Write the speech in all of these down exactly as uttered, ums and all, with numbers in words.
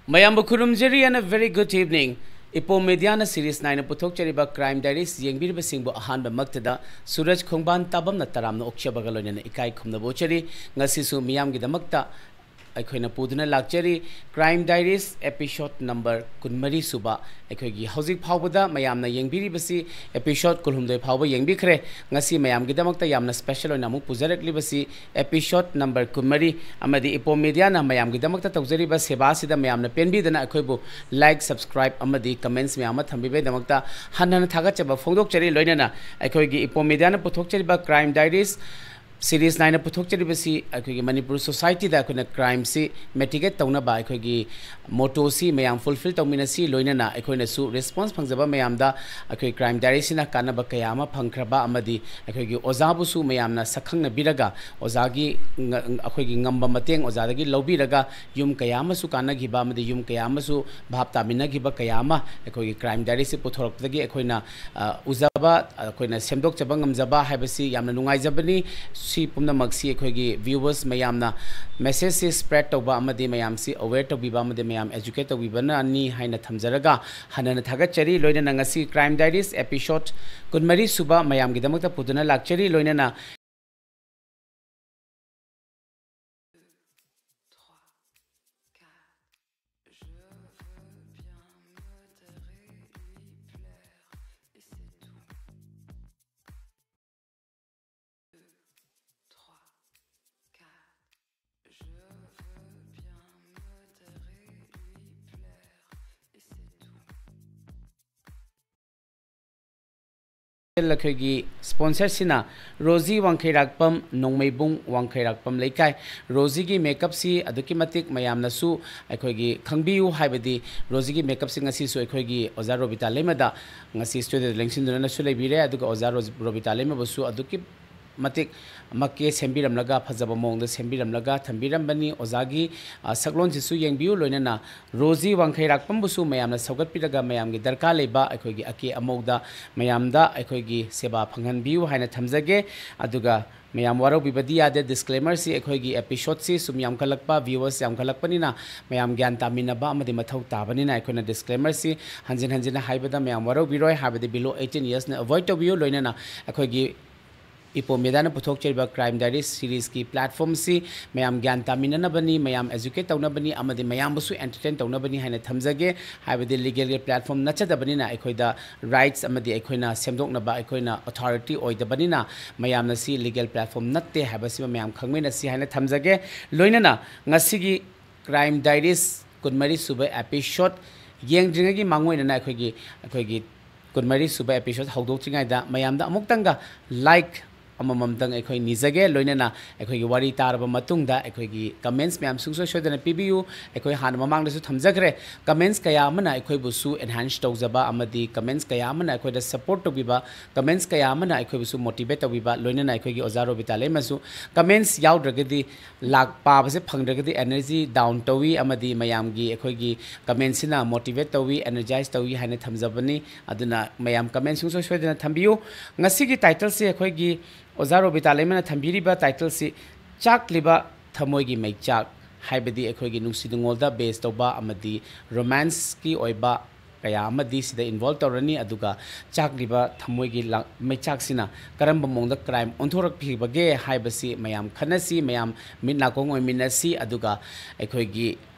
ꯃꯌꯥꯝꯕꯨ ꯈꯨꯔꯨꯝꯖꯔꯤ and a very good evening. ꯏꯄꯣꯝ ꯃꯦꯗꯤꯌꯥꯅ series ꯅꯥꯏꯅ ꯄꯨꯊꯣꯛꯆꯔꯤꯕ ꯀ꯭ꯔꯥꯏꯝ ꯗꯥꯏꯔꯤꯁ ꯌꯦꯡꯕꯤꯔꯤꯕꯁꯤꯡꯕꯨ ꯑꯍꯥꯟꯕꯃꯛꯇꯗ ꯁꯨꯔꯖ ꯈꯣꯡꯕꯥꯟ ꯇꯥꯕꯝꯅ ꯇꯔꯥꯝꯅ ꯑꯣꯛꯆꯕꯒ ꯂꯣꯏꯅꯅ ꯏꯀꯥꯏ ꯈꯨꯝꯅꯕ ꯎꯠꯆꯔꯤ꯫ ꯉꯁꯤꯁꯨ ꯃꯤꯌꯥꯝꯒꯤꯗꯃꯛꯇ ꯑꯩꯈꯣꯏꯅ ꯄꯨꯗꯨꯅ ꯂꯥꯛꯆꯔꯤ ꯀ꯭ꯔꯥꯏꯝ ꯗꯥꯏꯔꯤꯁ ꯑꯦꯄꯤꯁꯣꯗ ꯅꯝꯕꯔ ꯀꯨꯟꯃꯔꯤ ꯁꯨꯕ꯫ ꯑꯩꯈꯣꯏꯒꯤ ꯍꯧꯖꯤꯛ ꯐꯥꯎꯕꯗ ꯃꯌꯥꯝꯅ ꯌꯦꯡꯕꯤꯔꯤꯕꯁꯤ ꯑꯦꯄꯤꯁꯣꯗ ꯀꯨꯟꯍꯨꯝꯗꯣꯏ ꯐꯥꯎꯕ ꯌꯦꯡꯕꯤꯈ꯭ꯔꯦ꯫ ꯉꯁꯤ ꯃꯌꯥꯝꯒꯤꯗꯃꯛꯇ ꯌꯥꯝꯅ ꯁ꯭ꯄꯦꯁꯦꯜ ꯑꯣꯏꯅ ꯑꯃꯨꯛ ꯄꯨꯖꯔꯛꯂꯤꯕꯁꯤ ꯑꯦꯄꯤꯁꯣꯗ ꯅꯝꯕꯔ ꯀꯨꯟꯃꯔꯤ ꯑꯃꯗꯤ ꯏꯄꯣꯝ ꯃꯦꯗꯤꯌꯥꯅ ꯃꯌꯥꯝꯒꯤꯗꯃꯛꯇ ꯇꯧꯖꯔꯤꯕ ꯁꯦꯕꯥꯁꯤꯗ ꯃꯌꯥꯝꯅ ꯄꯦꯟꯕꯤꯗꯅ ꯑꯩꯈꯣꯏꯕꯨ ꯂꯥꯏꯛ, ꯁꯕꯁꯀ꯭ꯔꯥꯏꯕ ꯑꯃꯗꯤ ꯀꯃꯦꯟꯠꯁ ꯃꯌꯥꯝ ꯑꯃ ꯊꯝꯕꯤꯕꯒꯤꯗꯃꯛꯇ ꯍꯟꯅ ꯍꯟꯅ ꯊꯥꯒꯠꯆꯕ ꯐꯣꯡꯗꯣꯛꯆꯔꯤ꯫ ꯂꯣꯏꯅꯅ ꯑꯩꯈꯣꯏꯒꯤ ꯏꯄꯣꯝ ꯃꯦꯗꯤꯌꯥꯅ ꯄꯨꯊꯣꯛꯆꯔꯤꯕ ꯀ꯭ꯔꯥꯏꯝ ꯗꯥꯏꯔꯤꯁ ꯁꯤꯔꯤꯁ ꯅꯥꯏꯅ ꯄꯨꯊꯣꯛꯆꯔꯤꯕꯁꯤ ꯑꯩꯈꯣꯏꯒꯤ ꯃꯅꯤꯄꯨꯔ ꯁꯣꯁꯥꯏꯇꯤꯗ ꯑꯩꯈꯣꯏꯅ ꯀ꯭ꯔꯥꯏꯝꯁꯤ ꯃꯤꯇꯤꯒꯦꯠ ꯇꯧꯅꯕ ꯑꯩꯈꯣꯏꯒꯤ ꯃꯣꯇꯣꯁꯤ ꯃꯌꯥꯝ ꯐꯨꯜꯐꯤꯜ ꯇꯧꯃꯤꯟꯅꯁꯤ꯫ ꯂꯣꯏꯅꯅ ꯑꯩꯈꯣꯏꯅꯁꯨ ꯔꯦꯁꯄꯣꯟꯁ ꯐꯪꯖꯕ ꯃꯌꯥꯝꯗ ꯑꯩꯈꯣꯏ ꯀ꯭ꯔꯥꯏꯝ ꯗꯥꯏꯔꯤꯁꯤꯅ ꯀꯥꯟꯅꯕ ꯀꯌꯥ ꯑꯃ ꯐꯪꯈ꯭ꯔꯕ ꯑꯃꯗꯤ ꯑꯩꯈꯣꯏꯒꯤ ꯑꯣꯖꯥꯕꯨꯁꯨ ꯃꯌꯥꯝꯅ ꯁꯛꯈꯪꯅꯕꯤꯔꯒ ꯑꯣꯖꯥꯒꯤ ꯉ-, ꯑꯩꯈꯣꯏꯒꯤ ꯉꯝꯕ ꯃꯇꯦꯡ ꯑꯣꯖꯥꯗꯒꯤ ꯂꯧꯕꯤꯔꯒ ꯌꯨꯝ ꯀꯌꯥ ꯑꯃꯁꯨ ꯀꯥꯟꯅꯈꯤꯕ ꯑꯃꯗꯤ ꯌꯨꯝ ꯀꯌꯥ ꯑꯃꯁꯨ ꯚꯥꯞ ꯇꯥꯃꯤꯟꯅꯈꯤꯕ ꯀꯌꯥ ꯑꯃ ꯑꯩꯈꯣꯏꯒꯤ ꯀ꯭ꯔꯥꯏꯝ ꯗꯥꯏꯔꯤꯁꯤ ꯄꯨꯊꯣꯔꯛꯄꯗꯒꯤ ꯑꯩꯈꯣꯏꯅ ꯑ, ꯎꯖꯕ, ꯑꯩꯈꯣꯏꯅ ꯁꯦꯝꯗꯣꯛꯆꯕ ꯉꯝꯖꯕ ꯍꯥꯏꯕꯁꯤ ꯌꯥꯝꯅ ꯅꯨꯡꯉꯥꯏꯖꯕꯅꯤ꯫ ꯁꯤ ꯄꯨꯝꯅꯃꯛꯁꯤ ꯑꯩꯈꯣꯏꯒꯤ ꯚ꯭ꯌꯨꯋꯔꯁ ꯃꯌꯥꯝꯅ ꯃꯦꯁꯦꯖꯁꯤ ꯁ꯭ꯄ꯭ꯔꯦꯗ ꯇꯧꯕ ꯑꯃꯗꯤ ꯃꯌꯥꯝꯁꯤ ꯑꯋꯦꯌꯔ ꯇꯧꯕꯤꯕ ꯑꯃꯗꯤ ꯃꯌꯥꯝ ꯑꯦꯖꯨꯀꯦꯠ ꯇꯧꯕꯤꯕꯅꯅꯤ ꯍꯥꯏꯅ ꯊꯝꯖꯔꯒ ꯍꯟꯅ ꯍꯟꯅ ꯊꯥꯒꯠꯆꯔꯤ꯫ ꯂꯣꯏꯅꯅ ꯉꯁꯤ ꯀ꯭ꯔꯥꯏꯝ ꯗꯥꯏꯔꯤꯁ ꯑꯦꯄꯤꯁꯣꯗ ꯀꯨꯟꯃꯔꯤ ꯁꯨꯕ ꯃꯌꯥꯝꯒꯤꯗꯃꯛꯇ ꯄꯨꯗꯨꯅ ꯂꯥꯛꯆꯔꯤ꯫ ꯂꯣꯏꯅꯅ ꯑꯩꯈꯣꯏꯒꯤ ꯁ꯭ꯄꯣꯟꯁꯔꯁꯤꯅ ꯔꯣꯖꯤ ꯋꯥꯡꯈꯩꯔꯥꯛꯄꯝ, ꯅꯣꯡꯃꯩꯕꯨꯡ ꯋꯥꯡꯈꯩꯔꯥꯛꯄꯝ ꯂꯩꯀꯥꯏ꯫ ꯔꯣꯖꯤꯒꯤ ꯃꯦꯀꯞꯁꯤ ꯑꯗꯨꯛꯀꯤ ꯃꯇꯤꯛ ꯃꯌꯥꯝꯅꯁꯨ ꯑꯩꯈꯣꯏꯒꯤ ꯈꯪꯕꯤꯌꯨ, ꯍꯥꯏꯕꯗꯤ ꯔꯣꯖꯤꯒꯤ ꯃꯦꯀꯞꯁꯤ ꯉꯁꯤꯁꯨ ꯑꯩꯈꯣꯏꯒꯤ ꯑꯣꯖꯥ ꯔꯣꯕꯤꯇꯥ ꯂꯩꯃꯗ ꯉꯁꯤ ꯁ꯭ꯇꯨꯗꯤꯑꯣꯗ ꯂꯦꯡꯁꯤꯟꯗꯨꯅꯁꯨ ꯂꯩꯕꯤꯔꯦ꯫ ꯑꯗꯨꯒ ꯑꯣꯖꯥ ꯔꯣꯖ-, ꯔꯣꯕꯤꯇꯥ ꯂꯩꯃꯕꯨꯁꯨ ꯑꯗꯨꯛꯀꯤ ꯃꯇꯤꯛ ꯃꯛꯀꯦ ꯁꯦꯝꯕꯤꯔꯝꯂꯒ, ꯐꯖꯕ ꯃꯑꯣꯡꯗ ꯁꯦꯝꯕꯤꯔꯝꯂꯒ ꯊꯝꯕꯤꯔꯝꯕꯅꯤ꯫ ꯑꯣꯖꯥꯒꯤ, ꯑ, ꯁꯛꯂꯣꯟꯁꯤꯁꯨ ꯌꯦꯡꯕꯤꯌꯨ, ꯂꯣꯏꯅꯅ ꯔꯣꯖꯤ ꯋꯥꯡꯈꯩꯔꯥꯛꯄꯝꯕꯨꯁꯨ ꯃꯌꯥꯝꯅ ꯁꯧꯒꯠꯄꯤꯔꯒ ꯃꯌꯥꯝꯒꯤ ꯗꯔꯀꯥꯔ ꯂꯩꯕ ꯑꯩꯈꯣꯏꯒꯤ ꯑꯀꯦ ꯑꯃꯧꯗ ꯃꯌꯥꯝꯗ ꯑꯩꯈꯣꯏꯒꯤ ꯁꯦꯕꯥ ꯐꯪꯍꯟꯕꯤꯌꯨ ꯍꯥꯏꯅ ꯊꯝꯖꯒꯦ꯫ ꯑꯗꯨꯒ ꯃꯌꯥꯝ ꯋꯥꯔꯧꯕꯤꯕꯗꯤ ꯌꯥꯗꯦ, disclaimerꯁꯤ ꯑꯩꯈꯣꯏꯒꯤ episodeꯁꯤ ꯁꯨꯝ ꯌꯥꯝꯈꯠꯂꯛꯄ, viewers ꯌꯥꯝꯈꯠꯂꯛꯄꯅꯤꯅ ꯃꯌꯥꯝ ꯒ꯭ꯌꯥꯟ ꯇꯥꯃꯤꯟꯅꯕ ꯑꯃꯗꯤ ꯃꯊꯧ ꯇꯥꯕꯅꯤꯅ ꯑꯩꯈꯣꯏꯅ disclaimerꯁꯤ ꯍꯟꯖꯤꯟ ꯍꯟꯖꯤꯟꯅ ꯍꯥꯏꯕꯗ ꯃꯌꯥꯝ ꯋꯥꯔꯧꯕꯤꯔꯣꯏ, ꯍꯥꯏꯕꯗꯤ below eighteen yearsꯅ avoid ꯇꯧꯕꯤꯌꯨ, ꯂꯣꯏꯅꯅ ꯑꯩꯈꯣꯏꯒꯤ ꯏꯄꯣꯝ ꯃꯦꯗꯥꯅ ꯄꯨꯊꯣꯛꯆꯔꯤꯕ Crime Diaries seriesꯀꯤ platformꯁꯤ ꯃꯌꯥꯝ ꯒ꯭ꯌꯥꯟ ꯇꯥꯃꯤꯟꯅꯅꯕꯅꯤ, ꯃꯌꯥꯝ educate ꯇꯧꯅꯕꯅꯤ ꯑꯃꯗꯤ ꯃꯌꯥꯝꯕꯨꯁꯨ entertain ꯇꯧꯅꯕꯅꯤ ꯍꯥꯏꯅ ꯊꯝꯖꯒꯦ꯫ ꯍꯥꯏꯕꯗꯤ legalꯒꯤ platform ꯅꯠꯆꯗꯕꯅꯤꯅ ꯑꯩꯈꯣꯏꯗ rights ꯑꯃꯗꯤ ꯑꯩꯈꯣꯏꯅ ꯁꯦꯝꯗꯣꯛꯅꯕ ꯑꯩꯈꯣꯏꯅ authority ꯑꯣꯏꯗꯕꯅꯤꯅ ꯃꯌꯥꯝꯅ ꯁꯤ legal platform ꯅꯠꯇꯦ ꯍꯥꯏꯕꯁꯤꯃ ꯃꯌꯥꯝ ꯈꯪꯃꯤꯟꯅꯁꯤ ꯍꯥꯏꯅ ꯊꯝꯖꯒꯦ꯫ ꯂꯣꯏꯅꯅ ꯉꯁꯤꯒꯤ Crime Diaries ꯀꯨꯟꯃꯔꯤ ꯁꯨꯕ episode ꯌꯦꯡꯗ꯭ꯔꯤꯉꯩꯒꯤ ꯃꯥꯡꯑꯣꯏꯅꯅ ꯑꯩꯈꯣꯏꯒꯤ, ꯑꯩꯈꯣꯏꯒꯤ ꯀꯨꯟꯃꯔꯤ ꯁꯨꯕ episode ꯍꯧꯗꯣꯛꯇ꯭ꯔꯤꯉꯩꯗ ꯃꯌꯥꯝꯗ ꯑꯃꯨꯛꯇꯪꯒ like ꯑꯃꯃꯝꯇꯪ ꯑꯩꯈꯣꯏ ꯅꯤꯖꯒꯦ꯫ ꯂꯣꯏꯅꯅ ꯑꯩꯈꯣꯏꯒꯤ ꯋꯥꯔꯤ ꯇꯥꯔꯕ ꯃꯇꯨꯡꯗ ꯑꯩꯈꯣꯏꯒꯤ comments ꯃꯌꯥꯝ ꯁꯨꯡꯁꯣꯏ ꯁꯣꯏꯗꯅ ꯄꯤꯕꯤꯌꯨ꯫ ꯑꯩꯈꯣꯏ ꯍꯥꯟꯅ ꯃꯃꯥꯡꯗꯁꯨ ꯊꯝꯖꯈ꯭ꯔꯦ, comments ꯀꯌꯥ ꯑꯃꯅ ꯑꯩꯈꯣꯏꯕꯨꯁꯨ enhance ꯇꯧꯖꯕ ꯑꯃꯗꯤ comments ꯀꯌꯥ ꯑꯃꯅ ꯑꯩꯈꯣꯏꯗ support ꯇꯧꯕꯤꯕ, comments ꯀꯌꯥ ꯑꯃꯅ ꯑꯩꯈꯣꯏꯕꯨꯁꯨ motivate ꯇꯧꯕꯤꯕ, ꯂꯣꯏꯅꯅ ꯑꯩꯈꯣꯏꯒꯤ ꯑꯣꯖꯥ ꯔꯣꯕꯤꯇꯥ ꯂꯩꯃꯁꯨ comments ꯌꯥꯎꯗ꯭ꯔꯒꯗꯤ ꯂꯥꯛ ꯄꯥꯕꯁꯦ ꯐꯪꯗ꯭ꯔꯒꯗꯤ energy down ꯇꯧꯏ ꯑꯃꯗꯤ ꯃꯌꯥꯝꯒꯤ ꯑꯩꯈꯣꯏꯒꯤ commentꯁꯤꯅ motivate ꯇꯧꯏ, energize ꯇꯧꯏ ꯍꯥꯏꯅ ꯊꯝꯖꯕꯅꯤ꯫ ꯑꯗꯨꯅ ꯃꯌꯥꯝ comment ꯁꯨꯡꯁꯣꯏ ꯁꯣꯏꯗꯅ ꯊꯝꯕꯤꯌꯨ꯫ ꯉꯁꯤꯒꯤ titleꯁꯦ ꯑꯩꯈꯣꯏꯒꯤ ꯑꯣꯖꯥ ꯔꯣꯕꯤꯇꯥ ꯂꯩꯃꯅ ꯊꯝꯕꯤꯔꯤꯕ titleꯁꯤ ꯆꯥꯛꯂꯤꯕ ꯊꯃꯣꯏꯒꯤ ꯃꯩꯆꯥꯛ, ꯍꯥꯏꯕꯗꯤ ꯑꯩꯈꯣꯏꯒꯤ ꯅꯨꯡꯁꯤ ꯅꯨꯡꯉꯣꯜꯗ base ꯇꯧꯕ ꯑꯃꯗꯤ romanceꯀꯤ ꯑꯣꯏꯕ ꯀꯌꯥ ꯑꯃꯗꯤ ꯁꯤꯗ involve ꯇꯧꯔꯅꯤ꯫ ꯑꯗꯨꯒ ꯆꯥꯛꯂꯤꯕ ꯊꯃꯣꯏꯒꯤ ꯂꯥ-, ꯃꯩꯆꯥꯛꯁꯤꯅ ꯀꯔꯝꯕ ꯃꯑꯣꯡꯗ crime ꯑꯣꯟꯊꯣꯔꯛꯈꯤꯕꯒꯦ ꯍꯥꯏꯕꯁꯤ ꯃꯌꯥꯝ ꯈꯟꯅꯁꯤ, ꯃꯌꯥꯝ ꯃꯤꯠ ꯅꯥꯀꯣꯡ ꯑꯣꯏꯃꯤꯟꯅꯁꯤ꯫ ꯑꯗꯨꯒ ꯑꯩꯈꯣꯏꯒꯤ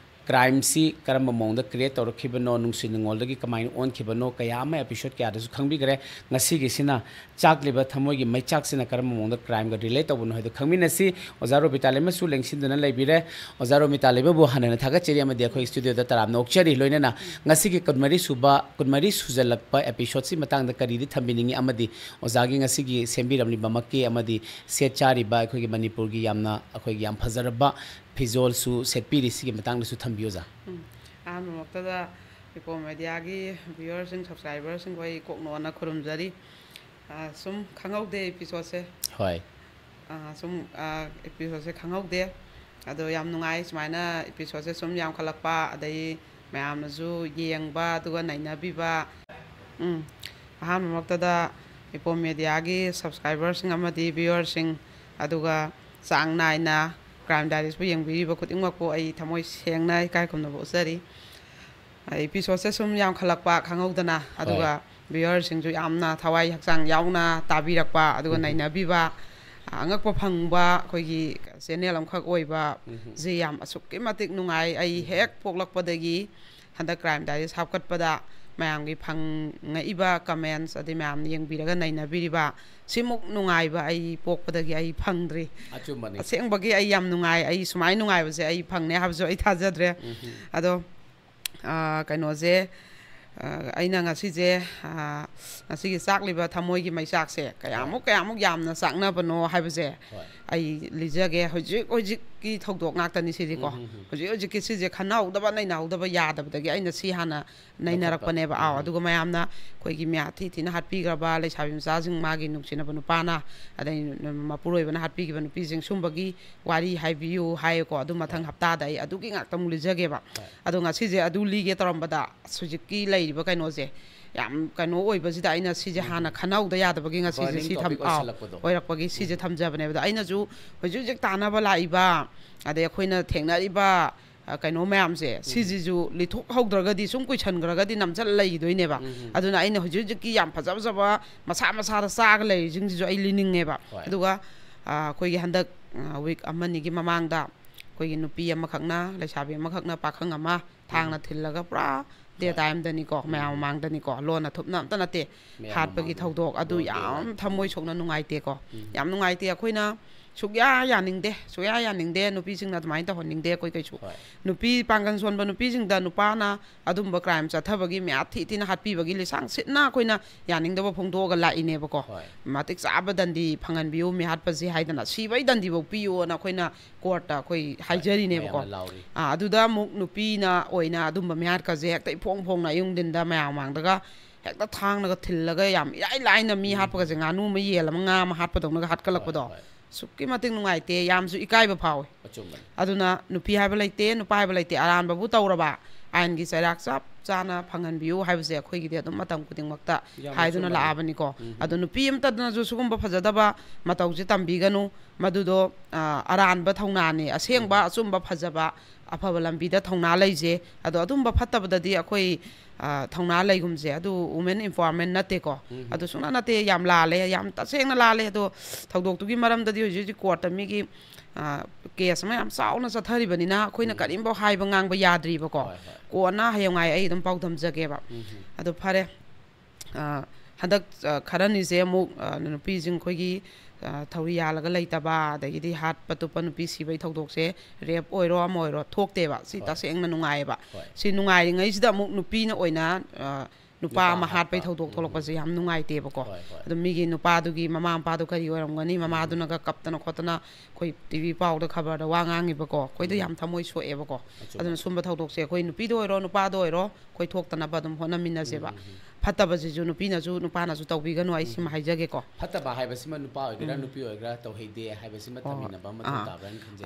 crimeꯁꯤ ꯀꯔꯝꯕ ꯃꯑꯣꯡꯗ create ꯇꯧꯔꯛꯈꯤꯕꯅꯣ, ꯅꯨꯡꯁꯤ ꯅꯨꯡꯉꯣꯜꯗꯒꯤ ꯀꯃꯥꯏꯅ ꯑꯣꯟꯈꯤꯕꯅꯣ, ꯀꯌꯥ ꯑꯃ episode ꯀꯌꯥꯗꯁꯨ ꯈꯪꯕꯤꯈ꯭ꯔꯦ꯫ ꯉꯁꯤꯒꯤꯁꯤꯅ ꯆꯥꯛꯂꯤꯕ ꯊꯃꯣꯏꯒꯤ ꯃꯩꯆꯥꯛꯁꯤꯅ ꯀꯔꯝꯕ ꯃꯑꯣꯡꯗ crimeꯒ relate ꯇꯧꯕꯅꯣ ꯍꯥꯏꯗꯣ ꯈꯪꯃꯤꯟꯅꯁꯤ꯫ ꯑꯣꯖꯥ ꯔꯣꯕꯤꯇꯥ ꯂꯩꯃꯁꯨ ꯂꯦꯡꯁꯤꯟꯗꯨꯅ ꯂꯩꯕꯤꯔꯦ꯫ ꯑꯣꯖꯥ ꯔꯣꯕꯤꯇꯥ ꯂꯩꯃꯕꯨ ꯍꯟꯅ ꯍꯟꯅ ꯊꯥꯒꯠꯆꯔꯤ ꯑꯃꯗꯤ ꯑꯩꯈꯣꯏ studioꯗ ꯇꯔꯥꯝꯅ ꯑꯣꯛꯆꯔꯤ꯫ ꯂꯣꯏꯅꯅ ꯉꯁꯤꯒꯤ ꯀꯨꯟꯃꯔꯤ ꯁꯨꯕ, ꯀꯨꯟꯃꯔꯤ ꯁꯨꯖꯜꯂꯛꯄ episodeꯁꯤ ꯃꯇꯥꯡꯗ ꯀꯔꯤꯗꯤ ꯊꯝꯕꯤꯅꯤꯡꯉꯤ ꯑꯃꯗꯤ ꯑꯣꯖꯥꯒꯤ ꯉꯁꯤꯒꯤ ꯁꯦꯝꯕꯤꯔꯝꯂꯤꯕ ꯃꯛꯀꯦ ꯑꯃꯗꯤ ꯁꯦꯠ ꯆꯥꯔꯤꯕ ꯑꯩꯈꯣꯏꯒꯤ ꯃꯅꯤꯄꯨꯔꯒꯤ ꯌꯥꯝꯅ, ꯑꯩꯈꯣꯏꯒꯤ ꯌꯥꯝ ꯐꯖꯔꯕ ꯐꯤꯖꯣꯜꯁꯨ ꯁꯦꯠꯄꯤꯔꯤ, ꯁꯤꯒꯤ ꯃꯇꯥꯡꯗꯁꯨ ꯊꯝꯕꯤꯌꯨ, ꯑꯣꯖꯥ꯫ ꯎꯝ꯫ ꯑꯍꯥꯟꯕꯃꯛꯇꯗ ꯏꯄꯣꯝ ꯃꯦꯗꯤꯌꯥꯒꯤ viewerꯁꯤꯡ, subscriberꯁꯤꯡꯕꯨ ꯑꯩ ꯀꯣꯛꯅꯣꯟꯅ ꯈꯨꯔꯨꯝꯖꯔꯤ꯫ ꯑꯥ, ꯁꯨꯝ ꯈꯪꯍꯧꯗꯦ ꯑꯦꯄꯤꯁꯣꯠꯁꯦ꯫ ꯍꯣꯏ꯫ ꯑꯥ, ꯁꯨꯝ, ꯑꯥ, ꯑꯦꯄꯤꯁꯣꯠꯁꯦ ꯈꯪꯍꯧꯗꯦ꯫ ꯑꯗꯣ ꯌꯥꯝ ꯅꯨꯡꯉꯥꯏ ꯁꯨꯃꯥꯏꯅ ꯑꯦꯄꯤꯁꯣꯠꯁꯦ ꯁꯨꯝ ꯌꯥꯝꯈꯠꯂꯛꯄ, ꯑꯗꯩ ꯃꯌꯥꯝꯅꯁꯨ ꯌꯦꯡꯕ, ꯑꯗꯨꯒ ꯅꯩꯅꯕꯤꯕ꯫ ꯎꯝ, ꯑꯍꯥꯟꯕꯃꯛꯇꯗ ꯏꯄꯣꯝ ꯃꯦꯗꯤꯌꯥꯒꯤ ꯁꯕꯁꯀ꯭ꯔꯥꯏꯕꯔꯁꯤꯡ ꯑꯃꯗꯤ ꯚ꯭ꯌꯨꯋꯔꯁꯤꯡ, ꯑꯗꯨꯒ ꯆꯥꯡ ꯅꯥꯏꯅ ꯀ꯭ꯔꯥꯏꯝ ꯗꯥꯏꯔꯤꯁꯄꯨ ꯌꯦꯡꯕꯤꯔꯤꯕ ꯈꯨꯗꯤꯡꯃꯛꯄꯨ ꯑꯩ ꯊꯃꯣꯏ ꯁꯦꯡꯅ ꯏꯀꯥꯏ ꯈꯨꯝꯅꯕ ꯎꯠꯆꯔꯤ꯫ ꯑꯦꯄꯤꯁꯣꯠꯁꯦ ꯁꯨꯝ ꯌꯥꯝꯈꯠꯂꯛꯄ ꯈꯪꯍꯧꯗꯅ, ꯍꯣꯏ꯫ ꯑꯗꯨꯒ ꯚ꯭ꯌꯨꯋꯔꯁꯤꯡꯁꯨ ꯌꯥꯝꯅ ꯊꯋꯥꯏ ꯍꯛꯆꯥꯡ ꯌꯥꯎꯅ ꯇꯥꯕꯤꯔꯛꯄ, ꯑꯗꯨꯒ ꯎꯝ꯫ ꯅꯩꯅꯕꯤꯕ, ꯑꯉꯛꯄ ꯐꯪꯕ ꯑꯩꯈꯣꯏꯒꯤ ꯆꯦꯅꯦꯜ ꯑꯃꯈꯛ ꯑꯣꯏꯕ ꯎꯝ꯫ ꯁꯤ ꯌꯥꯝ ꯑꯁꯨꯛꯀꯤ ꯃꯇꯤꯛ ꯅꯨꯡꯉꯥꯏ꯫ ꯑꯩ ꯍꯦꯛ ꯄꯣꯛꯂꯛꯄꯗꯒꯤ ꯍꯟꯗꯛ ꯀ꯭ꯔꯥꯏꯝ ꯗꯥꯏꯔꯤꯁ ꯍꯥꯞꯀꯠꯄꯗ ꯃꯌꯥꯝꯒꯤ ꯐꯪꯉꯛꯏꯕ ꯀꯃꯦꯟꯁ, ꯑꯗꯩ ꯃꯌꯥꯝꯅ ꯌꯦꯡꯕꯤꯔꯒ ꯅꯩꯅꯕꯤꯔꯤꯕ, ꯁꯤꯃꯨꯛ ꯅꯨꯡꯉꯥꯏꯕ ꯑꯩ ꯄꯣꯛꯄꯗꯒꯤ ꯑꯩ ꯐꯪꯗ꯭ꯔꯤ꯫ ꯑꯆꯨꯝꯕꯅꯤ꯫ ꯑꯁꯦꯡꯕꯒꯤ ꯑꯩ ꯌꯥꯝ ꯅꯨꯡꯉꯥꯏ꯫ ꯑꯩ ꯁꯨꯃꯥꯏꯅ ꯅꯨꯡꯉꯥꯏꯕꯁꯦ ꯑꯩ ꯐꯪꯅꯤ ꯍꯥꯏꯕꯁꯨ ꯑꯩ ꯊꯥꯖꯗ꯭ꯔꯦ꯫ ꯎꯝ꯫ ꯑꯗꯣ, ꯑꯥ, ꯀꯩꯅꯣꯁꯦ, ꯑꯥ, ꯑꯩꯅ ꯉꯁꯤꯁꯦ, ꯑꯥ, ꯉꯁꯤꯒꯤ ꯆꯥꯛꯂꯤꯕ ꯊꯃꯣꯏꯒꯤ ꯃꯩꯆꯥꯛꯁꯦ ꯀꯌꯥꯃꯨꯛ, ꯍꯣꯏ꯫ ꯀꯌꯥꯃꯨꯛ ꯌꯥꯝꯅ ꯆꯥꯛꯅꯕꯅꯣ ꯍꯥꯏꯕꯁꯦ ꯍꯣꯏ꯫ ꯑꯩ ꯂꯤꯖꯒꯦ꯫ ꯍꯧꯖꯤꯛ ꯍꯧꯖꯤꯛꯀꯤ ꯊꯧꯗꯣꯛ ꯉꯥꯛꯇꯅꯤ ꯁꯤꯗꯤꯀꯣ꯫ ꯎꯝ, ꯎꯝ, ꯎꯝ꯫ ꯍꯧꯖꯤꯛ ꯍꯧꯖꯤꯛꯀꯤ ꯁꯤꯁꯦ ꯈꯟꯅꯍꯧꯗꯕ, ꯅꯩꯅꯍꯧꯗꯕ ꯌꯥꯗꯕꯗꯒꯤ ꯑꯩꯅ ꯁꯤ ꯍꯥꯟꯅ ꯅꯩꯅꯔꯛꯄꯅꯦꯕ꯫ ꯂꯧꯈꯠꯄ꯫ ꯑꯥꯎ, ꯎꯝ꯫ ꯑꯗꯨꯒ ꯃꯌꯥꯝꯅ ꯑꯩꯈꯣꯏꯒꯤ ꯃꯌꯥ ꯊꯤ ꯊꯤꯅ ꯍꯥꯠꯄꯤꯈ꯭ꯔꯕ ꯂꯩꯁꯥꯕꯤ ꯃꯆꯥꯁꯤꯡ, ꯃꯥꯒꯤ ꯅꯨꯡꯁꯤꯅꯕ ꯅꯨꯄꯥꯅ, ꯑꯗꯩ ꯃꯄꯨꯔꯣꯏꯕꯅ ꯍꯥꯠꯄꯤꯈꯤꯕ ꯅꯨꯄꯤꯁꯤꯡ, ꯁꯨꯝꯕꯒꯤ ꯋꯥꯔꯤ ꯍꯥꯏꯕꯤꯌꯨ ꯍꯥꯏꯌꯦꯀꯣ꯫ ꯑꯗꯨ ꯃꯊꯪ ꯍꯣꯏ꯫ ꯍꯞꯇꯥꯗ ꯑꯩ ꯑꯗꯨꯒꯤ ꯉꯥꯛꯇ ꯑꯃꯨꯛ ꯂꯤꯖꯒꯦꯕ꯫ ꯍꯣꯏ꯫ ꯑꯗꯣ ꯉꯁꯤꯁꯦ ꯑꯗꯨ ꯂꯤꯒꯦ ꯇꯧꯔꯝꯕꯗ ꯑꯁ ꯍꯧꯖꯤꯛꯀꯤ ꯂꯩꯔꯤꯕ ꯀꯩꯅꯣꯁꯦ ꯌꯥꯝ ꯀꯩꯅꯣ ꯑꯣꯏꯕꯁꯤꯗ ꯑꯩꯅ ꯁꯤꯁꯦ ꯎꯝ꯫ ꯍꯥꯟꯅ ꯈꯟꯅꯍꯧꯗ ꯌꯥꯗꯕꯒꯤ ꯉꯁꯤꯁꯦ Burning ꯁꯤ ꯊꯝ-, topic ꯑꯥꯎ, ꯑꯣꯏꯁꯜꯂꯛꯄꯗꯣ꯫ ꯑꯣꯏꯔꯛꯄꯒꯤ ꯁꯤꯁꯦ ꯎꯝ꯫ ꯊꯝꯖꯕꯅꯦꯕ꯫ ꯑꯗ ꯑꯩꯅꯁꯨ ꯍꯧꯖꯤꯛ ꯍꯧꯖꯤꯛ ꯇꯥꯟꯅꯕ ꯂꯥꯛꯏꯕ, ꯑꯗꯩ ꯑꯩꯈꯣꯏꯅ ꯊꯦꯡꯅꯔꯤꯕ, ꯑ, ꯀꯩꯅꯣ ꯃꯌꯥꯝꯁꯦ, ꯎꯝ꯫ ꯁꯤꯁꯤꯁꯨ ꯂꯤꯊꯣꯛꯍꯧꯗ꯭ꯔꯒꯗꯤ ꯁꯨꯝ ꯀꯨꯏꯁꯟꯈ꯭ꯔꯒꯗꯤ ꯅꯝꯁꯤꯜꯂ ꯂꯩꯈꯤꯗꯣꯏꯅꯦꯕ꯫ ꯎꯝ꯫ ꯑꯗꯨꯅ ꯑꯩꯅ ꯍꯧꯖꯤꯛ ꯍꯧꯖꯤꯛꯀꯤ ꯌꯥꯝ ꯐꯖ ꯐꯖꯕ ꯃꯁꯥ ꯃꯁꯥꯗ ꯆꯥꯒ ꯂꯩꯔꯤꯁꯤꯡꯁꯤꯁꯨ ꯑꯩ ꯂꯤꯅꯤꯡꯉꯦꯕ꯫ ꯍꯣꯏ꯫ ꯑꯗꯨꯒ, ꯑ, ꯑꯩꯈꯣꯏꯒꯤ ꯍꯟꯗꯛ, ꯑ, ꯋꯤꯛ ꯑꯃꯅꯤꯒꯤ ꯃꯃꯥꯡꯗ ꯑꯩꯈꯣꯏꯒꯤ ꯅꯨꯄꯤ ꯑꯃꯈꯛꯅ, ꯂꯩꯁꯥꯕꯤ ꯑꯃꯈꯛꯅ ꯄꯥꯈꯪ ꯑꯃ ꯊꯥꯡꯅ ꯎꯝ꯫ ꯊꯤꯜꯂꯒ ꯄꯨꯔꯥ ꯗꯦ ꯍꯣꯏ꯫ ꯇꯥꯏꯝꯗꯅꯤꯀꯣ, ꯃꯌꯥꯝ ꯎꯝ꯫ ꯃꯃꯥꯡꯗꯅꯤꯀꯣ, ꯂꯣꯟꯅ ꯊꯨꯞꯅ ꯑꯝꯇ ꯅꯠꯇꯦ, ꯃꯌꯥꯝ ꯍꯥꯠꯄꯒꯤ ꯃꯃꯥꯡꯗ꯫ ꯊꯧꯗꯣꯛ ꯑꯗꯨ Broad ꯌꯥꯝ daylight꯫ ꯊꯃꯣꯏ ꯁꯣꯛꯅ ꯅꯨꯡꯉꯥꯏꯇꯦꯀꯣ꯫ ꯎꯝ꯫ ꯌꯥꯝ ꯅꯨꯡꯉꯥꯏꯇꯦ꯫ ꯑꯩꯈꯣꯏꯅ ꯁꯨꯛꯌꯥ ꯌꯥꯅꯤꯡꯗꯦ, ꯁꯨꯛꯌꯥ ꯌꯥꯅꯤꯡꯗꯦ꯫ ꯅꯨꯄꯤꯁꯤꯡꯅ ꯑꯗꯨꯃꯥꯏꯅ ꯇꯧꯍꯟꯅꯤꯡꯗꯦ ꯑꯩꯈꯣꯏ ꯀꯩꯁꯨ꯫ ꯍꯣꯏ꯫ ꯅꯨꯄꯤ ꯄꯥꯡꯒꯜ ꯁꯣꯟꯕ ꯅꯨꯄꯤꯁꯤꯡꯗ ꯅꯨꯄꯥꯅ ꯑꯗꯨꯝꯕ ꯀ꯭ꯔꯥꯏꯝ ꯆꯠꯊꯕꯒꯤ ꯃꯌꯥ ꯊꯤ ꯊꯤꯅ ꯍꯥꯠꯄꯤꯕꯒꯤ ꯂꯤꯁꯥꯡ ꯁꯤꯠꯅ ꯑꯩꯈꯣꯏꯅ ꯌꯥꯅꯤꯡꯗꯕ ꯐꯣꯡꯗꯣꯛꯑꯒ ꯂꯥꯛꯏꯅꯦꯕꯀꯣ꯫ ꯍꯣꯏ꯫ ꯃꯇꯤꯛ ꯆꯥꯕ ꯗꯟꯗꯤ ꯐꯪꯍꯟꯕꯤꯌꯨ ꯃꯤꯍꯥꯠꯄꯁꯤ ꯍꯥꯏꯗꯅ, ꯁꯤꯕꯩ ꯗꯟꯗꯤꯐꯧ ꯄꯤꯌꯣꯅ ꯑꯩꯈꯣꯏꯅ ꯀꯣꯔꯠꯇ ꯑꯩꯈꯣꯏ ꯍꯥꯏꯖꯔꯤꯅꯦꯕꯀꯣ꯫ ꯃꯌꯥꯝꯅ ꯂꯥꯎꯔꯤ꯫ ꯑꯥ, ꯑꯗꯨꯗ ꯑꯃꯨꯛ ꯅꯨꯄꯤꯅ ꯑꯣꯏꯅ ꯑꯗꯨꯝꯕ ꯃꯤꯍꯥꯠꯀꯁꯦ ꯍꯦꯛꯇ ꯏꯐꯣꯡ ꯐꯣꯡꯅ ꯑꯌꯨꯛ ꯅꯨꯡꯊꯤꯟꯗ ꯃꯌꯥꯝ ꯃꯃꯥꯡꯗꯒ ꯍꯦꯛꯇ ꯊꯥꯡꯅꯒ ꯊꯤꯜꯂꯒ ꯌꯥꯝ ꯏꯔꯥꯏ ꯂꯥꯏꯅ ꯃꯤ ꯍꯥꯠꯄꯒꯁꯦ, ꯉꯥꯅꯨ ꯑꯃ, ꯌꯦꯟ ꯑꯃ, ꯉꯥ ꯑꯃ ꯍꯥꯠꯄꯗꯧꯅꯒ ꯍꯥꯠꯀꯠꯂꯛꯄꯗꯣ꯫ ꯍꯣꯏ꯫ ꯑꯁꯨꯛꯀꯤ ꯃꯇꯤꯛ ꯅꯨꯡꯉꯥꯏꯇꯦ, ꯌꯥꯝꯁꯨ ꯏꯀꯥꯏꯕ ꯐꯥꯎꯋꯦ꯫ ꯑꯆꯨꯝꯕꯅꯤ꯫ ꯑꯗꯨꯅ ꯅꯨꯄꯤ ꯍꯥꯏꯕ ꯂꯩꯇꯦ, ꯅꯨꯄꯥ ꯍꯥꯏꯕ ꯂꯩꯇꯦ, ꯑꯔꯥꯟꯕꯕꯨ ꯇꯧꯔꯕ ꯑꯥꯏꯟꯒꯤ ꯆꯩꯔꯥꯛ ꯆꯞ ꯆꯥꯅ ꯐꯪꯍꯟꯕꯤꯌꯨ ꯍꯥꯏꯕꯁꯦ ꯑꯩꯈꯣꯏꯒꯤꯗꯤ ꯑꯗꯨꯝ ꯃꯇꯝ ꯈꯨꯗꯤꯡꯃꯛꯇ ꯌꯥꯝ ꯍꯥꯏꯗꯨꯅ ꯑꯆꯨꯝꯕꯅꯤ꯫ ꯂꯥꯛꯑꯕꯅꯤꯀꯣ꯫ ꯎꯝ꯫ ꯑꯗꯣ ꯅꯨꯄꯤ ꯑꯃꯠꯇꯗꯅꯁꯨ ꯁꯤꯒꯨꯝꯕ ꯐꯖꯗꯕ ꯃꯇꯧꯁꯦ ꯇꯝꯕꯤꯒꯅꯨ꯫ ꯃꯗꯨꯗꯣ, ꯑ, ꯑꯔꯥꯟꯕ ꯊꯧꯅꯥꯅꯤ꯫ ꯑꯁꯦꯡꯕ, ꯎꯝ꯫ ꯑꯆꯨꯝꯕ, ꯐꯖꯕ, ꯑꯐꯕ ꯂꯝꯕꯤꯗ ꯊꯧꯅꯥ ꯂꯩꯁꯦ꯫ ꯑꯗꯣ ꯑꯗꯨꯝꯕ ꯐꯠꯇꯕꯗꯗꯤ ꯑꯩꯈꯣꯏ, ꯑ, ꯊꯧꯅꯥ ꯂꯩꯒꯨꯝꯁꯦ꯫ ꯑꯗꯨ women empowerment ꯅꯠꯇꯦꯀꯣ꯫ ꯎꯝ꯫ ꯑꯗꯨ ꯁꯨꯡꯅ ꯅꯠꯇꯦ, ꯌꯥꯝ ꯂꯥꯜꯂꯦ, ꯌꯥꯝ ꯇꯁꯦꯡꯅ ꯂꯥꯜꯂꯦ꯫ ꯑꯗꯣ ꯊꯧꯗꯣꯛꯇꯨꯒꯤ ꯃꯔꯝꯗꯗꯤ ꯍꯧꯖꯤꯛ ꯍꯧꯖꯤꯛ ꯀꯣꯔꯠꯇ ꯃꯤꯒꯤ, ꯑ, ꯀꯦꯁ ꯑꯃ ꯌꯥꯝ ꯆꯥꯎꯅ ꯆꯠꯊꯔꯤꯕꯅꯤꯅ ꯑꯩꯈꯣꯏꯅ ꯎꯝ꯫ ꯀꯔꯤꯝꯐꯥꯎ ꯍꯥꯏꯕ ꯉꯥꯡꯕ ꯌꯥꯗ꯭ꯔꯤꯕꯀꯣ꯫ ꯍꯣꯏ, ꯍꯣꯏ꯫ ꯀꯣꯟꯅ ꯍꯌꯦꯡꯉꯥꯏ ꯑꯩ ꯑꯗꯨꯝ ꯄꯥꯎꯗꯝꯖꯒꯦꯕ꯫ ꯎꯝ꯫ ꯑꯗꯣ ꯐꯔꯦ꯫ ꯑ, ꯍꯟꯗꯛ, ꯑ, ꯈꯔꯅꯤꯁꯦ ꯑꯃꯨꯛ, ꯑ, ꯅꯨꯄꯤꯁꯤꯡ ꯑꯩꯈꯣꯏꯒꯤ, ꯑ, ꯊꯧꯔꯤ ꯌꯥꯜꯂꯒ ꯂꯩꯇꯕ, ꯑꯗꯒꯤꯗꯤ ꯍꯥꯠꯄ ꯇꯨꯞꯄ, ꯅꯨꯄꯤ ꯁꯤꯕꯒꯤ ꯊꯧꯗꯣꯛꯁꯦ, ꯔꯦꯞ ꯑꯣꯏꯔꯣ ꯑꯃ ꯑꯣꯏꯔꯣ, ꯊꯣꯛꯇꯦꯕ꯫ ꯁꯤ ꯍꯣꯏ꯫ ꯇꯁꯦꯡꯅ ꯅꯨꯡꯉꯥꯏꯌꯦꯕ꯫ ꯍꯣꯏ꯫ ꯁꯤ ꯅꯨꯡꯉꯥꯏꯔꯤꯉꯩꯁꯤꯗ ꯑꯃꯨꯛ ꯅꯨꯄꯤꯅ ꯑꯣꯏꯅ, ꯑ, ꯅꯨꯄꯥ ꯅꯨꯄꯥ ꯑꯃ ꯍꯥꯠꯄꯩ ꯍꯥꯠꯄ꯫ ꯊꯧꯗꯣꯛ ꯎꯝ, ꯊꯣꯛꯂꯛꯄꯁꯦ ꯎꯝ꯫ ꯌꯥꯝ ꯅꯨꯡꯉꯥꯏꯇꯦꯕꯀꯣ꯫ ꯍꯣꯏ, ꯍꯣꯏ꯫ ꯑꯗꯨ ꯃꯤꯒꯤ ꯅꯨꯄꯥꯗꯨꯒꯤ ꯃꯃꯥ ꯃꯄꯥꯗꯣ ꯀꯔꯤ ꯑꯣꯏꯔꯝꯒꯅꯤ? ꯃꯃꯥꯗꯨꯅꯒ ꯀꯞꯇꯅ ꯈꯣꯠꯇꯅ ꯑꯩꯈꯣꯏ ꯇꯤ ꯚꯤ ꯄꯥꯎꯗ, ꯈꯕꯔꯗ ꯋꯥ ꯉꯥꯡꯉꯤꯕꯀꯣ꯫ ꯑꯩꯈꯣꯏꯗ ꯎꯝ꯫ ꯌꯥꯝ ꯊꯃꯣꯏ ꯁꯣꯛꯑꯦꯕꯀꯣ꯫ ꯑꯆꯨꯝꯕ꯫ ꯑꯗꯨꯅ ꯁꯨꯝꯕ ꯊꯧꯗꯣꯛꯁꯦ ꯑꯩꯈꯣꯏ ꯅꯨꯄꯤꯗ ꯑꯣꯏꯔꯣ, ꯅꯨꯄꯥꯗ ꯑꯣꯏꯔꯣ, ꯑꯩꯈꯣꯏ ꯊꯣꯛꯇꯅꯕ ꯑꯗꯨꯝ ꯍꯣꯠꯅꯃꯤꯟꯅꯁꯦꯕ꯫ ꯎꯝ, ꯎꯝ, ꯎꯝ꯫ ꯐꯠꯇꯕꯁꯤꯁꯨ ꯅꯨꯄꯤꯅꯁꯨ, ꯅꯨꯄꯥꯅꯁꯨ ꯇꯧꯕꯤꯒꯅꯨ, ꯑꯩ ꯁꯤꯃ ꯎꯝ꯫ ꯍꯥꯏꯖꯒꯦꯀꯣ꯫ ꯐꯠꯇꯕ ꯍꯥꯏꯕꯁꯤꯃ ꯅꯨꯄꯥ ꯑꯣꯏꯒꯦꯔꯥ, ꯎꯝ꯫ ꯅꯨꯄꯤ ꯑꯣꯏꯒꯦꯔꯥ, ꯇꯧꯍꯩꯗꯦ ꯍꯥꯏꯕꯁꯤꯃ ꯍꯣꯏ, ꯍꯣꯏ꯫ ꯊꯝꯃꯤꯟꯅꯕ ꯑꯃ ꯃꯊꯧ ꯑꯥ꯫ ꯇꯥꯕ꯭ꯔꯥ ꯍꯥꯏꯅ ꯈꯟꯖꯩ꯫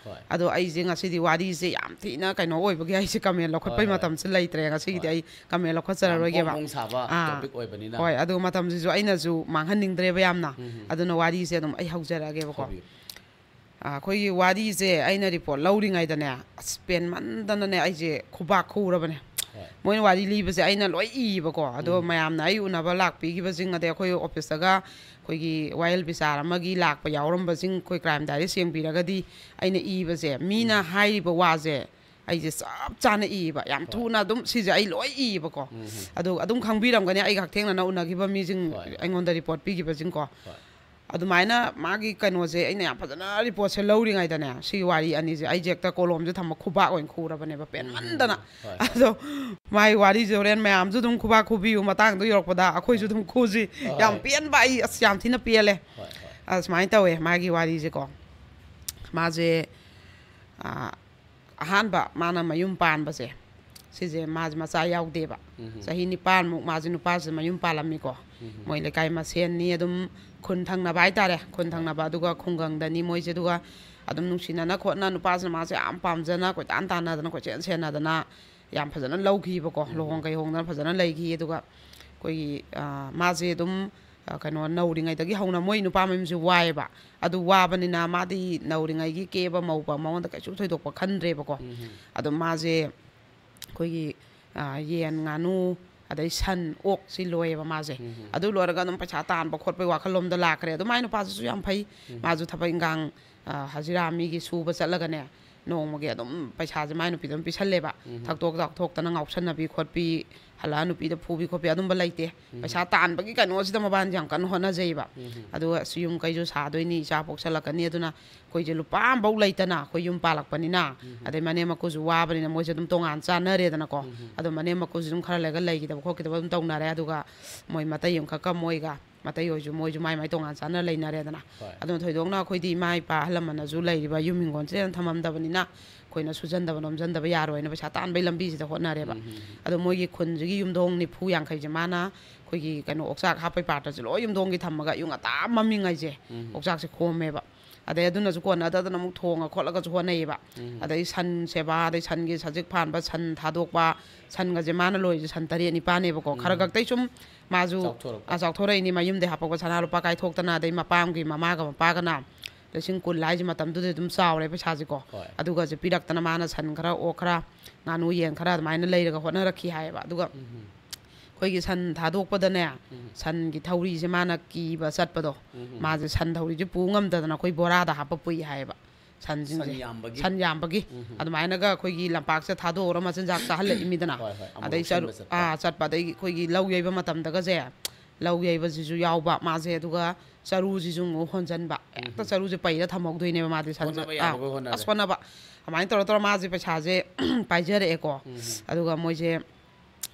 ꯍꯣꯏ꯫ ꯑꯗꯣ ꯑꯩꯁꯦ ꯉꯁꯤꯗꯤ ꯋꯥꯔꯤꯁꯦ ꯌꯥꯝ ꯊꯤꯅ ꯀꯩꯅꯣ ꯑꯣꯏꯕꯒꯤ ꯑꯩꯁꯦ ꯀꯃꯦꯟ ꯂꯧꯈꯠꯄꯩ ꯍꯣꯏ, ꯍꯣꯏ꯫ ꯃꯇꯝꯁꯦ ꯂꯩꯇ꯭ꯔꯦ꯫ ꯉꯁꯤꯒꯤꯗꯤ ꯌꯥꯝ ꯑꯩ ꯀꯃꯦꯟ ꯂꯧꯈꯠꯆꯔꯔꯣꯏꯒꯦꯕ꯫ ꯐꯣꯡ ꯐꯣꯡ ꯁꯥꯕ ꯑꯥ꯫ ꯇꯣꯄꯤꯛ ꯑꯣꯏꯕꯅꯤꯅ꯫ ꯍꯣꯏ, ꯑꯗꯨ ꯃꯇꯝꯁꯤꯁꯨ ꯑꯩꯅꯁꯨ ꯃꯥꯡꯍꯟꯅꯤꯡꯗ꯭ꯔꯦꯕ ꯌꯥꯝꯅ꯫ ꯎꯝ, ꯎꯝ꯫ ꯑꯗꯨꯅ ꯋꯥꯔꯤꯁꯦ ꯑꯗꯨꯝ ꯑꯩ ꯍꯧꯖꯔꯛꯑꯒꯦꯕꯀꯣ꯫ ꯍꯧꯕꯤꯌꯨ꯫ ꯑꯥ, ꯑꯩꯈꯣꯏꯒꯤ ꯋꯥꯔꯤꯁꯦ ꯑꯩꯅ ꯔꯤꯄꯣꯔꯠ ꯂꯧꯔꯤꯉꯩꯗꯅꯦ, ꯑꯁ, ꯄꯦꯟꯃꯟꯗꯅꯅꯦ ꯑꯩꯁꯦ ꯈꯨꯕꯥꯛ ꯈꯨꯔꯕꯅꯦ꯫ ꯍꯣꯏ꯫ ꯃꯣꯏꯅ ꯋꯥꯔꯤ ꯂꯤꯕꯁꯦ ꯑꯩꯅ ꯂꯣꯏ ꯏꯌꯦꯕꯀꯣ꯫ ꯑꯗꯣ ꯎꯝ꯫ ꯃꯌꯥꯝꯅ ꯑꯩ ꯎꯅꯕ ꯂꯥꯛꯄꯤꯈꯤꯕꯁꯤꯡ, ꯑꯗꯩ ꯑꯩꯈꯣꯏ ꯑꯣꯐꯤꯁꯇꯒ ꯑꯩꯈꯣꯏꯒꯤ ꯋꯥꯌꯦꯜ ꯕꯤꯆꯥꯔ ꯑꯃꯒꯤ ꯂꯥꯛꯄ ꯌꯥꯎꯔꯝꯕꯁꯤꯡ, ꯑꯩꯈꯣꯏ ꯀ꯭ꯔꯥꯏꯝ ꯗꯥꯏꯔꯤꯁ ꯌꯦꯡꯕꯤꯔꯒꯗꯤ, ꯑꯩꯅ ꯏꯕꯁꯦ, ꯃꯤꯅ ꯎꯝ꯫ ꯍꯥꯏꯔꯤꯕ ꯋꯥꯁꯦ ꯑꯩꯁꯦ ꯆꯞ ꯆꯥꯅ ꯏꯌꯦꯕ꯫ ꯌꯥꯝ ꯍꯣꯏ꯫ ꯊꯨꯅ ꯑꯗꯨꯝ ꯁꯤꯁꯦ ꯑꯩ ꯂꯣꯏ ꯏꯌꯦꯕꯀꯣ꯫ ꯎꯝ, ꯎꯝ꯫ ꯑꯗꯨ ꯑꯗꯨꯝ ꯈꯪꯕꯤꯔꯝꯒꯅꯤ, ꯑꯩꯒ ꯍꯛꯊꯦꯡꯅꯅ ꯎꯅꯈꯤꯕ ꯃꯤꯁꯤꯡ, ꯍꯣꯏ, ꯍꯣꯏ꯫ ꯑꯩꯉꯣꯟꯗ ꯔꯤꯄꯣꯔꯠ ꯄꯤꯈꯤꯕꯁꯤꯡꯀꯣ꯫ ꯍꯣꯏ꯫ ꯑꯗꯨꯃꯥꯏꯅ ꯃꯥꯒꯤ ꯀꯩꯅꯣꯁꯦ ꯑꯩꯅ ꯌꯥꯝ ꯐꯖꯅ ꯔꯤꯄꯣꯔꯠꯁꯦ ꯂꯧꯔꯤꯉꯩꯗꯅꯦ, ꯁꯤꯒꯤ ꯋꯥꯔꯤ ꯑꯅꯤꯁꯦ ꯑꯩꯁꯦ ꯍꯦꯛꯇ ꯀꯣꯂꯣꯝꯁꯦ ꯊꯝꯃ ꯈꯨꯕꯥꯛ ꯑꯣꯏꯅ ꯈꯨꯔꯕꯅꯦꯕ, ꯄꯦꯟꯃꯟꯗꯅ꯫ ꯎꯝ, ꯎꯝ, ꯎꯝ꯫ ꯍꯣꯏ, ꯍꯣꯏ꯫ ꯑꯗꯣ ꯃꯥꯒꯤ ꯋꯥꯔꯤꯁꯦ ꯍꯣꯔꯦꯟ ꯃꯌꯥꯝꯁꯨ ꯑꯗꯨꯝ ꯈꯨꯕꯥꯛ ꯈꯨꯕꯤꯌꯨ, ꯃꯇꯥꯡꯗꯣ ꯌꯧꯔꯛꯄꯗ ꯑꯩꯈꯣꯏꯁꯨ ꯑꯗꯨꯝ ꯈꯨꯁꯤ꯫ ꯍꯣꯏ꯫ ꯌꯥꯝ ꯄꯦꯟꯕ, ꯑꯩ ꯑꯁ ꯌꯥꯝ ꯊꯤꯅ ꯄꯦꯜꯂꯦ꯫ ꯍꯣꯏ, ꯍꯣꯏ꯫ ꯑꯁꯨꯃꯥꯏꯅ ꯇꯧꯋꯦ ꯃꯥꯒꯤ ꯋꯥꯔꯤꯁꯦꯀꯣ꯫ ꯃꯥꯁꯦ, ꯑ, ꯑꯍꯥꯟꯕ ꯃꯥꯅ ꯃꯌꯨꯝ ꯄꯥꯟꯕꯁꯦ, ꯁꯤꯁꯦ ꯃꯥꯁꯦ ꯃꯆꯥ ꯌꯥꯎꯗꯦꯕ꯫ ꯆꯍꯤ ꯅꯤꯄꯥꯟꯃꯨꯛ ꯃꯥꯁꯦ ꯅꯨꯄꯥꯁꯤꯗ ꯃꯌꯨꯝ ꯄꯥꯜꯂꯝꯃꯤꯀꯣ꯫ ꯃꯣꯏ ꯂꯩꯀꯥꯏ ꯃꯁꯦꯟꯅꯤ, ꯑꯗꯨꯝ ꯈꯨꯟ ꯊꯪꯅꯕ ꯍꯥꯏꯇꯥꯔꯦ, ꯈꯨꯟ ꯊꯪꯅꯕ, ꯑꯗꯨꯒ ꯈꯨꯡꯒꯪꯗꯅꯤ ꯃꯣꯏꯁꯦ꯫ ꯑꯗꯨꯒ ꯑꯗꯨꯝ ꯅꯨꯡꯁꯤꯅꯅ ꯈꯣꯠꯅ ꯅꯨꯄꯥꯁꯤꯅ ꯃꯥꯁꯦ ꯌꯥꯝ ꯄꯥꯝꯖꯅ ꯀꯣꯏꯇꯥꯟ ꯇꯥꯟꯅꯗꯅ ꯀꯣꯏꯆꯦꯟ ꯁꯦꯟꯅꯗꯅ ꯌꯥꯝ ꯐꯖꯅ ꯂꯧꯈꯤꯕꯀꯣ꯫ ꯂꯨꯍꯣꯡ ꯀꯩꯍꯣꯡꯗꯅ ꯐꯖꯅ ꯂꯩꯈꯤ꯫ ꯑꯗꯨꯒ ꯑꯩꯈꯣꯏꯒꯤ, ꯑ, ꯃꯥꯁꯦ ꯑꯗꯨꯝ, ꯑ, ꯀꯩꯅꯣ, ꯅꯧꯔꯤꯉꯩꯗꯒꯤ ꯍꯧꯅ ꯃꯣꯏ ꯅꯨꯄꯥ ꯃꯌꯨꯝꯁꯦ ꯋꯥꯏꯑꯦꯕ꯫ ꯑꯗꯨ ꯋꯥꯕꯅꯤꯅ ꯃꯥꯗꯤ ꯅꯧꯔꯤꯉꯩꯒꯤ ꯀꯦꯕ ꯃꯧꯕ ꯃꯉꯣꯟꯗ ꯀꯩꯁꯨ ꯊꯣꯏꯗꯣꯛꯄ ꯈꯟꯗ꯭ꯔꯦꯕꯀꯣ꯫ ꯑꯗꯨꯝ ꯃꯥꯁꯦ ꯑꯩꯈꯣꯏꯒꯤ, ꯑ, ꯌꯦꯟ, ꯉꯥꯅꯨ, ꯑꯗꯩ ꯁꯟ, ꯑꯣꯛꯁꯤ ꯂꯣꯏꯌꯦꯕ ꯃꯥꯁꯦ꯫ ꯑꯗꯨ ꯂꯣꯏꯔꯒ ꯑꯗꯨꯝ ꯄꯩꯁꯥ ꯇꯥꯟꯕ ꯈꯣꯠꯄꯒꯤ ꯋꯥꯈꯜꯂꯣꯝꯗ ꯂꯥꯛꯈ꯭ꯔꯦ꯫ ꯑꯗꯨ ꯃꯥꯏ ꯅꯨꯄꯥꯁꯤꯁꯨ ꯌꯥꯝ ꯐꯩ꯫ ꯃꯥꯁꯨ ꯊꯕꯛ ꯏꯟꯈꯥꯡ, ꯑ, ꯍꯖꯤꯔꯥ ꯃꯤꯒꯤ ꯁꯨꯕ ꯆꯠꯂꯒꯅꯦ, ꯅꯣꯡꯃꯒꯤ ꯑꯗꯨꯝ ꯄꯩꯁꯥꯁꯦ ꯃꯥꯏ ꯅꯨꯄꯤꯗ ꯑꯗꯨꯝ ꯄꯤꯁꯜꯂꯦꯕ꯫ ꯊꯛꯇꯣꯛ ꯆꯥꯊꯣꯛꯇꯅ ꯉꯥꯎꯁꯟꯅꯕꯤ ꯈꯣꯠꯄꯤ, ꯍꯜꯂꯛꯑ ꯅꯨꯄꯤꯗ ꯐꯨꯕꯤ ꯈꯣꯠꯄꯤ ꯑꯗꯨꯝꯕ ꯂꯩꯇꯦ꯫ ꯄꯩꯁꯥ ꯇꯥꯟꯕꯒꯤ ꯀꯩꯅꯣꯁꯤꯗ ꯃꯕꯥꯅꯤꯁꯦ ꯌꯥꯝ ꯀꯟꯅ ꯍꯣꯠꯅꯖꯩꯕ꯫ ꯑꯗꯨꯒ ꯑꯁ, ꯌꯨꯝ ꯀꯩꯁꯨ ꯁꯥꯗꯣꯏꯅꯤ, ꯏꯆꯥ ꯄꯣꯛꯁꯜꯂꯛꯀꯅꯤ, ꯑꯗꯨꯅ ꯑꯩꯈꯣꯏꯁꯦ ꯂꯨꯄꯥ ꯑꯃꯐꯧ ꯂꯩꯇꯅ ꯑꯩꯈꯣꯏ ꯌꯨꯝ ꯄꯥꯜꯂꯛꯄꯅꯤꯅ, ꯑꯗꯩ ꯃꯅꯦꯝ ꯃꯀꯨꯁꯨ ꯋꯥꯕꯅꯤꯅ ꯃꯣꯏꯁꯦ ꯑꯗꯨꯝ ꯇꯣꯉꯥꯟ ꯆꯥꯟꯅꯔꯦꯗꯅꯀꯣ꯫ ꯑꯗꯣ ꯃꯅꯦꯝ ꯃꯀꯨꯁꯨ ꯑꯗꯨꯝ ꯈꯔ ꯂꯩꯔꯒ ꯂꯩꯈꯤꯗꯕ ꯈꯣꯠꯈꯤꯗꯕ ꯑꯗꯨꯝ ꯇꯧꯅꯔꯦ꯫ ꯑꯗꯨꯒ ꯃꯣꯏ ꯃꯇꯩ ꯑꯃꯈꯛꯀ ꯃꯣꯏꯒ, ꯃꯇꯩ ꯍꯣꯏꯁꯨ ꯃꯣꯏꯁꯨ ꯃꯥꯏ ꯃꯥꯏ ꯇꯣꯉꯥꯟ ꯆꯥꯟꯅ ꯂꯩꯅꯔꯦꯗꯅ꯫ ꯑꯗꯨꯅ ꯊꯣꯏꯗꯣꯛꯅ ꯑꯩꯈꯣꯏꯗꯤ ꯏꯃꯥ ꯏꯄꯥ ꯑꯍꯜ ꯂꯃꯟꯅꯁꯨ ꯂꯩꯔꯤꯕ ꯌꯨꯝ ꯍꯤꯡꯒꯣꯜꯁꯤꯗ ꯊꯝꯃꯝꯗꯕꯅꯤꯅ ꯑꯩꯈꯣꯏꯅ ꯁꯨꯖꯟꯗꯕ ꯅꯣꯝꯖꯟꯗꯕ ꯌꯥꯔꯣꯏꯅ ꯄꯩꯁꯥ ꯇꯥꯟꯕꯒꯤ ꯂꯝꯕꯤꯁꯤꯗ ꯍꯣꯠꯅꯔꯦꯕ꯫ ꯑꯗꯣ ꯃꯣꯏꯒꯤ ꯈꯨꯟꯁꯤꯒꯤ ꯌꯨꯝꯊꯣꯡ ꯅꯤꯐꯨ ꯌꯥꯡꯈꯩꯁꯦ ꯃꯥꯅ ꯑꯩꯈꯣꯏꯒꯤ ꯀꯩꯅꯣ ꯑꯣꯛꯆꯥꯛ ꯍꯥꯞꯄꯩ ꯄꯥꯔꯇꯁꯦ ꯂꯣꯏ ꯌꯨꯝꯊꯣꯡꯒꯤ ꯊꯝꯃꯒ ꯑꯌꯨꯛ ꯉꯟꯇꯥ ꯃꯝꯃꯤꯉꯩꯁꯦ ꯑꯣꯛꯆꯥꯛꯁꯦ ꯈꯣꯝꯃꯦꯕ꯫ ꯑꯗꯩ ꯑꯗꯨꯅꯁꯨ ꯀꯣꯟꯅꯗꯗꯅ ꯑꯃꯨꯛ ꯊꯣꯡꯉ ꯈꯣꯠꯂꯒꯁꯨ ꯍꯣꯠꯅꯩꯌꯦꯕ꯫ ꯑꯗꯩ ꯁꯟ ꯁꯦꯕꯥ, ꯑꯗꯩ ꯁꯟꯒꯤ ꯁꯖꯤꯛ ꯐꯥꯟꯕ, ꯁꯟ ꯊꯥꯗꯣꯛꯄ, ꯁꯟꯒꯁꯦ ꯃꯥꯅ ꯂꯣꯏꯔꯤꯁꯦ ꯁꯟ ꯇꯔꯦꯠ ꯅꯤꯄꯥꯟꯅꯦꯕꯀꯣ꯫ ꯈꯔ ꯈꯛꯇꯩ ꯁꯨꯝ ꯃꯥꯁꯨ, ꯆꯥꯎꯊꯣꯔꯛꯄ꯫ ꯑ, ꯆꯥꯎꯊꯣꯔꯛꯏꯅꯤ, ꯃꯌꯨꯝꯗꯩ ꯍꯥꯞꯄꯛꯄ ꯁꯅꯥ ꯂꯨꯄꯥ ꯀꯥꯏꯊꯣꯛꯇꯅ, ꯑꯗꯩ ꯃꯄꯥꯝꯒꯤ ꯃꯃꯥꯒ ꯃꯄꯥꯒꯅ ꯂꯤꯁꯤꯡ ꯀꯨꯟ ꯍꯥꯏꯁꯦ ꯃꯇꯝꯗꯨꯗ ꯑꯗꯨꯝ ꯆꯥꯎꯔꯦ ꯄꯩꯁꯥꯁꯦꯀꯣ꯫ ꯑꯗꯨꯒꯁꯦ ꯄꯤꯔꯛꯇꯅ ꯃꯥꯅ ꯁꯟ ꯈꯔ, ꯑꯣꯛ ꯈꯔ, ꯉꯥꯅꯨ ꯌꯦꯟ ꯈꯔ ꯑꯗꯨꯃꯥꯏꯅ ꯂꯩꯔꯒ ꯍꯣꯠꯅꯔꯛꯈꯤ ꯍꯥꯏꯌꯦꯕ꯫ ꯑꯗꯨꯒ ꯑꯩꯈꯣꯏꯒꯤ ꯁꯟ ꯊꯥꯗꯣꯛꯄꯗꯅꯦ, ꯁꯟꯒꯤ ꯊꯧꯔꯤꯁꯦ ꯃꯥꯅ ꯀꯤꯕ ꯆꯠꯄꯗꯣ, ꯃꯥꯁꯦ ꯁꯟ ꯊꯧꯔꯤꯁꯦ ꯄꯨ ꯉꯝꯗꯗꯅ ꯑꯩꯈꯣꯏ ꯕꯣꯔꯥꯗ ꯍꯥꯞꯄ ꯄꯨꯏ ꯍꯥꯏꯌꯦꯕ꯫ ꯁꯟꯁꯤꯡꯁꯦ꯫ ꯁꯟ ꯌꯥꯝꯕꯒꯤ꯫ ꯁꯟ ꯌꯥꯝꯕꯒꯤ꯫ ꯑꯗꯨꯃꯥꯏꯅꯒ ꯑꯩꯈꯣꯏꯒꯤ ꯂꯝꯄꯥꯛꯁꯦ ꯊꯥꯗꯣꯛꯎꯔ ꯃꯆꯤꯟꯖꯥꯛ ꯆꯥꯍꯜꯂꯛꯏꯃꯤꯗꯅ꯫ ꯍꯣꯏ, ꯍꯣꯏ꯫ ꯑꯃꯨꯛ ꯑꯗꯩ ꯆꯔꯨ-, ꯂꯧꯁꯤꯟꯕ ꯆꯠꯄ꯫ ꯑꯥ, ꯆꯠꯄ꯫ ꯑꯗꯩ ꯑꯩꯈꯣꯏꯒꯤ ꯂꯧ ꯌꯩꯕ ꯃꯇꯝꯗꯒꯁꯦ, ꯂꯧ ꯌꯩꯕꯁꯤꯁꯨ ꯌꯥꯎꯕ ꯃꯥꯁꯦ꯫ ꯑꯗꯨꯒ ꯆꯔꯨꯁꯤꯁꯨ ꯑꯃꯨꯛ ꯍꯣꯟꯖꯟꯕ꯫ ꯍꯦꯛꯇ ꯆꯔꯨꯁꯦ ꯄꯩꯔ ꯊꯝꯍꯧꯗꯣꯏꯅꯦꯕ ꯃꯥꯗꯤ ꯁꯟꯁꯦ꯫ ꯍꯣꯠꯅꯕ ꯑꯥ, ꯌꯥꯕꯈꯩ ꯍꯣꯠꯅꯔꯦ꯫ ꯑꯁ, ꯍꯣꯠꯅꯕ꯫ ꯑꯗꯨꯃꯥꯏꯅ ꯇꯧꯔ ꯇꯧꯔ ꯃꯥꯁꯦ ꯄꯩꯁꯥꯁꯦ ꯄꯥꯏꯖꯔꯛꯑꯦꯀꯣ꯫ ꯑꯗꯨꯒ ꯃꯣꯏꯁꯦ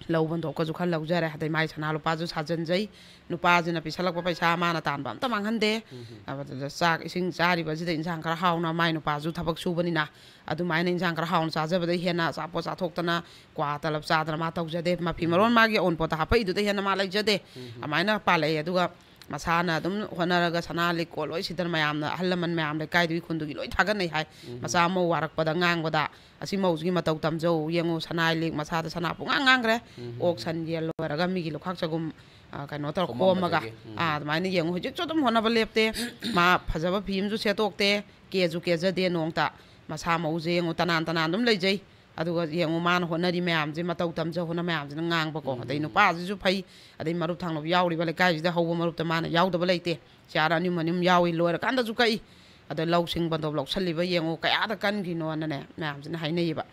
ꯂꯧ ꯕꯟꯗꯣꯛꯀꯁꯨ ꯈꯔ ꯂꯧꯖꯔꯦ꯫ ꯑꯗꯩ ꯃꯥꯏ ꯁꯅꯥ ꯂꯨꯄꯥꯁꯨ ꯁꯥꯖꯟꯖꯩ꯫ ꯅꯨꯄꯥꯁꯤꯅ ꯄꯤꯁꯜꯂꯛꯄ ꯄꯩꯁꯥ ꯃꯥꯅ ꯇꯥꯟꯕ ꯑꯝꯇ ꯃꯥꯡꯍꯟꯗꯦ꯫ ꯑꯗꯨꯗ ꯆꯥꯛ ꯏꯁꯤꯡ ꯆꯥꯔꯤꯕꯁꯤꯗ ꯏꯟꯁꯥꯡ ꯈꯔ ꯍꯥꯎꯅ, ꯃꯥꯏ ꯅꯨꯄꯥꯁꯨ ꯊꯕꯛ ꯁꯨꯕꯅꯤꯅ, ꯑꯗꯨꯃꯥꯏꯅ ꯏꯟꯁꯥꯡ ꯈꯔ ꯍꯥꯎꯅ ꯆꯥꯖꯕꯗꯩ ꯍꯦꯟꯅ ꯑꯆꯥꯄꯣꯠ ꯆꯥꯊꯣꯛꯇꯅ, ꯀ꯭ꯋꯥ ꯇꯂꯞ ꯆꯥꯗꯅ ꯃꯥ ꯇꯧꯖꯗꯦ꯫ ꯃꯐꯤ ꯃꯔꯣꯟ ꯃꯥꯒꯤ ꯑꯎꯟꯄꯣꯠꯇ ꯍꯥꯞꯄꯛꯏꯗꯨꯗꯩ ꯍꯦꯟꯅ ꯃꯥ ꯂꯩꯖꯗꯦ꯫ ꯑꯗꯨꯃꯥꯏꯅ ꯄꯥꯜꯂꯛꯑꯦ꯫ ꯑꯗꯨꯒ ꯃꯁꯥꯅ ꯑꯗꯨꯝ ꯍꯣꯠꯅꯔꯒ ꯁꯅꯥ ꯂꯤꯛ ꯀꯣꯜ ꯂꯣꯏ ꯁꯤꯗꯅ ꯃꯌꯥꯝꯅ, ꯑꯍꯜ ꯂꯃꯟ ꯃꯌꯥꯝ, ꯂꯩꯀꯥꯏꯗꯨꯒꯤ, ꯈꯨꯟꯗꯨꯒꯤ ꯂꯣꯏ ꯊꯥꯒꯠꯅꯩ ꯍꯥꯏ꯫ ꯃꯆꯥ ꯃꯧ ꯋꯥꯔꯛꯄꯗ ꯉꯥꯡꯕꯗ, "ꯑꯁꯤ ꯃꯧꯁꯤꯒꯤ ꯃꯇꯧ ꯇꯝꯖꯧ, ꯌꯦꯡꯉꯨ, ꯁꯅꯥ ꯂꯤꯛ ꯃꯁꯥꯗ ꯁꯅꯥ ꯄꯨꯡꯉꯥꯡ ꯉꯥꯡꯈ꯭ꯔꯦ꯫ ꯑꯣꯛ ꯁꯟ ꯌꯦꯟ ꯂꯣꯏꯔꯒ ꯃꯤꯒꯤ ꯂꯨꯈꯥꯛ ꯆꯒꯨꯝ, ꯑ, ꯀꯩꯅꯣ ꯇꯧꯔ ꯈꯣꯝꯃꯒ, ꯈꯣꯝꯃꯝꯕꯗꯒꯤ, ꯎꯝ꯫ ꯑ, ꯑꯗꯨꯃꯥꯏꯅ ꯌꯦꯡꯉꯨ, ꯍꯧꯖꯤꯛꯁꯨ ꯑꯗꯨꯝ ꯍꯣꯠꯅꯕ ꯂꯦꯞꯇꯦ꯫ ꯃꯥ ꯐꯖꯕ ꯐꯤ ꯑꯃꯁꯨ ꯁꯦꯠꯇꯣꯛꯇꯦ, ꯀꯦꯁꯨ ꯀꯦꯖꯗꯦ ꯅꯣꯡꯇ꯫ ꯃꯁꯥ ꯃꯎꯁꯦ ꯌꯦꯡꯉꯨ, ꯇꯅꯥꯟ ꯇꯅꯥꯟ ꯑꯗꯨꯝ ꯂꯩꯖꯩ꯫ ꯑꯗꯨꯒ ꯌꯦꯡꯉꯨ, ꯃꯥꯅ ꯍꯣꯠꯅꯔꯤ ꯃꯌꯥꯝꯁꯦ, ꯃꯇꯧ ꯇꯝꯖ ꯍꯣꯠꯅ ꯃꯌꯥꯝꯁꯤꯅ ꯉꯥꯡꯕꯀꯣ꯫ ꯑꯗꯩ ꯅꯨꯄꯥꯁꯤꯁꯨ ꯐꯩ, ꯑꯗꯩ ꯃꯔꯨꯞ ꯊꯪꯅꯕ ꯌꯥꯎꯔꯤꯕ ꯂꯩꯀꯥꯏꯁꯤꯗ ꯍꯧꯕ ꯃꯔꯨꯞꯇ ꯃꯥꯅ ꯌꯥꯎꯗꯕ ꯂꯩꯇꯦ꯫ ꯁꯤꯌꯥꯔ ꯑꯅꯤꯍꯨꯝ ꯑꯅꯤꯍꯨꯝ ꯌꯥꯎꯏ, ꯂꯣꯏꯔꯀꯥꯟꯗꯁꯨ ꯀꯛꯏ꯫ ꯑꯗꯣ ꯂꯧꯁꯤꯡ ꯕꯟꯗꯣꯞ ꯂꯧꯁꯜꯂꯤꯕ ꯌꯦꯡꯉꯨ, ꯀꯌꯥꯗ ꯀꯟꯈꯤꯅꯣꯅꯅꯦ ꯃꯌꯥꯝꯁꯤꯅ ꯍꯥꯏꯅꯩꯌꯦꯕ꯫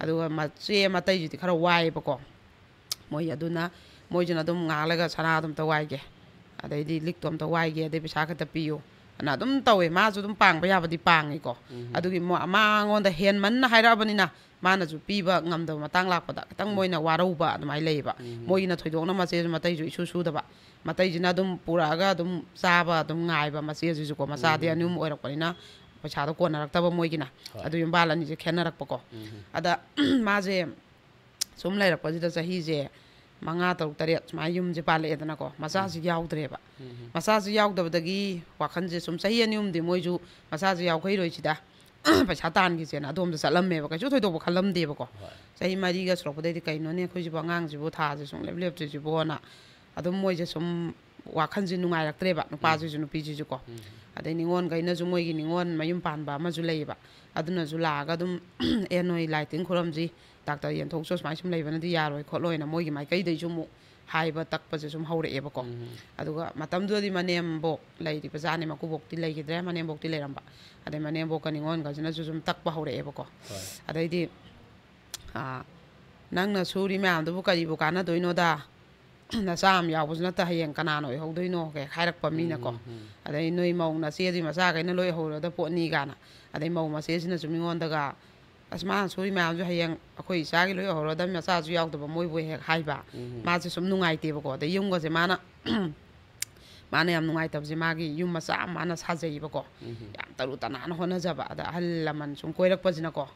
ꯑꯗꯨꯒ ꯃꯆꯦ ꯃꯇꯩꯁꯤꯗꯤ ꯈꯔ ꯋꯥꯏꯌꯦꯕꯀꯣ꯫ ꯃꯣꯏ ꯑꯗꯨꯅ, ꯃꯣꯏꯁꯤꯅ ꯑꯗꯨꯝ ꯉꯥꯜꯂꯒ ꯁꯅꯥꯗꯣ ꯑꯝꯇ ꯋꯥꯏꯒꯦ, ꯑꯗꯩꯗꯤ ꯂꯤꯛꯇꯣ ꯑꯝꯇ ꯋꯥꯏꯒꯦ, ꯑꯗꯩ ꯄꯩꯁꯥ ꯈꯛꯇ ꯄꯤꯌꯨ ꯑꯅ ꯑꯗꯨꯝ ꯇꯧꯋꯦ꯫ ꯃꯥꯁꯨ ꯑꯗꯨꯝ ꯄꯥꯡꯕ ꯌꯥꯕꯗꯤ ꯄꯥꯡꯉꯤꯀꯣ꯫ ꯑꯗꯨꯒꯤ ꯃꯣ-, ꯃꯉꯣꯟꯗ ꯍꯦꯟꯃꯟꯅ ꯍꯥꯏꯔꯛꯑꯕꯅꯤꯅ, ꯃꯥꯅꯁꯨ ꯄꯤꯕ ꯉꯝꯗꯕ ꯃꯇꯥꯡ ꯂꯥꯛꯄꯗ ꯈꯤꯇꯪ ꯃꯣꯏꯅ ꯋꯥꯔꯧꯕ ꯑꯗꯨꯃꯥꯏꯅ ꯂꯩꯌꯦꯕ꯫ ꯃꯣꯏꯒꯤꯅ ꯊꯣꯏꯗꯣꯛꯅ ꯃꯆꯦꯁꯨ ꯃꯇꯩꯁꯨ ꯏꯁꯨ ꯁꯨꯗꯕ, ꯃꯇꯩꯁꯤꯅ ꯑꯗꯨꯝ ꯄꯨꯔꯛꯑꯒ ꯑꯗꯨꯝ ꯆꯥꯕ, ꯑꯗꯨꯝ ꯉꯥꯏꯕ꯫ ꯃꯆꯦꯁꯤꯁꯨꯀꯣ, ꯃꯆꯥꯗꯤ ꯑꯅꯤ ꯑꯍꯨꯝ ꯑꯣꯏꯔꯛꯄꯅꯤꯅ ꯄꯩꯁꯥꯗꯣ ꯀꯣꯟꯅꯔꯛꯇꯕ ꯃꯣꯏꯒꯤꯅ꯫ ꯍꯣꯏ꯫ ꯑꯗꯨ ꯌꯨꯝꯕꯥꯜ ꯑꯅꯤꯁꯦ ꯈꯦꯠꯅꯔꯛꯄꯀꯣ꯫ ꯑꯗ ꯃꯥꯁꯦ ꯁꯨꯝ ꯂꯩꯔꯛꯄꯁꯤꯗ ꯆꯍꯤꯁꯦ ꯃꯉꯥ, ꯇꯔꯨꯛ, ꯇꯔꯦꯠ ꯁꯨꯃꯥꯏꯅ ꯌꯨꯝꯁꯦ ꯄꯥꯜꯂꯛꯑꯦꯗꯅꯀꯣ꯫ ꯃꯆꯥꯁꯤ ꯌꯥꯎꯗ꯭ꯔꯦꯕ꯫ ꯃꯆꯥꯁꯤ ꯌꯥꯎꯗꯕꯗꯒꯤ ꯋꯥꯈꯜꯁꯦ ꯁꯨꯝ ꯆꯍꯤ ꯑꯅꯤ ꯑꯍꯨꯝꯗꯤ ꯃꯣꯏꯁꯨ ꯃꯆꯥꯁꯤ ꯌꯥꯎꯈꯩꯔꯣꯏꯁꯤꯗ ꯄꯩꯁꯥ ꯇꯥꯟꯈꯤꯁꯦꯅ ꯑꯗꯣꯝꯗ ꯆꯠꯂꯝꯃꯦꯕ꯫ ꯀꯩꯁꯨ ꯊꯣꯏꯗꯣꯛꯄ ꯈꯜꯂꯝꯗꯦꯕꯀꯣ꯫ ꯍꯣꯏ꯫ ꯆꯍꯤ ꯃꯔꯤꯒ ꯁꯨꯔꯛꯄꯗꯩꯗꯤ, "ꯀꯩꯅꯣꯅꯦ, ꯑꯩꯈꯣꯏꯁꯤꯕꯨ ꯑꯉꯥꯡꯁꯤꯕꯨ ꯊꯥꯁꯦ ꯁꯨꯡꯂꯦꯞ ꯂꯦꯞꯇ꯭ꯔꯤꯁꯤꯕꯣꯅ" ꯑꯗꯨꯝ ꯃꯣꯏꯁꯦ ꯁꯨꯝ ꯋꯥꯈꯜꯁꯦ ꯅꯨꯡꯉꯥꯏꯔꯛꯇ꯭ꯔꯦꯕ, ꯅꯨꯄꯥꯁꯤꯁꯨ ꯅꯨꯄꯤꯁꯤꯁꯨꯀꯣ꯫ ꯑꯗꯩ ꯅꯤꯉꯣꯜꯈꯩꯅꯁꯨ, ꯃꯣꯏꯒꯤ ꯅꯤꯉꯣꯜ ꯃꯌꯨꯝ ꯄꯥꯟꯕ ꯑꯃꯁꯨ ꯂꯩꯌꯦꯕ, ꯑꯗꯨꯅꯁꯨ ꯂꯥꯛꯑꯒ ꯑꯗꯨꯝ, "ꯑꯦ, ꯅꯣꯏ ꯂꯥꯏ ꯇꯤꯟ ꯈꯨꯔꯝꯁꯤ, ꯗꯥꯛꯇꯔ ꯌꯦꯟꯊꯣꯛꯁꯨ ꯁꯨꯃꯥꯏꯅ ꯁꯨꯝ ꯂꯩꯕꯅꯗꯤ ꯌꯥꯔꯣꯏ ꯈꯣꯠꯂꯣꯏꯅ" ꯃꯣꯏꯒꯤ ꯃꯥꯏꯀꯩꯗꯩꯁꯨ ꯑꯃꯨꯛ ꯍꯥꯏꯕ ꯇꯛꯄꯁꯦ ꯁꯨꯝ ꯍꯧꯔꯛꯑꯦꯕꯀꯣ꯫ ꯑꯗꯨꯒ ꯃꯇꯝꯗꯨꯗꯗꯤ ꯃꯅꯦꯝꯕꯣꯛ ꯂꯩꯔꯤꯕꯖꯥꯠꯅꯤ, ꯃꯀꯨꯕꯣꯛꯇꯤ ꯂꯩꯈꯤꯗ꯭ꯔꯦ, ꯃꯅꯦꯝꯕꯣꯛꯇꯤ ꯂꯩꯔꯝꯕ꯫ ꯑꯗꯩ ꯃꯅꯦꯝꯕꯣꯛꯀ ꯅꯤꯉꯣꯜꯒꯁꯤꯅꯁꯨ ꯁꯨꯝ ꯇꯛꯄ ꯍꯧꯔꯛꯑꯦꯕꯀꯣ꯫ ꯍꯣꯏ꯫ ꯑꯗꯩꯗꯤ, "ꯑꯥ, ꯅꯪꯅ ꯁꯨꯔꯤ ꯃꯌꯥꯝꯗꯨꯕꯨ ꯀꯔꯤꯕꯨ ꯀꯥꯟꯅꯗꯣꯏꯅꯣꯗ? ꯅꯆꯥ ꯑꯃ ꯌꯥꯎꯕꯁꯨ ꯅꯠꯇ ꯍꯌꯦꯡ ꯀꯅꯥꯅ ꯑꯣꯏꯍꯧꯗꯣꯏꯅꯣ?" ꯀꯩ ꯍꯥꯏꯔꯛꯄ ꯃꯤꯅꯀꯣ꯫ ꯑꯗꯩ, "ꯅꯣꯏ ꯃꯧ ꯅꯆꯦꯗꯤ ꯃꯆꯥꯈꯩꯅ ꯂꯣꯏ ꯍꯧꯔꯗ ꯄꯣꯠꯅꯤ" ꯀꯥꯏꯅ꯫ ꯑꯗꯩ ꯃꯧ ꯃꯆꯦꯁꯤꯅꯁꯨ ꯃꯤꯉꯣꯟꯗꯒ ꯑꯁ, ꯃꯥꯅ ꯁꯨꯔꯤ ꯃꯌꯥꯝꯁꯨ ꯍꯌꯦꯡ ꯑꯩꯈꯣꯏ ꯏꯆꯥꯒꯤ ꯂꯣꯏ ꯌꯧꯍꯧꯔꯗꯕꯅꯤ, ꯃꯆꯥꯁꯨ ꯌꯥꯎꯗꯕ ꯃꯣꯏꯕꯨ ꯍꯦꯛ ꯍꯥꯏꯕ꯫ ꯎꯝ꯫ ꯃꯥꯁꯦ ꯁꯨꯝ ꯅꯨꯡꯉꯥꯏꯇꯦꯕꯀꯣ꯫ ꯑꯗꯩ ꯌꯨꯝꯒꯁꯦ ꯃꯥꯅ ꯃꯥꯅ ꯌꯥꯝ ꯅꯨꯡꯉꯥꯏꯇꯕꯁꯦ, ꯃꯥꯒꯤ ꯌꯨꯝ ꯃꯆꯥ ꯑꯃ ꯃꯥꯅ ꯁꯥꯖꯩꯌꯦꯕꯀꯣ꯫ ꯎꯝ꯫ ꯌꯥꯝ ꯇꯔꯨ ꯇꯅꯥꯟꯅ ꯍꯣꯠꯅꯖꯕ꯫ ꯑꯗ ꯑꯍꯜ ꯂꯃꯟ ꯁꯨꯝ ꯀꯣꯏꯔꯛꯄꯁꯤꯅꯀꯣ,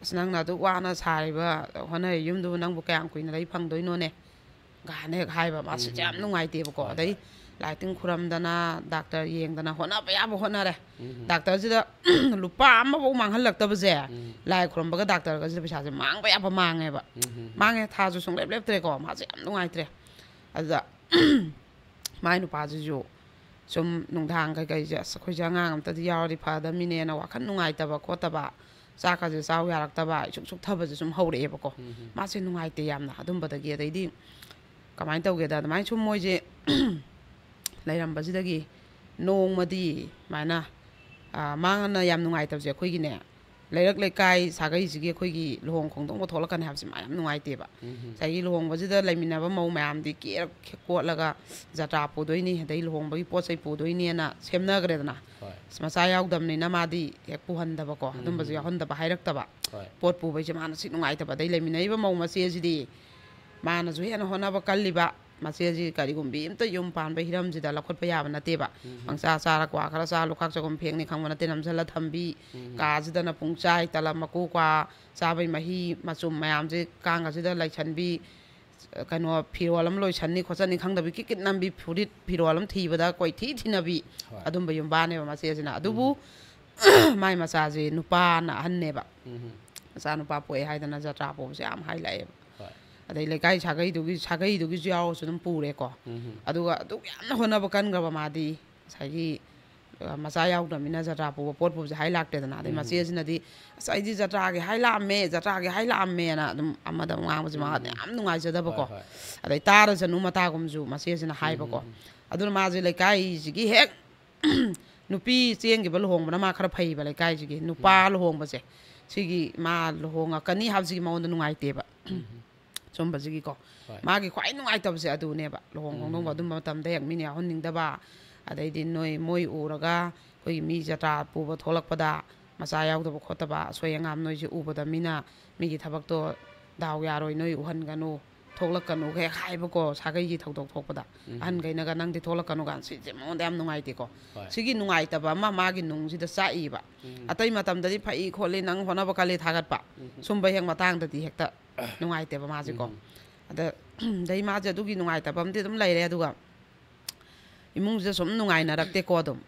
"ꯑꯁ, ꯅꯪꯅ ꯑꯗꯨꯛ ꯋꯥꯅ ꯁꯥꯔꯤꯕ, ꯍꯣꯠꯅꯔꯤ ꯌꯨꯝꯗꯨꯕꯨ ꯅꯪꯕꯨ ꯀꯌꯥꯝ ꯀꯨꯏꯅ ꯂꯩ ꯐꯪꯗꯣꯏꯅꯣꯅꯦ?" ꯒꯥꯏꯅ ꯍꯦꯛ ꯍꯥꯏꯕ꯫ ꯃꯥꯁꯦ ꯎꯝ, ꯌꯥꯝ ꯎꯝ, ꯎꯝ꯫ ꯅꯨꯡꯉꯥꯏꯇꯦꯕꯀꯣ꯫ ꯍꯣꯏ, ꯑꯗꯩ ꯍꯣꯏ꯫ ꯂꯥꯏ ꯇꯤꯟ ꯈꯨꯔꯝꯗꯅ, ꯗꯥꯛꯇꯔ ꯌꯦꯡꯗꯅ, ꯍꯣꯠꯅꯕ ꯌꯥꯕ ꯍꯣꯠꯅꯔꯦ꯫ ꯎꯝ꯫ ꯗꯥꯛꯇꯔꯁꯤꯗ ꯂꯨꯄꯥ ꯑꯃꯐꯥꯎ ꯃꯥꯡꯍꯜꯂꯛꯇꯕꯁꯦ, ꯎꯝ꯫ ꯂꯥꯏ ꯈꯨꯔꯝꯕꯒ ꯗꯥꯛꯇꯔꯒꯁꯤꯗ ꯄꯩꯁꯥꯁꯦ ꯃꯥꯡꯕ ꯌꯥꯕ ꯃꯥꯡꯉꯦꯕ꯫ ꯎꯝ, ꯎꯝ, ꯎꯝ꯫ ꯃꯥꯡꯉꯦ, ꯊꯥꯁꯨ ꯁꯨꯡꯂꯦꯞ ꯂꯦꯞꯇ꯭ꯔꯦꯀꯣ꯫ ꯃꯥꯁꯦ ꯌꯥꯝ ꯅꯨꯡꯉꯥꯏꯇ꯭ꯔꯦ꯫ ꯑꯗꯨꯗ ꯃꯥꯏ ꯅꯨꯄꯥꯁꯤꯁꯨ ꯁꯨꯝ ꯅꯨꯡꯗꯥꯡ ꯀꯩꯀꯩꯁꯦ, "ꯑꯁ, ꯑꯩꯈꯣꯏꯁꯦ ꯑꯉꯥꯡ ꯑꯝꯇꯗꯤ ꯌꯥꯎꯔꯗꯤ ꯐꯗꯝꯃꯤꯅꯦꯅ" ꯋꯥꯈꯜ ꯅꯨꯡꯉꯥꯏꯇꯕ ꯈꯣꯠꯇꯕ, ꯆꯥꯛꯀꯁꯦ ꯆꯥꯎ ꯌꯥꯔꯛꯇꯕ, ꯏꯁꯨꯛ ꯁꯨꯛꯊꯕꯁꯦ ꯁꯨꯝ ꯍꯧꯔꯛꯑꯦꯕꯀꯣ꯫ ꯎꯝ, ꯎꯝ꯫ ꯃꯥꯁꯦ ꯅꯨꯡꯉꯥꯏꯇꯦ ꯌꯥꯝꯅ꯫ ꯑꯗꯨꯝꯕꯗꯒꯤ, ꯑꯗꯩꯗꯤ ꯀꯃꯥꯏꯅ ꯇꯧꯒꯦꯗ, ꯑꯗꯨꯃꯥꯏꯅ ꯁꯨꯝ ꯃꯣꯏꯁꯦ ꯂꯩꯔꯝꯕꯁꯤꯗꯒꯤ ꯅꯣꯡꯃꯗꯤ ꯁꯨꯃꯥꯏꯅ, ꯑ, ꯃꯥꯅ ꯌꯥꯝ ꯅꯨꯡꯉꯥꯏꯇꯕꯁꯦ, ꯑꯩꯈꯣꯏꯒꯤꯅꯦ, ꯂꯩꯔꯛ ꯂꯩꯀꯥꯏ ꯁꯥꯒꯩꯁꯤꯒꯤ ꯑꯩꯈꯣꯏꯒꯤ ꯂꯨꯍꯣꯡ ꯈꯣꯡꯗꯣꯡꯕ ꯊꯣꯛꯂꯛꯀꯅꯤ ꯍꯥꯏꯕꯁꯤ ꯃꯥ ꯌꯥꯝ ꯅꯨꯡꯉꯥꯏꯇꯦꯕ꯫ ꯎꯝ꯫ ꯉꯁꯥꯏꯒꯤ ꯂꯨꯍꯣꯡꯕꯁꯤꯗ ꯂꯩꯃꯤꯟꯅꯕ ꯃꯧ ꯃꯌꯥꯝꯗꯤ ꯀꯦꯔ ꯀꯣꯠꯂꯒ ꯖꯇ꯭ꯔꯥ ꯄꯨꯗꯣꯏꯅꯤ, ꯑꯗꯩ ꯂꯨꯍꯣꯡꯕꯒꯤ ꯄꯣꯠ ꯆꯩ ꯄꯨꯗꯣꯏꯅꯦꯅ ꯁꯦꯝꯅꯈ꯭ꯔꯦꯗꯅ꯫ ꯍꯣꯏ꯫ ꯑꯁ, ꯃꯆꯥ ꯌꯥꯎꯗꯕꯅꯤꯅ ꯃꯥꯗꯤ ꯍꯦꯛ ꯄꯨꯍꯟꯗꯕꯀꯣ, ꯎꯝ, ꯑꯗꯨꯝꯕꯁꯨ ꯎꯝ, ꯎꯝ꯫ ꯌꯥꯎꯍꯟꯗꯕ, ꯍꯥꯏꯔꯛꯇꯕ꯫ ꯍꯣꯏ꯫ ꯄꯣꯠ ꯄꯨꯕꯩꯁꯦ ꯃꯥꯅ ꯁꯤ ꯅꯨꯡꯉꯥꯏꯇꯕ꯫ ꯑꯗꯩ ꯂꯩꯃꯤꯟꯅꯔꯤꯕ ꯃꯧ ꯃꯆꯦꯁꯤꯗꯤ ꯃꯥꯅꯁꯨ ꯍꯦꯟꯅ ꯍꯣꯠꯅꯕ ꯀꯜꯂꯤꯕ꯫ ꯃꯆꯦꯁꯤ ꯀꯔꯤꯒꯨꯝꯕꯤ ꯑꯝꯇ ꯌꯨꯝ ꯄꯥꯟꯕ ꯍꯤꯔꯝꯁꯤꯗ ꯂꯧꯈꯠꯄ ꯌꯥꯕ ꯅꯠꯇꯦꯕ꯫ ꯎꯝ꯫ ꯄꯪꯆꯥ ꯆꯥꯔ, ꯀ꯭ꯋꯥ ꯈꯔ ꯆꯥ, ꯂꯨꯈꯥꯛ ꯆꯒꯨꯝ ꯐꯦꯡꯅꯤ ꯈꯪꯕ ꯅꯠꯇꯦ, ꯅꯝꯁꯤꯜꯂ ꯊꯝꯕꯤ꯫ ꯎꯝ꯫ ꯀꯥꯁꯤꯗꯅ ꯄꯨꯡꯆꯥꯏ ꯇꯂꯞ ꯃꯀꯨ, ꯀ꯭ꯋꯥ ꯆꯥꯕꯩ ꯃꯍꯤ ꯃꯆꯨꯝ ꯃꯌꯥꯝꯁꯦ ꯀꯥꯡꯒꯁꯤꯗ ꯂꯩꯁꯟꯕꯤ꯫ ꯀꯩꯅꯣ, ꯐꯤꯔꯣꯜ ꯑꯃ ꯂꯣꯏꯁꯟꯅꯤ ꯈꯣꯠꯆꯟꯅꯤ ꯈꯪꯗꯕꯤ ꯀꯤꯠ ꯀꯤꯠ ꯅꯝꯕꯤ, ꯐꯨꯔꯤꯠ ꯐꯤꯔꯣꯜ ꯑꯃ ꯊꯤꯕꯗ ꯀꯣꯏꯊꯤ ꯊꯤꯅꯕꯤ꯫ ꯍꯣꯏ꯫ ꯑꯗꯨꯝꯕ ꯌꯨꯝꯕꯥꯟꯅꯦꯕ ꯃꯆꯦꯁꯤꯅ꯫ ꯑꯗꯨꯕꯨ ꯎꯝ꯫ ꯃꯥꯏ ꯃꯆꯥꯁꯦ ꯅꯨꯄꯥꯅ ꯑꯍꯟꯅꯦꯕ꯫ ꯎꯝ꯫ ꯃꯆꯥꯅꯨꯄꯥ ꯄꯣꯛꯑꯦ ꯍꯥꯏꯗꯅ ꯖꯇ꯭ꯔꯥ ꯄꯨꯕꯁꯦ ꯌꯥꯝ ꯍꯥꯏꯂꯛꯑꯦꯕ꯫ ꯍꯣꯏ꯫ ꯑꯗꯩ ꯂꯩꯀꯥꯏ ꯁꯥꯒꯩꯗꯨꯒꯤ, ꯁꯥꯒꯩꯗꯨꯒꯤꯁꯨ ꯌꯥꯎꯔꯁꯨ ꯑꯗꯨꯝ ꯄꯨꯔꯦꯀꯣ꯫ ꯎꯝ꯫ ꯑꯗꯨꯒ ꯑꯗꯨꯛ ꯌꯥꯝꯅ ꯍꯣꯠꯅꯕ ꯀꯟꯈ꯭ꯔꯕ ꯃꯥꯗꯤ ꯉꯁꯥꯏꯒꯤ, ꯑ, ꯃꯆꯥ ꯌꯥꯎꯗ꯭ꯔꯕꯅꯤꯅ ꯖꯇ꯭ꯔꯥ ꯄꯨꯕ ꯄꯣꯠ ꯄꯨꯕꯁꯦ ꯍꯥꯏ ꯂꯥꯛꯇꯦꯗꯅ꯫ ꯑꯗꯩ ꯎꯝ꯫ ꯃꯆꯦꯁꯤꯅꯗꯤ, "ꯑꯁ, ꯑꯩꯗꯤ ꯖꯇ꯭ꯔꯥꯒꯤ ꯍꯥꯏ ꯂꯥꯛꯑꯝꯃꯦ, ꯖꯇ꯭ꯔꯥꯒꯤ ꯍꯥꯏ ꯂꯥꯛꯑꯝꯃꯦꯅ" ꯑꯗꯨꯝ ꯑꯃꯗ ꯑꯃꯨꯛ ꯉꯥꯡꯕꯁꯦ ꯃꯥ ꯎꯝ꯫ ꯌꯥꯝ ꯅꯨꯡꯉꯥꯏꯖꯗꯕꯀꯣ꯫ ꯍꯣꯏ, ꯍꯣꯏ꯫ ꯑꯗꯩ ꯇꯥꯔꯁꯅꯨ ꯃꯇꯥꯒꯨꯝꯁꯨ ꯃꯆꯦꯁꯤꯅ ꯍꯥꯏꯕꯀꯣ꯫ ꯎꯝ꯫ ꯑꯗꯨꯅ ꯃꯥꯁꯦ ꯂꯩꯀꯥꯏꯁꯤꯒꯤ ꯍꯦꯛ ꯅꯨꯄꯤ ꯆꯦꯟꯈꯤꯕ ꯂꯨꯍꯣꯡꯕꯅ ꯃꯥ ꯈꯔ ꯐꯩꯕ ꯂꯩꯀꯥꯏꯁꯤꯒꯤ꯫ ꯅꯨꯄꯥ ꯎꯝ꯫ ꯂꯨꯍꯣꯡꯕꯁꯦ, ꯁꯤꯒꯤ ꯃꯥ ꯂꯨꯍꯣꯡꯉꯛꯀꯅꯤ ꯍꯥꯏꯕꯁꯤꯒꯤ ꯃꯉꯣꯟꯗ ꯅꯨꯡꯉꯥꯏꯇꯦꯕ꯫ ꯎꯝ꯫ ꯁꯨꯝꯕꯁꯤꯒꯤꯀꯣ꯫ ꯍꯣꯏ꯫ ꯃꯥꯒꯤ ꯈ꯭ꯋꯥꯏ ꯅꯨꯡꯉꯥꯏꯇꯕꯁꯦ ꯑꯗꯨꯅꯦꯕ꯫ ꯂꯨꯍꯣꯡ ꯈꯣꯡꯗꯣꯡꯕ ꯎꯝ꯫ ꯑꯗꯨꯝꯕ ꯃꯇꯝꯗ ꯍꯦꯛ ꯃꯤꯅ ꯌꯥꯎꯍꯟꯅꯤꯡꯗꯕ, ꯑꯗꯩꯗꯤ ꯅꯣꯏ, ꯃꯣꯏ ꯎꯔꯒ ꯑꯩꯈꯣꯏꯒꯤ ꯃꯤ ꯖꯇ꯭ꯔꯥ ꯄꯨꯕ ꯊꯣꯛꯂꯛꯄꯗ ꯃꯆꯥ ꯌꯥꯎꯗꯕ ꯈꯣꯠꯇꯕ ꯑꯁꯣꯏ ꯑꯉꯥꯝ ꯅꯣꯏꯁꯦ ꯎꯕꯗ ꯃꯤꯅ ꯃꯤꯒꯤ ꯊꯕꯛꯇꯣ ꯗꯥꯎ ꯌꯥꯔꯣꯏ, ꯅꯣꯏ ꯎꯍꯟꯒꯅꯨ, ꯊꯣꯛꯂꯛꯀꯅꯨ ꯍꯦꯛ ꯍꯥꯏꯕꯀꯣ꯫ ꯁꯥꯒꯩꯒꯤ ꯊꯧꯗꯣꯛ ꯊꯣꯛꯄꯗ ꯑꯍꯟꯈꯩꯅꯒ "ꯅꯪꯗꯤ ꯊꯣꯛꯂꯛꯀꯅꯨ" ꯀꯥꯟ, ꯁꯤꯁꯦ ꯃꯉꯣꯟꯗ ꯌꯥꯝ ꯅꯨꯡꯉꯥꯏꯇꯦꯀꯣ꯫ ꯍꯣꯏ꯫ ꯁꯤꯒꯤ ꯅꯨꯡꯉꯥꯏꯇꯕ ꯑꯃ ꯃꯥꯒꯤ ꯅꯨꯡꯁꯤꯗ ꯆꯥꯛꯏꯕ꯫ ꯎꯝ꯫ ꯑꯇꯩ ꯃꯇꯝꯗꯗꯤ "ꯐꯩ ꯈꯣꯠꯂꯤ, ꯅꯪ ꯍꯣꯠꯅꯕ ꯀꯜꯂꯤ" ꯊꯥꯒꯠꯄ꯫ ꯎꯝ꯫ ꯁꯨꯝꯕ ꯍꯦꯛ ꯃꯇꯥꯡꯗꯗꯤ ꯍꯦꯛꯇ ꯅꯨꯡꯉꯥꯏꯇꯦꯕ ꯃꯥꯁꯦꯀꯣ꯫ ꯎꯝ꯫ ꯑꯗ ꯑꯗꯩ ꯃꯥꯁꯦ ꯑꯗꯨꯒꯤ ꯅꯨꯡꯉꯥꯏꯇꯕ ꯑꯃꯗꯤ ꯑꯗꯨꯝ ꯂꯩꯔꯦ꯫ ꯑꯗꯨꯒ ꯏꯃꯨꯡꯁꯤꯗ ꯁꯨꯝ ꯅꯨꯡꯉꯥꯏꯅꯔꯛꯇꯦꯀꯣ꯫ ꯑꯗꯨꯝ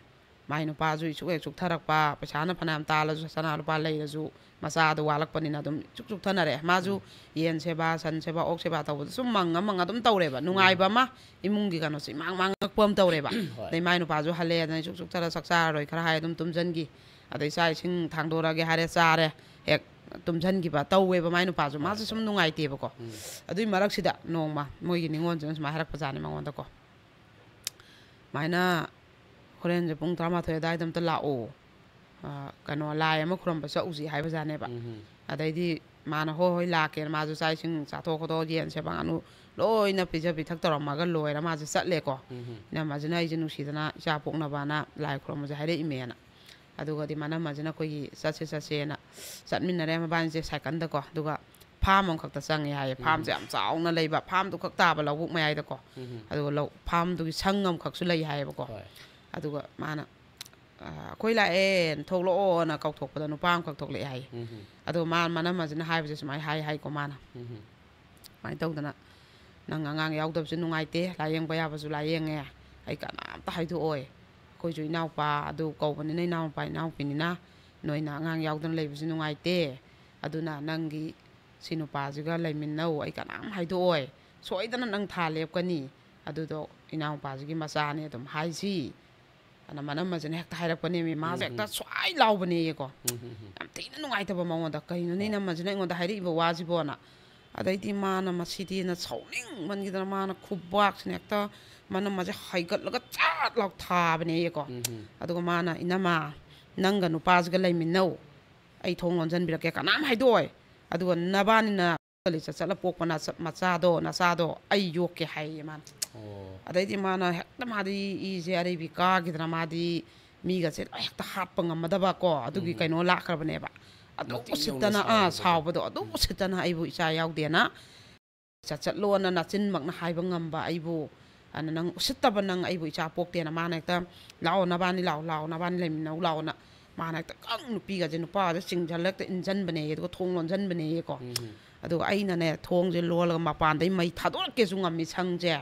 ꯃꯥꯏ ꯅꯨꯄꯥꯁꯨ ꯏꯁꯨꯛ ꯍꯦꯛ ꯆꯨꯛꯊꯔꯛꯄ, ꯄꯩꯁꯥꯅ ꯐꯅꯌꯥꯝ ꯇꯥꯜꯂꯁꯨ, ꯁꯅꯥ ꯂꯨꯄꯥ ꯂꯩꯔꯁꯨ, ꯃꯆꯥꯗꯣ ꯋꯥꯠꯂꯛꯄꯅꯤꯅ ꯑꯗꯨꯝ ꯏꯆꯨꯛ ꯆꯨꯛꯊꯅꯔꯦ꯫ ꯃꯥꯁꯨ ꯌꯦꯟ ꯁꯦꯕꯥ, ꯁꯟ ꯁꯦꯕꯥ, ꯑꯣꯛ ꯁꯦꯕꯥ ꯇꯧꯕꯗ ꯁꯨꯝ ꯃꯪꯉ ꯃꯪꯉ ꯑꯗꯨꯝ ꯇꯧꯔꯦꯕ꯫ ꯅꯨꯡꯉꯥꯏꯕ ꯑꯃ, ꯏꯃꯨꯡꯒꯤ ꯀꯩꯅꯣꯁꯦ ꯏꯃꯥꯡ ꯃꯥꯡꯉꯛꯄ ꯑꯃ ꯇꯧꯔꯦꯕ꯫ ꯍꯣꯏ꯫ ꯑꯗꯩ ꯃꯥꯏ ꯅꯨꯄꯥꯁꯨ ꯍꯜꯂꯦꯗꯅ ꯏꯆꯨꯛ ꯆꯨꯛꯊꯔ ꯆꯥꯛ ꯆꯥꯔꯔꯣꯏ ꯈꯔ ꯍꯥꯏ ꯑꯗꯨꯝ ꯇꯨꯝꯁꯤꯟꯈꯤ꯫ ꯑꯗꯩ ꯆꯥꯛ ꯏꯁꯤꯡ ꯊꯥꯡꯗꯣꯔꯛꯑꯒꯦ ꯍꯥꯏꯔꯦ, ꯆꯥꯔꯦ, ꯍꯦꯛ ꯇꯨꯝꯁꯤꯟꯈꯤꯕ ꯇꯧꯋꯦꯕ ꯃꯥꯏ ꯅꯨꯄꯥꯁꯨ꯫ ꯃꯥꯁꯨ ꯁꯨꯝ ꯅꯨꯡꯉꯥꯏꯇꯦꯕꯀꯣ꯫ ꯎꯝ꯫ ꯑꯗꯨꯏ ꯃꯔꯛꯁꯤꯗ ꯅꯣꯡꯃ ꯃꯣꯏꯒꯤ ꯅꯤꯉꯣꯜꯁꯤꯅ ꯁꯨꯃꯥꯏꯅ ꯍꯥꯏꯔꯛꯄꯖꯥꯠꯅꯤ ꯃꯉꯣꯟꯗꯀꯣ꯫ "ꯁꯨꯃꯥꯏꯅ ꯍꯣꯔꯦꯟꯁꯦ ꯄꯨꯡ ꯇꯔꯥꯃꯥꯊꯣꯏ ꯑꯗꯨꯋꯥꯏꯗ ꯑꯝꯇ ꯂꯥꯛꯑꯣ꯫ ꯑ, ꯀꯩꯅꯣ, ꯂꯥꯏ ꯑꯃ ꯈꯨꯔꯨꯝꯕ ꯆꯠꯂꯨꯁꯤ" ꯍꯥꯏꯕꯖꯥꯠꯅꯦꯕ꯫ ꯎꯝ꯫ ꯑꯗꯩꯗꯤ ꯃꯥꯅ "ꯍꯣꯏ, ꯍꯣꯏ, ꯂꯥꯛꯀꯦꯅ" ꯃꯥꯁꯨ ꯆꯥꯛ ꯏꯁꯤꯡ ꯆꯥꯊꯣꯛ ꯈꯣꯠꯇꯣꯛ, ꯌꯦꯟ ꯁꯦꯕ, ꯉꯥꯅꯨ ꯂꯣꯏꯅ ꯄꯤꯖ ꯄꯤꯊꯛ ꯇꯧꯔꯝꯃꯒ ꯂꯣꯏꯔ ꯃꯥꯁꯦ ꯆꯠꯂꯦꯀꯣ꯫ ꯎꯝ꯫ ꯏꯅꯝꯃꯁꯤꯅ ꯑꯩꯁꯦ ꯅꯨꯡꯁꯤꯗꯅ ꯏꯆꯥ ꯄꯣꯛꯅꯕꯅ ꯂꯥꯏ ꯈꯨꯔꯨꯝꯕꯁꯦ ꯍꯥꯏꯔꯛꯏꯃꯦꯅ꯫ ꯑꯗꯨꯒꯗꯤ ꯃꯅꯝꯃꯁꯤꯅ ꯑꯩꯈꯣꯏꯒꯤ ꯆꯠꯁꯦ ꯆꯠꯁꯦꯅ ꯆꯠꯃꯤꯟꯅꯔꯦ ꯃꯕꯥꯅꯤꯁꯦ ꯁꯥꯏꯀꯜꯗꯀꯣ꯫ ꯑꯗꯨꯒ ꯐꯥꯝ ꯑꯃꯈꯛꯇ ꯆꯪꯉꯦ ꯍꯥꯏꯌꯦ꯫ ꯐꯥꯝꯁꯦ ꯌꯥꯝ ꯆꯥꯎꯅ ꯂꯩꯕ, ꯐꯥꯝꯗꯨ ꯈꯛ ꯇꯥꯕ ꯂꯧꯕꯨꯛ ꯃꯌꯥꯏꯗꯀꯣ꯫ ꯎꯝ꯫ ꯑꯗꯨꯒ ꯂꯧ, ꯐꯥꯝꯗꯨꯒꯤ ꯁꯪ ꯑꯃꯈꯛꯁꯨ ꯂꯩ ꯍꯥꯏꯌꯦꯕꯀꯣ꯫ ꯍꯣꯏ꯫ ꯑꯗꯨꯒ ꯃꯥꯅ, "ꯑ, ꯑꯩꯈꯣꯏ ꯂꯥꯛꯑꯦ, ꯊꯣꯛꯂꯛꯑꯣꯅ" ꯀꯧꯊꯣꯛꯄꯗ ꯅꯨꯄꯥ ꯑꯃꯈꯛ ꯊꯣꯛꯂꯛꯑꯦ ꯍꯥꯏꯌꯦ꯫ ꯎꯝ꯫ ꯑꯗꯨꯒ ꯃꯥ, ꯃꯅꯝꯃꯁꯤꯅ ꯍꯥꯏꯕꯁꯦ ꯁꯨꯃꯥꯏꯅ ꯍꯥꯏ ꯍꯥꯏꯀꯣ ꯃꯥꯅ꯫ ꯎꯝ꯫ ꯁꯨꯃꯥꯏꯅ ꯇꯧꯗꯅ, "ꯅꯪ ꯑꯉꯥꯡ ꯌꯥꯎꯗꯕꯁꯨ ꯅꯨꯡꯉꯥꯏꯇꯦ, ꯂꯥꯏꯌꯦꯡꯕ ꯌꯥꯕꯁꯨ ꯂꯥꯏꯌꯦꯡꯉꯦ, ꯑꯩ ꯀꯅꯥꯝꯇ ꯍꯥꯏꯗꯣꯛꯑꯣꯏ꯫ ꯑꯩꯈꯣꯏꯁꯨ ꯏꯅꯥꯎꯄꯥ ꯑꯗꯨ ꯀꯧꯕꯅꯤꯅ, ꯏꯅꯥꯎꯄꯥ ꯏꯅꯥꯎꯄꯤꯅꯤꯅ ꯅꯣꯏꯅ ꯑꯉꯥꯡ ꯌꯥꯎꯗꯅ ꯂꯩꯕꯁꯨ ꯅꯨꯡꯉꯥꯏꯇꯦ꯫ ꯑꯗꯨꯅ ꯅꯪꯒꯤ ꯁꯤ ꯅꯨꯄꯥꯁꯤꯒ ꯂꯩꯃꯤꯟꯅꯧ, ꯑꯩ ꯀꯅꯥꯝ ꯍꯥꯏꯗꯣꯛꯑꯣꯏ꯫ ꯁꯣꯏꯗꯅ ꯅꯪ ꯊꯥ ꯂꯦꯞꯀꯅꯤ꯫ ꯑꯗꯨꯗꯣ ꯏꯅꯥꯎꯄꯥꯁꯤꯒꯤ ꯃꯆꯥꯅꯦ ꯑꯗꯨꯝ ꯍꯥꯏꯁꯤ" ꯑꯅ ꯃꯅꯝꯃꯁꯤꯅ ꯍꯦꯛꯇ ꯍꯥꯏꯔꯛꯄꯅꯦꯃꯤ꯫ ꯃꯥꯁꯦ ꯍꯦꯛꯇ ꯁ꯭ꯋꯥꯏ ꯂꯥꯎꯕꯅꯦꯌꯦꯀꯣ꯫ ꯎꯝ꯫ ꯎꯝ꯫ ꯎꯝ꯫ ꯌꯥꯝ ꯊꯤꯅ ꯅꯨꯡꯉꯥꯏꯇꯕ ꯃꯉꯣꯟꯗ, "ꯀꯩꯅꯣꯅꯦ ꯏꯅꯝꯃꯁꯤꯅ ꯑꯩꯉꯣꯟꯗ ꯍꯥꯏꯔꯛꯏꯕ ꯋꯥꯁꯤꯕꯣꯅ?" ꯑꯗꯩꯗꯤ ꯃꯥꯅ ꯃꯁꯤꯗꯤꯅ ꯁꯥꯎꯅꯤꯡꯃꯟꯈꯤꯗꯅ ꯃꯥꯅ ꯈꯨꯕꯥꯛꯁꯤꯅ ꯍꯦꯛꯇ ꯃꯅꯝꯃꯁꯦ ꯍꯥꯏꯒꯠꯂꯒ ꯆꯥꯠ ꯂꯥꯎ ꯊꯥꯕꯅꯦꯌꯦꯀꯣ꯫ ꯎꯝ꯫ ꯎꯝ꯫ ꯑꯗꯨꯒ ꯃꯥꯅ, "ꯏꯅꯝꯃ, ꯅꯪꯒ ꯅꯨꯄꯥꯁꯤꯒ ꯂꯩꯃꯤꯟꯅꯧ, ꯑꯩ ꯊꯣꯡ ꯂꯣꯟꯁꯤꯟꯕꯤꯔꯛꯀꯦ, ꯀꯅꯥꯝ ꯍꯥꯏꯗꯣꯛꯑꯣꯏ꯫ ꯑꯗꯨꯒ ꯅꯕꯥꯅꯤꯅ ꯆꯠꯂ ꯆꯠꯂ ꯄꯣꯛꯄ ꯅꯆ-, ꯃꯆꯥꯗꯣ, ꯅꯆꯥꯗꯣ ꯑꯩ ꯌꯣꯛꯀꯦ" ꯍꯥꯏꯌꯦ ꯃꯥꯅ꯫ ꯑꯣ꯫ ꯑꯗꯩꯗꯤ ꯃꯥꯅ ꯍꯦꯛꯇ, ꯃꯥꯗꯤ ꯏꯁꯦ ꯑꯔꯩꯕꯤ ꯀꯥꯈꯤꯗꯅ ꯃꯥꯗꯤ ꯃꯤꯒꯁꯦ ꯂꯣꯏ ꯍꯦꯛꯇ ꯍꯥꯠꯄ ꯉꯝꯃꯗꯕ ꯀꯣ, ꯑꯗꯨꯒꯤ ꯎꯝ꯫ ꯀꯩꯅꯣ ꯂꯥꯛꯈ꯭ꯔꯕꯅꯦꯕ꯫ ꯑꯗꯨ ꯃꯇꯤꯛ ꯌꯧꯅ ꯎꯁꯤꯠꯇꯅ, ꯑꯥ, ꯁꯥꯎꯕꯗꯣ꯫ ꯁꯥꯎꯕꯗꯣ, ꯑꯗꯨ ꯎꯁꯤꯠꯇꯅ ꯑꯩꯕꯨ ꯏꯆꯥ ꯌꯥꯎꯗꯦꯅ ꯆꯠ-, ꯆꯠꯂꯣꯅ ꯅꯆꯤꯟꯃꯛꯅ ꯍꯥꯏꯕ ꯉꯝꯕ ꯑꯩꯕꯨ, ꯑꯗꯨꯅ ꯅꯪ ꯎꯁꯤꯠꯇꯕ, ꯅꯪ ꯑꯩꯕꯨ ꯏꯆꯥ ꯄꯣꯛꯇꯦꯅ ꯃꯥꯅ ꯍꯦꯛꯇ, "ꯂꯥꯛꯑꯣ, ꯅꯕꯥꯅꯤ ꯂꯥꯛꯑꯣ, ꯂꯥꯛꯑꯣ, ꯅꯕꯥꯅꯤ ꯂꯩꯃꯤꯟꯅꯧ ꯂꯥꯛꯑꯣꯅ", ꯃꯥꯅ ꯍꯦꯛꯇ ꯀꯪ ꯅꯨꯄꯤꯒꯁꯦ, ꯅꯨꯄꯥꯒꯁꯦ ꯆꯤꯡꯁꯤꯜꯂ ꯍꯦꯛꯇ ꯏꯟꯁꯤꯟꯕꯅꯦꯌꯦ, ꯑꯗꯨꯒ ꯊꯣꯡ ꯂꯣꯟꯁꯤꯟꯕꯅꯦꯌꯦꯀꯣ꯫ ꯎꯝ꯫ ꯑꯗꯨꯒ ꯑꯩꯅꯅꯦ, ꯊꯣꯡꯁꯦ ꯂꯣꯜꯂꯒ ꯃꯄꯥꯟꯗꯩ ꯃꯩ ꯊꯥꯗꯣꯔꯛꯀꯦꯁꯨ ꯉꯝꯃꯤ ꯁꯪꯁꯦ,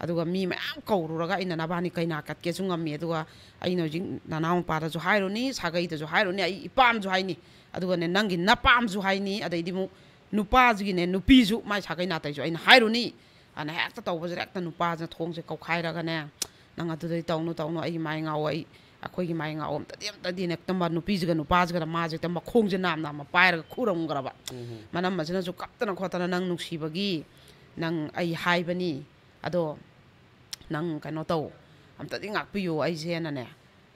ꯑꯗꯨꯒ ꯃꯤ ꯃꯌꯥꯝ ꯀꯧꯔꯨꯔꯒ ꯑꯩꯅ ꯅꯕꯥꯅꯤ ꯀꯩꯅꯥ ꯀꯠꯀꯦꯁꯨ ꯉꯝꯃꯤ꯫ ꯑꯗꯨꯒ ꯑꯩꯅ ꯍꯧꯖꯤꯛ ꯅꯅꯥꯎ ꯅꯨꯄꯥꯗꯁꯨ ꯍꯥꯏꯔꯨꯅꯤ, ꯁꯥꯒꯩꯗꯁꯨ ꯍꯥꯏꯔꯨꯅꯤ, ꯑꯩ ꯏꯄꯥꯝꯁꯨ ꯍꯥꯏꯅꯤ, ꯑꯗꯨꯒꯅꯦ, ꯅꯪꯒꯤ ꯅꯄꯥꯝꯁꯨ ꯍꯥꯏꯅꯤ, ꯑꯗꯩꯗꯤ ꯑꯃꯨꯛ ꯅꯨꯄꯥꯁꯤꯒꯤꯅꯦ, ꯅꯨꯄꯤꯁꯨ, ꯃꯥꯏ ꯁꯥꯒꯩ ꯅꯥꯇꯩꯁꯨ ꯑꯩꯅ ꯍꯥꯏꯔꯨꯅꯤ꯫ ꯑꯅ ꯍꯦꯛꯇ ꯇꯧꯕꯁꯤꯗ ꯍꯦꯛꯇ ꯅꯨꯄꯥꯁꯤꯅ ꯊꯣꯡꯁꯦ ꯀꯧꯈꯥꯏꯔꯒꯅꯦ, "ꯅꯪ ꯑꯗꯨꯗꯩ ꯇꯧꯅꯨ, ꯇꯧꯅꯨ, ꯑꯩꯒꯤ ꯃꯥꯏ ꯉꯥꯎ, ꯑꯩ, ꯑꯩꯈꯣꯏꯒꯤ ꯃꯥꯏ ꯉꯥꯎ ꯑꯝꯇꯗꯤ, ꯑꯝꯇꯗꯤꯅ", ꯍꯦꯛꯇ ꯃꯥ ꯅꯨꯄꯤꯁꯤꯒ ꯅꯨꯄꯥꯁꯤꯒꯗ ꯃꯥꯁꯦ ꯍꯦꯛꯇ ꯃꯈꯣꯡꯁꯦ ꯅꯥꯝ ꯅꯥꯝꯃ ꯄꯥꯏꯔꯒ ꯈꯨꯔꯝꯈ꯭ꯔꯕ꯫ ꯎꯝ꯫ ꯃꯅꯝ ꯑꯁꯤꯅꯁꯨ ꯀꯞꯇꯅ ꯈꯣꯠꯇꯅ, "ꯅꯪ ꯅꯨꯡꯁꯤꯕꯒꯤ ꯅꯪ ꯑꯩ ꯍꯥꯏꯕꯅꯤ, ꯑꯗꯣ ꯅꯪ ꯀꯩꯅꯣ ꯇꯧ, ꯑꯝꯇꯗꯤ ꯉꯥꯛꯄꯤꯌꯨ ꯑꯩꯁꯦꯅꯅꯦ",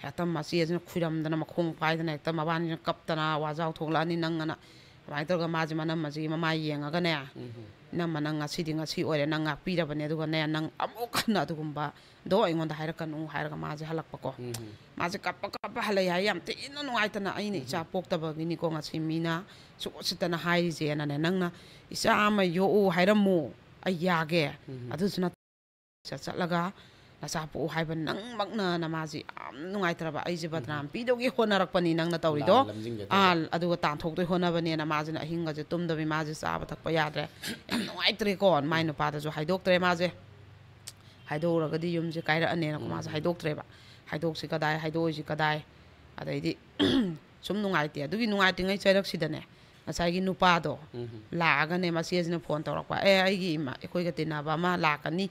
ꯍꯦꯛꯇ ꯃꯆꯦꯁꯤꯅ ꯈꯨꯏꯔꯝꯗꯅ ꯃꯈꯣꯡ ꯄꯥꯏꯗꯅ ꯍꯦꯛꯇ ꯃꯕꯥꯅꯤꯅ ꯀꯞꯇꯅ ꯋꯥꯖꯥꯎ ꯊꯣꯛꯂꯛꯑꯅꯤ ꯅꯪ ꯑꯅ꯫ ꯑꯗꯨꯃꯥꯏꯅ ꯇꯧꯔꯒ ꯃꯥꯁꯦ ꯃꯅꯝ ꯑꯁꯤꯒꯤ ꯃꯃꯥꯏ ꯌꯦꯡꯉꯒꯅꯦ, ꯎꯝ꯫ "ꯏꯅꯝꯃ, ꯅꯪ ꯉꯁꯤꯗꯤ ꯉꯁꯤ ꯑꯣꯏꯔꯦ, ꯅꯪ ꯉꯥꯛꯄꯤꯔꯕꯅꯦ, ꯑꯗꯨꯒꯅꯦ ꯅꯪ ꯑꯃꯨꯛ ꯍꯟꯅ ꯑꯗꯨꯒꯨꯝꯕꯗꯣ ꯑꯩꯉꯣꯟꯗ ꯍꯥꯏꯔꯛꯀꯅꯨ", ꯍꯥꯏꯔꯒ ꯃꯥꯁꯦ ꯍꯜꯂꯛꯄꯀꯣ꯫ ꯎꯝ꯫ ꯃꯥꯁꯦ ꯀꯞꯄ ꯀꯞꯄ ꯍꯜꯂꯛꯑꯦ ꯍꯥꯏ, ꯌꯥꯝ ꯊꯤꯅ ꯅꯨꯡꯉꯥꯏꯇꯅ, "ꯑꯩꯅ ꯎꯝ꯫ ꯏꯆꯥ ꯄꯣꯛꯇꯕꯒꯤꯅꯤꯀꯣ ꯉꯁꯤ ꯃꯤꯅ ꯁꯨꯛ ꯎꯁꯤꯠꯇꯅ ꯍꯥꯏꯔꯤꯁꯦꯅꯅꯦ, ꯅꯪꯅ ꯏꯆꯥ ꯑꯃ ꯌꯣꯛꯎ ꯍꯥꯏꯔꯝꯃꯨ, ꯑꯩ ꯌꯥꯒꯦ, ꯎꯝ꯫ ꯑꯗꯨꯁꯨ ꯅꯠꯇ-, ꯆꯠ-, ꯆꯠꯂꯒ ꯅꯆꯥ ꯄꯣꯛꯎ ꯍꯥꯏꯕ ꯅꯪꯃꯛꯅ", ꯅꯃꯥꯁꯤ ꯌꯥꯝ ꯅꯨꯡꯉꯥꯏꯇ꯭ꯔꯕ, "ꯑꯩꯁꯦ ꯎꯝ꯫ ꯕꯗꯅꯥꯝ ꯄꯤꯗꯧꯒꯤ ꯍꯣꯠꯅꯔꯛꯄꯅꯤ ꯅꯪꯅ ꯇꯧꯔꯤꯗꯣ", ꯂꯥꯜ ꯂꯝꯖꯤꯡꯒꯦ ꯑꯥ, ꯇꯧꯕ꯫ ꯑꯗꯨꯒ ꯇꯥꯟꯊꯣꯛꯇꯣꯏ ꯍꯣꯠꯅꯕꯅꯦꯅ ꯃꯥꯁꯤꯅ ꯑꯍꯤꯡꯒꯁꯦ ꯇꯨꯝꯗꯕꯤ ꯃꯥꯁꯦ ꯆꯥꯕ ꯊꯛꯄ ꯌꯥꯗ꯭ꯔꯦ, ꯌꯥꯝ ꯅꯨꯡꯉꯥꯏꯇ꯭ꯔꯦꯀꯣ꯫ ꯃꯥꯏ ꯎꯝ꯫ ꯅꯨꯄꯥꯗꯁꯨ ꯍꯥꯏꯗꯣꯛꯇ꯭ꯔꯦ ꯃꯥꯁꯦ, ꯍꯥꯏꯗꯣꯛꯎꯔꯒꯗꯤ ꯌꯨꯝꯁꯦ ꯀꯥꯏꯔꯛꯑꯅꯦꯅꯀꯣ ꯃꯥꯁꯦ ꯎꯝ꯫ ꯍꯥꯏꯗꯣꯛꯇ꯭ꯔꯦꯕ꯫ ꯍꯥꯏꯗꯣꯛꯁꯤ ꯀꯗꯥꯏ, ꯍꯥꯏꯗꯣꯛꯑꯣꯏꯁꯤ ꯀꯗꯥꯏ, ꯑꯗꯩꯗꯤ ꯁꯨꯝ ꯅꯨꯡꯉꯥꯏꯇꯦ꯫ ꯑꯗꯨꯒꯤ ꯅꯨꯡꯉꯥꯏꯇ꯭ꯔꯤꯉꯩ ꯆꯩꯔꯛꯁꯤꯗꯅꯦ, ꯉꯁꯥꯏꯒꯤ ꯅꯨꯄꯥꯗꯣ ꯎꯝ꯫ ꯂꯥꯛꯑꯒꯅꯦ, ꯃꯆꯦꯁꯤꯅ ꯐꯣꯟ ꯇꯧꯔꯛꯄ, "ꯑꯦ, ꯑꯩꯒꯤ ꯏꯃꯥ, ꯑꯩꯈꯣꯏꯒ ꯇꯤꯟꯅꯕ ꯑꯃ ꯂꯥꯛꯀꯅꯤ,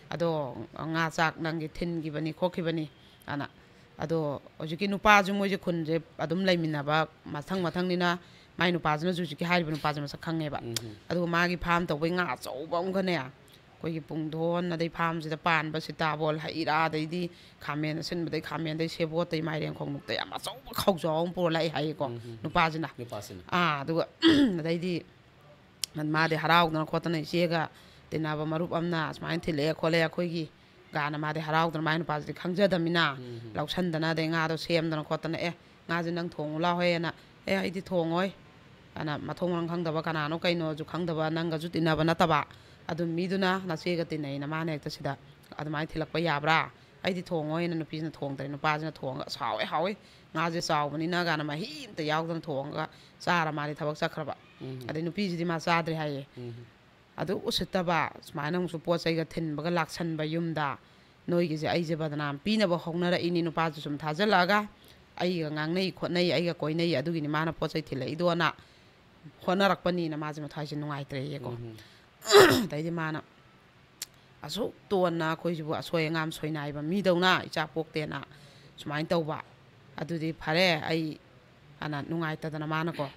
ꯑꯗꯣ ꯉꯥ ꯆꯥꯛ ꯅꯪꯒꯤ ꯊꯤꯟꯈꯤꯕꯅꯤ ꯈꯣꯠꯈꯤꯕꯅꯤ", ꯑꯅ꯫ ꯑꯗꯣ ꯍꯧꯖꯤꯛꯀꯤ ꯅꯨꯄꯥꯁꯨ, ꯃꯣꯏꯁꯦ ꯈꯨꯟꯁꯦ ꯑꯗꯨꯝ ꯂꯩꯃꯤꯟꯅꯕ ꯃꯊꯪ ꯃꯊꯪꯅꯤꯅ, ꯃꯥꯏ ꯅꯨꯄꯥꯁꯤꯅꯁꯨ ꯍꯧꯖꯤꯛꯀꯤ ꯍꯥꯏꯔꯤꯕ ꯅꯨꯄꯥꯁꯦ ꯃꯁꯛ ꯈꯪꯉꯦꯕ꯫ ꯎꯝ꯫ ꯑꯗꯨꯒ ꯃꯥꯒꯤ ꯐꯥꯝ ꯇꯧꯕꯩ ꯉꯥ ꯑꯆꯧꯕ ꯑꯃꯒꯅꯦ, ꯑꯩꯈꯣꯏꯒꯤ ꯄꯨꯡꯗꯣꯟ, ꯑꯗꯩ ꯐꯥꯝꯁꯤꯗ ꯄꯥꯟꯕ ꯁꯤꯇꯥꯕꯣꯜ, ꯍꯩ ꯔꯥ, ꯑꯗꯩꯗꯤ ꯈꯥꯃꯦꯟ ꯑꯁꯤꯟꯕꯗꯩ ꯈꯥꯃꯦꯟꯗꯩ ꯁꯦꯕꯣꯠꯇꯩ ꯃꯥꯏꯔꯦꯟ ꯈꯣꯡꯗ꯭ꯔꯨꯝꯗꯩ ꯌꯥꯝ ꯑꯆꯧꯕ ꯈꯥꯎꯖꯥꯎ ꯑꯃ ꯄꯨꯔ ꯂꯥꯛꯑꯦ ꯍꯥꯏꯌꯦꯀꯣ, ꯎꯝ ꯍꯝ꯫ ꯅꯨꯄꯥꯁꯤꯅ꯫ ꯅꯨꯄꯥꯁꯤꯅ꯫ ꯑꯥ, ꯑꯗꯨꯒ ꯑꯗꯩꯗꯤ ꯃꯥꯗꯤ ꯍꯔꯥꯎꯗꯅ ꯈꯣꯠꯇꯅ ꯏꯆꯦꯒ ꯇꯤꯟꯅꯕ ꯃꯔꯨꯞ ꯑꯃꯅ ꯑꯁꯨꯃꯥꯏꯅ ꯊꯤꯜꯂꯛꯑꯦ ꯈꯣꯠꯂꯦ, ꯑꯩꯈꯣꯏꯒꯤ ꯒꯥꯅ ꯃꯥꯗꯤ ꯍꯔꯥꯎꯗꯅ, ꯃꯥꯏ ꯅꯨꯄꯥꯁꯤꯗꯤ ꯈꯪꯖꯗꯃꯤꯅ ꯎꯝ꯫ ꯂꯧꯁꯟꯗꯅ, ꯑꯗꯩ ꯉꯥꯗꯣ ꯁꯦꯝꯗꯅ ꯈꯣꯠꯇꯅ, "ꯑꯦ, ꯉꯥꯁꯦ ꯅꯪ ꯊꯣꯡꯉꯨ ꯂꯥꯎ ꯍꯣꯏ" ꯑꯅ, "ꯑꯦ, ꯑꯩꯗꯤ ꯊꯣꯡꯉꯣꯏ" ꯑꯅ, ꯃꯊꯣꯡ ꯃꯔꯝ ꯈꯪꯗꯕ ꯀꯅꯥꯅꯣ ꯀꯩꯅꯣꯁꯨ ꯈꯪꯗꯕ, ꯅꯪꯒꯁꯨ ꯇꯤꯟꯅꯕ ꯅꯠꯇꯕ ꯑꯗꯨꯝ ꯃꯤꯗꯨꯅ ꯅꯆꯦꯒ ꯇꯤꯟꯅꯩꯅ ꯃꯥꯅ ꯍꯦꯛꯇ ꯁꯤꯗ ꯑꯗꯨꯃꯥꯏꯅ ꯊꯤꯜꯂꯛꯄ ꯌꯥꯕ꯭ꯔꯥ? ꯑꯩꯗꯤ ꯊꯣꯡꯉꯣꯏꯅ ꯅꯨꯄꯤꯁꯤꯅ ꯊꯣꯡꯗ꯭ꯔꯦ꯫ ꯅꯨꯄꯥꯁꯤꯅ ꯊꯣꯡꯉꯒ, "ꯑꯁ, ꯍꯥꯎꯋꯦ, ꯍꯥꯎꯋꯦ, ꯉꯥꯁꯦ ꯆꯥꯎꯕꯅꯤꯅ" ꯀꯥꯏꯅ ꯃꯍꯤ ꯑꯝꯇ ꯌꯥꯎꯗꯅ ꯊꯣꯡꯉꯒ ꯆꯥꯔ ꯃꯥꯗꯤ ꯊꯕꯛ ꯆꯠꯈ꯭ꯔꯕ꯫ ꯎꯝ꯫ ꯑꯗꯩ ꯅꯨꯄꯤꯁꯤꯗꯤ ꯃꯥ ꯆꯥꯗ꯭ꯔꯦ ꯍꯥꯏꯌꯦ꯫ ꯎꯝ꯫ ꯑꯗꯨ ꯎꯁꯤꯠꯇꯕ, ꯁꯨꯃꯥꯏꯅ ꯑꯃꯨꯛꯁꯨ ꯄꯣꯠ ꯆꯩꯒ ꯊꯤꯟꯕꯒ ꯂꯥꯛꯁꯟꯕ ꯌꯨꯝꯗ, ꯅꯣꯏꯒꯤꯁꯦ ꯑꯩꯁꯦ ꯕꯗꯅꯥꯝ ꯄꯤꯅꯕ ꯍꯧꯅꯔꯛꯏꯅꯤ, ꯅꯨꯄꯥꯁꯨ ꯁꯨꯝ ꯊꯥꯖꯤꯜꯂꯛꯑꯒ ꯑꯩꯒ ꯉꯥꯡꯅꯩ ꯈꯣꯠꯅꯩ, ꯑꯩꯒ ꯀꯣꯏꯅꯩ, ꯑꯗꯨꯒꯤꯅꯤ ꯃꯥꯅ ꯄꯣꯠ ꯆꯩ ꯊꯤꯜꯂꯛꯏꯗꯣꯅ ꯍꯣꯠꯅꯔꯛꯄꯅꯤꯅ ꯃꯥꯁꯦ ꯃꯊ꯭ꯋꯥꯏꯁꯦ ꯅꯨꯡꯉꯥꯏꯇ꯭ꯔꯦꯌꯦꯀꯣ꯫ ꯎꯝ꯫ ꯑꯗꯩꯗꯤ ꯃꯥꯅ ꯑꯁꯨꯛ ꯇꯣꯟꯅ ꯑꯩꯈꯣꯏꯁꯤꯕꯨ ꯑꯁꯣꯏ ꯑꯉꯥꯝ ꯁꯣꯏꯅꯥꯏꯕ ꯃꯤꯗꯧꯅ ꯏꯆꯥ ꯄꯣꯛꯇꯦꯅ ꯁꯨꯃꯥꯏꯅ ꯇꯧꯕ, ꯑꯗꯨꯗꯤ ꯐꯔꯦ, ꯑꯩ ꯑꯅ ꯅꯨꯡꯉꯥꯏꯇꯗꯅ ꯃꯥꯅꯀꯣ,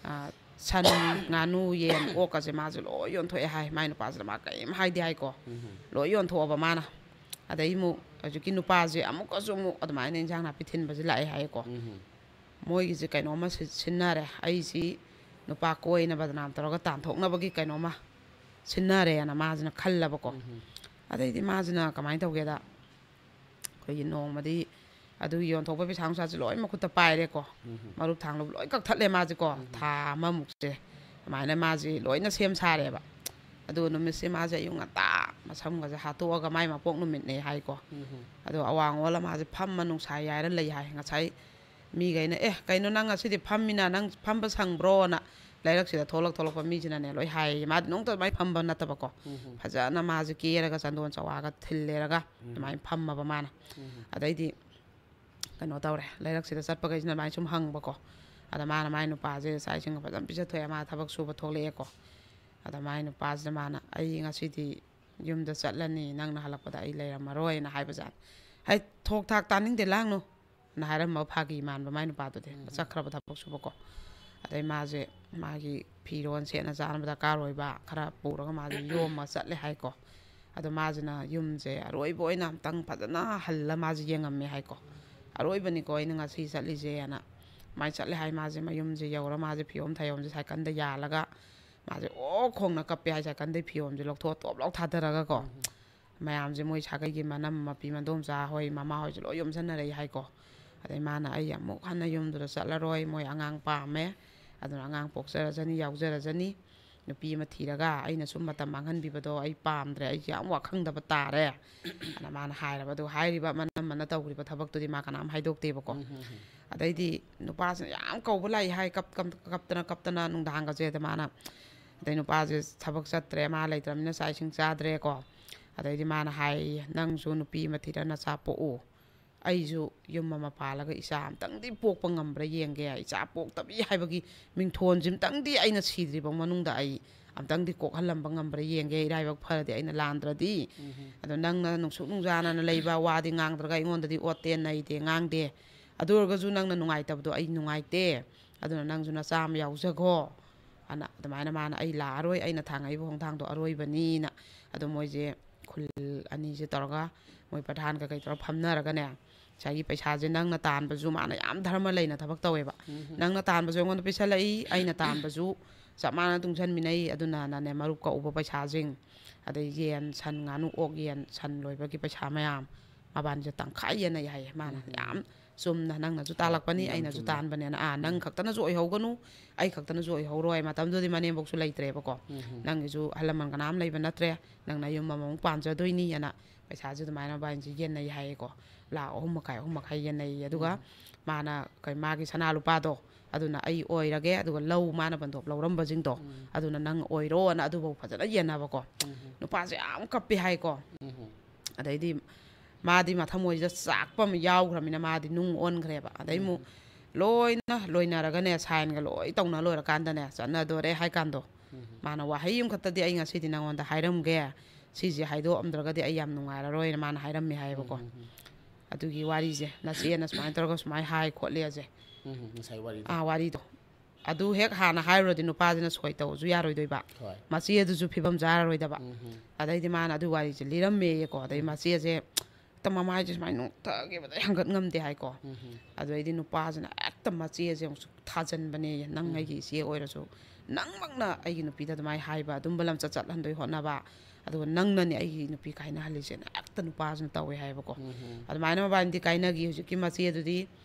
ꯑ, ꯁꯟ, ꯉꯥꯅꯨ, ꯌꯦꯟ, ꯑꯣꯛꯀꯁꯦ ꯃꯥꯁꯦ ꯂꯣꯏ ꯌꯣꯟꯊꯣꯛꯑꯦ ꯍꯥꯏ꯫ ꯃꯥꯏ ꯅꯨꯄꯥꯁꯤꯗ ꯃꯥ ꯀꯔꯤꯝ ꯍꯥꯏꯗꯦ ꯍꯥꯏꯀꯣ꯫ ꯎꯝ꯫ ꯂꯣꯏ ꯌꯣꯟꯊꯣꯛꯑꯕ ꯃꯥꯅ꯫ ꯑꯗꯩ ꯑꯃꯨꯛ ꯍꯧꯖꯤꯛꯀꯤ ꯅꯨꯄꯥꯁꯦ ꯑꯃꯨꯛꯀꯁꯨ ꯑꯃꯨꯛ ꯑꯗꯨꯃꯥꯏꯅ ꯏꯟꯁꯥꯡ ꯅꯥꯄꯤ ꯊꯤꯟꯕꯁꯦ ꯂꯥꯛꯑꯦ ꯍꯥꯏꯀꯣ꯫ ꯎꯝ꯫ ꯃꯣꯏꯒꯤꯁꯦ ꯀꯩꯅꯣꯝꯃ ꯁꯤ-, ꯁꯤꯟꯅꯔꯦ꯫ ꯑꯩꯁꯤ ꯅꯨꯄꯥ ꯀꯣꯏꯅ ꯕꯗꯅꯥꯝ ꯇꯧꯔꯒ ꯇꯥꯟꯊꯣꯛꯅꯕꯒꯤ ꯀꯩꯅꯣꯝꯃ ꯁꯤꯟꯅꯔꯦꯅ ꯃꯥꯁꯤꯅ ꯈꯜꯂꯕꯀꯣ꯫ ꯎꯝ꯫ ꯑꯗꯩꯗꯤ ꯃꯥꯁꯤꯅ ꯀꯃꯥꯏꯅ ꯇꯧꯒꯦꯗ, ꯑꯩꯈꯣꯏꯒꯤ ꯅꯣꯡꯃꯗꯤ ꯑꯗꯨꯒꯤ ꯌꯣꯟꯊꯣꯛꯄ ꯄꯩꯁꯥ ꯅꯨꯡꯁꯥꯁꯦ ꯂꯣꯏ ꯃꯈꯨꯠꯇ ꯄꯥꯏꯔꯦꯀꯣ꯫ ꯎꯝ꯫ ꯃꯔꯨꯞ ꯊꯥꯡꯂꯨꯞ ꯂꯣꯏ ꯀꯛꯊꯠꯂꯦ ꯃꯥꯁꯦꯀꯣ꯫ ꯎꯝ꯫ ꯊꯥ ꯑꯃꯃꯨꯛꯁꯦ ꯑꯗꯨꯃꯥꯏꯅ ꯃꯥꯁꯦ ꯂꯣꯏꯅ ꯁꯦꯝ ꯁꯥꯔꯦꯕ꯫ ꯑꯗꯨ ꯅꯨꯃꯤꯠꯁꯦ ꯃꯥꯁꯦ ꯑꯌꯨꯛ ꯉꯟꯇꯥ ꯃꯁꯝꯒꯁꯦ ꯍꯥꯠꯇꯣꯛꯑꯒ ꯃꯥꯏ ꯃꯄꯣꯛ ꯅꯨꯃꯤꯠꯅꯦ ꯍꯥꯏꯀꯣ꯫ ꯎꯝ꯫ ꯑꯗꯣ ꯑꯋꯥꯡ ꯑꯣꯜꯂ ꯃꯥꯁꯦ ꯐꯝꯃ ꯅꯨꯡꯁꯥ ꯌꯥꯏꯔ ꯂꯩ ꯍꯥꯏ꯫ ꯉꯁꯥꯏ ꯃꯤꯈꯩꯅ, "ꯑꯦ, ꯀꯩꯅꯣ ꯅꯪ ꯉꯁꯤꯗꯤ ꯐꯝꯃꯤꯅ, ꯅꯪ ꯐꯝꯕ ꯁꯪꯕ꯭ꯔꯣꯅ?" ꯂꯩꯔꯛꯁꯤꯗ ꯊꯣꯛꯂꯛ ꯊꯣꯛꯂꯛꯄ ꯃꯤꯁꯤꯅꯅꯦ ꯂꯣꯏ ꯍꯥꯏꯌꯦ꯫ ꯃꯥꯗꯤ ꯅꯣꯡꯇ ꯑꯗꯨꯃꯥꯏꯅ ꯐꯝꯕ ꯅꯠꯇꯕꯀꯣ꯫ ꯎꯝ꯫ ꯐꯖꯅ ꯃꯥꯁꯦ ꯀꯦꯔꯒ ꯆꯟꯗꯣꯟ ꯆꯋꯥꯒ ꯊꯤꯜꯂꯦꯔꯒ ꯎꯝ꯫ ꯑꯗꯨꯃꯥꯏꯅ ꯐꯝꯃꯕ ꯃꯥꯅ꯫ ꯎꯝ꯫ ꯑꯗꯩꯗꯤ ꯀꯩꯅꯣ ꯇꯧꯔꯦ, ꯂꯩꯔꯛꯁꯤꯗ ꯆꯠꯄꯈꯩꯁꯤꯅ ꯑꯗꯨꯃꯥꯏꯅ ꯁꯨꯝ ꯍꯪꯕꯀꯣ꯫ ꯑꯗ ꯃꯥꯅ ꯃꯥꯏ ꯅꯨꯄꯥꯁꯦ ꯆꯥꯛ ꯏꯁꯤꯡ ꯐꯖꯅ ꯄꯤꯖꯊꯣꯛꯑꯦ, ꯃꯥ ꯊꯕꯛ ꯁꯨꯕ ꯊꯣꯛꯂꯛꯑꯦꯀꯣ꯫ ꯑꯗ ꯃꯥꯏ ꯅꯨꯄꯥꯁꯤꯗ ꯃꯥꯅ, "ꯑꯩ ꯉꯁꯤꯗꯤ ꯌꯨꯝꯗ ꯆꯠꯂꯅꯤ, ꯅꯪꯅ ꯍꯜꯂꯛꯄꯗ ꯑꯩ ꯂꯩꯔꯝꯃꯔꯣꯏꯅ" ꯍꯥꯏꯕꯖꯥꯠꯅꯤ꯫ ꯍꯥꯏ, ꯊꯣꯛ ꯊꯥꯛ ꯇꯥꯅꯤꯡꯗꯦ, ꯂꯥꯡꯅꯨ꯫ ꯅ ꯍꯥꯏꯔꯝꯕ ꯐꯥꯒꯤ ꯃꯥꯟꯕ ꯃꯥꯏ ꯅꯨꯄꯥꯗꯨꯗꯤ꯫ ꯎꯝ꯫ ꯆꯠꯈ꯭ꯔꯕ ꯊꯕꯛ ꯁꯨꯕꯀꯣ꯫ ꯑꯗꯩ ꯃꯥꯁꯦ ꯃꯥꯒꯤ ꯐꯤꯔꯣꯟ ꯁꯦꯠꯅ ꯆꯥꯅꯕ ꯗꯔꯀꯥꯔ ꯑꯣꯏꯕ ꯈꯔ ꯄꯨꯔꯒ ꯃꯥꯁꯦ ꯌꯣꯝꯃ ꯆꯠꯂꯦ ꯍꯥꯏꯀꯣ꯫ ꯑꯗꯣ ꯃꯥꯁꯤꯅ ꯌꯨꯝꯁꯦ ꯑꯔꯣꯏꯕ ꯑꯣꯏꯅ ꯑꯝꯇꯪ ꯐꯖꯅ ꯍꯜꯂ ꯃꯥꯁꯦ ꯌꯦꯡꯉꯝꯃꯦ ꯍꯥꯏꯀꯣ꯫ "ꯑꯔꯣꯏꯕꯅꯤꯀꯣ ꯑꯩꯅ ꯉꯁꯤ ꯆꯠꯂꯤꯁꯦꯅ"꯫ ꯑꯗꯨꯃꯥꯏꯅ ꯆꯠꯂꯦ ꯍꯥꯏ꯫ ꯃꯥꯁꯦ ꯃꯌꯨꯝꯁꯦ ꯌꯧꯔ ꯃꯥꯁꯦ ꯐꯤꯌꯣꯝ ꯊꯌꯣꯝꯁꯦ ꯁꯥꯏꯀꯜꯗ ꯌꯥꯜꯂꯒ ꯃꯥꯁꯦ ꯑꯣ ꯈꯣꯡꯅ ꯀꯞꯄꯦ ꯍꯥꯏ, ꯁꯥꯏꯀꯜꯗꯩ ꯐꯤꯌꯣꯝꯁꯦ ꯂꯧꯊꯣꯛꯑ ꯇꯣꯞ ꯂꯥꯎ ꯊꯥꯗꯔꯒꯀꯣ꯫ ꯎꯝ꯫ ꯃꯌꯥꯝꯁꯦ, ꯃꯣꯏ ꯁꯥꯒꯩꯒꯤ ꯃꯅꯝ ꯃꯄꯤ ꯃꯗꯣꯝꯆꯥ ꯍꯣꯏ, ꯃꯃꯥ ꯍꯣꯏꯁꯦ ꯂꯣꯏ ꯌꯣꯝꯁꯤꯟꯅꯔꯛꯏ ꯍꯥꯏꯀꯣ꯫ ꯑꯗꯩ ꯃꯥꯅ, "ꯑꯩ ꯑꯃꯨꯛ ꯍꯟꯅ ꯌꯨꯝꯗꯨꯗ ꯆꯠꯂꯔꯣꯏ, ꯃꯣꯏ ꯑꯉꯥꯡ ꯄꯥꯝꯃꯦ, ꯑꯗꯨꯅ ꯑꯉꯥꯡ ꯄꯣꯛꯆꯔꯖꯅꯤ, ꯌꯥꯎꯖꯔꯖꯅꯤ, ꯅꯨꯄꯤ ꯑꯃ ꯊꯤꯔꯒ ꯑꯩꯅ ꯁꯨꯝ ꯃꯇꯝ ꯃꯥꯡꯍꯟꯕꯤꯕꯗꯣ ꯑꯩ ꯄꯥꯝꯗ꯭ꯔꯦ, ꯑꯩꯁꯦ ꯌꯥꯝ ꯋꯥꯈꯪꯗꯕ ꯇꯥꯔꯦ" ꯑꯅ ꯃꯥꯅ ꯍꯥꯏꯔꯕ꯫ ꯑꯗꯨ ꯍꯥꯏꯔꯤꯕ ꯃꯅꯝꯃꯅ ꯇꯧꯈ꯭ꯔꯤꯕ ꯊꯕꯛꯇꯨꯗꯤ ꯃꯥ ꯀꯅꯥꯝ ꯍꯥꯏꯗꯣꯛꯇꯦꯕꯀꯣ꯫ ꯑꯗꯩꯗꯤ ꯅꯨꯄꯥꯁꯤꯅ ꯌꯥꯝ ꯀꯧꯕ ꯂꯥꯛꯏ ꯍꯥꯏ, ꯀꯞ-, ꯀꯞ-, ꯀꯞꯇꯅ ꯀꯞꯇꯅ ꯅꯨꯡꯗꯥꯡꯒꯁꯦ꯫ ꯑꯗ ꯃꯥꯅ, ꯑꯗꯩ ꯅꯨꯄꯥꯁꯦ ꯊꯕꯛ ꯆꯠꯇ꯭ꯔꯦ, ꯃꯥ ꯂꯩꯇ꯭ꯔꯕꯅꯤꯅ ꯆꯥꯛ ꯏꯁꯤꯡ ꯆꯥꯗ꯭ꯔꯦꯀꯣ꯫ ꯑꯗꯩꯗꯤ ꯃꯥꯅ ꯍꯥꯏꯌꯦ, "ꯅꯪꯁꯨ ꯅꯨꯄꯤ ꯑꯃ ꯊꯤꯔ ꯅꯆꯥ ꯄꯣꯛꯎ, ꯑꯩꯁꯨ ꯌꯨꯝ ꯑꯃ ꯄꯥꯜꯂꯒ ꯏꯆꯥ ꯑꯝꯇꯪꯗꯤ ꯄꯣꯛꯄ ꯉꯝꯕ꯭ꯔꯥ ꯌꯦꯡꯒꯦ, ꯏꯆꯥ ꯄꯣꯛꯇꯕꯤ ꯍꯥꯏꯕꯒꯤ ꯃꯤꯡꯊꯣꯟꯁꯤꯝꯇꯪꯗꯤ ꯑꯩꯅ ꯁꯤꯗ꯭ꯔꯤꯕ ꯃꯅꯨꯡꯗ ꯑꯩ ꯑꯝꯇꯪꯗꯤ ꯀꯣꯛꯍꯜꯂꯝꯕ ꯉꯝꯕ꯭ꯔꯥ ꯌꯦꯡꯒꯦ, ꯏꯔꯥꯏꯕꯛ ꯐꯔꯗꯤ ꯑꯩꯅ ꯂꯥꯟꯗ꯭ꯔꯗꯤ꯫ ꯑꯗꯣ ꯅꯪꯅ ꯅꯨꯡꯁꯨꯛ ꯅꯨꯡꯖꯥꯅꯅ ꯂꯩꯕ, ꯋꯥꯗꯤ ꯉꯥꯡꯗ꯭ꯔꯒ ꯑꯩꯉꯣꯟꯗꯗꯤ ꯑꯣꯠꯇꯦ, ꯅꯩꯗꯦ, ꯉꯥꯡꯗꯦ꯫ ꯑꯗꯨ ꯑꯣꯏꯔꯒꯁꯨ ꯅꯪꯅ ꯅꯨꯡꯉꯥꯏꯇꯕꯗꯣ ꯑꯩ ꯅꯨꯡꯉꯥꯏꯇꯦ꯫ ꯑꯗꯨꯅ ꯅꯪꯁꯨ ꯅꯆꯥ ꯑꯃ ꯌꯥꯎꯖꯈꯣ" ꯑꯅ꯫ ꯑꯗꯨꯃꯥꯏꯅ ꯃꯥꯅ, "ꯑꯩ ꯂꯥꯛꯑꯔꯣꯏ, ꯑꯩꯅ ꯊꯥꯡꯉꯛꯏꯕ ꯈꯣꯡꯊꯥꯡꯗꯣ ꯑꯔꯣꯏꯕꯅꯤꯅ"꯫ ꯑꯗꯣ ꯃꯣꯏꯁꯦ ꯈꯨꯜ ꯑꯅꯤꯁꯦ ꯇꯧꯔꯒ, ꯃꯣꯏ ꯄ꯭ꯔꯙꯥꯟ ꯀꯩꯀꯩ ꯇꯧꯔꯒ ꯐꯝꯅꯔꯒꯅꯦ, ꯉꯁꯥꯏꯒꯤ ꯄꯩꯁꯥꯁꯦ ꯅꯪꯅ ꯇꯥꯟꯕꯁꯨ, ꯃꯥꯅ ꯌꯥꯝ ꯙꯔꯃ ꯂꯩꯅ ꯊꯕꯛ ꯇꯧꯋꯦꯕ, "ꯅꯪꯅ ꯇꯥꯟꯕꯁꯨ ꯑꯩꯉꯣꯟꯗ ꯄꯤꯁꯜꯂꯛꯏ, ꯑꯩꯅ ꯇꯥꯟꯕꯁꯨ ꯆꯞ ꯃꯥꯟꯅ ꯇꯨꯡꯁꯟꯃꯤꯟꯅꯩ, ꯑꯗꯨꯅꯅꯅꯦ ꯃꯔꯨꯞ ꯀꯛꯎꯕ ꯄꯩꯁꯥꯁꯤꯡ, ꯑꯗꯩ ꯌꯦꯟ, ꯁꯟ, ꯉꯥꯅꯨ, ꯑꯣꯛ, ꯌꯦꯟ, ꯁꯟ ꯂꯣꯏꯕꯒꯤ ꯄꯩꯁꯥ ꯃꯌꯥꯝ, ꯃꯕꯥꯅꯤꯁꯦ ꯇꯪꯈꯥꯏ ꯌꯦꯟꯅꯩ" ꯍꯥꯏꯌꯦ꯫ ꯃꯥꯅ ꯌꯥꯝ ꯆꯨꯝꯅ, "ꯅꯪꯅꯁꯨ ꯇꯥꯜꯂꯛꯄꯅꯤ, ꯌꯥꯝ ꯑꯩꯅꯁꯨ ꯆꯨꯝꯅ꯫ ꯇꯥꯟꯕꯅꯦꯅ, ꯑꯥ, ꯅꯪ ꯈꯛꯇꯅꯁꯨ ꯑꯣꯏꯍꯧꯒꯅꯨ, ꯑꯩ ꯈꯛꯇꯅꯁꯨ ꯑꯣꯏꯍꯧꯔꯣꯏ", ꯃꯇꯝꯗꯨꯗꯤ ꯃꯅꯦꯝꯕꯣꯛꯁꯨ ꯂꯩꯇ꯭ꯔꯦꯕꯀꯣ꯫ "ꯅꯪꯒꯤꯁꯨ ꯑꯍꯜ ꯂꯃꯟ ꯀꯅꯥꯝ ꯂꯩꯕ ꯅꯠꯇ꯭ꯔꯦ, ꯅꯪꯅ ꯌꯨꯝ ꯑꯃꯃꯨꯛ ꯄꯥꯟꯖꯗꯣꯏꯅꯤ" ꯑꯅ ꯄꯩꯁꯥꯁꯦ ꯑꯗꯨꯃꯥꯏꯅ ꯃꯕꯥꯅꯤꯁꯦ ꯌꯦꯟꯅꯩ ꯍꯥꯏꯌꯦꯀꯣ꯫ ꯂꯥꯈ ꯑꯍꯨꯝ ꯃꯈꯥꯏ, ꯑꯍꯨꯝ ꯃꯈꯥꯏ ꯌꯦꯟꯅꯩꯌꯦ꯫ ꯑꯗꯨꯒ ꯃꯥꯅ ꯀꯩ, ꯃꯥꯒꯤ ꯁꯅꯥ ꯂꯨꯄꯥꯗꯣ, ꯑꯗꯨꯅ "ꯑꯩ ꯑꯣꯏꯔꯒꯦ, ꯑꯗꯨꯒ ꯂꯧ ꯃꯥꯅ ꯕꯟꯗꯣꯞ ꯂꯧꯔꯝꯕꯁꯤꯡꯗꯣ, ꯑꯗꯨꯅ ꯅꯪ ꯑꯣꯏꯔꯣꯅ" ꯑꯗꯨꯐꯥꯎ ꯐꯖꯅ ꯌꯦꯟꯅꯕꯀꯣ꯫ ꯅꯨꯄꯥꯁꯦ ꯌꯥꯝ ꯀꯞꯄꯦ ꯍꯥꯏꯀꯣ꯫ ꯑꯗꯩꯗꯤ ꯃꯥꯗꯤ ꯃꯊꯃꯣꯏꯁꯤꯗ ꯆꯥꯛꯄ ꯑꯃ ꯌꯥꯎꯈ꯭ꯔꯃꯤꯅ ꯃꯥꯗꯤ ꯅꯨꯡ ꯑꯣꯟꯈ꯭ꯔꯦꯕ꯫ ꯑꯗꯩ ꯑꯃꯨꯛ ꯂꯣꯏꯅ ꯂꯣꯏꯅꯔꯒꯅꯦ, ꯁꯥꯏꯟꯒ ꯂꯣꯏ ꯇꯧꯅ ꯂꯣꯏꯔꯀꯥꯟꯗꯅꯦ, ꯆꯠꯅꯗꯣꯔꯦ ꯍꯥꯏ ꯀꯥꯟꯗꯣ, ꯃꯥꯅ, "ꯋꯥꯍꯩ ꯑꯃꯈꯛꯇꯗꯤ ꯑꯩ ꯉꯁꯤꯗꯤ ꯅꯪꯉꯣꯟꯗ ꯍꯥꯏꯔꯝꯒꯦ, ꯁꯤꯁꯦ ꯍꯥꯏꯗꯣꯛꯑꯝꯗ꯭ꯔꯒꯗꯤ ꯑꯩ ꯌꯥꯝ ꯅꯨꯡꯉꯥꯏꯔꯔꯣꯏꯅ" ꯃꯥꯅ ꯍꯥꯏꯔꯝꯃꯦ ꯍꯥꯏꯌꯦꯕꯀꯣ꯫ ꯑꯗꯨꯒꯤ ꯋꯥꯔꯤꯁꯦ, "ꯅꯆꯦꯅ ꯁꯨꯃꯥꯏꯅ ꯇꯧꯔꯒ ꯁꯨꯃꯥꯏꯅ ꯍꯥꯏ ꯈꯣꯠꯂꯦꯁꯦ"꯫ ꯎꯝ, ꯉꯁꯥꯏ ꯋꯥꯔꯤꯗꯣ꯫ ꯑꯥ, ꯋꯥꯔꯤꯗꯣ꯫ ꯑꯗꯨ ꯍꯦꯛ ꯍꯥꯟꯅ ꯍꯥꯏꯔꯨꯔꯗꯤ ꯅꯨꯄꯥꯁꯤꯅ ꯁꯣꯏ ꯇꯧꯕꯁꯨ ꯌꯥꯔꯣꯏꯗꯣꯏꯕ꯫ ꯍꯣꯏ꯫ ꯃꯆꯦ ꯑꯗꯨꯁꯨ ꯐꯤꯕꯝ ꯆꯥꯔꯔꯣꯏꯗꯕ꯫ ꯎꯝ꯫ ꯑꯗꯩꯗꯤ ꯃꯥꯅ ꯑꯗꯨ ꯋꯥꯔꯤꯁꯦ ꯂꯤꯔꯝꯃꯦꯌꯦꯀꯣ꯫ ꯑꯗꯩ ꯃꯆꯦꯁꯦ ꯍꯦꯛꯇ ꯃꯃꯥꯏꯁꯦ ꯁꯨꯃꯥꯏꯅ ꯅꯣꯛꯊꯈꯤꯕꯗꯩ ꯍꯪꯒꯠ ꯉꯝꯗꯦ ꯍꯥꯏꯀꯣ꯫ ꯎꯝ. ꯑꯗꯨꯗꯩꯗꯤ ꯅꯨꯄꯥꯁꯤꯅ ꯍꯦꯛꯇ ꯃꯆꯦꯁꯦ ꯑꯃꯨꯛꯁꯨ ꯊꯥꯖꯟꯕꯅꯦ, "ꯅꯪ ꯎꯝ. ꯑꯩꯒꯤ ꯏꯆꯦ ꯑꯣꯏꯔꯁꯨ ꯅꯪꯃꯛꯅ ꯑꯩꯒꯤ ꯅꯨꯄꯤꯗ ꯑꯗꯨꯃꯥꯏꯅ ꯍꯥꯏꯕ, ꯑꯗꯨꯝꯕ ꯂꯝꯆꯠ ꯆꯠꯍꯟꯗꯣꯏ ꯍꯣꯠꯅꯕ, ꯑꯗꯨꯒ ꯅꯪꯅꯅꯦ ꯑꯩꯒꯤ ꯅꯨꯄꯤ ꯀꯥꯏꯅꯍꯜꯂꯤꯁꯦꯅ" ꯍꯦꯛꯇ ꯅꯨꯄꯥꯁꯤꯅ ꯇꯧꯋꯦ ꯍꯥꯏꯌꯦꯕꯀꯣ꯫ ꯎꯝ. ꯑꯗꯨꯃꯥꯏꯅ ꯃꯕꯥꯅꯤꯗꯤ ꯀꯥꯏꯅꯈꯤ꯫ ꯍꯧꯖꯤꯛꯀꯤ ꯃꯆꯦꯗꯨꯗꯤ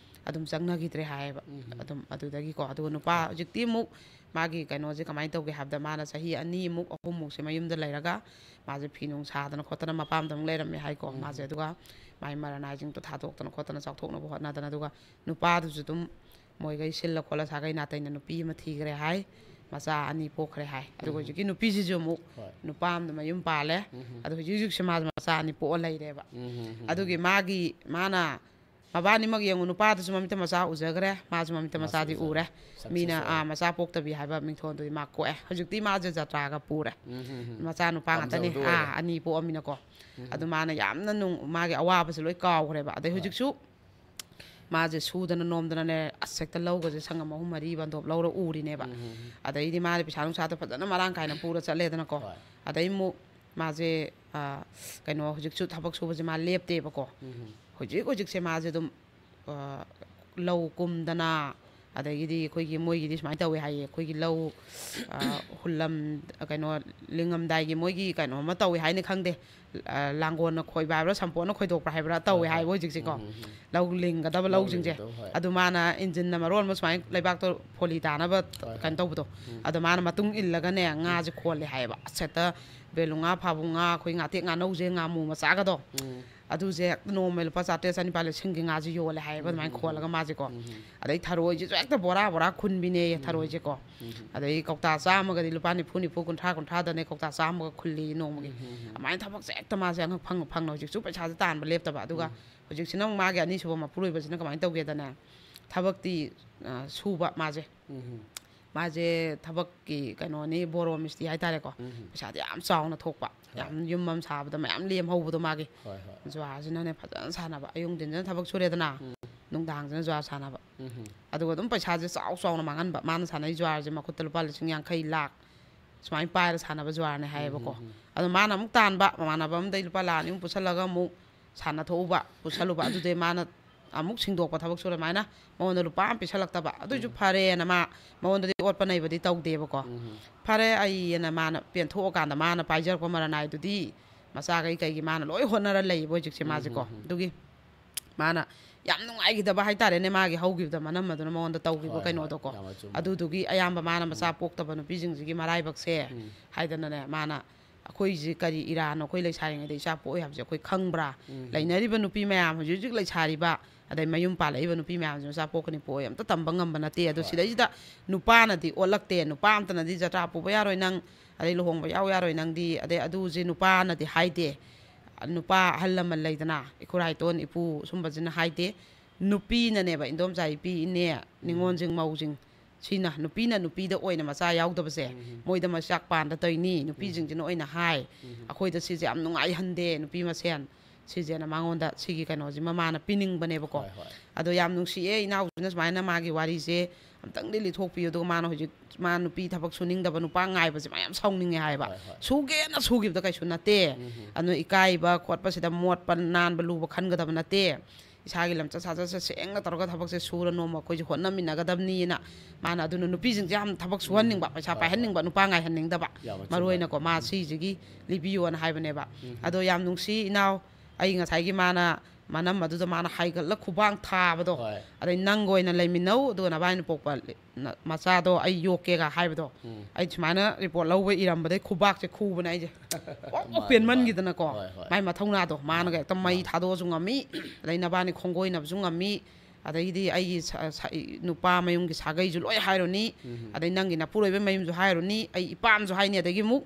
ꯑꯗꯨꯝ ꯆꯪꯅꯈꯤꯗ꯭ꯔꯦ ꯍꯥꯏꯌꯦꯕ꯫ ꯎꯝ. ꯑꯗꯨꯝ ꯑꯗꯨꯗꯒꯤꯀꯣ, ꯑꯗꯨꯒ ꯅꯨꯄꯥ ꯍꯧꯖꯤꯛꯇꯤ ꯑꯃꯨꯛ ꯃꯥꯒꯤ ꯀꯩꯅꯣꯁꯦ ꯀꯃꯥꯏꯅ ꯇꯧꯒꯦ ꯍꯥꯏꯕꯗ, ꯃꯥꯅ ꯆꯍꯤ ꯑꯅꯤꯃꯨꯛ ꯑꯍꯨꯝꯃꯨꯛꯁꯦ ꯃꯌꯨꯝꯗ ꯂꯩꯔꯒ ꯃꯥꯁꯦ ꯐꯤ ꯅꯨꯡ ꯁꯥꯗꯅ ꯈꯣꯠꯇꯅ ꯃꯄꯥꯝꯗ ꯑꯃꯨꯛ ꯂꯩꯔꯝꯃꯦ ꯍꯥꯏꯀꯣ꯫ ꯎꯝ. ꯃꯥꯁꯦ ꯑꯗꯨꯒ ꯃꯥꯏ ꯃꯔꯟ ꯍꯥꯏꯁꯤꯡꯗꯣ ꯊꯥꯗꯣꯛꯇꯅ ꯈꯣꯠꯇꯅ ꯆꯥꯎꯊꯣꯛꯅꯕ ꯍꯣꯠꯅꯗꯅ, ꯑꯗꯨꯒ ꯅꯨꯄꯥꯗꯨꯁꯨ ꯑꯗꯨꯝ ꯃꯣꯏꯈꯩ ꯁꯤꯜꯂ ꯈꯣꯠꯂ ꯁꯥꯒꯩ ꯅꯥꯇꯩꯅ ꯅꯨꯄꯤ ꯑꯃ ꯊꯤꯈ꯭ꯔꯦ ꯍꯥꯏ, ꯃꯆꯥ ꯑꯅꯤ ꯄꯣꯛꯈ꯭ꯔꯦ ꯍꯥꯏ꯫ ꯑꯗꯨꯒ ꯎꯝ. ꯍꯧꯖꯤꯛꯀꯤ ꯅꯨꯄꯤꯁꯤꯁꯨ ꯑꯃꯨꯛ ꯍꯣꯏ. ꯅꯨꯄꯥ ꯑꯃꯗ ꯃꯌꯨꯝ ꯄꯥꯜꯂꯦ꯫ ꯎꯝ. ꯑꯗꯣ ꯍꯧꯖꯤꯛ ꯍꯧꯖꯤꯛꯁꯦ ꯃꯥꯁꯦ ꯃꯆꯥ ꯑꯅꯤ ꯄꯣꯛꯑ ꯂꯩꯔꯦꯕ꯫ ꯎꯝ. ꯑꯗꯨꯒꯤ ꯃꯥꯒꯤ, ꯃꯥꯅ ꯃꯕꯥꯅꯤꯃꯛ ꯌꯦꯡꯉꯨ, ꯅꯨꯄꯥꯗꯨꯁꯨ ꯃꯃꯤꯠꯇ ꯃꯆꯥ ꯎꯖꯈ꯭ꯔꯦ, ꯃꯥꯁꯨ ꯃꯃꯤꯠꯇ ꯃꯥꯁꯨ ꯃꯆꯥꯗꯤ ꯎꯖꯔꯦ꯫ ꯎꯔꯦ꯫ Success ꯃꯤꯅ ꯑꯣꯏꯔꯦ꯫ ꯑꯥ, ꯃꯆꯥ ꯄꯣꯛꯇꯕꯤ ꯍꯥꯏꯕ ꯃꯤꯡꯊꯣꯟꯗꯨꯗꯤ ꯃꯥ ꯀꯣꯛꯑꯦ꯫ ꯍꯧꯖꯤꯛꯇꯤ ꯃꯥꯁꯦ ꯖꯇ꯭ꯔꯥꯒ ꯄꯨꯔꯦ꯫ ꯎꯝ. ꯃꯆꯥ ꯅꯨꯄꯥ ꯉꯥꯛꯇꯅꯤ꯫ ꯄꯥꯝꯖꯕꯗꯣ ꯑꯣꯏꯔꯦ꯫ ꯑꯥ, ꯑꯅꯤ ꯄꯣꯛꯑꯃꯤꯅꯀꯣ꯫ ꯎꯝ. ꯑꯗꯨ ꯃꯥꯅ ꯌꯥꯝꯅ ꯅꯨꯡ-, ꯃꯥꯒꯤ ꯑꯋꯥꯕꯁꯦ ꯂꯣꯏ ꯀꯥꯎꯈ꯭ꯔꯦꯕ꯫ ꯑꯗꯩ ꯍꯣꯏ. ꯍꯧꯖꯤꯛꯁꯨ ꯃꯥꯁꯦ ꯁꯨꯗꯅ ꯅꯣꯝꯗꯅꯅꯦ, ꯑꯁ, ꯍꯦꯛꯇ ꯂꯧꯒꯁꯦ ꯁꯪꯉꯝ ꯑꯍꯨꯝ ꯃꯔꯤ ꯕꯟꯗꯣꯞ ꯂꯧꯔ ꯎꯔꯤꯅꯦꯕ꯫ ꯎꯝ. ꯑꯗꯩꯗꯤ ꯃꯥꯅ ꯄꯩꯁꯥ ꯅꯨꯡꯁꯥꯗꯣ ꯐꯖꯅ ꯃꯔꯥꯡ ꯀꯥꯏꯅ ꯄꯨꯔ ꯆꯠꯂꯦꯗꯅꯀꯣ꯫ ꯍꯣꯏ. ꯑꯗꯩ ꯑꯃꯨꯛ ꯃꯥꯁꯦ, ꯑꯥ, ꯀꯩꯅꯣ, ꯍꯧꯖꯤꯛꯁꯨ ꯊꯕꯛ ꯁꯨꯕꯁꯦ ꯃꯥ ꯂꯦꯞꯇꯦꯕꯀꯣ꯫ ꯎꯝ. ꯍꯧꯖꯤꯛ ꯍꯧꯖꯤꯛꯁꯦ ꯃꯥꯁꯦ ꯑꯗꯨꯝ, ꯑꯥ, ꯂꯧ ꯀꯨꯝꯗꯅ, ꯑꯗꯒꯤꯗꯤ ꯑꯩꯈꯣꯏꯒꯤ ꯃꯣꯏꯒꯤꯗꯤ ꯁꯨꯃꯥꯏꯅ ꯇꯧꯋꯦ ꯍꯥꯏꯌꯦ, ꯑꯩꯈꯣꯏꯒꯤ ꯂꯧ, ꯑꯥ, ꯍꯨꯜꯂꯝ-, ꯀꯩꯅꯣ, ꯂꯤꯡꯉꯝꯗꯥꯏꯒꯤ ꯃꯣꯏꯒꯤ ꯀꯩꯅꯣ ꯑꯃ ꯇꯧꯋꯦ ꯍꯥꯏꯅ ꯈꯪꯗꯦ, ꯑꯥ, ꯂꯥꯡꯒꯣꯜꯅ ꯈꯣꯏꯕ ꯍꯥꯏꯕ꯭ꯔꯥ, ꯁꯝꯄꯣꯠꯅ ꯈꯣꯏꯗꯣꯛꯄ꯭ꯔꯥ ꯍꯥꯏꯕ꯭ꯔꯥ, ꯇꯧꯋꯦ ꯍꯣꯏ, ꯍꯣꯏ. ꯍꯥꯏꯕ ꯍꯧꯖꯤꯛꯁꯦꯀꯣ꯫ ꯎꯝ, ꯎꯝ, ꯎꯝ. ꯂꯧ ꯂꯤꯡꯒꯗꯕ ꯂꯧ ꯂꯧꯁꯤꯡꯁꯦ꯫ ꯂꯤꯡꯒꯗꯕ, ꯍꯣꯏ. ꯑꯗꯨ ꯃꯥꯅ ꯏꯟꯖꯤꯟꯅ ꯃꯔꯣꯟ ꯑꯃ ꯁꯨꯃꯥꯏꯅ ꯂꯩꯕꯥꯛꯇꯣ ꯐꯣꯂꯤ ꯇꯥꯅꯕ ꯍꯣꯏ, ꯀꯩꯅꯣ ꯍꯣꯏ. ꯇꯧꯕꯗꯣ꯫ ꯎꯝ. ꯑꯗꯣ ꯃꯥꯅ ꯃꯇꯨꯡ ꯏꯜꯂꯒꯅꯦ ꯉꯥꯁꯦ ꯈꯣꯜꯂꯦ ꯍꯥꯏꯌꯦꯕ꯫ ꯑꯁ, ꯍꯦꯛꯇ ꯕꯦꯂꯨꯉꯥ, ꯐꯥꯕꯧꯉꯥ, ꯑꯩꯈꯣꯏ ꯉꯥꯇꯦꯛ ꯉꯥꯅꯧꯁꯦ, ꯉꯥꯃꯨ ꯃꯆꯥꯒꯗꯣ꯫ ꯎꯝ. ꯑꯗꯨꯁꯦ ꯍꯦꯛꯇ ꯅꯣꯡꯃꯩ ꯂꯨꯄꯥ ꯆꯥꯇ꯭ꯔꯦꯠ ꯆꯅꯤꯄꯥꯜ ꯂꯤꯁꯤꯡꯒꯤ ꯉꯥꯁꯦ ꯌꯣꯜꯂꯦ ꯍꯥꯏꯌꯦꯕ, ꯑꯗꯨꯃꯥꯏꯅ ꯎꯝ, ꯎꯝ, ꯈꯣꯜꯂꯒ ꯃꯥꯁꯦꯀꯣ꯫ ꯎꯝ, ꯎꯝ. ꯑꯗꯩ ꯊꯔꯣꯏꯁꯤꯁꯨ ꯍꯦꯛꯇ ꯕꯣꯔꯥ ꯕꯣꯔꯥ ꯈꯨꯟꯕꯤꯅꯦꯌꯦ, ꯎꯝ. ꯊꯔꯣꯏꯁꯦꯀꯣ꯫ ꯎꯝ. ꯑꯗꯩ ꯀꯧꯇꯥ ꯆꯥꯝꯃꯒꯗꯤ ꯂꯨꯄꯥ ꯅꯤꯐꯨ, ꯅꯤꯐꯨ, ꯀꯨꯟꯊ꯭ꯔꯥ, ꯀꯨꯟꯊ꯭ꯔꯥꯗꯅꯦ ꯀꯧꯇꯥ ꯆꯥꯝꯃꯒ ꯈꯨꯜꯂꯤ ꯅꯣꯡꯃꯒꯤ꯫ ꯎꯝ, ꯎꯝ, ꯎꯝ. ꯑꯗꯨꯃꯥꯏꯅ ꯊꯕꯛꯁꯦ ꯍꯦꯛꯇ ꯃꯥꯁꯦ ꯑꯉꯛ ꯐꯪ ꯐꯪꯅ, ꯍꯧꯖꯤꯛꯁꯨ ꯄꯩꯁꯥꯁꯦ ꯇꯥꯟꯕ ꯂꯦꯞꯇꯕ꯫ ꯑꯗꯨꯒ ꯎꯝ. ꯍꯧꯖꯤꯛꯁꯤꯅ ꯑꯃꯨꯛ ꯃꯥꯒꯤ ꯑꯅꯤꯁꯨꯕ ꯃꯄꯨꯔꯣꯏꯕꯁꯤꯅ ꯀꯃꯥꯏꯅ ꯇꯧꯒꯦꯗꯅꯦ, ꯊꯕꯛꯇꯤ, ꯑ, ꯁꯨꯕ ꯃꯥꯁꯦ꯫ ꯎꯝ. ꯃꯥꯁꯦ ꯊꯕꯛꯀꯤ ꯀꯩꯅꯣꯅꯤ, ꯕꯣꯔꯣ ꯃꯤꯁꯇ꯭ꯔꯤ ꯍꯥꯏꯇꯥꯔꯦꯀꯣ꯫ ꯎꯝ. ꯄꯩꯁꯥꯗꯤ ꯌꯥꯝ ꯆꯥꯎꯅ ꯊꯣꯛꯄ, ꯍꯣꯏ. ꯌꯥꯝ ꯌꯨꯝ ꯑꯃ ꯁꯥꯕꯗ ꯃꯌꯥꯝ ꯂꯦꯝꯍꯧꯕꯗꯣ ꯃꯥꯒꯤ꯫ ꯍꯣꯏ, ꯍꯣꯏ. ꯖꯨꯋꯥꯔꯁꯤꯅꯅꯦ ꯐꯖꯅ ꯁꯥꯟꯅꯕ, ꯑꯌꯨꯛ ꯅꯨꯡꯊꯤꯟꯁꯤꯅ ꯊꯕꯛ ꯁꯨꯔꯦꯗꯅ, ꯎꯝ. ꯅꯨꯡꯗꯥꯡꯁꯤꯅ ꯖꯨꯋꯥꯔ ꯁꯥꯟꯅꯕ꯫ ꯎꯝ. ꯑꯗꯨꯒ ꯑꯗꯨꯝ ꯄꯩꯁꯥꯁꯦ ꯆꯥꯎ ꯆꯥꯎꯅ ꯃꯥꯡꯍꯟꯕ꯫ ꯃꯥꯅ ꯁꯥꯟꯅꯩ ꯖꯨꯋꯥꯔꯁꯦ ꯃꯈꯨꯠꯇ ꯂꯨꯄꯥ ꯂꯤꯁꯤꯡ ꯌꯥꯡꯈꯩ, ꯂꯥꯛ ꯁꯨꯃꯥꯏꯅ ꯄꯥꯏꯔ ꯁꯥꯟꯅꯕ ꯖꯨꯋꯥꯔꯅꯦ ꯍꯥꯏꯌꯦꯕꯀꯣ꯫ ꯎꯝ, ꯎꯝ, ꯎꯝ. ꯑꯗꯣ ꯃꯥꯅ ꯑꯃꯨꯛ ꯇꯥꯟꯕ, ꯃꯃꯥꯟꯅꯕ ꯑꯃꯗꯩ ꯂꯨꯄꯥ ꯂꯥꯛ ꯑꯅꯤ ꯑꯃꯨꯛ ꯄꯨꯁꯜꯂꯒ ꯑꯃꯨꯛ ꯁꯥꯟꯅꯊꯣꯛꯎꯕ, ꯄꯨꯁꯜꯂꯨꯕ, ꯑꯗꯨꯗꯩ ꯃꯥꯅ ꯑꯃꯨꯛ ꯁꯤꯡꯗꯣꯛꯄ ꯊꯕꯛ ꯁꯨꯔ ꯑꯗꯨꯃꯥꯏꯅ ꯃꯉꯣꯟꯗ ꯂꯨꯄꯥ ꯑꯃ ꯄꯤꯁꯜꯂꯛꯇꯕ꯫ ꯑꯗꯨꯏꯁꯨ ꯐꯔꯦꯅ ꯃꯥ ꯃꯉꯣꯟꯗꯗꯤ ꯑꯣꯠꯄ ꯅꯩꯕꯗꯤ ꯇꯧꯗꯦꯕꯀꯣ꯫ ꯐꯔꯦ ꯑꯩꯅ ꯃꯥꯅ ꯄꯦꯟꯊꯣꯛꯑꯀꯥꯟꯗ ꯃꯥꯅ ꯄꯥꯏꯖꯔꯛꯄ ꯃꯔꯟ ꯅꯥꯏꯗꯨꯗꯤ ꯃꯆꯥꯈꯩ ꯀꯩꯒꯤ ꯃꯥꯅ ꯂꯣꯏ ꯍꯣꯠꯅꯔ ꯂꯩꯌꯦꯕ ꯍꯧꯖꯤꯛꯁꯦ ꯃꯥꯁꯦꯀꯣ꯫ ꯑꯗꯨꯒꯤ ꯃꯥꯅ ꯌꯥꯝ ꯅꯨꯡꯉꯥꯏꯈꯤꯗꯕ ꯍꯥꯏꯇꯥꯔꯦꯅꯦ, ꯃꯥꯒꯤ ꯍꯧꯈꯤꯕꯗ ꯃꯅꯝ ꯑꯗꯨꯅ ꯃꯉꯣꯟꯗ ꯇꯧꯈꯤꯕ ꯍꯣꯏ, ꯍꯣꯏ, ꯀꯩꯅꯣꯗꯣꯀꯣ꯫ ꯌꯥꯝꯅ ꯆꯨꯝꯕ꯫ ꯑꯗꯨꯗꯨꯒꯤ ꯑꯌꯥꯝꯕ ꯃꯥꯅ ꯃꯆꯥ ꯄꯣꯛꯇꯕ ꯅꯨꯄꯤꯁꯤꯡꯁꯤꯒꯤ ꯃꯔꯥꯏꯕꯛꯁꯦ ꯍꯥꯏꯗꯅꯅꯦ, ꯃꯥꯅ ꯑꯩꯈꯣꯏꯁꯦ ꯀꯔꯤ ꯏꯔꯥꯅꯣ, ꯑꯩꯈꯣꯏ ꯂꯩꯁꯥꯔꯤꯉꯩꯗ ꯏꯆꯥ ꯄꯣꯛꯑꯣꯏ ꯍꯥꯏꯕꯁꯦ ꯑꯩꯈꯣꯏ ꯈꯪꯕ꯭ꯔꯥ? ꯂꯩꯅꯔꯤꯕ ꯅꯨꯄꯤ ꯃꯌꯥꯝ, ꯍꯧꯖꯤꯛ ꯍꯧꯖꯤꯛ ꯂꯩꯁꯥꯔꯤꯕ, ꯑꯗꯩ ꯃꯌꯨꯝ ꯄꯥꯜꯂꯛꯏꯕ ꯅꯨꯄꯤ ꯃꯌꯥꯝꯁꯦ ꯃꯆꯥ ꯄꯣꯛꯀꯅꯤ ꯄꯣꯛꯑꯣꯏ ꯑꯝꯇ ꯇꯝꯕ ꯉꯝꯕ ꯅꯠꯇꯦ꯫ ꯑꯗꯣ ꯍꯣꯏ꯫ ꯁꯤꯗꯩꯁꯤꯗ ꯅꯨꯄꯥꯅꯗꯤ ꯑꯣꯠꯂꯛꯇꯦ, ꯅꯨꯄꯥ ꯑꯝꯇꯅꯗꯤ ꯖꯇ꯭ꯔꯥ ꯄꯨꯕ ꯌꯥꯔꯣꯏ ꯅꯪ, ꯑꯗꯩ ꯂꯨꯍꯣꯡꯕ ꯌꯥꯎ ꯌꯥꯔꯣꯏ ꯅꯪꯗꯤ, ꯑꯗꯩ ꯑꯗꯨꯁꯦ ꯅꯨꯄꯥꯅꯗꯤ ꯍꯥꯏꯗꯦ꯫ ꯅꯨꯄꯥ ꯑꯍꯜ ꯂꯃꯟ ꯂꯩꯗꯅ, ꯏꯈꯨꯔꯥ ꯏꯇꯣꯟ ꯏꯄꯨ ꯁꯨꯝꯕꯁꯤꯅ ꯍꯥꯏꯗꯦ꯫ ꯅꯨꯄꯤꯅꯅꯦꯕ, ꯏꯟꯗꯣꯝꯆꯥ ꯏꯄꯤ ꯏꯅꯦ, ꯅꯤꯉꯣꯜꯁꯤꯡ ꯃꯧꯁꯤꯡ, ꯁꯤꯅ ꯅꯨꯄꯤꯅ ꯅꯨꯄꯤꯗ ꯑꯣꯏꯅ ꯃꯆꯥ ꯌꯥꯎꯗꯕꯁꯦ, ꯃꯣꯏꯗ ꯃꯆꯥꯛ ꯄꯥꯟꯗ ꯇꯧꯏꯅꯤ꯫ ꯅꯨꯄꯤꯁꯤꯡꯁꯤꯅ ꯑꯣꯏꯅ ꯍꯥꯏ, ꯑꯩꯈꯣꯏꯗ ꯁꯤꯁꯦ ꯌꯥꯝ ꯅꯨꯡꯉꯥꯏꯍꯟꯗꯦ ꯅꯨꯄꯤ ꯃꯁꯦꯟ꯫ ꯁꯤꯁꯦꯅ ꯃꯉꯣꯟꯗ ꯁꯤꯒꯤ ꯀꯩꯅꯣꯁꯤꯃ ꯃꯥꯅ ꯄꯤꯅꯤꯡꯕꯅꯦꯕꯀꯣ꯫ ꯍꯣꯏ, ꯍꯣꯏ꯫ ꯑꯗꯣ ꯌꯥꯝ ꯅꯨꯡꯁꯤꯌꯦ ꯏꯅꯥꯎꯁꯤꯅ ꯁꯨꯃꯥꯏꯅ ꯃꯥꯒꯤ ꯋꯥꯔꯤꯁꯦ ꯑꯝꯇꯪꯗꯤ ꯂꯤꯊꯣꯛꯄꯤꯌꯨ꯫ ꯑꯗꯨꯒ ꯃꯥꯅ ꯍꯧꯖꯤꯛ, ꯃꯥ ꯅꯨꯄꯤ ꯊꯕꯛ ꯁꯨꯅꯤꯡꯗꯕ ꯅꯨꯄꯥ ꯉꯥꯏꯕꯁꯦ ꯃꯥ ꯌꯥꯝ ꯁꯥꯎꯅꯤꯡꯉꯦ ꯍꯥꯏꯕ꯫ ꯍꯣꯏ, ꯍꯣꯏ꯫ ꯁꯨꯒꯦꯅ ꯁꯨꯈꯤꯕꯗ ꯀꯩꯁꯨ ꯅꯠꯇꯦ꯫ ꯑꯗꯨꯅ ꯏꯀꯥꯏꯕ ꯈꯣꯠꯄꯁꯤꯗ ꯃꯣꯠꯄ ꯅꯥꯟꯕ ꯂꯨꯕ ꯈꯟꯒꯗꯕ ꯅꯠꯇꯦ꯫ ꯏꯁꯥꯒꯤ ꯂꯝꯆꯠ ꯁꯥꯖꯠꯁꯦ ꯁꯦꯡꯅ ꯇꯧꯔꯒ ꯊꯕꯛꯁꯦ ꯁꯨꯔ ꯅꯣꯡꯃ ꯑꯩꯈꯣꯏꯁꯦ ꯍꯣꯠꯅꯃꯤꯟꯅꯒꯗꯕꯅꯤꯅ ꯃꯥꯅ, ꯑꯗꯨꯅ ꯅꯨꯄꯤꯁꯤꯡꯁꯦ ꯌꯥꯝ ꯊꯕꯛ ꯁꯨꯍꯟꯅꯤꯡꯕ, ꯄꯩꯁꯥ ꯍꯣꯏ, ꯍꯣꯏ꯫ ꯄꯥꯏꯍꯟꯅꯤꯡꯕ, ꯅꯨꯄꯥ ꯉꯥꯏꯍꯟꯅꯤꯡꯗꯕ꯫ ꯌꯥꯝꯅ ꯆꯨꯝꯕ꯫ ꯃꯔꯨ ꯑꯣꯏꯅꯀꯣ ꯃꯥ ꯁꯤꯁꯤꯒꯤ ꯂꯤꯕꯤꯌꯣꯅ ꯍꯥꯏꯕꯅꯦꯕ꯫ ꯑꯗꯣ ꯌꯥꯝ ꯅꯨꯡꯁꯤ ꯏꯅꯥꯎ, ꯑꯩ ꯉꯁꯥꯏꯒꯤ ꯃꯥꯅ ꯃꯅꯝ ꯑꯗꯨꯗ ꯃꯥꯅ ꯍꯥꯏꯒꯠꯂ ꯈꯨꯕꯥꯡ ꯊꯥꯕꯗꯣ, ꯍꯣꯏ꯫ ꯑꯗꯩ "ꯅꯪꯒ ꯑꯣꯏꯅ ꯂꯩꯃꯤꯟꯅꯧ, ꯑꯗꯨꯒ ꯅꯕꯥꯏꯅ ꯄꯣꯛꯄ ꯅ-, ꯃꯆꯥꯗꯣ ꯑꯩ ꯌꯣꯛꯀꯦꯒ" ꯍꯥꯏꯕꯗꯣ, ꯎꯝ꯫ ꯑꯩ ꯁꯨꯃꯥꯏꯅ ꯔꯤꯄꯣꯔꯠ ꯂꯧꯕ ꯏꯔꯝꯕꯗꯩ ꯈꯨꯕꯥꯛꯁꯦ ꯈꯨꯕꯅꯦ ꯑꯩꯁꯦ꯫ ꯄꯣꯛ ꯃꯥꯅꯦ, ꯄꯦꯟꯃꯟꯈꯤꯗꯅꯀꯣ꯫ ꯃꯥꯅꯦ꯫ ꯍꯣꯏ, ꯍꯣꯏ꯫ ꯃꯥꯏ ꯃꯊꯧꯅꯥꯗꯣ ꯃꯥꯅꯒ ꯍꯦꯛꯇ ꯃꯩ ꯃꯥꯅꯦ꯫ ꯊꯥꯗꯣꯛꯑꯁꯨ ꯉꯝꯃꯤ, ꯑꯗꯩ ꯅꯕꯥꯅꯤ ꯈꯣꯡꯒꯣꯏꯅꯕꯁꯨ ꯉꯝꯃꯤ, ꯑꯗꯩꯗꯤ ꯑꯩꯒꯤ ꯁ-, ꯁ-, ꯅꯨꯄꯥ ꯃꯌꯨꯝꯒꯤ ꯁꯥꯒꯩꯁꯨ ꯂꯣꯏ ꯍꯥꯏꯔꯨꯅꯤ, ꯎꯝ꯫ ꯑꯗꯩ ꯅꯪꯒꯤ ꯅꯄꯨꯔꯣꯏꯕ ꯃꯌꯨꯝꯁꯨ ꯍꯥꯏꯔꯨꯅꯤ, ꯑꯩ ꯏꯄꯥꯝꯁꯨ ꯍꯥꯏꯅꯤ, ꯑꯗꯒꯤ ꯑꯃꯨꯛ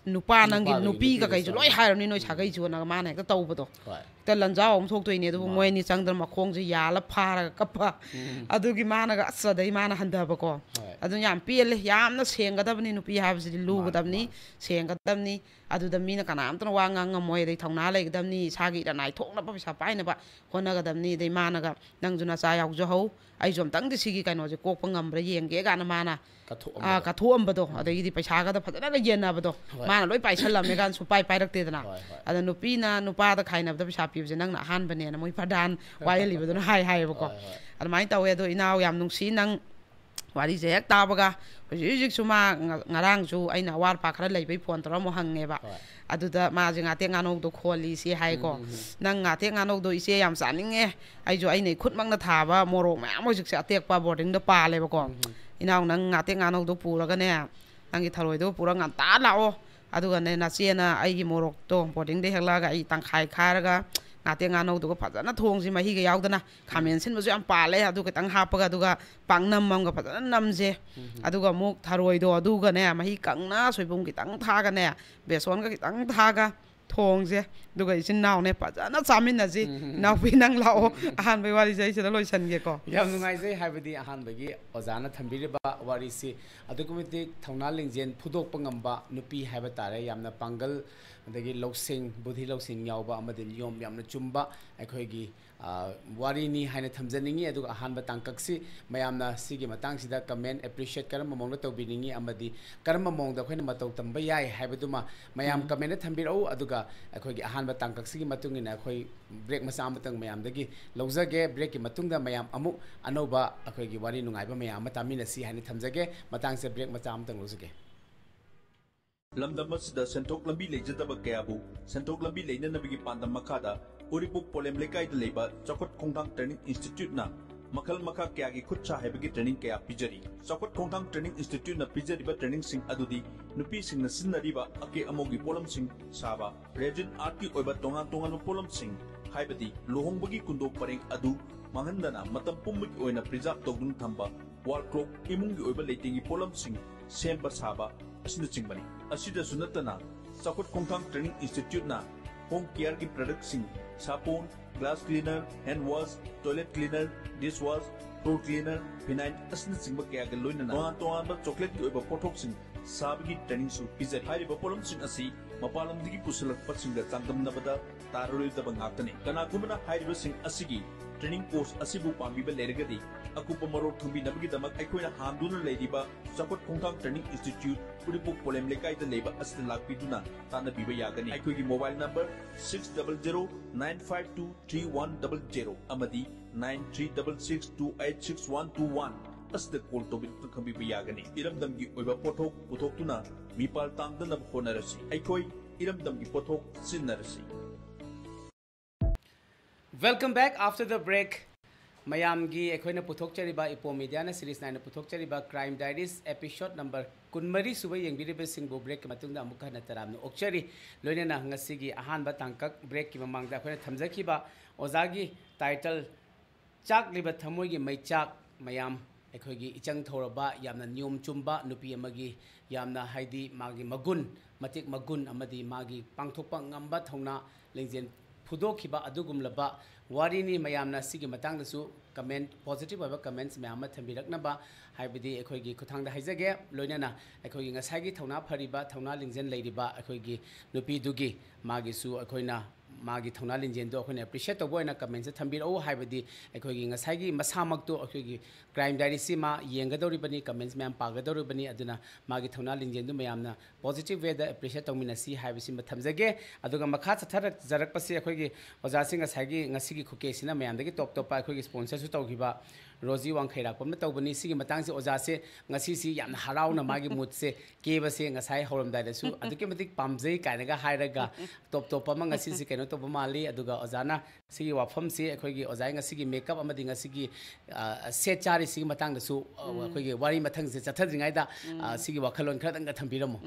ꯅꯨꯄꯥ ꯅꯪꯒꯤ ꯅꯨꯄꯥꯗꯨꯒꯤ ꯅꯨꯄꯤꯒ ꯅꯨꯄꯤꯗꯨꯁꯨ ꯀꯩꯁꯨ ꯂꯣꯏ ꯍꯥꯏꯔꯨꯅꯤ꯫ ꯍꯥꯏꯔꯨꯅꯤ ꯅꯣꯏ ꯎꯝ꯫ ꯁꯥꯒꯩꯁꯨꯅ ꯃꯥꯅ ꯍꯦꯛꯇ ꯇꯧꯕꯗꯣ꯫ ꯍꯣꯏ꯫ ꯍꯦꯛꯇ ꯂꯟꯖꯥꯎ ꯑꯃ ꯊꯣꯛꯇꯣꯏꯅꯦ꯫ ꯑꯗꯨꯕꯨ ꯃꯥꯅꯦ꯫ ꯃꯣꯏ ꯑꯅꯤ ꯆꯪꯗꯅ ꯃꯈꯣꯡꯁꯦ ꯌꯥꯜꯂ ꯐꯥꯔꯒ ꯀꯞꯄ꯫ ꯎꯝ꯫ ꯑꯗꯨꯒꯤ ꯃꯥꯅꯒ ꯑꯁ ꯑꯗꯩ ꯃꯥꯅ ꯍꯟꯊꯕꯀꯣ꯫ ꯍꯣꯏ꯫ ꯑꯗꯨꯅ ꯌꯥꯝ ꯄꯦꯜꯂꯦ꯫ ꯌꯥꯝꯅ ꯁꯦꯡꯒꯗꯕꯅꯤ ꯅꯨꯄꯤ ꯍꯥꯏꯕꯁꯤꯗꯤ, ꯃꯥꯅꯦ, ꯂꯨꯒꯗꯕꯅꯤ, ꯃꯥꯅꯦ꯫ ꯁꯦꯡꯒꯗꯕꯅꯤ꯫ ꯑꯗꯨꯗ ꯃꯤꯅ ꯀꯅꯥꯝꯇꯅ ꯋꯥ ꯉꯥꯡ ꯉꯝꯃꯣꯏ꯫ ꯑꯗꯩ ꯊꯧꯅꯥ ꯂꯩꯒꯗꯕꯅꯤ꯫ ꯏꯁꯥꯒꯤ ꯏꯔꯅꯥꯏ ꯊꯣꯛꯅꯕ ꯄꯩꯁꯥ ꯄꯥꯏꯅꯕ ꯍꯣꯠꯅꯒꯗꯕꯅꯤ꯫ ꯑꯗꯩ ꯃꯥꯅꯒ "ꯅꯪꯁꯨ ꯅꯆꯥ ꯌꯥꯎꯖꯍꯧ, ꯑꯩꯁꯨ ꯑꯝꯇꯪꯗꯤ ꯁꯤꯒꯤ ꯀꯩꯅꯣꯁꯦ ꯀꯣꯛꯄ ꯉꯝꯕ꯭ꯔꯥ ꯌꯦꯡꯒꯦ" ꯀꯥꯏꯅ ꯃꯥꯅ ꯀꯠꯊꯣꯛꯑꯝꯕꯗꯣ꯫ ꯑꯥ, ꯀꯠꯊꯣꯛꯑꯝꯕꯗꯣ꯫ ꯎꯝ꯫ ꯑꯗꯒꯤꯗꯤ ꯄꯩꯁꯥꯒꯗ ꯐꯖꯅꯒ ꯌꯦꯟꯅꯕꯗꯣ꯫ ꯍꯣꯏ꯫ ꯃꯥꯅ ꯂꯣꯏ ꯄꯥꯏꯁꯜꯂꯝꯃꯦ ꯀꯥꯟ ꯁꯨꯄꯥꯏ ꯄꯥꯏꯔꯛꯇꯦꯗꯅ꯫ ꯍꯣꯏ, ꯍꯣꯏ꯫ ꯑꯗ ꯅꯨꯄꯤꯅ ꯅꯨꯄꯥꯗ ꯈꯥꯏꯅꯕꯗ ꯄꯩꯁꯥ ꯄꯤꯕꯁꯦ ꯅꯪꯅ ꯑꯍꯥꯟꯕꯅꯦꯅ ꯃꯣꯏ ꯄ꯭ꯔꯙꯥꯟ ꯋꯥꯌꯦꯜꯂꯤꯕꯗꯨꯅ ꯍꯥꯏ ꯍꯥꯏꯌꯦꯕꯀꯣ꯫ ꯍꯣꯏ, ꯍꯣꯏ꯫ ꯑꯗꯨꯃꯥꯏꯅ ꯇꯧꯋꯦ꯫ ꯑꯗꯣ ꯏꯅꯥꯎ, ꯌꯥꯝ ꯅꯨꯡꯁꯤ ꯅꯪ ꯋꯥꯔꯤꯁꯦ ꯍꯦꯛ ꯇꯥꯕꯒ꯫ ꯍꯧꯖꯤꯛ ꯍꯧꯖꯤꯛꯁꯨ ꯃꯥ ꯉ- ꯉꯔꯥꯡꯁꯨ ꯑꯩꯅ ꯑꯋꯥꯠ ꯑꯄꯥ ꯈꯔ ꯂꯩꯕꯩ ꯐꯣꯟ ꯇꯧꯔ ꯑꯃꯨꯛ ꯍꯪꯉꯦꯕ꯫ ꯍꯣꯏ꯫ ꯑꯗꯨꯗ ꯃꯥꯁꯦ ꯉꯥꯇꯦꯛ ꯉꯥꯅꯧꯗꯣ ꯈꯣꯜꯂꯤ ꯁꯤ ꯍꯥꯏꯀꯣ꯫ ꯎꯝ, ꯎꯝ, ꯎꯝ꯫ "ꯅꯪ ꯉꯥꯇꯦꯛ ꯉꯥꯅꯧꯗꯣ ꯏꯆꯦ ꯌꯥꯝ ꯆꯥꯅꯤꯡꯉꯦ꯫ ꯑꯩꯁꯨ ꯑꯩꯅ ꯏꯈꯨꯠꯃꯛꯅ ꯊꯥꯕ ꯃꯣꯔꯣꯛ ꯃꯌꯥꯝ ꯍꯧꯖꯤꯛꯁꯦ ꯑꯇꯦꯛꯄ ꯕꯣꯔꯗꯤꯡꯗ ꯄꯥꯜꯂꯦꯕꯀꯣ꯫ ꯎꯝ, ꯎꯝ꯫ ꯏꯅꯥꯎ, ꯅꯪ ꯉꯥꯇꯦꯛ ꯉꯥꯅꯧꯗꯣ ꯄꯨꯔꯒꯅꯦ, ꯅꯪꯒꯤ ꯊꯔꯣꯏꯗꯣ ꯄꯨꯔ ꯉꯟꯇꯥ ꯂꯥꯛꯑꯣ꯫ ꯑꯗꯨꯒꯅꯦ, ꯅꯆꯦꯅ ꯑꯩꯒꯤ ꯃꯣꯔꯣꯛꯇꯣ ꯕꯣꯔꯗꯤꯡꯗ ꯍꯦꯛꯂꯛꯑꯒ ꯑꯩ ꯇꯪꯈꯥꯏ ꯈꯥꯏꯔꯒ ꯉꯥꯇꯦꯛ ꯉꯥꯅꯧꯗꯨꯒ ꯐꯖꯅ ꯊꯣꯡꯁꯤ, ꯃꯍꯤꯒ ꯌꯥꯎꯗꯅ꯫ ꯈꯥꯃꯦꯟ ꯁꯤꯟꯕꯁꯨ ꯌꯥꯝ ꯄꯥꯜꯂꯦ, ꯑꯗꯨ ꯈꯤꯇꯪ ꯍꯥꯞꯄꯒ, ꯑꯗꯨꯒ ꯄꯥꯛꯅꯝ ꯑꯃꯒ ꯐꯖꯅ ꯅꯝꯁꯦ꯫ ꯑꯗꯨꯒ ꯑꯃꯨꯛ ꯊꯔꯣꯏꯗꯣ ꯑꯗꯨꯒꯅꯦ, ꯃꯍꯤ ꯀꯪꯅ ꯁꯣꯏꯕꯨꯝ ꯈꯤꯇꯪ ꯊꯥꯛꯑꯒꯅꯦ, ꯕꯦꯁꯣꯟꯒ ꯈꯤꯇꯪ ꯊꯥꯛꯑꯒ ꯊꯣꯡꯁꯦ꯫ ꯑꯗꯨꯒ ꯏꯆꯤꯟ ꯏꯅꯥꯎꯅꯦ ꯐꯖꯅ ꯆꯥꯃꯤꯟꯅꯁꯤ꯫ ꯏꯅꯥꯎꯄꯤ, ꯅꯪ ꯂꯥꯛꯑꯣ꯫ ꯑꯍꯥꯟꯕꯒꯤ ꯋꯥꯔꯤꯁꯦ ꯑꯩ ꯁꯤꯗ ꯂꯣꯏꯁꯟꯒꯦꯀꯣ꯫ ꯌꯥꯝ ꯅꯨꯡꯉꯥꯏꯖꯩ꯫ ꯍꯥꯏꯕꯗꯤ ꯑꯍꯥꯟꯕꯒꯤ ꯑꯣꯖꯥꯅ ꯊꯝꯕꯤꯔꯤꯕ ꯋꯥꯔꯤꯁꯤ ꯑꯗꯨꯛꯀꯤ ꯃꯇꯤꯛ ꯊꯧꯅꯥ ꯂꯤꯡꯖꯦꯜ ꯐꯨꯗꯣꯛꯄ ꯉꯝꯕ ꯅꯨꯄꯤ ꯍꯥꯏꯕ ꯇꯥꯔꯦ꯫ ꯌꯥꯝꯅ ꯄꯥꯡꯒꯜ, ꯑꯗꯒꯤ ꯂꯧꯁꯤꯡ, ꯕꯨꯙꯤ ꯂꯧꯁꯤꯡ ꯌꯥꯎꯕ ꯑꯃꯗꯤ ꯅꯤꯌꯣꯝ ꯌꯥꯝꯅ ꯆꯨꯝꯕ ꯑꯩꯈꯣꯏꯒꯤ, ꯑ, ꯋꯥꯔꯤꯅꯤ ꯍꯥꯏꯅ ꯊꯝꯖꯅꯤꯡꯉꯤ꯫ ꯑꯗꯨꯒ ꯑꯍꯥꯟꯕ ꯇꯥꯡꯀꯛꯁꯤ ꯃꯌꯥꯝꯅ ꯁꯤꯒꯤ ꯃꯇꯥꯡꯁꯤꯗ comment, appreciate ꯀꯔꯝꯕ ꯃꯑꯣꯡꯗ ꯇꯧꯕꯤꯅꯤꯡꯉꯤ ꯑꯃꯗꯤ ꯀꯔꯝꯕ ꯃꯑꯣꯡꯗ ꯑꯩꯈꯣꯏꯅ ꯃꯇꯧ ꯇꯝꯕ ꯌꯥꯏ ꯍꯥꯏꯕꯗꯨꯃ ꯃꯌꯥꯝ commentꯇ ꯊꯝꯕꯤꯔꯛꯎ꯫ ꯑꯗꯨꯒ ꯑꯩꯈꯣꯏꯒꯤ ꯑꯍꯥꯟꯕ ꯇꯥꯡꯀꯛꯁꯤꯒꯤ ꯃꯇꯨꯡ ꯏꯟꯅ ꯑꯩꯈꯣꯏ break ꯃꯆꯥ ꯑꯃꯇꯪ ꯃꯌꯥꯝꯗꯒꯤ ꯂꯧꯖꯒꯦ꯫ Breakꯀꯤ ꯃꯇꯨꯡꯗ ꯃꯌꯥꯝ ꯑꯃꯨꯛ ꯑꯅꯧꯕ ꯑꯩꯈꯣꯏꯒꯤ ꯋꯥꯔꯤ ꯅꯨꯡꯉꯥꯏꯕ ꯃꯌꯥꯝ ꯑꯃ ꯇꯥꯃꯤꯟꯅꯁꯤ ꯍꯥꯏꯅ ꯊꯝꯖꯒꯦ꯫ ꯃꯇꯥꯡꯁꯦ break ꯃꯆꯥ ꯑꯃꯇꯪ ꯂꯧꯖꯒꯦ꯫ ꯂꯝꯗꯝ ꯑꯁꯤꯗ ꯁꯦꯟꯊꯣꯛ ꯂꯝꯕꯤ ꯂꯩꯖꯗꯕ ꯀꯌꯥꯕꯨ ꯁꯦꯟꯊꯣꯛ ꯂꯝꯕꯤ ꯂꯩꯅꯅꯕꯒꯤ ꯄꯥꯟꯗꯝ ꯃꯈꯥꯗ ꯎꯔꯤꯄꯣꯛ ꯄꯣꯂꯦꯝ ꯂꯩꯀꯥꯏꯗ ꯂꯩꯕ ꯆꯥꯎꯈꯠ ꯈꯣꯡꯊꯥꯡ training instituteꯅ ꯃꯈꯜ ꯃꯈꯥ ꯀꯌꯥꯒꯤ ꯈꯨꯠ ꯁꯥ ꯍꯩꯕꯒꯤ training ꯀꯌꯥ ꯄꯤꯖꯔꯤ꯫ ꯆꯥꯎꯈꯠ ꯈꯣꯡꯊꯥꯡ training instituteꯅ ꯄꯤꯖꯔꯤꯕ trainingꯁꯤꯡ ꯑꯗꯨꯗꯤ ꯅꯨꯄꯤꯁꯤꯡꯅ ꯁꯤꯖꯤꯟꯅꯔꯤꯕ ꯑꯀꯦ ꯑꯃꯧꯒꯤ ꯄꯣꯠꯂꯝꯁꯤꯡ ꯁꯥꯕ, resin artꯀꯤ ꯑꯣꯏꯕ ꯇꯣꯉꯥꯟ ꯇꯣꯉꯥꯟꯕ ꯄꯣꯠꯂꯝꯁꯤꯡ, ꯍꯥꯏꯕꯗꯤ ꯂꯨꯍꯣꯡꯕꯒꯤ ꯀꯨꯟꯗꯣ ꯄꯔꯦꯡ ꯑꯗꯨ ꯃꯥꯡꯍꯟꯗꯅ ꯃꯇꯝ ꯄꯨꯝꯕꯒꯤ ꯑꯣꯏꯅ preserve ꯇꯧꯗꯨꯅ ꯊꯝꯕ, wall clock, ꯏꯃꯨꯡꯒꯤ ꯑꯣꯏꯕ ꯂꯩꯇꯦꯡꯒꯤ ꯄꯣꯠꯂꯝꯁꯤꯡ ꯁꯦꯝꯕ ꯁꯥꯕ ꯑꯁꯤꯅꯆꯤꯡꯕꯅꯤ꯫ ꯑꯁꯤꯗꯁꯨ ꯅꯠꯇꯅ ꯆꯥꯎꯈꯠ ꯈꯣꯡꯊꯥꯡ training instituteꯅ home careꯒꯤ productꯁꯤꯡ, ꯁꯥꯄꯣꯟ, glass cleaner, hand wash, toilet cleaner, dish wash, floor cleaner, phenyl ꯑꯁꯤꯅꯆꯤꯡꯕ ꯀꯌꯥꯒ ꯂꯣꯏꯅꯅ ꯇꯣꯉꯥꯟ ꯇꯣꯉꯥꯟꯕ chocolateꯀꯤ ꯑꯣꯏꯕ ꯄꯣꯠꯊꯣꯛꯁꯤꯡ ꯁꯥꯕꯒꯤ trainingꯁꯨ ꯄꯤꯖꯔꯤ꯫ ꯍꯥꯏꯔꯤꯕ ꯄꯣꯠꯂꯝꯁꯤꯡ ꯑꯁꯤ ꯃꯄꯥꯟ ꯂꯝꯗꯒꯤ ꯄꯨꯁꯤꯜꯂꯛꯄꯁꯤꯡꯒ ꯆꯥꯡꯗꯝꯅꯕꯗ ꯇꯥꯔꯔꯣꯏꯗꯕ ꯉꯥꯛꯇꯅꯤ꯫ ꯀꯅꯥꯒꯨꯝꯕꯅ ꯍꯥꯏꯔꯤꯕꯁꯤꯡ ꯑꯁꯤꯒꯤ training course ꯑꯁꯤꯕꯨ ꯄꯥꯝꯕꯤꯕ ꯂꯩꯔꯒꯗꯤ ꯑꯀꯨꯞꯄ ꯃꯔꯣꯜ ꯈꯪꯕꯤꯅꯕꯒꯤꯗꯃꯛ ꯑꯩꯈꯣꯏꯅ ꯍꯥꯡꯗꯨꯅ ꯂꯩꯔꯤꯕ ꯆꯥꯎꯈꯠ ꯈꯣꯡꯊꯥꯡ ꯇ꯭ꯔꯦꯅꯤꯡ ꯏꯟꯁꯇꯤꯇ꯭ꯌꯨꯠ, ꯎꯔꯤꯄꯣꯛ ꯄꯣꯂꯦꯝ ꯂꯩꯀꯥꯏꯗ ꯂꯩꯕ ꯑꯁꯤꯗ ꯂꯥꯛꯄꯤꯗꯨꯅ ꯇꯥꯟꯅꯕꯤꯕ ꯌꯥꯒꯅꯤ꯫ ꯑꯩꯈꯣꯏꯒꯤ mobile number six double zero nine five two three one double zero ꯑꯃꯗꯤ nine three double six two eight six one two one ꯑꯁꯤꯗ ꯀꯣꯜ ꯇꯧꯕꯤꯗꯨꯅ ꯈꯪꯕꯤꯕ ꯌꯥꯒꯅꯤ꯫ ꯏꯔꯝꯗꯝꯒꯤ ꯑꯣꯏꯕ ꯄꯣꯠꯊꯣꯛ ꯄꯨꯊꯣꯛꯇꯨꯅ ꯃꯤꯄꯥꯜ ꯇꯥꯡꯗꯅꯕ ꯍꯣꯠꯅꯔꯁꯤ꯫ ꯑꯩꯈꯣꯏ ꯏꯔꯝꯗꯝꯒꯤ ꯄꯣꯠꯊꯣꯛ ꯁꯤꯖꯤꯟꯅꯔꯁꯤ꯫ Welcome back after the break. ꯃꯌꯥꯝꯒꯤ ꯑꯩꯈꯣꯏꯅ ꯄꯨꯊꯣꯛꯆꯔꯤꯕ, ꯏꯄꯣ ꯃꯤꯗꯤꯌꯥꯅ ꯁꯤꯔꯤꯁ ꯅꯥꯏꯅ ꯄꯨꯊꯣꯛꯆꯔꯤꯕ ꯀ꯭ꯔꯥꯏꯝ ꯗꯥꯏꯔꯤꯁ ꯑꯦꯄꯤꯁꯣꯗ ꯅꯝꯕꯔ ꯀꯨꯟꯃꯔꯤ ꯁꯨꯕ ꯌꯦꯡꯕꯤꯔꯤꯕꯁꯤꯡꯕꯨ ꯕ꯭ꯔꯦꯛꯀꯤ ꯃꯇꯨꯡꯗ ꯑꯃꯨꯛꯀ ꯍꯟꯅ ꯇꯔꯥꯝꯅ ꯑꯣꯛꯆꯔꯤ꯫ ꯂꯣꯏꯅꯅ ꯉꯁꯤꯒꯤ ꯑꯍꯥꯟꯕ ꯇꯥꯡꯀꯛ ꯕ꯭ꯔꯦꯛꯀꯤ ꯃꯃꯥꯡꯗ ꯑꯩꯈꯣꯏꯅ ꯊꯝꯖꯈꯤꯕ ꯑꯣꯖꯥꯒꯤ ꯇꯥꯏꯇꯜ ꯆꯥꯛꯂꯤꯕ ꯊꯃꯣꯏꯒꯤ ꯃꯩꯆꯥꯛ ꯃꯌꯥꯝ, ꯑꯩꯈꯣꯏꯒꯤ ꯏꯆꯪ ꯊꯧꯔꯕ, ꯌꯥꯝꯅ ꯅꯤꯌꯣꯝ ꯆꯨꯝꯕ ꯅꯨꯄꯤ ꯑꯃꯒꯤ, ꯌꯥꯝꯅ ꯍꯥꯏꯗꯤ ꯃꯥꯒꯤ ꯃꯒꯨꯟ, ꯃꯇꯤꯛ ꯃꯒꯨꯟ ꯑꯃꯗꯤ ꯃꯥꯒꯤ ꯄꯥꯡꯊꯣꯛꯄ ꯉꯝꯕ ꯊꯧꯅꯥ ꯂꯤꯡꯖꯦꯜ ꯐꯨꯗꯣꯛꯈꯤꯕ ꯑꯗꯨꯒꯨꯝꯂꯕ ꯋꯥꯔꯤꯅꯤ꯫ ꯃꯌꯥꯝꯅ ꯁꯤꯒꯤ ꯃꯇꯥꯡꯗꯁꯨ ꯀꯃꯦꯟ, ꯄꯣꯖꯤꯇꯤꯚ ꯑꯣꯏꯕ ꯀꯃꯦꯟꯁ ꯃꯌꯥꯝ ꯑꯃ ꯊꯝꯕꯤꯔꯛꯅꯕ ꯍꯥꯏꯕꯗꯤ ꯑꯩꯈꯣꯏꯒꯤ ꯈꯨꯠꯊꯥꯡꯗ ꯍꯥꯏꯖꯒꯦ꯫ ꯂꯣꯏꯅꯅ ꯑꯩꯈꯣꯏꯒꯤ ꯉꯁꯥꯏꯒꯤ ꯊꯧꯅꯥ ꯐꯔꯤꯕ, ꯊꯧꯅꯥ ꯂꯤꯡꯖꯦꯜ ꯂꯩꯔꯤꯕ ꯑꯩꯈꯣꯏꯒꯤ ꯅꯨꯄꯤꯗꯨꯒꯤ, ꯃꯥꯒꯤꯁꯨ ꯑꯩꯈꯣꯏꯅ ꯃꯥꯒꯤ ꯊꯧꯅꯥ ꯂꯤꯡꯖꯦꯜꯗꯣ ꯑꯩꯈꯣꯏꯅ ꯑꯦꯄ꯭ꯔꯤꯁꯤꯌꯦꯠ ꯇꯧꯕ ꯑꯣꯏꯅ ꯀꯃꯦꯟꯁꯇ ꯊꯝꯕꯤꯔꯛꯎ꯫ ꯍꯥꯏꯕꯗꯤ ꯑꯩꯈꯣꯏꯒꯤ ꯉꯁꯥꯏꯒꯤ ꯃꯁꯥꯃꯛꯇꯣ ꯑꯩꯈꯣꯏꯒꯤ ꯀ꯭ꯔꯥꯏꯝ ꯗꯥꯏꯔꯤꯁꯤ ꯃꯥ ꯌꯦꯡꯒꯗꯧꯔꯤꯕꯅꯤ, ꯀꯃꯦꯟꯁ ꯃꯌꯥꯝ ꯄꯥꯒꯗꯧꯔꯤꯕꯅꯤ꯫ ꯑꯗꯨꯅ ꯃꯥꯒꯤ ꯊꯧꯅꯥ ꯂꯤꯡꯖꯦꯜꯗꯨ ꯃꯌꯥꯝꯅ ꯄꯣꯖꯤꯇꯤꯚ ꯋꯦꯗ ꯑꯦꯄ꯭ꯔꯤꯁꯤꯌꯦꯠ ꯇꯧꯃꯤꯟꯅꯁꯤ ꯍꯥꯏꯕꯁꯤꯃ ꯊꯝꯖꯒꯦ꯫ ꯑꯗꯨꯒ ꯃꯈꯥ ꯆꯠꯊꯔꯛꯆꯔꯛꯄꯁꯤ ꯑꯩꯈꯣꯏꯒꯤ ꯑꯣꯖꯥꯁꯤ ꯉꯁꯥꯏꯒꯤ, ꯉꯁꯤꯒꯤ ꯈꯨꯀꯦꯁꯤꯅ ꯃꯌꯥꯝꯗꯒꯤ ꯇꯣꯞ ꯇꯣꯞꯄ ꯑꯩꯈꯣꯏꯒꯤ ꯁ꯭ꯄꯣꯟꯁꯔꯁꯨ ꯇꯧꯈꯤꯕ ꯔꯣꯖꯤ ꯋꯥꯡꯈꯩꯔꯥꯛꯄꯝꯅ ꯇꯧꯕꯅꯤ꯫ ꯁꯤꯒꯤ ꯃꯇꯥꯡꯁꯤ ꯑꯣꯖꯥꯁꯦ ꯉꯁꯤꯁꯤ ꯌꯥꯝꯅ ꯍꯔꯥꯎꯅ ꯃꯥꯒꯤ ꯃꯨꯠꯁꯦ, ꯀꯦꯕꯁꯦ ꯉꯁꯥꯏ ꯍꯧꯔꯝꯗꯥꯏꯗꯁꯨ ꯑꯗꯨꯛꯀꯤ ꯃꯇꯤꯛ ꯄꯥꯝꯖꯩ ꯀꯥꯏꯅꯒ ꯍꯥꯏꯔꯒ ꯇꯣꯞ ꯇꯣꯞꯄ ꯑꯃ ꯉꯁꯤꯁꯤ ꯀꯩꯅꯣ ꯇꯧꯕ ꯃꯥꯜꯂꯤ꯫ ꯑꯗꯨꯒ ꯑꯣꯖꯥꯅ ꯁꯤꯒꯤ ꯋꯥꯐꯝꯁꯤ ꯑꯩꯈꯣꯏꯒꯤ ꯑꯣꯖꯥꯒꯤ ꯉꯁꯤꯒꯤ ꯃꯦꯀꯞ ꯑꯃꯗꯤ ꯉꯁꯤꯒꯤ, ꯑ, ꯁꯦꯠ ꯆꯥꯔꯤꯁꯤꯒꯤ ꯃꯇꯥꯡꯗꯁꯨ, ꯑ, ꯑꯩꯈꯣꯏꯒꯤ ꯋꯥꯔꯤ ꯃꯊꯪꯁꯦ ꯆꯠꯊꯗ꯭ꯔꯤꯉꯩꯗ, ꯑ, ꯁꯤꯒꯤ ꯋꯥꯈꯜꯂꯣꯟ ꯈꯔꯗꯪꯒ ꯊꯝꯕꯤꯔꯝꯃꯣ꯫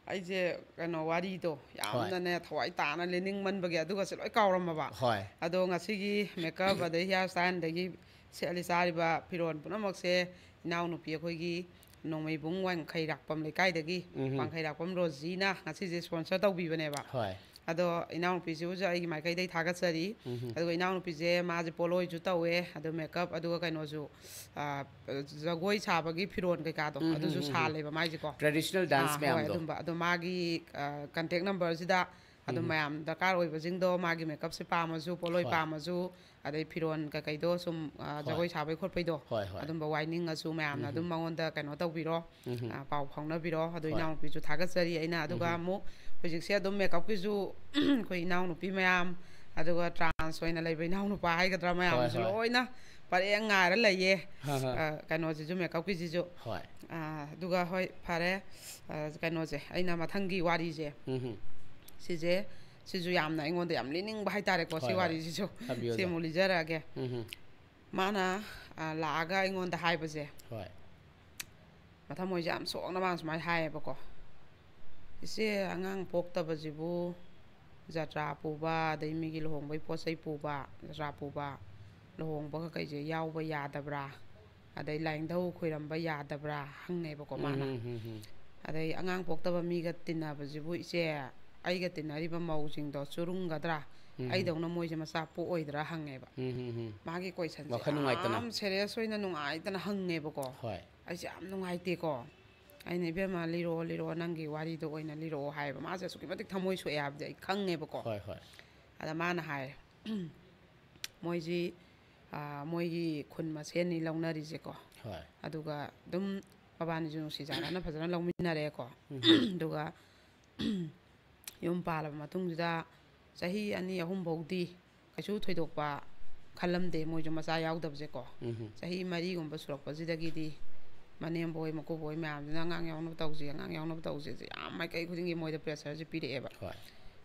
ꯑꯩꯁꯦ ꯀꯩꯅꯣ, ꯋꯥꯔꯤꯗꯣ ꯍꯣꯏ꯫ ꯌꯥꯝꯅꯅꯦ ꯊꯋꯥꯏ ꯇꯥꯅ ꯂꯤꯅꯤꯡꯃꯟꯕꯒꯤ ꯑꯗꯨꯒꯁꯦ ꯂꯣꯏ ꯀꯥꯎꯔꯝꯃꯕ꯫ ꯍꯣꯏ꯫ ꯑꯗꯣ ꯉꯁꯤꯒꯤ ꯃꯦꯀꯞ ꯑꯗꯩ ꯍꯤꯌꯥꯔ ꯁ꯭ꯇꯥꯏꯜꯗꯒꯤ ꯁꯦꯠꯂꯤ ꯆꯥꯔꯤꯕ ꯐꯤꯔꯣꯜ ꯄꯨꯝꯅꯃꯛꯁꯦ ꯏꯅꯥꯎꯅꯨꯄꯤ ꯑꯩꯈꯣꯏꯒꯤ ꯅꯣꯡꯃꯩꯕꯨꯡ ꯋꯥꯡꯈꯩꯔꯥꯛꯄꯝ ꯂꯩꯀꯥꯏꯗꯒꯤ ꯎꯝꯍꯨꯝ꯫ ꯋꯥꯡꯈꯩꯔꯥꯛꯄꯝ ꯔꯣꯖꯤꯅ ꯉꯁꯤꯁꯦ ꯁ꯭ꯄꯣꯟꯁꯔ ꯇꯧꯕꯤꯕꯅꯦꯕ꯫ ꯍꯣꯏ꯫ ꯑꯗꯣ ꯏꯅꯥꯎꯅꯨꯄꯤꯁꯤꯕꯨꯁꯨ ꯑꯩꯒꯤ ꯃꯥꯏꯀꯩꯗꯒꯤ ꯊꯥꯒꯠꯆꯔꯤ꯫ ꯎꯝꯍꯨꯝ꯫ ꯑꯗꯨꯒ ꯏꯅꯥꯎꯅꯨꯄꯤꯁꯦ ꯃꯥꯁꯦ ꯄꯣꯠꯂꯣꯏꯁꯨ ꯇꯧꯋꯦ, ꯑꯗꯨ ꯃꯦꯀꯞ, ꯑꯗꯨꯒ ꯀꯩꯅꯣꯁꯨ, ꯑ, ꯖꯒꯣꯏ ꯁꯥꯕꯒꯤ ꯐꯤꯔꯣꯜ ꯀꯩꯀꯥꯗꯣ ꯎꯝ, ꯑꯗꯨꯁꯨ ꯎꯝ, ꯎꯝ꯫ ꯁꯥꯜꯂꯦꯕ ꯃꯥꯏꯁꯦꯀꯣ꯫ ꯇ꯭ꯔꯦꯗꯤꯁꯅꯦꯜ ꯗꯥꯟꯁ ꯑꯥ, ꯍꯣꯏ, ꯃꯌꯥꯝꯗꯣ꯫ ꯑꯗꯨꯝꯕ꯫ ꯑꯗꯣ ꯃꯥꯒꯤ, ꯑ, ꯀꯟꯇꯦꯛ ꯅꯝꯕꯔꯁꯤꯗ ꯑꯗꯨꯝ ꯎꯝ꯫ ꯃꯌꯥꯝ ꯗꯔꯀꯥꯔ ꯑꯣꯏꯕꯁꯤꯡꯗꯣ, ꯃꯥꯒꯤ ꯃꯦꯀꯞꯁꯦ ꯄꯥꯝꯃꯁꯨ, ꯄꯣꯠꯂꯣꯏ ꯍꯣꯏ꯫ ꯄꯥꯝꯃꯁꯨ, ꯑꯗꯩ ꯐꯤꯔꯣꯟ ꯀꯩꯀꯩꯗꯣ ꯁꯨꯝ, ꯑ, ꯍꯣꯏ꯫ ꯖꯒꯣꯏ ꯁꯥꯕꯩ ꯈꯣꯠꯄꯩꯗꯣ, ꯍꯣꯏ, ꯍꯣꯏ꯫ ꯑꯗꯨꯝꯕ ꯋꯥꯏꯅꯤꯡꯉꯁꯨ ꯃꯌꯥꯝꯅ ꯎꯝ꯫ ꯑꯗꯨꯝ ꯃꯉꯣꯟꯗ ꯀꯩꯅꯣ ꯇꯧꯕꯤꯔꯣ, ꯎꯝ꯫ ꯑ, ꯄꯥꯎ ꯐꯥꯎꯅꯕꯤꯔꯣ꯫ ꯑꯗꯣ ꯍꯣꯏ꯫ ꯏꯅꯥꯎꯅꯨꯄꯤꯁꯨ ꯊꯥꯒꯠꯆꯔꯤ ꯑꯩꯅ꯫ ꯑꯗꯨꯒ ꯎꯝ꯫ ꯑꯃꯨꯛ ꯍꯧꯖꯤꯛꯁꯦ ꯑꯗꯨꯝ ꯃꯦꯀꯞꯀꯤꯁꯨ ꯑꯩꯈꯣꯏ ꯏꯅꯥꯎꯅꯨꯄꯤ ꯃꯌꯥꯝ, ꯑꯗꯨꯒ ꯇ꯭ꯔꯥꯟꯁ ꯑꯣꯏꯅ ꯂꯩꯕ ꯏꯅꯥꯎꯅꯨꯄꯥ ꯍꯥꯏꯒꯗ꯭ꯔꯥ, ꯍꯣꯏ, ꯃꯌꯥꯝꯁꯨ ꯍꯣꯏ꯫ ꯂꯣꯏꯅ ꯄꯔꯦꯡ ꯉꯥꯏꯔ ꯂꯩꯌꯦ꯫ ꯍꯥ, ꯍꯥ꯫ ꯑ, ꯀꯩꯅꯣꯁꯤꯁꯨ, ꯃꯦꯀꯞꯀꯤꯁꯤꯁꯨ꯫ ꯍꯣꯏ꯫ ꯑ, ꯑꯗꯨꯒ ꯍꯣꯏ, ꯐꯔꯦ꯫ ꯑ, ꯀꯩꯅꯣꯁꯦ, ꯑꯩꯅ ꯃꯊꯪꯒꯤ ꯋꯥꯔꯤꯁꯦ, ꯎꯝ꯫ ꯁꯤꯁꯦ, ꯁꯤꯁꯨ ꯌꯥꯝꯅ ꯑꯩꯉꯣꯟꯗ ꯌꯥꯝ ꯂꯤꯅꯤꯡꯕ ꯍꯥꯏꯇꯥꯔꯦꯀꯣ, ꯁꯤ ꯍꯣꯏ, ꯍꯣꯏ꯫ ꯋꯥꯔꯤꯁꯤꯁꯨ꯫ ꯊꯝꯕꯤꯌꯨ, ꯁꯤ ꯑꯣꯖꯥ꯫ ꯑꯃꯨꯛ ꯂꯤꯖꯔꯛꯑꯒꯦ꯫ ꯎꯝ꯫ ꯃꯥꯅ, ꯑ, ꯂꯥꯛꯑꯒ ꯑꯩꯉꯣꯟꯗ ꯍꯥꯏꯕꯁꯦ, ꯍꯣꯏ꯫ ꯃꯊꯃꯣꯏꯁꯦ ꯌꯥꯝ ꯁꯣꯛꯅ ꯃꯥꯅ ꯁꯨꯃꯥꯏꯅ ꯍꯥꯏꯌꯦꯕꯀꯣ, "ꯏꯆꯦ, ꯑꯉꯥꯡ ꯄꯣꯛꯇꯕꯁꯤꯕꯨ ꯖꯇ꯭ꯔꯥ ꯄꯨꯕ, ꯑꯗꯩ ꯃꯤꯒꯤ ꯂꯨꯍꯣꯡꯕꯒꯤ ꯄꯣꯠ ꯆꯩ ꯄꯨꯕ, ꯖꯇ꯭ꯔꯥ ꯄꯨꯕ, ꯂꯨꯍꯣꯡꯕ ꯀꯩꯀꯩꯁꯦ ꯌꯥꯎꯕ ꯌꯥꯗꯕ꯭ꯔꯥ? ꯑꯗꯩ ꯂꯥꯏꯅꯤꯡꯊꯧ ꯈꯣꯏꯔꯝꯕ ꯌꯥꯗꯕ꯭ꯔꯥ?" ꯍꯪꯉꯦꯕꯀꯣ ꯃꯥꯅ꯫ ꯎꯝ, ꯎꯝ, ꯎꯝ, ꯎꯝ꯫ ꯑꯗꯩ, "ꯑꯉꯥꯡ ꯄꯣꯛꯇꯕ ꯃꯤꯒ ꯇꯤꯟꯅꯕꯁꯤꯕꯨ ꯏꯆꯦ, ꯑꯩꯒ ꯇꯤꯟꯅꯔꯤꯕ ꯃꯧꯁꯤꯡꯗꯣ ꯆꯨꯔꯨꯡꯒꯗ꯭ꯔꯥ? ꯎꯝ, ꯎꯝ꯫ ꯑꯩꯗꯧꯅ ꯃꯣꯏꯁꯦ ꯃꯆꯥ ꯄꯣꯛꯑꯣꯏꯗ꯭ꯔꯥ?" ꯍꯪꯉꯦꯕ꯫ ꯎꯝ, ꯎꯝ, ꯎꯝ꯫ ꯃꯥꯒꯤ ꯀꯣꯏꯁꯟꯁꯦ ꯋꯥꯈꯜ ꯅꯨꯡꯉꯥꯏꯇꯅ꯫ ꯌꯥꯝ ꯁꯦꯔꯤꯌꯁ ꯑꯣꯏꯅ ꯅꯨꯡꯉꯥꯏꯇꯅ ꯍꯪꯉꯦꯕꯀꯣ꯫ ꯍꯣꯏ꯫ ꯑꯩꯁꯦ ꯌꯥꯝ ꯅꯨꯡꯉꯥꯏꯇꯦꯀꯣ꯫ ꯑꯩꯅ, "ꯏꯕꯦꯝꯃ, ꯂꯤꯔꯛꯑꯣ, ꯂꯤꯔꯛꯑꯣ, ꯅꯪꯒꯤ ꯋꯥꯔꯤꯗꯣ ꯑꯣꯏꯅ ꯂꯤꯔꯛꯑꯣ" ꯍꯥꯏꯌꯦꯕ꯫ ꯃꯥꯁꯦ ꯑꯁꯨꯛꯀꯤ ꯃꯇꯤꯛ ꯊꯃꯣꯏ ꯁꯣꯛꯑꯦ ꯍꯥꯏꯕꯗꯤ ꯑꯩ ꯈꯪꯉꯦꯕꯀꯣ꯫ ꯍꯣꯏ, ꯍꯣꯏ꯫ ꯑꯗ ꯃꯥꯅ ꯍꯥꯏ, ꯃꯣꯏꯁꯤ, ꯑ, ꯃꯣꯏꯒꯤ ꯈꯨꯟ ꯃꯁꯦꯟꯅꯤ ꯂꯧꯅꯔꯤꯁꯦꯀꯣ꯫ ꯍꯣꯏ꯫ ꯑꯗꯨꯒ ꯑꯗꯨꯝ ꯃꯕꯥꯅꯤꯁꯨ ꯅꯨꯡꯁꯤ ꯆꯥꯟꯅꯅ ꯐꯖꯅ ꯂꯧꯃꯤꯟꯅꯔꯦꯀꯣ꯫ ꯎꯝ꯫ ꯑꯗꯨꯒ ꯌꯨꯝ ꯄꯥꯜꯂꯕ ꯃꯇꯨꯡꯁꯤꯗ ꯆꯍꯤ ꯑꯅꯤ ꯑꯍꯨꯝ ꯐꯥꯎꯗꯤ ꯀꯩꯁꯨ ꯊꯣꯏꯗꯣꯛꯄ ꯈꯜꯂꯝꯗꯦ, ꯃꯣꯏꯁꯨ ꯃꯆꯥ ꯌꯥꯎꯗꯕꯁꯦꯀꯣ꯫ ꯎꯝ꯫ ꯆꯍꯤ ꯃꯔꯤꯒꯨꯝꯕ ꯁꯨꯔꯛꯄꯁꯤꯗꯒꯤꯗꯤ ꯃꯅꯦꯝꯕꯣꯏ ꯃꯀꯨꯕꯣꯏ ꯃꯌꯥꯝꯁꯤꯅ "ꯑꯉꯥꯡ ꯌꯥꯎꯅꯕ ꯇꯧꯁꯤ, ꯑꯉꯥꯡ ꯌꯥꯎꯅꯕ ꯇꯧꯁꯤ"ꯁꯦ ꯌꯥꯝ ꯃꯥꯏꯀꯩ ꯈꯨꯗꯤꯡꯒꯤ ꯃꯣꯏꯗ ꯄ꯭ꯔꯦꯁꯔꯁꯦ ꯄꯤꯔꯛꯑꯦꯕ꯫ ꯍꯣꯏ꯫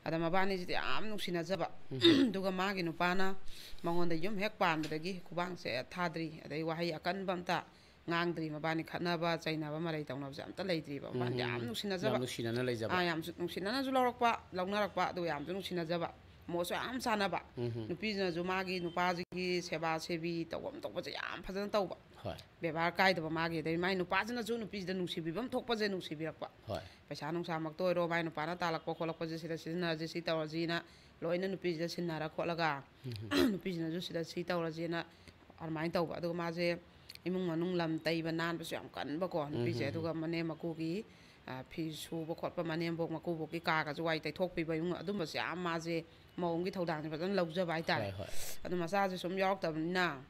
ꯑꯗ ꯃꯕꯥꯅꯤꯁꯤꯗꯤ ꯌꯥꯝ ꯅꯨꯡꯁꯤꯅꯖꯕ꯫ ꯎꯝ꯫ ꯑꯗꯨꯒ ꯃꯥꯒꯤ ꯅꯨꯄꯥꯅ ꯃꯉꯣꯟꯗ ꯌꯨꯝ ꯍꯦꯛ ꯄꯥꯟꯕꯗꯒꯤ ꯈꯨꯕꯥꯡꯁꯦ ꯊꯥꯗ꯭ꯔꯤ, ꯑꯗꯩ ꯋꯥꯍꯩ ꯑꯀꯟꯕ ꯑꯝꯇ ꯉꯥꯡꯗ꯭ꯔꯤ꯫ ꯃꯕꯥꯅꯤ ꯈꯠꯅꯕ ꯆꯩꯅꯕ ꯃꯔꯩ ꯇꯧꯅꯕꯁꯦ ꯑꯝꯇ ꯂꯩꯇ꯭ꯔꯤꯕ꯫ ꯃꯕꯥꯅꯤ ꯎꯝ꯫ ꯌꯥꯝ ꯅꯨꯡꯁꯤꯅꯖꯕ꯫ ꯌꯥꯝ ꯅꯨꯡꯁꯤꯅꯅ ꯂꯩꯖꯕ꯫ ꯑꯥ, ꯌꯥꯝ ꯅꯨꯡꯁꯤꯅꯅꯁꯨ ꯂꯧꯔꯛꯄ, ꯂꯧꯅꯔꯛꯄ, ꯑꯗꯨꯒ ꯌꯥꯝꯁꯨ ꯅꯨꯡꯁꯤꯅꯖꯕ, ꯃꯣꯠꯁꯨ ꯌꯥꯝ ꯆꯥꯟꯅꯕ꯫ ꯎꯝ꯫ ꯅꯨꯄꯤꯁꯤꯅꯁꯨ ꯃꯥꯒꯤ ꯅꯨꯄꯥꯁꯤꯒꯤ ꯁꯦꯕꯥ ꯁꯦꯕꯤ ꯇꯧꯐꯝ ꯊꯣꯛꯄꯁꯦ ꯌꯥꯝ ꯐꯖꯅ ꯇꯧꯕ꯫ ꯍꯣꯏ꯫ ꯕꯦꯕꯥꯔ ꯀꯥꯏꯗꯕ ꯃꯥꯒꯤ꯫ ꯑꯗꯩ ꯃꯥꯏ ꯅꯨꯄꯥꯁꯤꯅꯁꯨ ꯅꯨꯄꯤꯁꯤꯗ ꯅꯨꯡꯁꯤꯕꯤꯐꯝ ꯊꯣꯛꯄꯁꯦ ꯅꯨꯡꯁꯤꯕꯤꯔꯛꯄ꯫ ꯍꯣꯏ꯫ ꯄꯩꯁꯥ ꯅꯨꯡꯁꯥꯃꯛꯇ ꯑꯣꯏꯔꯣ, ꯃꯥꯏ ꯅꯨꯄꯥꯅ ꯇꯥꯜꯂꯛꯄ ꯈꯣꯠꯂꯛꯄꯁꯦ ꯁꯤꯗ ꯁꯤꯖꯤꯟꯅꯔꯁꯤ, ꯁꯤ ꯇꯧꯔꯁꯤꯅ ꯂꯣꯏꯅ ꯅꯨꯄꯤꯁꯤꯗ ꯁꯤꯟꯅꯔ ꯈꯣꯠꯂꯒ, ꯎꯝ꯫ ꯅꯨꯄꯤꯁꯤꯅꯁꯨ ꯁꯤꯗ ꯁꯤ ꯇꯧꯔꯁꯦꯅ ꯑꯗꯨꯃꯥꯏꯅ ꯇꯧꯕ꯫ ꯑꯗꯨꯒ ꯃꯥꯁꯦ ꯏꯃꯨꯡ ꯃꯅꯨꯡ ꯂꯝ ꯇꯩꯕ ꯅꯥꯟꯕꯁꯨ ꯌꯥꯝ ꯀꯟꯕꯀꯣ ꯅꯨꯄꯤꯁꯦ꯫ ꯎꯝ, ꯎꯝ, ꯎꯝ꯫ ꯑꯗꯨꯒ ꯃꯅꯦꯝ ꯃꯀꯨꯒꯤ ꯑ, ꯐꯤ ꯁꯨꯕ ꯈꯣꯠꯄ, ꯃꯅꯦꯝꯕꯣꯛ ꯃꯀꯨꯕꯣꯛꯀꯤ ꯀꯥꯒꯁꯨ ꯋꯥꯏ ꯇꯩꯊꯣꯛꯄꯤꯕ, ꯏꯃꯨꯡ ꯑꯗꯨꯝꯕꯁꯦ ꯌꯥꯝ ꯃꯥꯁꯦ ꯃꯧ ꯑꯃꯒꯤ ꯊꯧꯗꯥꯡꯁꯦ ꯐꯖꯅ ꯂꯧꯖꯕ ꯍꯥꯏꯇꯥꯔꯦ꯫ ꯍꯣꯏ, ꯍꯣꯏ꯫ ꯑꯗꯣ ꯃꯆꯥꯁꯦ ꯁꯨꯝ ꯌꯥꯎꯔꯛꯇꯕꯅꯤꯅ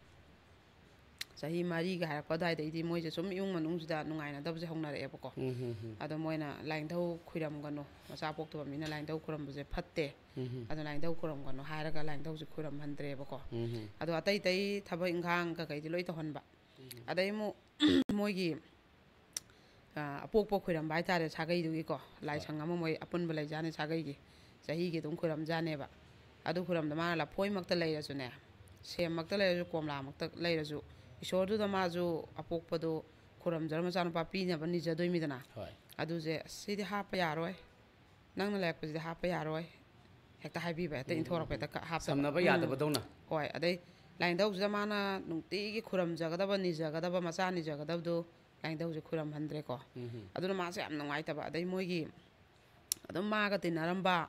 ꯆꯍꯤ ꯃꯔꯤꯒ ꯍꯥꯏꯔꯛꯄ ꯑꯗꯨꯋꯥꯏꯗꯩꯗꯤ ꯃꯣꯏꯁꯦ ꯁꯨꯝ ꯏꯃꯨꯡ ꯃꯅꯨꯡꯁꯤꯗ ꯅꯨꯡꯉꯥꯏꯅꯗꯕꯁꯦ ꯍꯧꯅꯔꯛꯑꯦꯕꯀꯣ꯫ ꯎꯝ, ꯎꯝ, ꯎꯝ꯫ ꯑꯗꯣ ꯃꯣꯏꯅ ꯂꯥꯏꯅꯤꯡꯊꯧ ꯈꯣꯏꯔꯝꯒꯅꯨ, ꯃꯆꯥ ꯄꯣꯛꯇꯕ ꯃꯤꯅ ꯂꯥꯏꯅꯤꯡꯊꯧ ꯈꯣꯏꯔꯝꯕꯁꯦ ꯐꯠꯇꯦ, ꯎꯝ, ꯎꯝ꯫ ꯑꯗꯣ ꯂꯥꯏꯅꯤꯡꯊꯧ ꯈꯣꯏꯔꯝꯒꯅꯨ ꯍꯥꯏꯔꯒ ꯂꯥꯏꯅꯤꯡꯊꯧꯁꯦ ꯈꯣꯏꯔꯝꯍꯟꯗ꯭ꯔꯦꯕꯀꯣ꯫ ꯎꯝ, ꯎꯝ꯫ ꯑꯗꯣ ꯑꯇꯩ ꯑꯇꯩ ꯊꯕꯛ ꯏꯪꯈꯥꯡ ꯀꯩꯀꯩꯗꯤ ꯂꯣꯏ ꯇꯧꯍꯟꯕ꯫ ꯎꯝ꯫ ꯑꯗꯩ ꯑꯃꯨꯛ ꯃꯣꯏꯒꯤ, ꯑ, ꯑꯄꯣꯛꯄ ꯈꯣꯏꯔꯝꯕ ꯍꯥꯏꯇꯥꯔꯦ, ꯁꯥꯒꯩꯗꯨꯒꯤꯀꯣ, ꯂꯥꯏꯁꯪ ꯑꯃ ꯃꯣꯏ ꯑꯄꯨꯟꯕ ꯂꯩꯖꯥꯠꯅꯤ ꯁꯥꯒꯩꯒꯤ, ꯆꯍꯤꯒꯤ ꯑꯗꯨꯝ ꯈꯣꯏꯔꯝꯖꯥꯠꯅꯦꯕ꯫ ꯑꯗꯨ ꯈꯣꯏꯔꯝꯗ ꯃꯥꯅ ꯂꯐꯣꯏꯃꯛꯇ ꯂꯩꯔꯁꯨꯅꯦ, ꯁꯦꯝꯃꯛꯇ ꯂꯩꯔꯁꯨ, ꯀꯣꯝꯂꯥꯃꯛꯇ ꯂꯩꯔꯁꯨ, ꯏꯁꯣꯔꯗꯨꯗ ꯃꯥꯁꯨ ꯑꯄꯣꯛꯄꯗꯨ ꯈꯣꯏꯔꯝꯖꯔ ꯃꯆꯥꯅꯨꯄꯥ ꯄꯤꯅꯕ ꯅꯤꯖꯗꯣꯏꯃꯤꯗꯅ꯫ ꯍꯣꯏ꯫ ꯑꯗꯨꯁꯦ, "ꯑꯁ, ꯁꯤꯗꯤ ꯍꯥꯞꯄ ꯌꯥꯔꯣꯏ, ꯅꯪꯅ ꯂꯩꯔꯛꯄꯁꯤꯗꯤ ꯍꯥꯞꯄ ꯌꯥꯔꯣꯏ", ꯍꯦꯛꯇ ꯍꯥꯏꯕꯤꯕ, ꯍꯦꯛꯇ ꯏꯟꯊꯣꯔꯛꯄ, ꯍꯦꯛꯇ ꯈ-, ꯍꯥꯞꯇꯕ꯫ ꯁꯝꯅꯕ ꯎꯝ꯫ ꯌꯥꯗꯕꯗꯧꯅ꯫ ꯍꯣꯏ, ꯑꯗꯩ ꯂꯥꯏꯅꯤꯡꯊꯧꯁꯤꯗ ꯃꯥꯅ ꯅꯨꯡꯇꯤꯒꯤ ꯈꯨꯔꯝꯖꯒꯗꯕ, ꯅꯤꯖꯒꯗꯕ, ꯃꯆꯥ ꯅꯤꯖꯒꯗꯕꯗꯣ ꯂꯥꯏꯅꯤꯡꯊꯧꯁꯦ ꯈꯨꯔꯝꯍꯟꯗ꯭ꯔꯦꯀꯣ꯫ ꯎꯝ꯫ ꯑꯗꯨꯅ ꯃꯥꯁꯦ ꯌꯥꯝ ꯅꯨꯡꯉꯥꯏꯇꯕ꯫ ꯑꯗꯩ ꯃꯣꯏꯒꯤ ꯑꯗꯨꯝ ꯃꯥꯒ ꯇꯤꯟꯅꯔꯝꯕ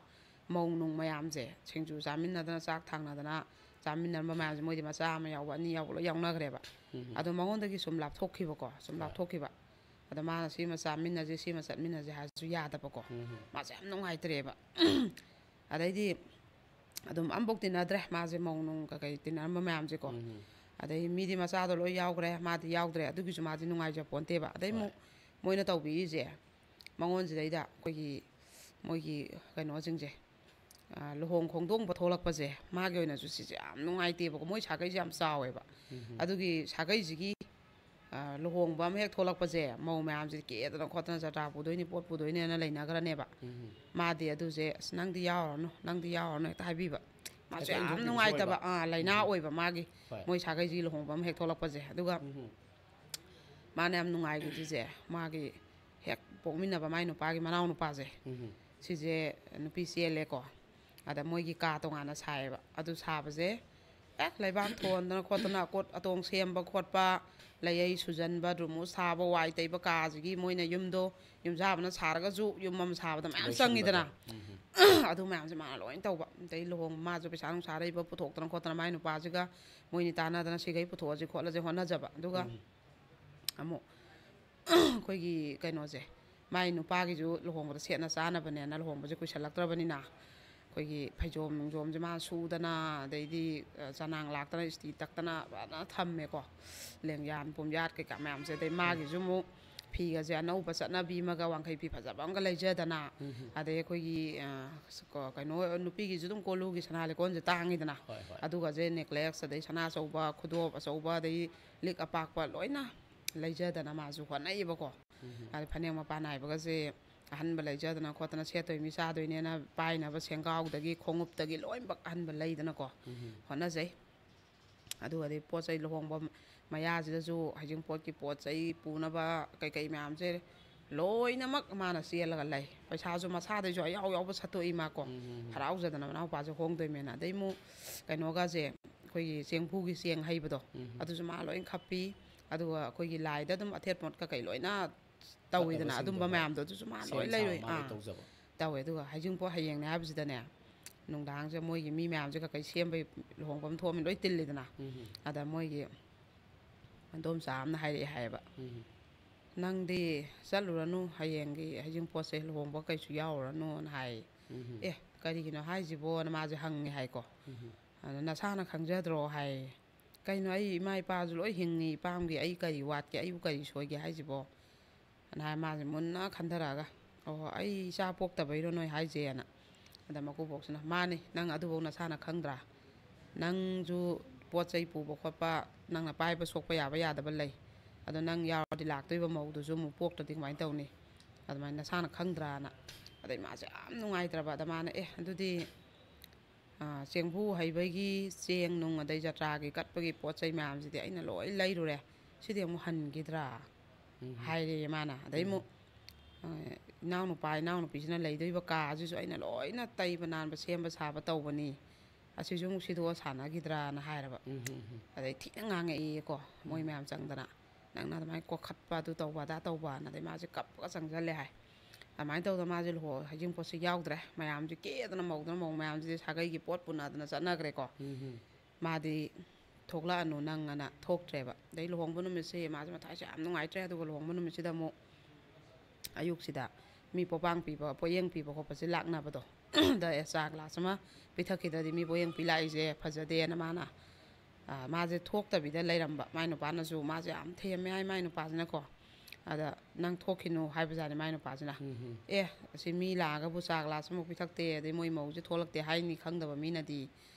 ꯃꯧ ꯅꯨꯡ ꯃꯌꯥꯝꯁꯦ, ꯁꯤꯡꯖꯨ ꯆꯥꯃꯤꯟꯅꯗꯅ, ꯆꯥꯛ ꯊꯥꯡꯅꯗꯅ ꯆꯥꯃꯤꯟꯅꯔꯝꯕ ꯃꯌꯥꯝꯁꯦ, ꯃꯣꯏꯗꯤ ꯃꯆꯥ ꯑꯃ ꯌꯥꯎꯕ, ꯑꯅꯤ ꯌꯥꯎꯕ ꯂꯣꯏ ꯌꯥꯎꯅꯈ꯭ꯔꯦꯕ꯫ ꯎꯝ꯫ ꯑꯗꯣ ꯃꯉꯣꯟꯗꯒꯤ ꯁꯨꯝ ꯂꯥꯞꯊꯣꯛꯈꯤꯕꯀꯣ, ꯁꯨꯝ ꯍꯣꯏ꯫ ꯂꯥꯞꯊꯣꯛꯈꯤꯕ꯫ ꯑꯗꯣ ꯃꯥꯅ ꯁꯤꯃ ꯆꯥꯃꯤꯟꯅꯁꯦ, ꯁꯤꯃ ꯆꯠꯃꯤꯟꯅꯁꯦ ꯍꯥꯏꯔꯁꯨ ꯌꯥꯗꯕꯀꯣ꯫ ꯎꯝ꯫ ꯃꯥꯁꯦ ꯌꯥꯝ ꯅꯨꯡꯉꯥꯏꯇ꯭ꯔꯦꯕ꯫ ꯑꯗꯩꯗꯤ ꯑꯗꯨꯝ ꯑꯝꯐꯥꯎ ꯇꯤꯟꯅꯗ꯭ꯔꯦ ꯃꯥꯁꯦ, ꯃꯧ ꯅꯨꯡ ꯀꯩꯀꯩ ꯇꯤꯟꯅꯔꯝꯕ ꯃꯌꯥꯝꯁꯦꯀꯣ꯫ ꯎꯝ꯫ ꯑꯗꯩ ꯃꯤꯗꯤ ꯃꯆꯥꯗꯣ ꯂꯣꯏ ꯌꯥꯎꯈ꯭ꯔꯦ, ꯃꯥꯗꯤ ꯌꯥꯎꯗ꯭ꯔꯦ, ꯑꯗꯨꯒꯤꯁꯨ ꯃꯥꯗꯤ ꯅꯨꯡꯉꯥꯏꯖ ꯄꯣꯟꯇꯦꯕ꯫ ꯑꯗꯩ ꯍꯣꯏ꯫ ꯑꯃꯨꯛ ꯃꯣꯏꯅ ꯇꯧꯕꯤꯔꯤꯁꯦ, ꯃꯉꯣꯟꯁꯤꯗꯩꯗ ꯑꯩꯈꯣꯏꯒꯤ ꯃꯣꯏꯒꯤ ꯀꯩꯅꯣꯁꯤꯡꯁꯦ, ꯑ, ꯂꯨꯍꯣꯡ ꯈꯣꯡꯗꯣꯡꯕ ꯊꯣꯛꯂꯛꯄꯁꯦ, ꯃꯥꯒꯤ ꯑꯣꯏꯅꯁꯨ ꯁꯤꯁꯦ ꯌꯥꯝ ꯅꯨꯡꯉꯥꯏꯇꯦꯕꯀꯣ꯫ ꯃꯣꯏ ꯁꯥꯒꯩꯁꯦ ꯌꯥꯝ ꯆꯥꯎꯋꯦꯕ꯫ ꯎꯝ꯫ ꯑꯗꯨꯒꯤ ꯁꯥꯒꯩꯁꯤꯒꯤ, ꯑ, ꯂꯨꯍꯣꯡꯕ ꯑꯃ ꯍꯦꯛ ꯊꯣꯛꯂꯛꯄꯁꯦ, ꯃꯧ ꯃꯌꯥꯝꯁꯦ ꯀꯦꯗꯅ ꯈꯣꯠꯇꯅ ꯆꯇ꯭ꯔꯥ ꯄꯨꯗꯣꯏꯅꯤ, ꯄꯣꯠ ꯄꯨꯗꯣꯏꯅꯦꯅ ꯂꯩꯅꯈ꯭ꯔꯅꯦꯕ꯫ ꯎꯝ꯫ ꯃꯥꯗꯤ ꯑꯗꯨꯁꯦ, "ꯑꯁ, ꯅꯪꯗꯤ ꯌꯥꯎꯔꯅꯨ, ꯅꯪꯗꯤ ꯌꯥꯎꯔꯅꯨ" ꯍꯦꯛꯇ ꯍꯥꯏꯕꯤꯕ꯫ ꯃꯥꯁꯨ ꯍꯦꯛꯇ ꯌꯥꯝ ꯏꯟꯊꯣꯛꯄꯤꯕꯁꯨ ꯅꯨꯡꯉꯥꯏꯇꯕ, ꯑꯣꯏꯕ꯫ ꯑꯥ, ꯂꯥꯏꯅꯥ ꯎꯝ꯫ ꯑꯣꯏꯕ ꯃꯥꯒꯤ, ꯍꯣꯏ꯫ ꯃꯣꯏ ꯁꯥꯒꯩꯁꯤꯒꯤ ꯂꯨꯍꯣꯡꯕ ꯑꯃ ꯍꯦꯛ ꯊꯣꯛꯂꯛꯄꯁꯦ꯫ ꯑꯗꯨꯒ ꯎꯝ꯫ ꯃꯥꯅ ꯌꯥꯝ ꯅꯨꯡꯉꯥꯏꯈꯤꯗ꯭ꯔꯤꯁꯦ, ꯃꯥꯒꯤ ꯍꯦꯛ ꯄꯣꯛꯃꯤꯟꯅꯕ ꯃꯥꯏ ꯅꯨꯄꯥꯒꯤ ꯃꯅꯥꯎ ꯅꯨꯄꯥꯁꯦ, ꯎꯝ꯫ ꯁꯤꯁꯦ ꯅꯨꯄꯤ ꯆꯦꯜꯂꯦꯀꯣ꯫ ꯑꯗ ꯃꯣꯏꯒꯤ ꯀꯥ ꯇꯣꯉꯥꯟꯅ ꯁꯥꯏꯌꯦꯕ꯫ ꯑꯗꯨ ꯁꯥꯕꯁꯦ, ꯑꯦ, ꯂꯩꯕꯥꯛ ꯊꯣꯟꯗꯅ ꯈꯣꯠꯇꯅ, ꯑꯀꯣꯠ ꯑꯇꯣꯡ ꯁꯦꯝꯕ ꯈꯣꯠꯄ, ꯂꯩꯌꯩ ꯁꯨꯖꯟꯕ, ꯗ꯭ꯔꯨꯃꯨ ꯁꯥꯕ, ꯋꯥꯏ ꯇꯩꯕ, ꯀꯥꯁꯤꯒꯤ ꯃꯣꯏꯅ ꯌꯨꯝꯗꯣ, ꯌꯨꯝꯖꯥꯕꯅ ꯁꯥꯔꯒꯁꯨ ꯌꯨꯝ ꯑꯃ ꯁꯥꯕꯗ ꯃꯌꯥꯝ ꯆꯪꯉꯤꯗꯅ꯫ ꯂꯣꯏꯁꯤꯟꯕꯗꯣ꯫ ꯎꯝ꯫ ꯑꯗꯨ ꯃꯌꯥꯝꯁꯦ ꯃꯥꯅ ꯂꯣꯏ ꯇꯧꯕ꯫ ꯑꯗꯩ ꯂꯨꯍꯣꯡ, ꯃꯥꯁꯨ ꯄꯩꯁꯥ ꯅꯨꯡꯁꯥ ꯑꯔꯩꯕ ꯄꯨꯊꯣꯛꯇꯅ ꯈꯣꯠꯇꯅ ꯃꯥꯏ ꯅꯨꯄꯥꯁꯤꯒ ꯃꯣꯏꯅꯤ ꯇꯥꯟꯅꯗꯅ ꯁꯤꯈꯩ ꯄꯨꯊꯣꯛꯑꯁꯤ ꯈꯣꯠꯂꯁꯤ ꯍꯣꯠꯅꯖꯕ꯫ ꯑꯗꯨꯒ ꯎꯝ꯫ ꯑꯃꯨꯛ ꯑꯩꯈꯣꯏꯒꯤ ꯀꯩꯅꯣꯁꯦ, ꯃꯥꯏ ꯅꯨꯄꯥꯒꯤꯁꯨ ꯂꯨꯍꯣꯡꯕꯗ ꯁꯦꯠꯅ ꯆꯥꯅꯕꯅꯦꯅ ꯂꯨꯍꯣꯡꯕꯁꯦ ꯀꯨꯏꯁꯜꯂꯛꯇ꯭ꯔꯕꯅꯤꯅ ꯑꯩꯈꯣꯏꯒꯤ ꯐꯩꯖꯣꯝ ꯅꯨꯡꯖꯣꯝꯁꯦ ꯃꯥꯅ ꯁꯨꯗꯅ, ꯑꯗꯩꯗꯤ, ꯑ, ꯆꯅꯥꯡ ꯂꯥꯛꯇꯅ, ꯏꯁꯇꯤ ꯇꯛꯇꯅ ꯐꯖꯅ ꯊꯝꯃꯦꯀꯣ꯫ ꯂꯦꯡꯌꯥꯟ ꯄꯨꯝꯌꯥꯠ ꯀꯩꯀꯥ ꯃꯌꯥꯝꯁꯦ꯫ ꯑꯗꯩ ꯃꯥꯒꯤꯁꯨ ꯑꯃꯨꯛ ꯐꯤꯒꯁꯦ ꯑꯅꯧꯕ ꯆꯠꯅꯕꯤ ꯑꯃꯒ ꯋꯥꯡꯈꯩ ꯐꯤ ꯐꯖꯕ ꯑꯃꯒ ꯂꯩꯖꯗꯅ, ꯑꯗꯩ ꯑꯩꯈꯣꯏꯒꯤ, ꯑ, ꯀꯣ-, ꯀꯩꯅꯣ, ꯅꯨꯄꯤꯒꯤꯁꯨ ꯑꯗꯨꯝ ꯀꯣꯂꯨꯒꯤ ꯁꯅꯥ ꯂꯤꯛꯀꯣꯟꯁꯦ ꯇꯥꯡꯉꯤꯗꯅ, ꯍꯣꯏ, ꯍꯣꯏ꯫ ꯑꯗꯨꯒꯁꯦ, ꯅꯦꯀ꯭ꯂꯦꯁ, ꯑꯗꯩ ꯁꯅꯥ ꯑꯆꯧꯕ, ꯈꯨꯗꯣꯞ ꯑꯆꯧꯕ, ꯑꯗꯩ ꯂꯤꯛ ꯑꯄꯥꯛꯄ ꯂꯣꯏꯅ ꯂꯩꯖꯗꯅ ꯃꯥꯁꯨ ꯍꯣꯠꯅꯩꯌꯦꯕꯀꯣ꯫ ꯑꯗꯩ ꯐꯅꯦꯛ ꯃꯄꯥꯟ ꯅꯥꯏꯕꯒꯁꯦ ꯑꯍꯟꯕ ꯂꯩꯖꯗꯅ ꯈꯣꯠꯇꯅ, ꯁꯦꯠꯇꯣꯏ ꯃꯤ ꯆꯥꯗꯣꯏꯅꯦꯅ ꯄꯥꯏꯅꯕ ꯁꯦꯡꯒꯥꯎꯗꯒꯤ ꯈꯣꯡꯎꯞꯇꯒꯤ ꯂꯣꯏꯅꯃꯛ ꯑꯍꯟꯕ ꯂꯩꯗꯅꯀꯣ ꯍꯣꯠꯅꯖꯩ꯫ ꯑꯗꯨꯒꯗꯤ ꯄꯣꯠ ꯆꯩ ꯂꯨꯍꯣꯡꯕ ꯃꯌꯥꯁꯤꯗꯁꯨ ꯍꯩꯖꯤꯡꯄꯣꯠꯀꯤ ꯄꯣꯠ ꯆꯩ ꯄꯨꯅꯕ ꯀꯩꯀꯩ ꯃꯌꯥꯝꯁꯦ ꯂꯣꯏꯅꯃꯛ ꯃꯥꯅ ꯆꯦꯜꯂꯒ ꯂꯩ꯫ ꯄꯩꯁꯥꯁꯨ ꯃꯁꯥꯗꯩꯁꯨ ꯑꯌꯥꯎ ꯌꯥꯎꯕ ꯁꯠꯇꯣꯛꯏ ꯃꯥꯀꯣ꯫ ꯍꯔꯥꯎꯖꯗꯅ ꯃꯅꯥꯎꯄꯥꯁꯦ ꯍꯣꯡꯗꯣꯏꯃꯦꯅ꯫ ꯑꯗꯩ ꯑꯃꯨꯛ ꯀꯩꯅꯣꯒꯁꯦ, ꯑꯩꯈꯣꯏꯒꯤ ꯆꯦꯡꯐꯨꯒꯤ ꯆꯦꯡ ꯍꯩꯕꯗꯣ, ꯑꯗꯨꯁꯨ ꯃꯥ ꯂꯣꯏ ꯈꯞꯄꯤ꯫ ꯑꯗꯨꯒ ꯑꯩꯈꯣꯏꯒꯤ ꯂꯥꯏꯗ ꯑꯗꯨꯝ ꯑꯊꯦꯠ ꯄꯣꯠ ꯀꯩꯀꯩ ꯂꯣꯏꯅ ꯇꯧꯋꯤꯗꯅ, ꯐꯠꯇꯕꯁꯤꯡꯗꯣ ꯑꯗꯨꯝꯕ ꯍꯣꯏ꯫ ꯃꯌꯥꯝꯗꯣ ꯑꯗꯨꯁꯨ ꯃꯥ ꯂꯣꯏ ꯁꯦꯝ ꯁꯥꯕ ꯂꯩꯔꯣꯏ꯫ ꯃꯥ ꯂꯣꯏ ꯑꯥ꯫ ꯇꯧꯖꯕ꯫ ꯇꯧꯋꯦ꯫ ꯑꯗꯨꯒ ꯍꯩꯖꯤꯡꯄꯣꯠ ꯍꯌꯦꯡꯅꯦ ꯍꯥꯏꯕꯁꯤꯗꯅꯦ, ꯅꯨꯡꯗꯥꯡꯁꯦ ꯃꯣꯏꯒꯤ ꯃꯤ ꯃꯌꯥꯝꯁꯦ ꯀꯩꯀꯩ ꯁꯦꯝꯕꯩ ꯂꯨꯍꯣꯡꯐꯝ ꯊꯣꯛꯑꯃꯤ ꯂꯣꯏ ꯇꯤꯜꯂꯤꯗꯅ꯫ ꯑꯗ ꯃꯣꯏꯒꯤ ꯏꯟꯗꯣꯝꯆꯥ ꯑꯃꯅ ꯍꯥꯏꯔꯛꯑꯦ ꯍꯥꯏꯌꯦꯕ, "ꯅꯪꯗꯤ ꯆꯠꯂꯨꯔꯅꯨ, ꯍꯌꯦꯡꯒꯤ ꯍꯩꯖꯤꯡꯄꯣꯠꯁꯦ ꯂꯨꯍꯣꯡꯕ ꯀꯩꯁꯨ ꯌꯥꯎꯔꯨꯔꯅꯨꯅ" ꯍꯥꯏꯌꯦ꯫ "ꯑꯦ, ꯀꯔꯤꯒꯤꯅꯣ ꯍꯥꯏꯁꯤꯕꯣꯅ?" ꯃꯥꯁꯦ ꯍꯪꯉꯦ ꯍꯥꯏꯀꯣ꯫ ꯑꯗ "ꯅꯁꯥꯅ ꯈꯪꯖꯗ꯭ꯔꯣ?" ꯍꯥꯏꯌꯦ꯫ "ꯀꯩꯅꯣ, ꯑꯩ ꯏꯃꯥ ꯏꯄꯥꯁꯨ ꯂꯣꯏ ꯍꯤꯡꯉꯤ, ꯏꯄꯥꯝꯒꯤ ꯑꯩ ꯀꯔꯤ ꯋꯥꯠꯀꯦ, ꯑꯩꯕꯨ ꯀꯔꯤ ꯁꯣꯏꯒꯦ ꯍꯥꯏꯁꯤꯕꯣ?" ꯑꯅ ꯍꯥꯏ ꯃꯥꯁꯦ ꯃꯨꯟꯅ ꯈꯟꯊꯔꯛꯑꯒ, "ꯑꯣ, ꯑꯩ ꯏꯆꯥ ꯄꯣꯛꯇꯕꯩꯔꯣ ꯅꯣꯏ ꯍꯥꯏꯁꯦꯅ?" ꯑꯗ ꯃꯀꯨꯕꯣꯛꯁꯤꯅ, "ꯃꯥꯅꯤ, ꯅꯪ ꯑꯗꯨꯐꯥꯎ ꯅꯁꯥꯅ ꯈꯪꯗ꯭ꯔꯥ? ꯅꯪꯁꯨ ꯄꯣꯠ ꯆꯩ ꯄꯨꯕ ꯈꯣꯠꯄ, ꯅꯪꯅ ꯄꯥꯏꯕ ꯁꯣꯛꯄ ꯌꯥꯕ ꯌꯥꯗꯕ ꯂꯩ꯫ ꯑꯗꯣ ꯅꯪ ꯌꯥꯎꯔꯗꯤ ꯂꯥꯛꯇꯣꯏꯕ ꯃꯧꯗꯨꯁꯨ ꯑꯃꯨꯛ ꯄꯣꯛꯇ꯭ꯔꯗꯤ ꯀꯃꯥꯏꯅ ꯇꯧꯅꯤ? ꯑꯗꯨꯃꯥꯏꯅ ꯅꯁꯥꯅ ꯈꯪꯗ꯭ꯔꯥꯅ?" ꯑꯗꯩ ꯃꯥꯁꯦ ꯌꯥꯝ ꯅꯨꯡꯉꯥꯏꯇ꯭ꯔꯕ꯫ ꯑꯗ ꯃꯥꯅ, "ꯑꯦ, ꯑꯗꯨꯗꯤ ꯑꯥ, ꯆꯦꯡꯐꯨ ꯍꯩꯕꯒꯤ ꯆꯦꯡ ꯅꯨꯡ, ꯑꯗꯩ ꯖꯇ꯭ꯔꯥꯒꯤ ꯀꯠꯄꯒꯤ ꯄꯣꯠ ꯆꯩ ꯃꯌꯥꯝꯁꯤꯗꯤ ꯑꯩꯅ ꯂꯣꯏ ꯂꯩꯔꯨꯔꯦ, ꯁꯤꯗꯤ ꯑꯃꯨꯛ ꯍꯟꯈꯤꯗ꯭ꯔꯥ?" ꯍꯥꯏꯔꯦꯌꯦ ꯃꯥꯅ꯫ ꯑꯗꯩ ꯑꯃꯨꯛ, ꯑ, ꯏꯅꯥꯎꯅꯨꯄꯥ ꯏꯅꯥꯎꯅꯨꯄꯤꯁꯤꯅ ꯂꯩꯗꯣꯏꯕ ꯀꯥꯁꯤꯁꯨ ꯑꯩꯅ ꯂꯣꯏꯅ ꯇꯩꯕ ꯅꯥꯟꯕ ꯁꯦꯝꯕ ꯁꯥꯕ ꯇꯧꯕꯅꯤ, ꯑꯁꯤꯁꯨ ꯑꯃꯨꯛ ꯁꯤꯗꯣꯛꯑ ꯁꯥꯟꯅꯈꯤꯗ꯭ꯔꯥꯅ ꯍꯥꯏꯔꯕ꯫ ꯑꯗꯩ ꯊꯤꯅ ꯉꯥꯡꯉꯛꯏꯀꯣ, ꯃꯣꯏ ꯃꯌꯥꯝ ꯆꯪꯗꯅ, "ꯅꯪꯅ ꯑꯗꯨꯃꯥꯏꯅ ꯀꯣꯛꯈꯠꯄ, ꯑꯗꯨ ꯇꯧꯕ, ꯑꯗꯥ ꯇꯧꯕꯅ", ꯑꯗꯩ ꯃꯥꯁꯦ ꯀꯞꯄꯒ ꯆꯪꯁꯤꯜꯂꯦ ꯍꯥꯏ꯫ ꯑꯗꯨꯃꯥꯏꯅ ꯇꯧꯗꯅ ꯃꯥꯁꯦ ꯂꯨꯍꯣ-, ꯍꯩꯖꯤꯡꯄꯣꯠꯁꯦ ꯌꯥꯎꯗ꯭ꯔꯦ꯫ ꯃꯌꯥꯝꯁꯦ ꯀꯦꯗꯅ ꯃꯧꯗꯅ, ꯃꯧ ꯃꯌꯥꯝꯁꯤꯗꯤ ꯁꯥꯒꯩꯒꯤ ꯄꯣꯠ ꯄꯨꯅꯗꯅ ꯆꯠꯅꯈ꯭ꯔꯦꯀꯣ꯫ ꯃꯥꯗꯤ "ꯊꯣꯛꯂꯛꯑꯅꯨ ꯅꯪ" ꯑꯅ ꯊꯣꯛꯇ꯭ꯔꯦꯕ꯫ ꯑꯗꯩ ꯂꯨꯍꯣꯡꯕ ꯅꯨꯃꯤꯠꯁꯦ ꯃꯥꯁꯦ ꯃꯊꯥꯁꯦ ꯌꯥꯝ ꯅꯨꯡꯉꯥꯏꯇ꯭ꯔꯦ꯫ ꯑꯗꯨꯒ ꯂꯨꯍꯣꯡꯕ ꯅꯨꯃꯤꯠꯁꯤꯗ ꯑꯃꯨꯛ ꯑꯌꯨꯛꯁꯤꯗ ꯃꯤ ꯄꯣꯄꯥꯡ ꯄꯤꯕ, ꯄꯣꯠꯌꯦꯡ ꯄꯤꯕ ꯈꯣꯠꯄꯁꯦ ꯂꯥꯛꯅꯕꯗꯣ꯫ ꯑꯗ ꯑꯦ, ꯆꯥ ꯒ꯭ꯂꯥꯁ ꯑꯃ ꯄꯤꯊꯛꯈꯤꯗ꯭ꯔꯗꯤ ꯃꯤ ꯄꯣꯠꯌꯦꯡ ꯄꯤ ꯂꯥꯛꯏꯁꯦ ꯐꯖꯗꯦꯅ ꯃꯥꯅ, ꯑ, ꯃꯥꯁꯦ ꯊꯣꯛꯇꯕꯤꯗ ꯂꯩꯔꯝꯕ꯫ ꯃꯥꯏ ꯅꯨꯄꯥꯅꯁꯨ ꯃꯥꯁꯦ ꯌꯥꯝ ꯊꯦꯝꯃꯦ ꯍꯥꯏ, ꯃꯥꯏ ꯅꯨꯄꯥꯁꯤꯅꯀꯣ꯫ ꯑꯗ, "ꯅꯪ ꯊꯣꯛꯈꯤꯅꯨ" ꯍꯥꯏꯕꯖꯥꯠꯅꯤ ꯃꯥꯏ ꯅꯨꯄꯥꯁꯤꯅ꯫ ꯎꯝ, ꯎꯝ꯫ "ꯑꯦ, ꯑꯁꯤ ꯃꯤ ꯂꯥꯛꯑꯒꯕꯨ ꯆꯥ ꯒ꯭ꯂꯥꯁ ꯑꯃꯨꯛ ꯄꯤꯊꯛꯇꯦ, ꯑꯗꯩ ꯃꯣꯏ ꯃꯧꯁꯦ ꯊꯣꯛꯂꯛꯇꯦ ꯍꯥꯏꯅꯤ ꯈꯪꯗꯕ ꯃꯤꯅꯗꯤ,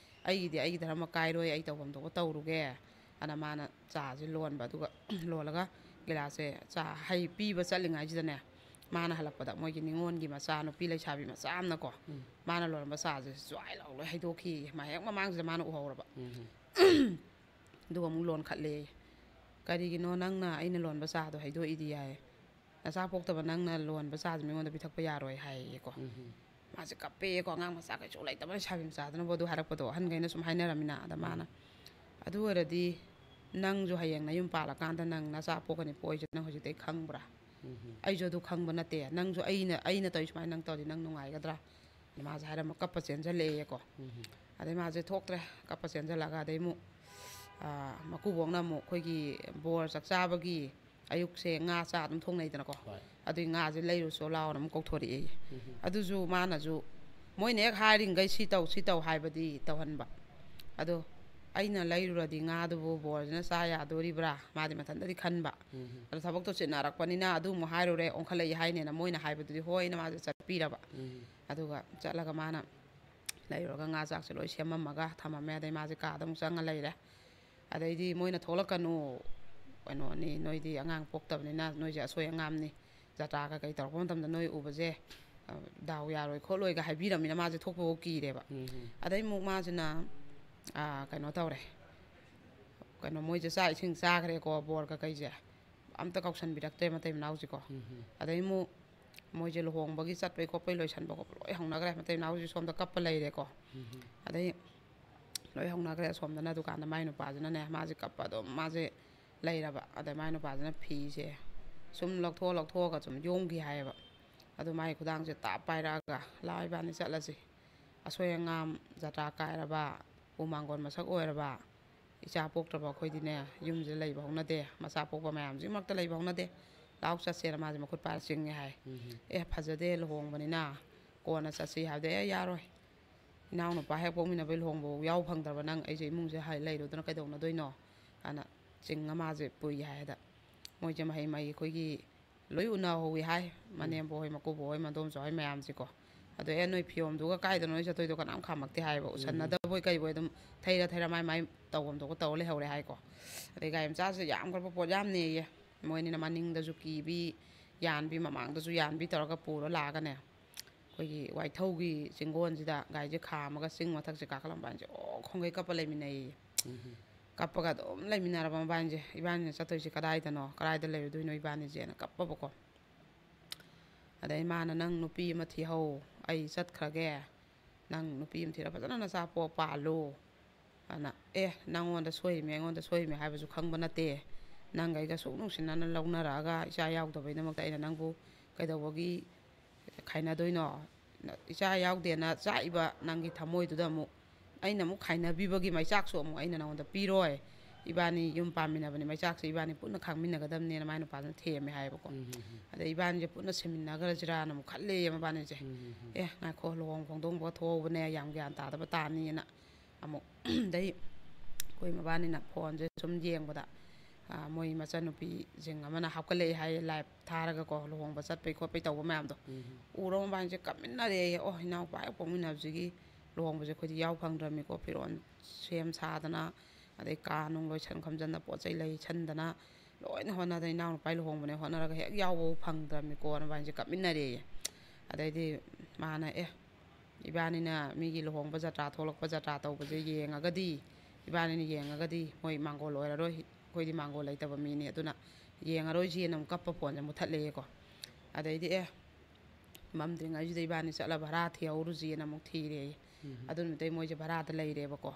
ꯑꯩꯒꯤꯗꯤ ꯑꯩꯒꯤ ꯙꯔꯃ ꯀꯥꯏꯔꯣꯏ, ꯑꯩ ꯇꯧꯐꯝ ꯊꯣꯛꯄ ꯇꯧꯔꯨꯒꯦ" ꯑꯅ ꯃꯥꯅ ꯆꯥꯁꯦ ꯂꯣꯟꯕ꯫ ꯑꯗꯨꯒ ꯂꯣꯜꯂꯒ ꯒꯤꯂꯥꯁꯁꯦ ꯆꯥ ꯍꯩ ꯄꯤꯕ ꯆꯠꯂꯤꯉꯩꯁꯤꯗꯅꯦ, ꯃꯥꯅ ꯍꯜꯂꯛꯄꯗ ꯃꯣꯏꯒꯤ ꯅꯤꯉꯣꯜꯒꯤ ꯃꯆꯥ, ꯅꯨꯄꯤ ꯂꯩꯁꯥꯕꯤ ꯃꯆꯥ ꯑꯃꯅꯀꯣ, ꯎꯝ꯫ ꯃꯥꯅ ꯂꯣꯟꯕ ꯆꯥꯁꯦ ꯖ꯭ꯋꯥꯏ ꯂꯥꯎ ꯂꯣꯏ ꯍꯩꯗꯣꯛꯈꯤ꯫ ꯃꯥ ꯍꯦꯛ ꯃꯃꯥꯡꯁꯤꯗ ꯃꯥꯅ ꯎꯍꯧꯔꯕ꯫ ꯎꯝ꯫ ꯑꯗꯨꯒ ꯑꯃꯨꯛ ꯂꯣꯟꯈꯠꯂꯦ꯫ "ꯀꯔꯤꯒꯤꯅꯣ ꯅꯪꯅ ꯑꯩꯅ ꯂꯣꯟꯕ ꯆꯥꯗꯣ ꯍꯩꯗꯣꯛꯏꯗꯤ?" ꯍꯥꯏꯌꯦ꯫ "ꯅꯆꯥ ꯄꯣꯛꯇꯕ ꯅꯪꯅ ꯂꯣꯟꯕ ꯆꯥꯁꯦ ꯃꯤꯉꯣꯟꯗ ꯄꯤꯊꯛꯄ ꯌꯥꯔꯣꯏ" ꯍꯥꯏꯌꯦꯀꯣ꯫ ꯎꯝ꯫ ꯃꯥꯁꯦ ꯀꯞꯄꯦꯀꯣ, ꯑꯉꯥꯡ ꯃꯆꯥ ꯀꯩꯁꯨ ꯂꯩꯇꯕ ꯂꯩꯁꯥꯕꯤ ꯃꯆꯥꯗꯨꯅꯕꯨ ꯑꯗꯨ ꯍꯥꯏꯔꯛꯄꯗꯣ ꯑꯍꯟꯈꯩꯅ ꯁꯨꯝ ꯍꯥꯏꯅꯔꯝꯃꯤꯅ꯫ ꯑꯗ ꯃꯥꯅ, "ꯑꯗꯨ ꯑꯣꯏꯔꯗꯤ ꯅꯪꯁꯨ ꯍꯌꯦꯡ ꯅꯌꯨꯝ ꯄꯥꯜꯂꯀꯥꯟꯗ ꯅꯪ ꯅꯆꯥ ꯄꯣꯛꯀꯅꯤ ꯄꯣꯛꯑꯣꯏꯁꯦ ꯅꯪ ꯍꯧꯖꯤꯛꯇꯩ ꯈꯪꯕ꯭ꯔꯥ? ꯎꯝ꯫ ꯑꯩꯁꯨ ꯑꯗꯨ ꯈꯪꯕ ꯅꯠꯇꯦ꯫ ꯅꯪꯁꯨ ꯑꯩꯅ, ꯑꯩꯅ ꯇꯧꯔꯤ ꯁꯨꯃꯥꯏꯅ ꯅꯪ ꯇꯧꯔꯗꯤ ꯅꯪ ꯅꯨꯡꯉꯥꯏꯒꯗ꯭ꯔꯥ?" ꯑꯗ ꯃꯥꯁꯦ ꯍꯥꯏꯔꯝꯃ ꯀꯞꯄ ꯆꯦꯟꯁꯤꯜꯂꯛꯑꯦꯀꯣ꯫ ꯎꯝ꯫ ꯑꯗꯩ ꯃꯥꯁꯦ ꯊꯣꯛꯇ꯭ꯔꯦ꯫ ꯀꯞꯄ ꯆꯦꯟꯁꯤꯜꯂꯒ ꯑꯗꯩ ꯑꯃꯨꯛ, ꯑꯥ, ꯃꯀꯨꯕꯣꯛꯅ ꯑꯃꯨꯛ ꯑꯩꯈꯣꯏꯒꯤ ꯕꯣꯔ ꯆꯥꯛ ꯆꯥꯕꯒꯤ ꯑꯌꯨꯛꯁꯦ ꯉꯥ ꯆꯥ ꯑꯗꯨꯝ ꯊꯣꯡꯅꯩꯗꯅꯀꯣ꯫ ꯍꯣꯏ꯫ ꯑꯗꯨꯏ ꯉꯥꯁꯦ ꯂꯩꯔꯨꯆꯣ ꯂꯥꯎꯅ ꯑꯃꯨꯛ ꯀꯧꯊꯣꯔꯛꯑꯦ꯫ ꯎꯝ꯫ ꯑꯗꯨꯁꯨ ꯃꯥꯅꯁꯨ, ꯃꯣꯏꯅ ꯍꯦꯛ ꯍꯥꯏꯔꯤꯈꯩ ꯁꯤ ꯇꯧ, ꯁꯤ ꯇꯧ ꯍꯥꯏꯕꯗꯤ ꯇꯧꯍꯟꯕ꯫ ꯑꯗꯣ ꯑꯩꯅ ꯂꯩꯔꯨꯔꯗꯤ ꯉꯥꯗꯨꯕꯨ ꯕꯣꯔꯁꯤꯅ ꯆꯥ ꯌꯥꯗꯣꯔꯤꯕ꯭ꯔꯥ? ꯃꯥꯗꯤ ꯃꯊꯟꯇꯗꯤ ꯈꯟꯕ꯫ ꯎꯝ꯫ ꯑꯗꯣ ꯊꯕꯛꯇꯣ ꯆꯤꯟꯅꯔꯛꯄꯅꯤꯅ ꯑꯗꯨ ꯑꯃꯨꯛ ꯍꯥꯏꯔꯨꯔꯦ, ꯑꯣꯟꯈꯠꯂꯛꯏ ꯍꯥꯏꯅꯦꯅ ꯃꯣꯏꯅ ꯍꯥꯏꯕꯗꯨꯗꯤ ꯍꯣꯏꯅ ꯃꯥꯁꯦ ꯆꯠꯄꯤꯔꯕ꯫ ꯎꯝ꯫ ꯑꯗꯨꯒ ꯆꯠꯂꯒ ꯃꯥꯅ ꯂꯩꯔꯨꯔꯒ ꯉꯥ ꯆꯥꯛꯁꯦ ꯂꯣꯏ ꯁꯦꯝꯃꯝꯃꯒ ꯊꯝꯃꯝꯃꯦ꯫ ꯑꯗꯩ ꯃꯥꯁꯦ ꯀꯥꯗ ꯑꯃꯨꯛ ꯆꯪꯉ ꯂꯩꯔꯦ꯫ ꯑꯗꯩꯗꯤ ꯃꯣꯏꯅ, "ꯊꯣꯛꯂꯛꯀꯅꯨ, ꯀꯩꯅꯣꯅꯤ, ꯅꯣꯏꯗꯤ ꯑꯉꯥꯡ ꯄꯣꯛꯇꯕꯅꯤꯅ ꯅꯣꯏꯁꯦ ꯑꯁꯣꯏ ꯑꯉꯥꯝꯅꯤ, ꯖꯇ꯭ꯔꯥ ꯀꯩꯀꯩ ꯇꯧꯔꯛꯄ ꯃꯇꯝꯗ ꯅꯣꯏ ꯎꯕꯁꯦ, ꯑ, ꯗꯥꯎ ꯌꯥꯔꯣꯏ ꯈꯣꯠꯂꯣꯏꯒ" ꯍꯥꯏꯕꯤꯔꯝꯃꯤꯅ ꯃꯥꯁꯦ ꯊꯣꯛꯄꯐꯥꯎ ꯀꯤꯔꯦꯕ꯫ ꯎꯝ꯫ ꯑꯗꯩ ꯑꯃꯨꯛ ꯃꯥꯁꯤꯅ, ꯑ, ꯀꯩꯅꯣ ꯇꯧꯔꯦ, ꯀꯩꯅꯣ, ꯃꯣꯏꯁꯦ ꯆꯥꯛ ꯏꯁꯤꯡ ꯆꯥꯈ꯭ꯔꯦꯀꯣ, ꯕꯣꯔ ꯀꯩꯀꯩꯁꯦ ꯑꯝꯇ ꯀꯧꯁꯟꯕꯤꯔꯛꯇ꯭ꯔꯦ ꯃꯇꯩ ꯃꯅꯥꯎꯁꯤꯀꯣ꯫ ꯎꯝ꯫ ꯑꯗꯩ ꯑꯃꯨꯛ ꯃꯣꯏꯁꯦ ꯂꯨꯍꯣꯡꯕꯒꯤ ꯆꯠꯄꯩ ꯈꯣꯠꯄꯩ ꯂꯣꯏꯁꯟꯕ ꯈꯣꯠꯄ ꯂꯣꯏ ꯍꯧꯅꯈ꯭ꯔꯦ, ꯃꯇꯩ ꯃꯅꯥꯎꯁꯤ ꯁꯣꯝꯗ ꯀꯞꯄ ꯂꯩꯔꯦꯀꯣ꯫ ꯎꯝ꯫ ꯑꯗꯩ ꯂꯣꯏ ꯍꯧꯅꯈ꯭ꯔꯦ ꯑꯁꯣꯝꯗꯅ꯫ ꯑꯗꯨꯀꯥꯟꯗ ꯃꯥꯏ ꯅꯨꯄꯥꯁꯤꯅꯅꯦ, ꯃꯥꯁꯦ ꯀꯞꯄ ꯑꯗꯨꯝ ꯃꯥꯁꯦ ꯂꯩꯔꯕ꯫ ꯑꯗ ꯃꯥꯏ ꯅꯨꯄꯥꯁꯤꯅ ꯐꯤꯁꯦ ꯁꯨꯝ ꯂꯧꯊꯣꯛꯑ ꯂꯧꯊꯣꯛꯑꯒ ꯁꯨꯝ ꯌꯣꯝꯈꯤ ꯍꯥꯏꯌꯦꯕ꯫ ꯑꯗꯨ ꯃꯥꯏ ꯈꯨꯗꯥꯡꯁꯦ ꯇꯥꯞ ꯄꯥꯏꯔꯛꯑꯒ, "ꯂꯥꯛꯑꯣ, ꯏꯕꯥꯅꯤ ꯆꯠꯂꯁꯤ꯫ ꯑꯁꯣꯏ ꯑꯉꯥꯝ ꯖꯇ꯭ꯔꯥ ꯀꯥꯏꯔꯕ, ꯎ ꯃꯥꯡꯒꯣꯟ ꯃꯁꯛ ꯑꯣꯏꯔꯕ, ꯏꯆꯥ ꯄꯣꯛꯇ꯭ꯔꯕ ꯑꯩꯈꯣꯏꯗꯤꯅꯦ, ꯌꯨꯝꯁꯤꯗ ꯂꯩꯕ ꯍꯧꯅꯗꯦ, ꯃꯆꯥ ꯄꯣꯛꯄ ꯃꯌꯥꯝꯁꯤꯒꯤ ꯃꯔꯛꯇ ꯂꯩꯕ ꯍꯧꯅꯗꯦ, "ꯂꯥꯎ ꯆꯠꯁꯦꯅ" ꯃꯥꯁꯦ ꯃꯈꯨꯠ ꯄꯥꯏꯔ ꯆꯤꯡꯉꯦ ꯍꯥꯏ꯫ "ꯑꯦ, ꯐꯖꯗꯦ ꯂꯨꯍꯣꯡꯕꯅꯤꯅ, ꯀꯣꯟꯅ ꯆꯠꯁꯤ" ꯍꯥꯏꯕꯗꯤ, "ꯑꯦ, ꯌꯥꯔꯣꯏ, ꯏꯅꯥꯎꯅꯨꯄꯥ ꯍꯦꯛ ꯄꯣꯛꯃꯤꯟꯅꯕꯩ ꯂꯨꯍꯣꯡꯕꯐꯥꯎ ꯌꯥꯎ ꯐꯪꯗ꯭ꯔꯕ ꯅꯪ, ꯑꯩꯁꯦ ꯏꯃꯨꯡꯁꯦ ꯍꯥꯏ ꯂꯩꯔꯨꯗꯅ ꯀꯩꯗꯧꯅꯗꯣꯏꯅꯣ?" ꯑꯅ ꯆꯤꯡꯉ ꯃꯥꯁꯦ ꯄꯨꯏ ꯍꯥꯏ꯫ ꯑꯗ ꯃꯣꯏꯁꯦ ꯃꯍꯩ ꯃꯍꯩ ꯑꯩꯈꯣꯏꯒꯤ ꯂꯣꯏ ꯎꯅꯍꯧꯋꯤ ꯍꯥꯏ, ꯃꯅꯦꯝꯕꯣꯛ ꯍꯣꯏ, ꯃꯀꯨꯕꯣꯛ ꯍꯣꯏ, ꯃꯗꯣꯝꯆꯥ ꯍꯣꯏ ꯃꯌꯥꯝꯁꯦꯀꯣ꯫ ꯑꯗꯣ, "ꯑꯦ, ꯅꯣꯏ ꯐꯤꯌꯣꯝꯗꯨꯒ ꯀꯥꯏꯗꯅꯣ ꯅꯣꯏ ꯆꯠꯇꯣꯏꯗꯣ?" ꯀꯅꯥꯝ ꯈꯥꯝꯃꯛꯇꯦ ꯍꯥꯏꯕ꯫ ꯎꯁꯟꯅꯗꯕꯣꯏ ꯀꯩꯕꯣꯏ ꯑꯗꯨꯝ ꯊꯩꯔ ꯊꯩꯔ ꯃꯥꯏ ꯃꯥꯏ ꯇꯧꯐꯝ ꯊꯣꯛꯄ ꯇꯧꯔ ꯂꯩꯍꯧꯔꯦ ꯍꯥꯏꯀꯣ꯫ ꯑꯗꯩ ꯒꯥꯔꯤ ꯃꯆꯥꯁꯦ ꯌꯥꯝꯈ꯭ꯔꯕ ꯄꯣꯠ ꯌꯥꯝꯅꯦꯌꯦ꯫ ꯃꯣꯏꯅꯤꯅ ꯃꯅꯤꯡꯗꯁꯨ ꯀꯤꯕꯤ, ꯌꯥꯟꯕꯤ, ꯃꯃꯥꯡꯗꯁꯨ ꯌꯥꯟꯕꯤ ꯇꯧꯔꯒ ꯄꯨꯔ ꯂꯥꯛꯑꯒꯅꯦ, ꯑꯩꯈꯣꯏꯒꯤ ꯋꯥꯏꯊꯧꯒꯤ ꯆꯤꯡꯒꯣꯟꯁꯤꯗ ꯒꯥꯔꯤꯁꯦ ꯈꯥꯝꯃꯒ ꯆꯤꯡ ꯃꯊꯛꯁꯦ ꯀꯥꯈꯠꯂꯝꯕ ꯍꯥꯏꯁꯦ, ꯑꯣ, ꯈꯣꯡꯒꯩ ꯀꯞꯄ ꯂꯩꯃꯤꯟꯅꯩꯌꯦ꯫ ꯀꯞꯄꯒ ꯑꯗꯨꯝ ꯂꯩꯃꯤꯟꯅꯔꯕ ꯃꯕꯥꯅꯤꯁꯦ꯫ "ꯏꯕꯥꯅꯤꯅ ꯆꯠꯇꯣꯏꯁꯦ ꯀꯗꯥꯏꯗꯅꯣ, ꯀꯗꯥꯏꯗ ꯂꯩꯔꯨꯗꯣꯏꯅꯣ ꯏꯕꯥꯅꯤꯁꯦꯅ?" ꯀꯞꯄꯕꯀꯣ꯫ ꯑꯗꯩ ꯃꯥꯅ, "ꯅꯪ ꯅꯨꯄꯤ ꯑꯃ ꯊꯤꯍꯧ, ꯑꯩ ꯆꯠꯈ꯭ꯔꯒꯦ꯫ ꯅꯪ ꯅꯨꯄꯤ ꯑꯃ ꯊꯤꯔ ꯐꯖꯅ ꯅꯆꯥ ꯄꯣꯛ ꯄꯥꯜꯂꯨ꯫ ꯑꯗꯨꯅ, ꯑꯦ, ꯅꯪꯉꯣꯟꯗ ꯁꯣꯏꯔꯤꯃꯤ, ꯑꯩꯉꯣꯟꯗ ꯁꯣꯏꯔꯤꯃꯤ ꯍꯥꯏꯕꯁꯨ ꯈꯪꯕ ꯅꯠꯇꯦ꯫ ꯅꯪꯒ ꯑꯩꯒ ꯁꯨꯛ ꯅꯨꯡꯁꯤꯅꯅ ꯂꯧꯅꯔꯛꯑꯒ ꯏꯆꯥ ꯌꯥꯎꯗꯕꯩꯗꯃꯛꯇ ꯑꯩꯅ ꯅꯪꯕꯨ ꯀꯩꯗꯧꯕꯒꯤ ꯈꯥꯏꯅꯗꯣꯏꯅꯣ? ꯏꯆꯥ ꯌꯥꯎꯗꯦꯅ ꯆꯥꯛꯏꯕ ꯅꯪꯒꯤ ꯊꯃꯣꯏꯗꯨꯗ ꯑꯃꯨꯛ ꯑꯩꯅ ꯑꯃꯨꯛ ꯈꯥꯏꯅꯕꯤꯕꯒꯤ ꯃꯩꯆꯥꯛꯁꯨ ꯑꯃꯨꯛ ꯑꯩꯅ ꯅꯉꯣꯟꯗ ꯄꯤꯔꯣꯏ꯫ ꯏꯕꯥꯅꯤ ꯌꯨꯝ ꯄꯥꯟꯃꯤꯟꯅꯕꯅꯤ, ꯃꯩꯆꯥꯛꯁꯦ ꯏꯕꯥꯅꯤ ꯄꯨꯟꯅ ꯈꯥꯡꯃꯤꯟꯅꯒꯗꯕꯅꯦꯅ" ꯃꯥꯏ ꯅꯨꯄꯥꯗꯨꯅ ꯊꯦꯝꯃꯦ ꯍꯥꯏꯌꯦꯕꯀꯣ꯫ "ꯑꯗꯩ ꯏꯕꯥꯅꯤꯁꯦ ꯄꯨꯟꯅ ꯁꯤꯃꯤꯟꯅꯈ꯭ꯔꯁꯤꯔꯥꯅ ꯑꯃꯨꯛ ꯈꯜꯂꯦꯌꯦ ꯃꯕꯥꯅꯤꯁꯦ꯫ ꯑꯦ, ꯉꯥꯏꯈꯣ, ꯂꯨꯍꯣꯡ ꯈꯣꯡꯗꯣꯡꯕꯒ ꯊꯣꯛꯍꯧꯕꯅꯦ, ꯌꯥꯝ ꯒ꯭ꯌꯥꯟ ꯇꯥꯗꯕ ꯇꯥꯅꯤꯅ" ꯑꯃꯨꯛ ꯑꯗꯩ ꯑꯩꯈꯣꯏ ꯃꯕꯥꯅꯤꯅ ꯐꯣꯟꯁꯦ ꯁꯨꯝ ꯌꯦꯡꯕꯗ, ꯑꯥ, ꯃꯣꯏ ꯃꯆꯟꯅꯨꯄꯤꯁꯤꯡ ꯑꯃꯅ ꯍꯥꯞꯀꯠꯂꯛꯑꯦ ꯍꯥꯏꯌꯦ, ꯂꯥꯏꯞ ꯊꯥꯔꯒꯀꯣ, ꯂꯨꯍꯣꯡꯕ ꯆꯠꯄꯩ ꯈꯣꯠꯄꯩ ꯇꯧꯕ ꯃꯌꯥꯝꯗꯣ꯫ ꯎꯔꯒ ꯃꯕꯥꯅꯤꯁꯦ ꯀꯞꯃꯤꯟꯅꯔꯦ꯫ "ꯑꯣ, ꯏꯅꯥꯎꯄꯥ ꯍꯦꯛ ꯄꯣꯛꯃꯤꯟꯅꯕꯁꯤꯒꯤ ꯂꯨꯍꯣꯡꯕꯁꯦ ꯑꯩꯈꯣꯏꯗꯤ ꯌꯥꯎ ꯐꯪꯗ꯭ꯔꯕꯅꯤꯀꯣ, ꯐꯤꯔꯣꯜ ꯁꯦꯝ ꯁꯥꯗꯅ, ꯑꯗꯩ ꯀꯥ ꯅꯨꯡ ꯂꯣꯏꯁꯟ ꯈꯣꯝꯖꯟꯗ, ꯄꯣꯠ ꯆꯩ ꯂꯩꯁꯟꯗꯅ, ꯂꯣꯏꯅ ꯍꯣꯠꯅꯗꯅ, ꯏꯅꯥꯎꯅꯨꯄꯥꯒꯤ ꯂꯨꯍꯣꯡꯕꯅꯦ ꯍꯣꯠꯅꯔꯒ ꯍꯦꯛ ꯌꯥꯎꯕ ꯐꯪꯗ꯭ꯔꯕꯅꯤꯀꯣꯅ" ꯃꯕꯥꯅꯤꯁꯦ ꯀꯞꯃꯤꯟꯅꯔꯦꯌꯦ꯫ ꯑꯗꯩꯗꯤ ꯃꯥꯅ, "ꯑꯦ, ꯏꯕꯥꯅꯤꯅ ꯃꯤꯒꯤ ꯂꯨꯍꯣꯡꯕ ꯖꯇ꯭ꯔꯥ ꯊꯣꯛꯂꯛꯄ, ꯖꯇ꯭ꯔꯥ ꯇꯧꯕꯁꯦ ꯌꯦꯡꯉꯒꯗꯤ, ꯏꯕꯥꯅꯤꯅ ꯌꯦꯡꯉꯒꯗꯤ ꯃꯣꯏ ꯃꯥꯡꯒꯣꯜ ꯑꯣꯏꯔꯔꯣꯏ, ꯑꯩꯈꯣꯏꯗꯤ ꯃꯥꯡꯒꯣꯜ ꯂꯩꯇꯕ ꯃꯤꯅꯤ, ꯑꯗꯨꯅ ꯌꯦꯡꯉꯔꯣꯏꯁꯤꯅ" ꯑꯃꯨꯛ ꯀꯞꯄ ꯐꯣꯟꯁꯦ ꯃꯨꯠꯊꯠꯂꯦꯌꯦꯀꯣ꯫ ꯑꯗꯩꯗꯤ, "ꯑꯦ, ꯃꯝꯗ꯭ꯔꯤꯉꯩꯁꯤꯗ ꯏꯕꯥꯅꯤ ꯆꯠꯂ ꯚꯔꯥ ꯊꯤꯍꯧꯔꯨꯁꯤꯅ" ꯑꯃꯨꯛ ꯊꯤꯔꯦꯌꯦ꯫ ꯑꯗꯨ ꯅꯨꯃꯤꯠꯇꯩ ꯃꯣꯏꯁꯦ ꯚꯔꯥꯗ ꯂꯩꯔꯦꯕꯀꯣ꯫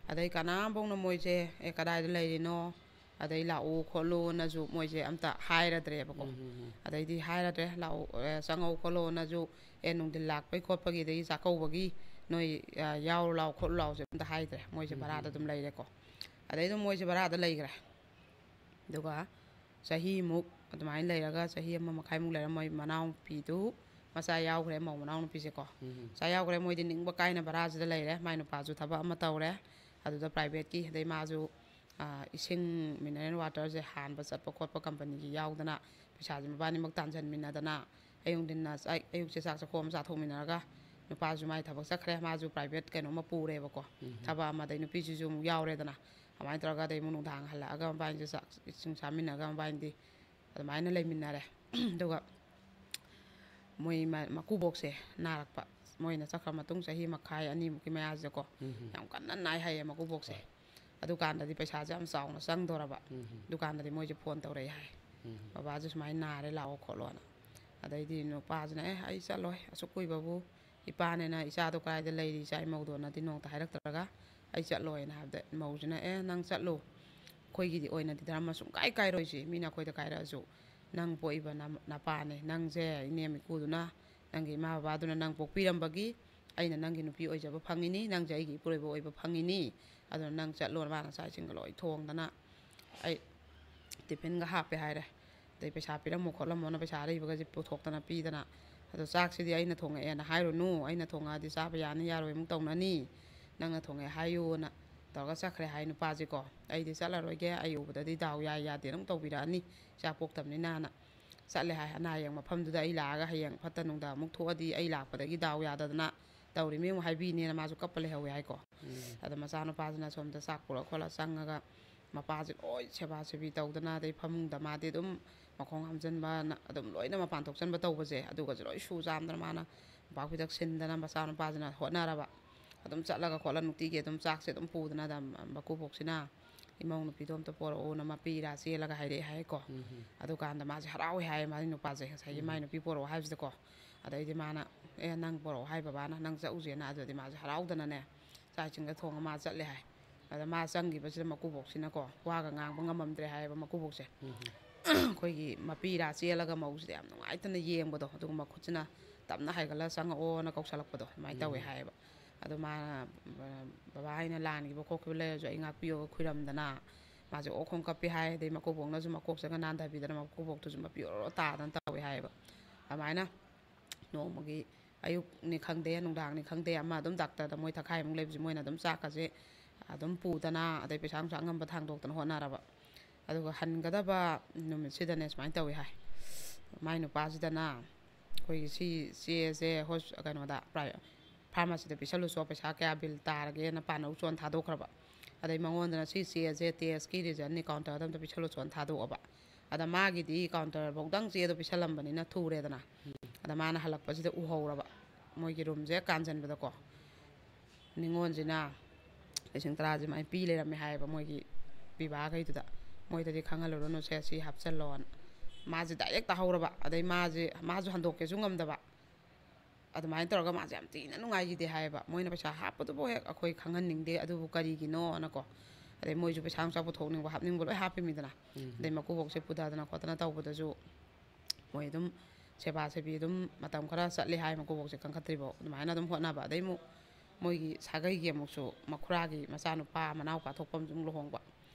ꯑꯗꯩ ꯀꯅꯥꯝꯐꯥꯎꯅ ꯃꯣꯏꯁꯦ, "ꯑꯦ, ꯀꯗꯥꯏꯗ ꯂꯩꯔꯤꯅꯣ?" ꯑꯗꯩ "ꯂꯥꯛꯎ ꯈꯣꯠꯂꯨꯅꯁꯨ" ꯃꯣꯏꯁꯦ ꯑꯝꯇ ꯍꯥꯏꯔꯗ꯭ꯔꯦꯕꯀꯣ꯫ ꯑꯗꯩꯗꯤ ꯍꯥꯏꯔꯗ꯭ꯔꯦ, "ꯂꯥꯛꯎ, ꯑꯦ, ꯆꯪꯉꯧ ꯈꯣꯠꯂꯣꯅꯁꯨ", "ꯑꯦ, ꯅꯨꯡꯊꯤꯜ ꯂꯥꯛꯄꯩ ꯈꯣꯠꯄꯒꯤ, ꯑꯗꯒꯤ ꯆꯥꯛꯀꯧꯕꯒꯤ ꯅꯣꯏ, ꯑ, ꯌꯥꯎꯔꯨ ꯂꯥꯎ ꯈꯣꯠꯂꯨ ꯂꯥꯎꯁꯦ" ꯑꯝꯇ ꯍꯥꯏꯗ꯭ꯔꯦ꯫ ꯃꯣꯏꯁꯦ ꯚꯔꯥꯗ ꯑꯗꯨꯝ ꯂꯩꯔꯦꯀꯣ꯫ ꯑꯗꯩ ꯑꯗꯨꯝ ꯃꯣꯏꯁꯦ ꯚꯔꯥꯗ ꯂꯩꯈ꯭ꯔꯦ꯫ ꯑꯗꯨꯒ ꯆꯍꯤꯃꯨꯛ ꯑꯗꯨꯃꯥꯏꯅ ꯂꯩꯔꯒ, ꯆꯍꯤ ꯑꯃ ꯃꯈꯥꯏꯃꯨꯛ ꯂꯩꯔ ꯃꯣꯏ ꯃꯅꯥꯎꯅꯨꯄꯤꯗꯨ, ꯃꯆꯥ ꯌꯥꯎꯈ꯭ꯔꯦ, ꯃꯧ ꯃꯅꯥꯎꯅꯨꯄꯤꯁꯦꯀꯣ꯫ ꯎꯝ꯫ ꯃꯆꯥ ꯌꯥꯎꯈ꯭ꯔꯦ, ꯃꯣꯏꯗꯤ ꯅꯤꯡꯕ ꯀꯥꯏꯅ ꯚꯔꯥꯁꯤꯗ ꯂꯩꯔꯦ꯫ ꯃꯥꯏ ꯅꯨꯄꯥꯁꯨ ꯊꯕꯛ ꯑꯃ ꯇꯧꯔꯦ ꯑꯗꯨꯗ, ꯄ꯭ꯔꯥꯏꯚꯦꯠꯀꯤ꯫ ꯑꯗꯩ ꯃꯥꯁꯨ, ꯑꯥ, ꯏꯁꯤꯡ, ꯃꯤꯅꯔꯦꯜ ꯋꯥꯇꯔꯁꯦ ꯍꯥꯟꯕ ꯆꯠꯄ ꯈꯣꯠꯄ ꯀꯝꯄꯅꯤꯒꯤ ꯌꯥꯎꯗꯅ, ꯄꯩꯁꯥꯁꯦ ꯃꯕꯥꯅꯤꯃꯛ ꯇꯥꯟꯁꯤꯟꯃꯤꯟꯅꯗꯅ, ꯑꯌꯨꯛ ꯅꯨꯡꯊꯤꯟꯅ ꯆꯥꯛ, ꯑꯌꯨꯛꯁꯦ ꯆꯥꯛ ꯆꯥꯛꯈꯣꯝ ꯑꯃ ꯆꯥꯊꯣꯛꯃꯤꯟꯅꯔꯒ, ꯅꯨꯄꯥꯁꯨ ꯃꯥꯏ ꯊꯕꯛ ꯆꯠꯈ꯭ꯔꯦ, ꯃꯥꯁꯨ ꯄ꯭ꯔꯥꯏꯚꯦꯠ ꯀꯩꯅꯣꯝꯃ ꯄꯨꯔꯦꯕꯀꯣ꯫ ꯎꯝ꯫ ꯊꯕꯛ ꯑꯃ, ꯑꯗꯩ ꯅꯨꯄꯤꯁꯤꯁꯨ ꯑꯃꯨꯛ ꯌꯥꯎꯔꯦꯗꯅ꯫ ꯑꯗꯨꯃꯥꯏꯅ ꯇꯧꯔꯒ, ꯑꯗꯩ ꯑꯃꯨꯛ ꯅꯨꯡꯗꯥꯡ ꯍꯜꯂꯛꯑꯒ ꯃꯕꯥꯅꯤꯁꯦ ꯆꯥꯛ ꯏꯁꯤꯡ ꯆꯥꯃꯤꯟꯅꯔꯒ ꯃꯕꯥꯅꯤꯗꯤ ꯑꯗꯨꯃꯥꯏꯅ ꯂꯩꯃꯤꯟꯅꯔꯦ꯫ ꯑꯗꯨꯒ ꯃꯣꯏ ꯃ-, ꯃꯀꯨꯕꯣꯛꯁꯦ ꯅꯥꯔꯛꯄ꯫ ꯃꯣꯏꯅ ꯆꯠꯈ꯭ꯔ ꯃꯇꯨꯡ ꯆꯍꯤ ꯃꯈꯥꯏ ꯑꯅꯤꯃꯨꯛꯀꯤ ꯃꯌꯥꯁꯤꯗꯀꯣ, ꯎꯝ꯫ ꯌꯥꯝ ꯀꯟꯅ ꯅꯥꯏ ꯍꯥꯏꯌꯦ ꯃꯀꯨꯕꯣꯛꯁꯦ꯫ ꯍꯣꯏ꯫ ꯑꯗꯨꯀꯥꯟꯗꯗꯤ ꯄꯩꯁꯥꯁꯦ ꯌꯥꯝ ꯆꯥꯎꯅ ꯆꯪꯗꯣꯔꯕ꯫ ꯎꯝ꯫ ꯗꯨꯀꯥꯟꯗꯗꯤ ꯃꯣꯏꯁꯦ ꯐꯣꯟ ꯇꯧꯔꯛꯑꯦ ꯍꯥꯏ, ꯎꯝ꯫ "ꯕꯕꯥꯁꯦ ꯁꯨꯃꯥꯏꯅ ꯅꯥꯔꯦ, ꯂꯥꯛꯑꯣ ꯈꯣꯠꯂꯣꯅ"꯫ ꯑꯗꯩꯗꯤ ꯅꯨꯄꯥꯁꯤꯅ, "ꯑꯦ, ꯑꯩ ꯆꯠꯂꯣꯏ, ꯑꯁꯨꯛ ꯀꯨꯏꯕꯕꯨ ꯏꯄꯥꯅꯦꯅ ꯏꯆꯥꯗꯣ ꯀꯗꯥꯏꯗ ꯂꯩꯔꯤ, ꯏꯆꯥ ꯏꯃꯧꯗꯣꯅꯗꯤ ꯅꯣꯡꯇ ꯍꯥꯏꯔꯛꯇ꯭ꯔꯒ ꯑꯩ ꯆꯠꯂꯣꯏꯅ" ꯍꯥꯏꯕꯗ, ꯃꯧꯁꯤꯅ, "ꯑꯦ, ꯅꯪ ꯆꯠꯂꯨ, ꯑꯩꯈꯣꯏꯒꯤꯗꯤ ꯑꯣꯏꯅꯗꯤ ꯙꯔꯃ ꯁꯨꯡꯀꯥꯏ ꯀꯥꯏꯔꯣꯏꯁꯤ, ꯃꯤꯅ ꯑꯩꯈꯣꯏꯗ ꯀꯥꯏꯔꯛꯑꯁꯨ꯫ ꯅꯪ ꯄꯣꯛꯏꯕ ꯅ-, ꯅꯄꯥꯅꯦ, ꯅꯪꯁꯦ ꯏꯅꯦꯝ ꯏꯀꯨꯗꯨꯅ, ꯅꯪꯒꯤ ꯏꯃꯥ ꯕꯕꯥꯗꯨꯅ ꯅꯪ ꯄꯣꯛꯄꯤꯔꯝꯕꯒꯤ ꯑꯩꯅ ꯅꯪꯒꯤ ꯅꯨꯄꯤ ꯑꯣꯏꯖꯕ ꯐꯪꯉꯤꯅꯤ, ꯅꯪꯁꯦ ꯑꯩꯒꯤ ꯏꯄꯨꯔꯣꯏꯕ ꯑꯣꯏꯕ ꯐꯪꯉꯤꯅꯤ꯫ ꯑꯗꯨꯅ ꯅꯪ ꯆꯠꯂꯣ", ꯃꯥꯅ ꯆꯥꯛ ꯏꯁꯤꯡꯒ ꯂꯣꯏ ꯊꯣꯡꯗꯅ, ꯑꯩ ꯇꯤꯐꯤꯟꯒ ꯍꯥꯞꯄꯦ ꯍꯥꯏꯔꯦ꯫ ꯑꯗꯩ ꯄꯩꯁꯥ ꯄꯤꯔꯝꯃꯣ ꯈꯣꯠꯂꯝꯃꯣꯅ ꯄꯩꯁꯥ ꯑꯔꯩꯕꯒꯁꯦ ꯄꯨꯊꯣꯛꯇꯅ ꯄꯤꯗꯅ, "ꯑꯗꯣ ꯆꯥꯛꯁꯤꯗꯤ ꯑꯩꯅ ꯊꯣꯡꯉꯛꯑꯦꯅ ꯍꯥꯏꯔꯨꯅꯨ, ꯑꯩꯅ ꯊꯣꯡꯉꯛꯑꯗꯤ ꯆꯥꯕ ꯌꯥꯅꯤ ꯌꯥꯔꯣꯏ ꯑꯃꯨꯛ ꯇꯧꯅꯅꯤ, ꯅꯪꯅ ꯊꯣꯡꯉꯛꯑꯦ ꯍꯥꯏꯌꯨꯅ" ꯇꯧꯔꯒ ꯆꯠꯈ꯭ꯔꯦ ꯍꯥꯏ ꯅꯨꯄꯥꯁꯤꯀꯣ꯫ "ꯑꯩꯗꯤ ꯆꯠꯂꯔꯣꯏꯒꯦ, ꯑꯩ ꯎꯕꯗꯗꯤ ꯗꯥꯎ ꯌꯥꯏ ꯌꯥꯗꯦꯅ ꯑꯃꯨꯛ ꯇꯧꯕꯤꯔꯛꯑꯅꯤ, ꯏꯆꯥ ꯄꯣꯛꯇꯕꯅꯤꯅꯅ" ꯆꯠꯂꯦ ꯍꯥꯏ꯫ "ꯑꯅꯥ ꯑꯌꯦꯛ ꯃꯐꯝꯗꯨꯗ ꯑꯩ ꯂꯥꯛꯑꯒ ꯍꯌꯦꯡ ꯐꯠꯇ ꯅꯨꯡꯗ ꯑꯃꯨꯛ ꯊꯣꯛꯑꯗꯤ ꯑꯩ ꯂꯥꯛꯄꯗꯒꯤ ꯗꯥꯎ ꯌꯥꯗꯗꯅ ꯇꯧꯔꯤꯃꯤ" ꯑꯃꯨꯛ ꯍꯥꯏꯕꯤꯅꯦꯅ ꯃꯥꯁꯨ ꯀꯞꯄ ꯂꯩꯍꯧꯋꯦ ꯍꯥꯏꯀꯣ꯫ ꯎꯝ꯫ ꯑꯗꯣ ꯃꯆꯥꯅꯨꯄꯥꯁꯤꯅ ꯁꯣꯝꯗ ꯆꯥꯛ ꯄꯨꯔ ꯈꯣꯠꯂ ꯆꯪꯉꯒ ꯃꯄꯥꯁꯦ ꯂꯣꯏ ꯁꯦꯕꯥ ꯁꯦꯕꯤ ꯇꯧꯗꯅ, ꯑꯗꯩ ꯐꯃꯨꯡꯗ ꯃꯥꯗꯤ ꯑꯗꯨꯝ ꯃꯈꯣꯡ ꯍꯥꯝꯖꯟꯕꯅ ꯑꯗꯨꯝ ꯂꯣꯏꯅ ꯃꯄꯥꯟ ꯊꯣꯛꯆꯟꯕ ꯇꯧꯕꯁꯦ, ꯑꯗꯨꯒꯁꯦ ꯂꯣꯏ ꯁꯨ ꯆꯥꯝꯗꯅ ꯃꯥꯅ ꯃꯣꯝꯄꯥꯛ ꯐꯤꯗꯛ ꯁꯤꯟꯗꯅ ꯃꯆꯥꯅꯨꯄꯥꯁꯤꯅ ꯍꯣꯠꯅꯔꯕ꯫ ꯑꯗꯨꯝ ꯆꯠꯂꯒ ꯈꯣꯠꯂ ꯅꯨꯡꯇꯤꯒꯤ ꯑꯗꯨꯝ ꯆꯥꯛꯁꯦ ꯑꯗꯨꯝ ꯄꯨꯗꯅ ꯑꯗꯨꯝ ꯃꯀꯨꯕꯣꯛꯁꯤꯅ "ꯏꯃꯧ ꯅꯨꯄꯤꯗꯣ ꯑꯝꯇ ꯄꯣꯔꯛꯎꯅ" ꯃꯄꯤ ꯏꯔꯥ ꯆꯦꯜꯂꯒ ꯍꯥꯏꯔꯛꯑꯦ ꯍꯥꯏꯀꯣ꯫ ꯎꯝ꯫ ꯑꯗꯨꯀꯥꯟꯗ ꯃꯥꯁꯦ ꯍꯔꯥꯎꯋꯦ ꯍꯥꯏꯌꯦ, ꯃꯥꯒꯤ ꯅꯨꯄꯥꯁꯦ, ꯉꯁꯥꯏꯒꯤ ꯎꯝ꯫ ꯃꯥꯏ ꯅꯨꯄꯤ ꯄꯣꯔꯛꯑꯣ ꯍꯥꯏꯕꯁꯤꯗꯀꯣ꯫ ꯑꯗꯩꯗꯤ ꯃꯥꯅ, "ꯑꯦ, ꯅꯪ ꯄꯣꯔꯛꯑꯣ ꯍꯥꯏ ꯕꯕꯥꯅ, ꯅꯪ ꯆꯠꯂꯨꯁꯦꯅ", ꯑꯗꯨꯗꯤ ꯃꯥꯁꯦ ꯍꯔꯥꯎꯗꯅꯅꯦ ꯆꯥꯛ ꯏꯁꯤꯡꯒ ꯊꯣꯡꯉ ꯃꯥ ꯆꯠꯂꯦ ꯍꯥꯏ꯫ ꯑꯗ ꯃꯥ ꯆꯪꯈꯤꯕꯁꯤꯗ ꯃꯀꯨꯕꯣꯛꯁꯤꯅꯀꯣ ꯋꯥꯒ ꯉꯥꯡꯕ ꯉꯝꯃꯝꯗ꯭ꯔꯦ ꯍꯥꯏꯌꯦꯕ ꯃꯀꯨꯕꯣꯛꯁꯦ꯫ ꯎꯝ꯫ ꯑꯩꯈꯣꯏꯒꯤ ꯃꯄꯤ ꯏꯔꯥ ꯆꯦꯜꯂꯒ ꯃꯧꯁꯤꯗ ꯌꯥꯝ ꯅꯨꯡꯉꯥꯏꯇꯅ ꯌꯦꯡꯕꯗꯣ, ꯑꯗꯨꯒ ꯃꯈꯨꯠꯁꯤꯅ ꯇꯞꯅ ꯍꯥꯏꯒꯠꯂ "ꯆꯪꯉꯛꯑꯣꯅ" ꯀꯧꯁꯜꯂꯛꯄꯗꯣ ꯑꯗꯨꯃꯥꯏꯅ ꯇꯧꯋꯦ ꯎꯝ꯫ ꯍꯥꯏꯌꯦꯕ꯫ ꯑꯗꯣ ꯃꯥꯅ, "ꯕꯕꯥ ꯑꯩꯅ ꯂꯥꯟꯈꯤꯕ ꯈꯣꯠꯈꯤꯕ ꯂꯩꯔꯁꯨ ꯑꯩ ꯉꯥꯛꯄꯤꯌꯣꯒ" ꯈꯨꯔꯝꯗꯅ, ꯃꯥꯁꯦ ꯑꯣꯛ ꯈꯣꯡ ꯀꯞꯄꯤ ꯍꯥꯏ꯫ ꯑꯗꯩ ꯃꯀꯨꯕꯣꯛꯅꯁꯨ ꯃꯀꯣꯛ ꯆꯪꯉ ꯅꯥꯟꯊꯕꯤꯗꯅ ꯃꯀꯨꯕꯣꯛꯇꯨꯁꯨ ꯃꯄꯤ ꯑꯣꯔꯣ ꯇꯥꯗꯅ ꯇꯧꯋꯦ ꯍꯥꯏꯌꯦꯕ꯫ ꯑꯗꯨꯃꯥꯏꯅ ꯅꯣꯡꯃꯒꯤ ꯑꯌꯨꯛꯅꯤ ꯈꯪꯗꯦ, ꯅꯨꯡꯗꯥꯡꯅꯤ ꯈꯪꯗꯦ, ꯑꯃ ꯑꯗꯨꯝ ꯗꯥꯛꯇꯔꯗ ꯃꯣꯏ ꯊꯈꯥꯏꯃꯨꯛ ꯂꯩꯕꯁꯦ ꯃꯣꯏꯅ ꯑꯗꯨꯝ ꯆꯥꯛꯀꯁꯦ ꯑꯗꯨꯝ ꯄꯨꯗꯅ, ꯑꯗꯩ ꯄꯩꯁꯥ ꯅꯨꯡꯁꯥ ꯑꯉꯝꯕ ꯊꯥꯡꯗꯣꯛꯇꯅ ꯍꯣꯠꯅꯔꯕ꯫ ꯑꯗꯨꯒ ꯍꯟꯒꯗꯕ ꯅꯨꯃꯤꯠꯁꯤꯗꯅꯦ ꯁꯨꯃꯥꯏꯅ ꯇꯧꯋꯤ ꯍꯥꯏ, ꯃꯥꯏ ꯅꯨꯄꯥꯁꯤꯗꯅ ꯑꯩꯈꯣꯏꯒꯤ ꯁꯤ ꯆꯦꯁꯦ ꯍꯣꯁ-, ꯀꯩꯅꯣꯗ ꯄ꯭ꯔꯥꯏ-, ꯐꯥꯔꯃꯥꯁꯤꯗ ꯄꯤꯁꯜꯂꯨꯆꯣ, ꯄꯩꯁꯥ ꯀꯌꯥ ꯕꯤꯜ ꯇꯥꯔꯒꯦꯅ ꯄꯥꯅꯧ ꯆꯣꯟ ꯊꯥꯗꯣꯛꯈ꯭ꯔꯕ꯫ ꯑꯗꯩ ꯃꯉꯣꯟꯗꯅ ꯁꯤ ꯆꯦꯁꯦ ꯇꯦꯁꯀꯤ ꯔꯤꯖꯜꯅꯤ, ꯀꯥꯎꯟꯇꯔꯗ ꯑꯝꯇ ꯄꯤꯁꯜꯂꯨ ꯆꯣꯟ ꯊꯥꯗꯣꯛꯑꯕ꯫ ꯑꯗ ꯃꯥꯒꯤꯗꯤ ꯀꯥꯎꯟꯇꯔꯐꯧꯗꯪ ꯆꯦꯗꯣ ꯄꯤꯁꯜꯂꯝꯕꯅꯤꯅ ꯊꯨꯔꯦꯗꯅ꯫ ꯑꯗ ꯃꯥꯅ ꯍꯜꯂꯛꯄꯁꯤꯗ ꯎꯍꯧꯔꯕ, ꯃꯣꯏꯒꯤ ꯔꯨꯝꯁꯦ ꯀꯥꯟꯁꯤꯟꯕꯗꯀꯣ, ꯅꯤꯉꯣꯜꯁꯤꯅ ꯂꯤꯁꯤꯡ ꯇꯔꯥꯁꯦ ꯃꯥꯏ ꯄꯤ ꯂꯩꯔꯝꯃꯦ ꯍꯥꯏꯌꯦꯕ ꯃꯣꯏꯒꯤ ꯄꯤꯕꯥꯈꯩꯗꯨꯗ꯫ ꯃꯣꯏꯗꯗꯤ ꯈꯪꯍꯜꯂꯨꯔꯅꯨꯁꯦ, ꯁꯤ ꯍꯥꯞꯆꯜꯂꯣꯅ꯫ ꯃꯥꯁꯦ ꯗꯥꯏꯔꯦꯛ ꯇꯥꯍꯧꯔꯕ꯫ ꯑꯗꯩ ꯃꯥꯁꯦ, ꯃꯥꯁꯨ ꯍꯟꯗꯣꯛꯀꯦꯁꯨ ꯉꯝꯗꯕ꯫ ꯑꯗꯨꯃꯥꯏꯅ ꯇꯧꯔꯒ ꯃꯥꯁꯦ ꯌꯥꯝ ꯊꯤꯅ ꯅꯨꯡꯉꯥꯏꯈꯤꯗꯦ ꯍꯥꯏꯌꯦꯕ꯫ ꯃꯣꯏꯅ ꯄꯩꯁꯥ ꯍꯥꯞꯄꯗꯨꯕꯨ ꯍꯦꯛ ꯑꯩꯈꯣꯏ ꯈꯪꯍꯟꯅꯤꯡꯗꯦ, ꯑꯗꯨꯕꯨ ꯀꯔꯤꯒꯤꯅꯣꯅꯀꯣ꯫ ꯑꯗꯩ ꯃꯣꯏꯁꯨ ꯄꯩꯁꯥ ꯅꯨꯡꯁꯥ ꯄꯨꯊꯣꯛꯅꯤꯡꯕ ꯍꯥꯞꯅꯤꯡꯕ ꯂꯣꯏ ꯍꯥꯞꯄꯤꯃꯤꯗꯅ꯫ ꯑꯗꯩ ꯃꯀꯨꯕꯣꯛꯁꯦ ꯄꯨꯗꯗꯅ ꯈꯣꯠꯇꯅ ꯇꯧꯕꯗꯁꯨ ꯃꯣꯏ ꯑꯗꯨꯝ ꯁꯦꯕꯥ ꯁꯦꯕꯤ ꯑꯗꯨꯝ ꯃꯇꯝ ꯈꯔ ꯆꯠꯂꯦ ꯍꯥꯏ, ꯃꯀꯨꯕꯣꯛꯁꯦ ꯀꯟꯈꯠꯇ꯭ꯔꯤꯐꯥꯎ꯫ ꯑꯗꯨꯃꯥꯏꯅ ꯑꯗꯨꯝ ꯍꯣꯠꯅꯕ꯫ ꯑꯗꯩ ꯑꯃꯨꯛ ꯃꯣꯏꯒꯤ ꯁꯥꯒꯩꯒꯤ ꯑꯃꯨꯛꯁꯨ ꯃꯈꯨꯔꯥꯒꯤ ꯃꯆꯥꯅꯨꯄꯥ, ꯃꯅꯥꯎꯄꯥ ꯊꯣꯛꯄ ꯑꯃꯁꯨ ꯑꯃꯨꯛ ꯂꯨꯍꯣꯡꯕ꯫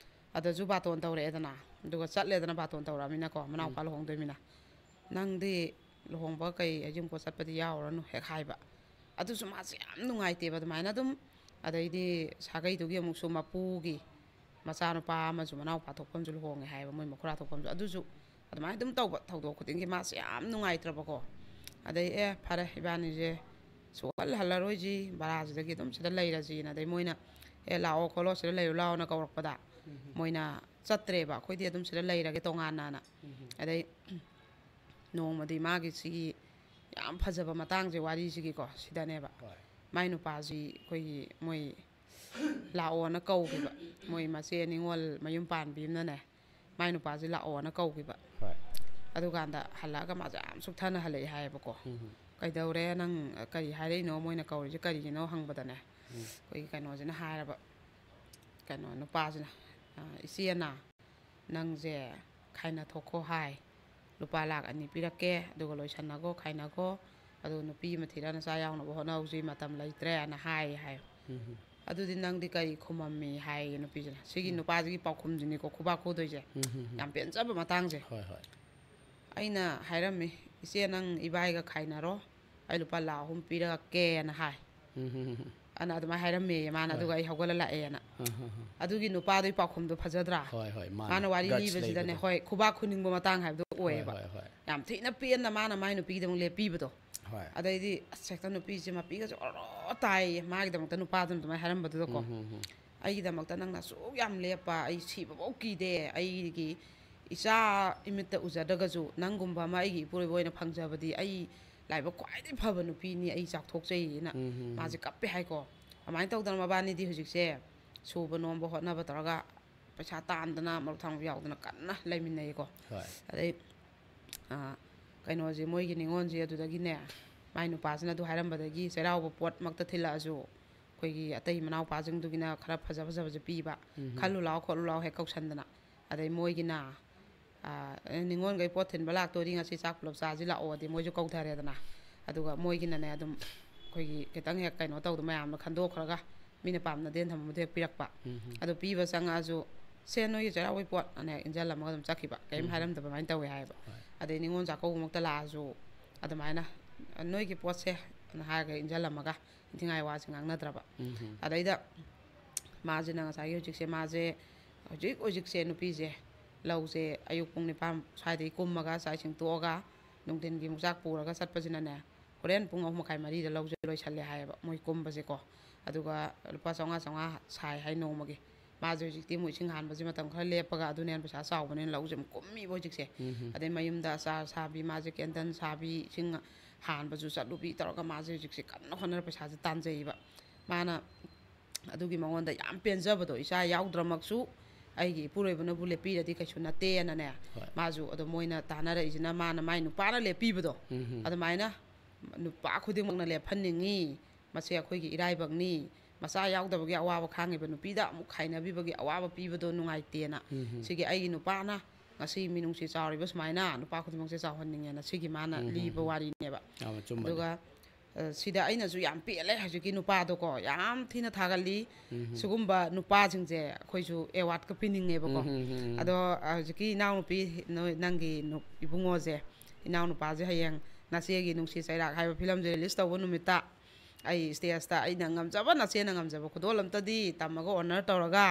ꯑꯗꯁꯨ ꯕꯥꯇꯣꯟ ꯇꯧꯔꯛꯑꯦꯗꯅ꯫ ꯑꯗꯨꯒ ꯆꯠꯂꯦꯗꯅ ꯕꯥꯇꯣꯟ ꯇꯧꯔꯛꯑꯃꯤꯅꯀꯣ, ꯃꯅꯥꯎꯄꯥ ꯂꯨꯍꯣꯡꯗꯣꯏꯃꯤꯅ꯫ "ꯅꯪꯗꯤ ꯂꯨꯍꯣꯡꯕ ꯀꯩ ꯍꯩꯖꯤꯡꯄꯣꯠ ꯆꯠꯄꯗꯤ ꯌꯥꯎꯔꯅꯨ" ꯍꯦꯛ ꯍꯥꯏꯕ꯫ ꯑꯗꯨꯁꯨ ꯃꯥꯁꯦ ꯌꯥꯝ ꯅꯨꯡꯉꯥꯏꯇꯦꯕ꯫ ꯑꯗꯨꯃꯥꯏꯅ ꯑꯗꯨꯝ, ꯑꯗꯩꯗꯤ ꯁꯥꯒꯩꯗꯨꯒꯤ ꯑꯃꯨꯛꯁꯨ ꯃꯄꯨꯒꯤ ꯃꯆꯥꯅꯨꯄꯥ ꯑꯃꯁꯨ, ꯃꯅꯥꯎꯄꯥ ꯊꯣꯛꯄ ꯑꯃꯁꯨ ꯂꯨꯍꯣꯡꯉꯦ ꯍꯥꯏꯌꯦꯕ, ꯃꯣꯏ ꯃꯈꯨꯔꯥ ꯊꯣꯛꯄ ꯑꯃꯁꯨ꯫ ꯑꯗꯨꯁꯨ ꯑꯗꯨꯃꯥꯏꯅ ꯑꯗꯨꯝ ꯇꯧꯕ ꯊꯧꯗꯣꯛ ꯈꯨꯗꯤꯡꯒꯤ ꯃꯥꯁꯦ ꯌꯥꯝ ꯅꯨꯡꯉꯥꯏꯇ꯭ꯔꯕꯀꯣ꯫ ꯑꯗꯩ, "ꯑꯦ, ꯐꯔꯦ, ꯏꯕꯥꯅꯤꯁꯦ ꯁꯨꯛꯍꯜ ꯍꯜꯂꯔꯣꯏꯁꯤ, ꯚꯔꯥꯁꯤꯗꯒꯤ ꯑꯗꯨꯝ ꯁꯤꯗ ꯂꯩꯔꯁꯤꯅ", ꯑꯗꯩ ꯃꯣꯏꯅ, "ꯑꯦ, ꯂꯥꯛꯑꯣ ꯈꯣꯠꯂꯣ, ꯁꯤꯗ ꯂꯩꯔꯨ ꯂꯥꯛꯑꯣꯅ" ꯀꯧꯔꯛꯄꯗ ꯃꯣꯏꯅ ꯆꯠꯇ꯭ꯔꯦꯕ꯫ "ꯑꯩꯈꯣꯏꯗꯤ ꯑꯗꯨꯝ ꯁꯤꯗ ꯂꯩꯔꯒꯦ ꯇꯣꯉꯥꯟꯅꯅ"꯫ ꯑꯗꯩ ꯅꯣꯡꯃꯗꯤ ꯃꯥꯒꯤ ꯁꯤꯒꯤ ꯌꯥꯝ ꯐꯖꯕ ꯃꯇꯥꯡꯁꯦ, ꯋꯥꯔꯤꯁꯤꯒꯤꯀꯣ, ꯁꯤꯗꯅꯦꯕ꯫ ꯍꯣꯏ꯫ ꯃꯥꯏ ꯅꯨꯄꯥꯁꯤ ꯑꯩꯈꯣꯏꯒꯤ ꯃꯣꯏ ꯂꯥꯛꯑꯣꯅ ꯀꯧꯈꯤꯕ, ꯃꯣꯏ ꯃꯆꯦ ꯅꯤꯉꯣꯜ ꯃꯌꯨꯝ ꯄꯥꯟꯕꯤ ꯑꯃꯅꯅꯦ, ꯃꯥꯏ ꯅꯨꯄꯥꯁꯤ ꯂꯥꯛꯑꯣꯅ ꯀꯧꯈꯤꯕ꯫ ꯍꯣꯏ꯫ ꯑꯗꯨꯀꯥꯟꯗ ꯍꯜꯂꯛꯑꯒ ꯃꯥꯁꯦ ꯌꯥꯝ ꯁꯨꯛꯊꯅ ꯍꯜꯂꯛꯑꯦ ꯍꯥꯏꯌꯦꯕꯀꯣ꯫ "ꯀꯩꯗꯧꯔꯦ ꯅꯪ, ꯀꯔꯤ ꯍꯥꯏꯔꯛꯏꯅꯣ, ꯃꯣꯏꯅ ꯀꯧꯔꯤꯁꯦ ꯀꯔꯤꯒꯤꯅꯣ?" ꯍꯪꯕꯗꯅꯦ, ꯑꯩꯈꯣꯏꯒꯤ ꯀꯩꯅꯣꯁꯤꯅ ꯍꯥꯏꯔꯕ, ꯀꯩꯅꯣ ꯅꯨꯄꯥꯁꯤꯅ, "ꯑ, ꯏꯆꯦꯅ ꯅꯪꯁꯦ ꯈꯥꯏꯅ ꯊꯣꯛꯈꯣ ꯍꯥꯏ, ꯂꯨꯄꯥ ꯂꯥꯛ ꯑꯅꯤ ꯄꯤꯔꯛꯀꯦ, ꯑꯗꯨꯒ ꯂꯣꯏꯁꯟꯅꯈꯣ, ꯈꯥꯏꯅꯈꯣ, ꯑꯗꯨꯒ ꯅꯨꯄꯤ ꯑꯃ ꯊꯤꯔ ꯅꯆꯥ ꯌꯥꯎꯅꯕ ꯍꯣꯠꯅꯍꯧꯁꯤ, ꯃꯇꯝ ꯂꯩꯇ꯭ꯔꯦꯅ" ꯍꯥꯏ ꯍꯥꯏ꯫ "ꯑꯗꯨꯗꯤ ꯅꯪꯗꯤ ꯀꯔꯤ ꯈꯨꯝꯃꯝꯃꯤ?" ꯍꯥꯏꯌꯦ ꯅꯨꯄꯤꯁꯤꯅ꯫ ꯁꯤꯒꯤ ꯅꯨꯄꯥꯁꯤꯒꯤ ꯄꯥꯎꯈꯨꯝꯁꯤꯅꯤꯀꯣ ꯈꯨꯕꯥꯛ ꯈꯨꯗꯣꯏꯁꯦ꯫ ꯎꯝ, ꯍꯝ, ꯍꯝ꯫ ꯌꯥꯝ ꯄꯦꯟꯖꯕ ꯃꯇꯥꯡꯁꯦ꯫ ꯍꯣꯏ, ꯍꯣꯏ꯫ ꯑꯩꯅ ꯍꯥꯏꯔꯝꯃꯤ, "ꯏꯆꯦ, ꯅꯪ ꯏꯕꯥꯏꯒ ꯈꯥꯏꯅꯔꯣ, ꯑꯩ ꯂꯨꯄꯥ ꯂꯥꯈ ꯑꯍꯨꯝ ꯄꯤꯔꯛꯀꯦꯅ" ꯍꯥꯏ꯫ ꯎꯝ, ꯍꯝ, ꯍꯝ꯫ ꯑꯅ ꯑꯗꯨꯃꯥꯏꯅ ꯍꯥꯏꯔꯝꯃꯦꯌꯦ ꯃꯥꯅ, ꯍꯣꯏ꯫ ꯑꯗꯨꯒ ꯑꯩ ꯍꯧꯒꯠꯂ ꯂꯥꯛꯑꯦꯅ꯫ ꯑ, ꯍ, ꯍ꯫ ꯑꯗꯨꯒꯤ ꯅꯨꯄꯥꯗꯨꯒꯤ ꯄꯥꯎꯈꯨꯝꯗꯣ ꯐꯖꯗ꯭ꯔꯥ? ꯍꯣꯏ, ꯍꯣꯏ, ꯃꯥꯅꯦ꯫ ꯃꯥꯅ ꯋꯥꯔꯤ guts ꯂꯤꯕꯁꯤꯗꯅꯦ, ꯂꯩꯕꯗꯣ꯫ ꯍꯣꯏ, ꯈꯨꯕꯥꯛ ꯈꯨꯅꯤꯡꯕ ꯃꯇꯥꯡ ꯍꯥꯏꯕꯗꯣ ꯍꯣꯏ, ꯑꯣꯏꯌꯦꯕ꯫ ꯍꯣꯏ, ꯍꯣꯏ꯫ ꯌꯥꯝ ꯊꯤꯅ ꯄꯦꯟꯅ ꯃꯥꯅ ꯃꯥꯏ ꯅꯨꯄꯤꯒꯤꯗꯃꯛ ꯂꯦꯞꯄꯤꯕꯗꯣ꯫ ꯍꯣꯏ꯫ ꯑꯗꯩꯗꯤ ꯑꯁ ꯍꯦꯛꯇ ꯅꯨꯄꯤꯁꯦ ꯃꯄꯤꯒꯁꯦ ꯑꯣꯔꯣ ꯇꯥꯏꯌꯦ, ꯃꯥꯒꯤꯗꯃꯛꯇ ꯅꯨꯄꯥꯗꯨꯅ ꯑꯗꯨꯃꯥꯏꯅ ꯍꯥꯏꯔꯝꯕꯗꯨꯗꯀꯣ꯫ ꯎꯝ, ꯍꯝ, ꯍꯝ꯫ "ꯑꯩꯒꯤꯗꯃꯛꯇ ꯅꯪꯅ ꯑꯁꯨꯛ ꯌꯥꯝ ꯂꯦꯞꯄ, ꯑꯩ ꯁꯤꯕꯐꯧ ꯀꯤꯗꯦ, ꯑꯩꯒꯤ ꯏꯆꯥ ꯏꯃꯤꯠꯇ ꯎꯖꯗ꯭ꯔꯒꯁꯨ ꯅꯪꯒꯨꯝꯕ ꯑꯃ ꯑꯩꯒꯤ ꯏꯄꯨꯔꯣꯏꯕ ꯑꯣꯏꯅ ꯐꯪꯖꯕꯗꯤ ꯑꯩ ꯂꯥꯏꯕꯛ ꯈ꯭ꯋꯥꯏꯗꯒꯤ ꯐꯕ ꯅꯨꯄꯤꯅꯤ, ꯑꯩ ꯆꯥꯎꯊꯣꯛꯆꯩꯌꯦꯅ" ꯎꯝ, ꯍꯝ, ꯍꯝ꯫ ꯃꯥꯁꯦ ꯀꯞꯄꯦ ꯍꯥꯏꯀꯣ꯫ ꯑꯗꯨꯃꯥꯏꯅ ꯇꯧꯗꯅ ꯃꯕꯥꯅꯤꯗꯤ ꯍꯧꯖꯤꯛꯁꯦ ꯁꯨꯕ ꯅꯣꯝꯕ ꯍꯣꯠꯅꯕ ꯇꯧꯔꯒ ꯄꯩꯁꯥ ꯇꯥꯟꯗꯅ ꯃꯔꯨꯞ ꯊꯥꯡꯕ ꯌꯥꯎꯗꯅ ꯀꯟꯅ ꯂꯩꯃꯤꯟꯅꯩꯀꯣ꯫ ꯍꯣꯏ꯫ ꯑꯗꯩ, ꯑ, ꯀꯩꯅꯣꯁꯦ, ꯃꯣꯏꯒꯤ ꯅꯤꯉꯣꯜꯁꯦ ꯑꯗꯨꯗꯒꯤꯅꯦ, ꯃꯥꯏ ꯅꯨꯄꯥꯁꯤꯅ ꯑꯗꯨ ꯍꯥꯏꯔꯝꯕꯗꯒꯤ ꯆꯩꯔꯥꯎꯕ ꯄꯣꯠꯃꯛꯇ ꯊꯤꯜꯂꯛꯑꯁꯨ, ꯑꯩꯈꯣꯏꯒꯤ ꯑꯇꯩ ꯃꯅꯥꯎꯄꯥꯁꯤꯡꯗꯨꯒꯤꯅ ꯈꯔ ꯐꯖ ꯐꯖꯕꯁꯦ ꯄꯤꯕ, ꯎꯝ꯫ "ꯈꯜꯂꯨ ꯂꯥꯎ, ꯈꯣꯠꯂꯨ ꯂꯥꯎ" ꯍꯦꯛ ꯀꯧꯁꯟꯗꯅ꯫ ꯑꯗꯩ ꯃꯣꯏꯒꯤꯅ, ꯑ, "ꯑꯦ, ꯅꯤꯉꯣꯜꯈꯩ ꯄꯣꯠ ꯊꯤꯟꯕ ꯂꯥꯛꯇꯣꯔꯤ, ꯉꯁꯤ ꯆꯥꯛ ꯄꯨꯂꯞ ꯆꯥꯁꯤ ꯂꯥꯛꯑꯣꯗꯤ" ꯃꯣꯏꯁꯨ ꯀꯧꯊꯔꯦꯗꯅ꯫ ꯑꯗꯨꯒ ꯃꯣꯏꯒꯤꯅꯅꯦ ꯑꯗꯨꯝ ꯑꯩꯈꯣꯏꯒꯤ ꯈꯤꯇꯪ ꯍꯦꯛ ꯀꯩꯅꯣ ꯇꯧꯗ ꯃꯌꯥꯝꯅ ꯈꯟꯗꯣꯛꯈ꯭ꯔꯒ ꯃꯤꯅ ꯄꯥꯝꯅꯗꯦꯅ ꯊꯝꯕꯗꯣ ꯍꯦꯛ ꯄꯤꯔꯛꯄ꯫ ꯎꯝ, ꯎꯝ꯫ ꯑꯗꯨ ꯄꯤꯕ ꯆꯪꯉꯛꯑꯁꯨ, "ꯁꯦ, ꯅꯣꯏꯒꯤ ꯆꯩꯔꯥꯎꯕꯒꯤ ꯄꯣꯠ" ꯑꯅ ꯍꯦꯛ ꯏꯟꯁꯤꯜꯂꯝꯃꯒ ꯑꯗꯨꯝ ꯆꯠꯈꯤꯕ, ꯀꯔꯤꯝ ꯎꯝ꯫ ꯍꯥꯏꯔꯝꯗꯕ ꯑꯗꯨꯃꯥꯏꯅ ꯇꯧꯋꯦ ꯍꯥꯏꯌꯦꯕ꯫ ꯍꯣꯏ꯫ ꯑꯗꯩ ꯅꯤꯉꯣꯜ ꯆꯥꯛꯀꯧꯕꯃꯛꯇ ꯂꯥꯛꯑꯁꯨ ꯑꯗꯨꯃꯥꯏꯅ, "ꯅꯣꯏꯒꯤ ꯄꯣꯠꯁꯦ" ꯑꯅ ꯍꯥꯏꯔꯒ ꯏꯟꯁꯤꯜꯂꯝꯃꯒ ꯏꯟꯊꯤ ꯅꯨꯡꯉꯥꯏ ꯋꯥꯁꯦ ꯉꯥꯡꯅꯗ꯭ꯔꯕ꯫ ꯎꯝ, ꯎꯝ꯫ ꯑꯗꯩꯗ ꯃꯥꯁꯤꯅ ꯉꯁꯥꯏꯒꯤ ꯍꯧꯖꯤꯛꯁꯦ, ꯃꯥꯁꯦ ꯍꯧꯖꯤꯛ ꯍꯧꯖꯤꯛꯁꯦ ꯅꯨꯄꯤꯁꯦ ꯂꯧꯁꯦ ꯑꯌꯨꯛ ꯄꯨꯡ ꯅꯤꯄꯥꯟ ꯁ꯭ꯋꯥꯏꯗꯒꯤ ꯀꯨꯝꯃꯒ ꯆꯥꯛ ꯏꯁꯤꯡ ꯇꯣꯛꯑꯒ ꯅꯨꯡꯊꯤꯟꯒꯤ ꯑꯃꯨꯛ ꯆꯥꯛ ꯄꯨꯔꯒ ꯆꯠꯄꯁꯤꯅꯅꯦ, ꯍꯣꯔꯦꯟ ꯄꯨꯡ ꯑꯍꯨꯝ ꯃꯈꯥꯏ, ꯃꯔꯤꯗ ꯂꯧꯁꯦ ꯂꯣꯏꯁꯜꯂꯦ ꯍꯥꯏꯌꯦꯕ ꯃꯣꯏ ꯀꯨꯝꯕꯁꯦꯀꯣ꯫ ꯑꯗꯨꯒ ꯂꯨꯄꯥ ꯆꯥꯝꯃꯉꯥ ꯆꯥꯝꯃꯉꯥ ꯁꯥꯏ ꯍꯥꯏ ꯅꯣꯡꯃꯒꯤ꯫ ꯃꯥꯁꯦ ꯍꯧꯖꯤꯛꯇꯤ ꯑꯃꯨꯛ ꯏꯁꯤꯡ ꯍꯥꯟꯕꯁꯦ ꯃꯇꯝ ꯈꯔ ꯂꯦꯞꯄꯒ, ꯑꯗꯨꯅ ꯍꯦꯟꯅ ꯄꯩꯁꯥ ꯆꯥꯎꯕꯅꯤꯅ ꯂꯧꯁꯦ ꯑꯃꯨꯛ ꯀꯨꯝꯃꯤꯕ ꯍꯧꯖꯤꯛꯁꯦ꯫ ꯎꯝ, ꯎꯝ꯫ ꯑꯗꯩ ꯃꯌꯨꯝꯗ ꯑꯆꯥꯔ ꯁꯥꯕꯤ, ꯃꯥꯁꯦ ꯀꯦꯟꯗꯜ ꯁꯥꯕꯤ, ꯏꯁꯤꯡ ꯍꯥꯟꯕꯁꯨ ꯆꯠꯂꯨꯕꯤ ꯇꯧꯔꯒ ꯃꯥꯁꯦ ꯍꯧꯖꯤꯛꯁꯦ ꯀꯟꯅ ꯍꯣꯠꯅꯔ ꯄꯩꯁꯥꯁꯦ ꯇꯥꯟꯖꯩꯕ꯫ ꯃꯥꯅ ꯑꯗꯨꯒꯤ ꯃꯉꯣꯟꯗ ꯌꯥꯝ ꯄꯦꯟꯖꯕꯗꯣ, ꯏꯆꯥ ꯌꯥꯎꯗ꯭ꯔꯃꯛꯁꯨ ꯑꯩꯒꯤ ꯏꯄꯨꯔꯣꯏꯕꯅꯕꯨ ꯂꯦꯞꯄꯤꯔꯗꯤ ꯀꯩꯁꯨ ꯅꯠꯇꯦꯅꯅꯦ, ꯍꯣꯏ꯫ ꯃꯥꯁꯨ ꯑꯗꯣ ꯃꯣꯏꯅ ꯇꯥꯟꯅꯔꯛꯏꯁꯤꯅ ꯃꯥꯅ ꯃꯥꯏ ꯅꯨꯄꯥꯅ ꯂꯦꯞꯄꯤꯕꯗꯣ, ꯎꯝ, ꯎꯝ꯫ ꯑꯗꯨꯃꯥꯏꯅ ꯅꯨꯄꯥ ꯈꯨꯗꯤꯡꯃꯛꯅ ꯂꯦꯞꯍꯟꯅꯤꯡꯉꯤ꯫ ꯃꯁꯤ ꯑꯩꯈꯣꯏꯒꯤ ꯏꯔꯥꯏꯕꯛꯅꯤ꯫ ꯃꯆꯥ ꯌꯥꯎꯗꯕꯒꯤ ꯑꯋꯥꯕ ꯈꯥꯡꯉꯤꯕ ꯅꯨꯄꯤꯗ ꯑꯃꯨꯛ ꯈꯥꯏꯅꯕꯤꯕꯒꯤ ꯑꯋꯥꯕ ꯄꯤꯕꯗꯣ ꯅꯨꯡꯉꯥꯏꯇꯦꯅ, ꯎꯝ, ꯎꯝ꯫ ꯁꯤꯒꯤ ꯑꯩꯒꯤ ꯅꯨꯄꯥꯅ ꯉꯁꯤ ꯃꯤꯅꯨꯡꯁꯤ ꯆꯥꯎꯔꯤꯕ ꯁꯨꯃꯥꯏꯅ ꯅꯨꯄꯥ ꯈꯨꯗꯤꯡꯃꯛꯁꯦ ꯆꯥꯎꯍꯟꯅꯤꯡꯉꯦꯅ ꯁꯤꯒꯤ ꯃꯥꯅ ꯎꯝ, ꯎꯝ, ꯂꯤꯕ ꯎꯝ꯫ ꯋꯥꯔꯤꯅꯦꯕ꯫ ꯑꯥ, ꯑꯆꯨꯝꯕꯅꯤ꯫ ꯑꯗꯨꯒ ꯑ, ꯁꯤꯗ ꯑꯩꯅꯁꯨ ꯌꯥꯝ ꯄꯦꯜꯂꯦ ꯍꯧꯖꯤꯛꯀꯤ ꯅꯨꯄꯥꯗꯣꯀꯣ, ꯌꯥꯝ ꯊꯤꯅ ꯊꯥꯒꯠꯂꯤ꯫ ꯁꯤꯒꯨꯝꯕ ꯅꯨꯄꯥꯁꯤꯡꯁꯦ ꯑꯩꯈꯣꯏꯁꯨ ꯑꯦꯋꯥꯔꯗꯀ ꯄꯤꯅꯤꯡꯉꯦꯕꯀꯣ꯫ ꯑꯗꯣ, ꯑ, ꯍꯧꯖꯤꯛꯀꯤ ꯏꯅꯥꯎꯅꯨꯄꯤ, ꯅꯣꯏ, ꯅꯪꯒꯤ ꯅꯨ-, ꯏꯕꯨꯡꯉꯣꯁꯦ, ꯏꯅꯥꯎꯅꯨꯄꯥꯁꯦ ꯍꯌꯦꯡ ꯅꯆꯦꯒꯤ ꯅꯨꯡꯁꯤ ꯆꯩꯔꯥꯛ ꯍꯥꯏꯕ ꯐꯤꯂꯝꯁꯦ ꯔꯤꯂꯤꯁ ꯇꯧꯕ ꯅꯨꯃꯤꯠꯇ ꯑꯩ ꯁ꯭ꯇꯦꯖꯇ ꯑꯩꯅ ꯉꯝꯖꯕ, ꯅꯆꯦꯅ ꯉꯝꯖꯕ ꯈꯨꯗꯣꯜ ꯑꯝꯇꯗꯤ ꯇꯝꯃꯒ, ꯑꯣꯅꯔ ꯇꯧꯔꯒ,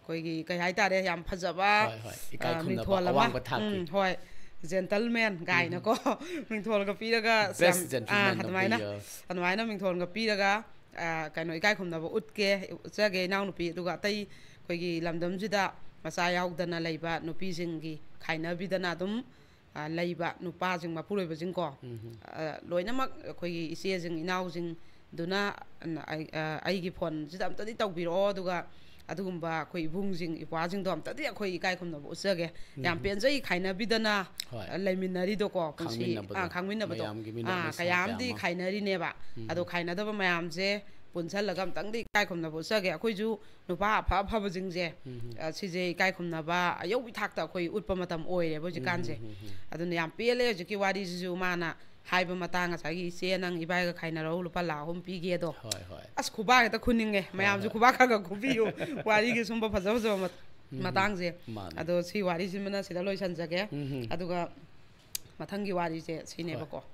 ꯑꯩꯈꯣꯏꯒꯤ, ꯀꯩ ꯍꯥꯏꯇꯥꯔꯦ, ꯌꯥꯝ ꯐꯖꯕ, ꯍꯣꯏ, ꯍꯣꯏ꯫ ꯏꯀꯥꯏ ꯑ, ꯈꯨꯝꯅꯕ, ꯃꯤꯡꯊꯣꯜ ꯑꯃ, ꯑꯋꯥꯡꯕ ꯊꯥꯛꯀꯤ꯫ ꯎꯝ, ꯍꯣꯏ, ꯖꯦꯟꯇꯜꯃꯦꯟ ꯀꯥꯏꯅꯀꯣ, ꯃꯤꯡꯊꯣꯜꯒ ꯄꯤꯔꯒ, ꯕꯦꯁ ꯌꯥꯝ, ꯑ, ꯖꯦꯟꯇꯜꯃꯦꯟ ꯑꯣꯐ ꯗ ꯑꯗꯨꯃꯥꯏꯅ, ꯌꯔ꯫ ꯑꯗꯨꯃꯥꯏꯅ ꯃꯤꯡꯊꯣꯜꯒ ꯄꯤꯔꯒ, ꯑ, ꯀꯩꯅꯣ, ꯏꯀꯥꯏ ꯈꯨꯝꯅꯕ ꯎꯠꯀꯦ, ꯎꯠꯆꯒꯦ ꯏꯅꯥꯎꯅꯨꯄꯤ꯫ ꯑꯗꯨꯒ ꯑꯇꯩ ꯑꯩꯈꯣꯏꯒꯤ ꯂꯝꯗꯝꯁꯤꯗ ꯃꯆꯥ ꯌꯥꯎꯗꯅ ꯂꯩꯕ ꯅꯨꯄꯤꯁꯤꯡꯒꯤ ꯈꯥꯏꯅꯕꯤꯗꯅ ꯑꯗꯨꯝ, ꯑ, ꯂꯩꯕ ꯅꯨꯄꯥꯁꯤꯡ, ꯃꯄꯨꯔꯣꯏꯕꯁꯤꯡꯀꯣ, ꯑ, ꯂꯣꯏꯅꯃꯛ ꯑꯩꯈꯣꯏꯒꯤ ꯏꯆꯦꯁꯤꯡ, ꯏꯅꯥꯎꯁꯤꯡꯗꯨꯅ, ꯑ, ꯑꯩ-, ꯑ, ꯑꯩꯒꯤ ꯐꯣꯟꯁꯤꯗ ꯑꯝꯇꯗꯤ ꯇꯧꯕꯤꯔꯛꯑꯣ, ꯑꯗꯨꯒ ꯑꯗꯨꯒꯨꯝꯕ ꯑꯩꯈꯣꯏ ꯏꯕꯨꯡꯁꯤꯡ, ꯏꯄ꯭ꯋꯥꯁꯤꯡꯗꯣ ꯑꯝꯇꯗꯤ ꯑꯩꯈꯣꯏ ꯏꯀꯥꯏ ꯈꯨꯝꯅꯕ ꯎꯠꯆꯒꯦ꯫ ꯌꯥꯝ ꯄꯦꯟꯖꯩ ꯈꯥꯏꯅꯕꯤꯗꯅ, ꯍꯣꯏ꯫ ꯑ, ꯂꯩꯃꯤꯟꯅꯔꯤꯗꯣꯀꯣ, ꯄꯨꯟꯁꯤ, ꯈꯥꯡꯃꯤꯟꯅꯕꯗꯣ꯫ ꯑ, ꯈꯥꯡꯃꯤꯟꯅꯕꯗꯣ꯫ ꯃꯌꯥꯝꯒꯤ ꯃꯤꯅꯣꯛ ꯑ, ꯃꯩꯁꯥ ꯀꯌꯥ ꯀꯌꯥꯝꯗꯤ ꯑꯃ꯫ ꯈꯥꯏꯅꯔꯤꯅꯦꯕ꯫ ꯑꯗꯣ ꯈꯥꯏꯅꯗꯕ ꯃꯌꯥꯝꯁꯦ ꯄꯨꯟꯁꯜꯂꯒ ꯑꯝꯇꯪꯗꯤ ꯏꯀꯥꯏ ꯈꯨꯝꯅꯕ ꯎꯠꯆꯒꯦ꯫ ꯑꯩꯈꯣꯏꯁꯨ ꯅꯨꯄꯥ ꯑꯐ ꯑꯐꯕꯁꯤꯡꯁꯦ, ꯑ, ꯁꯤꯁꯦ ꯏꯀꯥꯏ ꯈꯨꯝꯅꯕ ꯑꯌꯧꯕꯤ ꯊꯥꯛꯇ ꯑꯩꯈꯣꯏ ꯎꯠꯄ ꯃꯇꯝ ꯑꯣꯏꯔꯦꯕ ꯍꯧꯖꯤꯛꯀꯥꯟꯁꯦ꯫ ꯑꯗꯨꯅ ꯌꯥꯝ ꯄꯦꯜꯂꯦ ꯍꯧꯖꯤꯛꯀꯤ ꯋꯥꯔꯤꯁꯤꯁꯨ, ꯃꯥꯅ ꯍꯥꯏꯕ ꯃꯇꯥꯡ, ꯉꯁꯥꯏꯒꯤ "ꯏꯆꯦ, ꯅꯪ ꯏꯕꯥꯏꯒ ꯈꯥꯏꯅꯔꯧ, ꯂꯨꯄꯥ ꯂꯥꯈ ꯑꯍꯨꯝ ꯄꯤꯒꯦꯗꯣ"꯫ ꯍꯣꯏ, ꯍꯣꯏ꯫ ꯑꯁ, ꯈꯨꯕꯥꯛ ꯍꯦꯛꯇ ꯈꯨꯅꯤꯡꯉꯦ꯫ ꯍꯣꯏ, ꯃꯌꯥꯝꯁꯨ ꯍꯣꯏ꯫ ꯈꯨꯕꯥꯛ ꯈꯔ ꯈꯔ ꯈꯨꯕꯤꯌꯨ꯫ ꯋꯥꯔꯤꯒꯤ ꯁꯨꯝꯕ ꯐꯖ ꯐꯖꯕ ꯃꯠ-, ꯃꯇꯥꯡꯁꯦ꯫ ꯃꯥꯅꯦ꯫ ꯑꯗꯣ ꯁꯤ ꯋꯥꯔꯤꯁꯤꯃꯅ ꯁꯤꯗ ꯂꯣꯏꯁꯟꯖꯒꯦ꯫ ꯑꯗꯨꯒ ꯃꯊꯪꯒꯤ ꯋꯥꯔꯤꯁꯦ ꯁꯤꯅꯦꯕꯀꯣ꯫ ꯍꯣꯏ꯫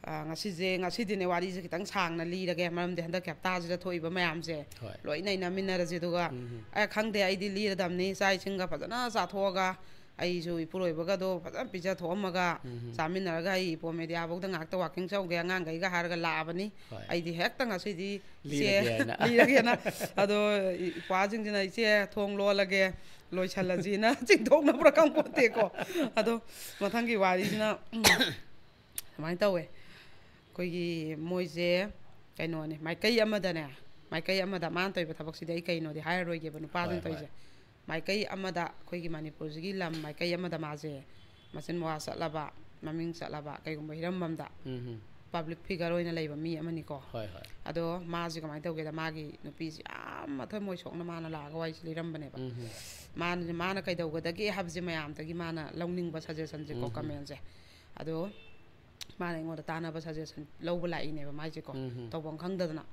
ꯑ, ꯉꯁꯤꯁꯦ, ꯉꯁꯤꯗꯤꯅꯦ, ꯋꯥꯔꯤꯁꯦ ꯈꯤꯇꯪ ꯁꯥꯡꯅ ꯂꯤꯔꯒꯦ, ꯃꯔꯝꯗꯤ ꯍꯟꯗꯛꯀꯤ ꯍꯞꯇꯥꯁꯤꯗ ꯊꯣꯛꯏꯕ ꯃꯌꯥꯝꯁꯦ ꯍꯣꯏ꯫ ꯂꯣꯏ ꯅꯩꯅꯃꯤꯟꯅꯔꯁꯦ꯫ ꯑꯗꯨꯒ, ꯑ, ꯈꯪꯗꯦ, ꯑꯩꯗꯤ ꯂꯤꯔꯗꯝꯅꯤ, ꯆꯥꯛ ꯏꯁꯤꯡꯒ ꯐꯖꯅ ꯆꯥꯊꯣꯛꯑꯒ, ꯑꯩꯁꯨ ꯏꯄꯨꯔꯣꯏꯕꯒꯗꯣ ꯐꯖꯅ ꯄꯤꯖꯊꯣꯛꯑꯝꯃꯒ, ꯆꯥꯃꯤꯟꯅꯔꯒ, ꯑꯩ ꯏꯄꯣ ꯃꯦꯗꯤꯌꯥꯐꯧꯗ ꯉꯥꯏꯍꯥꯛꯇ ꯋꯥꯀꯤꯡ ꯆꯧꯒꯦ ꯑꯉꯥꯡꯈꯩꯒ ꯍꯥꯏꯔꯒ ꯂꯥꯛꯑꯕꯅꯤ꯫ ꯍꯣꯏ꯫ ꯑꯩꯗꯤ ꯍꯦꯛꯇ ꯉꯁꯤꯗꯤ ꯂꯤꯔꯒꯦ ꯍꯥꯏꯅ꯫ ꯂꯤꯔꯒꯦꯅ꯫ ꯑꯗꯣ ꯏꯄ꯭ꯋꯥꯁꯤꯡꯁꯤꯅ, "ꯏꯆꯦ, ꯊꯣꯡ ꯂꯣꯜꯂꯒꯦ, ꯂꯣꯏꯁꯜꯂꯁꯤꯅ" ꯆꯤꯡꯊꯣꯛꯅꯕ꯭ꯔꯥ ꯈꯪꯄꯣꯠꯇꯦꯀꯣ꯫ ꯑꯗꯣ ꯃꯊꯪꯒꯤ ꯋꯥꯔꯤꯁꯤꯅ ꯁꯨꯃꯥꯏꯅ ꯇꯧꯋꯦ꯫ ꯑꯩꯈꯣꯏꯒꯤ ꯃꯣꯏꯁꯦ ꯀꯩꯅꯣꯅꯦ, ꯃꯥꯏꯀꯩ ꯑꯃꯗꯅꯦ, ꯃꯥꯏꯀꯩ ꯑꯃꯗ ꯃꯥꯅ ꯇꯧꯔꯤꯕ ꯊꯕꯛꯁꯤꯗꯤ ꯑꯩ ꯀꯩꯅꯣꯗꯤ ꯍꯥꯏꯔꯔꯣꯏꯒꯦꯕ, ꯅꯨꯄꯥꯗꯨꯅ ꯍꯣꯏ, ꯍꯣꯏ꯫ ꯇꯧꯔꯤꯁꯦ꯫ ꯃꯥꯏꯀꯩ ꯑꯃꯗ, ꯑꯩꯈꯣꯏꯒꯤ ꯃꯅꯤꯄꯨꯔꯁꯤꯒꯤ ꯂꯝ ꯃꯥꯏꯀꯩ ꯑꯃꯗ ꯃꯥꯁꯦ ꯃꯆꯤꯟ ꯃꯋꯥ ꯆꯠꯂꯕ, ꯃꯃꯤꯡ ꯆꯠꯂꯕ, ꯀꯩꯒꯨꯝꯕ ꯍꯤꯔꯝ ꯑꯃꯗ ꯎꯝ ꯍꯝ꯫ ꯄꯕ꯭ꯂꯤꯛ ꯐꯤꯒꯔ ꯑꯣꯏꯅ ꯂꯩꯕ ꯃꯤ ꯑꯃꯅꯤꯀꯣ꯫ ꯍꯣꯏ, ꯍꯣꯏ꯫ ꯑꯗꯣ ꯃꯥꯁꯦ ꯀꯃꯥꯏꯅ ꯇꯧꯒꯦꯗ, ꯃꯥꯒꯤ ꯅꯨꯄꯤꯁꯦ ꯌꯥꯝ ꯃꯊꯃꯣꯏ ꯁꯣꯛꯅ ꯃꯥꯅ ꯂꯥꯛꯑꯒ ꯋꯥꯔꯤꯁꯦ ꯂꯤꯔꯝꯕꯅꯦꯕ꯫ ꯎꯝ ꯍꯝ꯫ ꯃꯥꯅ, ꯃꯥꯅ ꯀꯩꯗꯧꯒꯗꯒꯦ ꯍꯥꯏꯕꯁꯦ ꯃꯌꯥꯝꯗꯒꯤ ꯃꯥꯅ ꯂꯧꯅꯤꯡꯕ ꯁꯖꯦꯁꯟꯁꯦꯀꯣ, ꯎꯝ ꯍꯝ꯫ ꯀꯃꯦꯟꯁꯦ꯫ ꯑꯗꯣ ꯃꯥꯅ ꯑꯩꯉꯣꯟꯗ ꯇꯥꯟꯅꯕ, suggestion ꯂꯧꯕ ꯂꯥꯛꯏꯅꯦꯕ ꯃꯥꯏꯁꯦꯀꯣ꯫ ꯎꯝ ꯍꯝ꯫ ꯇꯧꯐꯝ ꯈꯪꯗꯗꯅ꯫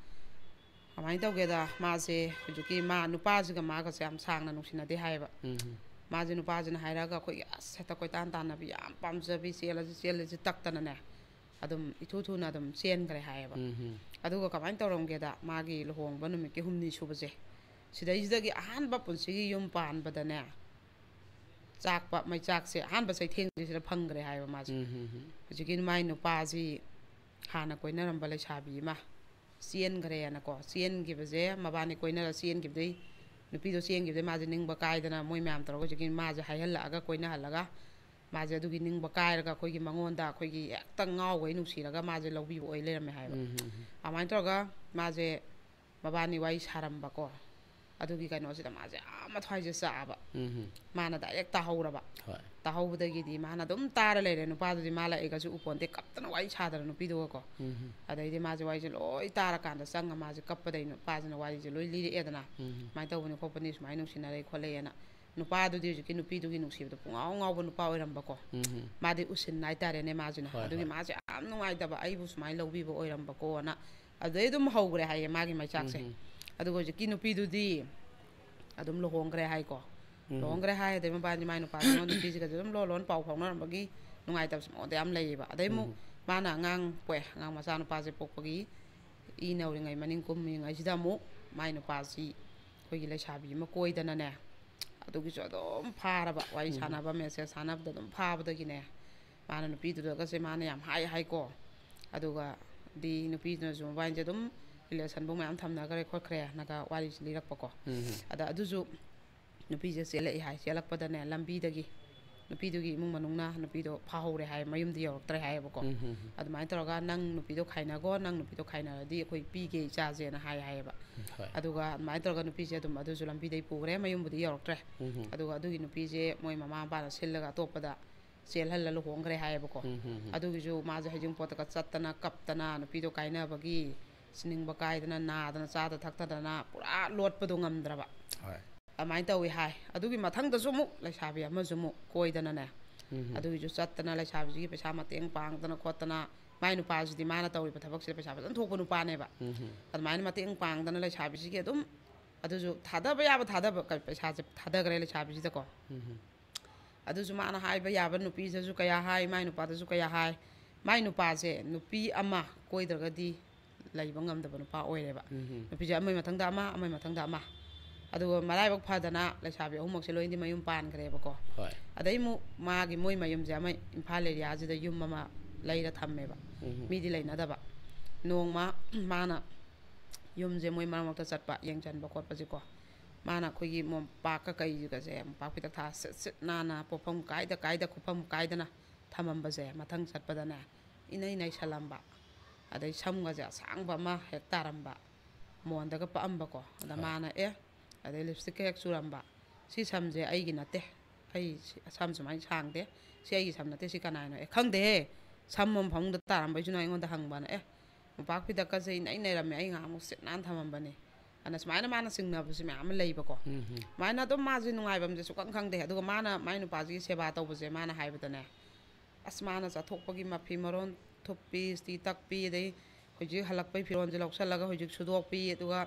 ꯀꯃꯥꯏꯅ ꯇꯧꯒꯦꯗ, ꯃꯥꯁꯦ ꯍꯧꯖꯤꯛꯀꯤ ꯃꯥ ꯅꯨꯄꯥꯁꯤꯒ ꯃꯥꯒꯁꯦ ꯌꯥꯝ ꯁꯥꯡꯅ ꯅꯨꯡꯁꯤꯅꯗꯦ ꯍꯥꯏꯌꯦꯕ꯫ ꯎꯝ ꯍꯝ꯫ ꯃꯥꯁꯦ ꯅꯨꯄꯥꯁꯤꯅ ꯍꯥꯏꯔꯛꯑꯒ ꯑꯩꯈꯣꯏꯒꯤ ꯑꯁ ꯍꯦꯛꯇ ꯀꯣꯏꯇꯥꯟ ꯇꯥꯟꯅꯕꯤ, ꯌꯥꯝ ꯄꯥꯝꯖꯕꯤ, ꯆꯦꯜꯂꯁꯤ ꯆꯦꯜꯂꯁꯤ ꯇꯛꯇꯅꯅꯦ, ꯑꯗꯨꯝ ꯏꯊꯨ ꯊꯨꯅ ꯑꯗꯨꯝ ꯆꯦꯟꯈ꯭ꯔꯦ ꯍꯥꯏꯌꯦꯕ꯫ ꯎꯝ ꯍꯝ꯫ ꯑꯗꯨꯒ ꯀꯃꯥꯏꯅ ꯇꯧꯔꯝꯒꯦꯗ, ꯃꯥꯒꯤ ꯂꯨꯍꯣꯡꯕ ꯅꯨꯃꯤꯠꯀꯤ ꯍꯨꯝꯅꯤ ꯁꯨꯕꯁꯦ, ꯁꯤꯗꯩꯁꯤꯗꯒꯤ ꯑꯍꯥꯟꯕ ꯄꯨꯟꯁꯤꯒꯤ ꯌꯨꯝ ꯄꯥꯟꯕꯗꯅꯦ, ꯆꯥꯛꯄ ꯃꯩꯆꯥꯛꯁꯦ ꯑꯍꯥꯟꯕ ꯆꯩꯊꯦꯡꯁꯤꯗ ꯐꯪꯈ꯭ꯔꯦ ꯍꯥꯏꯕ ꯃꯥꯁꯦ꯫ ꯎꯝ ꯍꯝ ꯍꯝ꯫ ꯍꯧꯖꯤꯛꯀꯤ ꯃꯥꯏ ꯅꯨꯄꯥꯁꯤ ꯍꯥꯟꯅ ꯀꯣꯏꯅꯔꯝꯕ ꯂꯩꯁꯥꯕꯤ ꯑꯃ ꯆꯦꯟꯈ꯭ꯔꯦꯅꯀꯣ꯫ ꯆꯦꯟꯈꯤꯕꯁꯦ, ꯃꯕꯥꯅꯤ ꯀꯣꯏꯅꯔ ꯆꯦꯟꯈꯤꯕꯗꯩ, ꯅꯨꯄꯤꯗꯣ ꯆꯦꯟꯈꯤꯕꯗꯩ ꯃꯥꯁꯦ ꯅꯤꯡꯕ ꯀꯥꯏꯗꯅ, ꯃꯣꯏ ꯃꯌꯥꯝ ꯇꯧꯔꯒ ꯍꯧꯖꯤꯛꯀꯤ ꯃꯥꯁꯦ ꯍꯥꯏꯍꯜꯂꯛꯑꯒ, ꯀꯣꯏꯅꯍꯜꯂꯒ, ꯃꯥꯁꯦ ꯑꯗꯨꯒꯤ ꯅꯤꯡꯕ ꯀꯥꯏꯔꯒ ꯑꯩꯈꯣꯏꯒꯤ ꯃꯉꯣꯟꯗ ꯑꯩꯈꯣꯏꯒꯤ ꯍꯦꯛꯇ ꯉꯥꯎꯈꯩ ꯅꯨꯡꯁꯤꯔꯒ ꯃꯥꯁꯦ ꯂꯧꯕꯤꯕ ꯑꯣꯏ ꯂꯩꯔꯝꯃꯦ ꯍꯥꯏꯕ꯫ ꯎꯝ ꯍꯝ ꯍꯝ꯫ ꯑꯗꯨꯃꯥꯏꯅ ꯇꯧꯔꯒ ꯃꯥꯁꯦ ꯃꯕꯥꯅꯤ ꯋꯥꯔꯤ ꯁꯥꯔꯝꯕꯀꯣ꯫ ꯑꯗꯨꯒꯤ ꯀꯩꯅꯣꯁꯤꯗ ꯃꯥꯁꯦ ꯌꯥꯝ ꯃꯊ꯭ꯋꯥꯏꯁꯦ ꯆꯥꯛꯑꯕ꯫ ꯎꯝ ꯍꯝ꯫ ꯃꯥꯅ direct ꯇꯥꯍꯧꯔꯕ꯫ ꯍꯣꯏ꯫ ꯇꯥꯍꯧꯕꯗꯒꯤꯗꯤ ꯃꯥꯅ ꯑꯗꯨꯝ ꯇꯥꯔ ꯂꯩꯔꯦ꯫ ꯅꯨꯄꯥꯗꯨꯗꯤ ꯃꯥ ꯂꯥꯛꯑꯦꯒꯁꯨ ꯎꯄꯣꯟꯇꯦ, ꯀꯞꯇꯅ ꯋꯥꯔꯤ ꯁꯥꯗꯅ ꯅꯨꯄꯤꯗꯨꯒꯀꯣ꯫ ꯎꯝ ꯍꯝ꯫ ꯑꯗꯩꯗꯤ ꯃꯥꯁꯦ ꯋꯥꯔꯤꯁꯦ ꯂꯣꯏ ꯇꯥꯔꯀꯥꯟꯗ ꯆꯪꯉ ꯃꯥꯁꯦ ꯀꯞꯄꯗꯩ ꯅꯨꯄꯥꯁꯤꯅ ꯋꯥꯔꯤꯁꯦ ꯂꯣꯏ ꯂꯤꯔꯛꯑꯦꯗꯅ꯫ ꯎꯝ ꯍꯝ꯫ "ꯁꯨꯃꯥꯏꯅ ꯇꯧꯕꯅꯤ ꯈꯣꯠꯄꯅꯤ, ꯁꯨꯃꯥꯏꯅ ꯅꯨꯡꯁꯤꯅꯔꯦ ꯈꯣꯠꯂꯦꯅ"꯫ ꯅꯨꯄꯥꯗꯨꯗꯤ ꯍꯧꯖꯤꯛꯀꯤ ꯅꯨꯄꯤꯗꯨꯒꯤ ꯅꯨꯡꯁꯤꯕꯗ ꯄꯨꯡꯉꯥꯎ ꯉꯥꯎꯕ ꯅꯨꯄꯥ ꯑꯣꯏꯔꯝꯕꯀꯣ꯫ ꯎꯝ ꯍꯝ꯫ ꯃꯥꯗꯤ ꯎꯁꯤꯟ ꯍꯥꯏꯇꯥꯔꯦꯅꯦ ꯃꯥꯁꯤꯅ꯫ ꯍꯣꯏ, ꯑꯗꯨꯒꯤ ꯍꯣꯏ꯫ ꯃꯥꯁꯦ ꯌꯥꯝ ꯅꯨꯡꯉꯥꯏꯇꯕ, "ꯑꯩꯕꯨ ꯁꯨꯃꯥꯏꯅ ꯂꯧꯕꯤꯕ ꯑꯣꯏꯔꯝꯕꯀꯣꯅ"꯫ ꯑꯗꯨꯗꯩ ꯑꯗꯨꯝ ꯍꯧꯈ꯭ꯔꯦ ꯍꯥꯏꯌꯦ ꯃꯥꯒꯤ ꯃꯩꯆꯥꯛꯁꯦ꯫ ꯎꯝ ꯍꯝ꯫ ꯑꯗꯨꯒ ꯍꯧꯖꯤꯛꯀꯤ ꯅꯨꯄꯤꯗꯨꯗꯤ ꯑꯗꯨꯝ ꯂꯨꯍꯣꯡꯈ꯭ꯔꯦ ꯍꯥꯏꯀꯣ꯫ ꯎꯝ꯫ ꯂꯨꯍꯣꯡꯈ꯭ꯔꯦ ꯍꯥꯏ, ꯑꯗꯩ ꯃꯕꯥꯅꯤ, ꯃꯥꯏ ꯅꯨꯄꯥꯁꯤꯅ ꯅꯨꯄꯤꯁꯤꯒꯁꯨ ꯑꯗꯨꯝ ꯂꯣꯟ ꯂꯣꯟ ꯄꯥꯎ ꯐꯥꯎꯅꯔꯝꯕꯒꯤ ꯅꯨꯡꯉꯥꯏꯇꯕꯁꯦ ꯃꯉꯣꯟꯗ ꯌꯥꯝ ꯂꯩꯌꯦꯕ꯫ ꯑꯗꯩ ꯑꯃꯨꯛ ꯎꯝ꯫ ꯃꯥꯅ ꯑꯉꯥꯡ ꯄꯣꯛꯑꯦ, ꯑꯉꯥꯡ ꯃꯆꯥ ꯅꯨꯄꯥꯁꯦ ꯄꯣꯛꯄꯒꯤ ꯏ ꯅꯧꯔꯤꯉꯩ ꯃꯅꯤꯡ ꯀꯨꯝꯃꯤꯉꯩꯁꯤꯗ ꯑꯃꯨꯛ ꯃꯥꯏ ꯅꯨꯄꯥꯁꯤ ꯑꯩꯈꯣꯏꯒꯤ ꯂꯩꯁꯥꯕꯤ ꯑꯃ ꯀꯣꯏꯗꯅꯅꯦ, ꯑꯗꯨꯒꯤꯁꯨ ꯑꯗꯨꯝ ꯐꯥꯔꯕ, ꯋꯥꯔꯤ ꯎꯝ꯫ ꯁꯥꯟꯅꯕ, message ꯊꯥꯅꯕꯗ ꯑꯗꯨꯝ ꯐꯥꯕꯗꯒꯤꯅꯦ, ꯃꯥꯅ ꯅꯨꯄꯤꯗꯨꯗꯒꯁꯦ ꯃꯥꯅ ꯌꯥꯝ ꯍꯥꯏ ꯍꯥꯏꯀꯣ꯫ ꯑꯗꯨꯒꯗꯤ ꯅꯨꯄꯤꯗꯨꯅꯁꯨ ꯃꯕꯥꯅꯤꯁꯦ ꯑꯗꯨꯝ relationꯕꯨ ꯃꯌꯥꯝ ꯊꯝꯅꯈ꯭ꯔꯦ ꯈꯣꯠꯈ꯭ꯔꯦꯅꯒ ꯋꯥꯔꯤꯁꯦ ꯂꯤꯔꯛꯄꯀꯣ꯫ ꯎꯝ꯫ ꯑꯗ ꯑꯗꯨꯁꯨ ꯅꯨꯄꯤꯁꯦ ꯆꯦꯜꯂꯛꯏ ꯍꯥꯏ꯫ ꯆꯦꯜꯂꯛꯄꯗꯅꯦ, ꯂꯝꯕꯤꯗꯒꯤ ꯅꯨꯄꯤꯗꯨꯒꯤ ꯏꯃꯨꯡ ꯃꯅꯨꯡꯅ ꯅꯨꯄꯤꯗꯣ ꯐꯥꯍꯧꯔꯦ ꯍꯥꯏ, ꯃꯌꯨꯝꯗ ꯌꯧꯔꯛꯇ꯭ꯔꯦ ꯍꯥꯏꯌꯦꯕꯀꯣ꯫ ꯎꯝ ꯍꯝ꯫ ꯑꯗꯨꯃꯥꯏꯅ ꯇꯧꯔꯒ, "ꯅꯪ ꯅꯨꯄꯤꯗꯣ ꯈꯥꯏꯅꯒꯣ, ꯅꯪ ꯅꯨꯄꯤꯗꯣ ꯈꯥꯏꯅꯔꯗꯤ ꯑꯩꯈꯣꯏ ꯄꯤꯒꯦ ꯏꯆꯥꯁꯦꯅ" ꯍꯥꯏ ꯍꯥꯏꯌꯦꯕ꯫ ꯍꯣꯏ꯫ ꯑꯗꯨꯒ ꯑꯗꯨꯃꯥꯏꯅ ꯇꯧꯔꯒ ꯅꯨꯄꯤꯁꯦ ꯑꯗꯨꯝ ꯑꯗꯨꯁꯨ ꯂꯝꯕꯤꯗꯩ ꯄꯨꯈ꯭ꯔꯦ, ꯃꯌꯨꯝꯕꯨꯗꯤ ꯌꯧꯔꯛꯇ꯭ꯔꯦ꯫ ꯎꯝ ꯍꯝ꯫ ꯑꯗꯨꯒ ꯑꯗꯨꯒꯤ ꯅꯨꯄꯤꯁꯦ ꯃꯣꯏ ꯃꯃꯥ ꯃꯄꯥꯅ ꯁꯤꯜꯂꯒ ꯑꯇꯣꯞꯄꯗ ꯆꯦꯜꯍꯜꯂ ꯂꯨꯍꯣꯡꯈ꯭ꯔꯦ ꯍꯥꯏꯌꯦꯕꯀꯣ꯫ ꯎꯝ ꯍꯝ ꯍꯝ꯫ ꯑꯗꯨꯒꯤꯁꯨ ꯃꯥꯁꯦ ꯍꯩꯖꯤꯡꯄꯣꯠꯇꯒ ꯆꯠꯇꯅ ꯀꯞꯇꯅ, ꯅꯨꯄꯤꯗꯣ ꯀꯥꯏꯅꯕꯒꯤ ꯁꯤꯅꯤꯡꯕ ꯀꯥꯏꯗꯅ, ꯅꯥꯗꯅ, ꯆꯥꯗ ꯊꯛꯇꯗꯅ ꯄꯨꯔꯥ ꯂꯣꯠꯄꯗꯣ ꯉꯝꯗ꯭ꯔꯕ꯫ ꯍꯣꯏ꯫ ꯑꯗꯨꯃꯥꯏꯅ ꯇꯧꯋꯤ ꯍꯥꯏ꯫ ꯑꯗꯨꯒꯤ ꯃꯊꯪꯗꯁꯨ ꯑꯃꯨꯛ ꯂꯩꯁꯥꯕꯤ ꯑꯃꯁꯨ ꯑꯃꯨꯛ ꯀꯣꯏꯗꯅꯅꯦ, ꯎꯝ꯫ ꯑꯗꯨꯒꯤꯁꯨ ꯆꯠꯇꯅ ꯂꯩꯁꯥꯕꯤꯁꯤꯒꯤ ꯄꯩꯁꯥ ꯃꯇꯦꯡ ꯄꯥꯡꯗꯅ ꯈꯣꯠꯇꯅ, ꯃꯥꯏ ꯅꯨꯄꯥꯁꯤꯗꯤ ꯃꯥꯅ ꯇꯧꯔꯤꯕ ꯊꯕꯛꯁꯤꯗ ꯄꯩꯁꯥ ꯐꯖꯅ ꯊꯣꯛꯄ ꯅꯨꯄꯥꯅꯦꯕ꯫ ꯎꯝ꯫ ꯑꯗꯨꯃꯥꯏꯅ ꯃꯇꯦꯡ ꯄꯥꯡꯗꯅ ꯂꯩꯁꯥꯕꯤꯁꯤꯒꯤ ꯑꯗꯨꯝ, ꯑꯗꯨꯁꯨ ꯊꯥꯗꯕ ꯌꯥꯕ ꯊꯥꯗꯕ, ꯀ-, ꯄꯩꯁꯥꯁꯦ ꯊꯥꯗꯈ꯭ꯔꯦ ꯂꯩꯁꯥꯕꯤꯁꯤꯗꯀꯣ꯫ ꯎꯝ꯫ ꯑꯗꯨꯁꯨ ꯃꯥꯅ ꯍꯥꯏꯕ ꯌꯥꯕ ꯅꯨꯄꯤꯗꯁꯨ ꯀꯌꯥ ꯍꯥꯏ, ꯃꯥꯏ ꯅꯨꯄꯥꯗꯁꯨ ꯀꯌꯥ ꯍꯥꯏ꯫ ꯃꯥꯏ ꯅꯨꯄꯥꯁꯦ ꯅꯨꯄꯤ ꯑꯃ ꯀꯣꯏꯗ꯭ꯔꯒꯗꯤ ꯂꯩꯕ ꯉꯝꯗꯕ ꯅꯨꯄꯥ ꯑꯣꯏꯔꯦꯕ꯫ ꯎꯝ꯫ ꯅꯨꯄꯤꯁꯦ ꯑꯃꯒꯤ ꯃꯊꯪꯗ ꯑꯃ, ꯑꯃꯒꯤ ꯃꯊꯪꯗ ꯑꯃ꯫ ꯑꯗꯨꯒ ꯃꯔꯥꯏꯕꯛ ꯐꯗꯅ ꯂꯩꯁꯥꯕꯤ ꯑꯍꯨꯝꯃꯛꯁꯦ ꯂꯣꯏꯅꯗꯤ ꯃꯌꯨꯝ ꯄꯥꯟꯈ꯭ꯔꯦꯕꯀꯣ꯫ ꯍꯣꯏ꯫ ꯑꯗꯩ ꯑꯃꯨꯛ ꯃꯥꯒꯤ, ꯃꯣꯏ ꯃꯌꯨꯝꯁꯦ ꯑꯃ ꯏꯝꯐꯥꯜ ꯑꯦꯔꯤꯌꯥꯁꯤꯗ ꯌꯨꯝ ꯑꯃ ꯂꯩꯔ ꯊꯝꯃꯦꯕ꯫ ꯎꯝ꯫ ꯃꯤꯗꯤ ꯂꯩꯅꯗꯕ꯫ ꯅꯣꯡꯃ ꯃꯥꯅ ꯌꯨꯝꯁꯦ ꯃꯣꯏ ꯃꯔꯛ ꯃꯔꯛꯇ ꯆꯠꯄ, ꯌꯦꯡꯁꯤꯟꯕ ꯈꯣꯠꯄꯁꯦꯀꯣ꯫ ꯃꯥꯅ ꯑꯩꯈꯣꯏꯒꯤ ꯃꯣꯝꯄꯥꯛꯀ ꯀꯩꯒꯁꯦ, ꯃꯣꯝꯄꯥꯛ ꯐꯤꯗꯛ ꯊꯥ ꯁꯤꯠ ꯁꯤꯠ ꯅꯥꯟꯅ, ꯄꯣꯠꯐꯝ ꯀꯥꯏꯗ ꯀꯥꯏꯗ, ꯈꯨꯐꯝ ꯀꯥꯏꯗꯅ ꯊꯝꯃꯝꯕꯁꯦ, ꯃꯊꯪ ꯆꯠꯄꯗꯅꯦ, ꯏꯅꯩ ꯅꯩꯁꯜꯂꯝꯕ꯫ ꯑꯗꯩ ꯁꯝꯒꯁꯦ ꯑꯁꯥꯡꯕ ꯑꯃ ꯍꯦꯛ ꯇꯥꯔꯝꯕ, ꯃꯣꯟꯗꯒ ꯄꯛꯑꯝꯕꯀꯣ꯫ ꯑꯗ ꯍꯣꯏ꯫ ꯃꯥꯅ, "ꯑꯦ", ꯑꯗꯩ ꯂꯤꯞꯁꯇꯤꯛꯀ ꯍꯦꯛ ꯆꯨꯔꯝꯕ, "ꯁꯤ ꯁꯝꯁꯦ ꯑꯩꯒꯤ ꯅꯠꯇꯦ, ꯑꯩ ꯁꯤ-, ꯁꯝ ꯁꯨꯃꯥꯏꯅ ꯁꯥꯡꯗꯦ, ꯁꯤ ꯑꯩꯒꯤ ꯁꯝ ꯅꯠꯇꯦ, ꯁꯤ ꯀꯅꯥꯏꯅꯣ?" "ꯑꯦ, ꯈꯪꯗꯦꯍꯦ, ꯁꯝ ꯑꯃ ꯐꯃꯨꯡꯗ ꯇꯥꯔꯝꯕꯩꯁꯨ ꯅꯪ ꯑꯩꯉꯣꯟꯗ ꯍꯪꯕꯅ?" ꯑꯦ, ꯃꯣꯝꯄꯥꯛ ꯐꯤꯗꯛꯀꯁꯦ ꯏꯅꯩ ꯅꯩꯔꯝꯃꯦ, ꯑꯩ ꯉꯥꯏꯍꯥꯛꯃꯨꯛ ꯁꯤꯠ ꯅꯥꯟꯅ ꯊꯝꯃꯝꯕꯅꯦ꯫ ꯑꯗꯨꯅ ꯁꯨꯃꯥꯏꯅ ꯃꯥꯅ ꯆꯤꯡꯅꯕꯁꯦ ꯃꯌꯥꯝ ꯑꯃ ꯂꯩꯕꯀꯣ꯫ ꯎꯝ꯫ ꯁꯨꯃꯥꯏꯅ ꯑꯗꯨꯝ ꯃꯥꯁꯦ ꯅꯨꯡꯉꯥꯏꯐꯝꯁꯦ ꯁꯨꯛꯈꯪ ꯈꯪꯗꯦ꯫ ꯑꯗꯨꯒ ꯃꯥꯅ ꯃꯥꯏ ꯅꯨꯄꯥꯁꯤꯒꯤ ꯁꯦꯕꯥ ꯇꯧꯕꯁꯦ ꯃꯥꯅ ꯍꯥꯏꯕꯗꯅꯦ, ꯑꯁ, ꯃꯥꯅ ꯆꯥꯊꯣꯛꯄꯒꯤ ꯃꯐꯤ ꯃꯔꯣꯟ ꯊꯨꯞꯄꯤ, ꯏꯁꯇꯤ ꯇꯛꯄꯤ, ꯑꯗꯩ ꯍꯧꯖꯤꯛ ꯍꯜꯂꯛꯄꯩ ꯐꯤꯔꯣꯟꯁꯦ ꯂꯧꯁꯜꯂꯒ ꯍꯧꯖꯤꯛ ꯁꯨꯗꯣꯛꯄꯤ, ꯑꯗꯨꯒ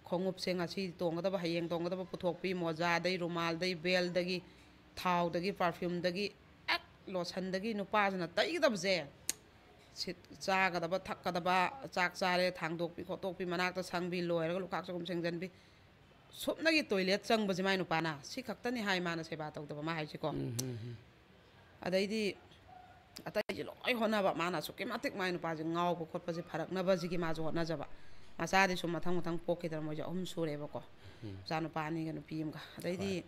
ꯈꯣꯡꯎꯞꯁꯦ ꯉꯁꯤ ꯇꯣꯡꯒꯗꯕ ꯍꯌꯦꯡ ꯇꯣꯡꯒꯗꯕ ꯄꯨꯊꯣꯛꯄꯤ, ꯃꯣꯖꯥꯗꯩ, ꯔꯨꯃꯥꯜꯗꯩ, ꯕꯦꯜꯗꯒꯤ, ꯊꯥꯎꯗꯒꯤ, ꯄꯥꯔꯐ꯭ꯌꯨꯝꯗꯒꯤ, ꯑꯦꯛ, ꯂꯣꯁꯟꯗꯒꯤ ꯅꯨꯄꯥꯁꯤꯅ ꯇꯩꯒꯗꯕꯁꯦ, ꯁꯤꯠ-, ꯆꯥꯒꯗꯕ, ꯊꯛꯀꯗꯕ, ꯆꯥꯛ ꯆꯥꯔꯦ, ꯊꯥꯡꯗꯣꯛꯄꯤ, ꯈꯣꯠꯇꯣꯛꯄꯤ, ꯃꯅꯥꯛꯇ ꯁꯪꯕꯤ, ꯂꯣꯏꯔꯒ ꯂꯨꯈꯥꯛ ꯆꯒꯨꯝ ꯁꯦꯡꯖꯟꯕꯤ, ꯁꯨꯞꯅꯒꯤ ꯇꯣꯏꯂꯦꯠ ꯆꯪꯕꯁꯦ ꯃꯥꯏ ꯅꯨꯄꯥꯅ, ꯁꯤ ꯈꯛꯇꯅꯤ ꯍꯥꯏ ꯃꯥꯅ ꯁꯦꯕꯥ ꯇꯧꯗꯕ, ꯃꯥ ꯍꯥꯏꯁꯤꯀꯣ꯫ ꯎꯝ, ꯎꯝ, ꯎꯝ꯫ ꯑꯗꯩꯗꯤ ꯑꯇꯩꯁꯦ ꯂꯣꯏ ꯍꯣꯠꯅꯕ, ꯃꯥꯅ ꯑꯁꯨꯛꯀꯤ ꯃꯇꯤꯛ ꯃꯥꯏ ꯅꯨꯄꯥꯁꯦ ꯉꯥꯎꯕ ꯈꯣꯠꯄꯁꯦ ꯐꯔꯛꯅꯕꯁꯤꯒꯤ ꯃꯥꯁꯨ ꯍꯣꯠꯅꯖꯕ꯫ ꯃꯆꯥꯗꯤ ꯁꯨꯝ ꯃꯊꯪ ꯃꯊꯪ ꯄꯣꯛꯈꯤꯗꯅ ꯃꯣꯏꯁꯦ ꯑꯍꯨꯝ ꯁꯨꯔꯦꯕꯀꯣ꯫ ꯎꯝ꯫ ꯃꯆꯥꯅꯨꯄꯥ ꯑꯅꯤꯒ ꯅꯨꯄꯤ ꯑꯃꯒ꯫ ꯑꯗꯩꯗꯤ ꯍꯣꯏ꯫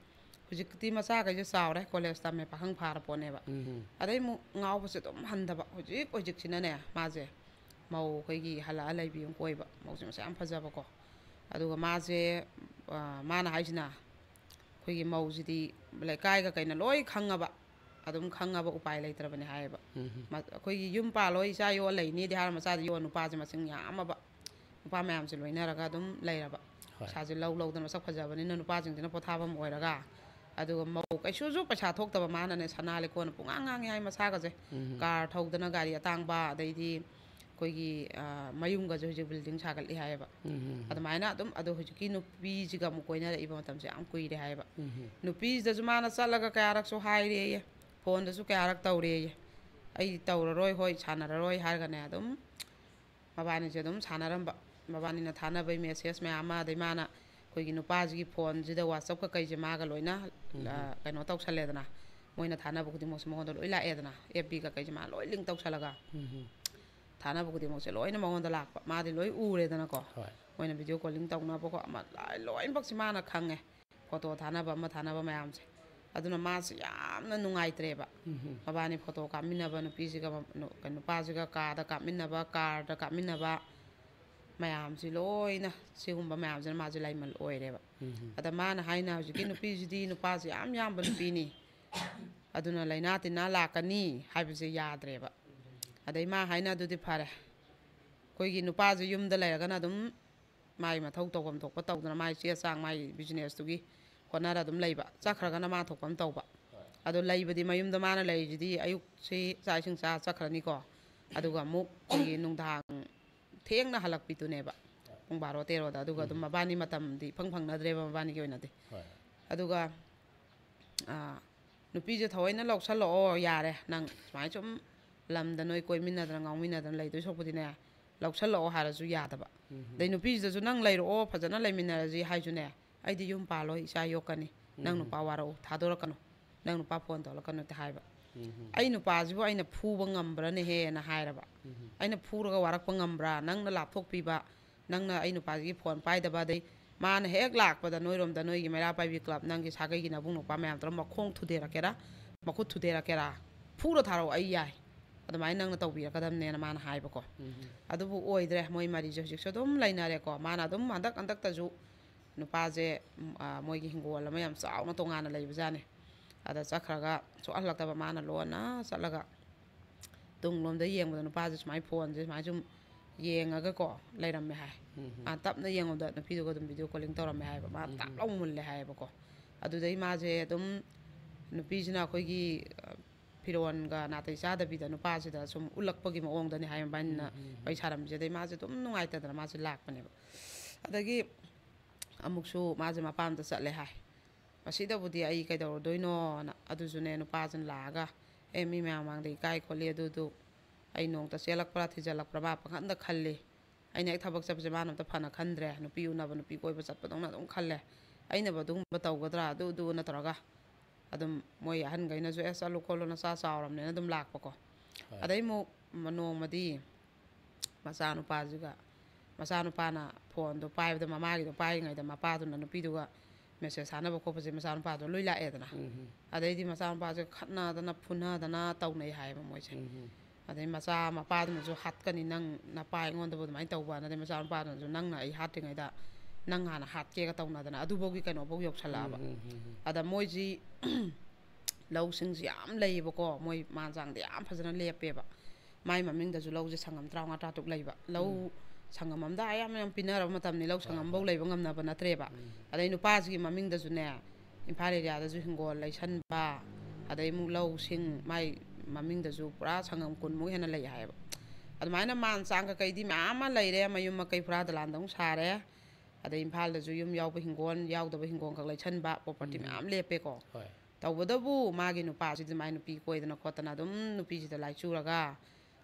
ꯍꯧꯖꯤꯛꯇꯤ ꯃꯆꯥꯈꯩꯁꯦ ꯆꯥꯎꯔꯦ, ꯀꯣꯂꯦꯖ ꯇꯝꯃꯦ, ꯄꯥꯈꯪ ꯐꯥꯔ ꯄꯣꯠꯅꯦꯕ꯫ ꯎꯝ꯫ ꯑꯗꯩ ꯑꯃꯨꯛ ꯉꯥꯎꯕꯁꯦ ꯑꯗꯨꯝ ꯍꯟꯗꯕ꯫ ꯍꯧꯖꯤꯛ ꯍꯧꯖꯤꯛꯁꯤꯅꯅꯦ, ꯃꯥꯁꯦ ꯃꯧ ꯑꯩꯈꯣꯏꯒꯤ ꯍꯜꯂꯛꯑ ꯂꯩꯕꯤ ꯑꯃ ꯀꯣꯏꯕ, ꯃꯧꯁꯦ ꯃꯁꯛ ꯌꯥꯝ ꯐꯖꯕꯀꯣ꯫ ꯑꯗꯨꯒ ꯃꯥꯁꯦ, ꯑ, ꯃꯥꯅ ꯍꯥꯏꯁꯤꯅ, ꯑꯩꯈꯣꯏꯒꯤ ꯃꯧꯁꯤꯗꯤ ꯂꯩꯀꯥꯏꯒ ꯀꯩꯅ ꯂꯣꯏ ꯈꯪꯉꯕ, ꯑꯗꯨꯝ ꯈꯪꯉꯕ ꯎꯄꯥꯏ ꯂꯩꯇ꯭ꯔꯕꯅꯦ ꯍꯥꯏꯌꯦꯕ꯫ ꯎꯝ꯫ ꯃ-, ꯑꯩꯈꯣꯏꯒꯤ ꯌꯨꯝ ꯄꯥꯜꯂꯣ, ꯏꯆꯥ ꯌꯣꯛꯑ ꯂꯩꯅꯤꯗꯤ ꯍꯥꯏꯔ, ꯃꯆꯥꯗꯤ ꯌꯣꯛꯑ, ꯅꯨꯄꯥꯁꯦ ꯃꯁꯤꯡ ꯌꯥꯝꯃꯕ, ꯅꯨꯄꯥ ꯃꯌꯥꯝꯁꯦ ꯂꯣꯏꯅꯔꯒ ꯑꯗꯨꯝ ꯂꯩꯔꯕ꯫ ꯍꯣꯏ꯫ ꯄꯩꯁꯥꯁꯦ ꯂꯧ ꯂꯧꯗꯅ, ꯃꯁꯛ ꯐꯖꯕꯅꯤꯅ ꯅꯨꯄꯥꯁꯤꯡꯁꯤꯅ ꯄꯣꯊꯥꯐꯝ ꯑꯣꯏꯔꯒ, ꯑꯗꯨꯒ ꯃꯧ ꯀꯩꯁꯨꯁꯨ ꯄꯩꯁꯥ ꯊꯣꯛꯇꯕ ꯃꯥꯅꯅꯦ ꯁꯅꯥ ꯂꯤꯛꯀꯣꯟꯅ ꯄꯨꯡꯉꯥꯡ ꯉꯥꯡꯉꯤ ꯍꯥꯏ ꯃꯁꯥꯒꯁꯦ꯫ ꯎꯝ꯫ ꯀꯥꯔ ꯊꯧꯗꯅ, ꯒꯥꯔꯤ ꯑꯇꯥꯡꯕ, ꯑꯗꯩꯗꯤ ꯑꯩꯈꯣꯏꯒꯤ, ꯑ, ꯃꯌꯨꯝꯒꯁꯨ ꯍꯧꯖꯤꯛ ꯕꯤꯜꯗꯤꯡ ꯁꯥꯒꯠꯂꯤ ꯍꯥꯏꯌꯦꯕ꯫ ꯎꯝ꯫ ꯑꯗꯨꯃꯥꯏꯅ ꯑꯗꯨꯝ, ꯑꯗꯣ ꯍꯧꯖꯤꯛꯀꯤ ꯅꯨꯄꯤꯁꯤꯒ ꯑꯃꯨꯛ ꯀꯣꯏꯅꯔꯛꯏꯕ ꯃꯇꯝꯁꯦ ꯌꯥꯝ ꯀꯨꯏꯔꯦ ꯍꯥꯏꯌꯦꯕ꯫ ꯎꯝ꯫ ꯅꯨꯄꯤꯁꯤꯗꯁꯨ ꯃꯥꯅ ꯆꯠꯂꯒ ꯀꯌꯥꯔꯛꯁꯨ ꯍꯥꯏꯔꯦꯌꯦ, ꯐꯣꯟꯗꯁꯨ ꯀꯌꯥꯔꯛ ꯇꯧꯔꯦꯌꯦ, "ꯑꯩ ꯇꯧꯔꯔꯣꯏ, ꯍꯣꯏ, ꯁꯥꯟꯅꯔꯔꯣꯏ" ꯍꯥꯏꯔꯒꯅꯦ ꯑꯗꯨꯝ ꯃꯕꯥꯅꯤꯁꯦ ꯑꯗꯨꯝ ꯁꯥꯟꯅꯔꯝꯕ꯫ ꯃꯕꯥꯅꯤꯅ ꯊꯥꯅꯕꯩ ꯃꯦꯁꯦꯖ ꯃꯌꯥꯝ ꯑꯃ, ꯑꯗꯩ ꯃꯥꯅ ꯑꯩꯈꯣꯏꯒꯤ ꯅꯨꯄꯥꯁꯤꯒꯤ ꯐꯣꯟꯁꯤꯗ WhatsApp-ꯀ ꯀꯩꯁꯦ ꯃꯥꯒ ꯂꯣꯏꯅ, ꯎꯝ꯫ ꯑ, ꯀꯩꯅꯣ ꯇꯧꯁꯜꯂꯦꯗꯅ, ꯃꯣꯏꯅ ꯊꯥꯅꯕ ꯈꯨꯗꯤꯡꯃꯛꯁꯦ ꯃꯉꯣꯟꯗ ꯂꯣꯏ ꯂꯥꯛꯑꯦꯗꯅ, F B-ꯒ ꯀꯩꯁꯦ ꯃꯥ ꯂꯣꯏ link ꯇꯧꯁꯜꯂꯒ꯫ ꯎꯝ꯫ ꯊꯥꯅꯕ ꯈꯨꯗꯤꯡꯃꯛꯁꯦ ꯂꯣꯏꯅ ꯃꯉꯣꯟꯗ ꯂꯥꯛꯄ, ꯃꯥꯗꯤ ꯂꯣꯏ ꯎꯔꯦꯗꯅꯀꯣ꯫ ꯍꯣꯏ꯫ ꯃꯣꯏꯅ video calling ꯇꯧꯅꯕꯀꯣ, ꯑꯃ ꯂꯣꯏ-, ꯂꯣꯏꯅꯃꯛꯁꯦ ꯃꯥꯅ ꯈꯪꯉꯦ꯫ ꯐꯣꯇꯣ ꯊꯥꯅꯕ ꯑꯃ ꯊꯥꯅꯕ ꯃꯌꯥꯝꯁꯦ꯫ ꯑꯗꯨꯅ ꯃꯥꯁꯦ ꯌꯥꯝꯅ ꯅꯨꯡꯉꯥꯏꯇ꯭ꯔꯦꯕ꯫ ꯎꯝ꯫ ꯃꯕꯥꯅꯤ ꯐꯣꯇꯣ ꯀꯥꯞꯃꯤꯟꯅꯕ ꯅꯨꯄꯤꯁꯤꯒ ꯃ-, ꯅꯨ-, ꯀꯩꯅꯣ, ꯅꯨꯄꯥꯁꯤꯒ ꯀꯥꯗ ꯀꯥꯞꯃꯤꯟꯅꯕ, ꯀꯥꯔꯗ ꯀꯥꯞꯃꯤꯟꯅꯕ ꯃꯌꯥꯝꯁꯤ ꯂꯣꯏꯅ, ꯁꯤꯒꯨꯝꯕ ꯃꯌꯥꯝꯁꯤꯅ ꯃꯥꯁꯦ ꯂꯥꯏꯃꯜ ꯑꯣꯏꯔꯦꯕ꯫ ꯎꯝ꯫ ꯑꯗ ꯃꯥꯅ ꯍꯥꯏꯅ ꯍꯧꯖꯤꯛꯀꯤ ꯅꯨꯄꯤꯁꯤꯗꯤ ꯅꯨꯄꯥꯁꯦ ꯌꯥꯝ ꯌꯥꯝꯕ ꯅꯨꯄꯤꯅꯤ, ꯑꯗꯨꯅ ꯂꯥꯏꯅꯥ ꯇꯤꯟꯅꯥ ꯂꯥꯛꯀꯅꯤ ꯍꯥꯏꯕꯁꯦ ꯌꯥꯗ꯭ꯔꯦꯕ꯫ ꯑꯗꯩ ꯃꯥ ꯍꯥꯏꯅ ꯑꯗꯨꯗꯤ ꯐꯔꯦ, ꯑꯩꯈꯣꯏꯒꯤ ꯅꯨꯄꯥꯁꯦ ꯌꯨꯝꯗ ꯂꯩꯔꯒꯅ ꯑꯗꯨꯝ ꯃꯥꯏ ꯃꯊꯧ ꯇꯧꯐꯝ ꯊꯣꯛꯄ ꯇꯧꯗꯅ ꯃꯥꯏ ꯆꯦ ꯆꯥꯡ ꯃꯥꯏ business-ꯇꯨꯒꯤ ꯍꯣꯠꯅꯔ ꯑꯗꯨꯝ ꯂꯩꯕ, ꯆꯠꯈ꯭ꯔꯒꯅ ꯃꯥ ꯊꯣꯛꯄ ꯑꯃ ꯇꯧꯕ꯫ ꯍꯣꯏ꯫ ꯑꯗꯣ ꯂꯩꯕꯗꯤ ꯃꯌꯨꯝꯗ ꯃꯥꯅ ꯂꯩꯔꯤꯁꯤꯗꯤ ꯑꯌꯨꯛꯁꯤ ꯆꯥꯛ ꯏꯁꯤꯡ ꯆꯥ ꯆꯠꯈ꯭ꯔꯅꯤꯀꯣ, ꯑꯗꯨꯒ ꯑꯃꯨꯛ ꯑꯩꯈꯣꯏꯒꯤ ꯅꯨꯡꯗꯥꯡ ꯊꯦꯡꯅ ꯍꯜꯂꯛꯄꯤꯗꯨꯅꯦꯕ, ꯄꯨꯡ ꯕꯥꯔꯣ ꯇꯦꯔꯣꯗ꯫ ꯑꯗꯨꯒ ꯑꯗꯨꯝ ꯎꯝ꯫ ꯃꯕꯥꯅꯤ ꯃꯇꯝꯗꯤ ꯏꯐꯪ ꯐꯪꯅꯗ꯭ꯔꯦꯕ ꯃꯕꯥꯅꯤꯒꯤ ꯑꯣꯏꯅꯗꯤ꯫ ꯍꯣꯏ꯫ ꯑꯗꯨꯒ, ꯑꯥ, ꯅꯨꯄꯤꯁꯦ ꯊꯑꯣꯏꯅ ꯂꯧꯁꯜꯂꯛꯑꯣ, ꯌꯥꯔꯦ, ꯅꯪ ꯁꯨꯃꯥꯏꯅ ꯁꯨꯝ ꯂꯝꯗ ꯅꯣꯏ ꯀꯣꯏꯃꯤꯟꯅꯗꯅ ꯉꯥꯎꯃꯤꯟꯅꯗꯅ ꯂꯩꯗꯣꯏ ꯁꯔꯨꯛꯄꯨꯗꯤꯅꯦ, ꯂꯧꯁꯜꯂꯛꯑꯣ ꯍꯥꯏꯔꯁꯨ ꯌꯥꯗꯕ꯫ ꯎꯝ꯫ ꯑꯗꯩ ꯅꯨꯄꯤꯁꯤꯗꯁꯨ "ꯅꯪ ꯂꯩꯔꯛꯑꯣ, ꯐꯖꯅ ꯂꯩꯃꯤꯟꯅꯔꯁꯤ" ꯍꯥꯏꯁꯨꯅꯦ, "ꯑꯩꯗꯤ ꯌꯨꯝ ꯄꯥꯜꯂꯣꯏ, ꯏꯆꯥ ꯌꯣꯛꯀꯅꯤ, ꯅꯪ ꯎꯝ꯫ ꯅꯨꯄꯥ ꯋꯥꯔꯛꯎ, ꯊꯥꯗꯣꯔꯛꯀꯅꯨ, ꯅꯪ ꯅꯨꯄꯥ ꯐꯣꯟ ꯇꯧꯔꯛꯀꯅꯨ" ꯍꯦꯛꯇ ꯍꯥꯏꯕ꯫ ꯎꯝ꯫ "ꯑꯩ ꯅꯨꯄꯥꯁꯤꯕꯨ ꯑꯩꯅ ꯐꯨꯕ ꯉꯝꯕ꯭ꯔꯅꯦꯍꯦꯅ" ꯍꯥꯏꯔꯕ꯫ ꯎꯝ꯫ "ꯑꯩꯅ ꯐꯨꯔꯒ ꯋꯥꯔꯛꯄ ꯉꯝꯕ꯭ꯔꯥ? ꯅꯪꯅ ꯂꯥꯞꯊꯣꯛꯄꯤꯕ, ꯅꯪꯅ ꯑꯩ ꯅꯨꯄꯥꯁꯤꯒꯤ ꯐꯣꯟ ꯄꯥꯏꯗꯕ, ꯑꯗꯩ ꯃꯥꯅ ꯍꯦꯛ ꯂꯥꯛꯄꯗ ꯅꯣꯏꯔꯣꯝꯗ ꯅꯣꯏꯒꯤ ꯃꯩꯔꯥ ꯄꯥꯏꯕꯤ ꯀ꯭ꯂꯕ, ꯅꯪꯒꯤ ꯁꯥꯒꯩꯒꯤ ꯅꯕꯨꯡ ꯅꯨꯄꯥ ꯃꯌꯥꯝ ꯇꯧꯔ ꯃꯈꯣꯡ ꯊꯨꯗꯦꯔꯛꯀꯦꯔꯥ, ꯃꯈꯨꯠ ꯊꯨꯗꯦꯔꯛꯀꯦꯔꯥ, ꯐꯨꯔ ꯊꯥꯔꯛꯑꯣ, ꯑꯩ ꯌꯥꯏ, ꯑꯗꯨꯃꯥꯏꯅ ꯅꯪꯅ ꯇꯧꯕꯤꯔꯛꯀꯗꯕꯅꯦꯅ" ꯃꯥꯅ ꯍꯥꯏꯕꯀꯣ꯫ ꯎꯝ꯫ ꯑꯗꯨꯕꯨ ꯑꯣꯏꯗ꯭ꯔꯦ, ꯃꯣꯏ ꯃꯔꯤꯁꯦ ꯍꯧꯖꯤꯛꯁꯨ ꯑꯗꯨꯝ ꯂꯩꯅꯔꯦꯀꯣ꯫ ꯃꯥꯅ ꯑꯗꯨꯝ ꯍꯟꯗꯛ ꯍꯟꯗꯛꯇꯁꯨ ꯅꯨꯄꯥꯁꯦ, ꯎꯝ, ꯑ, ꯃꯣꯏꯒꯤ ꯍꯤꯡꯒꯣꯜ ꯑꯃ ꯌꯥꯝ ꯆꯥꯎꯅ ꯇꯣꯉꯥꯟꯅ ꯂꯩꯕꯖꯥꯠꯅꯤ꯫ ꯑꯗ ꯆꯠꯈ꯭ꯔꯒ ꯁꯨꯛꯍꯜꯂꯛꯇꯕ, ꯃꯥꯅ ꯂꯣꯟꯅ ꯆꯠꯂꯒ ꯇꯨꯡꯂꯣꯝꯗ ꯌꯦꯡꯕꯗ ꯅꯨꯄꯥꯁꯦ ꯁꯨꯃꯥꯏꯅ ꯐꯣꯟꯁꯦ ꯁꯨꯃꯥꯏꯅ ꯁꯨꯝ ꯌꯦꯡꯉꯒꯀꯣ ꯂꯩꯔꯝꯃꯦ ꯍꯥꯏ꯫ ꯎꯝ꯫ ꯃꯥ ꯇꯞꯅ ꯌꯦꯡꯉꯨꯕꯗ ꯅꯨꯄꯤꯗꯨꯒ ꯑꯗꯨꯝ video calling ꯇꯧꯔꯝꯃꯦ ꯍꯥꯏꯕ꯫ ꯃꯥ ꯎꯝ꯫ ꯇꯥꯞ ꯂꯥꯎ ꯃꯨꯜꯂꯦ ꯍꯥꯏꯌꯦꯕꯀꯣ꯫ ꯑꯗꯨꯗꯩ ꯃꯥꯁꯦ ꯑꯗꯨꯝ ꯅꯨꯄꯤꯁꯤꯅ ꯑꯩꯈꯣꯏꯒꯤ, ꯑ, ꯐꯤꯔꯣꯟꯒ ꯅꯥꯇꯩ ꯆꯥꯗꯕꯤꯗ ꯅꯨꯄꯥꯁꯤꯗ ꯁꯨꯝ ꯎꯠꯂꯛꯄꯒꯤ ꯃꯑꯣꯡꯗꯅꯤ ꯍꯥꯏ ꯃꯕꯥꯅꯤꯅ ꯎꯝ, ꯎꯝ, ꯎꯝ꯫ ꯋꯥꯔꯤ ꯁꯥꯔꯝꯃꯤꯁꯦ꯫ ꯑꯗꯩ ꯃꯥꯁꯦ ꯑꯗꯨꯝ ꯅꯨꯡꯉꯥꯏꯇꯗꯅ ꯃꯥꯁꯦ ꯂꯥꯛꯄꯅꯦꯕ꯫ ꯑꯗꯒꯤ ꯑꯃꯨꯛꯁꯨ ꯃꯥꯁꯦ ꯃꯄꯥꯝꯗ ꯆꯠꯂꯦ ꯍꯥꯏ꯫ ꯃꯁꯤꯗꯕꯨꯗꯤ ꯑꯩ ꯀꯩꯗꯧꯔꯨꯗꯣꯏꯅꯣꯅ꯫ ꯑꯗꯨꯁꯨꯅꯦ, ꯅꯨꯄꯥꯁꯤꯅ ꯂꯥꯛꯑꯒ, "ꯑꯦ, ꯃꯤ ꯃꯌꯥꯝ ꯃꯥꯡꯗ ꯏꯀꯥꯏ ꯈꯣꯠꯂꯤ ꯑꯗꯨꯗꯨ, ꯑꯩ ꯅꯣꯡꯇ ꯆꯦꯜꯂꯛꯄ꯭ꯔꯥ ꯊꯤꯖꯤꯜꯂꯛꯄ꯭ꯔꯥ ꯃꯥ ꯄꯪꯈꯟꯗ ꯈꯜꯂꯤ꯫ ꯑꯩꯅ ꯍꯦꯛ ꯊꯕꯛ ꯆꯠꯄꯁꯦ ꯃꯥꯅ ꯑꯝꯇ ꯐꯅ ꯈꯟꯗ꯭ꯔꯦ꯫ ꯅꯨꯄꯤ ꯎꯅꯕ, ꯅꯨꯄꯤ ꯀꯣꯏꯕ ꯆꯠꯄꯗꯧꯅ ꯑꯗꯨꯝ ꯈꯜꯂꯦ꯫ ꯑꯩꯅꯕꯨ ꯑꯗꯨꯒꯨꯝꯕ ꯇꯧꯒꯗ꯭ꯔꯥ?" ꯑꯗꯨ ꯑꯗꯨꯅ ꯇꯧꯔꯒ ꯑꯗꯨꯝ ꯃꯣꯏ ꯑꯍꯟꯈꯩꯅꯁꯨ, "ꯑꯦ, ꯆꯠꯂꯨ ꯈꯣꯠꯂꯨ, ꯅꯆꯥ ꯆꯥꯎꯔꯕꯅꯤꯅ ꯑꯗꯨꯝ ꯂꯥꯛꯄꯀꯣ"꯫ ꯍꯣꯏ꯫ ꯑꯗꯩ ꯑꯃꯨꯛ ꯃ-, ꯅꯣꯡꯃꯗꯤ ꯃꯆꯥꯅꯨꯄꯥꯁꯤꯒ, ꯃꯆꯥꯅꯨꯄꯥꯅ ꯐꯣꯟꯗꯣ ꯄꯥꯏꯕꯗ, ꯃꯃꯥꯒꯤꯗꯣ ꯄꯥꯏꯔꯤꯉꯩꯗ ꯃꯄꯥꯗꯨꯅ ꯅꯨꯄꯤꯗꯨꯒ ꯃꯦꯁꯦꯖ ꯊꯥꯅꯕ ꯈꯣꯠꯄꯁꯦ ꯃꯆꯥꯅꯨꯄꯥꯗꯣ ꯂꯣꯏ ꯂꯥꯛꯑꯦꯗꯅ꯫ ꯎꯝ, ꯎꯝ꯫ ꯑꯗꯩꯗꯤ ꯃꯆꯥꯅꯨꯄꯥꯁꯦ ꯈꯠꯅꯗꯅ ꯐꯨꯅꯗꯅ ꯇꯧꯅꯩ ꯍꯥꯏꯌꯦꯕ ꯃꯣꯏꯁꯦ꯫ ꯎꯝ, ꯎꯝ꯫ ꯑꯗꯩ ꯃꯆꯥ ꯃꯄꯥꯗꯨꯅꯁꯨ ꯍꯥꯠꯀꯅꯤ, "ꯅꯪ ꯅꯄꯥ ꯑꯩꯉꯣꯟꯗꯕꯨ ꯑꯗꯨꯃꯥꯏꯅ ꯇꯧꯕꯅ"꯫ ꯑꯗꯩ ꯃꯆꯥꯅꯨꯄꯥꯗꯨꯅꯁꯨ, "ꯅꯪꯅ ꯑꯩ ꯍꯥꯠꯇ꯭ꯔꯤꯉꯩꯗ ꯅꯪ ꯍꯥꯟꯅ ꯍꯥꯠꯀꯦꯒ" ꯇꯧꯅꯗꯅ ꯑꯗꯨꯐꯥꯎꯒꯤ ꯀꯩꯅꯣꯐꯥꯎ ꯌꯧꯁꯜꯂꯛꯑꯕ꯫ ꯎꯝ, ꯎꯝ, ꯎꯝ, ꯎꯝ꯫ ꯑꯗ ꯃꯣꯏꯁꯤ ꯂꯧꯁꯤꯡꯁꯤ ꯌꯥꯝ ꯂꯩꯌꯦꯕꯀꯣ꯫ ꯃꯣꯏ ꯃꯥꯟ ꯆꯥꯡꯗ ꯌꯥꯝ ꯐꯖꯅ ꯂꯦꯞꯄꯦꯕ꯫ ꯃꯥꯏ ꯃꯃꯤꯡꯗꯁꯨ ꯂꯧꯁꯦ ꯁꯪꯉꯝ ꯇꯔꯥꯃꯉꯥ, ꯇꯔꯥꯇꯔꯨꯛ ꯂꯩꯕ꯫ ꯂꯧ ꯎꯝ꯫ ꯁꯪꯉꯝ ꯑꯝꯗ ꯑꯌꯥꯝꯕ ꯌꯥꯝ ꯄꯤꯅꯔꯕ ꯃꯇꯝꯅꯤ꯫ ꯂꯧ ꯍꯣꯏ, ꯁꯪꯉꯝꯐꯧ ꯍꯣꯏ꯫ ꯂꯩꯕ ꯉꯝꯅꯕ ꯅꯠꯇ꯭ꯔꯦꯕ꯫ ꯎꯝ꯫ ꯑꯗꯩ ꯅꯨꯄꯥꯁꯤꯒꯤ ꯃꯃꯤꯡꯗꯁꯨꯅꯦ, ꯏꯝꯐꯥꯜ ꯑꯦꯔꯤꯌꯥꯗꯁꯨ ꯍꯤꯡꯒꯣꯜ ꯂꯩꯁꯟꯕ, ꯑꯗꯩ ꯑꯃꯨꯛ ꯂꯧꯁꯤꯡ ꯃꯥꯏ ꯃꯃꯤꯡꯗꯁꯨ ꯄꯨꯔꯥ ꯁꯪꯉꯝ ꯀꯨꯟꯃꯨꯛ ꯍꯦꯟꯅ ꯂꯩ ꯍꯥꯏꯌꯦꯕ꯫ ꯑꯗꯨꯃꯥꯏꯅ ꯃꯥꯟ ꯆꯥꯡ ꯀꯀꯩꯗꯤ ꯃꯌꯥꯝ ꯑꯃ ꯂꯩꯔꯦ꯫ ꯃꯌꯨꯝ ꯃꯀꯩ ꯐꯨꯔꯥ ꯗꯂꯥꯟꯗ ꯑꯃꯨꯛ ꯁꯥꯔꯦ꯫ ꯑꯗꯩ ꯏꯝꯐꯥꯜꯗꯁꯨ ꯌꯨꯝ ꯌꯥꯎꯕ ꯍꯤꯡꯒꯣꯜ, ꯌꯥꯎꯗꯕ ꯍꯤꯡꯒꯣꯜ ꯈꯛ ꯂꯩꯁꯟꯕ, ꯄ꯭ꯔꯣꯄꯔꯇꯤ ꯎꯝ, ꯎꯝ꯫ ꯃꯌꯥꯝ ꯂꯦꯞꯄꯦꯀꯣ꯫ ꯍꯣꯏ꯫ ꯇꯧꯕꯇꯕꯨ ꯃꯥꯒꯤ ꯅꯨꯄꯥꯁꯤꯗꯤ ꯃꯥꯏ ꯅꯨꯄꯤ ꯀꯣꯏꯗꯅ ꯈꯣꯠꯇꯅ ꯑꯗꯨꯝ ꯅꯨꯄꯤꯁꯤꯗ ꯂꯥꯏꯆꯨꯔꯒ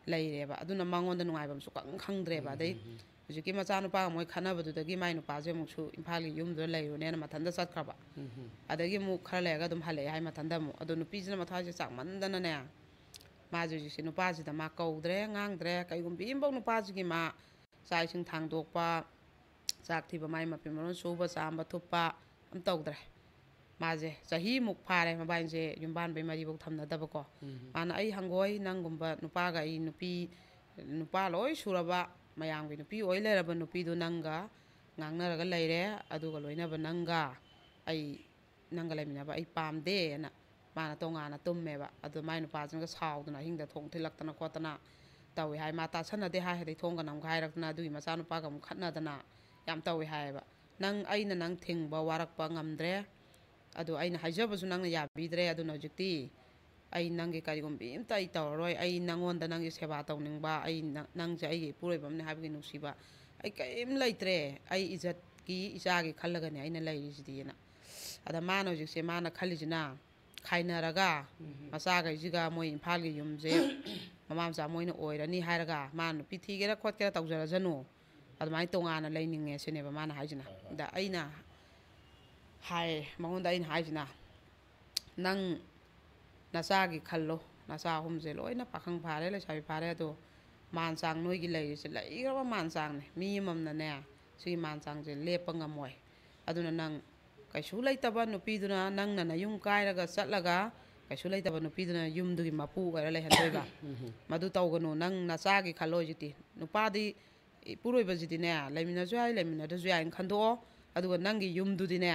ꯂꯩꯔꯦꯕ꯫ ꯑꯗꯨꯅ ꯃꯉꯣꯟꯗ ꯅꯨꯡꯉꯥꯏꯕꯝ ꯁꯨꯛꯈꯪ ꯈꯪꯗ꯭ꯔꯦꯕ꯫ ꯎꯝ, ꯑꯗꯩ ꯎꯝ, ꯎꯝ꯫ ꯍꯧꯖꯤꯛꯀꯤ ꯃꯆꯥꯅꯨꯄꯥꯒ ꯃꯣꯏ ꯈꯠꯅꯕꯗꯨꯗꯒꯤ ꯃꯥꯏ ꯅꯨꯄꯥꯁꯦ ꯑꯃꯨꯛꯁꯨ ꯏꯝꯐꯥꯜꯒꯤ ꯌꯨꯝꯗꯨꯗ ꯂꯩꯔꯨꯅꯦꯅ ꯃꯊꯟꯇ ꯆꯠꯈ꯭ꯔꯕ꯫ ꯎꯝ, ꯎꯝ꯫ ꯑꯗꯒꯤ ꯑꯃꯨꯛ ꯈꯔ ꯂꯩꯔꯒ ꯑꯗꯨꯝ ꯍꯜꯂꯛꯑꯦ ꯍꯥꯏ ꯃꯊꯟꯇ ꯑꯃꯨꯛ꯫ ꯑꯗꯣ ꯅꯨꯄꯤꯁꯤꯅ ꯃꯊ꯭ꯋꯥꯏꯁꯦ ꯆꯥꯛꯃꯟꯗꯅꯅꯦ, ꯃꯥꯁꯦ ꯍꯧꯖꯤꯛꯁꯦ ꯅꯨꯄꯥꯁꯤꯗ ꯃꯥ ꯀꯧꯗ꯭ꯔꯦ, ꯉꯥꯡꯗ꯭ꯔꯦ꯫ ꯀꯩꯒꯨꯝꯕꯤ ꯑꯃꯐꯥꯎ ꯅꯨꯄꯥꯁꯤꯒꯤ ꯃꯥ ꯆꯥꯛ ꯏꯁꯤꯡ ꯊꯥꯡꯗꯣꯛꯄ, ꯆꯥꯛ ꯊꯤꯕ, ꯃꯥꯏ ꯃꯐꯤ ꯃꯔꯣꯟ ꯁꯨꯕ, ꯆꯥꯝꯕ, ꯊꯨꯞꯄ ꯑꯝ ꯇꯧꯗ꯭ꯔꯦ꯫ ꯃꯥꯁꯦ ꯆꯍꯤꯃꯨꯛ ꯐꯥꯔꯦ ꯃꯕꯥꯏꯅꯤꯁꯦ ꯌꯨꯝꯕꯥꯟꯕꯩ ꯃꯔꯤꯐꯧ ꯊꯝꯅꯗꯕꯀꯣ꯫ ꯎꯝ꯫ ꯃꯥꯅ, "ꯑꯩ ꯍꯪꯒꯣꯏ, ꯅꯪꯒꯨꯝꯕ ꯅꯨꯄꯥꯒ ꯑꯩ ꯅꯨꯄꯤ, ꯅꯨꯄꯥ ꯂꯣꯏ ꯁꯨꯔꯕ, ꯃꯌꯥꯝꯒꯤ ꯅꯨꯄꯤ ꯑꯣꯏ ꯂꯩꯔꯕ ꯅꯨꯄꯤꯗꯨ ꯅꯪꯒ ꯉꯥꯡꯅꯔꯒ ꯂꯩꯔꯦ, ꯑꯗꯨꯒ ꯂꯣꯏꯅꯕ ꯅꯪꯒ ꯑꯩ ꯅꯪꯒ ꯂꯩꯃꯤꯟꯅꯕ ꯑꯩ ꯄꯥꯝꯗꯦꯅ" ꯃꯥꯅ ꯇꯣꯉꯥꯟꯅ ꯇꯨꯝꯃꯦꯕ꯫ ꯑꯗꯣ ꯃꯥꯏ ꯅꯨꯄꯥꯁꯤꯅꯒ ꯁꯥꯎꯗꯅ ꯑꯍꯤꯡꯗ ꯊꯣꯡ ꯊꯤꯜꯂꯛꯇꯅ ꯈꯣꯠꯇꯅ ꯇꯧꯏ ꯍꯥꯏ꯫ ꯃꯥ ꯇꯥꯁꯟꯅꯗꯦ ꯍꯥꯏ, ꯑꯗꯩ ꯊꯣꯡꯒ ꯅꯝꯈꯥꯏꯔꯛꯇꯅ ꯑꯗꯨꯒꯤ ꯃꯆꯥꯅꯨꯄꯥꯒ ꯑꯃꯨꯛ ꯈꯠꯅꯗꯅ ꯌꯥꯝ ꯇꯧꯏ ꯍꯥꯏꯌꯦꯕ꯫ "ꯅꯪ, ꯑꯩꯅ ꯅꯪ ꯊꯤꯡꯕ ꯋꯥꯔꯛꯄ ꯉꯝꯗ꯭ꯔꯦ, ꯑꯗꯣ ꯑꯩꯅ ꯍꯥꯏꯖꯕꯁꯨ ꯅꯪꯅ ꯌꯥꯕꯤꯗ꯭ꯔꯦ꯫ ꯑꯗꯨꯅ ꯍꯧꯖꯤꯛꯇꯤ ꯑꯩ ꯅꯪꯒꯤ ꯀꯔꯤꯒꯨꯝꯕ ꯑꯝꯇ ꯑꯩ ꯇꯧꯔꯔꯣꯏ꯫ ꯑꯩ ꯅꯪꯉꯣꯟꯗ ꯅꯪꯒꯤ ꯁꯦꯕꯥ ꯇꯧꯅꯤꯡꯕ, ꯑꯩ ꯅ-, ꯅꯪꯁꯦ ꯑꯩꯒꯤ ꯏꯄꯨꯔꯣꯏꯕ ꯑꯃꯅꯤ ꯍꯥꯏꯕꯒꯤ ꯅꯨꯡꯁꯤꯕ ꯑꯩ ꯀꯔꯤꯝ ꯂꯩꯇ꯭ꯔꯦ꯫ ꯑꯩ ꯏꯖꯠꯀꯤ, ꯏꯆꯥꯒꯤ ꯈꯜꯂꯒꯅꯦ ꯑꯩꯅ ꯂꯩꯔꯤꯁꯤꯗꯤꯅ꯫ ꯑꯗ ꯃꯥꯅ ꯍꯧꯖꯤꯛꯁꯦ, ꯃꯥꯅ ꯈꯜꯂꯤꯁꯤꯅ ꯈꯥꯏꯅꯔꯒ ꯎꯝ꯫ ꯃꯆꯥꯈꯩꯁꯤꯒ ꯃꯣꯏ ꯏꯝꯐꯥꯜꯒꯤ ꯌꯨꯝꯁꯦ ꯃꯃꯥ ꯃꯆꯥ ꯃꯣꯏꯅ ꯑꯣꯏꯔꯅꯤ ꯍꯥꯏꯔꯒ, ꯃꯥ ꯅꯨꯄꯤ ꯊꯤꯒꯦꯔꯥ ꯈꯣꯠꯀꯦꯔꯥ ꯇꯧꯖꯔꯖꯅꯨ, ꯑꯗꯨꯃꯥꯏꯅ ꯇꯣꯉꯥꯟꯅ ꯂꯩꯅꯤꯡꯉꯦ ꯁꯤꯅꯦꯕ ꯃꯥꯅ ꯍꯥꯏꯁꯤꯅ꯫ ꯍꯣꯏ, ꯍꯣꯏ꯫ ꯑꯗ ꯑꯩꯅ ꯍꯥꯏ, ꯃꯉꯣꯟꯗ ꯑꯩꯅ ꯍꯥꯏꯁꯤꯅ, "ꯅꯪ ꯅꯆꯥꯒꯤ ꯈꯜꯂꯣ꯫ ꯅꯆꯥ ꯑꯍꯨꯝꯁꯦ ꯂꯣꯏꯅ ꯄꯥꯈꯪ ꯐꯥꯔꯦ, ꯂꯩꯁꯥꯕꯤ ꯐꯥꯔꯦ꯫ ꯑꯗꯣ ꯃꯥꯟ ꯆꯥꯡ ꯅꯣꯏꯒꯤ ꯂꯩꯔꯤꯁꯦ ꯂꯩꯈ꯭ꯔꯕ ꯃꯥꯟ ꯆꯥꯡꯅꯦ꯫ ꯃꯤ ꯑꯃꯃꯝꯅꯅꯦ ꯁꯤꯒꯤ ꯃꯥꯟ ꯆꯥꯡꯁꯦ ꯂꯦꯞꯄ ꯉꯝꯃꯣꯏ꯫ ꯑꯗꯨꯅ ꯅꯪ ꯀꯩꯁꯨ ꯂꯩꯇꯕ ꯅꯨꯄꯤꯗꯨꯅ, ꯅꯪꯅ ꯅꯌꯨꯝ ꯀꯥꯏꯔꯒ ꯆꯠꯂꯒ ꯀꯩꯁꯨ ꯂꯩꯇꯕ ꯅꯨꯄꯤꯗꯨꯅ ꯌꯨꯝꯗꯨꯒꯤ ꯃꯄꯨ ꯑꯣꯏꯔ ꯂꯩꯍꯟꯗꯣꯏꯕ꯫ ꯎꯝ꯫ ꯃꯗꯨ ꯇꯧꯒꯅꯨ꯫ ꯅꯪ ꯅꯆꯥꯒꯤ ꯈꯜꯂꯣ ꯍꯧꯖꯤꯛꯇꯤ꯫ ꯅꯨꯄꯥꯗꯤ ꯏꯄꯨꯔꯣꯏꯕꯁꯤꯗꯤꯅꯦ, ꯂꯩꯃꯤꯟꯅꯁꯨ ꯌꯥꯏ, ꯂꯩꯃꯤꯟꯅꯗ꯭ꯔꯁꯨ ꯌꯥꯏꯅ ꯈꯟꯗꯣꯛꯑꯣ꯫ ꯑꯗꯨꯒ ꯅꯪꯒꯤ ꯌꯨꯝꯗꯨꯗꯤꯅꯦ,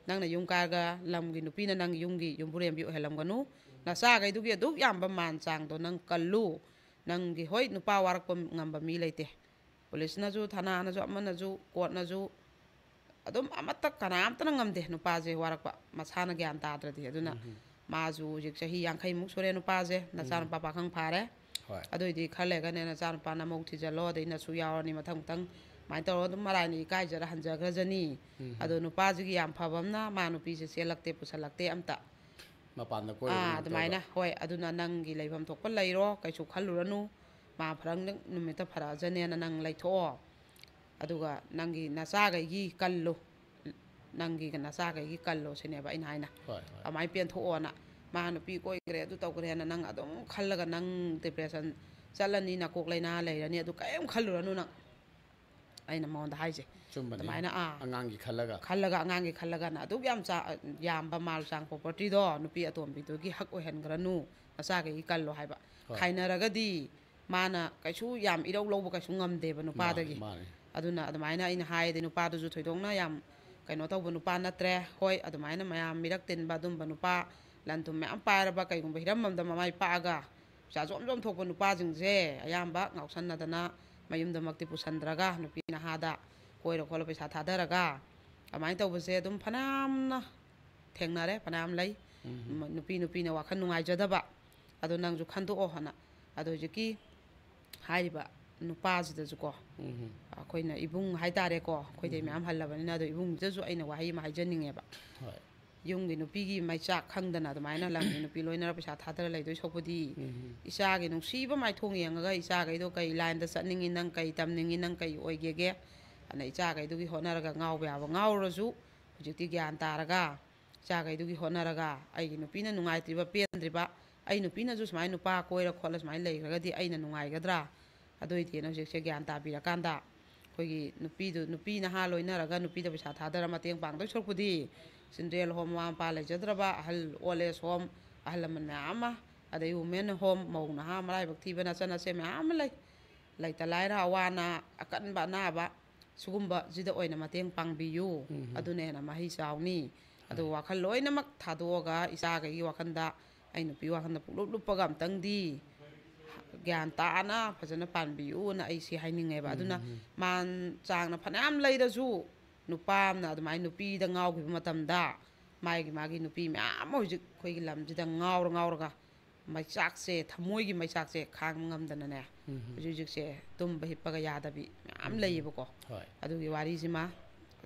ꯅꯪꯅ ꯌꯨꯝ ꯀꯥꯏꯔꯒ ꯂꯝꯒꯤ ꯅꯨꯄꯤꯅ ꯅꯪꯒꯤ ꯌꯨꯝꯒꯤ ꯌꯨꯝꯕꯨꯔꯦꯝꯕꯤ ꯑꯣꯏꯍꯜꯂꯝꯒꯅꯨ꯫ ꯅꯆꯥꯈꯩꯗꯨꯒꯤ ꯑꯗꯨꯛ ꯌꯥꯝꯕ ꯃꯥꯟ ꯆꯥꯡꯗꯣ ꯅꯪ ꯀꯜꯂꯨ꯫ ꯅꯪꯒꯤ, ꯍꯣꯏ, ꯅꯨꯄꯥ ꯋꯥꯔꯛꯄ ꯉꯝꯕ ꯃꯤ ꯂꯩꯇꯦ꯫ ꯄꯨꯂꯤꯁꯅꯁꯨ, ꯊꯅꯥꯅꯁꯨ, ꯑꯃꯅꯁꯨ, ꯀꯣꯔꯠꯅꯁꯨ, ꯑꯗꯨꯝ ꯑꯃꯠꯇ, ꯀꯅꯥꯝꯇꯅ ꯉꯝꯗꯦ ꯅꯨꯄꯥꯁꯦ ꯋꯥꯔꯛꯄ, ꯃꯁꯥꯅ ꯒ꯭ꯌꯥꯟ ꯇꯥꯗ꯭ꯔꯗꯤ꯫ ꯑꯗꯨꯅ ꯎꯝ꯫ ꯃꯥꯁꯨ ꯍꯧꯖꯤꯛ ꯆꯍꯤ ꯌꯥꯡꯈꯩꯃꯨꯛ ꯁꯨꯔꯦ ꯅꯨꯄꯥꯁꯦ, ꯎꯝ꯫ ꯅꯆꯥꯅꯨꯄꯥ ꯄꯥꯈꯪ ꯐꯥꯔꯦ꯫ ꯍꯣꯏ꯫ ꯑꯗꯨꯏꯗꯤ ꯈꯔ ꯂꯩꯔꯒꯅꯦ ꯅꯆꯥꯅꯨꯄꯥ ꯅꯃꯧ ꯊꯤꯖꯜꯂꯣ, ꯑꯗꯩ ꯅꯁꯨ ꯌꯥꯎꯔꯅꯤ, ꯃꯊꯪ ꯃꯊꯪ ꯑꯗꯨꯃꯥꯏꯅ ꯇꯧꯔꯒ ꯑꯗꯨꯝ ꯃꯔꯥꯏꯅ ꯏꯀꯥꯏꯖꯔ ꯍꯟꯖꯈ꯭ꯔꯖꯅꯤ꯫ ꯎꯝ꯫ ꯑꯗꯣ ꯅꯨꯄꯥꯁꯤꯒꯤ ꯌꯥꯝ ꯐꯕ ꯑꯃꯅ ꯃꯥ ꯅꯨꯄꯤꯁꯦ ꯆꯦꯜꯂꯛꯇꯦ, ꯄꯨꯁꯜꯂꯛꯇꯦ ꯑꯝꯇ꯫ ꯃꯄꯥꯟꯗ ꯀꯣꯏꯔꯨꯕ ꯑꯥ, ꯀꯩꯅꯣ ꯑꯗꯨꯃꯥꯏꯅ, ꯇꯧꯕ꯫ ꯍꯣꯏ, ꯑꯗꯨꯅ ꯅꯪꯒꯤ ꯂꯩꯐꯝ ꯊꯣꯛꯄ ꯂꯩꯔꯣ, ꯀꯩꯁꯨ ꯈꯜꯂꯨꯔꯅꯨ꯫ ꯃꯥ ꯐꯔꯛ ꯅꯨꯃꯤꯠꯇ ꯐꯔꯛꯑꯖꯅꯦꯅ ꯅꯪ ꯂꯩꯊꯣꯛꯑꯣ꯫ ꯑꯗꯨꯒ ꯅꯪꯒꯤ ꯅꯆꯥꯈꯩꯒꯤ ꯀꯜꯂꯨ, ꯅꯪꯒꯤ ꯅꯆꯥꯈꯩꯒꯤ ꯀꯜꯂꯣ ꯁꯤꯅꯦꯕ ꯑꯩꯅ ꯍꯥꯏꯅ꯫ ꯍꯣꯏ, ꯍꯣꯏ꯫ ꯑꯗꯨꯃꯥꯏꯅ ꯄꯦꯟꯊꯣꯛꯑꯣꯅ꯫ ꯃꯥ ꯅꯨꯄꯤ ꯀꯣꯏꯈ꯭ꯔꯦ, ꯑꯗꯨ ꯇꯧꯈ꯭ꯔꯦꯅ ꯅꯪ ꯑꯗꯨꯝ ꯈꯜꯂꯒ ꯅꯪ depression ꯆꯠꯂꯅꯤ, ꯅꯀꯣꯛ ꯂꯥꯏꯅꯥ ꯂꯩꯔꯅꯤ, ꯑꯗꯨ ꯀꯔꯤꯝ ꯈꯜꯂꯨꯔꯅꯨ ꯅꯪ꯫ ꯑꯩꯅ ꯃꯉꯣꯟꯗ ꯍꯥꯏꯁꯦ꯫ ꯆꯨꯝꯕꯅꯤ꯫ ꯑꯗꯨꯃꯥꯏꯅ, ꯑꯥ꯫ ꯑꯉꯥꯡꯒꯤ ꯈꯜꯂꯒ꯫ ꯈꯜꯂꯒ, ꯑꯉꯥꯡꯒꯤ ꯈꯜꯂꯒꯅ ꯑꯗꯨꯛ ꯌꯥꯝ ꯆꯥ-, ꯌꯥꯝꯕ ꯃꯥꯜ ꯆꯥꯡ propertyꯗꯣ ꯅꯨꯄꯤ ꯑꯇꯣꯝꯕꯤꯗꯨꯒꯤ ꯍꯛ ꯑꯣꯏꯍꯟꯈ꯭ꯔꯅꯨ, ꯅꯆꯥꯈꯩꯒꯤ ꯀꯜꯂꯣ ꯍꯥꯏꯕ꯫ ꯍꯣꯏ꯫ ꯈꯥꯏꯅꯔꯒꯗꯤ ꯃꯥꯅ ꯀꯩꯁꯨ ꯌꯥꯝ ꯏꯔꯧ ꯂꯧꯕ ꯀꯩꯁꯨ ꯉꯝꯗꯦꯕ ꯅꯨꯄꯥꯗꯒꯤ꯫ ꯃꯥꯅꯤ, ꯃꯥꯅꯤ꯫ ꯑꯗꯨꯅ ꯑꯗꯨꯃꯥꯏꯅ ꯑꯩꯅ ꯍꯥꯏꯗꯤ ꯅꯨꯄꯥꯗꯨꯁꯨ ꯊꯣꯏꯗꯣꯛꯅ ꯌꯥꯝ ꯀꯩꯅꯣ ꯇꯧꯕ ꯅꯨꯄꯥ ꯅꯠꯇ꯭ꯔꯦ꯫ ꯍꯣꯏ, ꯑꯗꯨꯃꯥꯏꯅ ꯃꯌꯥꯝ ꯃꯤꯔꯛ ꯇꯤꯟꯕ ꯑꯗꯨꯝꯕ ꯅꯨꯄꯥ, ꯂꯟ ꯊꯨꯝ ꯃꯌꯥꯝ ꯄꯥꯏꯔꯕ, ꯀꯩꯒꯨꯝꯕ ꯍꯤꯔꯝ ꯑꯃꯗ ꯃꯃꯥꯏ ꯄꯥꯛꯑꯒ ꯄꯩꯁꯥ ꯖꯣꯝ ꯖꯣꯝ ꯊꯣꯛꯄ ꯅꯨꯄꯥꯁꯤꯡꯁꯦ ꯑꯌꯥꯝꯕ ꯉꯥꯎꯁꯟꯅꯗꯅ ꯃꯌꯨꯝꯗꯃꯛꯇꯤ ꯄꯨꯁꯟꯗ꯭ꯔꯒ ꯅꯨꯄꯤ ꯅꯍꯥꯗ ꯀꯣꯏꯔ ꯈꯣꯠꯂ ꯄꯩꯁꯥ ꯊꯥꯗꯔꯒ ꯑꯗꯨꯃꯥꯏꯅ ꯇꯧꯕꯁꯦ ꯑꯗꯨꯝ ꯐꯅꯌꯥꯝꯅ ꯊꯦꯡꯅꯔꯦ, ꯐꯅꯌꯥꯝ ꯂꯩ꯫ ꯎꯝ꯫ ꯅꯨꯄꯤ ꯅꯨꯄꯤꯅ ꯋꯥꯈꯜ ꯅꯨꯡꯉꯥꯏꯖꯗꯕ, ꯑꯗꯣ ꯅꯪꯁꯨ ꯈꯟꯗꯣꯛꯑꯣ ꯍꯥꯏꯅ꯫ ꯑꯗꯣ ꯍꯧꯖꯤꯛꯀꯤ ꯍꯥꯏꯔꯤꯕ ꯅꯨꯄꯥꯁꯤꯗꯁꯨꯀꯣ, ꯎꯝ꯫ ꯑꯩꯈꯣꯏꯅ ꯏꯕꯨꯡ ꯍꯥꯏꯇꯥꯔꯦꯀꯣ, ꯑꯩꯈꯣꯏꯗꯩ ꯎꯝ꯫ ꯃꯌꯥꯝ ꯍꯜꯂꯕꯅꯤꯅ, ꯑꯗꯣ ꯏꯕꯨꯡꯁꯤꯗꯁꯨ ꯑꯩꯅ ꯋꯥꯍꯩ ꯑꯃ ꯍꯥꯏꯖꯅꯤꯡꯉꯦꯕ꯫ ꯍꯣꯏ꯫ ꯌꯨꯝꯒꯤ ꯅꯨꯄꯤꯒꯤ ꯃꯩꯆꯥꯛ ꯈꯪꯗꯅ ꯑꯗꯨꯃꯥꯏꯅ ꯂꯝꯒꯤ ꯅꯨꯄꯤ ꯂꯣꯏꯅꯔ ꯄꯩꯁꯥ ꯊꯥꯗꯔ ꯂꯩꯗꯣꯏ ꯁꯔꯨꯛꯄꯨꯗꯤ, ꯎꯝ꯫ ꯏꯆꯥꯒꯤ ꯅꯨꯡꯁꯤꯕ ꯃꯥꯏꯊꯣꯡ ꯌꯦꯡꯉꯒ, ꯏꯆꯥꯈꯩꯗꯣ ꯀꯩ ꯂꯥꯏꯟꯗ ꯆꯠꯅꯤꯡꯉꯤ, ꯅꯪ ꯀꯩ ꯇꯝꯅꯤꯡꯉꯤ, ꯅꯪ ꯀꯩ ꯑꯣꯏꯒꯦꯒꯦ ꯑꯅ ꯏꯆꯥꯈꯩꯗꯨꯒꯤ ꯍꯣꯠꯅꯔꯒ, ꯉꯥꯎꯕ ꯌꯥꯕ ꯉꯥꯎꯔꯨꯔꯁꯨ, ꯍꯧꯖꯤꯛꯇꯤ ꯒ꯭ꯌꯥꯟ ꯇꯥꯔꯒ, ꯏꯆꯥꯈꯩꯗꯨꯒꯤ ꯍꯣꯠꯅꯔꯒ, ꯑꯩꯒꯤ ꯅꯨꯄꯤꯅ ꯅꯨꯡꯉꯥꯏꯇ꯭ꯔꯤꯕ, ꯄꯦꯟꯗ꯭ꯔꯤꯕ, ꯑꯩ ꯅꯨꯄꯤꯅꯁꯨ ꯁꯨꯃꯥꯏꯅ ꯅꯨꯄꯥ ꯀꯣꯏꯔ ꯈꯣꯠꯂ ꯁꯨꯃꯥꯏꯅ ꯂꯩꯈ꯭ꯔꯒꯗꯤ ꯑꯩꯅ ꯅꯨꯡꯉꯥꯏꯒꯗ꯭ꯔꯥ? ꯑꯗꯨꯏꯗꯤꯅ ꯍꯧꯖꯤꯛꯁꯦ ꯒ꯭ꯌꯥꯟ ꯇꯥꯕꯤꯔꯀꯥꯟꯗ, ꯑꯩꯈꯣꯏꯒꯤ ꯅꯨꯄꯤꯗꯨ, ꯅꯨꯄꯤ ꯅꯍꯥ ꯂꯣꯏꯅꯔꯒ ꯅꯨꯄꯤꯗ ꯄꯩꯁꯥ ꯊꯥꯗꯔ ꯃꯇꯦꯡ ꯄꯥꯡꯗꯣꯏ ꯁꯔꯨꯛꯄꯨꯗꯤ, ꯆꯤꯜꯗ꯭ꯔꯦꯟ ꯍꯣꯝ, ꯃꯃꯥ ꯃꯄꯥ ꯂꯩꯖꯗ꯭ꯔꯕ ꯑꯍꯜ, ꯑꯣꯜ ꯑꯦꯖ ꯍꯣꯝ, ꯑꯍꯜ ꯂꯃꯟ ꯃꯌꯥꯝ ꯑꯃ, ꯑꯗꯩ ꯋꯨꯃꯦꯟ ꯍꯣꯝ, ꯃꯧ ꯅꯍꯥ ꯃꯔꯥꯏꯕꯛ ꯊꯤꯕ ꯅꯆꯟ ꯅꯆꯦ ꯃꯌꯥꯝ ꯑꯃ ꯂꯩ꯫ ꯂꯩꯇ ꯂꯥꯏꯔ, ꯑꯋꯥ ꯑꯅꯥ, ꯑꯀꯟꯕ ꯑꯅꯥꯕ, ꯁꯤꯒꯨꯝꯕꯁꯤꯗ ꯑꯣꯏꯅ ꯃꯇꯦꯡ ꯄꯥꯡꯕꯤꯌꯨ꯫ ꯎꯝ꯫ ꯑꯗꯨꯅ ꯍꯦꯟꯅ ꯃꯍꯩ ꯆꯥꯎꯅꯤ꯫ ꯑꯗꯨ ꯍꯣꯏ꯫ ꯋꯥꯈꯜ ꯂꯣꯏꯅꯃꯛ ꯊꯥꯗꯣꯛꯑꯒ ꯏꯆꯥꯈꯩꯒꯤ ꯋꯥꯈꯜꯗ, ꯑꯩ ꯅꯨꯄꯤ ꯋꯥꯈꯜꯗ ꯄꯨꯡꯂꯨꯞ ꯂꯨꯞꯄꯒ ꯑꯝꯇꯪꯗꯤ ꯒ꯭ꯌꯥꯟ ꯇꯥꯅ ꯐꯖꯅ ꯄꯥꯟꯕꯤꯌꯨꯅ ꯑꯩ ꯁꯤ ꯍꯥꯏꯅꯤꯡꯉꯦꯕ꯫ ꯎꯝ, ꯑꯗꯨꯅ ꯎꯝ, ꯎꯝ꯫ ꯃꯥꯟ ꯆꯥꯡꯅ ꯐꯅꯌꯥꯝ ꯂꯩꯔꯁꯨ, ꯅꯨꯄꯥ ꯑꯃꯅ ꯑꯗꯨꯃꯥꯏꯅ ꯅꯨꯄꯤꯗ ꯉꯥꯎꯈꯤꯕ ꯃꯇꯝꯗ, ꯃꯥꯒꯤ, ꯃꯥꯒꯤ ꯅꯨꯄꯤ ꯃꯌꯥꯝ ꯑꯃ ꯍꯧꯖꯤꯛ ꯑꯩꯈꯣꯏꯒꯤ ꯂꯝꯁꯤꯗ ꯉꯥꯎꯔ ꯉꯥꯎꯔꯒ ꯃꯩꯆꯥꯛꯁꯦ, ꯊꯃꯣꯏꯒꯤ ꯃꯩꯆꯥꯛꯁꯦ ꯈꯥꯡꯕ ꯉꯝꯗꯅꯅꯦ, ꯎꯝ꯫ ꯍꯧꯖꯤꯛ ꯍꯧꯖꯤꯛꯁꯦ ꯇꯨꯝꯕ ꯍꯤꯞꯄꯒ ꯌꯥꯗꯕꯤ ꯃꯌꯥꯝ ꯎꯝ꯫ ꯂꯩꯌꯦꯕꯀꯣ꯫ ꯍꯣꯏ꯫ ꯑꯗꯨꯒꯤ ꯋꯥꯔꯤꯁꯤꯃ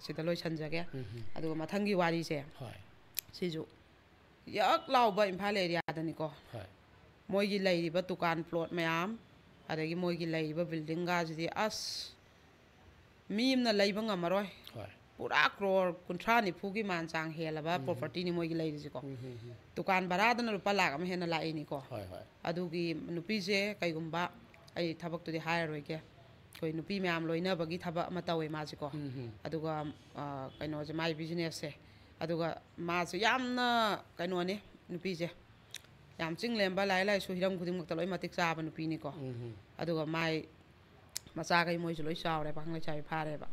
ꯁꯤꯗ ꯂꯣꯏꯁꯟꯖꯒꯦ꯫ ꯎꯝ꯫ ꯑꯗꯨꯒ ꯃꯊꯪꯒꯤ ꯋꯥꯔꯤꯁꯦ, ꯍꯣꯏ꯫ ꯁꯤꯁꯨ ꯌꯛ ꯂꯥꯎꯕ ꯏꯝꯐꯥꯜ ꯑꯦꯔꯤꯌꯥꯗꯅꯤꯀꯣ꯫ ꯍꯣꯏ꯫ ꯃꯣꯏꯒꯤ ꯂꯩꯔꯤꯕ ꯗꯨꯀꯥꯟ ꯄ꯭ꯂꯣꯠ ꯃꯌꯥꯝ, ꯑꯗꯒꯤ ꯃꯣꯏꯒꯤ ꯂꯩꯔꯤꯕ ꯕꯤꯜꯗꯤꯡꯒꯁꯤꯗꯤ ꯑꯁ, ꯃꯤ ꯑꯃꯅ ꯂꯩꯕ ꯉꯝꯃꯔꯣꯏ꯫ ꯍꯣꯏ꯫ ꯄꯨꯔꯥ ꯀ꯭ꯔꯣꯔ ꯀꯨꯟꯊ꯭ꯔꯥ ꯅꯤꯐꯨꯒꯤ ꯃꯥꯟ ꯆꯥꯡ ꯍꯦꯜꯂꯕ ꯎꯝ꯫ ꯄ꯭ꯔꯣꯄꯔꯇꯤꯅꯤ ꯃꯣꯏꯒꯤ ꯂꯩꯔꯤꯁꯤꯀꯣ꯫ ꯎꯝ, ꯎꯝ, ꯎꯝ꯫ ꯗꯨꯀꯥꯟ ꯚꯔꯥꯗꯅ ꯂꯨꯄꯥ ꯂꯥꯛ ꯑꯃ ꯍꯦꯟꯅ ꯂꯥꯛꯏꯅꯤꯀꯣ꯫ ꯍꯣꯏ, ꯍꯣꯏ꯫ ꯑꯗꯨꯒꯤ ꯅꯨꯄꯤꯁꯦ ꯀꯩꯒꯨꯝꯕ, ꯑꯩ ꯊꯕꯛꯇꯨꯗꯤ ꯍꯥꯏꯔꯔꯣꯏꯒꯦ, ꯑꯩꯈꯣꯏ ꯅꯨꯄꯤ ꯃꯌꯥꯝ ꯂꯣꯏꯅꯕꯒꯤ ꯊꯕꯛ ꯑꯃ ꯇꯧꯋꯦ ꯃꯥꯁꯦꯀꯣ꯫ ꯎꯝ, ꯎꯝ꯫ ꯑꯗꯨꯒ, ꯑ, ꯀꯩꯅꯣꯁꯦ, ꯃꯥꯏ ꯕꯤꯖꯤꯅꯦꯁꯁꯦ, ꯑꯗꯨꯒ ꯃꯥꯁꯨ ꯌꯥꯝꯅ ꯀꯩꯅꯣꯅꯤ ꯅꯨꯄꯤꯁꯦ, ꯌꯥꯝ ꯆꯤꯡ ꯂꯦꯝꯕ, ꯂꯥꯏꯔꯤꯛ ꯂꯥꯏꯁꯨ ꯍꯤꯔꯝ ꯈꯨꯗꯤꯡꯃꯛꯇ ꯂꯣꯏ ꯃꯇꯤꯛ ꯆꯥꯕ ꯅꯨꯄꯤꯅꯤꯀꯣ꯫ ꯎꯝ, ꯎꯝ꯫ ꯑꯗꯨꯒ ꯃꯥꯏ ꯃꯆꯥꯈꯩ ꯃꯣꯏꯁꯨ ꯂꯣꯏ ꯆꯥꯎꯔꯦ, ꯄꯥꯈꯪ ꯂꯩꯁꯥꯕꯤ ꯐꯥꯔꯦꯕ꯫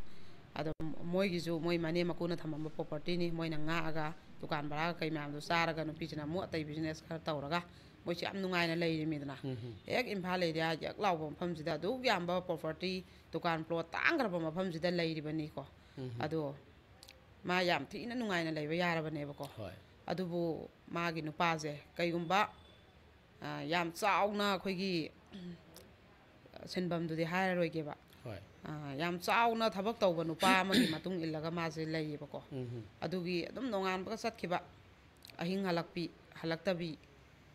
ꯑꯗꯣ ꯃꯣꯏꯒꯤꯁꯨ ꯃꯣꯏ ꯃꯅꯦꯝ ꯃꯀꯨꯅ ꯊꯝꯃꯝꯕ ꯄ꯭ꯔꯣꯄꯔꯇꯤꯅꯤ, ꯃꯣꯏꯅ ꯉꯥꯛꯑꯒ ꯗꯨꯀꯥꯟ ꯚꯔꯥꯒ ꯀꯩ ꯃꯌꯥꯝꯗꯣ ꯆꯥꯔꯒ ꯅꯨꯄꯤꯁꯤꯅ ꯑꯃꯨꯛ ꯑꯇꯩ ꯕꯤꯖꯤꯅꯦꯁ ꯈꯔ ꯇꯧꯔꯒ ꯃꯣꯏꯁꯨ ꯌꯥꯝ ꯅꯨꯡꯉꯥꯏꯅ ꯂꯩꯔꯤꯃꯤꯗꯅ꯫ ꯎꯝ, ꯎꯝ꯫ ꯍꯦꯛ ꯏꯝꯐꯥꯜ ꯑꯦꯔꯤꯌꯥ ꯌꯛ ꯂꯥꯎꯕ ꯃꯐꯝꯁꯤꯗ ꯑꯗꯨꯛ ꯌꯥꯝꯕ ꯄ꯭ꯔꯣꯄꯔꯇꯤ, ꯗꯨꯀꯥꯟ ꯄ꯭ꯂꯣꯠ ꯇꯥꯡꯈ꯭ꯔꯕ ꯃꯐꯝꯁꯤꯗ ꯂꯩꯔꯤꯕꯅꯤꯀꯣ꯫ ꯎꯝ, ꯎꯝ꯫ ꯑꯗꯣ ꯃꯥ ꯌꯥꯝ ꯊꯤꯅ ꯅꯨꯡꯉꯥꯏꯅ ꯂꯩꯕ ꯌꯥꯔꯕꯅꯦꯕꯀꯣ꯫ ꯍꯣꯏ꯫ ꯑꯗꯨꯕꯨ ꯃꯥꯒꯤ ꯅꯨꯄꯥꯁꯦ ꯀꯩꯒꯨꯝꯕ, ꯑ, ꯌꯥꯝ ꯆꯥꯎꯅ ꯑꯩꯈꯣꯏꯒꯤ ꯁꯤꯟꯐꯝꯗꯨꯗꯤ ꯍꯥꯏꯔꯔꯣꯏꯒꯦꯕ꯫ ꯍꯣꯏ꯫ ꯑ, ꯌꯥꯝ ꯆꯥꯎꯅ ꯊꯕꯛ ꯇꯧꯕ ꯅꯨꯄꯥ ꯑꯃꯒꯤ ꯃꯇꯨꯡ ꯏꯜꯂꯒ ꯃꯥꯁꯦ ꯂꯩꯌꯦꯕꯀꯣ꯫ ꯎꯝ꯫ ꯑꯗꯨꯒꯤ ꯑꯗꯨꯝ ꯅꯣꯡꯉꯥꯟꯕꯒ ꯆꯠꯈꯤꯕ, ꯑꯍꯤꯡ ꯍꯜꯂꯛꯄꯤ, ꯍꯜꯂꯛꯇꯕꯤ,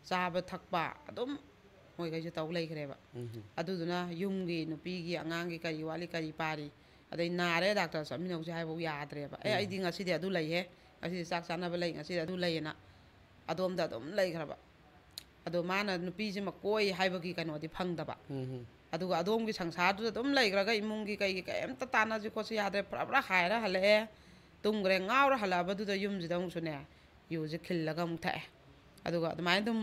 ꯆꯥꯕ ꯊꯛꯄ ꯑꯗꯨꯝ ꯃꯣꯏꯈꯩꯁꯦ ꯇꯧ ꯂꯩꯈ꯭ꯔꯦꯕ꯫ ꯎꯝ꯫ ꯑꯗꯨꯗꯨꯅ ꯌꯨꯝꯒꯤ ꯅꯨꯄꯤꯒꯤ, ꯑꯉꯥꯡꯒꯤ ꯀꯔꯤ ꯋꯥꯠꯂꯤ, ꯀꯔꯤ ꯄꯥꯔꯤ, ꯑꯗꯩ ꯅꯥꯔꯦ ꯗꯥꯛꯇꯔ ꯆꯠꯃꯤꯟꯅꯧꯁꯦ ꯍꯥꯏꯕꯧ ꯌꯥꯗ꯭ꯔꯦꯕ꯫ "ꯑꯦ, ꯎꯝ꯫ ꯑꯩꯗꯤ ꯉꯁꯤꯗꯤ ꯑꯗꯨ ꯂꯩꯍꯦ, ꯉꯁꯤꯗꯤ ꯆꯥꯛ ꯆꯥꯅꯕ ꯂꯩ, ꯉꯁꯤꯗꯤ ꯑꯗꯨ ꯂꯩꯌꯦꯅ" ꯑꯗꯣꯝꯗ ꯑꯗꯨꯝ ꯂꯩꯈ꯭ꯔꯕ꯫ ꯑꯗꯣ ꯃꯥꯅ ꯅꯨꯄꯤꯁꯤꯃ ꯀꯣꯏ ꯍꯥꯏꯕꯒꯤ ꯀꯩꯅꯣꯗꯤ ꯐꯪꯗꯕ꯫ ꯎꯝ꯫ ꯑꯗꯨꯒ ꯑꯗꯣꯝꯒꯤ ꯁꯪꯁꯥꯔꯗꯨꯗ ꯑꯗꯨꯝ ꯂꯩꯈ꯭ꯔꯒ ꯏꯃꯨꯡꯒꯤ ꯀꯩꯒꯤ ꯀꯩꯝꯇ ꯇꯥꯟꯅꯁꯤ ꯈꯣꯠꯁꯤ ꯌꯥꯗ꯭ꯔꯦ, ꯄꯨꯔꯥ ꯄꯨꯔꯥ ꯍꯥꯏꯔ ꯍꯜꯂꯛꯑꯦ꯫ ꯇꯨꯝꯈ꯭ꯔꯦ, ꯉꯥꯎꯔ ꯍꯜꯂꯛꯑꯕꯗꯨꯗ ꯌꯨꯝꯁꯤꯗ ꯑꯃꯨꯛꯁꯨꯅꯦ, ꯌꯨꯁꯦ ꯈꯤꯜꯂꯒ ꯑꯃꯨꯛ ꯊꯛꯑꯦ꯫ ꯑꯗꯨꯒ ꯑꯗꯨꯃꯥꯏꯅ ꯑꯗꯨꯝ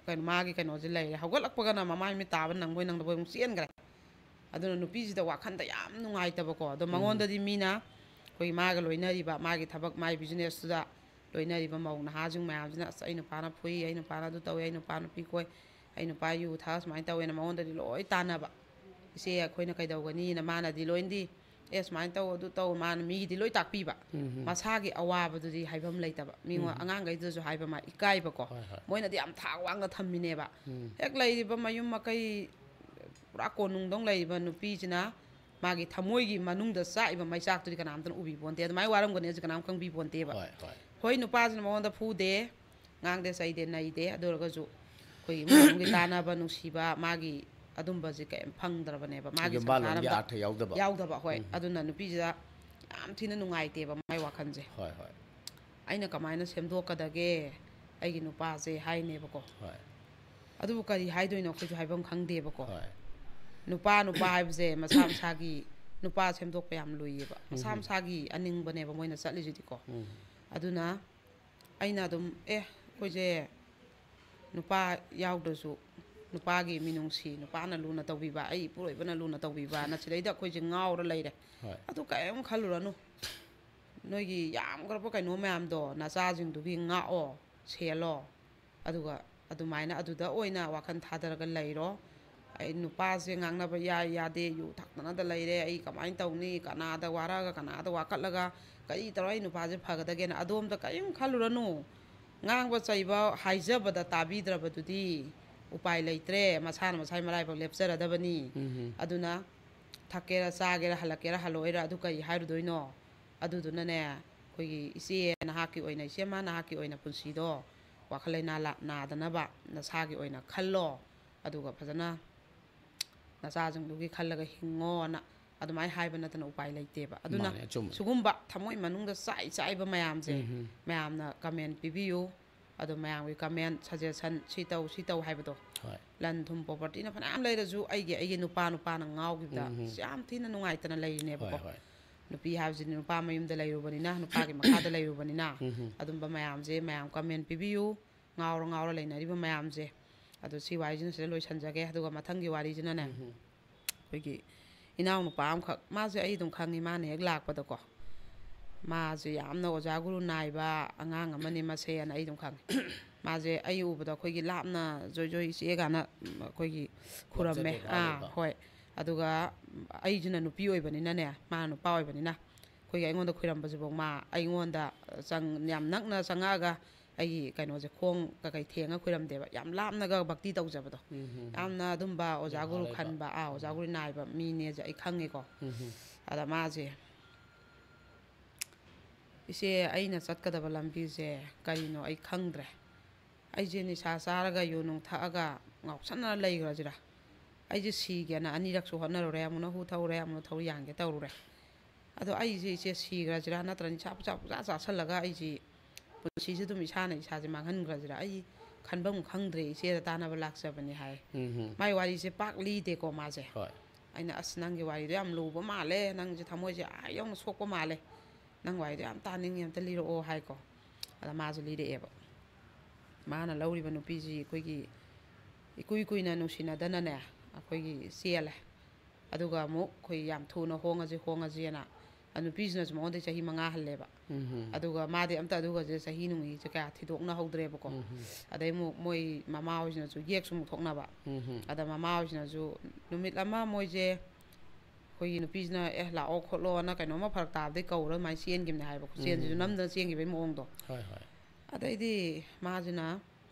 ꯀꯩꯅꯣ, ꯃꯥꯒꯤ ꯀꯩꯅꯣꯁꯦ ꯂꯩꯔꯦ꯫ ꯍꯧꯒꯠꯂꯛꯄꯒꯅ ꯃꯃꯥꯏ ꯃꯤꯠ ꯇꯥꯕ ꯅꯪꯕꯣꯏ ꯅꯪꯗꯕꯣꯏ ꯑꯃꯨꯛ ꯆꯦꯟꯈ꯭ꯔꯦ꯫ ꯑꯗꯨꯅ ꯅꯨꯄꯤꯁꯤꯗ ꯋꯥꯈꯟꯗ ꯌꯥꯝ ꯅꯨꯡꯉꯥꯏꯇꯕꯀꯣ꯫ ꯑꯗꯣ ꯎꯝ꯫ ꯃꯉꯣꯟꯗꯗꯤ ꯃꯤꯅ ꯑꯩꯈꯣꯏꯒꯤ ꯃꯥꯒ ꯂꯣꯏꯅꯔꯤꯕ, ꯃꯥꯒꯤ ꯊꯕꯛ, ꯃꯥꯒꯤ ꯕꯤꯖꯤꯅꯦꯁꯇꯨꯗ ꯂꯣꯏꯅꯔꯤꯕ ꯃꯧ ꯅꯍꯥꯁꯤꯡ ꯃꯌꯥꯝꯁꯤꯅ, "ꯑꯁ, ꯑꯩ ꯅꯨꯄꯥꯅ ꯐꯨꯏ, ꯑꯩ ꯅꯨꯄꯥꯅ ꯑꯗꯨ ꯇꯧꯏ, ꯑꯩ ꯅꯨꯄꯥ ꯅꯨꯄꯤ ꯀꯣꯏ, ꯑꯩ ꯅꯨꯄꯥ ꯌꯨ ꯊꯛ", ꯁꯨꯃꯥꯏꯅ ꯇꯧꯋꯦꯅ ꯃꯉꯣꯟꯗꯗꯤ ꯂꯣꯏ ꯇꯥꯟꯅꯕ꯫ "ꯏꯆꯦ, ꯑꯩꯈꯣꯏꯅ ꯀꯩꯗꯧꯒꯅꯤꯅ?" ꯃꯥꯅꯗꯤ ꯂꯣꯏꯅꯗꯤ, "ꯑꯦ, ꯁꯨꯃꯥꯏꯅ ꯇꯧ, ꯑꯗꯨ ꯇꯧ", ꯃꯥꯅ ꯃꯤꯒꯤꯗꯤ ꯂꯣꯏ ꯇꯥꯛꯄꯤꯕ꯫ ꯎꯝ꯫ ꯃꯁꯥꯒꯤ ꯑꯋꯥꯕꯗꯨꯗꯤ ꯍꯥꯏꯐꯝ ꯂꯩꯇꯕ꯫ ꯃꯤꯉꯣꯟ-, ꯎꯝ꯫ ꯑꯉꯥꯡꯈꯩꯗꯨꯗꯁꯨ ꯍꯥꯏꯕ ꯃꯥ ꯏꯀꯥꯏꯕꯀꯣ꯫ ꯍꯣꯏ, ꯍꯣꯏ꯫ ꯃꯣꯏꯅꯗꯤ ꯌꯥꯝ ꯊꯥꯛ ꯋꯥꯡꯅ ꯊꯝꯃꯤꯅꯦꯕ꯫ ꯎꯝ꯫ ꯍꯦꯛ ꯂꯩꯔꯤꯕ ꯃꯌꯨꯝ ꯃꯀꯩ ꯄꯨꯔꯥ ꯀꯣꯅꯨꯡꯗꯧ ꯂꯩꯔꯤꯕ ꯅꯨꯄꯤꯁꯤꯅ ꯃꯥꯒꯤ ꯊꯃꯣꯏꯒꯤ ꯃꯅꯨꯡꯗ ꯆꯥꯛꯏꯕ ꯃꯩꯆꯥꯛꯇꯨꯗꯤ ꯀꯅꯥꯝꯇꯅ ꯎꯕꯤꯄꯣꯟꯇꯦ꯫ ꯑꯗꯨꯃꯥꯏꯅ ꯋꯥꯔꯝꯒꯅꯤ ꯍꯥꯏꯁꯦ ꯀꯅꯥꯝ ꯈꯪꯕꯤꯄꯣꯟꯇꯦꯕ꯫ ꯍꯣꯏ, ꯍꯣꯏ꯫ ꯍꯣꯏ, ꯅꯨꯄꯥꯁꯤꯅ ꯃꯉꯣꯟꯗ ꯐꯨꯗꯦ, ꯉꯥꯡꯗꯦ ꯆꯩꯗꯦ, ꯅꯩꯗꯦ, ꯑꯗꯨ ꯑꯣꯏꯔꯒꯁꯨ ꯑꯩꯈꯣꯏꯒꯤ ꯏꯃꯨꯡ ꯃꯅꯨꯡꯒꯤ ꯇꯥꯟꯅꯕ, ꯅꯨꯡꯁꯤꯕ, ꯃꯥꯒꯤ ꯑꯗꯨꯝꯕꯁꯦ ꯀꯩꯝ ꯐꯪꯗ꯭ꯔꯕꯅꯦꯕ꯫ ꯃꯥꯒꯤ ꯌꯨꯝꯕꯥꯜꯂꯣꯝꯒꯤ ꯁꯪꯁꯥꯔꯗꯨꯗ ꯑꯥꯔꯊ ꯌꯥꯎꯗꯕ꯫ ꯌꯥꯎꯗꯕ꯫ ꯍꯣꯏ꯫ ꯎꯝ꯫ ꯑꯗꯨꯅ ꯅꯨꯄꯤꯁꯤꯗ ꯌꯥꯝ ꯊꯤꯅ ꯅꯨꯡꯉꯥꯏꯇꯦꯕ ꯃꯥꯏ ꯋꯥꯈꯜꯁꯦ꯫ ꯍꯣꯏ, ꯍꯣꯏ꯫ "ꯑꯩꯅ ꯀꯃꯥꯏꯅ ꯁꯦꯝꯗꯣꯛꯀꯗꯒꯦ ꯑꯩꯒꯤ ꯅꯨꯄꯥꯁꯦ?" ꯍꯥꯏꯅꯦꯕꯀꯣ꯫ ꯍꯣꯏ꯫ ꯑꯗꯨꯕꯨ ꯀꯔꯤ ꯍꯥꯏꯗꯣꯏꯅꯣ ꯑꯩꯈꯣꯏꯁꯨ ꯍꯥꯏꯐꯝ ꯈꯪꯗꯦꯕꯀꯣ꯫ ꯍꯣꯏ꯫ ꯅꯨꯄꯥ, ꯅꯨꯄꯥ ꯍꯥꯏꯕꯁꯦ ꯃꯁꯥ ꯃꯁꯥꯒꯤ ꯅꯨꯄꯥ ꯁꯦꯝꯗꯣꯛꯄ ꯌꯥꯝ ꯂꯨꯏꯌꯦꯕ꯫ ꯃꯁꯥ ꯎꯝ꯫ ꯃꯁꯥꯒꯤ ꯑꯅꯤꯡꯕꯅꯦꯕ ꯃꯣꯏꯅ ꯆꯠꯂꯤꯁꯤꯗꯤꯀꯣ꯫ ꯎꯝ꯫ ꯑꯗꯨꯅ ꯑꯩꯅ ꯑꯗꯨꯝ, "ꯑꯦ, ꯑꯩꯈꯣꯏꯁꯦ ꯅꯨꯄꯥ ꯌꯥꯎꯗ꯭ꯔꯁꯨ ꯅꯨꯄꯥꯒꯤ ꯃꯤꯅꯨꯡꯁꯤ, ꯅꯨꯄꯥꯅ ꯂꯨꯅ ꯇꯧꯕꯤꯕ, ꯑꯩ ꯏꯄꯨꯔꯣꯏꯕꯅ ꯂꯨꯅ ꯇꯧꯕꯤꯕꯅ ꯁꯤꯗꯩꯗ ꯑꯩꯈꯣꯏꯁꯦ ꯉꯥꯎꯔ ꯂꯩꯔꯦ꯫ ꯍꯣꯏ꯫ ꯑꯗꯨ ꯀꯔꯤꯝ ꯈꯜꯂꯨꯔꯅꯨ꯫ ꯅꯣꯏꯒꯤ ꯌꯥꯝꯈ꯭ꯔꯕ ꯀꯩꯅꯣ ꯃꯌꯥꯝꯗꯣ ꯅꯆꯥꯁꯤꯡꯗꯨꯒꯤ ꯉꯥꯛꯑꯣ, ꯁꯦꯜꯂꯣ꯫ ꯑꯗꯨꯒ ꯑꯗꯨꯃꯥꯏꯅ ꯑꯗꯨꯗ ꯑꯣꯏꯅ ꯋꯥꯈꯜ ꯊꯥꯗꯔꯒ ꯂꯩꯔꯣ꯫ ꯑꯩ ꯅꯨꯄꯥꯁꯦ ꯉꯥꯡꯅꯕ ꯌꯥꯏ ꯌꯥꯗꯦ, ꯌꯨ ꯊꯛꯇꯅꯗ ꯂꯩꯔꯦ, ꯑꯩ ꯀꯃꯥꯏꯅ ꯇꯧꯅꯤ? ꯀꯅꯥꯗ ꯋꯥꯔꯛꯑꯒ, ꯀꯅꯥꯗ ꯋꯥꯀꯠꯂꯒ, ꯀꯔꯤ ꯇꯧꯔ ꯑꯩ ꯅꯨꯄꯥꯁꯦ ꯐꯒꯗꯒꯦꯅ꯫ ꯑꯗꯣꯝꯗ ꯀꯔꯤꯝ ꯈꯜꯂꯨꯔꯅꯨ꯫ ꯉꯥꯡꯕ ꯆꯩꯕ ꯍꯥꯏꯖꯕꯗ ꯇꯥꯕꯤꯗ꯭ꯔꯕꯗꯨꯗꯤ ꯎꯄꯥꯏ ꯂꯩꯇ꯭ꯔꯦ, ꯃꯁꯥꯅ ꯃꯁꯥꯒꯤ ꯃꯔꯥꯏꯕꯛ ꯂꯦꯞꯆꯔꯗꯕꯅꯤ꯫ ꯎꯝ꯫ ꯑꯗꯨꯅ ꯊꯛꯀꯦꯔꯥ ꯆꯥꯒꯦꯔꯥ, ꯍꯜꯂꯛꯀꯦꯔꯥ ꯍꯜꯂꯛꯑꯣꯏꯔꯥ, ꯑꯗꯨ ꯀꯔꯤ ꯍꯥꯏꯔꯨꯗꯣꯏꯅꯣ? ꯑꯗꯨꯗꯨꯅꯅꯦ, ꯑꯩꯈꯣꯏꯒꯤ ꯏꯆꯦ, ꯅꯍꯥꯛꯀꯤ ꯑꯣꯏꯅ, ꯏꯆꯦꯃ, ꯅꯍꯥꯛꯀꯤ ꯑꯣꯏꯅ ꯄꯨꯟꯁꯤꯗꯣ ꯋꯥꯈꯜ ꯂꯩꯅꯥ ꯂꯥ-, ꯅꯥꯗꯅꯕ ꯅꯁꯥꯒꯤ ꯑꯣꯏꯅ ꯈꯜꯂꯣ꯫ ꯑꯗꯨꯒ ꯐꯖꯅ ꯅꯆꯥꯁꯤꯡꯗꯨꯒꯤ ꯈꯜꯂꯒ ꯍꯤꯡꯉꯣꯅ ꯑꯗꯨꯃꯥꯏꯅ ꯍꯥꯏꯕ ꯅꯠꯇꯅ ꯎꯄꯥꯏ ꯂꯩꯇꯦꯕ꯫ ꯑꯗꯨꯅ ꯃꯥꯅꯦ, ꯑꯆꯨꯝꯕꯅꯦ꯫ ꯁꯤꯒꯨꯝꯕ ꯊꯃꯣꯏ ꯃꯅꯨꯡꯗ ꯆꯥꯏ ꯆꯥꯏꯕ ꯃꯌꯥꯝꯁꯦ, ꯎꯝ꯫ ꯃꯌꯥꯝꯅ comment ꯄꯤꯕꯤꯌꯨ꯫ ꯑꯗꯣ ꯃꯌꯥꯝꯒꯤ comment, suggestion, ꯁꯤ ꯇꯧ, ꯁꯤ ꯇꯧ ꯍꯥꯏꯕꯗꯣ, ꯍꯣꯏ꯫ ꯂꯟ ꯊꯨꯝ propertyꯅ ꯐꯅꯌꯥꯝ ꯂꯩꯔꯁꯨ, ꯑꯩꯒꯤ, ꯑꯩꯒꯤ ꯅꯨꯄꯥ, ꯅꯨꯄꯥꯅ ꯉꯥꯎꯈꯤꯕꯗ ꯎꯝ꯫ ꯑꯁ, ꯌꯥꯝ ꯊꯤꯅ ꯅꯨꯡꯉꯥꯏꯇꯅ ꯂꯩꯔꯤꯅꯦꯕꯀꯣ꯫ ꯍꯣꯏ, ꯍꯣꯏ꯫ ꯅꯨꯄꯤ ꯍꯥꯏꯕꯁꯤꯗꯤ ꯅꯨꯄꯥ ꯃꯌꯨꯝꯗ ꯂꯩꯔꯨꯕꯅꯤꯅ, ꯅꯨꯄꯥꯒꯤ ꯃꯈꯥꯗ ꯂꯩꯔꯨꯕꯅꯤꯅ, ꯎꯝ꯫ ꯑꯗꯨꯝꯕ ꯃꯌꯥꯝꯁꯦ ꯃꯌꯥꯝ comment ꯄꯤꯕꯤꯌꯨ꯫ ꯉꯥꯎꯔ ꯉꯥꯎꯔ ꯂꯩꯅꯔꯤꯕ ꯃꯌꯥꯝꯁꯦ꯫ ꯑꯗꯣ ꯁꯤ ꯋꯥꯔꯤꯁꯤꯅ ꯁꯤꯗ ꯂꯣꯏꯁꯤꯟꯖꯒꯦ꯫ ꯑꯗꯨꯒ ꯃꯊꯪꯒꯤ ꯋꯥꯔꯤꯁꯤꯅꯅꯦ, ꯎꯝ꯫ ꯑꯩꯈꯣꯏꯒꯤ ꯏꯅꯥꯎꯅꯨꯄꯥ ꯑꯃꯈꯛ, ꯃꯥꯁꯦ ꯑꯩ ꯑꯗꯨꯝ ꯈꯪꯉꯤ, ꯃꯥꯅ ꯍꯦꯛ ꯂꯥꯛꯄꯗꯀꯣ꯫ ꯃꯥꯁꯦ ꯌꯥꯝꯅ ꯑꯣꯖꯥ ꯒꯨꯔꯨ ꯅꯥꯏꯕ ꯑꯉꯥꯡ ꯑꯃꯅꯤ ꯃꯁꯦꯅ ꯑꯩ ꯑꯗꯨꯝ ꯈꯪꯉꯤ꯫ ꯃꯥꯁꯦ ꯑꯩ ꯎꯕꯗ ꯑꯩꯈꯣꯏꯒꯤ ꯂꯥꯞꯅ ꯖꯣꯏ ꯖꯣꯏ ꯏꯆꯦ ꯀꯥꯏꯅ, ꯎꯝ, ꯑꯩꯈꯣꯏꯒꯤ ꯈꯨꯔꯝꯃꯦ꯫ ꯂꯥꯞꯆꯗꯦꯀꯣ, ꯑꯥ, ꯑꯗꯨꯒ꯫ ꯍꯣꯏ꯫ ꯑꯗꯨꯒ ꯑꯩꯁꯤꯅ ꯅꯨꯄꯤ ꯑꯣꯏꯕꯅꯤꯅꯅꯦ, ꯃꯥꯅ ꯅꯨꯄꯥ ꯑꯣꯏꯕꯅꯤꯅ, ꯑꯩꯈꯣꯏꯒꯤ ꯑꯩꯉꯣꯟꯗ ꯈꯨꯔꯝꯕꯁꯤꯐꯥꯎ ꯃꯥ ꯑꯩꯉꯣꯟꯗ ꯆꯪ-, ꯌꯥꯝ ꯅꯛꯅ ꯆꯪꯉꯛꯑꯒ ꯑꯩꯒꯤ ꯀꯩꯅꯣꯁꯦ, ꯈꯣꯡ ꯀꯀꯩ ꯊꯦꯡꯉ ꯈꯨꯔꯝꯗꯦꯕ꯫ ꯌꯥꯝ ꯂꯥꯞꯅꯒ ꯚꯛꯇꯤ ꯇꯧꯖꯕꯗꯣ꯫ ꯎꯝ, ꯎꯝ, ꯎꯝ꯫ ꯌꯥꯝꯅ ꯑꯗꯨꯝꯕ ꯑꯣꯖꯥ ꯌꯥꯝ ꯒꯨꯔꯨ ꯍꯔꯥꯎꯕ꯫ ꯈꯟꯕ, ꯑꯥ, ꯑꯣꯖꯥ ꯒꯨꯔꯨ ꯅꯥꯏꯕ ꯃꯤꯅꯦꯁꯦ ꯑꯩ ꯈꯪꯉꯦꯀꯣ꯫ ꯎꯝ, ꯎꯝ꯫ ꯑꯗ ꯃꯥꯁꯦ, "ꯏꯆꯦ, ꯑꯩꯅ ꯆꯠꯀꯗꯕ ꯂꯝꯕꯤꯁꯦ ꯀꯔꯤꯅꯣ ꯑꯩ ꯈꯪꯗ꯭ꯔꯦ꯫ ꯑꯩꯁꯦ ꯅꯤꯁꯥ ꯆꯥꯔꯒ, ꯌꯨ ꯅꯨꯡ ꯊꯛꯑꯒ ꯉꯥꯎꯁꯟꯅꯅ ꯂꯩꯈ꯭ꯔꯁꯤꯔꯥ? ꯑꯩꯁꯦ ꯁꯤꯒꯦꯅ ꯑꯅꯤꯔꯛꯁꯨ ꯍꯣꯠꯅꯔꯨꯔꯦ, ꯑꯃꯨꯛꯅ ꯍꯨ ꯊꯧꯔꯦ, ꯑꯃꯨꯛꯅ ꯊꯧꯔꯤ ꯌꯥꯟꯒꯦ ꯇꯧꯔꯨꯔꯦ꯫ ꯑꯗꯣ ꯑꯩꯁꯦ, ꯏꯆꯦ, ꯁꯤꯈ꯭ꯔꯁꯤꯔꯥ, ꯅꯠꯇ꯭ꯔꯒ ꯅꯤꯁꯥ ꯄꯨꯡꯆꯥ ꯄꯨꯡꯆꯥ ꯆꯥꯁꯜꯂꯒ ꯑꯩꯁꯤ ꯄꯨꯟꯁꯤꯁꯦ ꯑꯗꯨꯝ ꯏꯁꯥꯅ ꯏꯁꯥꯁꯦ ꯃꯥꯡꯍꯟꯈ꯭ꯔꯁꯤꯔꯥ? ꯑꯩ ꯈꯟꯐꯝ ꯈꯪꯗ꯭ꯔꯦ, ꯏꯆꯦꯗ ꯇꯥꯟꯅꯕ ꯂꯥꯛꯆꯕꯅꯤ" ꯍꯥꯏ꯫ ꯎꯝ, ꯎꯝ꯫ ꯃꯥꯏ ꯋꯥꯔꯤꯁꯦ ꯄꯥꯛ ꯂꯤꯗꯦꯀꯣ ꯃꯥꯁꯦ꯫ ꯍꯣꯏ꯫ ꯑꯩꯅ, "ꯑꯁ, ꯅꯪꯒꯤ ꯋꯥꯔꯤꯗꯣ ꯌꯥꯝ ꯂꯨꯕ ꯃꯥꯜꯂꯦ, ꯅꯪꯁꯦ ꯊꯃꯣꯏꯁꯦ ꯑꯥ ꯌꯧꯅ ꯁꯣꯛꯄ ꯃꯥꯜꯂꯦ, ꯅꯪ ꯋꯥꯔꯤꯗꯣ ꯌꯥꯝ ꯇꯥꯅꯤꯡꯉꯦ, ꯑꯝꯇ ꯂꯤꯔꯛꯑꯣ" ꯍꯥꯏꯀꯣ꯫ ꯑꯗ ꯃꯥꯁꯨ ꯂꯤꯔꯛꯑꯦꯕ꯫ ꯃꯥꯅ ꯂꯧꯔꯤꯕ ꯅꯨꯄꯤꯁꯤ ꯑꯩꯈꯣꯏꯒꯤ ꯏꯀꯨꯏ ꯀꯨꯏꯅ ꯅꯨꯡꯁꯤꯅꯗꯅꯅꯦ, ꯑꯩꯈꯣꯏꯒꯤ ꯆꯦꯜꯂꯦ꯫ ꯑꯗꯨꯒ ꯑꯃꯨꯛ ꯑꯩꯈꯣꯏ ꯌꯥꯝ ꯊꯨꯅ ꯍꯣꯡꯉꯁꯤ, ꯍꯣꯡꯉꯁꯤꯅ, ꯑ, ꯅꯨꯄꯤꯁꯤꯅꯁꯨ ꯃꯉꯣꯟꯗ ꯆꯍꯤ ꯃꯉꯥ ꯍꯜꯂꯦꯕ꯫ ꯎꯝ, ꯎꯝ꯫ ꯑꯗꯨꯒ ꯃꯥꯗꯤ ꯑꯝꯇ ꯑꯗꯨꯒꯁꯦ, ꯆꯍꯤ ꯅꯨꯡꯒꯤꯁꯦ ꯀꯌꯥ ꯊꯤꯗꯣꯛꯅꯍꯧꯗ꯭ꯔꯦꯕꯀꯣ꯫ ꯎꯝ, ꯎꯝ꯫ ꯑꯗꯩ ꯑꯃꯨꯛ ꯃꯣꯏ ꯃꯃꯥ ꯍꯣꯏꯁꯤꯅꯁꯨ ꯌꯦꯛꯁꯨ ꯑꯃꯨꯛ ꯊꯣꯛꯅꯕ꯫ ꯎꯝ, ꯎꯝ꯫ ꯑꯗ ꯃꯃꯥ ꯍꯣꯏꯁꯤꯅꯁꯨ ꯅꯨꯃꯤꯠ ꯑꯃ ꯃꯣꯏꯁꯦ ꯑꯩꯈꯣꯏꯒꯤ ꯅꯨꯄꯤꯁꯤꯅ "ꯑꯦ, ꯂꯥꯛꯑꯣ ꯈꯣꯠꯂꯣꯅ" ꯀꯩꯅꯣꯝꯃ ꯐꯔꯛ ꯇꯥꯕꯗꯩ ꯀꯧꯔ ꯑꯗꯨꯃꯥꯏꯅ ꯆꯦꯟꯈꯤꯕꯅꯦ ꯍꯥꯏꯕꯀꯣ꯫ ꯆꯦꯟꯁꯤꯁꯨ ꯎꯝ꯫ ꯅꯝꯗꯅ ꯆꯦꯟꯈꯤꯕꯒꯤ ꯃꯑꯣꯡꯗꯣ꯫ ꯍꯣꯏ, ꯍꯣꯏ꯫ ꯑꯗꯩꯗꯤ ꯃꯥꯁꯤꯅ,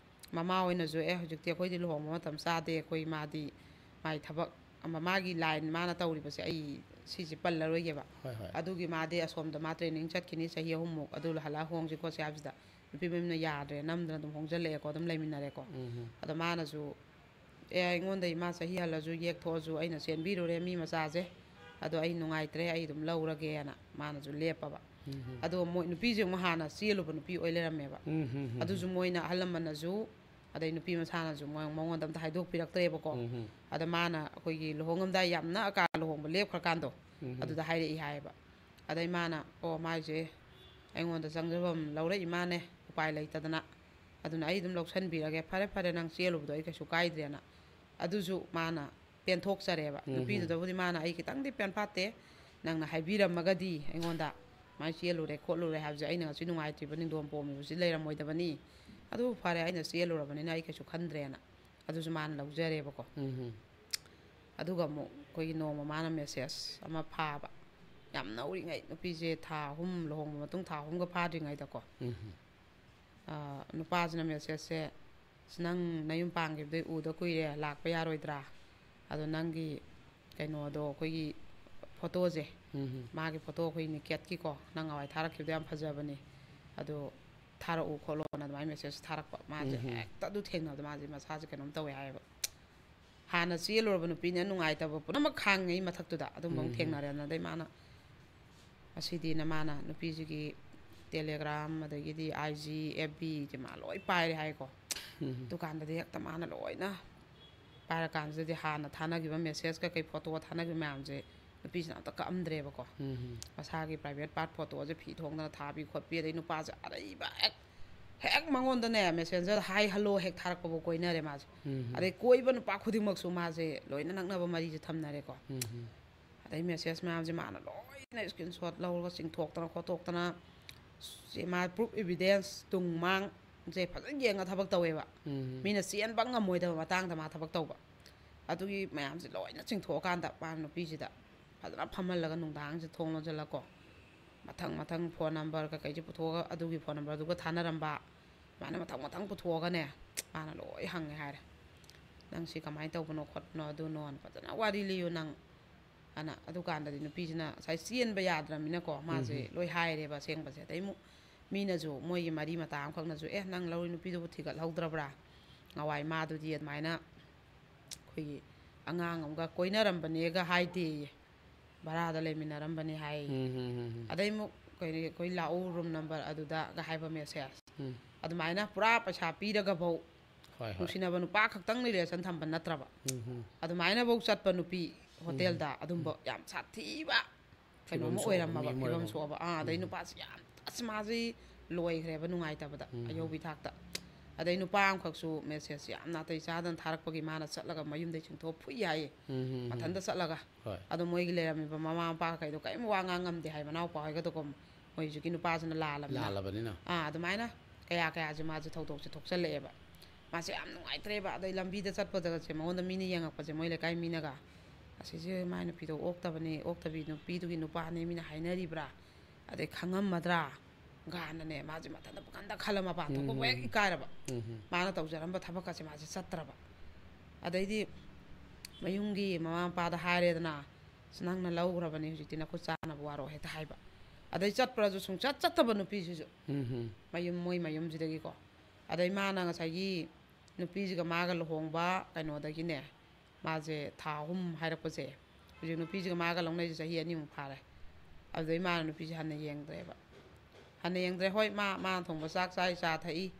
ꯃꯃꯥ ꯍꯣꯏꯅꯁꯨ, "ꯑꯦ, ꯍꯧꯖꯤꯛꯇꯤ ꯑꯩꯈꯣꯏꯗꯤ ꯂꯨꯍꯣꯡꯕ ꯃꯇꯝ ꯆꯥꯗꯦ, ꯑꯩꯈꯣꯏ ꯃꯥꯗꯤ ꯃꯥꯏ ꯊꯕꯛ ꯑꯃ, ꯃꯥꯒꯤ line ꯃꯥꯅ ꯇꯧꯔꯤꯕꯁꯦ ꯑꯩ ꯁꯤꯁꯦ ꯄꯜꯂꯔꯣꯏꯒꯦꯕ꯫ ꯍꯣꯏ, ꯍꯣꯏ꯫ ꯑꯗꯨꯒꯤ ꯃꯥꯗꯤ ꯑꯁꯣꯝꯗ ꯃꯥ training ꯆꯠꯈꯤꯅꯤ ꯆꯍꯤ ꯑꯍꯨꯝꯃꯨꯛ, ꯑꯗꯨ ꯍꯜꯂꯛꯑ ꯍꯣꯡꯁꯤ ꯈꯣꯠꯁꯤ" ꯍꯥꯏꯕꯁꯤꯗ ꯅꯨꯄꯤ ꯃꯌꯨꯝꯅ ꯌꯥꯗ꯭ꯔꯦ, ꯅꯝꯗꯅ ꯑꯗꯨꯝ ꯍꯣꯡꯖꯜꯂꯛꯑꯦꯀꯣ, ꯑꯗꯨꯝ ꯂꯩꯃꯤꯟꯅꯔꯦꯀꯣ꯫ ꯎꯝ꯫ ꯑꯗꯣ ꯃꯥꯅꯁꯨ, "ꯑꯦ, ꯑꯩꯉꯣꯟꯗ ꯏꯃꯥ ꯆꯍꯤ ꯍꯜꯂꯁꯨ ꯌꯦꯛꯊꯣꯛꯑꯁꯨ ꯑꯩꯅ ꯆꯦꯟꯕꯤꯔꯨꯔꯦ ꯃꯤ ꯃꯆꯥꯁꯦ, ꯑꯗꯣ ꯑꯩ ꯅꯨꯡꯉꯥꯏꯇ꯭ꯔꯦ, ꯑꯩ ꯑꯗꯨꯝ ꯂꯧꯔꯒꯦꯅ" ꯃꯥꯅꯁꯨ ꯂꯦꯞꯄꯕ꯫ ꯎꯝ꯫ ꯑꯗꯣ ꯃꯣꯏ ꯅꯨꯄꯤꯁꯦ ꯑꯃꯨꯛ ꯍꯥꯟꯅ ꯆꯦꯜꯂꯨꯕ ꯅꯨꯄꯤ ꯑꯣꯏ ꯂꯩꯔꯝꯃꯦꯕ꯫ ꯎꯝ, ꯎꯝ, ꯎꯝ꯫ ꯑꯗꯨꯁꯨ ꯃꯣꯏꯅ, ꯑꯍꯜ ꯂꯃꯟꯅꯁꯨ, ꯑꯗꯩ ꯅꯨꯄꯤ ꯃꯁꯥꯅꯁꯨ ꯃꯣꯏ-, ꯃꯉꯣꯟꯗ ꯑꯝꯇ ꯍꯥꯏꯗꯣꯛꯄꯤꯔꯛꯇ꯭ꯔꯦꯕꯀꯣ꯫ ꯎꯝ꯫ ꯑꯗ ꯃꯥꯅ ꯑꯩꯈꯣꯏꯒꯤ ꯂꯨꯍꯣꯡꯉꯝꯗꯥꯏ ꯌꯥꯝꯅ ꯑꯀꯥ ꯂꯨꯍꯣꯡꯕ ꯂꯦꯞꯈ꯭ꯔꯀꯥꯟꯗꯣ, ꯎꯝ꯫ ꯑꯗꯨꯗ ꯍꯥꯏꯔꯛꯏ ꯍꯥꯏꯌꯦꯕ꯫ ꯑꯗꯩ ꯃꯥꯅ, "ꯑꯣ, ꯃꯥꯏꯁꯦ ꯑꯩꯉꯣꯟꯗ ꯆꯪꯖꯐꯝ ꯂꯧꯔꯛꯏ ꯃꯥꯅꯦ, ꯎꯄꯥꯏ ꯂꯩꯇꯗꯅ꯫ ꯑꯗꯨꯅ ꯑꯩ ꯑꯗꯨꯝ ꯂꯧꯁꯟꯕꯤꯔꯒꯦ꯫ ꯐꯔꯦ, ꯐꯔꯦ, ꯅꯪ ꯆꯦꯜꯂꯨꯕꯗꯣ ꯑꯩ ꯀꯩꯁꯨ ꯀꯥꯏꯗ꯭ꯔꯦꯅ"꯫ ꯑꯗꯨꯁꯨ ꯃꯥꯅ ꯄꯦꯟꯊꯣꯛꯆꯔꯦꯕ꯫ ꯎꯝ꯫ ꯅꯨꯄꯤꯗꯨꯗꯕꯨꯗꯤ ꯃꯥꯅ "ꯑꯩ ꯈꯤꯇꯪꯗꯤ ꯄꯦꯟ ꯐꯥꯠꯇꯦ, ꯅꯪꯅ ꯍꯥꯏꯕꯤꯔꯝꯃꯒꯗꯤ ꯑꯩꯉꯣꯟꯗ ꯁꯨꯃꯥꯏꯅ ꯆꯦꯜꯂꯨꯔꯦ ꯈꯣꯠꯂꯨꯔꯦ ꯍꯥꯏꯕꯁꯦ, ꯑꯩꯅ ꯉꯁꯤ ꯅꯨꯡꯉꯥꯏꯇ꯭ꯔꯤꯕ ꯅꯤꯡꯗꯣꯝ ꯄꯣꯝꯃꯤꯕꯁꯤ ꯂꯩꯔꯝꯃꯣꯏꯗꯕꯅꯤ꯫ ꯑꯗꯨꯕꯨ ꯐꯔꯦ, ꯑꯩꯅ ꯆꯦꯜꯂꯨꯔꯕꯅꯤꯅ ꯑꯩ ꯀꯩꯁꯨ ꯈꯟꯗ꯭ꯔꯦꯅ"꯫ ꯑꯗꯨꯁꯨ ꯃꯥꯅ ꯂꯧꯖꯔꯦꯕꯀꯣ꯫ ꯎꯝ꯫ ꯑꯗꯨꯒ ꯑꯃꯨꯛ ꯑꯩꯈꯣꯏꯒꯤ ꯅꯣꯡꯃ ꯃꯥꯅ message ꯑꯃ ꯐꯥꯕ, ꯌꯥꯝ ꯅꯧꯔꯤꯉꯩ, ꯅꯨꯄꯤꯁꯦ ꯊꯥ ꯑꯍꯨꯝ, ꯂꯨꯍꯣꯡꯕ ꯃꯇꯨꯡ ꯊꯥ ꯑꯍꯨꯝꯒ ꯐꯥꯗ꯭ꯔꯤꯉꯩꯗꯀꯣ꯫ ꯎꯝ꯫ ꯑꯥ, ꯅꯨꯄꯥꯁꯤꯅ messageꯁꯦ, "ꯑꯁ, ꯅꯪ ꯅꯌꯨꯝ ꯄꯥꯟꯈꯤꯕꯗꯩ ꯎꯗ ꯀꯨꯏꯔꯦ, ꯂꯥꯛꯄ ꯌꯥꯔꯣꯏꯗ꯭ꯔꯥ? ꯑꯗꯣ ꯅꯪꯒꯤ ꯀꯩꯅꯣꯗꯣ, ꯑꯩꯈꯣꯏꯒꯤ ꯐꯣꯇꯣꯁꯦ", ꯎꯝ꯫ "ꯃꯥꯒꯤ ꯐꯣꯇꯣ ꯑꯩꯈꯣꯏ nakedꯀꯤꯀꯣ, ꯅꯪ ꯉꯍꯥꯟꯋꯥꯏ ꯊꯥꯔꯛꯈꯤꯕꯗꯣ ꯌꯥꯝ ꯐꯖꯕꯅꯤ, ꯑꯗꯣ ꯊꯥꯔꯛꯎ ꯈꯣꯠꯂꯣꯅ" ꯑꯗꯨꯃꯥꯏꯅ message ꯊꯥꯔꯛꯄ꯫ ꯃꯥꯁꯦ ꯎꯝ꯫ ꯍꯦꯛꯇ ꯑꯗꯨ ꯊꯦꯡꯅꯕꯗ ꯃꯥꯁꯦ ꯃꯁꯥꯁꯦ ꯀꯩꯅꯣꯝ ꯇꯧꯋꯦ ꯍꯥꯏꯌꯦꯕ꯫ ꯍꯥꯟꯅ ꯆꯦꯜꯂꯨꯔꯕ ꯅꯨꯄꯤꯅ ꯅꯨꯡꯉꯥꯏꯇꯕ ꯄꯨꯝꯅꯃꯛ ꯈꯥꯡꯉꯩ ꯃꯊꯛꯇꯨꯗ ꯑꯗꯨꯝꯕ ꯑꯃꯨꯛ ꯎꯝ꯫ ꯊꯦꯡꯅꯔꯦꯅ꯫ ꯑꯗꯩ ꯃꯥꯅ ꯑꯁꯤꯗꯤꯅ ꯃꯥꯅ ꯅꯨꯄꯤꯁꯤꯒꯤ Telegram, ꯑꯗꯒꯤꯗꯤ IG, FBꯁꯦ ꯃꯥ ꯂꯣꯏ ꯄꯥꯏꯔꯦ ꯍꯥꯏꯀꯣ꯫ ꯎꯝ꯫ ꯗꯨꯀꯥꯟꯗꯗꯤ ꯍꯦꯛꯇ ꯃꯥꯅ ꯂꯣꯏꯅ ꯄꯥꯏꯔꯀꯥꯟꯁꯤꯗꯗꯤ ꯍꯥꯟꯅ ꯊꯥꯅꯈꯤꯕ messageꯀ ꯀꯩ ꯐꯣꯇꯣ ꯊꯥꯅꯈꯤꯕ ꯃꯌꯥꯝꯁꯦ ꯅꯨꯄꯤꯁꯤꯅ ꯑꯝꯇ ꯀꯛꯑꯝꯗ꯭ꯔꯦꯕꯀꯣ꯫ ꯎꯝ꯫ ꯃꯁꯥꯒꯤ private part ꯐꯣꯇꯣꯁꯦ ꯐꯤ ꯊꯣꯡꯗꯅ ꯊꯥꯕꯤ ꯈꯣꯠꯄꯤ, ꯑꯗꯩ ꯅꯨꯄꯥꯁꯦ ꯑꯔꯩꯕ ꯍꯦꯛ, ꯍꯦꯛ ꯃꯉꯣꯟꯗꯅꯦ Messengerꯗ "Hi, hello" ꯍꯦꯛ ꯊꯥꯔꯛꯄꯕꯨ ꯀꯣꯏꯅꯔꯦ ꯃꯥꯁꯦ꯫ ꯎꯝ꯫ ꯑꯗꯩ ꯀꯣꯏꯕ ꯅꯨꯄꯥ ꯈꯨꯗꯤꯡꯃꯛꯁꯨ ꯃꯥꯁꯦ ꯂꯣꯏꯅ ꯅꯛꯅꯕ ꯃꯔꯤꯁꯦ ꯊꯝꯅꯔꯦꯀꯣ꯫ ꯎꯝ꯫ ꯑꯗꯩ message ꯃꯌꯥꯝꯁꯦ ꯃꯥꯅ ꯂꯣꯏꯅ screenshot ꯂꯧꯔꯒ ꯆꯤꯡꯊꯣꯛꯇꯅ ꯈꯣꯠꯇꯣꯛꯇꯅ, ꯁꯤ ꯃꯥ proof evidence ꯇꯨꯡ ꯃꯥꯡꯁꯦ ꯐꯖꯅ ꯌꯦꯡꯉ ꯊꯕꯛ ꯇꯧꯋꯦꯕ꯫ ꯎꯝ꯫ ꯃꯤꯅ ꯆꯦꯟꯕ ꯉꯝꯃꯣꯏꯗꯕ ꯃꯇꯥꯡꯗ ꯃꯥ ꯊꯕꯛ ꯇꯧꯕ꯫ ꯑꯗꯨꯒꯤ ꯃꯌꯥꯝꯁꯦ ꯂꯣꯏꯅ ꯆꯤꯡꯊꯣꯛꯑꯀꯥꯟꯗ ꯃꯥꯅ ꯅꯨꯄꯤꯁꯤꯗ ꯐꯖꯅ ꯐꯝꯍꯜꯂꯒ ꯅꯨꯡꯗꯥꯡꯁꯦ ꯊꯣꯡ ꯂꯣꯟꯁꯤꯜꯂꯒꯀꯣ, ꯃꯊꯪ ꯃꯊꯪ ꯐꯣꯟ ꯅꯝꯕꯔ ꯀꯩꯀꯩꯁꯦ ꯄꯨꯊꯣꯛꯑꯒ, ꯑꯗꯨꯒꯤ ꯐꯣꯟ ꯅꯝꯕꯔꯗꯨꯒ ꯊꯥꯅꯔꯝꯕ, ꯑꯗꯨꯃꯥꯏꯅ ꯃꯊꯪ ꯃꯊꯪ ꯄꯨꯊꯣꯛꯑꯒꯅꯦ, ꯃꯥꯅ ꯂꯣꯏ ꯍꯪꯉꯦ ꯍꯥꯏꯔꯦ꯫ "ꯅꯪ ꯁꯤ ꯀꯃꯥꯏꯅ ꯇꯧꯕꯅꯣ ꯈꯣꯠꯄꯅꯣ ꯑꯗꯨꯅꯣꯅ ꯐꯖꯅ ꯋꯥꯔꯤ ꯂꯤꯌꯨ ꯅꯪ", ꯑꯅ꯫ ꯑꯗꯨꯀꯥꯟꯗꯗꯤ ꯅꯨꯄꯤꯁꯤꯅ ꯉꯁꯥꯏ ꯆꯦꯟꯕ ꯌꯥꯗ꯭ꯔꯕꯅꯤꯅꯀꯣ, ꯃꯥꯁꯦ ꯎꯝ꯫ ꯂꯣꯏ ꯍꯥꯏꯔꯦꯕ ꯑꯁꯦꯡꯕꯁꯦ꯫ ꯑꯗꯩ ꯑꯃꯨꯛ ꯃꯤꯅꯁꯨ, ꯃꯣꯏꯒꯤ ꯃꯔꯤ ꯃꯇꯥ ꯑꯃꯈꯛꯅꯁꯨ, "ꯑꯦ, ꯅꯪ ꯂꯧꯔꯤ ꯅꯨꯄꯤꯗꯨꯕꯨ ꯊꯤꯒꯠꯍꯧꯗ꯭ꯔꯕ꯭ꯔꯥ? ꯅꯍꯥꯟꯋꯥꯏ ꯃꯥꯗꯨꯗꯤ ꯑꯗꯨꯃꯥꯏꯅ ꯑꯩꯈꯣꯏꯒꯤ ꯑꯉꯥꯡ ꯑꯃꯒ ꯀꯣꯏꯅꯔꯝꯕꯅꯦꯒ ꯍꯥꯏꯗꯦꯌꯦ, ꯚꯔꯥꯗ ꯂꯩꯃꯤꯟꯅꯔꯝꯕꯅꯦ ꯍꯥꯏꯌꯦ"꯫ ꯎꯝ, ꯎꯝ, ꯎꯝ, ꯎꯝ꯫ ꯑꯗꯩ ꯑꯃꯨꯛ ꯀꯩꯅꯣ, "ꯑꯩꯈꯣꯏ ꯂꯥꯛꯎ ꯔꯨꯝ ꯅꯝꯕꯔ ꯑꯗꯨꯗꯒ" ꯍꯥꯏꯕ ꯃꯦꯁꯦꯖ꯫ ꯎꯝ꯫ ꯑꯗꯨꯃꯥꯏꯅ ꯄꯨꯔꯥ ꯄꯩꯁꯥ ꯄꯤꯔꯒꯐꯧ ꯍꯣꯏ, ꯍꯣꯏ꯫ ꯅꯨꯡꯁꯤꯅꯕ ꯅꯨꯄꯥ ꯈꯛꯇꯪ ꯔꯤꯂꯦꯁꯟ ꯊꯝꯕ ꯅꯠꯇ꯭ꯔꯕ꯫ ꯎꯝ, ꯎꯝ꯫ ꯑꯗꯨꯃꯥꯏꯅꯐꯧ ꯆꯠꯄ ꯅꯨꯄꯤ ꯍꯣꯇꯦꯜꯗ ꯎꯝ꯫ ꯑꯗꯨꯝꯕ ꯎꯝ꯫ ꯌꯥꯝ ꯁꯥꯊꯤꯕ ꯐꯤꯕꯝ ꯀꯩꯅꯣꯝꯃ ꯁꯣꯛꯑꯕ ꯑꯣꯏꯔꯝꯃꯕ, ꯃꯤ ꯑꯃ ꯐꯤꯕꯝ ꯑꯣꯏꯔꯝꯃꯕ꯫ ꯁꯣꯛꯑꯕ꯫ ꯑꯥ, ꯑꯗꯩ ꯎꯝ꯫ ꯅꯨꯄꯥꯁꯤ ꯌꯥꯝ, "ꯑꯁ, ꯃꯥꯁꯤ ꯂꯣꯏꯈ꯭ꯔꯦꯕ ꯅꯨꯡꯉꯥꯏꯇꯕꯗ, ꯎꯝ꯫ ꯑꯌꯧꯕꯤ ꯊꯥꯛꯇ"꯫ ꯑꯗꯩ ꯅꯨꯄꯥ ꯑꯃꯈꯛꯁꯨ ꯃꯦꯁꯦꯖ ꯌꯥꯝ ꯅꯥꯇꯩ ꯆꯥꯗꯅ ꯊꯥꯔꯛꯄꯒꯤ ꯃꯥꯅ ꯆꯠꯂꯒ ꯃꯌꯨꯝꯗꯩ ꯆꯤꯡꯊꯣꯛꯑ ꯐꯨꯏ ꯍꯥꯏꯌꯦ, ꯎꯝ, ꯎꯝ, ꯎꯝ꯫ ꯃꯊꯟꯇ ꯆꯠꯂꯒ꯫ ꯍꯣꯏ꯫ ꯑꯗꯣ ꯃꯣꯏꯒꯤ ꯂꯩꯔꯝꯃꯤꯕ ꯃꯃꯥ ꯃꯄꯥ ꯀꯩꯗꯣ ꯀꯔꯤꯝ ꯋꯥ ꯉꯥꯡ ꯉꯝꯗꯦ ꯍꯥꯏ, ꯃꯅꯥꯎꯄꯥ ꯍꯣꯏꯒꯗꯣꯀꯣ, ꯃꯣꯏ ꯍꯧꯖꯤꯛꯀꯤ ꯅꯨꯄꯥꯁꯤꯅ ꯂꯥꯜꯂꯕꯅꯤꯅ꯫ ꯂꯥꯜꯂꯕꯅꯤꯅ꯫ ꯑꯥ, ꯑꯗꯨꯃꯥꯏꯅ ꯀꯌꯥ ꯀꯌꯥꯁꯦ ꯃꯥꯁꯦ ꯊꯧꯗꯣꯛꯁꯦ ꯊꯣꯛꯆꯜꯂꯛꯑꯦꯕ꯫ ꯃꯥꯁꯦ ꯌꯥꯝ ꯅꯨꯡꯉꯥꯏꯇ꯭ꯔꯦꯕ꯫ ꯑꯗꯩ ꯂꯝꯕꯤꯗ ꯆꯠꯄꯗꯒꯁꯦ ꯃꯉꯣꯟꯗ ꯃꯤꯅ ꯌꯦꯡꯉꯛꯄꯁꯦ, ꯃꯣꯏ ꯂꯩꯀꯥꯏ ꯃꯤꯅꯒ, "ꯑꯁꯤꯁꯦ ꯃꯥꯏ ꯅꯨꯄꯤꯗꯣ ꯑꯣꯛꯇꯕꯅꯤ, ꯑꯣꯛꯇꯕꯤ ꯅꯨꯄꯤꯗꯨꯒꯤ ꯅꯨꯄꯥꯅꯤ, ꯃꯤꯅ ꯍꯥꯏꯅꯔꯤꯕ꯭ꯔꯥ? ꯑꯗꯩ ꯈꯪꯉꯝꯃꯗ꯭ꯔꯥ?" ꯒꯥꯅꯅꯦ, ꯃꯥꯁꯦ ꯃꯊꯟꯇ ꯄꯨꯡꯈꯟꯗ ꯈꯜꯂ ꯃꯄꯥꯟ ꯎꯝ, ꯊꯣꯛꯄꯕꯨ ꯍꯦꯛ ꯎꯝ꯫ ꯏꯀꯥꯏꯔꯕ꯫ ꯎꯝ, ꯎꯝ꯫ ꯃꯥꯅ ꯇꯧꯖꯔꯝꯕ ꯊꯕꯛꯀꯁꯦ ꯃꯥꯁꯦ ꯆꯠꯇ꯭ꯔꯕ꯫ ꯑꯗꯩꯗꯤ ꯃꯌꯨꯝꯒꯤ ꯃꯃꯥ ꯃꯄꯥꯗ ꯍꯥꯏꯔꯦꯗꯅ, "ꯑꯁ, ꯅꯪꯅ ꯂꯧꯈ꯭ꯔꯕꯅꯤ, ꯍꯧꯖꯤꯛꯇꯤ ꯅꯈꯨꯠ ꯆꯥꯅꯕ ꯋꯥꯔꯣ" ꯍꯦꯛꯇ ꯍꯥꯏꯕ꯫ ꯑꯗꯩ ꯆꯠꯄ꯭ꯔꯁꯨ ꯁꯨꯡꯆꯠ ꯆꯠꯇꯕ ꯅꯨꯄꯤꯁꯤꯁꯨ꯫ ꯎꯝ, ꯎꯝ꯫ ꯃꯌꯨꯝ, ꯃꯣꯏ ꯃꯌꯨꯝꯁꯤꯗꯒꯤꯀꯣ꯫ ꯑꯗꯩ ꯃꯥꯅ ꯉꯁꯥꯏꯒꯤ ꯅꯨꯄꯤꯁꯤꯒ ꯃꯥꯒ ꯂꯨꯍꯣꯡꯕ ꯀꯩꯅꯣꯗꯒꯤꯅꯦ, ꯃꯥꯁꯦ ꯊꯥ ꯑꯍꯨꯝ ꯍꯥꯏꯔꯛꯄꯁꯦ, ꯍꯧꯖꯤꯛ ꯅꯨꯄꯤꯁꯤꯒ ꯃꯥꯒ ꯂꯧꯅꯩꯁꯦ ꯆꯍꯤ ꯑꯅꯤꯃꯨꯛ ꯐꯥꯔꯦ꯫ ꯑꯗꯨꯗꯩ ꯃꯥꯅ ꯅꯨꯄꯤꯁꯦ ꯍꯟꯅ ꯌꯦꯡꯗ꯭ꯔꯦꯕ꯫ ꯍꯟꯅ ꯌꯦꯡꯗ꯭ꯔꯦ꯫ ꯍꯣꯏ, ꯃꯥ, ꯃꯥꯅ ꯊꯣꯡꯕ ꯆꯥꯛ ꯆꯥꯏ, ꯆꯥ ꯊꯛꯏ,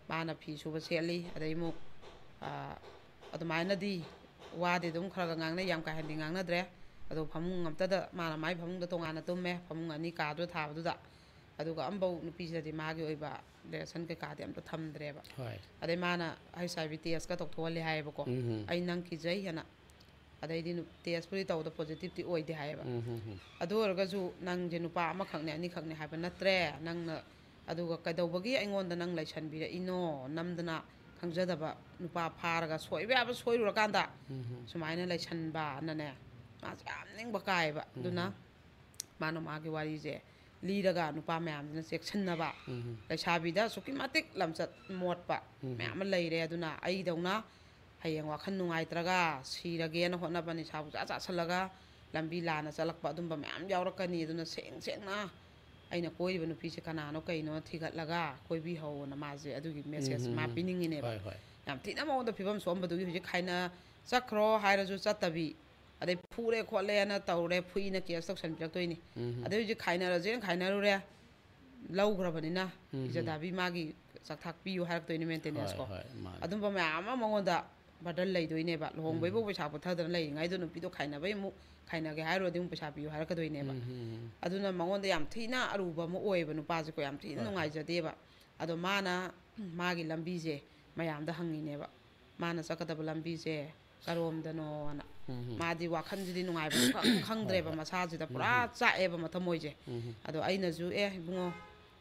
ꯃꯥꯅ ꯐꯤ ꯁꯨꯕ ꯁꯦꯠꯂꯤ, ꯑꯗꯩ ꯑꯃꯨꯛ, ꯑꯥ, ꯑꯗꯨꯃꯥꯏꯅꯗꯤ ꯋꯥꯗꯤ ꯑꯗꯨꯝ ꯈꯔ ꯈꯔ ꯉꯥꯡꯅꯩ, ꯌꯥꯝ ꯀꯥ ꯍꯦꯟꯅꯗꯤ ꯉꯥꯡꯅꯗ꯭ꯔꯦ꯫ ꯑꯗꯣ ꯐꯃꯨꯡ ꯑꯝꯇꯗ, ꯃꯥꯅ ꯃꯥꯏ ꯐꯃꯨꯡꯗ ꯇꯣꯉꯥꯟꯅ ꯇꯨꯝꯃꯦ, ꯐꯃꯨꯡ ꯑꯅꯤ ꯀꯥꯗꯨꯗ ꯊꯥꯕꯗꯨꯗ꯫ ꯑꯗꯨꯒ ꯑꯝꯐꯧ ꯅꯨꯄꯤꯁꯤꯗꯗꯤ ꯃꯥꯒꯤ ꯑꯣꯏꯕ ꯔꯤꯂꯦꯁꯟ ꯀꯩꯀꯥꯗꯤ ꯑꯝꯇ ꯊꯝꯗ꯭ꯔꯦꯕ꯫ ꯍꯣꯏ꯫ ꯑꯗꯩ ꯃꯥꯅ ꯍꯩꯆ ꯑꯥꯏ ꯚꯤ ꯇꯦꯁꯀ ꯇꯧꯊꯣꯛꯍꯜꯂꯦ ꯍꯥꯏꯌꯦꯕꯀꯣ꯫ ꯎꯝ ꯍꯝ꯫ "ꯑꯩ ꯅꯪ ꯀꯤꯖꯩ" ꯍꯥꯏꯅ꯫ ꯑꯗꯩꯗꯤ ꯅꯨ-, ꯇꯦꯁꯄꯨꯗꯤ ꯇꯧꯕꯗ ꯄꯣꯖꯤꯇꯤꯚꯇꯤ ꯑꯣꯏꯗꯦ ꯍꯥꯏꯌꯦꯕ꯫ ꯎꯝ ꯍꯝ ꯍꯝ꯫ ꯑꯗꯨ ꯑꯣꯏꯔꯒꯁꯨ ꯅꯪꯁꯦ ꯅꯨꯄꯥ ꯑꯃꯈꯛꯅꯦ, ꯑꯅꯤꯈꯛꯅꯦ ꯍꯥꯏꯕ ꯅꯠꯇ꯭ꯔꯦ꯫ ꯅꯪꯅ ꯑꯗꯨꯒ ꯀꯩꯗꯧꯕꯒꯤ ꯑꯩꯉꯣꯟꯗ ꯅꯪ ꯂꯩꯁꯟꯕꯤꯔꯛꯏꯅꯣ? ꯅꯝꯗꯅ ꯈꯪꯖꯗꯕ ꯅꯨꯄꯥ ꯐꯥꯔꯒ ꯁꯣꯏꯕ ꯌꯥꯕ ꯁꯣꯏꯔꯨꯔꯀꯥꯟꯗ ꯎꯝ ꯍꯝ꯫ ꯁꯨꯃꯥꯏꯅ ꯂꯩꯁꯟꯕꯅꯅꯦ, ꯃꯥꯁꯦ ꯌꯥꯝ ꯅꯤꯡꯕ ꯀꯥꯏꯌꯦꯕ꯫ ꯑꯗꯨꯅ ꯃꯥꯅ ꯃꯥꯒꯤ ꯋꯥꯔꯤꯁꯦ ꯂꯤꯔꯒ ꯅꯨꯄꯥ ꯃꯌꯥꯝꯁꯤꯅ ꯆꯦꯛꯁꯤꯟꯅꯕ, ꯂꯩꯁꯥꯕꯤꯗ ꯑꯁꯨꯛꯀꯤ ꯃꯇꯤꯛ ꯂꯝꯆꯠ ꯃꯣꯠꯄ ꯃꯌꯥꯝ ꯑꯃ ꯂꯩꯔꯦ꯫ ꯑꯗꯨꯅ ꯑꯩꯗꯧꯅ ꯍꯌꯦꯡ ꯋꯥꯈꯜ ꯅꯨꯡꯉꯥꯏꯇ꯭ꯔꯒ ꯁꯤꯔꯒꯦꯅ ꯍꯣꯠꯅꯕ, ꯅꯤꯁꯥ ꯄꯨꯡꯆꯥ ꯆꯥꯁꯤꯜꯂꯒ ꯂꯝꯕꯤ ꯂꯥꯟꯅ ꯆꯠꯂꯛꯄ ꯑꯗꯨꯝꯕ ꯃꯌꯥꯝ ꯌꯥꯎꯔꯛꯀꯅꯤ꯫ ꯑꯗꯨꯅ ꯁꯦꯡ ꯁꯦꯡꯅ ꯑꯩꯅ ꯀꯣꯏꯔꯤꯕ ꯅꯨꯄꯤꯁꯦ ꯀꯅꯥꯅꯣ ꯀꯩꯅꯣ ꯊꯤꯒꯠꯂꯒ ꯀꯣꯏꯕꯤꯍꯧꯅ ꯃꯥꯁꯦ ꯑꯗꯨꯒꯤ ꯃꯦꯁꯦꯖ ꯃꯥ ꯄꯤꯅꯤꯡꯉꯤꯅꯦꯕ꯫ ꯍꯣꯏ, ꯍꯣꯏ꯫ ꯌꯥꯝ ꯊꯤꯅ ꯃꯉꯣꯟꯗ ꯐꯤꯕꯝ ꯁꯣꯛꯑꯝꯕꯗꯨꯒꯤ ꯍꯧꯖꯤꯛ ꯈꯥꯏꯅ ꯆꯠꯈ꯭ꯔꯣ ꯍꯥꯏꯔꯁꯨ ꯆꯠꯇꯕꯤ, ꯑꯗꯩ ꯐꯨꯔꯦ ꯈꯣꯠꯂꯦꯅ ꯇꯧꯔꯦ, ꯐꯨꯏꯅ ꯀꯦꯁ ꯇꯧꯁꯟꯕꯤꯔꯛꯇꯣꯏꯅꯤ꯫ ꯑꯗꯩ ꯍꯧꯖꯤꯛ ꯈꯥꯏꯅꯔꯁꯦꯅ ꯈꯥꯏꯅꯔꯨꯔꯦ, ꯂꯧꯈ꯭ꯔꯕꯅꯤꯅ ꯏꯖꯗꯥꯕꯤ ꯃꯥꯒꯤ ꯆꯥꯛꯊꯥꯛ ꯄꯤꯌꯨ ꯍꯥꯏꯔꯛꯇꯣꯏꯅꯤ, ꯃꯦꯟꯇꯦꯅꯦꯟꯁ ꯀꯣ꯫ ꯍꯣꯏ, ꯃꯥꯅꯦ꯫ ꯑꯗꯨꯝꯕ ꯃꯌꯥꯝ ꯑꯃ ꯃꯉꯣꯟꯗ ꯕꯔꯗꯟ ꯂꯩꯗꯣꯏꯅꯦꯕ꯫ ꯂꯨꯍꯣꯡꯕꯩꯕꯨ ꯄꯩꯁꯥ ꯄꯨꯊꯗꯅ ꯂꯩꯔꯤꯉꯩꯗ ꯅꯨꯄꯤꯗꯣ ꯈꯥꯏꯅꯕꯩ ꯑꯃꯨꯛ, ꯈꯥꯏꯅꯒꯦ ꯍꯥꯏꯔꯨꯔꯗꯤ ꯑꯃꯨꯛ ꯄꯩꯁꯥ ꯄꯤꯌꯨ ꯍꯥꯏꯔꯛꯀꯗꯣꯏꯅꯦꯕ꯫ ꯑꯗꯨꯅ ꯃꯉꯣꯟꯗ ꯌꯥꯝ ꯊꯤꯅ ꯑꯔꯨꯕ ꯑꯃ ꯑꯣꯏꯌꯦꯕ ꯅꯨꯄꯥꯁꯦꯀꯣ, ꯌꯥꯝ ꯊꯤꯅ ꯍꯣꯏ, ꯍꯣꯏ꯫ ꯅꯨꯡꯉꯥꯏꯖꯗꯦꯕ꯫ ꯑꯗꯣ ꯃꯥꯅ ꯃꯥꯒꯤ ꯂꯝꯕꯤꯁꯦ ꯃꯌꯥꯝꯗ ꯍꯪꯉꯤꯅꯦꯕ, ꯃꯥꯅ ꯆꯠꯀꯗꯕ ꯂꯝꯕꯤꯁꯦ ꯀꯔꯣꯝꯗꯅꯣꯅ꯫ ꯃꯥꯗꯤ ꯋꯥꯈꯜꯁꯤꯗꯤ ꯅꯨꯡꯉꯥꯏꯕ ꯁꯨꯡꯈꯪ ꯈꯪꯗ꯭ꯔꯦꯕ, ꯍꯣꯏ꯫ ꯃꯁꯥꯁꯤꯗ ꯄꯨꯔꯥ ꯆꯥꯛꯑꯦꯕ ꯃꯊꯃꯣꯏꯁꯦ꯫ ꯑꯗꯣ ꯑꯩꯅꯁꯨ, "ꯑꯦ ꯏꯕꯨꯡꯉꯣ,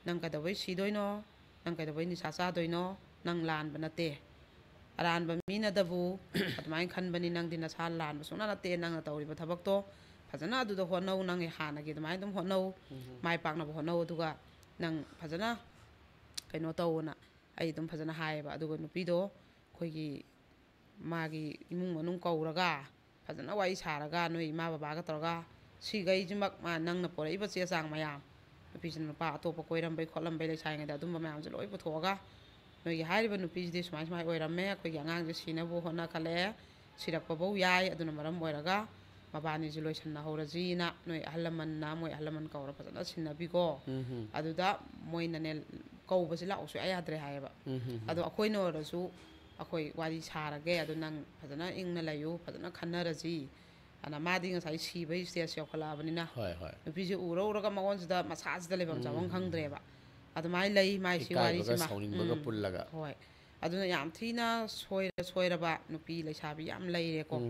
ꯅꯪ ꯀꯩꯗꯧꯕꯩ ꯁꯤꯗꯣꯏꯅꯣ? ꯅꯪ ꯀꯩꯗꯧꯕꯩ ꯅꯤꯁꯥ ꯆꯥꯗꯣꯏꯅꯣ? ꯅꯪ ꯂꯥꯟꯕ ꯅꯠꯇꯦ, ꯑꯔꯥꯟꯕ ꯃꯤꯅꯗꯕꯨ ꯑꯗꯨꯃꯥꯏꯅ ꯈꯟꯕꯅꯤ꯫ ꯅꯪꯗꯤ ꯅꯁꯥ ꯂꯥꯟꯕ ꯁꯨꯡꯅ ꯅꯠꯇꯦ꯫ ꯅꯪꯅ ꯇꯧꯔꯤꯕ ꯊꯕꯛꯇꯣ ꯐꯖꯅ ꯑꯗꯨꯗ ꯍꯣꯠꯅꯧ, ꯅꯪꯒꯤ ꯍꯥꯟꯅꯒꯤ ꯑꯗꯨꯃꯥꯏꯅ ꯑꯗꯨꯝ ꯍꯣꯠꯅꯧ, ꯃꯥꯏ ꯄꯥꯛꯅꯕ ꯍꯣꯠꯅꯧ꯫ ꯑꯗꯨꯒ ꯅꯪ ꯐꯖꯅ ꯀꯩꯅꯣ ꯇꯧꯅ" ꯑꯩ ꯑꯗꯨꯝ ꯐꯖꯅ ꯍꯥꯏꯌꯦꯕ꯫ ꯑꯗꯨꯒ ꯅꯨꯄꯤꯗꯣ ꯑꯩꯈꯣꯏꯒꯤ ꯃꯥꯒꯤ ꯏꯃꯨꯡ ꯃꯅꯨꯡ ꯀꯧꯔꯒ ꯐꯖꯅ ꯋꯥꯔꯤ ꯁꯥꯔꯒ, ꯅꯣꯏ ꯏꯃꯥ ꯕꯕꯥꯒ ꯇꯧꯔꯒ, ꯁꯤꯈꯩꯁꯤꯃꯛ ꯃꯥ, ꯅꯪꯅ ꯄꯣꯔꯛꯏꯕ ꯆꯦ ꯆꯥꯡ ꯃꯌꯥꯝ, ꯅꯨꯄꯤꯁꯤꯅ ꯅꯨꯄꯥ ꯑꯇꯣꯞꯄ ꯀꯣꯏꯔꯝꯕꯩ ꯈꯣꯠꯂꯝꯕꯩ ꯂꯩꯁꯥꯔꯤꯉꯩꯗ ꯑꯗꯨꯝꯕ ꯃꯌꯥꯝꯁꯦ ꯂꯣꯏ ꯄꯨꯊꯣꯛꯑꯒ, "ꯅꯣꯏꯒꯤ ꯍꯥꯏꯔꯤꯕ ꯅꯨꯄꯤꯁꯤꯗꯤ ꯁꯨꯃꯥꯏ ꯁꯨꯃꯥꯏ ꯑꯣꯏꯔꯝꯃꯦ, ꯑꯩꯈꯣꯏꯒꯤ ꯑꯉꯥꯡꯁꯦ ꯁꯤꯅꯕ ꯍꯣꯠꯅꯈꯠꯂꯛꯑꯦ, ꯁꯤꯔꯛꯄꯐꯧ ꯌꯥꯏ, ꯑꯗꯨꯅ ꯃꯔꯝ ꯑꯣꯏꯔꯒ ꯃꯕꯥꯅꯤꯁꯦ ꯂꯣꯏꯁꯟꯅꯍꯧꯔꯁꯤꯅ ꯅꯣꯏ ꯑꯍꯜ ꯂꯃꯟꯅ, ꯃꯣꯏ ꯑꯍꯜ ꯂꯃꯟ ꯀꯧꯔ ꯐꯖꯅ ꯁꯤꯟꯅꯕꯤꯀꯣ꯫ ꯑꯗꯨꯗ ꯃꯣꯏꯅꯅꯦ ꯀꯧꯕꯁꯦ ꯂꯥꯛꯑꯣ ꯁꯨꯡꯌꯥ ꯌꯥꯗ꯭ꯔꯦ" ꯍꯥꯏꯌꯦꯕ꯫ ꯑꯗꯣ ꯑꯩꯈꯣꯏꯅ ꯑꯣꯏꯔꯁꯨ ꯑꯩꯈꯣꯏ ꯋꯥꯔꯤ ꯁꯥꯔꯒꯦ, ꯑꯗꯣ ꯅꯪ ꯐꯖꯅ ꯏꯪꯅ ꯂꯩꯌꯨ, ꯐꯖꯅ ꯈꯟꯅꯔꯁꯤ꯫ ꯑꯗ ꯃꯥꯗꯤ ꯉꯁꯥꯏ ꯁꯤꯕꯒꯤ ꯁ꯭ꯇꯦꯖ ꯌꯧꯈꯠꯂꯛꯑꯕꯅꯤꯅ ꯍꯣꯏ, ꯍꯣꯏ꯫ ꯅꯨꯄꯤꯁꯦ ꯎꯔ ꯎꯔꯒ ꯃꯉꯣꯟꯁꯤꯗ ꯃꯁꯥꯁꯤꯗ ꯂꯩꯐꯝ ꯆꯥꯐꯝ ꯈꯪꯗ꯭ꯔꯦꯕ꯫ ꯑꯗꯨꯃꯥꯏꯅ ꯂꯩ ꯃꯥꯏ ꯁꯤ ꯏꯀꯥꯏꯕꯒ ꯋꯥꯔꯤꯁꯤꯃ꯫ ꯁꯥꯎꯅꯤꯡꯕꯒ ꯎꯝ, ꯄꯨꯜꯂꯒ꯫ ꯍꯣꯏ꯫ ꯑꯗꯨꯅ ꯌꯥꯝ ꯊꯤꯅ ꯁꯣꯏꯔ ꯁꯣꯏꯔꯕ ꯅꯨꯄꯤ ꯂꯩꯁꯥꯕꯤ ꯌꯥꯝ ꯂꯩꯔꯦꯀꯣ꯫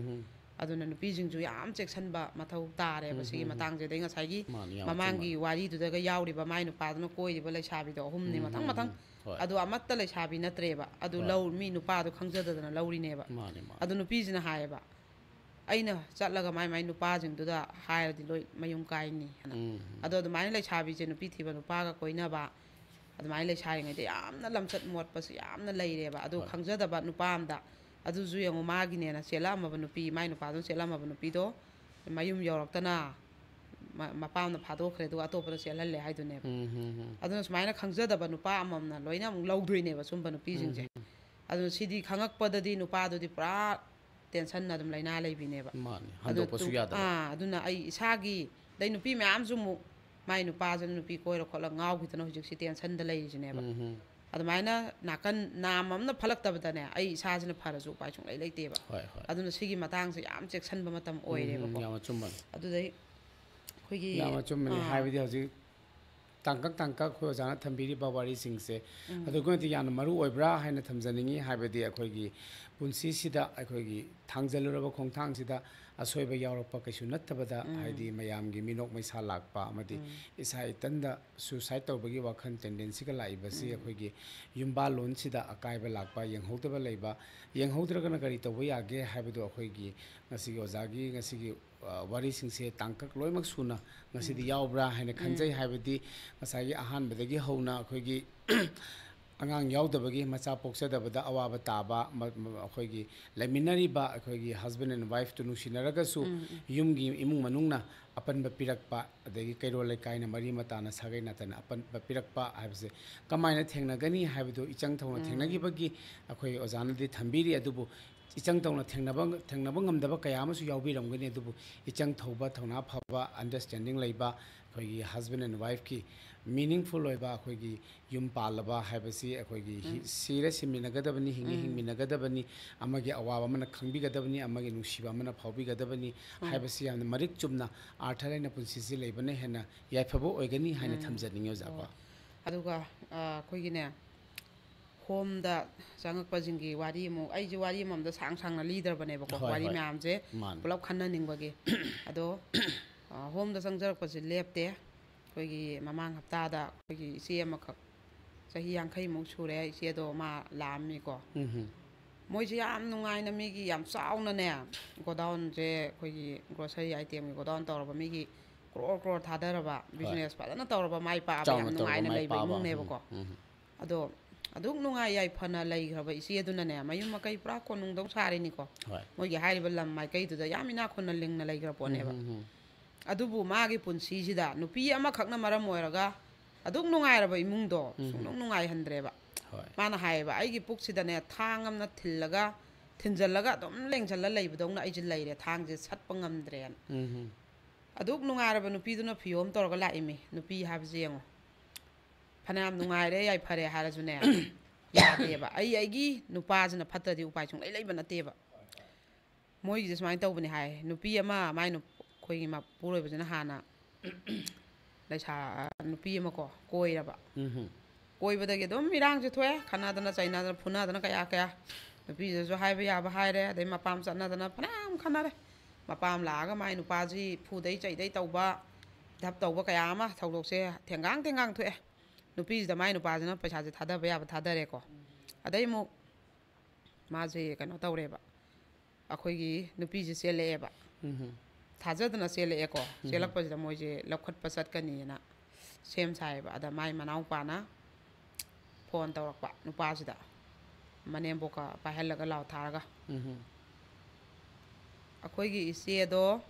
ꯑꯗꯨꯅ ꯅꯨꯄꯤꯁꯤꯡꯁꯨ ꯌꯥꯝ ꯆꯦꯛꯁꯤꯟꯕ ꯃꯊꯧ ꯇꯥꯔꯦꯕ ꯁꯤꯒꯤ ꯃꯇꯥꯡꯁꯦ꯫ ꯑꯗꯩ ꯉꯁꯥꯏꯒꯤ ꯃꯥꯅꯤ, ꯌꯥꯝ ꯃꯃꯥꯡꯒꯤ ꯑꯆꯨꯝꯕꯅꯤ꯫ ꯋꯥꯔꯤꯗꯨꯗꯒ ꯌꯥꯎꯔꯤꯕ ꯃꯥꯏ ꯅꯨꯄꯥꯗꯨꯅ ꯀꯣꯏꯔꯤꯕ ꯂꯩꯁꯥꯕꯤꯗꯣ ꯑꯍꯨꯝꯅꯤ ꯃꯊꯪ ꯃꯊꯪ꯫ ꯍꯣꯏ꯫ ꯑꯗꯨ ꯑꯃꯠꯇ ꯂꯩꯁꯥꯕꯤ ꯅꯠꯇ꯭ꯔꯦꯕ꯫ ꯑꯗꯨ ꯍꯣꯏ꯫ ꯂꯧ ꯃꯤ ꯅꯨꯄꯥꯗꯣ ꯈꯪꯖꯗꯗꯅ ꯂꯧꯔꯤꯅꯦꯕ꯫ ꯃꯥꯅꯤ, ꯃꯥꯅꯤ꯫ ꯑꯗꯨ ꯅꯨꯄꯤꯁꯤꯅ ꯍꯥꯏꯌꯦꯕ, ꯑꯩꯅ ꯆꯠꯂꯒ ꯃꯥꯏ ꯃꯥꯏ ꯅꯨꯄꯥꯁꯤꯡꯗꯨꯗ ꯍꯥꯏꯔꯗꯤ ꯂꯣꯏ ꯃꯌꯨꯝ ꯀꯥꯏꯅꯤ ꯍꯥꯏꯅ꯫ ꯑꯗꯣ ꯑꯗꯨꯃꯥꯏꯅ ꯂꯩꯁꯥꯕꯤꯁꯦ ꯅꯨꯄꯤ ꯊꯤꯕ ꯅꯨꯄꯥꯒ ꯀꯣꯏꯅꯕ, ꯑꯗꯨꯃꯥꯏꯅ ꯂꯩꯁꯥꯔꯤꯉꯩꯗ ꯌꯥꯝꯅ ꯂꯝꯆꯠ ꯃꯣꯠꯄꯁꯨ ꯌꯥꯝꯅ ꯂꯩꯔꯦꯕ꯫ ꯑꯗꯨ ꯈꯪꯖꯗꯕ ꯅꯨꯄꯥ ꯑꯃꯗ, ꯑꯗꯨꯁꯨ ꯌꯦꯡꯉꯨ, ꯃꯥꯒꯤꯅꯦꯅ ꯆꯦꯜꯂꯛꯑꯝꯃꯕ ꯅꯨꯄꯤ, ꯃꯥꯏ ꯅꯨꯄꯥꯗꯨꯅ ꯆꯦꯜꯂꯝꯃꯕ ꯅꯨꯄꯤꯗꯣ ꯃꯌꯨꯝ ꯌꯧꯔꯛꯇꯅ ꯃ-, ꯃꯄꯥꯝꯅ ꯐꯥꯗꯣꯛꯈ꯭ꯔꯦ, ꯑꯗꯨꯒ ꯑꯇꯣꯞꯄꯗ ꯆꯦꯜꯍꯜꯂꯦ ꯍꯥꯏꯗꯨꯅꯦꯕ꯫ ꯎꯝ, ꯎꯝ, ꯎꯝ꯫ ꯑꯗꯨꯅ ꯁꯨꯃꯥꯏꯅ ꯈꯪꯖꯗꯕ ꯅꯨꯄꯥ ꯑꯃꯃꯝꯅ ꯂꯣꯏꯅ ꯑꯃꯨꯛ ꯂꯧꯗꯣꯏꯅꯦꯕ ꯁꯨꯝꯕ ꯅꯨꯄꯤꯁꯤꯡꯁꯦ꯫ ꯎꯝ, ꯎꯝ꯫ ꯑꯗꯨꯅ ꯁꯤꯗꯤ ꯈꯪꯉꯛꯄꯗꯗꯤ ꯅꯨꯄꯥꯗꯨꯗꯤ ꯄꯨꯔꯥ ꯇꯦꯟꯁꯟ ꯑꯗꯨꯝ ꯂꯥꯏꯅꯥ ꯂꯩꯕꯤꯅꯦꯕ꯫ ꯃꯥꯅꯤ, ꯑꯗꯨ ꯍꯟꯗꯣꯛꯄꯁꯨ ꯇꯨ-, ꯌꯥꯗꯕ꯫ ꯑꯥ, ꯑꯗꯨꯅ ꯑꯩ ꯏꯁꯥꯒꯤ, ꯑꯗꯩ ꯅꯨꯄꯤ ꯃꯌꯥꯝꯁꯨ ꯑꯃꯨꯛ ꯃꯥꯏ ꯅꯨꯄꯥꯁꯤꯅ ꯅꯨꯄꯤ ꯀꯣꯏꯔ ꯈꯣꯠꯂ ꯉꯥꯎꯈꯤꯗꯅ ꯍꯧꯖꯤꯛꯁꯤ ꯇꯦꯟꯁꯟꯗ ꯂꯩꯔꯤꯁꯤꯅꯦꯕ꯫ ꯎꯝ, ꯎꯝ꯫ ꯑꯗꯨꯃꯥꯏꯅ ꯅꯥꯀꯟ ꯅꯥꯝ ꯑꯃꯅ ꯐꯠꯂꯛꯇꯕꯗꯅꯦ, ꯑꯩ ꯏꯁꯥꯁꯤꯅ ꯐꯔꯁꯨ ꯎꯄꯥꯏ ꯁꯨꯡꯂꯩ ꯂꯩꯇꯦꯕ꯫ ꯍꯣꯏ, ꯍꯣꯏ꯫ ꯑꯗꯨꯅ ꯁꯤꯒꯤ ꯃꯇꯥꯡꯁꯦ ꯌꯥꯝ ꯆꯦꯛꯁꯤꯟꯕ ꯃꯇꯝ ꯎꯝ, ꯎꯝ, ꯑꯣꯏꯔꯦꯕꯀꯣ꯫ ꯌꯥꯝ ꯑꯆꯨꯝꯕꯅꯤ꯫ ꯑꯗꯨꯗꯩ ꯑꯩꯈꯣꯏꯒꯤ, ꯌꯥꯝ ꯑꯆꯨꯝꯕꯅꯤ꯫ ꯑꯥ꯫ ꯍꯥꯏꯕꯗꯤ ꯍꯧꯖꯤꯛ ꯇꯥꯡꯀꯛ ꯇꯥꯡꯀꯛ ꯑꯩꯈꯣꯏ ꯑꯣꯖꯥꯅ ꯊꯝꯕꯤꯔꯤꯕ ꯋꯥꯔꯤꯁꯤꯡꯁꯦ, ꯎꯝ꯫ ꯑꯗꯨꯛꯀꯤ ꯃꯇꯤꯛ ꯌꯥꯝꯅ ꯃꯔꯨ ꯑꯣꯏꯕ꯭ꯔꯥ ꯍꯥꯏꯅ ꯊꯝꯖꯅꯤꯡꯉꯤ꯫ ꯍꯥꯏꯕꯗꯤ ꯑꯩꯈꯣꯏꯒꯤ ꯄꯨꯟꯁꯤꯁꯤꯗ ꯑꯩꯈꯣꯏꯒꯤ ꯊꯥꯡꯖꯜꯂꯨꯔꯕ ꯈꯣꯡꯊꯥꯡꯁꯤꯗ ꯑꯁꯣꯏꯕ ꯌꯥꯎꯔꯛꯄ ꯀꯩꯁꯨ ꯅꯠꯇꯕꯗ, ꯎꯝ꯫ ꯍꯥꯏꯗꯤ ꯃꯌꯥꯝꯒꯤ ꯃꯤꯅꯣꯛ ꯃꯩꯁꯥ ꯂꯥꯛꯄ ꯑꯃꯗꯤ ꯎꯝ꯫ ꯏꯁꯥ ꯏꯊꯟꯗ suicide ꯇꯧꯕꯒꯤ ꯋꯥꯈꯜ tendencyꯒ ꯂꯥꯛꯏꯕꯁꯤ ꯎꯝ꯫ ꯑꯩꯈꯣꯏꯒꯤ ꯌꯨꯝꯕꯥꯜꯂꯣꯟꯁꯤꯗ ꯑꯀꯥꯏꯕ ꯂꯥꯛꯄ, ꯌꯦꯡꯍꯧꯗꯕ ꯂꯩꯕ, ꯌꯦꯡꯍꯧꯗ꯭ꯔꯒꯅ ꯀꯔꯤ ꯇꯧꯕ ꯌꯥꯒꯦ ꯍꯥꯏꯕꯗꯣ ꯑꯩꯈꯣꯏꯒꯤ ꯉꯁꯤꯒꯤ ꯑꯣꯖꯥꯒꯤ ꯉꯁꯤꯒꯤ, ꯑ, ꯋꯥꯔꯤꯁꯤꯡꯁꯦ ꯇꯥꯡꯀꯛ ꯂꯣꯏꯅꯃꯛ ꯁꯨꯅ ꯉꯁꯤꯗꯤ ꯎꯝ꯫ ꯌꯥꯎꯕ꯭ꯔꯥ ꯍꯥꯏꯅ ꯈꯟꯖꯩ꯫ ꯎꯝ꯫ ꯍꯥꯏꯕꯗꯤ ꯉꯁꯥꯏꯒꯤ ꯑꯍꯥꯟꯕꯗꯒꯤ ꯍꯧꯅ ꯑꯩꯈꯣꯏꯒꯤ ꯑꯉꯥꯡ ꯌꯥꯎꯗꯕꯒꯤ, ꯃꯆꯥ ꯄꯣꯛꯆꯗꯕꯗ ꯑꯋꯥꯕ ꯇꯥꯕ, ꯃ-, ꯃ-, ꯑꯩꯈꯣꯏꯒꯤ ꯂꯩꯃꯤꯟꯅꯔꯤꯕ ꯑꯩꯈꯣꯏꯒꯤ husband and wifeꯇꯨ ꯅꯨꯡꯁꯤꯅꯔꯒꯁꯨ ꯎꯝ, ꯎꯝ꯫ ꯌꯨꯝꯒꯤ ꯏꯃꯨꯡ ꯃꯅꯨꯡꯅ ꯑꯄꯟꯕ ꯄꯤꯔꯛꯄ, ꯑꯗꯒꯤ ꯀꯩꯔꯣꯜ ꯂꯩꯀꯥꯏꯅ ꯃꯔꯤ ꯃꯇꯥꯅ ꯁꯥꯒꯩ ꯅꯥꯇꯅ ꯑꯄꯟꯕ ꯄꯤꯔꯛꯄ ꯍꯥꯏꯕꯁꯦ ꯀꯃꯥꯏꯅ ꯊꯦꯡꯅꯒꯅꯤ ꯍꯥꯏꯕꯗꯨ ꯏꯆꯪ ꯊꯧꯅ ꯎꯝ꯫ ꯊꯦꯡꯅꯈꯤꯕꯒꯤ ꯑꯩꯈꯣꯏ ꯑꯣꯖꯥꯅꯗꯤ ꯊꯝꯕꯤꯔꯤ꯫ ꯑꯗꯨꯕꯨ ꯏꯆꯪ ꯊꯧꯅ ꯊꯦꯡꯅꯕ, ꯊꯦꯡꯅꯕ ꯉꯝꯗꯕ ꯀꯌꯥ ꯑꯃꯁꯨ ꯌꯥꯎꯕꯤꯔꯝꯒꯅꯤ꯫ ꯑꯗꯨꯕꯨ ꯏꯆꯪ ꯊꯧꯕ, ꯊꯧꯅꯥ ꯐꯕ, understanding ꯂꯩꯕ ꯑꯩꯈꯣꯏꯒꯤ husband and wifeꯀꯤ meaningful ꯑꯣꯏꯕ ꯑꯩꯈꯣꯏꯒꯤ ꯌꯨꯝ ꯄꯥꯜꯂꯕ ꯍꯥꯏꯕꯁꯤ ꯑꯩꯈꯣꯏꯒꯤ ꯍꯤ-, ꯎꯝ꯫ ꯁꯤꯔ ꯁꯤꯃꯤꯟꯅꯒꯗꯕꯅꯤ, ꯍꯤꯡꯉ ꯎꯝ꯫ ꯍꯤꯡꯃꯤꯟꯅꯒꯗꯕꯅꯤ, ꯑꯃꯒꯤ ꯑꯋꯥꯕ ꯑꯃꯅ ꯈꯪꯕꯤꯒꯗꯕꯅꯤ, ꯑꯃꯒꯤ ꯅꯨꯡꯁꯤꯕ ꯑꯃꯅ ꯐꯥꯎꯕꯤꯒꯗꯕꯅꯤ ꯎꯝ꯫ ꯍꯥꯏꯕꯁꯤ ꯌꯥꯝꯅ ꯃꯔꯤꯛ ꯆꯨꯝꯅ ꯑꯥꯔꯊ ꯂꯩꯅ ꯄꯨꯟꯁꯤꯁꯤ ꯂꯩꯕꯅ ꯍꯦꯟꯅ ꯌꯥꯏꯐꯕ ꯑꯣꯏꯒꯅꯤ ꯍꯥꯏꯅ ꯎꯝ꯫ ꯊꯝꯖꯅꯤꯡꯉꯤ, ꯑꯣꯖꯥꯀꯣ꯫ ꯍꯣꯏ꯫ ꯑꯗꯨꯒ, ꯑ, ꯑꯩꯈꯣꯏꯒꯤꯅꯦ, ꯍꯣꯝꯗ ꯆꯪꯉꯛꯄꯁꯤꯡꯒꯤ ꯋꯥꯔꯤ ꯑꯃꯨꯛ, ꯑꯩꯁꯦ ꯋꯥꯔꯤ ꯑꯃꯃꯝꯗ ꯁꯥꯡ ꯁꯥꯡꯅ ꯂꯤꯗ꯭ꯔꯕꯅꯦꯕꯀꯣ, ꯍꯣꯏ, ꯋꯥꯔꯤ ꯍꯣꯏ꯫ ꯃꯌꯥꯝꯁꯦ ꯃꯥꯅꯦ꯫ ꯄꯨꯂꯞ ꯈꯟꯅꯅꯤꯡꯕꯒꯤ꯫ ꯑꯗꯣ, ꯑ, ꯍꯣꯝꯗ ꯆꯪꯖꯔꯛꯄꯁꯦ ꯂꯦꯞꯇꯦ꯫ ꯑꯩꯈꯣꯏꯒꯤ ꯃꯃꯥꯡ ꯍꯞꯇꯥꯗ ꯑꯩꯈꯣꯏꯒꯤ ꯏꯆꯦ ꯑꯃꯈꯛ, ꯆꯍꯤ ꯌꯥꯡꯈꯩꯃꯨꯛ ꯁꯨꯔꯦ, ꯏꯆꯦꯗꯣ ꯃꯥ ꯂꯥꯛꯑꯝꯃꯤꯀꯣ꯫ ꯎꯝ ꯍꯨꯝ꯫ ꯃꯣꯏꯁꯦ ꯌꯥꯝ ꯅꯨꯡꯉꯥꯏꯅ ꯃꯤꯒꯤ ꯌꯥꯝ ꯆꯥꯎꯅꯅꯦ, ꯒꯣꯗꯥꯎꯟꯁꯦ ꯑꯩꯈꯣꯏꯒꯤ ꯒ꯭ꯔꯣꯁꯔꯤ ꯑꯥꯏꯇꯦꯝꯒꯤ ꯒꯣꯗꯥꯎꯟ ꯇꯧꯔꯕ, ꯃꯤꯒꯤ ꯀ꯭ꯔꯣꯔ ꯀ꯭ꯔꯣꯔ ꯊꯥꯗꯔꯕ, ꯕꯤꯖꯤꯅꯦꯁ ꯐꯖꯅ ꯇꯧꯔꯕ, ꯃꯥꯏ ꯄꯥꯛꯑꯕ, ꯌꯥꯝ ꯅꯨꯡꯉꯥꯏꯅ ꯂꯩꯕ ꯏꯃꯨꯡꯅꯦꯕꯀꯣ꯫ ꯑꯗꯣ ꯑꯗꯨꯛ ꯅꯨꯡꯉꯥꯏ ꯌꯥꯏꯐꯅ ꯂꯩꯈ꯭ꯔꯕ ꯏꯆꯦ ꯑꯗꯨꯅꯅꯦ, ꯃꯌꯨꯝ ꯃꯀꯩ ꯄꯨꯔꯥ ꯀꯣꯅꯨꯡꯗꯧ ꯁꯥꯔꯤꯅꯤꯀꯣ꯫ ꯃꯣꯏꯒꯤ ꯍꯥꯏꯔꯤꯕ ꯂꯝ ꯃꯥꯏꯀꯩꯗꯨꯗ ꯌꯥꯝ ꯏꯅꯥꯛ ꯈꯨꯟꯅ ꯂꯤꯡꯅ ꯂꯩꯈ꯭ꯔ ꯄꯣꯠꯅꯦꯕ꯫ ꯑꯗꯨꯕꯨ ꯃꯥꯒꯤ ꯄꯨꯟꯁꯤꯁꯤꯗ ꯅꯨꯄꯤ ꯑꯃꯈꯛꯅ ꯃꯔꯝ ꯑꯣꯏꯔꯒ ꯑꯗꯨꯛ ꯅꯨꯡꯉꯥꯏꯔꯕ ꯏꯃꯨꯡꯗꯣ ꯁꯨꯡꯅꯨꯡ ꯅꯨꯡꯉꯥꯏꯍꯟꯗ꯭ꯔꯦꯕ꯫ ꯃꯥꯅ ꯍꯥꯏꯌꯦꯕ, "ꯑꯩꯒꯤ ꯄꯨꯛꯁꯤꯗꯅꯦ ꯊꯥꯡ ꯑꯃꯅ ꯊꯤꯜꯂꯒ, ꯊꯤꯟꯖꯜꯂꯒ ꯑꯗꯨꯝ ꯂꯦꯡꯖꯜꯂ ꯂꯩꯕꯗꯧꯅ ꯑꯩꯁꯦ ꯂꯩꯔꯦ, ꯊꯥꯡꯁꯦ ꯁꯠꯄ ꯉꯝꯗ꯭ꯔꯦꯅ"꯫ ꯑꯗꯨꯛ ꯅꯨꯡꯉꯥꯏꯔꯕ ꯅꯨꯄꯤꯗꯨꯅ ꯐꯤꯌꯣꯝ ꯇꯧꯔꯒ ꯂꯥꯛꯏꯃꯤ꯫ ꯅꯨꯄꯤ ꯍꯥꯏꯕꯁꯦ ꯌꯦꯡꯉꯣ, ꯐꯅꯌꯥꯝ ꯅꯨꯡꯉꯥꯏꯔꯦ ꯌꯥꯏꯐꯔꯦ ꯍꯥꯏꯔꯁꯨꯅꯦ, ꯌꯥꯗꯦꯕ꯫ ꯑꯩ ꯑꯩꯒꯤ ꯅꯨꯄꯥꯁꯤꯅ ꯐꯠꯇ꯭ꯔꯗꯤ ꯎꯄꯥꯏ ꯁꯨꯡꯂꯩ ꯂꯩꯕ ꯅꯠꯇꯦꯕ꯫ ꯃꯣꯏꯒꯤꯁꯦ ꯁꯨꯃꯥꯏꯅ ꯇꯧꯕꯅꯤ ꯍꯥꯏ, ꯅꯨꯄꯤ ꯑꯃ ꯃꯥꯏ ꯅꯨ-, ꯑꯩꯈꯣꯏꯒꯤ ꯃꯄꯨꯔꯣꯏꯕꯁꯤꯅ ꯍꯥꯟꯅ ꯂꯩꯁꯥ, ꯅꯨꯄꯤ ꯑꯃ ꯀꯣ ꯀꯣꯏꯔꯕ꯫ ꯀꯣꯏꯕꯗꯒꯤ ꯑꯗꯨꯝ ꯏꯔꯥꯡꯁꯦ ꯊꯣꯛꯑꯦ, ꯈꯠꯅꯗꯅ ꯆꯩꯅꯗꯅ ꯐꯨꯅꯗꯅ ꯀꯌꯥ ꯀꯌꯥ꯫ ꯅꯨꯄꯤꯗꯨꯁꯨ ꯍꯥꯏꯕ ꯌꯥꯕ ꯍꯥꯏꯔꯦ, ꯑꯗꯩ ꯃꯄꯥꯝ ꯆꯠꯅꯗꯅ ꯐꯅꯌꯥꯝ ꯈꯠꯅꯔꯦ꯫ ꯃꯄꯥꯝ ꯂꯥꯛꯑꯒ ꯃꯥꯏ ꯅꯨꯄꯥꯁꯤ ꯐꯨꯗꯩ ꯆꯩꯗꯩ ꯇꯧꯕ, ꯙꯞ ꯇꯧꯕ ꯀꯌꯥ ꯑꯃ, ꯊꯧꯗꯣꯛꯁꯦ ꯊꯦꯡꯒꯥꯡ ꯊꯦꯡꯒꯥꯡ ꯊꯣꯛꯑꯦ꯫ ꯅꯨꯄꯤꯁꯤꯗ ꯃꯥꯏ ꯅꯨꯄꯥꯁꯤꯅ ꯄꯩꯁꯥꯁꯦ ꯊꯥꯗꯕ ꯌꯥꯕ ꯊꯥꯗꯔꯦꯀꯣ꯫ ꯑꯗꯩ ꯑꯃꯨꯛ ꯃꯥꯁꯦ ꯀꯩꯅꯣ ꯇꯧꯔꯦꯕ, ꯑꯩꯈꯣꯏꯒꯤ ꯅꯨꯄꯤꯁꯦ ꯆꯦꯜꯂꯛꯑꯦꯕ꯫ ꯊꯥꯖꯗꯅ ꯆꯦꯜꯂꯛꯑꯦꯀꯣ꯫ ꯆꯦꯜꯂꯛꯄꯁꯤꯗ ꯃꯣꯏꯁꯦ ꯂꯧꯈꯠꯄ ꯆꯠꯀꯅꯤꯅ ꯁꯦꯝ ꯁꯥꯏꯌꯦꯕ꯫ ꯑꯗ ꯃꯥꯏ ꯃꯅꯥꯎꯄꯥꯅ ꯐꯣꯟ ꯇꯧꯔꯛꯄ ꯅꯨꯄꯥꯁꯤꯗ, ꯃꯅꯦꯝꯕꯣꯛꯀ ꯄꯥꯏꯍꯜꯂꯒ ꯂꯥꯎ ꯊꯥꯔꯒ, "ꯑꯩꯈꯣꯏꯒꯤ ꯏꯆꯦꯗꯣ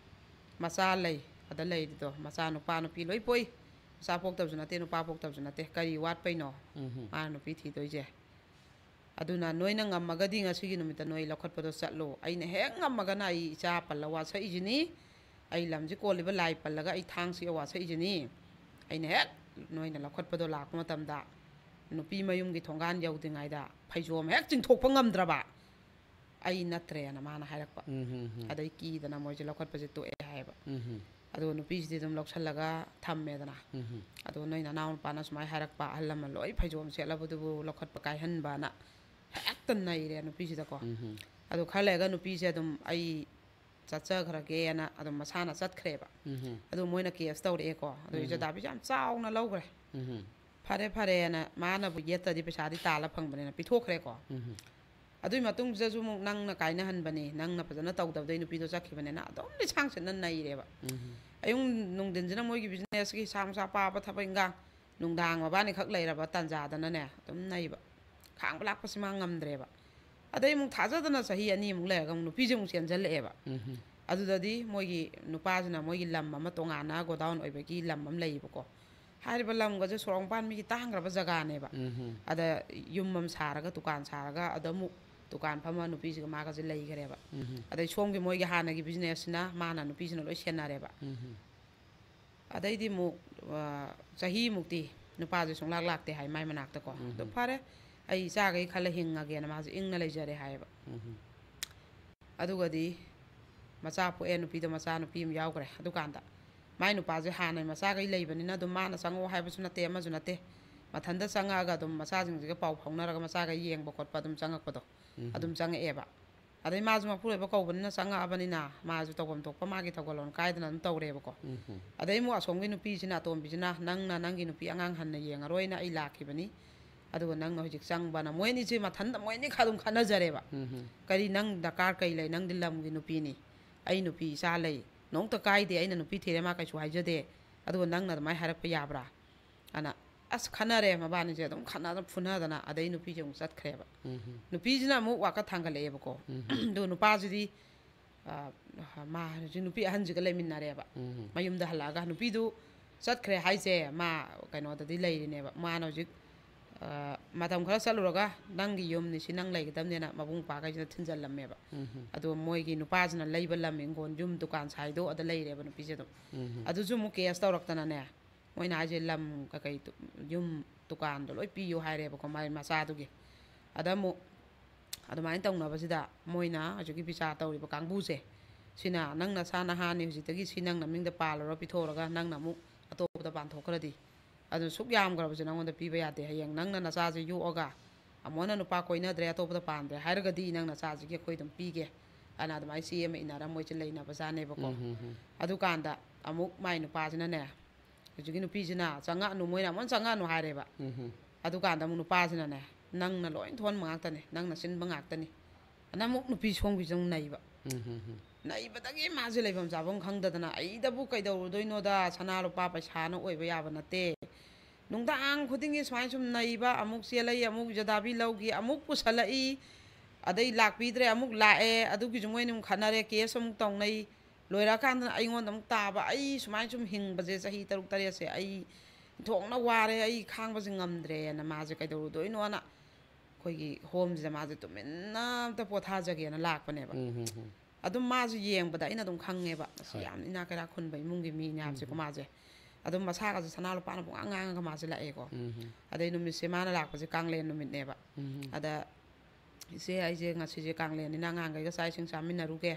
ꯃꯆꯥ ꯂꯩ, ꯑꯗ ꯂꯩꯔꯤꯗꯣ ꯃꯆꯥ ꯅꯨꯄꯥ ꯅꯨꯄꯤ ꯂꯣꯏ ꯄꯣꯛꯏ, ꯃꯆꯥ ꯄꯣꯛꯇꯕꯁꯨ ꯅꯠꯇꯦ, ꯅꯨꯄꯥ ꯄꯣꯛꯇꯕꯁꯨ ꯅꯠꯇꯦ, ꯀꯔꯤ ꯋꯥꯠꯄꯩꯅꯣ ꯃꯥꯅ ꯅꯨꯄꯤ ꯊꯤꯗꯣꯏꯁꯦ? ꯑꯗꯨꯅ ꯅꯣꯏꯅ ꯉꯝꯃꯒꯗꯤ ꯉꯁꯤꯒꯤ ꯅꯨꯃꯤꯠꯇ ꯅꯣꯏ ꯂꯧꯈꯠꯄꯗꯣ ꯆꯠꯂꯣ꯫ ꯑꯩꯅ ꯍꯦꯛ ꯉꯝꯃꯒꯅ ꯑꯩ ꯏꯆꯥ ꯄꯜꯂ ꯋꯥꯁꯛꯏꯁꯤꯅꯤ, ꯑꯩ ꯂꯝꯁꯤ ꯀꯣꯜꯂꯤꯕ ꯂꯥꯏ ꯄꯜꯂꯒ ꯑꯩ ꯊꯥꯡ ꯁꯤꯛꯑ ꯋꯥꯁꯛꯏꯁꯤꯅꯤ꯫ ꯑꯩꯅ ꯍꯦꯛ ꯅꯣꯏꯅ ꯂꯧꯈꯠꯄꯗꯣ ꯂꯥꯛꯄ ꯃꯇꯝꯗ ꯅꯨꯄꯤ ꯃꯌꯨꯝꯒꯤ ꯊꯣꯡꯒꯥꯟ ꯌꯧꯗ꯭ꯔꯤꯉꯩꯗ ꯐꯩꯖꯣꯝ ꯍꯦꯛ ꯆꯤꯡꯊꯣꯛꯄ ꯉꯝꯗ꯭ꯔꯕ ꯑꯩ ꯅꯠꯇ꯭ꯔꯦꯅ" ꯃꯥꯅ ꯍꯥꯏꯔꯛꯄ꯫ ꯑꯗꯩ ꯀꯤꯗꯅ ꯃꯣꯏꯁꯦ ꯂꯧꯈꯠꯄꯁꯦ ꯇꯣꯛꯑꯦ ꯍꯥꯏꯌꯦꯕ꯫ ꯑꯗꯨꯒ ꯅꯨꯄꯤꯁꯤꯗꯤ ꯑꯗꯨꯝ ꯂꯧꯁꯜꯂꯒ ꯊꯝꯃꯦꯗꯅ꯫ ꯑꯗꯨꯒ ꯅꯣꯏ ꯅꯅꯥꯎ ꯅꯨꯄꯥꯅ ꯁꯨꯃꯥꯏꯅ ꯍꯥꯏꯔꯛꯄ, "ꯑꯍꯜ ꯂꯃꯟ ꯂꯣꯏ ꯐꯩꯖꯣꯝ ꯁꯦꯠꯂꯕꯗꯨꯕꯨ ꯂꯧꯈꯠꯄ ꯀꯥꯏꯍꯟꯕꯅ" ꯍꯦꯛꯇ ꯅꯩꯔꯦ ꯅꯨꯄꯤꯁꯤꯗꯀꯣ꯫ ꯑꯗꯨ ꯈꯔ ꯂꯩꯔꯒ ꯅꯨꯄꯤꯁꯦ ꯑꯗꯨꯝ "ꯑꯩ ꯆꯠꯆꯈ꯭ꯔꯒꯦꯅ" ꯑꯗꯨꯝ ꯃꯁꯥꯅ ꯆꯠꯈ꯭ꯔꯦꯕ꯫ ꯑꯗꯨ ꯃꯣꯏꯅ ꯀꯦꯁ ꯇꯧꯔꯛꯑꯦꯀꯣ꯫ ꯑꯗꯨ ꯏꯖꯗꯥꯕꯤꯁꯦ ꯌꯥꯝ ꯆꯥꯎꯅ ꯂꯧꯈ꯭ꯔꯦ꯫ ꯐꯔꯦ ꯐꯔꯦꯅ, ꯃꯥꯅꯕꯨ ꯌꯦꯠꯇꯗꯤ ꯄꯩꯁꯥꯗꯤ ꯇꯥꯜꯂ ꯐꯪꯕꯅꯤꯅ ꯄꯤꯊꯣꯛꯈ꯭ꯔꯦꯀꯣ꯫ ꯑꯗꯨꯒꯤ ꯃꯇꯨꯡꯁꯤꯗꯁꯨ ꯑꯃꯨꯛ ꯅꯪꯅ ꯀꯥꯏꯅꯍꯟꯕꯅꯤ, ꯅꯪꯅ ꯐꯖꯅ ꯇꯧꯗꯕꯗꯩ ꯅꯨꯄꯤꯗꯣ ꯆꯠꯈꯤꯕꯅꯤꯅ ꯑꯗꯨꯝ ꯂꯤꯁꯥꯡ ꯁꯤꯠꯅ ꯅꯩꯔꯦꯕ꯫ ꯑꯌꯨꯛ ꯅꯨꯡꯊꯤꯟꯁꯤꯅ ꯃꯣꯏꯒꯤ ꯕꯤꯖꯤꯅꯦꯁꯀꯤ ꯍꯤꯁꯥꯞ ꯅꯨꯡꯁꯥꯞ ꯄꯥꯕ ꯊꯕꯛ ꯏꯟꯈꯥꯡ, ꯅꯨꯡꯗꯥꯡ ꯃꯕꯥꯅꯤꯈꯛ ꯂꯩꯔꯕ ꯇꯥꯟꯖꯥꯗꯅꯅꯦ ꯑꯗꯨꯝ ꯅꯩꯕ꯫ ꯈꯥꯡꯕ ꯂꯥꯛꯄꯁꯤ ꯃꯥ ꯉꯝꯗ꯭ꯔꯦꯕ꯫ ꯑꯗꯩ ꯑꯃꯨꯛ ꯊꯥꯖꯗꯅ ꯆꯍꯤ ꯑꯅꯤꯃꯨꯛ ꯂꯩꯔꯒ ꯑꯃꯨꯛ ꯅꯨꯄꯤꯁꯦ ꯑꯃꯨꯛ ꯆꯦꯟꯁꯤꯜꯂꯛꯑꯦꯕ꯫ ꯑꯗꯨꯗꯗꯤ ꯃꯣꯏꯒꯤ ꯅꯨꯄꯥꯁꯤꯅ ꯃꯣꯏꯒꯤ ꯂꯝ ꯑꯃ ꯇꯣꯉꯥꯟꯅ ꯒꯣꯗꯥꯎꯟ ꯑꯣꯏꯕꯒꯤ ꯂꯝ ꯑꯃ ꯂꯩꯌꯦꯕꯀꯣ꯫ ꯍꯥꯏꯔꯤꯕ ꯂꯝꯒꯁꯦ ꯁꯣꯔꯣꯛ ꯃꯄꯥꯟ ꯃꯤꯒꯤ ꯇꯥꯡꯈ꯭ꯔꯕ ꯖꯒꯥꯅꯦꯕ꯫ ꯑꯗ ꯌꯨꯝ ꯑꯃ ꯁꯥꯔꯒ, ꯗꯨꯀꯥꯟ ꯁꯥꯔꯒ, ꯑꯗ ꯑꯃꯨꯛ ꯗꯨꯀꯥꯟ ꯐꯝꯃ ꯅꯨꯄꯤꯁꯤꯒ ꯃꯥꯒꯁꯦ ꯂꯩꯈ꯭ꯔꯦꯕ꯫ ꯑꯗꯩ ꯁꯣꯝꯒꯤ ꯃꯣꯏꯒꯤ ꯍꯥꯟꯅꯒꯤ ꯕꯤꯖꯤꯅꯦꯁꯁꯤꯅ ꯃꯥꯅ ꯅꯨꯄꯤꯁꯤꯅ ꯂꯣꯏ ꯁꯦꯟꯅꯔꯦꯕ꯫ ꯑꯗꯩꯗꯤ ꯑꯃꯨꯛ, ꯑ, ꯆꯍꯤꯃꯨꯛꯇꯤ ꯅꯨꯄꯥꯁꯦ ꯁꯨꯡꯂꯥꯛ ꯂꯥꯛꯇꯦ ꯍꯥꯏ ꯃꯥꯏ ꯃꯅꯥꯛꯇꯀꯣ꯫ ꯑꯗꯨ ꯐꯔꯦ, ꯑꯩ ꯏꯆꯥꯈꯩ ꯈꯜꯂ ꯍꯤꯡꯉꯒꯦꯅ ꯃꯥꯁꯦ ꯏꯪꯅ ꯂꯩꯖꯔꯦ ꯍꯥꯏꯌꯦꯕ꯫ ꯑꯗꯨꯒꯗꯤ ꯃꯆꯥ ꯄꯣꯛꯑꯦ ꯅꯨꯄꯤꯗꯣ, ꯃꯆꯥ ꯅꯨꯄꯤ ꯑꯃ ꯌꯥꯎꯈ꯭ꯔꯦ꯫ ꯑꯗꯨꯀꯥꯟꯗ ꯃꯥꯏ ꯅꯨꯄꯥꯁꯦ ꯍꯥꯟꯅ ꯃꯆꯥꯈꯩ ꯂꯩꯕꯅꯤꯅ ꯑꯗꯨꯝ ꯃꯥꯅ ꯆꯪꯉꯛꯑꯣ ꯍꯥꯏꯕꯁꯨ ꯅꯠꯇꯦ, ꯑꯃꯁꯨ ꯅꯠꯇꯦ, ꯃꯊꯟꯇ ꯆꯪꯉꯛꯑꯒ ꯑꯗꯨꯝ ꯃꯆꯥꯁꯤꯡꯁꯤꯒ ꯄꯥꯎ ꯐꯥꯎꯅꯔꯒ ꯃꯆꯥꯈꯩ ꯌꯦꯡꯕ ꯈꯣꯠꯄ ꯑꯗꯨꯝ ꯆꯪꯉꯛꯄꯗꯣ ꯑꯗꯨꯝ ꯆꯪꯉꯛꯑꯦꯕ꯫ ꯑꯗꯩ ꯃꯥꯁꯨ ꯃꯄꯨꯔꯣꯏꯕ ꯀꯧꯕꯅꯤꯅ ꯆꯪꯉꯛꯑꯕꯅꯤꯅ ꯃꯥꯁꯨ ꯇꯧꯐꯝ ꯊꯣꯛꯄ ꯃꯥꯒꯤ ꯊꯧꯒꯜꯂꯣꯟ ꯀꯥꯏꯗꯅ ꯑꯗꯨꯝ ꯇꯧꯔꯦꯕꯀꯣ꯫ ꯑꯗꯩ ꯑꯃꯨꯛ ꯑꯁꯣꯝꯒꯤ ꯅꯨꯄꯤꯁꯤꯅ, ꯑꯇꯣꯝꯕꯤꯁꯤꯅ, "ꯅꯪꯅ ꯅꯪꯒꯤ ꯅꯨꯄꯤ ꯑꯉꯥꯡ ꯍꯟꯅ ꯌꯦꯡꯉꯔꯣꯏꯅ ꯑꯩ ꯂꯥꯛꯈꯤꯕꯅꯤ, ꯑꯗꯨꯒ ꯅꯪꯅ ꯍꯧꯖꯤꯛ ꯆꯪꯕꯅ", ꯃꯣꯏ ꯑꯅꯤꯁꯦ ꯃꯊꯟꯇ ꯃꯣꯏ ꯑꯅꯤꯈꯛ ꯑꯗꯨꯝ ꯈꯠꯅꯖꯔꯦꯕ꯫ "ꯀꯔꯤ ꯅꯪ ꯗꯔꯀꯥꯔ ꯀꯩ ꯂꯩ? ꯅꯪꯗꯤ ꯂꯝꯒꯤ ꯅꯨꯄꯤꯅꯤ, ꯑꯩ ꯅꯨꯄꯤ ꯏꯆꯥ ꯂꯩ, ꯅꯣꯡꯇ ꯀꯥꯏꯗꯦ, ꯑꯩꯅ ꯅꯨꯄꯤ ꯊꯤꯔꯦ ꯃꯥ ꯀꯩꯁꯨ ꯍꯥꯏꯖꯗꯦ, ꯑꯗꯨꯒ ꯅꯪꯅ ꯑꯗꯨꯃꯥꯏꯅ ꯍꯥꯏꯔꯛꯄ ꯌꯥꯕ꯭ꯔꯥ?" ꯑꯅ ꯑꯁ ꯈꯟꯅꯔꯦ ꯃꯕꯥꯅꯤꯁꯦ, ꯑꯗꯨꯝ ꯈꯠꯅꯗꯅ ꯐꯨꯅꯗꯅ ꯑꯗꯩ ꯅꯨꯄꯤꯁꯦ ꯑꯃꯨꯛ ꯆꯠꯈ꯭ꯔꯦꯕ꯫ ꯅꯨꯄꯤꯁꯤꯅ ꯑꯃꯨꯛ ꯋꯥꯀꯠ ꯊꯥꯡꯒꯠꯂꯛꯑꯦꯕꯀꯣ꯫ ꯑꯗꯨ ꯅꯨꯄꯥꯁꯤꯗꯤ, ꯑ, ꯃꯥ ꯍꯧꯖꯤꯛ ꯅꯨꯄꯤ ꯑꯍꯟꯁꯤꯒ ꯂꯩꯃꯤꯟꯅꯔꯦꯕ꯫ ꯃꯌꯨꯝꯗ ꯍꯜꯂꯛꯑꯒ ꯅꯨꯄꯤꯗꯨ ꯆꯠꯈ꯭ꯔꯦ ꯍꯥꯏꯁꯦ, ꯃꯥ ꯀꯩꯅꯣꯗꯗꯤ ꯂꯩꯔꯤꯅꯦꯕ꯫ ꯃꯥꯅ ꯍꯧꯖꯤꯛ, ꯑ, ꯃꯇꯝ ꯈꯔ ꯆꯠꯂꯨꯔꯒ ꯅꯪꯒꯤ ꯌꯨꯝꯅꯤ ꯁꯤ, ꯅꯪ ꯂꯩꯒꯗꯕꯅꯦꯅ ꯃꯕꯨꯡ ꯃꯧꯄ꯭ꯋꯥꯈꯩꯁꯤꯅ ꯊꯤꯟꯖꯜꯂꯝꯃꯦꯕ꯫ ꯑꯗꯣ ꯃꯣꯏꯒꯤ ꯅꯨꯄꯥꯁꯤꯅ ꯂꯩꯕ ꯂꯝ, ꯏꯪꯈꯣꯜ, ꯌꯨꯝ, ꯗꯨꯀꯥꯟ ꯁꯥꯏꯗꯣ ꯑꯗ ꯂꯩꯔꯦꯕ ꯅꯨꯄꯤꯁꯦ ꯑꯗꯨꯝ꯫ ꯑꯗꯨꯁꯨ ꯑꯃꯨꯛ ꯀꯦꯁ ꯇꯧꯔꯛꯇꯅꯅꯦ, ꯃꯣꯏꯅ ꯍꯥꯏꯁꯦ ꯂꯝ ꯀꯩꯀꯩ ꯇꯨ-, ꯌꯨꯝ ꯗꯨꯀꯥꯟꯗꯣ ꯂꯣꯏ ꯄꯤꯌꯨ ꯍꯥꯏꯔꯦꯕꯀꯣ ꯃꯥꯏ ꯃꯆꯥꯗꯨꯒꯤ꯫ ꯑꯗ ꯑꯃꯨꯛ ꯑꯗꯨꯃꯥꯏꯅ ꯇꯧꯅꯕꯁꯤꯗ ꯃꯣꯏꯅ ꯍꯧꯖꯤꯛꯀꯤ ꯕꯤꯆꯥꯔ ꯇꯧꯔꯤꯕ ꯀꯥꯡꯕꯨꯁꯦ, ꯁꯤꯅ "ꯅꯪ ꯅꯁꯥ ꯅꯍꯥꯅꯤ, ꯍꯧꯖꯤꯛꯇꯒꯤ ꯁꯤ ꯅꯪ ꯅꯃꯤꯡꯗ ꯄꯥꯜꯂꯨꯔ ꯄꯤꯊꯣꯛꯎꯔꯒ ꯅꯪꯅ ꯑꯃꯨꯛ ꯑꯇꯣꯞꯄꯗ ꯄꯥꯟꯊꯣꯛꯈ꯭ꯔꯗꯤ", ꯑꯗꯨ ꯁꯨꯛ ꯌꯥꯝꯈ꯭ꯔꯕꯁꯦ ꯅꯪꯉꯣꯟꯗ ꯄꯤꯕ ꯌꯥꯗꯦ꯫ ꯍꯌꯦꯡ ꯅꯪꯅ ꯅꯆꯥꯁꯦ ꯌꯣꯛꯑꯒ ꯑꯃꯨꯛ ꯍꯟꯅ ꯅꯨꯄꯥ ꯀꯣꯏꯅꯗ꯭ꯔꯦ, ꯑꯇꯣꯞꯄꯗ ꯄꯥꯟꯗ꯭ꯔꯦ ꯍꯥꯏꯔꯒꯗꯤ ꯅꯪ ꯅꯆꯥꯁꯤꯒꯤ ꯑꯩꯈꯣꯏ ꯑꯗꯨꯝ ꯄꯤꯒꯦ, ꯑꯅ ꯑꯗꯨꯃꯥꯏꯅ ꯆꯦ ꯑꯃ ꯏꯟꯅꯔ ꯃꯣꯏꯁꯦ ꯂꯩꯅꯕꯖꯥꯠꯅꯦꯕꯀꯣ꯫ ꯑꯗꯨꯀꯥꯟꯗ ꯑꯃꯨꯛ ꯃꯥꯏ ꯅꯨꯄꯥꯁꯤꯅꯅꯦ, ꯍꯧꯖꯤꯛꯀꯤ ꯅꯨꯄꯤꯁꯤꯅ ꯆꯪꯉꯛꯑꯅꯨ, ꯃꯣꯏꯅ ꯑꯃꯨꯛ ꯆꯪꯉꯛꯑꯅꯨ ꯍꯥꯏꯔꯦꯕ꯫ ꯑꯗꯨꯀꯥꯟꯗ ꯑꯃꯨꯛ ꯅꯨꯄꯥꯁꯤꯅꯅꯦ, ꯅꯪꯅ ꯂꯣꯏ ꯊꯣꯟꯕ ꯉꯥꯛꯇꯅꯦ, ꯅꯪꯅ ꯁꯤꯟꯕ ꯉꯥꯛꯇꯅꯤ꯫ ꯑꯅ ꯑꯃꯨꯛ ꯅꯨꯄꯤ ꯁꯣꯝꯒꯤꯁꯨ ꯑꯃꯨꯛ ꯅꯩꯕ꯫ ꯎꯝ, ꯍꯝ, ꯍꯝ꯫ ꯅꯩꯕꯗꯒꯤ ꯃꯥꯁꯦ ꯂꯩꯐꯝ ꯆꯥꯐꯝ ꯈꯪꯗꯗꯅ, "ꯑꯩꯗꯕꯨ ꯀꯩꯗꯧꯔꯨꯗꯣꯏꯅꯣꯗ, ꯁꯅꯥ ꯂꯨꯄꯥ ꯄꯩꯁꯥꯅ ꯑꯣꯏꯕ ꯌꯥꯕ ꯅꯠꯇꯦ"꯫ ꯅꯨꯡꯗꯥꯡ ꯈꯨꯗꯤꯡꯒꯤ ꯁꯨꯃꯥꯏꯅ ꯁꯨꯝ ꯅꯩꯕ, ꯑꯃꯨꯛ ꯆꯦꯜꯂꯛꯏ, ꯑꯃꯨꯛ ꯖꯗꯥꯕꯤ ꯂꯧꯈꯤ, ꯑꯃꯨꯛ ꯄꯨꯁꯜꯂꯛꯏ, ꯑꯗꯩ ꯂꯥꯛꯄꯤꯗ꯭ꯔꯦ, ꯑꯃꯨꯛ ꯂꯥꯛꯑꯦ, ꯑꯗꯨꯒꯤꯁꯨ ꯃꯣꯏꯅ ꯑꯃꯨꯛ ꯈꯠꯅꯔꯦ, ꯀꯦꯁ ꯑꯃꯨꯛ ꯇꯧꯅꯩ꯫ ꯂꯣꯏꯔꯛꯑꯀꯥꯟꯗ ꯑꯩꯉꯣꯟꯗ ꯑꯃꯨꯛ ꯇꯥꯕ, ꯑꯩ ꯁꯨꯃꯥꯏꯅ ꯁꯨꯝ ꯍꯤꯡꯕꯁꯦ ꯆꯍꯤ ꯇꯔꯨꯛ ꯇꯔꯦꯠꯁꯦ ꯑꯩ ꯊꯣꯛꯅ ꯋꯥꯔꯦ, ꯑꯩ ꯈꯥꯡꯕꯁꯦ ꯉꯝꯗ꯭ꯔꯦꯅ ꯃꯥꯁꯦ ꯀꯩꯗꯧꯔꯨꯗꯣꯏꯅꯣꯅ ꯑꯩꯈꯣꯏꯒꯤ ꯍꯣꯝꯁꯤꯗ ꯃꯥꯁꯦ ꯇꯨꯃꯤꯟꯅ ꯑꯝꯇ ꯄꯣꯊꯥꯖꯒꯦꯅ ꯂꯥꯛꯄꯅꯦꯕ꯫ ꯎꯝ, ꯍꯝ, ꯍꯝ꯫ ꯑꯗꯨꯝ ꯃꯥꯁꯦ ꯌꯦꯡꯕꯗ ꯑꯩꯅ ꯑꯗꯨꯝ ꯈꯪꯉꯦꯕ, ꯃꯁꯤ ꯍꯣꯏ꯫ ꯌꯥꯝ ꯏꯅꯥꯛ ꯀꯩꯔꯥꯛ ꯈꯨꯟꯕ ꯏꯃꯨꯡꯒꯤ ꯃꯤꯅꯦ ꯍꯥꯏꯕꯁꯦꯀꯣ ꯎꯝ꯫ ꯃꯥꯁꯦ꯫ ꯑꯗꯨꯝ ꯃꯁꯥꯒꯁꯦ ꯁꯅꯥ ꯂꯨꯄꯥꯅ ꯄꯨꯡꯉꯥꯡ ꯉꯥꯡꯉꯒ ꯃꯥꯁꯦ ꯂꯥꯛꯑꯦꯀꯣ꯫ ꯎꯝ꯫ ꯑꯗꯩ ꯅꯨꯃꯤꯠꯁꯦ ꯃꯥꯅ ꯂꯥꯛꯄꯁꯦ ꯀꯥꯡꯂꯦꯟ ꯅꯨꯃꯤꯠꯅꯦꯕ꯫ ꯎꯝ꯫ ꯑꯗ, "ꯏꯆꯦ, ꯑꯩꯁꯦ ꯉꯁꯤꯁꯦ ꯀꯥꯡꯂꯦꯟꯅꯤꯅ ꯑꯉꯥꯡꯈꯩꯒ ꯆꯥꯛ ꯏꯁꯤꯡ ꯆꯥꯃꯤꯟꯅꯔꯨꯒꯦ,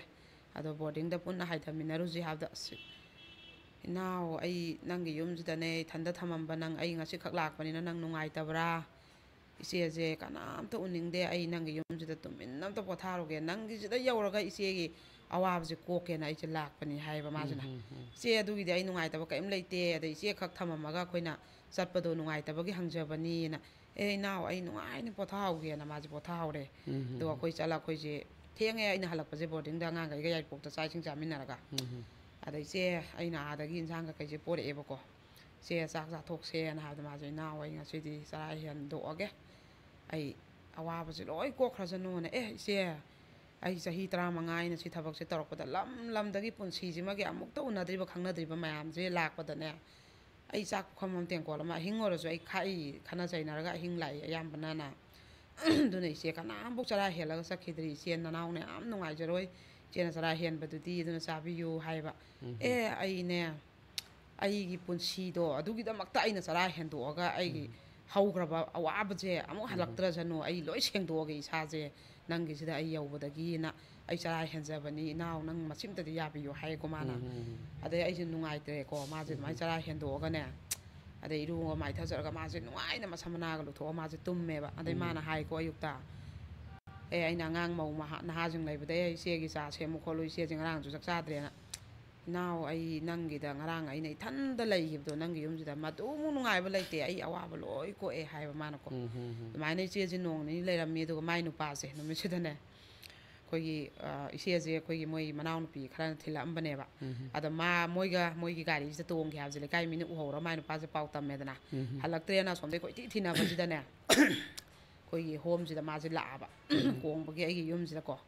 ꯑꯗꯣ ꯕꯣꯔꯗꯤꯡꯗ ꯄꯨꯟꯅ ꯍꯥꯏꯊꯃꯤꯟꯅꯔꯨꯁꯤ" ꯍꯥꯏꯕꯗ, "ꯑꯁ, ꯏꯅꯥꯎ, ꯑꯩ ꯅꯪꯒꯤ ꯌꯨꯝꯁꯤꯗꯅꯦ ꯏꯊꯟꯗ ꯊꯝꯃꯝꯕ, ꯅꯪ ꯑꯩ ꯉꯁꯤꯈꯛ ꯂꯥꯛꯄꯅꯤꯅ ꯅꯪ ꯅꯨꯡꯉꯥꯏꯇꯕ꯭ꯔꯥ? ꯏꯆꯦꯁꯦ ꯀꯅꯥꯝꯇ ꯎꯅꯤꯡꯗꯦ, ꯑꯩ ꯅꯪꯒꯤ ꯌꯨꯝꯁꯤꯗ ꯇꯨꯃꯤꯟꯅ ꯑꯝꯇ ꯄꯣꯊꯥꯔꯨꯒꯦ, ꯅꯪꯒꯤꯁꯤꯗ ꯌꯧꯔꯒ ꯏꯆꯦꯒꯤ ꯑꯋꯥꯕꯁꯦ ꯀꯣꯛꯀꯦꯅ ꯑꯩꯁꯦ ꯂꯥꯛꯄꯅꯤ" ꯍꯥꯏꯌꯦꯕ ꯃꯥꯁꯤꯅ꯫ ꯎꯝ, ꯎꯝ, ꯎꯝ꯫ "ꯏꯆꯦ, ꯑꯗꯨꯒꯤꯗꯤ ꯑꯩ ꯅꯨꯡꯉꯥꯏꯇꯕ ꯀꯔꯤꯝ ꯂꯩꯇꯦ, ꯑꯗ ꯏꯆꯦ ꯈꯛ ꯊꯝꯃꯝꯃꯒ ꯑꯩꯈꯣꯏꯅ ꯆꯠꯄꯗꯣ ꯅꯨꯡꯉꯥꯏꯇꯕꯒꯤ ꯍꯪꯖꯕꯅꯤꯅ"꯫ "ꯑꯦ ꯏꯅꯥꯎ, ꯑꯩ ꯅꯨꯡꯉꯥꯏꯅ ꯄꯣꯊꯥꯍꯧꯒꯦꯅ" ꯃꯥꯁꯦ ꯄꯣꯊꯥꯍꯧꯔꯦ꯫ ꯎꯝ, ꯎꯝ, ꯑꯗꯨꯒ ꯎꯝ꯫ ꯑꯩꯈꯣꯏ ꯆꯠꯂ, ꯑꯩꯈꯣꯏꯁꯦ ꯊꯦꯡꯉꯦ, ꯑꯩꯅ ꯍꯜꯂꯛꯄꯁꯦ ꯕꯣꯔꯗꯤꯡꯗ ꯑꯉꯥꯡꯈꯩꯒ ꯌꯥꯏꯔꯤꯄꯣꯛꯇ ꯆꯥꯛ ꯏꯁꯤꯡ ꯆꯥꯃꯤꯟꯅꯔꯒ꯫ ꯎꯝ, ꯎꯝ꯫ ꯑꯗ ꯏꯆꯦ, ꯑꯩꯅ ꯑꯥꯗꯒꯤ ꯏꯟꯁꯥꯡ ꯀꯩꯀꯩꯁꯦ ꯄꯣꯔꯛꯑꯦꯕꯀꯣ꯫ "ꯏꯆꯦ, ꯆꯥꯛ ꯆꯥꯊꯣꯛꯁꯦꯅ" ꯍꯥꯏꯕꯗ ꯃꯥꯁꯦ, "ꯏꯅꯥꯎ, ꯑꯩ ꯉꯁꯤꯗꯤ ꯆꯔꯥ ꯍꯦꯟꯗꯣꯛꯑꯒꯦ, ꯑꯩ ꯑꯋꯥꯕꯁꯦ ꯂꯣꯏ ꯀꯣꯛꯈ꯭ꯔꯁꯅꯨꯅ"꯫ ꯑꯦ ꯏꯆꯦ, ꯑꯩ ꯆꯍꯤ ꯇꯔꯥꯃꯉꯥ ꯑꯩꯅ ꯁꯤ ꯊꯕꯛꯁꯦ ꯇꯧꯔꯛꯄꯗ ꯂꯝ ꯂꯝꯗꯒꯤ ꯄꯨꯟꯁꯤꯁꯤꯃꯒꯤ ꯑꯃꯨꯛꯇ ꯎꯅꯗ꯭ꯔꯤꯕ ꯈꯪꯅꯗ꯭ꯔꯤꯕ ꯃꯌꯥꯝꯁꯦ ꯂꯥꯛꯄꯗꯅꯦ, ꯑꯩ ꯆꯥꯛ ꯄꯨꯈꯝ ꯑꯃ ꯇꯦꯡꯀꯣꯠ ꯑꯃ ꯑꯍꯤꯡ ꯑꯣꯏꯔꯁꯨ ꯑꯩ ꯈꯥꯛꯏ, ꯈꯠꯅ ꯆꯩꯅꯔꯒ ꯑꯍꯤꯡ ꯂꯥꯛꯏ ꯑꯌꯥꯝꯕꯅꯅ꯫ ꯑꯗꯨꯅ ꯏꯆꯦ ꯀꯅꯥꯝꯐꯥꯎ ꯆꯔꯥ ꯍꯦꯜꯂꯒ ꯆꯠꯈꯤꯗ꯭ꯔꯤ꯫ ꯏꯆꯦ ꯅꯅꯥꯎꯅ ꯌꯥꯝ ꯅꯨꯡꯉꯥꯏꯖꯔꯣꯏ, ꯏꯆꯦꯅ ꯆꯔꯥ ꯍꯦꯟꯕꯗꯨꯗꯤ, ꯑꯗꯨꯅ ꯆꯥꯕꯤꯌꯨ ꯍꯥꯏꯕ꯫ ꯎꯝ꯫ ꯑꯦ ꯑꯩꯅꯦ, ꯑꯩꯒꯤ ꯄꯨꯟꯁꯤꯗꯣ ꯑꯗꯨꯒꯤꯗꯃꯛꯇ ꯑꯩꯅ ꯆꯔꯥ ꯍꯦꯟꯗꯣꯛꯑꯒ ꯑꯩꯒꯤ ꯎꯝ꯫ ꯍꯧꯈ꯭ꯔꯕ ꯑꯋꯥꯕꯁꯦ ꯑꯃꯨꯛ ꯎꯝ꯫ ꯍꯜꯂꯛꯇ꯭ꯔꯁꯅꯨ, ꯑꯩ ꯂꯣꯏ ꯁꯦꯡꯗꯣꯛꯑꯒꯦ ꯏꯁꯥꯁꯦ ꯅꯪꯒꯤꯁꯤꯗ ꯑꯩ ꯌꯧꯕꯗꯒꯤꯅ꯫ "ꯑꯩ ꯆꯔꯥ ꯍꯦꯟꯖꯕꯅꯤ ꯏꯅꯥꯎ, ꯅꯪ ꯃꯁꯤꯝꯇꯗꯤ ꯌꯥꯕꯤꯌꯨ" ꯍꯥꯏꯌꯦꯀꯣ ꯃꯥꯅ꯫ ꯎꯝ, ꯎꯝ, ꯎꯝ꯫ ꯑꯗꯩ ꯑꯩꯁꯦ ꯅꯨꯡꯉꯥꯏꯇ꯭ꯔꯦꯀꯣ, ꯃꯥꯁꯦ ꯎꯝ, ꯑꯗꯨꯃꯥꯏꯅ ꯎꯝ꯫ ꯆꯔꯥ ꯍꯦꯟꯗꯣꯛꯑꯒꯅꯦ, ꯑꯗꯩ ꯏꯔꯨꯒ ꯃꯥꯏꯊꯖꯔꯒ ꯃꯥꯁꯦ ꯅꯨꯡꯉꯥꯏꯅ ꯃꯁꯝ ꯃꯅꯥꯒ ꯂꯨꯊꯣꯛꯑꯒ ꯃꯥꯁꯦ ꯇꯨꯝꯃꯦꯕ꯫ ꯑꯗꯩ ꯎꯝ꯫ ꯃꯥꯅ ꯍꯥꯏꯀꯣ ꯑꯌꯨꯛꯇ, "ꯑꯦ, ꯑꯩꯅ ꯑꯉꯥꯡ ꯃꯧ ꯃꯍꯥ-, ꯅꯍꯥꯁꯤꯡ ꯂꯩꯕꯗꯩ ꯑꯩ ꯏꯆꯦꯒꯤ ꯆꯥ ꯁꯦꯝꯃꯨ ꯈꯣꯠꯂꯨ, ꯏꯆꯦꯁꯦ ꯉꯔꯥꯡꯁꯨ ꯆꯥꯛ ꯆꯥꯗ꯭ꯔꯦꯅ"꯫ "ꯏꯅꯥꯎ, ꯑꯩ ꯅꯪꯒꯤꯗ ꯉꯔꯥꯡ ꯑꯩꯅ ꯏꯊꯟꯗ ꯂꯩꯈꯤꯕꯗꯣ, ꯅꯪꯒꯤ ꯌꯨꯝꯁꯤꯗ ꯃꯗꯨꯃꯨꯛ ꯅꯨꯡꯉꯥꯏꯕ ꯂꯩꯇꯦ, ꯑꯩ ꯑꯋꯥꯕ ꯂꯣꯏ ꯀꯣꯛꯑꯦ" ꯍꯥꯏꯕ ꯃꯥꯅꯀꯣ꯫ ꯎꯝ, ꯎꯝ, ꯎꯝ. ꯑꯗꯨꯃꯥꯏꯅ ꯏꯆꯦꯁꯦ ꯅꯣꯡ ꯅꯤꯅꯤ ꯂꯩꯔꯝꯃꯤ꯫ ꯑꯗꯨꯒ ꯃꯥꯏ ꯅꯨꯄꯥꯁꯦ ꯅꯨꯃꯤꯠꯁꯤꯗꯅꯦ, ꯑꯩꯈꯣꯏꯒꯤ ꯑ, ꯏꯆꯦꯁꯦ ꯑꯩꯈꯣꯏꯒꯤ ꯃꯣꯏ ꯃꯅꯥꯎꯅꯨꯄꯤ ꯈꯔꯅ ꯊꯤꯜꯂꯛꯑꯝꯕꯅꯦꯕ꯫ ꯎꯝ, ꯎꯝ. ꯑꯗ ꯃꯥ ꯃꯣꯏꯒ ꯃꯣꯏꯒꯤ ꯒꯥꯔꯤꯁꯤꯗ ꯇꯣꯡꯒꯦ ꯍꯥꯏꯕꯁꯦ ꯂꯩꯀꯥꯏ ꯃꯤꯅ ꯎꯍꯧꯔ ꯃꯥꯏ ꯅꯨꯄꯥꯁꯦ ꯄꯥꯎ ꯇꯝꯃꯦꯗꯅ꯫ ꯎꯝ, ꯎꯝ. ꯍꯜꯂꯛꯇ꯭ꯔꯦꯅ ꯑꯁꯣꯝꯗꯩ ꯀꯣꯏꯊꯤ ꯊꯤꯅꯕꯁꯤꯗꯅꯦ, ꯑꯩꯈꯣꯏꯒꯤ ꯍꯣꯝꯁꯤꯗ ꯃꯥꯁꯦ ꯂꯥꯛꯑꯕ, ꯀꯣꯡꯕꯒꯤ ꯑꯩꯒꯤ ꯌꯨꯝꯁꯤꯗꯀꯣ꯫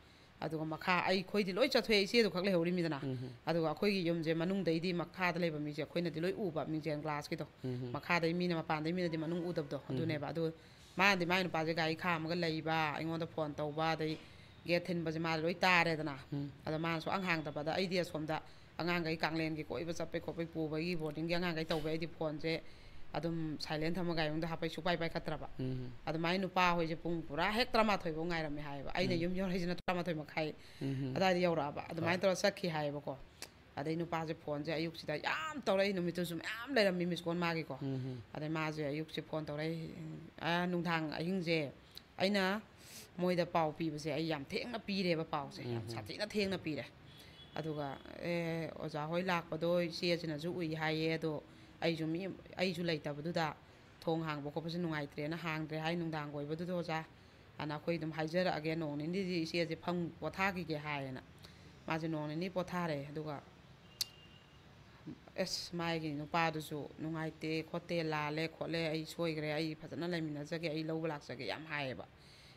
ꯑꯗꯨꯒ ꯃꯈꯥ, ꯑꯩꯈꯣꯏꯗꯤ ꯂꯣꯏ ꯆꯠꯊꯣꯛꯑꯦ, ꯏꯆꯦꯗꯨ ꯈꯛ ꯂꯩꯍꯧꯔꯤꯃꯤꯗꯅ꯫ ꯎꯝ, ꯎꯝ. ꯑꯗꯨꯒ ꯑꯩꯈꯣꯏꯒꯤ ꯌꯨꯝꯁꯦ ꯃꯅꯨꯡꯗꯩꯗꯤ ꯃꯈꯥꯗ ꯂꯩꯕ ꯃꯤꯁꯦ ꯑꯩꯈꯣꯏꯅꯗꯤ ꯂꯣꯏ ꯎꯕ, ꯃꯤꯡꯖꯦꯜ ꯒ꯭ꯂꯥꯁꯀꯤꯗꯣ꯫ ꯎꯝ, ꯎꯝ. ꯃꯈꯥꯗꯩ ꯃꯤꯅ, ꯃꯄꯥꯟꯗꯩ ꯃꯤꯅꯗꯤ ꯃꯅꯨꯡ ꯎꯗꯕꯗꯣ, ꯎꯝ. ꯑꯗꯨꯅꯦꯕ꯫ ꯑꯗꯨ ꯃꯥꯅꯗꯤ ꯃꯥꯏ ꯅꯨꯄꯥꯁꯦ ꯒꯥꯔꯤ ꯈꯥꯝꯃꯒ ꯂꯩꯕ, ꯑꯩꯉꯣꯟꯗ ꯐꯣꯟ ꯇꯧꯕ, ꯑꯗꯩ ꯒꯦꯠ ꯊꯤꯟꯕꯁꯦ ꯃꯥ ꯂꯣꯏ ꯇꯥꯔꯦꯗꯅ꯫ ꯎꯝ. ꯑꯗꯣ ꯃꯥꯅ ꯁꯨꯛꯍꯥꯡ ꯍꯥꯡꯗꯕꯗ ꯑꯩꯗꯤ ꯑꯁꯣꯝꯗ ꯑꯉꯥꯡꯈꯩ ꯀꯥꯡꯂꯦꯟꯒꯤ ꯀꯣꯏꯕ ꯆꯠꯄꯩ ꯈꯣꯠꯄꯩ ꯄꯨꯕꯒꯤ ꯕꯣꯔꯗꯤꯡꯒꯤ ꯑꯉꯥꯡꯈꯩ ꯇꯧꯕꯩ ꯑꯩꯗꯤ ꯐꯣꯟꯁꯦ ꯑꯗꯨꯝ ꯁꯥꯏꯂꯦꯟ ꯊꯝꯃꯒ ꯒꯥꯔꯤ ꯃꯅꯨꯡꯗ ꯍꯥꯞꯄꯩ ꯁꯨꯛꯄꯥꯏ ꯄꯥꯏꯈꯠꯇ꯭ꯔꯕ꯫ ꯎꯝ. ꯑꯗꯨꯃꯥꯏꯅ ꯅꯨꯄꯥ ꯍꯣꯏꯁꯦ ꯄꯨꯡ ꯄꯨꯔꯥ ꯍꯦꯛ ꯇꯔꯥꯃꯥꯊꯣꯏ ꯐꯥꯎ ꯉꯥꯏꯔꯝꯃꯦ ꯍꯥꯏꯌꯦꯕ꯫ ꯑꯩꯅ ꯎꯝ. ꯌꯨꯝ ꯌꯧꯔꯛꯏꯁꯤꯅ ꯇꯔꯥꯃꯥꯊꯣꯏ ꯃꯈꯥꯏ ꯎꯝ. ꯑꯗꯨꯋꯥꯏꯗ ꯌꯧꯔꯛꯑꯕ꯫ ꯑꯗꯨꯃꯥꯏꯅ ꯍꯣꯏ. ꯇꯧꯔ ꯆꯠꯈꯤ ꯍꯥꯏꯌꯦꯕꯀꯣ꯫ ꯑꯗꯩ ꯅꯨꯄꯥꯁꯦ ꯐꯣꯟꯁꯦ ꯑꯌꯨꯛꯁꯤꯗ ꯌꯥꯝ ꯇꯧꯔꯛꯏ, ꯅꯨꯃꯤꯠꯇꯨꯁꯨ ꯃꯌꯥꯝ ꯂꯩꯔꯝꯃꯤ ꯃꯤꯁ ꯀꯣꯜ ꯃꯥꯒꯤꯀꯣ꯫ ꯎꯝ. ꯑꯗꯩ ꯃꯥꯁꯦ ꯑꯌꯨꯛꯁꯦ ꯐꯣꯟ ꯇꯧꯔꯛꯏ, ꯑ, ꯅꯨꯡꯗꯥꯡ ꯑꯍꯤꯡꯁꯦ ꯑꯩꯅ ꯃꯣꯏꯗ ꯄꯥꯎ ꯄꯤꯕꯁꯦ ꯑꯩ ꯌꯥꯝ ꯊꯦꯡꯅ ꯄꯤꯔꯦꯕ ꯄꯥꯎꯁꯦ, ꯌꯥꯝ ꯎꯝ. ꯁꯥꯊꯤꯅ ꯊꯦꯡꯅ ꯄꯤꯔꯦ꯫ ꯑꯗꯨꯒ, "ꯑꯦ, ꯑꯣꯖꯥ ꯍꯣꯏ ꯂꯥꯛꯄꯗꯣ ꯏꯆꯦꯁꯤꯅꯁꯨ ꯎꯏ ꯍꯥꯏꯌꯦ, ꯑꯗꯣ ꯑꯩꯁꯨ ꯃꯤ, ꯑꯩꯁꯨ ꯂꯩꯇꯕꯗꯨꯗ ꯊꯣꯡ ꯍꯥꯡꯕ ꯈꯣꯠꯄꯁꯦ ꯅꯨꯡꯉꯥꯏꯇ꯭ꯔꯦꯅ ꯍꯥꯡꯗ꯭ꯔꯦ ꯍꯥꯏ, ꯅꯨꯡꯗꯥꯡꯒ ꯑꯣꯏꯕꯗꯨꯗ ꯑꯣꯖꯥ, ꯑꯅ ꯑꯩꯈꯣꯏ ꯑꯗꯨꯝ ꯍꯥꯏꯖꯔꯛꯑꯒꯦ, ꯅꯣꯡ ꯅꯤꯅꯤꯗꯤ ꯏꯆꯦꯁꯦ ꯐꯝ ꯄꯣꯊꯥꯈꯤꯒꯦ" ꯍꯥꯏꯌꯦꯅ꯫ ꯃꯥꯁꯦ ꯅꯣꯡ ꯅꯤꯅꯤ ꯄꯣꯊꯥꯔꯦ꯫ ꯑꯗꯨꯒ ꯑꯁ, ꯃꯥꯒꯤ ꯅꯨꯄꯥꯗꯨꯁꯨ ꯅꯨꯡꯉꯥꯏꯇꯦ ꯈꯣꯠꯇꯦ, ꯂꯥꯜꯂꯦ ꯈꯣꯠꯂꯦ, ꯑꯩ ꯁꯣꯏꯈ꯭ꯔꯦ, ꯑꯩ ꯐꯖꯅ ꯂꯩꯃꯤꯟꯅꯖꯒꯦ, ꯑꯩ ꯂꯧꯕ ꯂꯥꯛꯆꯒꯦ ꯌꯥꯝ ꯍꯥꯏꯌꯦꯕ꯫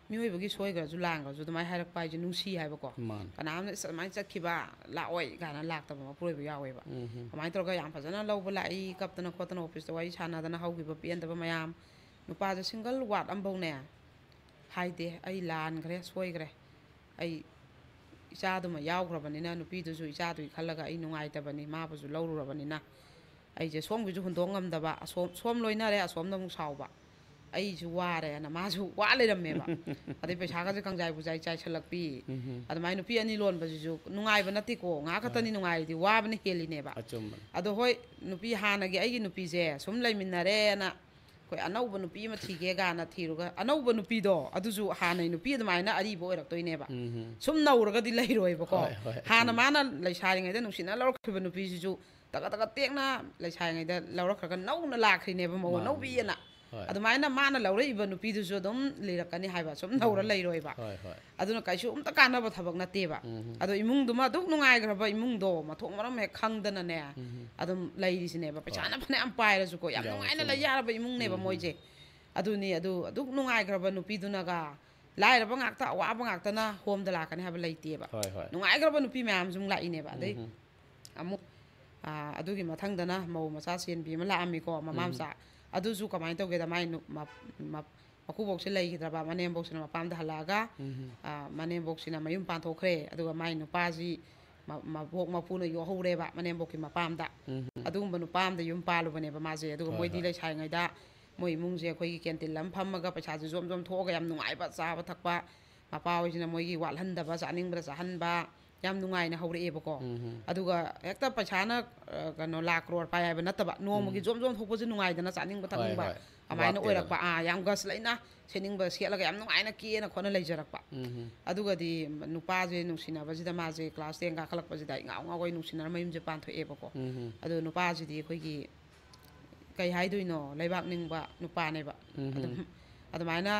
ꯃꯤꯑꯣꯏꯕꯒꯤ ꯁꯣꯏꯈ꯭ꯔꯁꯨ ꯂꯥꯟꯈ꯭ꯔꯁꯨ ꯑꯗꯨꯃꯥꯏꯅ ꯍꯥꯏꯔꯛꯄ ꯍꯥꯏꯁꯦ ꯅꯨꯡꯁꯤ ꯍꯥꯏꯕꯀꯣ꯫ ꯃꯥꯅꯦ. ꯀꯅꯥꯝꯅ "ꯑꯁ, ꯑꯗꯨꯃꯥꯏꯅ ꯆꯠꯈꯤꯕ ꯂꯥꯛꯑꯣꯏ" ꯀꯥꯏꯅ ꯂꯥꯛꯇꯕ ꯃꯄꯨꯔꯣꯏꯕ ꯌꯥꯎꯋꯦꯕ꯫ ꯎꯝ. ꯑꯗꯨꯃꯥꯏꯅ ꯇꯧꯔꯒ ꯌꯥꯝ ꯐꯖꯅ ꯂꯧꯕ ꯂꯥꯛꯏ, ꯀꯞꯇꯅ ꯈꯣꯠꯇꯅ ꯑꯣꯐꯤꯁꯇ ꯋꯥꯔꯤ ꯁꯥꯟꯅꯗꯅ ꯍꯧꯈꯤꯕ ꯄꯦꯟꯗꯕ ꯃꯌꯥꯝ꯫ ꯅꯨꯄꯥꯁꯦ ꯁꯤꯡꯒꯜ ꯋꯥꯔꯗ ꯑꯝꯐꯧꯅꯦ ꯍꯥꯏꯗꯦ, "ꯑꯩ ꯂꯥꯟꯈ꯭ꯔꯦ, ꯁꯣꯏꯈ꯭ꯔꯦ, ꯑꯩ ꯏꯆꯥꯗꯨꯃ ꯌꯥꯎꯈ꯭ꯔꯕꯅꯤꯅ ꯅꯨꯄꯤꯗꯨꯁꯨ ꯏꯆꯥꯗꯨꯒꯤ ꯈꯜꯂꯒ ꯑꯩ ꯅꯨꯡꯉꯥꯏꯇꯕꯅꯤ, ꯃꯥꯕꯨꯁꯨ ꯂꯧꯔꯨꯔꯕꯅꯤꯅ ꯑꯩꯁꯦ ꯁꯣꯝꯒꯤꯁꯨ ꯍꯨꯟꯗꯣꯛ ꯉꯝꯗꯕ, ꯑꯁꯣꯝ, ꯁꯣꯝ ꯂꯣꯏꯅꯔꯦ, ꯑꯁꯣꯝꯗ ꯑꯃꯨꯛ ꯁꯥꯎꯕ, ꯑꯩꯁꯨ ꯋꯥꯔꯦꯅ ꯃꯥꯁꯨ ꯋꯥ ꯂꯩꯔꯝꯃꯦꯕ꯫ ꯑꯗꯩ ꯄꯩꯁꯥꯒꯁꯦ ꯀꯪꯖꯥꯏ ꯕꯨꯖꯥꯏ ꯆꯥꯏꯁꯜꯂꯛꯄꯤ꯫ ꯎꯝ. ꯑꯗꯨꯃꯥꯏꯅ ꯅꯨꯄꯤ ꯑꯅꯤ ꯂꯣꯟꯕꯁꯤꯁꯨ ꯅꯨꯡꯉꯥꯏꯕ ꯅꯠꯇꯦꯀꯣ, ꯉꯥꯏꯍꯥꯛ ꯈꯛꯇꯅꯤ ꯅꯨꯡꯉꯥꯏꯔꯤꯗꯤ, ꯋꯥꯕꯅ ꯍꯦꯜꯂꯤꯅꯦꯕ꯫ ꯑꯆꯨꯝꯕꯅꯤ. ꯑꯗꯣ ꯍꯣꯏ, ꯅꯨꯄꯤ ꯍꯥꯟꯅꯒꯤ ꯑꯩꯒꯤ ꯅꯨꯄꯤꯁꯦ ꯁꯨꯝ ꯂꯩꯃꯤꯟꯅꯔꯦꯅ ꯑꯩꯈꯣꯏ ꯑꯅꯧꯕ ꯅꯨꯄꯤ ꯑꯃ ꯊꯤꯒꯦ ꯀꯥꯏꯅ ꯊꯤꯔꯨꯒ, ꯑꯅꯧꯕ ꯅꯨꯄꯤꯗꯣ ꯑꯗꯨꯁꯨ ꯍꯥꯟꯅꯩ ꯅꯨꯄꯤ ꯑꯗꯨꯃꯥꯏꯅ ꯑꯔꯤꯕ ꯑꯣꯏꯔꯛꯇꯣꯏꯅꯦꯕ꯫ ꯎꯝ꯫ ꯁꯨꯝ ꯅꯧꯔꯒꯗꯤ ꯂꯩꯔꯣꯏꯕꯀꯣ꯫ ꯍꯣꯏ, ꯍꯣꯏ꯫ ꯍꯥꯟꯅ ꯎꯝ꯫ ꯃꯥꯅ ꯂꯩꯁꯥꯔꯤꯉꯩꯗ ꯅꯨꯡꯁꯤꯅ ꯂꯧꯔꯛꯈꯤꯕ ꯅꯨꯄꯤꯁꯤꯁꯨ ꯇꯒꯠ ꯇꯒꯠ ꯇꯦꯛꯅ ꯂꯩꯁꯥꯔꯤꯉꯩꯗ ꯂꯧꯔꯛꯈ꯭ꯔꯒ ꯅꯧꯅ ꯂꯥꯛꯈ꯭ꯔꯤꯅꯦꯕ, ꯃꯧ ꯃꯥꯅꯤ, ꯑꯅꯧꯕꯤꯑꯅ꯫ ꯃꯥꯅꯤ꯫ ꯍꯣꯏ꯫ ꯑꯗꯨꯃꯥꯏꯅ ꯃꯥꯅ ꯂꯧꯔꯛꯏꯕ ꯅꯨꯄꯤꯗꯨꯁꯨ ꯑꯗꯨꯝ ꯂꯤꯔꯛꯀꯅꯤ ꯍꯥꯏꯕ, ꯁꯨꯝ ꯅꯧꯔ ꯎꯝ꯫ ꯂꯩꯔꯣꯏꯕ꯫ ꯍꯣꯏ, ꯍꯣꯏ꯫ ꯑꯗꯨꯅ ꯀꯩꯁꯨ ꯑꯝꯇ ꯀꯥꯟꯅꯕ ꯊꯕꯛ ꯅꯠꯇꯦꯕ꯫ ꯎꯝ꯫ ꯑꯗꯣ ꯏꯃꯨꯡꯗꯨꯃ ꯑꯗꯨꯛ ꯅꯨꯡꯉꯥꯏꯈ꯭ꯔꯕ ꯏꯃꯨꯡꯗꯣ, ꯃꯊꯣꯡ ꯃꯔꯝ ꯍꯦꯛ ꯈꯪꯗꯅꯅꯦ, ꯎꯝ꯫ ꯑꯗꯨꯝ ꯂꯩꯔꯤꯁꯤꯅꯦꯕ꯫ ꯄꯩꯁꯥꯅ ꯍꯣꯏ꯫ ꯐꯅꯌꯥꯝ ꯄꯥꯏꯔꯁꯨꯀꯣ, ꯌꯥꯝ ꯌꯥꯝ ꯅꯨꯡꯉꯥꯏꯅ ꯆꯨꯝꯃꯦ꯫ ꯂꯩ ꯌꯥꯔꯕ ꯏꯃꯨꯡꯅꯦꯕ ꯎꯝ꯫ ꯃꯣꯏꯁꯦ꯫ ꯑꯗꯨꯅꯤ, ꯑꯗꯨ ꯑꯗꯨꯛ ꯅꯨꯡꯉꯥꯏꯈ꯭ꯔꯕ ꯅꯨꯄꯤꯗꯨꯅꯒ ꯂꯥꯏꯔꯕ ꯉꯥꯛꯇ, ꯑꯋꯥꯕ ꯉꯥꯛꯇꯅ ꯍꯣꯝꯗ ꯂꯥꯛꯀꯅꯤ ꯍꯥꯏꯕ ꯂꯩꯇꯦꯕ꯫ ꯍꯣꯏ, ꯍꯣꯏ꯫ ꯅꯨꯡꯉꯥꯏꯈ꯭ꯔꯕ ꯅꯨꯄꯤ ꯃꯌꯥꯝꯁꯨ ꯑꯃꯨꯛ ꯂꯥꯛꯏꯅꯦꯕ꯫ ꯑꯗꯩ ꯎꯝ꯫ ꯑꯃꯨꯛ, ꯑꯥ, ꯑꯗꯨꯒꯤ ꯃꯊꯪꯗꯅ ꯃꯧ ꯃꯆꯥ ꯆꯦꯟꯕꯤ ꯑꯃ ꯂꯥꯛꯑꯝꯃꯤꯀꯣ, ꯃꯃꯥ ꯎꯝ꯫ ꯃꯆꯥ꯫ ꯑꯗꯨꯁꯨ ꯀꯃꯥꯏꯅ ꯇꯧꯒꯦꯗ, ꯃꯥꯏ ꯅꯨ-, ꯃ-, ꯃ-, ꯃꯀꯨꯕꯣꯛꯁꯦ ꯂꯩꯈꯤꯗ꯭ꯔꯕ, ꯃꯅꯦꯝꯕꯣꯛꯁꯤꯅ ꯃꯄꯥꯝꯗ ꯍꯜꯂꯛꯑꯒ, ꯎꯝ꯫ ꯑꯥ, ꯃꯅꯦꯝꯕꯣꯛꯁꯤꯅ ꯃꯌꯨꯝ ꯄꯥꯟꯊꯣꯛꯈ꯭ꯔꯦ꯫ ꯑꯗꯨꯒ ꯃꯥꯏ ꯅꯨꯄꯥꯁꯤ ꯃ-, ꯃꯕꯣꯛ ꯃꯄꯨꯅ ꯌꯣꯛꯍꯧꯔꯦꯕ ꯃꯅꯦꯝꯕꯣꯛꯀꯤ ꯃꯄꯥꯝꯗ꯫ ꯎꯝ꯫ ꯑꯗꯨꯒꯨꯝꯕ ꯅꯨꯄꯥ ꯑꯃꯗ ꯌꯨꯝ ꯄꯥꯜꯂꯨꯕꯅꯦꯕ ꯃꯥꯁꯦ꯫ ꯑꯗꯨꯒ ꯍꯣꯏ, ꯃꯣꯏꯗꯤ ꯍꯣꯏ꯫ ꯂꯩꯁꯥꯔꯤꯉꯩꯗ ꯃꯣꯏ ꯏꯃꯨꯡꯁꯦ ꯑꯩꯈꯣꯏꯒꯤ ꯀꯦꯟꯇꯤꯟ ꯑꯃ ꯐꯝꯃꯒ ꯄꯩꯁꯥꯁꯦ ꯖꯣꯝ ꯖꯣꯝ ꯊꯣꯛꯑꯒ ꯌꯥꯝ ꯅꯨꯡꯉꯥꯏꯕ, ꯆꯥꯕ ꯊꯛꯄ, ꯃꯄꯥ ꯍꯣꯏꯁꯤꯅ ꯃꯣꯏꯒꯤ ꯋꯥꯠꯍꯟꯗꯕ, ꯆꯥꯅꯤꯡꯕꯗ ꯆꯥꯍꯟꯕ, ꯌꯥꯝ ꯅꯨꯡꯉꯥꯏꯅ ꯍꯧꯔꯛꯑꯦꯕꯀꯣ꯫ ꯎꯝ꯫ ꯑꯗꯨꯒ ꯍꯦꯛꯇ ꯄꯩꯁꯥꯅ, ꯑ, ꯀꯩꯅꯣ, ꯂꯥꯛ ꯀ꯭ꯔꯣꯔ ꯄꯥꯏ ꯍꯥꯏꯕ ꯅꯠꯇꯕ, ꯅꯣꯡꯃꯒꯤ ꯎꯝ꯫ ꯖꯣꯝ ꯖꯣꯝ ꯊꯣꯛꯄꯁꯦ ꯅꯨꯡꯉꯥꯏꯗꯅ, ꯆꯥꯅꯤꯡꯕ ꯍꯣꯏ, ꯊꯛꯅꯤꯡꯕ ꯍꯣꯏ꯫ ꯑꯗꯨꯃꯥꯏꯅ ꯋꯥꯠꯇꯦꯗꯅ꯫ ꯑꯣꯏꯔꯛꯄ꯫ ꯑꯥ, ꯌꯥꯝ ꯒꯁ ꯂꯩꯅ ꯁꯦꯠꯅꯤꯡꯕ ꯁꯦꯠꯂꯒ ꯌꯥꯝ ꯅꯨꯡꯉꯥꯏꯅ ꯀꯦꯅ ꯈꯣꯠꯅ ꯂꯩꯖꯔꯛꯄ꯫ ꯎꯝ꯫ ꯑꯗꯨꯒꯗꯤ ꯅꯨꯄꯥꯁꯦ ꯅꯨꯡꯁꯤꯅꯕꯁꯤꯗ ꯃꯥꯁꯦ class ten ꯀꯥꯈꯠꯂꯛꯄꯁꯤꯗ ꯏꯉꯥꯎ ꯉꯥꯎꯒꯩ ꯅꯨꯡꯁꯤꯅꯔ ꯃꯌꯨꯝꯁꯦ ꯄꯥꯟꯊꯣꯛꯑꯦꯕꯀꯣ꯫ ꯎꯝ꯫ ꯑꯗꯣ ꯅꯨꯄꯥꯁꯤꯗꯤ ꯑꯩꯈꯣꯏꯒꯤ ꯀꯩ ꯍꯥꯏꯗꯣꯏꯅꯣ, ꯂꯩꯕꯥꯛ ꯅꯤꯡꯕ ꯅꯨꯄꯥꯅꯦꯕ꯫ ꯎꯝ꯫ ꯑꯗꯨꯝ ꯑꯗꯨꯃꯥꯏꯅ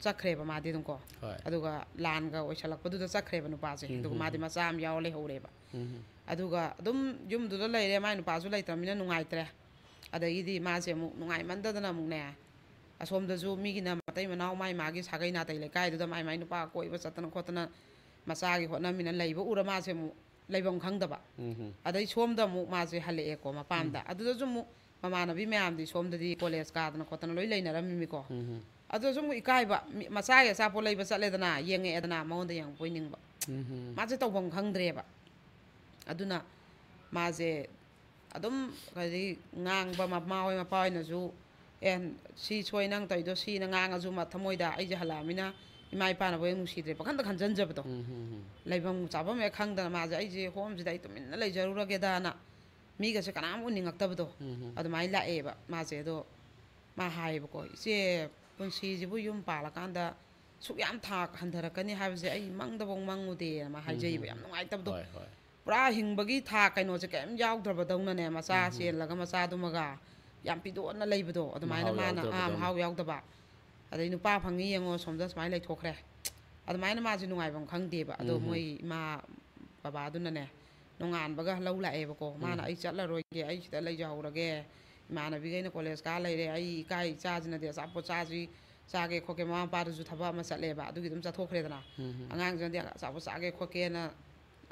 ꯆꯠꯈ꯭ꯔꯦꯕ ꯃꯥꯗꯤ ꯑꯗꯨꯝ ꯀꯣ꯫ ꯍꯣꯏ꯫ ꯑꯗꯨꯒ ꯂꯥꯟꯒ ꯑꯣꯏꯁꯜꯂꯛꯄꯗꯨꯗ ꯆꯠꯈ꯭ꯔꯦꯕ ꯅꯨꯄꯥꯁꯦ꯫ ꯎꯝ, ꯑꯗꯨꯒ ꯎꯝ, ꯃꯥꯗꯤ ꯎꯝ꯫ ꯃꯆꯥ ꯑꯃ ꯌꯥꯎꯔ ꯂꯩꯍꯧꯔꯦꯕ꯫ ꯎꯝ꯫ ꯑꯗꯨꯒ ꯑꯗꯨꯝ ꯌꯨꯝꯗꯨꯗ ꯂꯩꯔꯦ, ꯃꯥꯏ ꯅꯨꯄꯥꯁꯨ ꯂꯩꯇ꯭ꯔꯕꯅꯤꯅ ꯅꯨꯡꯉꯥꯏꯇ꯭ꯔꯦ꯫ ꯑꯗꯒꯤꯗꯤ ꯃꯥꯁꯦ ꯑꯃꯨꯛ ꯅꯨꯡꯉꯥꯏꯃꯟꯗꯗꯅ ꯑꯃꯨꯛꯅꯦ, ꯑꯁꯣꯝꯗꯁꯨ ꯃꯤꯒꯤꯅ ꯃꯇꯩ ꯃꯅꯥꯎ, ꯃꯥꯏ ꯃꯥꯒꯤ ꯁꯥꯒꯩ ꯅꯥꯇꯩ ꯂꯩꯀꯥꯏꯗꯨꯗ ꯃꯥꯏ ꯃꯥꯏ ꯅꯨꯄꯥ ꯀꯣꯏꯕ ꯆꯠꯇꯅ ꯈꯣꯠꯇꯅ ꯃꯆꯥꯒꯤ ꯍꯣꯠꯅꯃꯤꯅ ꯂꯩꯕ ꯎꯔ ꯃꯥꯁꯦ ꯑꯃꯨꯛ ꯂꯩꯐꯝ ꯈꯪꯗꯕ꯫ ꯎꯝ꯫ ꯑꯗꯩ ꯁꯣꯝꯗ ꯑꯃꯨꯛ ꯃꯥꯁꯦ ꯍꯜꯂꯛꯑꯦꯀꯣ ꯃꯄꯥꯝꯗ꯫ ꯎꯝ꯫ ꯑꯗꯨꯗꯁꯨ ꯑꯃꯨꯛ ꯃꯃꯥꯟꯅꯕꯤ ꯃꯌꯥꯝꯗꯤ ꯁꯣꯝꯗꯗꯤ ꯀꯣꯂꯦꯖ ꯀꯥꯗꯅ ꯈꯣꯠꯇꯅ ꯂꯣꯏ ꯂꯩꯅꯔꯝꯃꯤꯃꯤꯀꯣ꯫ ꯎꯝ꯫ ꯑꯗꯨꯗꯁꯨ ꯑꯃꯨꯛ ꯏꯀꯥꯏꯕ, ꯃꯤ-, ꯃꯆꯥꯒꯤ ꯑꯆꯥꯄꯣꯠ ꯂꯩꯕ ꯆꯠꯂꯦꯗꯅ, ꯌꯦꯡꯉꯛꯑꯦꯗꯅ, ꯃꯉꯣꯟꯗ ꯌꯦꯡꯉꯛꯄꯣꯏ ꯅꯤꯡꯕ꯫ ꯎꯝ꯫ ꯃꯥꯁꯦ ꯇꯧꯐꯝ ꯈꯪꯗ꯭ꯔꯦꯕ꯫ ꯑꯗꯨꯅ ꯃꯥꯁꯦ ꯑꯗꯨꯝ, ꯍꯥꯏꯗꯤ, ꯉꯥꯡꯕ, ꯃꯃꯥ ꯍꯣꯏ ꯃꯄꯥ ꯍꯣꯏꯅꯁꯨ, "ꯑꯦ, ꯁꯤ ꯁꯣꯏ ꯅꯪ ꯇꯧꯔꯤꯗꯣ", ꯁꯤꯅ ꯉꯥꯡꯉꯁꯨ ꯃ-, ꯊꯃꯣꯏꯗ, "ꯑꯩꯁꯦ ꯍꯜꯂꯛꯑꯃꯤꯅ ꯏꯃꯥ ꯏꯄꯥꯅ ꯍꯣꯏ ꯅꯨꯡꯁꯤꯗ꯭ꯔꯦ", ꯄꯥꯈꯟꯗ ꯈꯟꯖꯟꯖꯕꯗꯣ꯫ ꯎꯝ, ꯎꯝ, ꯎꯝ꯫ ꯂꯩꯐꯝ ꯆꯥꯐꯝ ꯍꯦꯛ ꯈꯪꯗꯅ ꯃꯥꯁꯦ, "ꯑꯩꯁꯦ ꯍꯣꯝꯁꯤꯗ ꯑꯩ ꯇꯨꯃꯤꯟꯅ ꯂꯩꯖꯔꯨꯔꯒꯦꯗꯥꯅ", ꯃꯤꯒꯁꯦ ꯀꯅꯥꯝ ꯎꯅꯤꯡꯉꯛꯇꯕꯗꯣ꯫ ꯎꯝ, ꯎꯝ꯫ ꯑꯗꯨꯃꯥꯏꯅ ꯂꯥꯛꯑꯦꯕ ꯃꯥꯁꯦ꯫ ꯑꯗꯣ ꯃꯥ ꯍꯥꯏꯌꯦꯕꯀꯣ, "ꯏꯆꯦ, ꯄꯨꯟꯁꯤꯁꯤꯕꯨ ꯌꯨꯝ ꯄꯥꯜꯂꯀꯥꯟꯗ ꯁꯨꯛ ꯌꯥꯝ ꯊꯥꯛ ꯍꯟꯊꯔꯛꯀꯅꯤ ꯍꯥꯏꯕꯁꯦ ꯑꯩ ꯃꯪꯗꯐꯥꯎ ꯃꯪꯉꯨꯗꯦꯅ" ꯃꯥ ꯍꯥꯏꯖꯩꯕ꯫ ꯎꯝ꯫ ꯌꯥꯝ ꯅꯨꯡꯉꯥꯏꯇꯕꯗꯣ꯫ ꯍꯣꯏ, ꯍꯣꯏ꯫ ꯄꯨꯔꯥ ꯍꯤꯡꯕꯒꯤ ꯊꯥꯛ ꯀꯩꯅꯣꯁꯦ ꯀꯩꯝ ꯌꯥꯎꯗ꯭ꯔꯕꯗꯧꯅꯅꯦ, ꯃꯆꯥ ꯎꯝ꯫ ꯆꯦꯜꯂꯒ ꯃꯆꯥꯗꯨꯃꯒ ꯌꯥꯝ ꯄꯤꯗꯣꯛꯅ ꯂꯩꯕꯗꯣ ꯑꯗꯨꯃꯥꯏꯅ ꯃꯍꯥꯎ ꯃꯥꯅ, ꯑꯥ, ꯌꯥꯎꯗ꯭ꯔꯕꯗꯧꯅ꯫ ꯃꯍꯥꯎ ꯌꯥꯎꯗꯕ꯫ ꯑꯗꯩ ꯅꯨꯄꯥ ꯐꯪꯉꯤ ꯌꯦꯡꯉꯣ, ꯁꯣꯝꯗ ꯁꯨꯃꯥꯏꯅ ꯂꯩꯊꯣꯛꯈ꯭ꯔꯦ꯫ ꯑꯗꯨꯃꯥꯏꯅ ꯃꯥꯁꯦ ꯅꯨꯡꯉꯥꯏꯐꯝ ꯈꯪꯗꯦꯕ꯫ ꯑꯗꯣ ꯎꯝ꯫ ꯃꯣꯏ ꯏꯃꯥ ꯕꯕꯥꯗꯨꯅꯅꯦ, ꯅꯣꯡꯉꯥꯟꯕꯒ ꯂꯧ ꯂꯥꯛꯑꯦꯕꯀꯣ꯫ ꯃꯥꯅ, ꯎꯝ꯫ "ꯑꯩ ꯆꯠꯂꯔꯣꯏꯒꯦ, ꯑꯩ ꯁꯤꯗ ꯂꯩꯖꯍꯧꯔꯒꯦ, ꯏꯃꯥꯟꯅꯕꯤꯈꯩꯅ ꯀꯣꯂꯦꯖ ꯀꯥ ꯂꯩꯔꯦ, ꯑꯩ ꯏꯀꯥꯏ, ꯏꯆꯥꯁꯤꯅꯗꯤ ꯑꯆꯥꯄꯣꯠ ꯆꯥꯁꯤ, ꯆꯥꯒꯦ ꯈꯣꯠꯀꯦ", ꯃꯃꯥ ꯃꯄꯥꯗꯨꯁꯨ ꯊꯕꯛ ꯑꯃ ꯆꯠꯂꯦꯕ, ꯑꯗꯨꯒꯤ ꯑꯗꯨꯝ ꯆꯠꯊꯣꯛꯈ꯭ꯔꯦꯗꯅ꯫ ꯎꯝ꯫ "ꯑꯉꯥꯡꯁꯤꯅꯗꯤ ꯑꯆꯥꯄꯣꯠ ꯆꯥꯒꯦ ꯈꯣꯠꯀꯦꯅ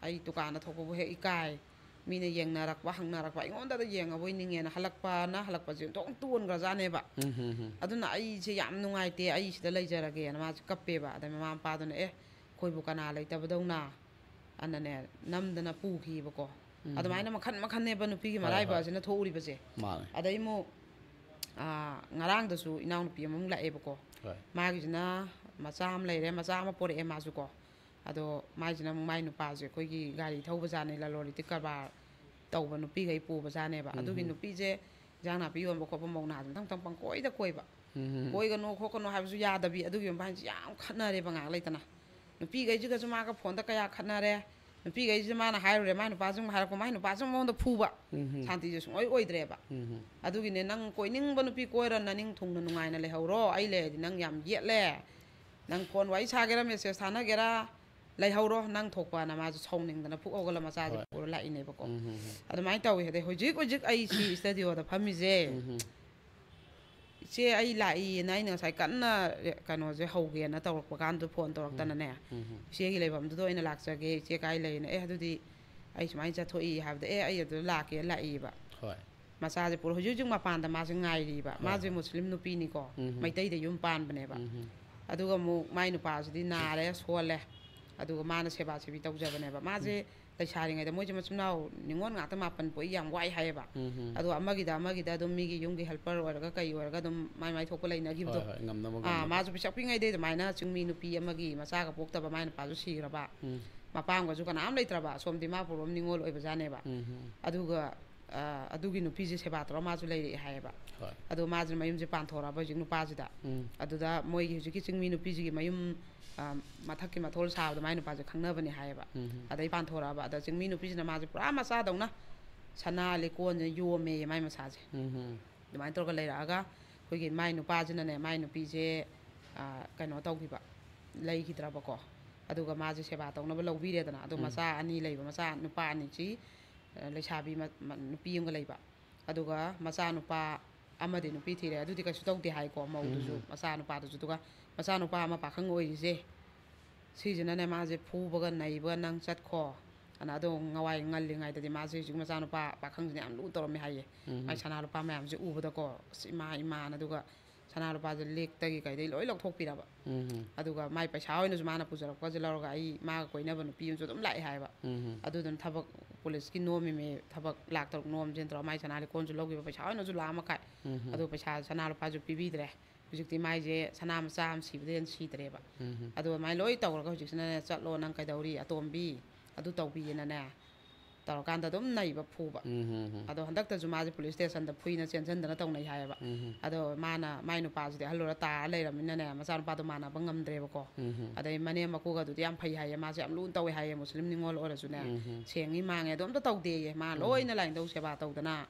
ꯑꯩ ꯗꯨꯀꯥꯟꯗ ꯊꯣꯛꯄꯕꯨ ꯍꯦꯛ ꯏꯀꯥꯏ, ꯃꯤꯅ ꯌꯦꯡꯅꯔꯛꯄ, ꯍꯪꯅꯔꯛꯄ, ꯑꯩꯉꯣꯟꯗꯗ ꯌꯦꯡꯉꯕꯣꯏ ꯅꯤꯡꯉꯦꯅ" ꯍꯜꯂꯛꯄꯅ ꯍꯜꯂꯛꯄꯁꯦ ꯑꯣꯟꯊꯣꯛ ꯇꯣꯟꯈ꯭ꯔꯖꯥꯠꯅꯦꯕ꯫ ꯎꯝ, ꯎꯝ, ꯎꯝ꯫ ꯑꯗꯨꯅ "ꯑꯩꯁꯦ ꯌꯥꯝ ꯅꯨꯡꯉꯥꯏꯇꯦ, ꯑꯩ ꯁꯤꯗ ꯂꯩꯖꯔꯒꯦꯅ" ꯃꯥꯁꯦ ꯀꯞꯄꯦꯕ꯫ ꯑꯗꯩ ꯃꯃꯥ ꯃꯄꯥꯗꯨꯅ, "ꯑꯦ, ꯑꯩꯈꯣꯏꯕꯨ ꯀꯅꯥ ꯂꯩꯇꯕꯗꯧꯅ?" ꯑꯅꯅꯦ, ꯅꯝꯗꯅ ꯄꯨꯈꯤꯕꯀꯣ꯫ ꯎꯝ꯫ ꯑꯗꯨꯃꯥꯏꯅ ꯃꯈꯟ ꯃꯈꯟꯅꯦꯕ ꯅꯨꯄꯤꯒꯤ ꯍꯣꯏ, ꯃꯔꯥꯏꯕꯛ ꯍꯣꯏ꯫ ꯑꯁꯤꯅ ꯊꯣꯛꯎꯔꯤꯕꯁꯦ꯫ ꯃꯥꯅꯦ꯫ ꯑꯗꯩ ꯑꯃꯨꯛ, ꯑꯥ, ꯉꯔꯥꯡꯗꯁꯨ ꯏꯅꯥꯎꯅꯨꯄꯤ ꯑꯃꯃꯨꯛ ꯂꯥꯛꯑꯦꯕꯀꯣ꯫ ꯍꯣꯏ꯫ ꯃꯥꯒꯤꯁꯤꯅ ꯃꯆꯥ ꯑꯃ ꯂꯩꯔꯦ, ꯃꯆꯥ ꯑꯃ ꯄꯣꯔꯛꯑꯦ ꯃꯥꯁꯨꯀꯣ꯫ ꯑꯗꯣ ꯃꯥꯏꯁꯤꯅ ꯑꯃꯨꯛ ꯃꯥꯏ ꯅꯨꯄꯥꯁꯦ ꯑꯩꯈꯣꯏꯒꯤ ꯒꯥꯔꯤ ꯊꯧꯕ ꯖꯥꯠꯅꯤ, ꯂꯂꯣꯟ ꯏꯇꯤꯛ ꯀꯔꯕꯥꯔ ꯇꯧꯕ ꯅꯨꯄꯤꯈꯩ ꯄꯨꯕ ꯖꯥꯠꯅꯦꯕ꯫ ꯎꯝ, ꯑꯗꯨꯒꯤ ꯎꯝ꯫ ꯅꯨꯄꯤꯁꯦ ꯏꯟꯖꯥꯡ ꯅꯥꯄꯤ ꯌꯣꯟꯕ ꯈꯣꯠꯄ ꯃꯧ ꯅꯍꯥꯁꯦ ꯃꯊꯪ ꯃꯊꯪ ꯄꯪꯀꯣꯏꯗ ꯀꯣꯏꯕ꯫ ꯎꯝ, ꯎꯝ꯫ ꯀꯣꯏꯒꯅꯨ ꯈꯣꯠꯀꯅꯨ ꯍꯥꯏꯕꯁꯨ ꯌꯥꯗꯕꯤ꯫ ꯑꯗꯨꯒꯤ ꯃꯄꯥꯟꯁꯦ ꯌꯥꯝ ꯈꯠꯅꯔꯦꯕ ꯉꯥꯏꯍꯥꯛ ꯂꯩꯇꯅ꯫ ꯅꯨꯄꯤꯈꯩꯁꯤꯒꯁꯨ ꯃꯥꯒ ꯐꯣꯟꯗ ꯀꯌꯥ ꯈꯠꯅꯔꯦ꯫ ꯅꯨꯄꯤꯈꯩꯁꯤꯗ ꯃꯥꯅ ꯍꯥꯏꯔꯨꯔꯦ, ꯃꯥꯏ ꯅꯨꯄꯥꯁꯨ ꯑꯃꯨꯛ ꯍꯥꯏꯔꯛꯄ, ꯃꯥꯏ ꯅꯨꯄꯥꯁꯨ ꯑꯃꯨꯛ ꯃꯉꯣꯟꯗ ꯐꯨꯕ꯫ ꯎꯝ, ꯎꯝ꯫ ꯁꯥꯟꯇꯤꯁꯦ ꯁꯨꯡꯑꯣꯏ ꯑꯣꯏꯗ꯭ꯔꯦꯕ꯫ ꯎꯝ, ꯎꯝ꯫ ꯑꯗꯨꯒꯤꯅꯦ, "ꯅꯪ ꯀꯣꯏꯅꯤꯡꯕ ꯅꯨꯄꯤ ꯀꯣꯏꯔ ꯅꯅꯤꯡ ꯊꯨꯡꯅ ꯅꯨꯡꯉꯥꯏꯅ ꯂꯩꯍꯧꯔꯣ, ꯑꯩ ꯂꯩꯔꯗꯤ ꯅꯪ ꯌꯥꯝ ꯌꯦꯠꯂꯦ, ꯅꯪ ꯐꯣꯟ ꯋꯥꯔꯤ ꯁꯥꯒꯦꯔꯥ ꯃꯦꯁꯦꯖ ꯊꯥꯅꯒꯦꯔꯥ ꯂꯩꯍꯧꯔꯣ, ꯅꯪ ꯊꯣꯛꯄꯅ" ꯃꯥꯁꯨ ꯁꯥꯎꯅꯤꯡꯗꯅ ꯄꯨꯛ ꯍꯧꯒꯠꯂ ꯃꯆꯥꯁꯦ ꯍꯣꯏ꯫ ꯄꯨꯔ ꯂꯥꯛꯏꯅꯦꯕꯀꯣ꯫ ꯎꯝ, ꯎꯝ, ꯎꯝ꯫ ꯑꯗꯨꯃꯥꯏꯅ ꯇꯧꯋꯤ꯫ ꯑꯗꯩ ꯍꯧꯖꯤꯛ ꯍꯧꯖꯤꯛ ꯑꯩ ꯁꯤ ꯏꯁꯇꯗꯤꯑꯣꯗ ꯐꯝꯃꯤꯁꯦ, ꯎꯝ, ꯎꯝ꯫ "ꯏꯆꯦ, ꯑꯩ ꯂꯥꯛꯏꯌꯦꯅ" ꯑꯩꯅ ꯉꯁꯥꯏ ꯀꯟꯅ ꯀꯩꯅꯣꯁꯦ ꯍꯧꯒꯦꯅ ꯇꯧꯔꯛꯄ ꯀꯥꯟꯗ ꯐꯣꯟ ꯇꯧꯔꯛꯇꯅꯅꯦ, ꯎꯝ, ꯎꯝ꯫ "ꯏꯆꯦꯒꯤ ꯂꯩꯐꯝꯗꯨꯗ ꯑꯣꯏꯅ ꯂꯥꯛꯆꯒꯦ, ꯏꯆꯦ ꯀꯥꯏ ꯂꯩꯔꯤꯅꯣ?" "ꯑꯦ, ꯑꯗꯨꯗꯤ ꯑꯩ ꯁꯨꯃꯥꯏꯅ ꯆꯠꯊꯣꯛꯏ" ꯍꯥꯏꯕꯗ, "ꯑꯦ, ꯑꯩ ꯑꯗꯨꯗ ꯂꯥꯛꯀꯦ" ꯂꯥꯛꯏꯕ꯫ ꯍꯣꯏ꯫ ꯃꯆꯥꯁꯦ ꯄꯨꯔ ꯍꯧꯖꯤꯛ ꯍꯧꯖꯤꯛ ꯃꯄꯥꯟꯗ ꯃꯥꯁꯦ ꯉꯥꯏꯔꯤꯕ꯫ ꯍꯣꯏ, ꯃꯥꯁꯦ ꯍꯣꯏ꯫ ꯃꯨꯁꯂꯤꯝ ꯅꯨꯄꯤꯅꯤꯀꯣ, ꯎꯝ, ꯎꯝ꯫ ꯃꯩꯇꯩꯗ ꯌꯨꯝ ꯄꯥꯟꯕꯅꯦꯕ꯫ ꯎꯝ, ꯎꯝ꯫ ꯑꯗꯨꯒ ꯑꯃꯨꯛ ꯃꯥꯏ ꯅꯨꯄꯥꯁꯤꯗꯤ ꯅꯥꯔꯦ, ꯁꯣꯜꯂꯦ꯫ ꯑꯗꯨꯒ ꯃꯥꯅ ꯁꯦꯕꯥ ꯁꯦꯕꯤ ꯇꯧꯖꯕꯅꯦꯕ꯫ ꯃꯥꯁꯦ ꯎꯝ꯫ ꯂꯩꯁꯥꯔꯤꯉꯩꯗ ꯃꯣꯏꯁꯦ ꯃꯆꯤꯟ ꯃꯅꯥꯎ ꯅꯤꯉꯣꯜ ꯉꯥꯛꯇ ꯃꯥꯄꯟ ꯄꯣꯛꯏ, ꯌꯥꯝ ꯋꯥꯏ ꯍꯥꯏꯌꯦꯕ꯫ ꯎꯝ, ꯎꯝ꯫ ꯑꯗꯣ ꯑꯃꯒꯤꯗ ꯑꯃꯒꯤꯗ ꯑꯗꯨꯝ ꯃꯤꯒꯤ ꯌꯨꯝꯒꯤ helper ꯑꯣꯏꯔꯒ ꯀꯩ ꯑꯣꯏꯔꯒ ꯑꯗꯨꯝ ꯃꯥꯏ ꯃꯥꯏ ꯊꯣꯛꯄ ꯂꯩꯅꯈꯤꯕꯗꯣ꯫ ꯍꯣꯏ, ꯍꯣꯏ, ꯉꯝꯅꯕ, ꯑꯥ, ꯉꯝꯅꯕ꯫ ꯃꯥꯁꯨ ꯄꯤꯁꯛ ꯄꯤꯛꯉꯩꯗꯩ ꯑꯗꯨꯃꯥꯏꯅ ꯆꯤꯡꯃꯤ ꯅꯨꯄꯤ ꯑꯃꯒꯤ ꯃꯆꯥꯒ ꯄꯣꯛꯇꯕ, ꯃꯥꯏ ꯅꯨꯄꯥꯁꯨ ꯁꯤꯈ꯭ꯔꯕ꯫ ꯎꯝ꯫ ꯃꯄꯥꯝꯒꯁꯨ ꯀꯅꯥꯝ ꯂꯩꯇ꯭ꯔꯕ, ꯑꯁꯣꯝ ꯗꯤꯃꯥꯄꯨꯔ ꯔꯣꯝ ꯅꯤꯉꯣꯜ ꯑꯣꯏꯕꯖꯥꯠꯅꯦꯕ꯫ ꯎꯝ, ꯎꯝ꯫ ꯑꯗꯨꯒ ꯑ, ꯑꯗꯨꯒꯤ ꯅꯨꯄꯤꯁꯦ ꯁꯦꯕꯥ ꯇꯧꯔ ꯃꯥꯁꯨ ꯂꯩꯔꯛꯑꯦ ꯍꯥꯏꯌꯦꯕ꯫ ꯍꯣꯏ꯫ ꯑꯗꯣ ꯃꯥꯁꯤꯅ ꯃꯌꯨꯝꯁꯦ ꯄꯥꯟꯊꯣꯔꯛꯑꯕ ꯍꯧꯖꯤꯛ ꯅꯨꯄꯥꯁꯤꯗ꯫ ꯎꯝ꯫ ꯑꯗꯨꯗ ꯃꯣꯏꯒꯤ ꯍꯧꯖꯤꯛꯀꯤ ꯆꯤꯡꯃꯤ ꯅꯨꯄꯤꯁꯤꯒꯤ ꯃꯌꯨꯝ, ꯑ, ꯃꯊꯛꯀꯤ ꯃꯊꯣꯜ ꯁꯥꯕꯗ ꯃꯥꯏ ꯅꯨꯄꯥꯁꯦ ꯈꯪꯅꯕꯅꯦ ꯍꯥꯏꯌꯦꯕ꯫ ꯎꯝ꯫ ꯑꯗꯩ ꯄꯥꯟꯊꯣꯔꯛꯑꯕ꯫ ꯑꯗ ꯆꯤꯡꯃꯤ ꯅꯨꯄꯤꯁꯤꯅ ꯃꯥꯁꯦ ꯄꯨꯔꯥ ꯃꯆꯥꯗꯧꯅ ꯁꯅꯥ ꯂꯤꯛꯀꯣꯟꯁꯦ ꯌꯣꯝꯃꯦꯌꯦ ꯃꯥꯏ ꯃꯁꯥꯁꯦ꯫ ꯎꯝ꯫ ꯑꯗꯨꯃꯥꯏꯅ ꯇꯧꯔꯒ ꯂꯩꯔꯛꯑꯒ ꯑꯩꯈꯣꯏꯒꯤ ꯃꯥꯏ ꯅꯨꯄꯥꯁꯤꯅꯅꯦ, ꯃꯥꯏ ꯅꯨꯄꯤꯁꯦ, ꯑ, ꯀꯩꯅꯣ ꯇꯧꯈꯤꯕ, ꯂꯩꯈꯤꯗ꯭ꯔꯕꯀꯣ꯫ ꯑꯗꯨꯒ ꯃꯥꯁꯦ ꯁꯦꯕꯥ ꯇꯧꯅꯕ ꯂꯧꯕꯤꯔꯦꯗꯅ꯫ ꯑꯗꯣ ꯎꯝ꯫ ꯃꯆꯥ ꯑꯅꯤ ꯂꯩꯕ, ꯃꯆꯥ ꯅꯨꯄꯥ ꯑꯅꯤꯁꯤ, ꯑ, ꯂꯩꯁꯥꯕꯤ ꯃ-, ꯃ-, ꯅꯨꯄꯤ ꯑꯃꯒ ꯂꯩꯕ꯫ ꯑꯗꯨꯒ ꯃꯆꯥꯅꯨꯄꯥ ꯑꯃꯗꯤ ꯅꯨꯄꯤ ꯊꯤꯔꯦ꯫ ꯑꯗꯨꯗꯤ ꯀꯩꯁꯨ ꯇꯧꯗꯦ ꯍꯥꯏꯀꯣ, ꯃꯧꯗꯨꯁꯨ, ꯎꯝ꯫ ꯃꯆꯥꯅꯨꯄꯥꯗꯨꯁꯨ꯫ ꯑꯗꯨꯒ ꯃꯆꯥꯅꯨꯄꯥ ꯑꯃ ꯄꯥꯈꯪ ꯑꯣꯏꯔꯤꯁꯦ, ꯁꯤꯁꯤꯅꯅꯦ ꯃꯥꯁꯦ ꯐꯨꯕꯒ ꯅꯩꯕꯒ, "ꯅꯪ ꯆꯠꯈꯣ" ꯑꯅ꯫ ꯑꯗꯣ ꯉꯋꯥꯏ ꯉꯜꯂꯤꯉꯩꯗꯗꯤ ꯃꯥꯁꯦ ꯍꯧꯖꯤꯛ ꯃꯆꯥꯅꯨꯄꯥ ꯄꯥꯈꯪꯁꯤꯅ ꯌꯥꯝ ꯂꯨꯅ ꯇꯧꯔꯝꯃꯦ ꯍꯥꯏꯌꯦ꯫ ꯎꯝ꯫ ꯃꯥꯏ ꯁꯅꯥ ꯂꯨꯄꯥ ꯃꯌꯥꯝꯁꯦ ꯎꯕꯗꯀꯣ, ꯑꯁ, ꯏꯃꯥ, ꯏꯃꯥꯅ꯫ ꯑꯗꯨꯒ ꯁꯅꯥ ꯂꯨꯄꯥꯁꯦ ꯂꯤꯛꯇꯒꯤ ꯀꯩꯗꯩ ꯂꯣꯏ ꯂꯧꯊꯣꯛꯄꯤꯔꯕ꯫ ꯎꯝ꯫ ꯑꯗꯨꯒ ꯃꯥꯏ ꯄꯩꯁꯥ ꯑꯣꯏꯅꯁꯨ ꯃꯥꯅ ꯄꯨꯖꯔꯛꯄꯁꯦ ꯂꯧꯔꯒ, ꯑꯩ ꯃꯥꯒ ꯀꯣꯏꯅꯕ ꯅꯨꯄꯤ ꯑꯃꯁꯨ ꯑꯗꯨꯝ ꯂꯥꯛꯑꯦ ꯍꯥꯏꯌꯦꯕ꯫ ꯎꯝ꯫ ꯑꯗꯨꯗꯨꯅ ꯊꯕꯛ, ꯄꯨꯂꯤꯁꯀꯤ ꯅꯣꯝꯃꯤꯃꯦ, ꯊꯕꯛ ꯂꯥꯛ ꯇꯔꯨꯛ ꯅꯣꯝꯁꯦꯅ ꯇꯧꯔꯒ ꯃꯥꯏ ꯁꯅꯥ ꯂꯤꯛꯀꯣꯟꯁꯨ ꯂꯧꯈꯤꯕ, ꯄꯩꯁꯥ ꯑꯣꯏꯅꯁꯨ ꯂꯥꯛ ꯑꯃ ꯃꯈꯥꯏ꯫ ꯎꯝ꯫ ꯑꯗꯣ ꯄꯩꯁꯥ, ꯁꯅꯥ ꯂꯨꯄꯥꯁꯨ ꯄꯤꯕꯤꯗ꯭ꯔꯦ꯫ ꯍꯧꯖꯤꯛꯇꯤ ꯃꯥꯏꯁꯦ ꯁꯅꯥ ꯃꯆꯥ ꯑꯃ ꯁꯤꯕꯗꯩ ꯍꯦꯟꯅ ꯁꯤꯗ꯭ꯔꯦꯕ꯫ ꯎꯝ꯫ ꯑꯗꯣ ꯑꯗꯨꯃꯥꯏꯅ ꯂꯣꯏ ꯇꯧꯔꯒ ꯍꯧꯖꯤꯛꯁꯤꯅꯅꯦ, "ꯆꯠꯂꯣ, ꯅꯪ ꯀꯩꯗꯧꯔꯤ, ꯑꯇꯣꯝꯕꯤ?" ꯑꯗꯨ ꯇꯧꯕꯤꯌꯦꯅꯅꯦ ꯇꯧꯔꯀꯥꯟꯗ ꯑꯗꯨꯝ ꯅꯩꯕ, ꯐꯨꯕ꯫ ꯎꯝ꯫ ꯑꯗꯣ ꯍꯟꯗꯛꯇꯁꯨ ꯃꯥꯁꯦ ꯄꯨꯂꯤꯁ ꯁ꯭ꯇꯦꯁꯟꯗ ꯐꯨꯏꯅ ꯆꯦꯟꯁꯤꯟꯗꯅ ꯇꯧꯅꯩ ꯍꯥꯏꯌꯦꯕ꯫ ꯎꯝ꯫ ꯑꯗꯣ ꯃꯥꯅ, ꯃꯥꯏ ꯅꯨꯄꯥꯁꯤꯗꯤ ꯑꯍꯜ ꯑꯣꯏꯔ ꯇꯥꯔ ꯂꯩꯔꯕꯅꯤꯅꯅꯦ, ꯃꯆꯥꯅꯨꯄꯥꯗꯣ ꯃꯥꯟꯅꯕ ꯉꯝꯗ꯭ꯔꯦꯕꯀꯣ꯫ ꯎꯝ꯫ ꯑꯗꯩ ꯃꯅꯦꯝ ꯃꯀꯨꯒꯗꯨꯗꯤ ꯌꯥꯝ ꯐꯩ ꯍꯥꯏꯌꯦ, ꯃꯥꯁꯦ ꯌꯥꯝ ꯂꯨꯅ ꯇꯧꯋꯦ ꯍꯥꯏꯌꯦ, ꯃꯨꯁꯂꯤꯝ ꯅꯤꯉꯣꯜ ꯑꯣꯏꯔꯁꯨꯅꯦ꯫ ꯎꯝ꯫ ꯁꯦꯡꯉꯤ ꯃꯥꯡꯉꯦ ꯑꯗꯣ ꯑꯝꯇ ꯇꯧꯗꯦꯌꯦ, ꯃꯥ ꯎꯝ꯫ ꯂꯣꯏꯅ ꯂꯥꯏꯅꯤꯡꯊꯧ ꯁꯦꯕꯥ ꯇꯧꯗꯅ,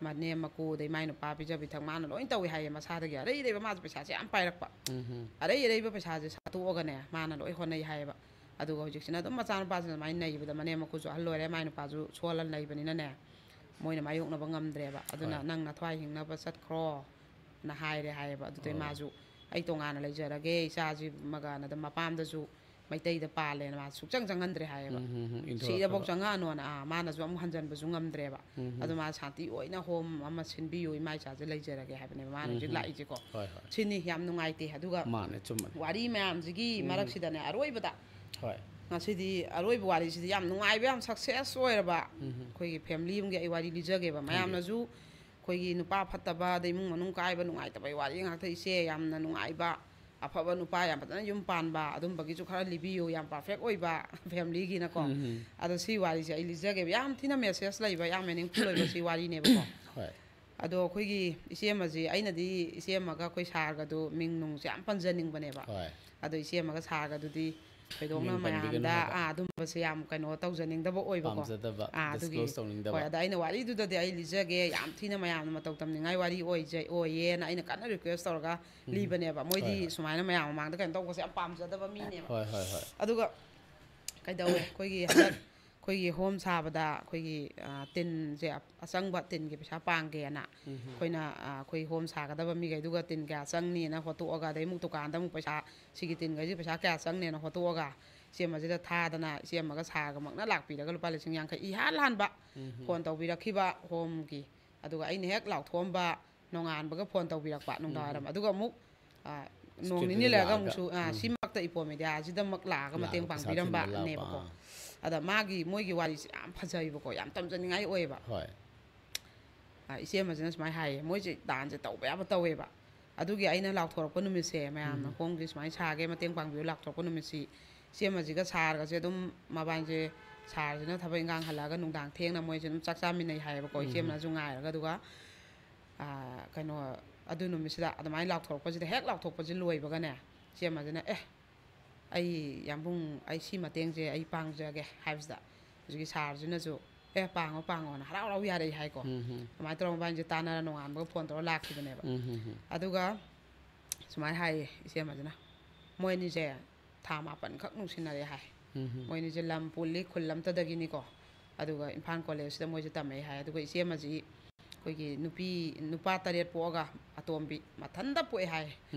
ꯃꯅꯦꯝ ꯃꯀꯨ, ꯑꯗꯩ ꯃꯥꯏ ꯅꯨꯄꯥ ꯄꯤꯖ ꯄꯤꯊꯛ ꯃꯥꯅ ꯂꯣꯏ ꯇꯧꯋꯦ ꯍꯥꯏꯌꯦ꯫ ꯃꯁꯥꯗꯒꯤ ꯑꯔꯩ ꯑꯔꯩꯕ, ꯃꯥꯁꯦ ꯄꯩꯁꯥꯁꯦ ꯌꯥꯝ ꯄꯥꯏꯔꯛꯄ, ꯎꯝ꯫ ꯑꯔꯩ ꯑꯔꯩꯕ ꯄꯩꯁꯥꯁꯦ ꯁꯥꯠꯇꯣꯛꯑꯒꯅꯦ ꯃꯥꯅ ꯂꯣꯏ ꯍꯣꯠꯅꯩ ꯍꯥꯏꯌꯦꯕ꯫ ꯑꯗꯨꯒ ꯍꯧꯖꯤꯛꯁꯤꯅ ꯑꯗꯨꯝ ꯃꯆꯥꯅꯨꯄꯥꯁꯤꯅ ꯑꯗꯨꯃꯥꯏꯅ ꯅꯩꯕꯗ, ꯃꯅꯦꯝ ꯃꯀꯨꯁꯨ ꯑꯍꯜ ꯑꯣꯏꯔꯦ, ꯃꯥꯏ ꯅꯨꯄꯥꯁꯨ ꯁꯣꯜꯂ ꯂꯩꯕꯅꯤꯅꯅꯦ, ꯃꯣꯏꯅ ꯃꯥꯌꯣꯛꯅꯕ ꯉꯝꯗ꯭ꯔꯦꯕ꯫ ꯑꯗꯨꯅ, ꯍꯣꯏ꯫ "ꯅꯪ ꯅꯊ꯭ꯋꯥꯏ ꯍꯤꯡꯅꯕ ꯆꯠꯈ꯭ꯔꯣꯅ" ꯍꯥꯏꯔꯦ ꯍꯥꯏꯌꯦꯕ꯫ ꯑꯗꯨꯗꯩ ꯑꯣ꯫ ꯃꯥꯁꯨ, "ꯑꯩ ꯇꯣꯉꯥꯟꯅ ꯂꯩꯖꯔꯒꯦ, ꯏꯆꯥꯁꯤꯃꯒꯅ" ꯑꯗꯨꯝ ꯃꯄꯥꯝꯗꯁꯨ ꯃꯩꯇꯩꯗ ꯄꯥꯜꯂꯦꯅ ꯃꯥ ꯁꯨꯛꯆꯪ ꯆꯪꯍꯟꯗ꯭ꯔꯦ ꯍꯥꯏꯌꯦꯕ꯫ ꯎꯝ, ꯎꯝ, ꯎꯝ, ꯏꯟꯊꯣꯔꯛꯄ꯫ "ꯁꯤꯗꯐꯥꯎ ꯆꯪꯉꯛꯑꯅꯣꯅ", ꯑꯥ, ꯃꯥꯅꯁꯨ ꯑꯃꯨꯛ ꯍꯟꯖꯟꯕꯁꯨ ꯉꯝꯗ꯭ꯔꯦꯕ꯫ ꯎꯝ, ꯎꯝ꯫ ꯑꯗꯣ ꯃꯥ ꯁꯥꯟꯇꯤ ꯑꯣꯏꯅ ꯍꯣꯝ ꯑꯃ ꯁꯤꯟꯕꯤꯌꯨ, ꯏꯃꯥ ꯏꯆꯥꯁꯦ ꯂꯩꯖꯔꯒꯦ ꯍꯥꯏꯕꯅꯦꯕ ꯃꯥꯅ ꯍꯧꯖꯤꯛ ꯎꯝ꯫ ꯂꯥꯛꯏꯁꯦꯀꯣ꯫ ꯍꯣꯏ, ꯍꯣꯏ꯫ ꯁꯤꯅꯤ ꯌꯥꯝ ꯅꯨꯡꯉꯥꯏꯇꯦ꯫ ꯑꯗꯨꯒ ꯃꯥꯅꯦ, ꯆꯨꯝꯕꯅꯦ꯫ ꯋꯥꯔꯤ ꯃꯌꯥꯝꯁꯤꯒꯤ ꯎꯝ꯫ ꯃꯔꯛꯁꯤꯗꯅꯦ, ꯑꯔꯣꯏꯕꯗ ꯍꯣꯏ꯫ ꯉꯁꯤꯗꯤ ꯑꯔꯣꯏꯕ ꯋꯥꯔꯤꯁꯤꯗꯤ ꯌꯥꯝ ꯅꯨꯡꯉꯥꯏꯕ, ꯌꯥꯝ ꯁꯛꯁꯦꯁ ꯑꯣꯏꯔꯕ ꯎꯝ꯫ ꯑꯩꯈꯣꯏꯒꯤ ꯐꯦꯃꯤꯂꯤ ꯑꯃꯒꯤ ꯑꯩ ꯋꯥꯔꯤ ꯂꯤꯖꯒꯦꯕ꯫ ꯃꯌꯥꯝꯅꯁꯨ ꯑꯩꯈꯣꯏꯒꯤ ꯅꯨꯄꯥ ꯐꯠꯇꯕ, ꯑꯗꯩ ꯏꯃꯨꯡ ꯃꯅꯨꯡ ꯀꯥꯏꯕ, ꯅꯨꯡꯉꯥꯏꯇꯕ ꯑꯩ ꯋꯥꯔꯤ ꯉꯥꯛꯇ, "ꯏꯆꯦ, ꯌꯥꯝꯅ ꯅꯨꯡꯉꯥꯏꯕ ꯑꯐꯕ ꯅꯨꯄꯥ ꯌꯥꯝ ꯐꯖꯅ ꯌꯨꯝ ꯄꯥꯟꯕ ꯑꯗꯨꯝꯕꯒꯤꯁꯨ ꯈꯔ ꯂꯤꯕꯤꯌꯨ, ꯌꯥꯝ ꯄꯔꯐꯦꯛ ꯑꯣꯏꯕ ꯐꯦꯃꯤꯂꯤꯒꯤꯅꯀꯣ꯫ ꯎꯝ, ꯎꯝ꯫ ꯑꯗꯣ ꯁꯤ ꯋꯥꯔꯤꯁꯦ ꯑꯩ ꯂꯤꯖꯒꯦꯕ, ꯌꯥꯝ ꯊꯤꯅ ꯃꯦꯁꯦꯖ ꯂꯩꯕ, ꯌꯥꯝ ꯃꯤꯅꯤꯡꯐꯨꯜ ꯑꯣꯏꯕ ꯁꯤ ꯋꯥꯔꯤꯅꯦꯕꯀꯣ꯫ ꯍꯣꯏ꯫ ꯑꯗꯣ ꯑꯩꯈꯣꯏꯒꯤ ꯏꯆꯦ ꯑꯃꯁꯤ, ꯑꯩꯅꯗꯤ ꯏꯆꯦ ꯑꯃꯒ ꯑꯩꯈꯣꯏ ꯁꯥꯔꯒꯗꯨ ꯃꯤꯡ ꯅꯨꯡꯁꯦ ꯌꯥꯝ ꯄꯟꯖꯅꯤꯡꯕꯅꯦꯕ꯫ ꯍꯣꯏ꯫ ꯑꯗꯣ ꯏꯆꯦ ꯑꯃꯒ ꯁꯥꯔꯒꯗꯨꯗꯤ ꯊꯣꯏꯗꯣꯛꯅ ꯃꯤꯡ ꯄꯟꯕꯤꯒꯅꯨ ꯃꯌꯥꯝꯗ ꯍꯥꯏꯕ꯫ ꯑꯥ, ꯑꯗꯨꯝꯕꯁꯦ ꯌꯥꯝ ꯀꯩꯅꯣ ꯇꯧꯖꯅꯤꯡꯗꯕ ꯑꯣꯏꯕꯀꯣ꯫ ꯄꯥꯝꯖꯗꯕ, ꯑꯥ, ꯑꯗꯨꯒꯤ꯫ ꯗꯤꯁꯀ꯭ꯂꯣꯁ ꯇꯧꯅꯤꯡꯗꯕ꯫ ꯍꯣꯏ, ꯑꯗ ꯑꯩꯅ ꯋꯥꯔꯤꯗꯨꯗꯗꯤ ꯑꯩ ꯂꯤꯖꯒꯦ, ꯌꯥꯝ ꯊꯤꯅ ꯃꯌꯥꯝꯅ ꯃꯇꯧ ꯇꯝꯅꯤꯡꯉꯥꯏ ꯋꯥꯔꯤ ꯑꯣꯏꯖ-, ꯑꯣꯏꯌꯦꯅ ꯑꯩꯅ ꯀꯟꯅ ꯔꯤꯀ꯭ꯋꯦꯁ ꯇꯧꯔꯒ ꯂꯤꯕꯅꯦꯕ꯫ ꯃꯣꯏꯗꯤ ꯍꯣꯏ, ꯍꯣꯏ꯫ ꯁꯨꯃꯥꯏꯅ ꯃꯌꯥꯝ ꯃꯃꯥꯡꯗ ꯀꯩꯅꯣ ꯇꯧꯕꯁꯦ ꯌꯥꯝ ꯄꯥꯝꯖꯗꯕ ꯃꯤꯅꯦꯕ꯫ ꯍꯣꯏ, ꯍꯣꯏ, ꯍꯣꯏ꯫ ꯑꯗꯨꯒ ꯀꯩꯗꯧꯋꯦ, ꯑꯩꯈꯣꯏꯒꯤ ꯍꯟꯗꯛ ꯑꯩꯈꯣꯏꯒꯤ ꯍꯣꯝ ꯁꯥꯕꯗ ꯑꯩꯈꯣꯏꯒꯤ, ꯑ, ꯇꯤꯟꯁꯦ ꯑ-, ꯑꯆꯪꯕ ꯇꯤꯟꯒꯤ ꯄꯩꯁꯥ ꯄꯥꯡꯒꯦꯅ ꯑꯩꯈꯣꯏꯅ, ꯑ, ꯑꯩꯈꯣꯏ ꯍꯣꯝ ꯁꯥꯒꯗꯕ ꯃꯤꯈꯩꯗꯨꯒ ꯇꯤꯟ ꯀꯌꯥ ꯆꯪꯅꯤꯅ ꯍꯣꯠꯇꯣꯛꯑꯒ, ꯑꯗꯩ ꯑꯃꯨꯛ ꯗꯨꯀꯥꯟꯗ ꯑꯃꯨꯛ ꯄꯩꯁꯥ, ꯁꯤꯒꯤ ꯇꯤꯟꯈꯩꯁꯤ ꯄꯩꯁꯥ ꯀꯌꯥ ꯆꯪꯅꯦꯅ ꯍꯣꯠꯇꯣꯛꯑꯒ, ꯏꯆꯦ ꯑꯃꯁꯤꯗ ꯊꯥꯗꯅ, ꯏꯆꯦ ꯑꯃꯒ ꯁꯥꯔꯒꯃꯛꯅ ꯂꯥꯛꯄꯤꯔꯒ ꯂꯨꯄꯥ ꯂꯤꯁꯤꯡ ꯌꯥꯡꯈꯩ ꯏꯍꯥꯟ ꯍꯥꯟꯕ ꯐꯣꯟ ꯇꯧꯕꯤꯔꯛꯈꯤꯕ ꯍꯣꯝꯒꯤ꯫ ꯑꯗꯨꯒ ꯑꯩꯅ ꯍꯦꯛ ꯂꯥꯎꯊꯣꯛꯑꯝꯕ ꯅꯣꯡꯉꯥꯟꯕꯒ ꯐꯣꯟ ꯇꯧꯕꯤꯔꯛꯄ ꯅꯨꯡꯗꯥꯡꯋꯥꯏꯔꯝ꯫ ꯑꯗꯨꯒ ꯑꯃꯨꯛ, ꯑ, ꯅꯣꯡ ꯅꯤꯅꯤ ꯁ꯭ꯀ꯭ꯔꯤꯟꯗ ꯂꯩꯔꯒ ꯂꯥꯛꯑꯒ꯫ ꯑꯃꯨꯛꯁꯨ, ꯑ, ꯁꯤꯃꯛꯇ ꯏꯄꯣꯝ ꯃꯦꯗꯤꯌꯥꯁꯤꯗꯃꯛ ꯂꯥꯛꯑꯒ ꯃꯇꯦꯡ ꯂꯥꯛꯑꯒ ꯄꯩꯁꯥ ꯊꯤꯟꯕ ꯂꯥꯛꯄ꯫ ꯄꯥꯡꯕꯤꯔꯝꯕꯅꯦꯕꯀꯣ꯫ ꯑꯥ꯫ ꯑꯗ ꯃꯥꯒꯤ, ꯃꯣꯏꯒꯤ ꯋꯥꯔꯤꯁꯦ ꯌꯥꯝ ꯐꯖꯩꯕꯀꯣ, ꯌꯥꯝ ꯇꯝꯖꯅꯤꯡꯉꯥꯏ ꯑꯣꯏꯌꯦꯕ꯫ ꯍꯣꯏ꯫ ꯑ, ꯏꯆꯦ ꯑꯃꯁꯤꯅ ꯁꯨꯃꯥꯏꯅ ꯍꯥꯏꯌꯦ, ꯃꯣꯏꯁꯦ ꯗꯥꯟꯁꯦ ꯇꯧꯕ ꯌꯥꯕ ꯇꯧꯋꯦꯕ꯫ ꯑꯗꯨꯒꯤ ꯑꯩꯅ ꯂꯥꯎꯊꯣꯔꯛꯄ ꯅꯨꯃꯤꯠꯁꯦ, ꯃꯌꯥꯝꯅ ꯍꯣꯝꯒꯤ ꯁꯨꯃꯥꯏꯅ ꯁꯥꯒꯦ, ꯃꯇꯦꯡ ꯄꯥꯡꯕꯤꯌꯨ ꯂꯥꯎꯊꯣꯔꯛꯄ ꯅꯨꯃꯤꯠꯁꯤ, ꯏꯆꯦ ꯑꯃꯁꯤꯒ ꯁꯥꯔꯒꯁꯦ ꯑꯗꯨꯝ ꯃꯕꯥꯏꯁꯦ, ꯁꯥꯔꯁꯤꯅ ꯊꯕꯛ ꯏꯟꯈꯥꯡ ꯍꯜꯂꯛꯑꯒ ꯅꯨꯡꯗꯥꯡ ꯊꯦꯡꯅ ꯃꯣꯏꯁꯦ ꯑꯗꯨꯝ ꯆꯥꯛ ꯆꯥꯃꯤꯟꯅꯩ ꯍꯥꯏꯌꯦꯕꯀꯣ, ꯏꯆꯦ ꯑꯃꯅꯁꯨ ꯉꯥꯏꯔꯒ꯫ ꯑꯗꯨꯒ, ꯑ, ꯀꯩꯅꯣ, ꯑꯗꯨ ꯅꯨꯃꯤꯠꯁꯤꯗ ꯑꯗꯨꯃꯥꯏꯅ ꯂꯥꯎꯊꯣꯔꯛꯄꯁꯤꯗ, ꯍꯦꯛ ꯂꯥꯎꯊꯣꯛꯄꯁꯤ ꯂꯣꯏꯕꯒꯅꯦ, ꯏꯆꯦ ꯑꯃꯁꯤꯅ, "ꯑꯦ, ꯑꯩ ꯌꯥꯝꯕꯨꯡ, ꯑꯩ ꯁꯤ ꯃꯇꯦꯡꯁꯦ ꯑꯩ ꯄꯥꯡꯖꯒꯦ" ꯍꯥꯏꯕꯁꯤꯗ, ꯍꯧꯖꯤꯛꯀꯤ ꯁꯥꯔꯁꯤꯅꯁꯨ, "ꯑꯦ, ꯄꯥꯡꯉꯣ, ꯄꯥꯡꯉꯣꯅ" ꯍꯔꯥꯎ ꯍꯔꯥꯎ ꯌꯥꯔꯛꯏ ꯍꯥꯏꯀꯣ꯫ ꯑꯗꯨꯃꯥꯏꯅ ꯇꯧꯔꯒ ꯃꯕꯥꯅꯤꯁꯦ ꯇꯥꯟꯅꯔ ꯅꯣꯡꯉꯥꯟꯕꯒ ꯐꯣꯟ ꯇꯧꯔ ꯂꯥꯛꯈꯤꯕꯅꯦꯕ꯫ ꯑꯗꯨꯒ ꯁꯨꯃꯥꯏꯅ ꯍꯥꯏꯌꯦ ꯏꯆꯦ ꯑꯃꯁꯤꯅ, ꯃꯣꯏ ꯑꯅꯤꯁꯦ ꯊꯥ ꯃꯥꯄꯟꯈꯛ ꯅꯨꯡꯁꯤꯅꯔꯦ ꯍꯥꯏ꯫ ꯃꯣꯏ ꯑꯅꯤꯁꯦ ꯂꯝ ꯄꯨꯜꯂꯤ, ꯈꯨꯜ ꯑꯝꯇꯗꯒꯤꯅꯤꯀꯣ꯫ ꯑꯗꯨꯒ ꯏꯝꯐꯥꯜ ꯀꯣꯂꯦꯖꯁꯤꯗ ꯃꯣꯏꯁꯦ ꯇꯝꯃꯛꯑꯦ ꯍꯥꯏ꯫ ꯑꯗꯨꯒ ꯏꯆꯦ ꯑꯃꯁꯤ ꯑꯩꯈꯣꯏꯒꯤ ꯅꯨꯄꯤ, ꯅꯨꯄꯥ ꯇꯔꯦꯠ ꯄꯣꯛꯑꯒ ꯑꯇꯣꯝꯕꯤ ꯃꯊꯟꯇ ꯄꯣꯛꯑꯦ ꯍꯥꯏ꯫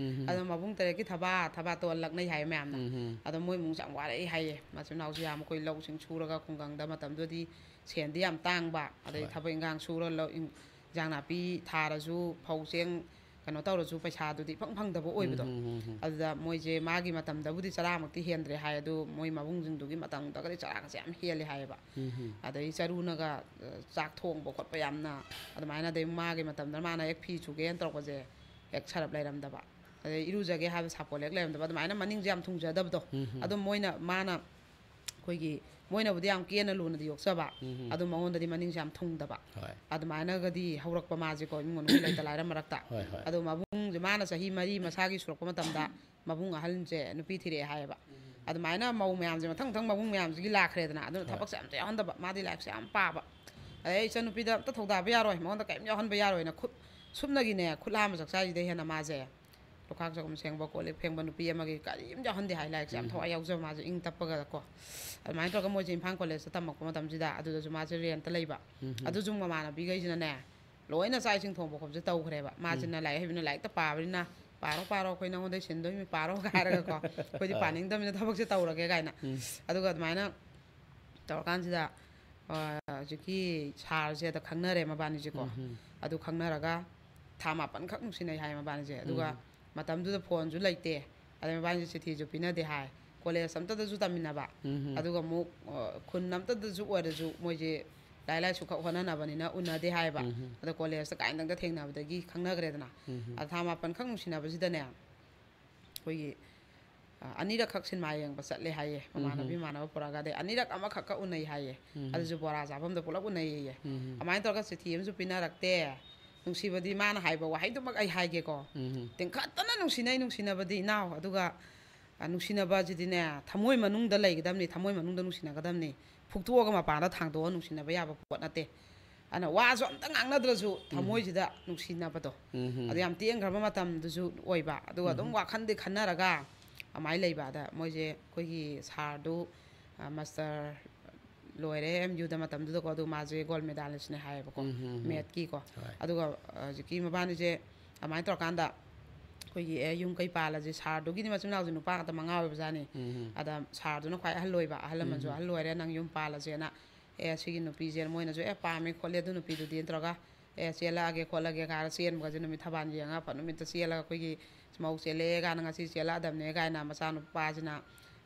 ꯑꯗꯣ ꯃꯕꯨꯡ ꯇꯔꯦꯠꯀꯤ ꯊꯕꯥ ꯊꯕꯥ ꯇꯣꯟ ꯂꯛꯅꯩ ꯍꯥꯏ ꯃꯌꯥꯝꯅ꯫ ꯑꯗꯣ ꯃꯣꯏ ꯏꯃꯨꯡꯁꯦ ꯌꯥꯝ ꯋꯥꯔꯛꯏ ꯍꯥꯏꯌꯦ꯫ ꯃꯆꯤꯟ ꯃꯅꯥꯎꯁꯦ ꯌꯥꯝ, ꯑꯩꯈꯣꯏ ꯂꯧꯁꯤꯡ ꯁꯨꯔꯒ, ꯈꯨꯡꯒꯪꯗ ꯃꯇꯝꯗꯨꯗꯗꯤ ꯁꯦꯟꯗꯤ ꯌꯥꯝ ꯇꯥꯡꯕ, ꯑꯗꯩ ꯍꯣꯏ꯫ ꯊꯕꯛ ꯏꯟꯈꯥꯡ ꯁꯨꯔ ꯂꯧ ꯏꯟ-, ꯏꯟꯖꯥꯡ ꯅꯥꯄꯤ ꯊꯥꯔꯁꯨ, ꯐꯧ ꯆꯦꯡ ꯀꯩꯅꯣ ꯇꯧꯔꯁꯨ, ꯄꯩꯁꯥꯗꯨꯗꯤ ꯏꯐꯪ ꯐꯪꯗꯕ ꯑꯣꯏꯕꯗꯣ꯫ ꯑꯗꯨꯗ ꯃꯣꯏꯁꯦ ꯃꯥꯒꯤ ꯃꯇꯝꯗꯕꯨꯗꯤ ꯆꯔꯥꯃꯛꯇꯤ ꯍꯦꯟꯗ꯭ꯔꯦ ꯍꯥꯏ, ꯑꯗꯨ ꯃꯣꯏ ꯃꯕꯨꯡꯁꯤꯡꯗꯨꯒꯤ ꯃꯇꯝꯗꯒꯗꯤ ꯆꯔꯥꯒꯁꯦ ꯌꯥꯝ ꯍꯦꯜꯂꯦ ꯍꯥꯏꯌꯦꯕ꯫ ꯑꯗꯩ ꯆꯔꯨꯅꯒ, ꯑ, ꯆꯥꯛ ꯊꯣꯡꯕ ꯈꯣꯠꯄ ꯌꯥꯝꯅ ꯑꯗꯨꯃꯥꯏꯅ, ꯑꯗꯩ ꯃꯥꯒꯤ ꯃꯇꯝꯗ ꯃꯥꯅ ꯍꯦꯛ ꯐꯤ ꯁꯨꯒꯦꯅ ꯇꯧꯔꯛꯄꯁꯦ ꯍꯦꯛ ꯁꯔꯞ ꯂꯩꯔꯝꯗꯕ꯫ ꯑꯗꯩ ꯏꯔꯨꯖꯒꯦ ꯍꯥꯏꯕ ꯁꯥꯄꯣꯟ ꯍꯦꯛ ꯂꯩꯔꯝꯗꯕ, ꯑꯗꯨꯃꯥꯏꯅ ꯃꯅꯤꯡꯁꯦ ꯌꯥꯝ ꯊꯨꯡꯖꯗꯕꯗꯣ꯫ ꯎꯝ ꯍꯝ꯫ ꯑꯗꯨꯝ ꯃꯣꯏꯅ ꯃꯥꯅ ꯑꯩꯈꯣꯏꯒꯤ ꯃꯣꯏꯅꯕꯨꯗꯤ ꯌꯥꯝ ꯀꯦꯅ ꯂꯨꯅꯗꯤ ꯌꯣꯛꯆꯕ꯫ ꯎꯝ ꯍꯝ꯫ ꯑꯗꯨꯝ ꯃꯉꯣꯟꯗꯗꯤ ꯃꯅꯤꯡꯁꯦ ꯌꯥꯝ ꯊꯨꯡꯗꯕ꯫ ꯍꯣꯏ꯫ ꯑꯗꯨꯃꯥꯏꯅꯒꯗꯤ ꯍꯧꯔꯛꯄ ꯃꯥꯁꯦꯀꯣ, ꯏꯃꯨꯡ ꯃꯅꯨꯡ ꯂꯩꯇ ꯂꯥꯏꯔ ꯃꯔꯛꯇ꯫ ꯍꯣꯏ, ꯍꯣꯏ꯫ ꯑꯗꯣ ꯃꯕꯨꯡꯁꯦ, ꯃꯥꯅ ꯆꯍꯤ ꯃꯔꯤ ꯃꯁꯥꯒꯤ ꯁꯨꯔꯛꯄ ꯃꯇꯝꯗ ꯃꯕꯨꯡ ꯑꯍꯜꯁꯦ ꯅꯨꯄꯤ ꯊꯤꯔꯛꯑꯦ ꯍꯥꯏꯌꯦꯕ꯫ ꯑꯗꯨꯃꯥꯏꯅ ꯃꯧ ꯃꯌꯥꯝꯁꯦ ꯃꯊꯪ ꯃꯊꯪ ꯃꯕꯨꯡ ꯃꯌꯥꯝꯁꯤꯒꯤ ꯂꯥꯛꯈ꯭ꯔꯦꯗꯅ꯫ ꯑꯗꯨꯅ ꯍꯣꯏ꯫ ꯊꯕꯛꯁꯦ ꯑꯝꯇ ꯌꯥꯎꯍꯟꯗꯕ꯫ ꯃꯥꯗꯤ ꯂꯥꯏꯔꯤꯛꯁꯦ ꯌꯥꯝ ꯄꯥꯕ꯫ ꯑꯗꯩ ꯏꯆꯟꯅꯨꯄꯤꯗ ꯑꯝꯇ ꯊꯧꯗꯥꯕ ꯌꯥꯔꯣꯏ, ꯃꯉꯣꯟꯗ ꯀꯔꯤꯝ ꯌꯥꯎꯍꯟꯕ ꯌꯥꯔꯣꯏꯅ ꯈꯨꯠ ꯁꯨꯞꯅꯒꯤꯅꯦ, ꯈꯨꯠ ꯍꯥꯝꯕ ꯆꯥꯛꯆꯥꯔꯤꯗꯩ ꯍꯦꯟꯅ ꯃꯥꯁꯦ ꯂꯨꯈꯥꯛ ꯆꯒꯨꯝ ꯁꯦꯡꯕ, ꯀꯣꯜ ꯂꯤꯛ ꯐꯦꯡꯕ, ꯅꯨꯄꯤ ꯑꯃꯒꯤ ꯀꯔꯤꯝ ꯌꯥꯎꯍꯟꯗꯦ ꯍꯥꯏ, ꯂꯥꯏꯔꯤꯛꯁꯦ ꯌꯥꯝ ꯎꯝ꯫ ꯊꯋꯥꯏ ꯌꯥꯎꯖꯕ, ꯃꯥꯁꯦ ꯏꯪ ꯇꯞꯄꯒꯀꯣ꯫ ꯑꯗꯨꯃꯥꯏꯅ ꯇꯧꯔꯒ ꯃꯣꯏꯁꯦ ꯏꯝꯐꯥꯜ ꯀꯣꯂꯦꯖꯇ ꯇꯝꯃꯛꯄ ꯃꯇꯝꯁꯤꯗ ꯑꯗꯨꯗꯁꯨ ꯃꯥꯁꯦ ꯔꯦꯟꯠꯇ ꯂꯩꯕ꯫ ꯎꯝ꯫ ꯑꯗꯨꯁꯨ ꯃꯃꯥꯟꯅꯕꯤꯈꯩꯁꯤꯅꯅꯦ, ꯂꯣꯏꯅ ꯆꯥꯛ ꯏꯁꯤꯡ ꯊꯣꯡꯕ ꯈꯣꯠꯄꯁꯦ ꯇꯧꯈ꯭ꯔꯦꯕ꯫ ꯃꯥꯁꯤꯅ ꯂꯥꯏꯔꯤꯛ ꯍꯩꯕꯅ ꯂꯥꯏꯔꯤꯛꯇ ꯄꯥꯕꯅꯤꯅ, "ꯄꯥꯔꯣ, ꯄꯥꯔꯣ, ꯑꯩꯈꯣꯏ ꯅꯉꯣꯟꯗ ꯁꯤꯟꯗꯣꯏꯅꯤ, ꯄꯥꯔꯣ" ꯍꯥꯏꯔꯒꯀꯣ꯫ ꯑꯩꯈꯣꯏꯗꯤ ꯍꯣꯏ꯫ ꯄꯥꯅꯤꯡꯗꯕꯅꯤꯅ ꯊꯕꯛꯁꯦ ꯇꯧꯔꯒꯦ ꯀꯥꯏꯅ꯫ ꯎꯝ꯫ ꯑꯗꯨꯒ ꯑꯗꯨꯃꯥꯏꯅ ꯇꯧꯔꯀꯥꯟꯁꯤꯗ, ꯑ, ꯍꯧꯖꯤꯛꯀꯤ ꯁꯥꯔꯁꯦ ꯑꯗ ꯈꯪꯅꯔꯦ ꯃꯕꯥꯅꯤꯁꯦꯀꯣ꯫ ꯎꯝ ꯍꯝ꯫ ꯑꯗꯨ ꯈꯪꯅꯔꯒ ꯊꯥ ꯃꯥꯄꯟꯈꯛ ꯅꯨꯡꯁꯤꯅꯩ ꯍꯥꯏ ꯃꯕꯥꯅꯤꯁꯦ꯫ ꯑꯗꯨꯒ ꯎꯝ꯫ ꯃꯇꯝꯗꯨꯗ ꯐꯣꯟꯁꯨ ꯂꯩꯇꯦ꯫ ꯑꯗꯩ ꯃꯕꯥꯅꯤꯁꯦ ꯆꯤꯊꯤꯁꯨ ꯄꯤꯅꯗꯦ ꯍꯥꯏ꯫ ꯀꯣꯂꯦꯖ ꯑꯝꯇꯗꯁꯨ ꯇꯝꯃꯤꯟꯅꯕ꯫ ꯎꯝ ꯍꯝ꯫ ꯑꯗꯨꯒ ꯑꯃꯨꯛ, ꯑ, ꯈꯨꯟ ꯑꯝꯇꯗꯁꯨ ꯑꯣꯏꯔꯁꯨ ꯃꯣꯏꯁꯦ ꯂꯥꯏꯔꯤꯛ ꯂꯥꯏꯁꯨ ꯈꯛ ꯍꯣꯠꯅꯅꯕꯅꯤꯅ ꯎꯅꯗꯦ ꯍꯥꯏꯌꯦꯕ꯫ ꯎꯝ ꯍꯝ꯫ ꯑꯗꯣ ꯀꯣꯂꯦꯖꯇ ꯀꯥꯏꯗꯪꯗ ꯊꯦꯡꯅꯕꯗꯒꯤ ꯈꯪꯅꯈ꯭ꯔꯦꯗꯅ꯫ ꯎꯝ ꯍꯝ꯫ ꯑꯗ ꯊꯥ ꯃꯥꯄꯟꯈꯛ ꯅꯨꯡꯁꯤꯅꯕꯁꯤꯗꯅꯦ, ꯑꯩꯈꯣꯏꯒꯤ, ꯑ, ꯑꯅꯤꯔꯛꯈꯛ ꯁꯤꯅꯦꯃꯥ ꯌꯦꯡꯕ ꯆꯠꯂꯦ ꯍꯥꯏꯌꯦ, ꯃꯃꯥꯟꯅꯕꯤ ꯎꯝ꯫ ꯃꯃꯥꯟꯅꯕ ꯄꯨꯔꯛꯑꯒ꯫ ꯑꯗꯩ ꯑꯅꯤꯔꯛ ꯑꯃꯈꯛꯀ ꯎꯅꯩ ꯍꯥꯏꯌꯦ꯫ ꯎꯝ꯫ ꯑꯗꯨꯁꯨ ꯕꯣꯔꯥ ꯆꯥꯐꯝꯗ ꯄꯨꯂꯞ ꯎꯅꯩꯌꯦ꯫ ꯎꯝ꯫ ꯑꯗꯨꯃꯥꯏꯅ ꯇꯧꯔꯒ ꯆꯤꯊꯤ ꯑꯃꯁꯨ ꯄꯤꯅꯔꯛꯇꯦ꯫ ꯅꯨꯡꯁꯤꯕꯗꯤ ꯃꯥꯅ ꯍꯥꯏꯕ ꯋꯥꯍꯩꯗꯨꯃꯛ ꯑꯩ ꯍꯥꯏꯒꯦꯀꯣ꯫ ꯎꯝ꯫ "ꯇꯦꯡꯈꯠꯇꯅ ꯅꯨꯡꯁꯤꯅꯩ ꯅꯨꯡꯁꯤꯅꯕꯗꯤ, ꯏꯅꯥꯎ, ꯑꯗꯨꯒ, ꯑ, ꯅꯨꯡꯁꯤꯅꯕ ꯑꯁꯤꯗꯤꯅꯦ, ꯊꯃꯣꯏ ꯃꯅꯨꯡꯗ ꯂꯩꯒꯗꯕꯅꯤ, ꯊꯃꯣꯏ ꯃꯅꯨꯡꯗ ꯅꯨꯡꯁꯤꯅꯒꯗꯕꯅꯤ꯫ ꯐꯨꯛꯇꯣꯛꯑꯒ ꯃꯄꯥꯟꯗ ꯊꯥꯡꯗꯣꯛꯑ ꯅꯨꯡꯁꯤꯅꯕ ꯌꯥꯕ ꯄꯣꯠ ꯅꯠꯇꯦ꯫ ꯑꯗꯨꯅ ꯋꯥꯁꯨ ꯑꯝꯇ ꯉꯥꯡꯅꯗ꯭ꯔꯁꯨ ꯊꯃꯣꯏꯁꯤꯗ ꯅꯨꯡꯁꯤꯅꯕꯗꯣ"꯫ ꯎꯝ꯫ ꯑꯗꯨ ꯌꯥꯝ ꯇꯦꯟꯈ꯭ꯔꯕ ꯃꯇꯝꯗꯨꯁꯨ ꯑꯣꯏꯕ꯫ ꯑꯗꯨꯒ ꯑꯗꯨꯝ ꯋꯥꯈꯜꯗꯤ ꯈꯟꯅꯔꯒ ꯑꯗꯨꯃꯥꯏꯅ ꯂꯩꯕ꯫ ꯑꯗ ꯃꯣꯏꯁꯦ ꯑꯩꯈꯣꯏꯒꯤ ꯁꯥꯔꯗꯨ, ꯑ, ꯃꯥꯁꯇꯔ ꯂꯣꯏꯔꯦ ꯑꯦꯝ ꯌꯨꯗ ꯃꯇꯝꯗꯨꯗꯀꯣ꯫ ꯑꯗꯨ ꯃꯥꯁꯦ ꯒꯣꯜ ꯃꯦꯗꯥꯂꯤꯁꯅꯦ ꯍꯥꯏꯌꯦꯕꯀꯣ, ꯎꯝ, ꯎꯝ, ꯎꯝ꯫ ꯃꯦꯠꯀꯤꯀꯣ꯫ ꯍꯣꯏ꯫ ꯑꯗꯨꯒ, ꯑ, ꯍꯧꯖꯤꯛꯀꯤ ꯃꯕꯥꯅꯤꯁꯦ ꯑꯗꯨꯃꯥꯏꯅ ꯇꯧꯔꯀꯥꯟꯗ ꯑꯩꯈꯣꯏꯒꯤ, "ꯑꯦ, ꯌꯨꯝ ꯀꯩ ꯄꯥꯜꯂꯁꯤ"꯫ ꯁꯥꯔꯗꯨꯒꯤꯗꯤ ꯃꯆꯤꯟ ꯃꯅꯥꯎꯁꯦ ꯅꯨꯄꯥ ꯉꯥꯛꯇ ꯃꯉꯥ ꯑꯣꯏꯕꯖꯥꯠꯅꯤ꯫ ꯎꯝ꯫ ꯑꯗ ꯁꯥꯔꯗꯨꯅ ꯈ꯭ꯋꯥꯏ ꯑꯍꯜ ꯑꯣꯏꯕ, "ꯑꯍꯜ ꯂꯃꯟꯁꯨ ꯎꯝ꯫ ꯑꯍꯜ ꯑꯣꯏꯔꯦ, ꯅꯪ ꯌꯨꯝ ꯄꯥꯜꯂꯁꯦꯅ"꯫ "ꯑꯦ, ꯁꯤꯒꯤ ꯅꯨꯄꯤꯁꯦ ꯃꯣꯏꯅꯁꯨ, 'ꯑꯦ, ꯄꯥꯝꯃꯦ ꯈꯣꯠꯂꯦ ꯑꯗꯨ ꯅꯨꯄꯤꯗꯨꯗꯤꯅ" ꯇꯧꯔꯒ, "ꯑꯦ, ꯆꯦꯜꯂꯛꯑꯒꯦ ꯈꯣꯠꯂꯒꯦ" ꯍꯥꯏꯔ ꯆꯦꯟꯕꯒꯁꯦ ꯅꯨꯃꯤꯠ ꯊꯕꯥꯜ ꯌꯦꯡꯉꯒ ꯐꯠ ꯅꯨꯃꯤꯠꯇ ꯆꯦꯜꯂꯒ ꯑꯩꯈꯣꯏꯒꯤ "ꯃꯧ ꯆꯦꯜꯂꯛꯑꯦ ꯀꯥꯏꯅ, ꯉꯁꯤ ꯆꯦꯜꯂꯛꯑꯗꯕꯅꯦ" ꯀꯥꯏꯅ ꯃꯆꯥꯅꯨꯄꯥꯁꯤꯅ,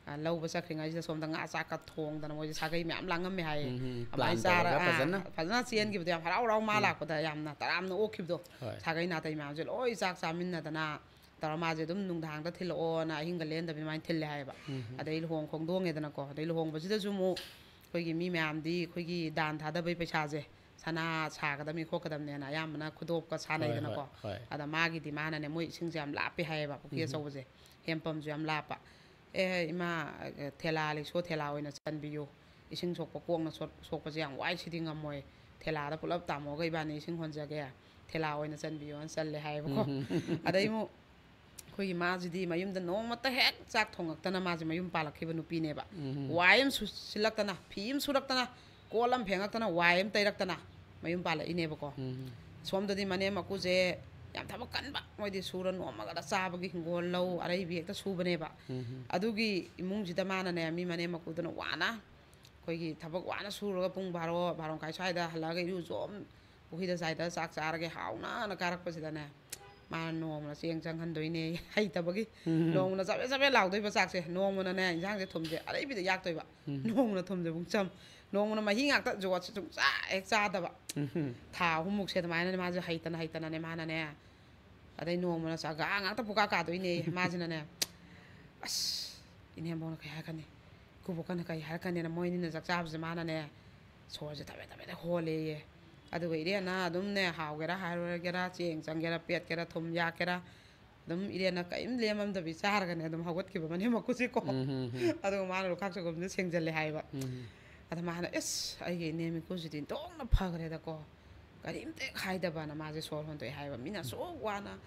ꯑ, ꯂꯧꯕ ꯆꯠꯈ꯭ꯔꯤꯉꯩꯁꯤꯗ ꯁꯣꯝꯗ ꯉꯥ ꯆꯥꯛꯀ ꯊꯣꯡꯗꯅ ꯃꯣꯏꯁꯦ ꯁꯥꯒꯩ ꯃꯌꯥꯝ ꯂꯥꯡꯉꯝꯃꯦ ꯍꯥꯏꯌꯦ꯫ ꯎꯝ, ꯎꯝ꯫ ꯑꯗꯨꯃꯥꯏꯅ Plan ꯆꯥꯔ-, ꯇꯧꯔꯒ ꯑꯥ, ꯐꯖꯅ꯫ ꯐꯖꯅ ꯆꯦꯟꯈꯤꯕꯗꯣ ꯌꯥꯝ ꯍꯔꯥꯎ ꯍꯔꯥꯎ ꯃꯥ ꯂꯥꯛꯄꯗ ꯌꯥꯝꯅ ꯇꯔꯥꯝꯅ ꯑꯣꯛꯈꯤꯕꯗꯣ꯫ ꯍꯣꯏ꯫ ꯁꯥꯒꯩ ꯅꯥꯇꯩ ꯃꯌꯥꯝꯁꯦ ꯂꯣꯏ ꯆꯥꯛ ꯆꯥꯃꯤꯟꯅꯗꯅ ꯇꯧꯔ ꯃꯥꯁꯦ ꯑꯗꯨꯝ ꯅꯨꯡꯗꯥꯡꯗ ꯊꯤꯜꯂꯛꯑꯣꯅ ꯑꯍꯤꯡꯒ ꯂꯦꯟꯗꯕꯤ ꯑꯗꯨꯃꯥꯏꯅ ꯊꯤꯜꯂꯦ ꯍꯥꯏꯌꯦꯕ꯫ ꯑꯗꯩ ꯂꯨꯍꯣꯡ ꯈꯣꯡꯗꯣꯡꯉꯦꯗꯅꯀꯣ, ꯑꯗꯩ ꯂꯨꯍꯣꯡꯕꯁꯤꯗꯁꯨ ꯑꯃꯨꯛ ꯑꯩꯈꯣꯏꯒꯤ ꯃꯤ ꯃꯌꯥꯝꯗꯤ ꯑꯩꯈꯣꯏꯒꯤ ꯗꯥꯟ ꯊꯥꯗꯕꯩ ꯄꯩꯁꯥꯁꯦ, ꯁꯅꯥ ꯁꯥꯒꯗꯕꯅꯤ ꯈꯣꯠꯀꯗꯕꯅꯦꯅ ꯑꯌꯥꯝꯕꯅ ꯈꯨꯗꯣꯞꯀ ꯁꯥꯟꯅꯩꯗꯅꯀꯣ꯫ ꯍꯣꯏ꯫ ꯑꯗ ꯃꯥꯒꯤꯗꯤ ꯃꯥꯅꯅꯦ, ꯃꯣꯏ ꯏꯁꯤꯡꯁꯦ ꯌꯥꯝ ꯂꯥꯞꯄꯦ ꯍꯥꯏꯌꯦꯕ, ꯄꯨꯈ꯭ꯔꯤ ꯑꯆꯧꯕꯁꯦ, ꯍꯦꯟꯄꯝꯁꯨ ꯌꯥꯝ ꯂꯥꯞꯄ꯫ "ꯑꯦ ꯏꯃꯥ, ꯊꯦꯂꯥ, ꯂꯤꯛꯁꯣ ꯊꯦꯂꯥ ꯑꯣꯏꯅ ꯆꯟꯕꯤꯌꯨ, ꯏꯁꯤꯡ ꯁꯣꯛꯄ ꯀꯣꯛꯅ ꯁꯣꯛ- ꯁꯣꯛꯄꯁꯦ ꯌꯥꯝ ꯋꯥꯏ, ꯁꯤꯗꯤ ꯉꯝꯃꯣꯏ, ꯊꯦꯂꯥꯗ ꯄꯨꯂꯞ ꯇꯥꯃꯣꯒ ꯏꯕꯥꯅꯤ ꯏꯁꯤꯡ ꯍꯣꯟꯖꯒꯦ, ꯊꯦꯂꯥ ꯑꯣꯏꯅ ꯆꯟꯕꯤꯌꯣꯅ" ꯆꯜꯂꯦ ꯍꯥꯏꯌꯦꯕꯀꯣ꯫ ꯑꯗꯩ ꯑꯃꯨꯛ ꯑꯩꯈꯣꯏꯒꯤ ꯃꯥꯁꯤꯗꯤ ꯃꯌꯨꯝꯗ ꯅꯣꯡꯃꯇ ꯍꯦꯛ ꯆꯥꯛ ꯊꯣꯡꯉꯛꯇꯅ, ꯃꯥꯁꯦ ꯃꯌꯨꯝ ꯄꯥꯜꯂꯛꯈꯤꯕ ꯅꯨꯄꯤꯅꯦꯕ꯫ ꯋꯥꯏ ꯑꯃ ꯁꯨ- ꯁꯤꯜꯂꯛꯇꯅ, ꯐꯤ ꯑꯃ ꯁꯨꯔꯛꯇꯅ, ꯀꯣꯜ ꯑꯃ ꯐꯦꯡꯉꯛꯇꯅ, ꯋꯥꯏ ꯑꯃ ꯇꯩꯔꯛꯇꯅ ꯃꯌꯨꯝ ꯄꯥꯜꯂꯛꯏꯅꯦꯕꯀꯣ꯫ ꯁꯣꯝꯗꯗꯤ ꯃꯅꯦꯝ ꯃꯀꯨꯁꯦ ꯌꯥꯝ ꯊꯕꯛ ꯀꯟꯕ, ꯃꯣꯏꯗꯤ ꯁꯨꯔ ꯅꯣꯝꯃꯒꯗ ꯆꯥꯕꯒꯤ, ꯍꯤꯡꯒꯣꯜ, ꯂꯧ, ꯑꯔꯩꯕꯤ ꯍꯦꯛꯇ ꯁꯨꯕꯅꯦꯕ꯫ ꯑꯗꯨꯒꯤ ꯏꯃꯨꯡꯁꯤꯗ ꯃꯥꯅꯅꯦ, ꯃꯤ ꯃꯅꯦꯝ ꯃꯀꯨꯗꯨꯅ ꯋꯥꯅ ꯑꯩꯈꯣꯏꯒꯤ ꯊꯕꯛ ꯋꯥꯅ ꯁꯨꯔꯒ ꯄꯨꯡ ꯕꯥꯔꯣ, ꯕꯥꯔꯣ ꯃꯈꯥꯏ ꯁ꯭ꯋꯥꯏꯗ ꯍꯜꯂꯛꯑꯒ ꯏꯔꯨꯖꯣꯝ ꯄꯨꯈ꯭ꯔꯤꯗ ꯁ꯭ꯋꯥꯏꯗ ꯆꯥꯛ ꯆꯥꯔꯒꯦ ꯍꯥꯎꯅꯅ ꯀꯥꯔꯛꯄꯁꯤꯗꯅꯦ, ꯃꯥꯅ ꯅꯣꯡꯃꯅ ꯆꯦꯡ ꯆꯪꯍꯟꯗꯣꯏꯅꯦ ꯍꯩꯇꯕꯒꯤ꯫ ꯅꯣꯡꯃꯅ ꯆꯕꯦꯠ ꯆꯕꯦꯠ ꯂꯥꯎꯗꯣꯏꯕ ꯆꯥꯛꯁꯦ, ꯅꯣꯡꯃꯅꯅꯦ ꯏꯟꯁꯥꯡꯁꯦ ꯊꯨꯝꯁꯦ ꯑꯔꯩꯕꯤꯗ ꯌꯥꯛꯇꯣꯏꯕ, ꯅꯣꯡꯃꯅ ꯊꯨꯝꯁꯦ ꯄꯨꯡꯆꯝ, ꯅꯣꯡꯃꯅ ꯃꯍꯤ ꯉꯥꯛꯇ, ꯖꯨꯒꯣꯠꯁꯦ ꯁꯨꯡꯆꯥ ꯍꯦꯛ ꯆꯥꯗꯕ꯫ ꯊꯥ ꯑꯍꯨꯝꯃꯨꯛꯁꯦ ꯑꯗꯨꯃꯥꯏꯅꯅꯦ ꯃꯥꯁꯦ ꯍꯩꯇꯅ ꯍꯩꯇꯅꯅꯦ ꯃꯥꯅꯅꯦ꯫ ꯑꯗꯩ ꯅꯣꯡꯃꯅ ꯆꯒꯥ ꯉꯥꯛꯇ ꯄꯨꯀꯥ ꯀꯥꯗꯣꯏꯅꯦ ꯃꯥꯁꯤꯅꯅꯦ꯫ ꯑꯁ, ꯏꯅꯦꯝꯕꯣꯛꯅ ꯀꯩ ꯍꯥꯏꯔꯛꯀꯅꯤ, ꯏꯀꯨꯕꯣꯛꯀꯅ ꯀꯩ ꯍꯥꯏꯔꯛꯀꯅꯤꯅ ꯃꯣꯏꯅꯤꯅ ꯆꯥꯛ ꯆꯥꯕꯁꯦ ꯃꯥꯅꯅꯦ ꯁꯣꯔꯁꯦ ꯊꯕꯦꯠ ꯊꯕꯦꯠ ꯍꯣꯜꯂꯦꯌꯦ꯫ ꯑꯗꯨꯒ ꯏꯔꯦꯟꯅ ꯑꯗꯨꯝꯅꯦ, ꯍꯥꯎꯒꯦꯔꯥ ꯍꯥꯎꯔꯣꯏꯒꯦꯔꯥ, ꯆꯦꯡ ꯆꯪꯒꯦꯔꯥ ꯄꯦꯠꯀꯦꯔꯥ ꯊꯨꯝ ꯌꯥꯛꯀꯦꯔꯥ, ꯑꯗꯨꯝ ꯏꯔꯦꯟꯅ ꯀꯔꯤꯝ ꯂꯦꯝꯃꯝꯗꯕꯤ ꯆꯥꯔꯒꯅꯦ ꯑꯗꯨꯝ ꯍꯧꯒꯠꯈꯤꯕ ꯃꯅꯦꯝ ꯃꯀꯨꯁꯦꯀꯣ꯫ ꯑꯗꯨꯒ ꯃꯥꯅ ꯂꯨꯈꯥꯛ ꯆꯒꯨꯝꯁꯦ ꯁꯦꯡꯖꯜꯂꯦ ꯍꯥꯏꯕ꯫ ꯑꯗ ꯃꯥꯅ, "ꯑꯁ, ꯑꯩꯒꯤ ꯏꯅꯦꯝ ꯏꯀꯨꯁꯤꯗꯤ ꯑꯣꯟꯊꯣꯛꯅ ꯐꯈ꯭ꯔꯦꯗꯀꯣ, ꯀꯔꯤꯝꯇ ꯍꯦꯛ ꯍꯥꯏꯗꯕꯅ ꯃꯥꯁꯦ ꯁꯣꯔ ꯍꯣꯟꯗꯣꯛꯑꯦ ꯍꯥꯏꯕ꯫ ꯃꯤꯅ ꯑꯁꯨꯛ ꯋꯥꯅ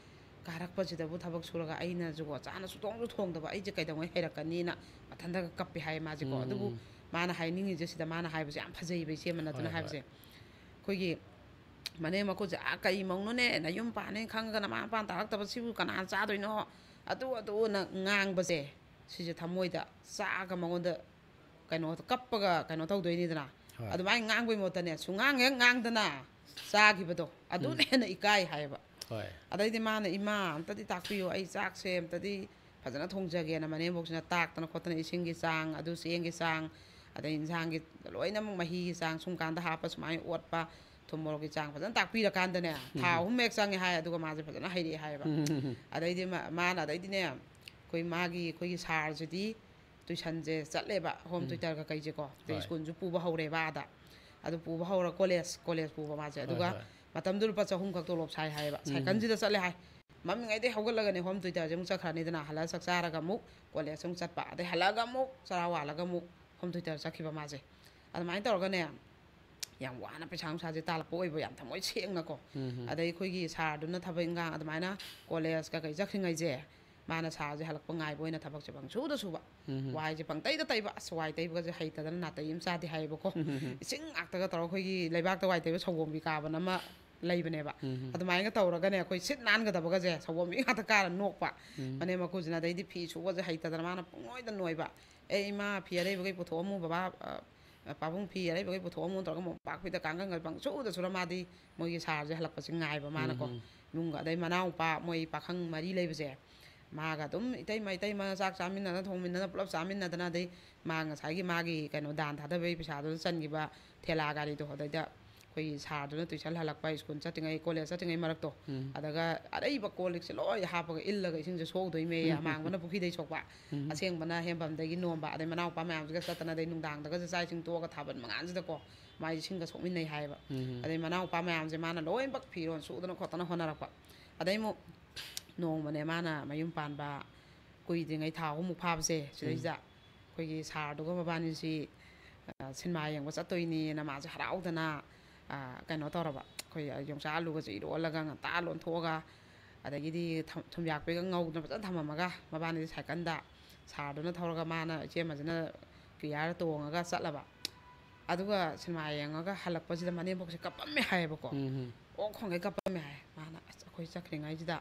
ꯀꯥꯔꯛꯄꯁꯤꯗꯕꯨ ꯊꯕꯛ ꯁꯨꯔꯒ ꯑꯩꯅ ꯖꯨꯒꯣꯠ ꯆꯥꯅ ꯁꯨꯊꯣꯡꯁꯨ ꯊꯣꯡꯗꯕ ꯑꯩꯁꯦ ꯀꯩꯗꯧꯉꯩ ꯍꯩꯔꯛꯀꯅꯤꯅ" ꯃꯊꯟꯇꯒ ꯀꯞꯄꯦ ꯍꯥꯏ ꯃꯥꯁꯦꯀꯣ꯫ ꯑꯗꯨꯕꯨ ꯃꯥꯅ ꯍꯥꯏꯅꯤꯡꯉꯤꯁꯦ ꯁꯤꯗ, ꯃꯥꯅ ꯍꯥꯏꯕꯁꯦ ꯌꯥꯝ ꯐꯖꯩꯕ, ꯏꯆꯦ ꯃꯅꯠꯇꯨꯅ ꯍꯣꯏ, ꯍꯣꯏ꯫ ꯍꯥꯏꯕꯁꯦ꯫ ꯑꯩꯈꯣꯏꯒꯤ ꯃꯅꯦꯝ ꯃꯀꯨꯁꯦ, "ꯑꯥ, ꯀꯩ ꯃꯧꯅꯣꯅꯦ, ꯅꯌꯨꯝ ꯄꯥꯟꯅꯦ ꯈꯪꯉꯒ ꯅꯃꯥ ꯃꯄꯥꯅ ꯇꯥꯔꯛꯇꯕ ꯁꯤꯕꯨ ꯀꯅꯥꯅ ꯆꯥꯗꯣꯏꯅꯣ?" ꯑꯗꯨ ꯑꯗꯨꯅ ꯉꯥꯡꯕꯁꯦ, ꯁꯤꯁꯦ ꯊꯃꯣꯏꯗ ꯆꯥꯛꯑꯒ ꯃꯉꯣꯟꯗ ꯀꯩꯅꯣ, ꯀꯞꯄꯒ ꯀꯩꯅꯣ ꯇꯧꯗꯣꯏꯅꯤꯗꯅ꯫ ꯍꯣꯏ꯫ ꯑꯗꯨꯃꯥꯏꯅ ꯉꯥꯡꯕꯩ ꯃꯍꯨꯠꯇꯅꯦ, ꯁꯨꯡꯉꯥꯡ ꯍꯦꯛ ꯉꯥꯡꯗꯅ ꯆꯥꯈꯤꯕꯗꯣ, ꯑꯗꯨꯅ ꯍꯦꯟꯅ ꯏꯀꯥꯏ ꯍꯥꯏꯌꯦꯕ꯫ ꯍꯣꯏ꯫ ꯑꯗꯩꯗꯤ ꯃꯥꯅ, "ꯏꯃꯥ, ꯑꯝꯇꯗꯤ ꯇꯥꯛꯄꯤꯌꯨ, ꯑꯩ ꯆꯥꯛꯁꯦ ꯑꯝꯇꯗꯤ ꯐꯖꯅ ꯊꯣꯡꯖꯒꯦꯅ" ꯃꯅꯦꯝꯕꯣꯛꯁꯤꯅ ꯇꯥꯛꯇꯅ ꯈꯣꯠꯇꯅ, ꯏꯁꯤꯡꯒꯤ ꯆꯥꯡ, ꯑꯗꯨ ꯆꯦꯡꯒꯤ ꯆꯥꯡ, ꯑꯗꯩ ꯏꯟꯁꯥꯡꯒꯤ ꯂꯣꯏꯅꯃꯛ ꯃꯍꯤꯒꯤ ꯆꯥꯡ ꯁꯨꯝ ꯀꯥꯟꯗ ꯍꯥꯞꯄ, ꯁꯨꯃꯥꯏꯅ ꯑꯣꯠꯄ, ꯊꯨꯝ ꯃꯣꯔꯣꯛꯀꯤ ꯆꯥꯡ ꯐꯖꯅ ꯇꯥꯛꯄꯤꯔꯀꯥꯟꯗꯅꯦ, ꯊꯥ ꯑꯍꯨꯝ ꯍꯦꯛ ꯆꯪꯉꯦ ꯍꯥꯏ, ꯑꯗꯨꯒ ꯃꯥꯁꯦ ꯐꯖꯅ ꯍꯩꯔꯛꯑꯦ ꯍꯥꯏꯌꯦꯕ꯫ ꯑꯗꯩꯗꯤ ꯃꯥ-, ꯃꯥꯅ ꯑꯗꯩꯗꯤꯅꯦ, ꯑꯩꯈꯣꯏ ꯃꯥꯒꯤ, ꯑꯩꯈꯣꯏꯒꯤ ꯁꯥꯔꯁꯤꯗꯤ ꯇꯨꯏꯁꯟꯁꯦ ꯆꯠꯂꯦꯕ, ꯍꯣꯝ ꯇ꯭ꯌꯨꯇꯔꯒ ꯀꯩꯁꯦꯀꯣ꯫ ꯑꯗꯩ ꯁ꯭ꯀꯨꯜꯁꯨ ꯄꯨꯕ ꯍꯧꯔꯦꯕ ꯑꯥꯗ꯫ ꯑꯗꯨ ꯄꯨꯕ ꯍꯧꯔ ꯀꯣꯂꯦꯖ, ꯀꯣꯂꯦꯖ ꯄꯨꯕ ꯃꯥꯁꯦ꯫ ꯑꯗꯨꯒ ꯃꯇꯝꯗꯨ ꯂꯨꯄꯥ ꯆꯍꯨꯝ ꯈꯛ ꯇꯣꯂꯣꯞ ꯁꯥꯏ ꯍꯥꯏꯌꯦꯕ꯫ ꯁꯥꯏꯀꯜꯁꯤꯗ ꯆꯠꯂꯦ ꯍꯥꯏ꯫ ꯃꯝꯃꯤꯉꯩꯗꯩ ꯍꯧꯒꯠꯂꯒꯅꯦ ꯍꯣꯝ ꯇ꯭ꯌꯨꯇꯔꯁꯦ ꯑꯃꯨꯛ ꯆꯠꯈ꯭ꯔꯅꯤꯗꯅ, ꯍꯜꯂꯛꯑ ꯆꯥꯛ ꯆꯥꯔꯒ ꯑꯃꯨꯛ ꯀꯣꯂꯦꯖ ꯑꯃꯨꯛ ꯆꯠꯄ, ꯑꯗꯩ ꯍꯜꯂꯛꯑꯒ ꯑꯃꯨꯛ ꯆꯔꯥ ꯋꯥꯜꯂꯒ ꯑꯃꯨꯛ ꯍꯣꯝ ꯇ꯭ꯌꯨꯇꯔ ꯆꯠꯈꯤꯕ ꯃꯥꯁꯦ꯫ ꯑꯗꯨꯃꯥꯏꯅ ꯇꯧꯔꯒꯅꯦ, ꯌꯥꯝ ꯋꯥꯅ ꯄꯩꯁꯥ ꯅꯨꯡꯁꯥꯁꯦ ꯇꯥꯜꯂꯛꯄ ꯑꯣꯏꯕ, ꯌꯥꯝ ꯊꯃꯣꯏ ꯁꯦꯡꯅꯀꯣ꯫ ꯑꯗꯩ ꯑꯩꯈꯣꯏꯒꯤ ꯁꯥꯔꯗꯨꯅ ꯊꯕꯛ ꯏꯟꯈꯥꯡ ꯑꯗꯨꯃꯥꯏꯅ ꯀꯣꯂꯦꯖ ꯀꯩꯀꯩ ꯆꯠꯈ꯭ꯔꯤꯉꯩꯁꯦ, ꯃꯥꯅ ꯁꯥꯔꯁꯦ ꯍꯜꯂꯛꯄ ꯉꯥꯏꯕ ꯑꯣꯏꯅ ꯊꯕꯛꯁꯦ ꯄꯪꯁꯨꯗ ꯁꯨꯕ, ꯋꯥꯏꯁꯦ ꯄꯪꯇꯩꯗ ꯇꯩꯕ꯫ ꯑꯁ, ꯋꯥꯏ ꯇꯩꯕꯒꯁꯦ ꯍꯩꯇꯗꯅ ꯅꯥꯇꯩ ꯑꯃ ꯆꯥꯗꯦ ꯍꯥꯏꯌꯦꯕꯀꯣ꯫ ꯏꯁꯤꯡ ꯉꯥꯛꯇꯒ ꯇꯧꯔꯒ ꯑꯩꯈꯣꯏꯒꯤ ꯂꯩꯕꯥꯛꯇ ꯋꯥꯏ ꯇꯩꯕ ꯁꯧꯒꯣꯝꯕꯤ ꯀꯥꯕꯅ ꯑꯃ ꯂꯩꯕꯅꯦꯕ꯫ ꯑꯗꯨꯃꯥꯏꯅꯒ ꯇꯧꯔꯒꯅꯦ, ꯑꯩꯈꯣꯏ ꯁꯤꯠ ꯅꯥꯟꯒꯗꯕꯒꯁꯦ ꯁꯧꯒꯣꯝꯕꯤ ꯉꯥꯛꯇ ꯀꯥꯔ ꯅꯣꯛꯄ꯫ ꯃꯅꯦꯝ ꯃꯀꯨꯁꯤꯅ꯫ ꯑꯗꯩꯗꯤ ꯐꯤ ꯁꯨꯕꯁꯦ ꯍꯩꯇꯗꯅ ꯃꯥꯅ ꯄꯨꯡꯅꯣꯏꯗ ꯅꯣꯏꯕ꯫ "ꯑꯦ ꯏꯃꯥ, ꯐꯤ ꯑꯔꯩꯕꯈꯩ ꯄꯨꯊꯣꯛꯑꯝꯃꯨ ꯕꯕꯥ, ꯑ, ꯄꯥꯕꯨꯡ, ꯐꯤ ꯑꯔꯩꯕꯈꯩ ꯄꯨꯊꯣꯛꯑꯝꯃꯨ" ꯇꯧꯔꯒ ꯃꯣꯝꯄꯥꯛ ꯐꯤꯗꯛ ꯀꯥꯡꯒꯟꯒ ꯄꯪꯁꯨꯗ ꯁꯨꯔ ꯃꯥꯗꯤ ꯃꯣꯏꯒꯤ ꯁꯥꯔꯁꯦ ꯍꯜꯂꯛꯄꯁꯦ ꯉꯥꯏꯕ ꯃꯥꯅꯀꯣ꯫ ꯏꯃꯨꯡꯒ ꯑꯗꯩ ꯃꯅꯥꯎꯄꯥ, ꯃꯣꯏ ꯄꯥꯈꯪ ꯃꯔꯤ ꯂꯩꯕꯁꯦ, ꯃꯥꯒ ꯑꯗꯨꯝ ꯏꯇꯩꯃ, ꯏꯇꯩꯃ ꯆꯥꯛ ꯆꯥꯃꯤꯟꯅꯗꯅ, ꯊꯣꯡꯃꯤꯟꯅꯗꯅ, ꯄꯨꯂꯞ ꯆꯥꯃꯤꯟꯅꯗꯅ, ꯑꯗꯩ ꯃꯥ ꯉꯁꯥꯏꯒꯤ ꯃꯥꯒꯤ ꯀꯩꯅꯣ ꯗꯥꯟ ꯊꯥꯗꯕꯒꯤ ꯄꯩꯁꯥꯗꯨꯅ ꯆꯟꯈꯤꯕ ꯊꯦꯂꯥ ꯒꯥꯔꯤꯗꯣ, ꯑꯗꯩꯗ ꯑꯩꯈꯣꯏꯒꯤ ꯁꯥꯔꯗꯨꯅ ꯇꯨꯏꯁꯟ ꯍꯜꯂꯛꯄ, ꯁ꯭ꯀꯨꯜ ꯆꯠꯇ꯭ꯔꯤꯉꯩ, ꯀꯣꯂꯦꯖ ꯆꯠꯇ꯭ꯔꯤꯉꯩ ꯃꯔꯛꯇꯣ, ꯑꯗꯒ ꯑꯔꯩꯕ ꯀꯣꯜ ꯂꯤꯛꯁꯦ ꯂꯣꯏ ꯍꯥꯞꯄꯒ ꯏꯜꯂꯒ ꯏꯁꯤꯡꯁꯦ ꯁꯣꯛꯎꯗꯣꯏꯃꯦ꯫ ꯑꯃꯥꯡꯕꯅ ꯄꯨꯈ꯭ꯔꯤꯗꯩ ꯁꯣꯛꯄ, ꯑꯁꯦꯡꯕꯅ ꯍꯦꯟꯄꯝꯗꯒꯤ ꯅꯣꯝꯕ, ꯑꯗꯩ ꯃꯅꯥꯎꯄꯥ ꯃꯌꯥꯝꯁꯤꯒ ꯆꯠꯇꯅ, ꯑꯗꯩ ꯅꯨꯡꯗꯥꯡꯗꯒꯁꯦ ꯆꯥꯛ ꯏꯁꯤꯡ ꯇꯣꯛꯑꯒ ꯊꯥꯕꯜ ꯃꯉꯥꯟꯁꯤꯗꯀꯣ ꯃꯥꯏ ꯏꯁꯤꯡꯒ ꯁꯣꯛꯃꯤꯟꯅꯩ ꯍꯥꯏꯌꯦꯕ꯫ ꯑꯗꯩ ꯃꯅꯥꯎꯄꯥ ꯃꯌꯥꯝꯁꯦ ꯃꯥꯅ ꯂꯣꯏꯅꯃꯛ ꯐꯤꯔꯣꯜ ꯁꯨꯗꯅ ꯈꯣꯠꯇꯅ ꯍꯣꯠꯅꯔꯛꯄ꯫ ꯑꯗꯩ ꯑꯃꯨꯛ ꯅꯣꯡꯃꯅꯦ ꯃꯥꯅ ꯃꯌꯨꯝ ꯄꯥꯟꯕ ꯀꯨꯏꯗ꯭ꯔꯤꯉꯩ ꯊꯥ ꯑꯍꯨꯝꯃꯨꯛ ꯐꯥꯕꯁꯦ, ꯁꯤꯗꯩꯁꯤꯗ ꯑꯩꯈꯣꯏꯒꯤ ꯁꯥꯔꯗꯨꯒ ꯃꯕꯥꯅꯤꯁꯤ, ꯑ, ꯁꯤꯅꯦꯃꯥ ꯌꯦꯡꯕ ꯆꯠꯇꯣꯏꯅꯦꯅ ꯃꯥꯁꯦ ꯍꯔꯥꯎꯗꯅ, ꯑ, ꯀꯩꯅꯣ ꯇꯧꯔꯕ, ꯑꯩꯈꯣꯏ ꯌꯣꯡꯆꯥꯛ ꯑꯂꯨꯒꯁꯦ ꯏꯔꯣꯜꯂꯒ ꯉꯟꯇꯥ ꯂꯣꯟꯊꯣꯛꯑꯒ, ꯑꯗꯒꯤꯗꯤ ꯊꯝ-, ꯊꯨꯝꯌꯥꯛꯄꯤꯒ ꯉꯧꯗꯅ ꯐꯖꯅ ꯊꯝꯃꯝꯃꯒ, ꯃꯕꯥꯅꯤꯁꯦ ꯁꯥꯏꯀꯜꯗ, ꯁꯥꯔꯗꯨꯅ ꯊꯧꯔꯒ ꯃꯥꯅ, ꯏꯆꯦꯝꯃꯁꯤꯅ ꯀꯤꯌꯥꯔ ꯇꯣꯡꯉꯒ ꯆꯠꯂꯕ꯫ ꯑꯗꯨꯒ ꯁꯤꯅꯦꯃꯥ ꯌꯦꯡꯉꯒ ꯍꯜꯂꯛꯄꯁꯤꯗ ꯃꯅꯦꯝꯕꯣꯛꯁꯦ ꯀꯞꯄꯝꯃꯦ ꯍꯥꯏꯌꯦꯕꯀꯣ꯫ ꯑꯣꯛ ꯈꯣꯡꯒꯩ ꯀꯞꯄꯝꯃꯦ ꯍꯥꯏ꯫ ꯃꯥꯅ, "ꯑꯁ, ꯑꯩꯈꯣꯏ ꯆꯠꯈ꯭ꯔꯤꯉꯩꯁꯤꯗ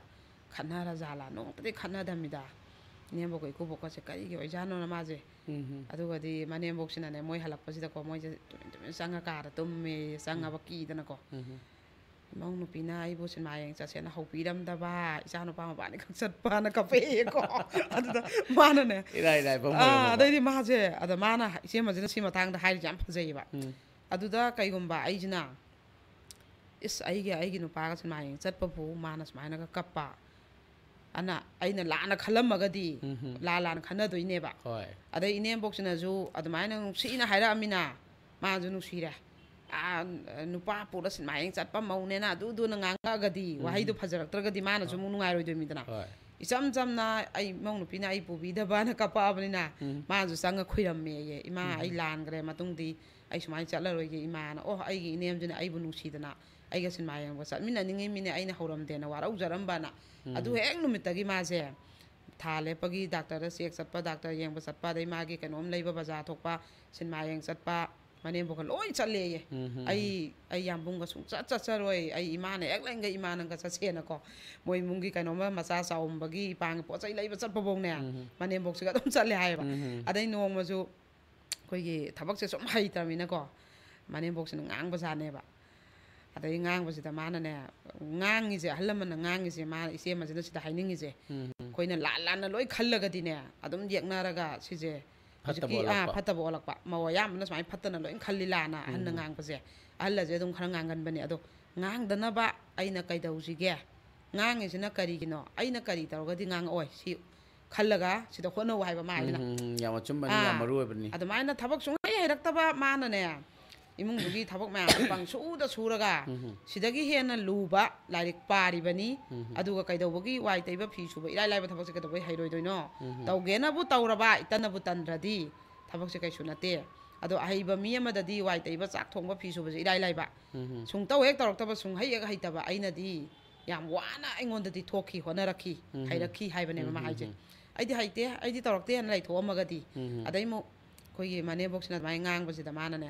ꯈꯠꯅꯔ ꯖꯥꯠꯂꯥ? ꯅꯣꯡꯃꯇꯗꯤ ꯈꯠꯅꯗꯝꯃꯤꯗ ꯏꯅꯦꯝꯕꯣꯛꯀ ꯏꯀꯨꯕꯣꯛꯀꯁꯦ, ꯀꯔꯤꯒꯤ ꯑꯣꯏꯖꯥꯠꯅꯣꯅ?" ꯃꯥꯁꯦ꯫ ꯑꯗꯨꯒꯗꯤ ꯃꯅꯦꯝꯕꯣꯛꯁꯤꯅꯅꯦ, ꯃꯣꯏ ꯍꯜꯂꯛꯄꯁꯤꯗꯀꯣ, ꯃꯣꯏꯁꯦ ꯇꯨꯃꯤꯟ ꯇꯨꯃꯤꯟ ꯆꯪꯉ ꯀꯥꯗ ꯇꯨꯝꯃꯦ, ꯆꯪꯉꯕ ꯀꯤꯗꯅꯀꯣ꯫ "ꯏꯃꯧ ꯅꯨꯄꯤꯅ ꯑꯩꯕꯨ ꯁꯤꯅꯦꯃꯥ ꯌꯦꯡ ꯆꯠꯁꯦꯅ ꯍꯧꯕꯤꯔꯝꯗꯕ, ꯏꯆꯥ ꯅꯨꯄꯥ ꯃꯕꯥꯅꯤ ꯈꯛ ꯆꯠꯄꯅ" ꯀꯞꯄꯛꯑꯦꯀꯣ꯫ ꯑꯗꯨꯗ ꯃꯥꯅꯅꯦ, ꯏꯔꯥꯏ ꯂꯥꯏꯕ ꯑꯃ ꯑꯥ, ꯑꯣꯏꯔꯝꯃꯕ꯫ ꯑꯗꯩꯗꯤ ꯃꯥꯁꯦ, ꯑꯗ ꯃꯥꯅ ꯏꯆꯦꯝꯃꯁꯤꯅ ꯁꯤ ꯃꯇꯥꯡꯗ ꯍꯥꯏꯔꯤꯁꯦ ꯌꯥꯝ ꯐꯖꯩꯌꯦꯕ꯫ ꯑꯗꯨꯗ ꯀꯩꯒꯨꯝꯕ ꯑꯩꯁꯤꯅ "ꯏꯁ, ꯑꯩꯒꯤ ꯑꯩꯒꯤ ꯅꯨꯄꯥꯒ ꯁꯤꯅꯦꯃꯥ ꯌꯦꯡ ꯆꯠꯄꯕꯨ ꯃꯥꯅ ꯁꯨꯃꯥꯏꯅꯒ ꯀꯞꯄ?" ꯑꯅ ꯑꯩꯅ ꯂꯥꯟꯅ ꯈꯜꯂꯝꯃꯒꯗꯤ, ꯎꯝ ꯍꯝ꯫ ꯂꯥꯟ ꯂꯥꯟꯅ ꯈꯟꯅꯗꯣꯏꯅꯦꯕ꯫ ꯍꯣꯏ꯫ ꯑꯗꯩ ꯏꯅꯦꯝꯕꯣꯛꯁꯤꯅꯁꯨ ꯑꯗꯨꯃꯥꯏꯅ ꯅꯨꯡꯁꯤꯅ ꯍꯥꯏꯔꯛꯑꯃꯤꯅ, ꯃꯥꯁꯨ ꯅꯨꯡꯁꯤꯔꯦ꯫ "ꯑꯥ, ꯅꯨꯄꯥ ꯄꯨꯔ ꯁꯤꯅꯦꯃꯥ ꯌꯦꯡ ꯆꯠꯄ ꯃꯧꯅꯦꯅ ꯑꯗꯨꯗꯨꯅ ꯉꯥꯡꯉꯛꯑꯒꯗꯤ", ꯎꯝ꯫ ꯋꯥꯍꯩꯗꯣ ꯐꯖꯔꯛꯇ꯭ꯔꯒꯗꯤ ꯃꯥꯅꯁꯨ ꯑꯃꯨꯛ ꯅꯨꯡꯉꯥꯏꯔꯣꯏꯗꯣꯏꯃꯤꯗꯅ꯫ ꯍꯣꯏ꯫ ꯏꯆꯝ ꯆꯝꯅ ꯑꯩ ꯏꯃꯧ ꯅꯨꯄꯤꯅ ꯑꯩ ꯄꯨꯕꯤꯗꯕꯅ ꯀꯞꯄꯛꯑꯕꯅꯤꯅ, ꯎꯝ꯫ ꯃꯥꯁꯨ ꯆꯪꯉ ꯈꯨꯏꯔꯝꯃꯦꯌꯦ, "ꯏꯃꯥ, ꯎꯝ꯫ ꯑꯩ ꯂꯥꯟꯈ꯭ꯔꯦ, ꯃꯇꯨꯡꯗꯤ ꯑꯩ ꯁꯨꯃꯥꯏꯅ ꯆꯠꯂꯔꯣꯏꯒꯦ ꯏꯃꯥꯅ꯫ ꯑꯣ, ꯑꯩꯒꯤ ꯏꯅꯦꯝꯁꯤꯅ ꯑꯩꯕꯨ ꯅꯨꯡꯁꯤꯗꯅ ꯑꯩꯒ ꯁꯤꯅꯦꯃꯥ ꯌꯦꯡꯕ ꯆꯠꯃꯤꯟꯅꯅꯤꯡꯉꯤꯃꯤꯅꯦ, ꯑꯩꯅ ꯍꯧꯔꯝꯗꯦꯅ ꯋꯥꯔꯧꯖꯔꯝꯕꯅ", ꯎꯝ꯫ ꯑꯗꯨ ꯍꯦꯛ ꯅꯨꯃꯤꯠꯇꯒꯤ ꯃꯥꯁꯦ ꯊꯥ ꯂꯦꯞꯄꯒꯤ ꯗꯥꯛꯇꯔꯗ ꯆꯦꯛ ꯆꯠꯄ, ꯗꯥꯛꯇꯔ ꯌꯦꯡꯕ ꯆꯠꯄ, ꯑꯗꯩ ꯃꯥꯒꯤ ꯀꯩꯅꯣꯝ ꯂꯩꯕ, ꯕꯖꯥꯔ ꯊꯣꯛꯄ, ꯁꯤꯅꯦꯃꯥ ꯌꯦꯡ ꯆꯠꯄ, ꯃꯅꯦꯝꯕꯣꯛꯀ ꯂꯣꯏ ꯆꯠꯂꯦꯌꯦ꯫ ꯎꯝ, ꯎꯝ, ꯑꯩ, ꯎꯝ꯫ ꯑꯩ ꯌꯥꯝꯕꯨꯡꯒ ꯁꯨꯡꯆꯠ ꯆꯠꯆꯔꯣꯏ, ꯑꯩ ꯏꯃꯥꯅ ꯍꯦꯛ ꯂꯩꯉꯩ ꯏꯃꯥ ꯅꯪꯒ ꯆꯠꯁꯦꯅꯀꯣ꯫ ꯃꯣꯏ ꯏꯃꯨꯡꯒꯤ ꯀꯩꯅꯣꯝꯃ ꯃꯆꯥ ꯆꯥꯎꯝꯕꯒꯤ ꯏꯄꯥꯡꯒꯤ ꯄꯣꯠ ꯆꯩ ꯂꯩꯕ ꯆꯠꯄꯐꯧꯅꯦ, ꯎꯝ, ꯎꯝ꯫ ꯃꯅꯦꯝꯕꯣꯛꯁꯤꯒ ꯑꯗꯨꯝ ꯆꯠꯂꯦ ꯍꯥꯏꯌꯦꯕ꯫ ꯎꯝ, ꯎꯝ꯫ ꯑꯗꯩ ꯅꯣꯡꯃꯁꯨ ꯑꯩꯈꯣꯏꯒꯤ ꯊꯕꯛꯁꯦ ꯁꯨꯝ ꯍꯩꯇ꯭ꯔꯃꯤꯅꯀꯣ, ꯃꯅꯦꯝꯕꯣꯛꯁꯤꯅ ꯉꯥꯡꯕꯖꯥꯠꯅꯦꯕ꯫ ꯑꯗꯩ ꯉꯥꯡꯕꯁꯤꯗ ꯃꯥꯅꯅꯦ, ꯉꯥꯡꯉꯤꯁꯦ, ꯑꯍꯜ ꯂꯃꯟꯅ ꯉꯥꯡꯉꯤꯁꯦ, ꯃꯥ ꯏꯆꯦ ꯑꯃꯁꯤꯅ ꯁꯤꯗ ꯍꯥꯏꯅꯤꯡꯉꯤꯁꯦ, ꯎꯝ, ꯎꯝ꯫ ꯑꯩꯈꯣꯏꯅ ꯂꯥꯟ ꯂꯥꯟꯅ ꯂꯣꯏ ꯈꯜꯂꯒꯗꯤꯅꯦ, ꯑꯗꯨꯝ ꯌꯦꯛꯅꯔꯒ ꯁꯤꯁꯦ ꯐꯠꯇꯕ ꯍꯧꯖꯤꯛꯀꯤ, ꯑꯥ, ꯑꯣꯜꯂꯛꯄ꯫ ꯐꯠꯇꯕ ꯑꯣꯜꯂꯛꯄ꯫ ꯃꯧ ꯑꯌꯥꯝꯕꯅ ꯁꯨꯃꯥꯏꯅ ꯐꯠꯇꯅ ꯂꯣꯏ ꯈꯜꯂꯤ ꯂꯥꯟꯅ ꯑꯍꯟꯅ ꯎꯝ꯫ ꯉꯥꯡꯕꯁꯦ꯫ ꯑꯍꯜ ꯑꯁꯦ ꯑꯗꯨꯝ ꯈꯔ ꯉꯥꯡꯒꯟꯕꯅꯦ꯫ ꯑꯗꯣ ꯉꯥꯡꯗꯅꯕ ꯑꯩꯅ ꯀꯩꯗꯧꯁꯤꯒꯦ? ꯉꯥꯡꯉꯤꯁꯤꯅ ꯀꯔꯤꯒꯤꯅꯣ? ꯑꯩꯅ ꯀꯔꯤ ꯇꯧꯔꯒꯗꯤ ꯉꯥꯡꯉꯛꯑꯣꯏ? ꯁꯤ ꯈꯜꯂꯒ ꯁꯤꯗ ꯍꯣꯠꯅꯧ ꯍꯥꯏꯕ ꯃꯥ ꯎꯝ, ꯍꯥꯏꯁꯤꯅ꯫ ꯎꯝ, ꯎꯝ, ꯌꯥꯝ ꯑꯆꯨꯝꯕꯅꯤ, ꯌꯥꯝ ꯑꯥ, ꯃꯔꯨ ꯑꯣꯏꯕꯅꯤ꯫ ꯑꯗꯨꯃꯥꯏꯅ ꯊꯕꯛ ꯁꯨꯡꯍꯩ ꯍꯩꯔꯛꯇꯕ ꯃꯥꯅꯅꯦ, ꯏꯃꯨꯡꯗꯨꯒꯤ ꯊꯕꯛ ꯃꯌꯥꯝꯁꯦ ꯄꯪꯁꯨꯗ ꯁꯨꯔꯒ, ꯎꯝ꯫ ꯁꯤꯗꯒꯤ ꯍꯦꯟꯅ ꯂꯨꯕ ꯂꯥꯏꯔꯤꯛ ꯄꯥꯔꯤꯕꯅꯤ꯫ ꯎꯝ꯫ ꯑꯗꯨꯒ ꯀꯩꯗꯧꯕꯒꯤ ꯋꯥꯏ ꯇꯩꯕ, ꯐꯤ ꯁꯨꯕ, ꯏꯔꯥꯏ ꯂꯥꯏꯕ ꯊꯕꯛꯁꯦ ꯀꯩꯗꯧꯕꯩ ꯍꯩꯔꯣꯏꯗꯣꯏꯅꯣ? ꯎꯝ꯫ ꯇꯧꯒꯦꯅꯕꯨ ꯇꯧꯔꯕ, ꯏꯇꯟꯅꯕꯨ ꯇꯟꯗ꯭ꯔꯗꯤ ꯊꯕꯛꯁꯦ ꯀꯩꯁꯨ ꯅꯠꯇꯦ꯫ ꯑꯗꯣ ꯑꯍꯩꯕ ꯃꯤ ꯑꯃꯗꯗꯤ ꯋꯥꯏ ꯇꯩꯕ, ꯆꯥꯛ ꯊꯣꯡꯕ, ꯐꯤ ꯁꯨꯕꯁꯦ ꯏꯔꯥꯏ ꯂꯥꯏꯕ꯫ ꯎꯝ꯫ ꯁꯨꯡꯇꯧ ꯍꯦꯛ ꯇꯧꯔꯛꯇꯕ, ꯁꯨꯡꯍꯩ ꯍꯦꯛ ꯍꯩꯇꯕ ꯑꯩꯅꯗꯤ ꯌꯥꯝ ꯋꯥꯅ ꯑꯩꯉꯣꯟꯗꯗꯤ ꯊꯣꯛꯈꯤ, ꯍꯣꯠꯅꯔꯛꯈꯤ, ꯎꯝ꯫ ꯍꯩꯔꯛꯈꯤ ꯍꯥꯏꯕꯅꯦꯕ ꯃꯥ ꯎꯝ, ꯍꯥꯏꯁꯦ꯫ ꯎꯝ꯫ ꯑꯩꯗꯤ ꯍꯩꯇꯦ, ꯑꯩꯗꯤ ꯇꯧꯔꯛꯇꯦ ꯍꯥꯏꯅ ꯂꯩꯊꯣꯛꯑꯝꯃꯒꯗꯤ, ꯎꯝ꯫ ꯑꯗꯩ ꯑꯃꯨꯛ ꯑꯩꯈꯣꯏꯒꯤ ꯃꯅꯦꯝꯕꯣꯛꯁꯤꯅ ꯑꯗꯨꯃꯥꯏꯅ ꯉꯥꯡꯕꯁꯤꯗ ꯃꯥꯅꯅꯦ,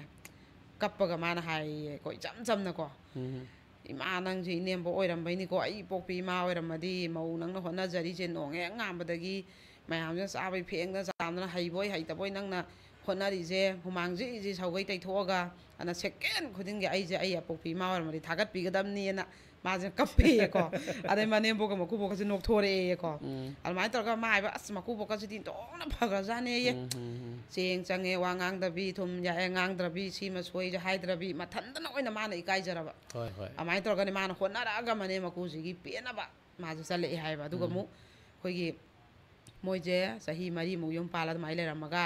ꯀꯞꯄꯒ ꯃꯥꯅ ꯍꯥꯏꯌꯦꯀꯣ, ꯏꯆꯝ ꯆꯝꯅꯀꯣ, ꯎꯝ꯫ "ꯏꯃꯥ, ꯅꯪꯁꯦ ꯏꯅꯦꯝꯕꯣꯛ ꯑꯣꯏꯔꯝꯕꯩꯅꯤꯀꯣ, ꯑꯩ ꯄꯣꯛꯄꯤ ꯏꯃꯥ ꯑꯣꯏꯔꯝꯃꯗꯤ ꯃꯧ ꯅꯪꯅ ꯍꯣꯠꯅꯖꯔꯤꯁꯦ ꯅꯣꯡ ꯍꯦꯛ ꯉꯥꯟꯕꯗꯒꯤ ꯃꯌꯥꯝꯁꯤꯅ ꯆꯥꯕꯩ ꯐꯦꯡꯗꯅ ꯆꯥꯝꯗꯅ, ꯍꯩꯕꯣꯏ ꯍꯩꯇꯕꯣꯏ ꯅꯪꯅ ꯍꯣꯠꯅꯔꯤꯁꯦ, ꯍꯨꯃꯥꯡ ꯖꯤꯔꯤ ꯖꯤꯔꯤ ꯁꯧꯒꯩ ꯇꯩꯊꯣꯛꯑꯒ, ꯑꯗꯨꯅ ꯁꯦꯀꯦꯟ ꯈꯨꯗꯤꯡꯒꯤ ꯑꯩꯁꯦ ꯑꯩ ꯑꯄꯣꯛꯄꯤ ꯏꯃꯥ ꯑꯣꯏꯔꯝꯃꯗꯤ ꯊꯥꯒꯠꯄꯤꯒꯗꯕꯅꯤꯅ" ꯃꯥꯁꯦ ꯀꯞꯄꯦꯌꯦꯀꯣ꯫ ꯑꯗꯩ ꯃꯅꯦꯝꯕꯣꯛꯀ ꯃꯀꯨꯕꯣꯛꯀꯁꯦ ꯅꯣꯛꯊꯣꯔꯛꯑꯦꯌꯦꯀꯣ꯫ ꯑꯗꯨꯃꯥꯏꯅ ꯇꯧꯔꯒ ꯃꯥ ꯍꯥꯏꯕ, "ꯑꯁ, ꯃꯀꯨꯕꯣꯛꯀꯁꯤꯗꯤ ꯑꯣꯟꯊꯣꯛꯅ ꯐꯈ꯭ꯔꯖꯥꯠꯅꯦꯌꯦ꯫ ꯆꯦꯡ ꯆꯪꯉꯦ ꯋꯥ ꯉꯥꯡꯗꯕꯤ, ꯊꯨꯝ ꯌꯥꯛꯑꯦ ꯉꯥꯡꯗ꯭ꯔꯕꯤ, ꯁꯤꯃ ꯁꯣꯏꯁꯦ ꯍꯥꯏꯗ꯭ꯔꯕꯤ", ꯃꯊꯟꯇꯅ ꯑꯣꯏꯅ ꯃꯥꯅ ꯏꯀꯥꯏꯖꯔꯕ꯫ ꯍꯣꯏ, ꯍꯣꯏ꯫ ꯑꯗꯨꯃꯥꯏꯅ ꯇꯧꯔꯒꯅꯦ ꯃꯥꯅ ꯍꯣꯠꯅꯔꯛꯑꯒ ꯃꯅꯦꯝ ꯃꯀꯨꯁꯤꯒꯤ ꯄꯦꯟꯅꯕ ꯃꯥꯁꯦ ꯆꯠꯂꯛꯑꯦ ꯍꯥꯏꯕ꯫ ꯑꯗꯨꯒ ꯑꯃꯨꯛ ꯑꯩꯈꯣꯏꯒꯤ ꯃꯣꯏꯁꯦ ꯆꯍꯤ ꯃꯔꯤꯃꯨꯛ ꯌꯨꯝ ꯄꯥꯜꯂ ꯑꯗꯨꯃꯥꯏꯅ ꯂꯩꯔꯝꯃꯒ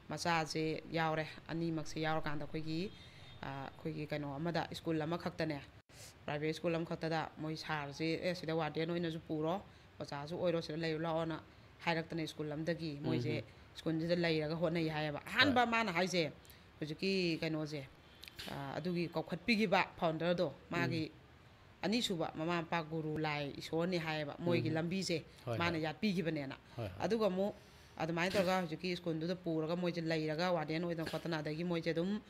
ꯃꯆꯥꯁꯦ ꯌꯥꯎꯔꯦ꯫ ꯑꯅꯤꯃꯛꯁꯦ ꯌꯥꯎꯔꯀꯥꯟꯗ ꯑꯩꯈꯣꯏꯒꯤ, ꯑ, ꯑꯩꯈꯣꯏꯒꯤ ꯀꯩꯅꯣ ꯑꯃꯗ, ꯁ꯭ꯀꯨꯜ ꯑꯃꯈꯛꯇꯅꯦ, ꯄ꯭ꯔꯥꯏꯚꯦꯠ ꯁ꯭ꯀꯨꯜ ꯑꯃꯈꯛꯇꯗ ꯃꯣꯏ ꯁꯥꯔꯁꯦ, "ꯑꯦ, ꯁꯤꯗ ꯋꯥꯔꯗꯦꯟ ꯑꯣꯏꯅꯁꯨ ꯄꯨꯔꯣ, ꯑꯣꯖꯥꯁꯨ ꯑꯣꯏꯔꯣ, ꯁꯤꯗ ꯂꯩꯔꯨ ꯂꯥꯛꯑꯣꯅ" ꯍꯥꯏꯔꯛꯇꯅ ꯁ꯭ꯀꯨꯜ ꯑꯃꯗꯒꯤ ꯃꯣꯏꯁꯦ ꯁ꯭ꯀꯨꯜꯁꯤꯗ ꯂꯩꯔꯒ ꯍꯣꯠꯅꯩ ꯍꯥꯏꯌꯦꯕ꯫ ꯑꯍꯥꯟꯕ ꯃꯥꯅ ꯍꯥꯏꯁꯦ ꯍꯧꯖꯤꯛꯀꯤ ꯀꯩꯅꯣꯁꯦ, ꯑ, ꯑꯗꯨꯒꯤ ꯀꯧꯈꯠꯄꯤꯈꯤꯕ ꯐꯥꯎꯟꯗꯔꯗꯣ, ꯃꯥꯒꯤ ꯑꯅꯤꯁꯨꯕ ꯃꯃꯥ ꯃꯄꯥ ꯒꯨꯔꯨ ꯂꯥꯏ ꯏꯁꯣꯔꯅꯤ ꯍꯥꯏꯌꯦꯕ, ꯃꯣꯏꯒꯤ ꯂꯝꯕꯤꯁꯦ ꯍꯣꯏ, ꯃꯥꯅ ꯍꯣꯏ꯫ ꯌꯥꯠꯄꯤꯈꯤꯕꯅꯦꯅ꯫ ꯍꯣꯏ, ꯍꯣꯏ꯫ ꯑꯗꯨꯒ ꯑꯃꯨꯛ ꯑꯗꯨꯃꯥꯏꯅ ꯇꯧꯔꯒ ꯍꯧꯖꯤꯛꯀꯤ ꯁ꯭ꯀꯨꯜꯗꯨꯗ ꯄꯨꯔꯒ ꯃꯣꯏꯁꯦ ꯂꯩꯔꯒ ꯋꯥꯔꯗꯦꯟ ꯑꯣꯏꯗꯅ ꯈꯣꯠꯇꯅ, ꯑꯗꯒꯤ ꯃꯣꯏꯁꯦ ꯑꯗꯨꯝ,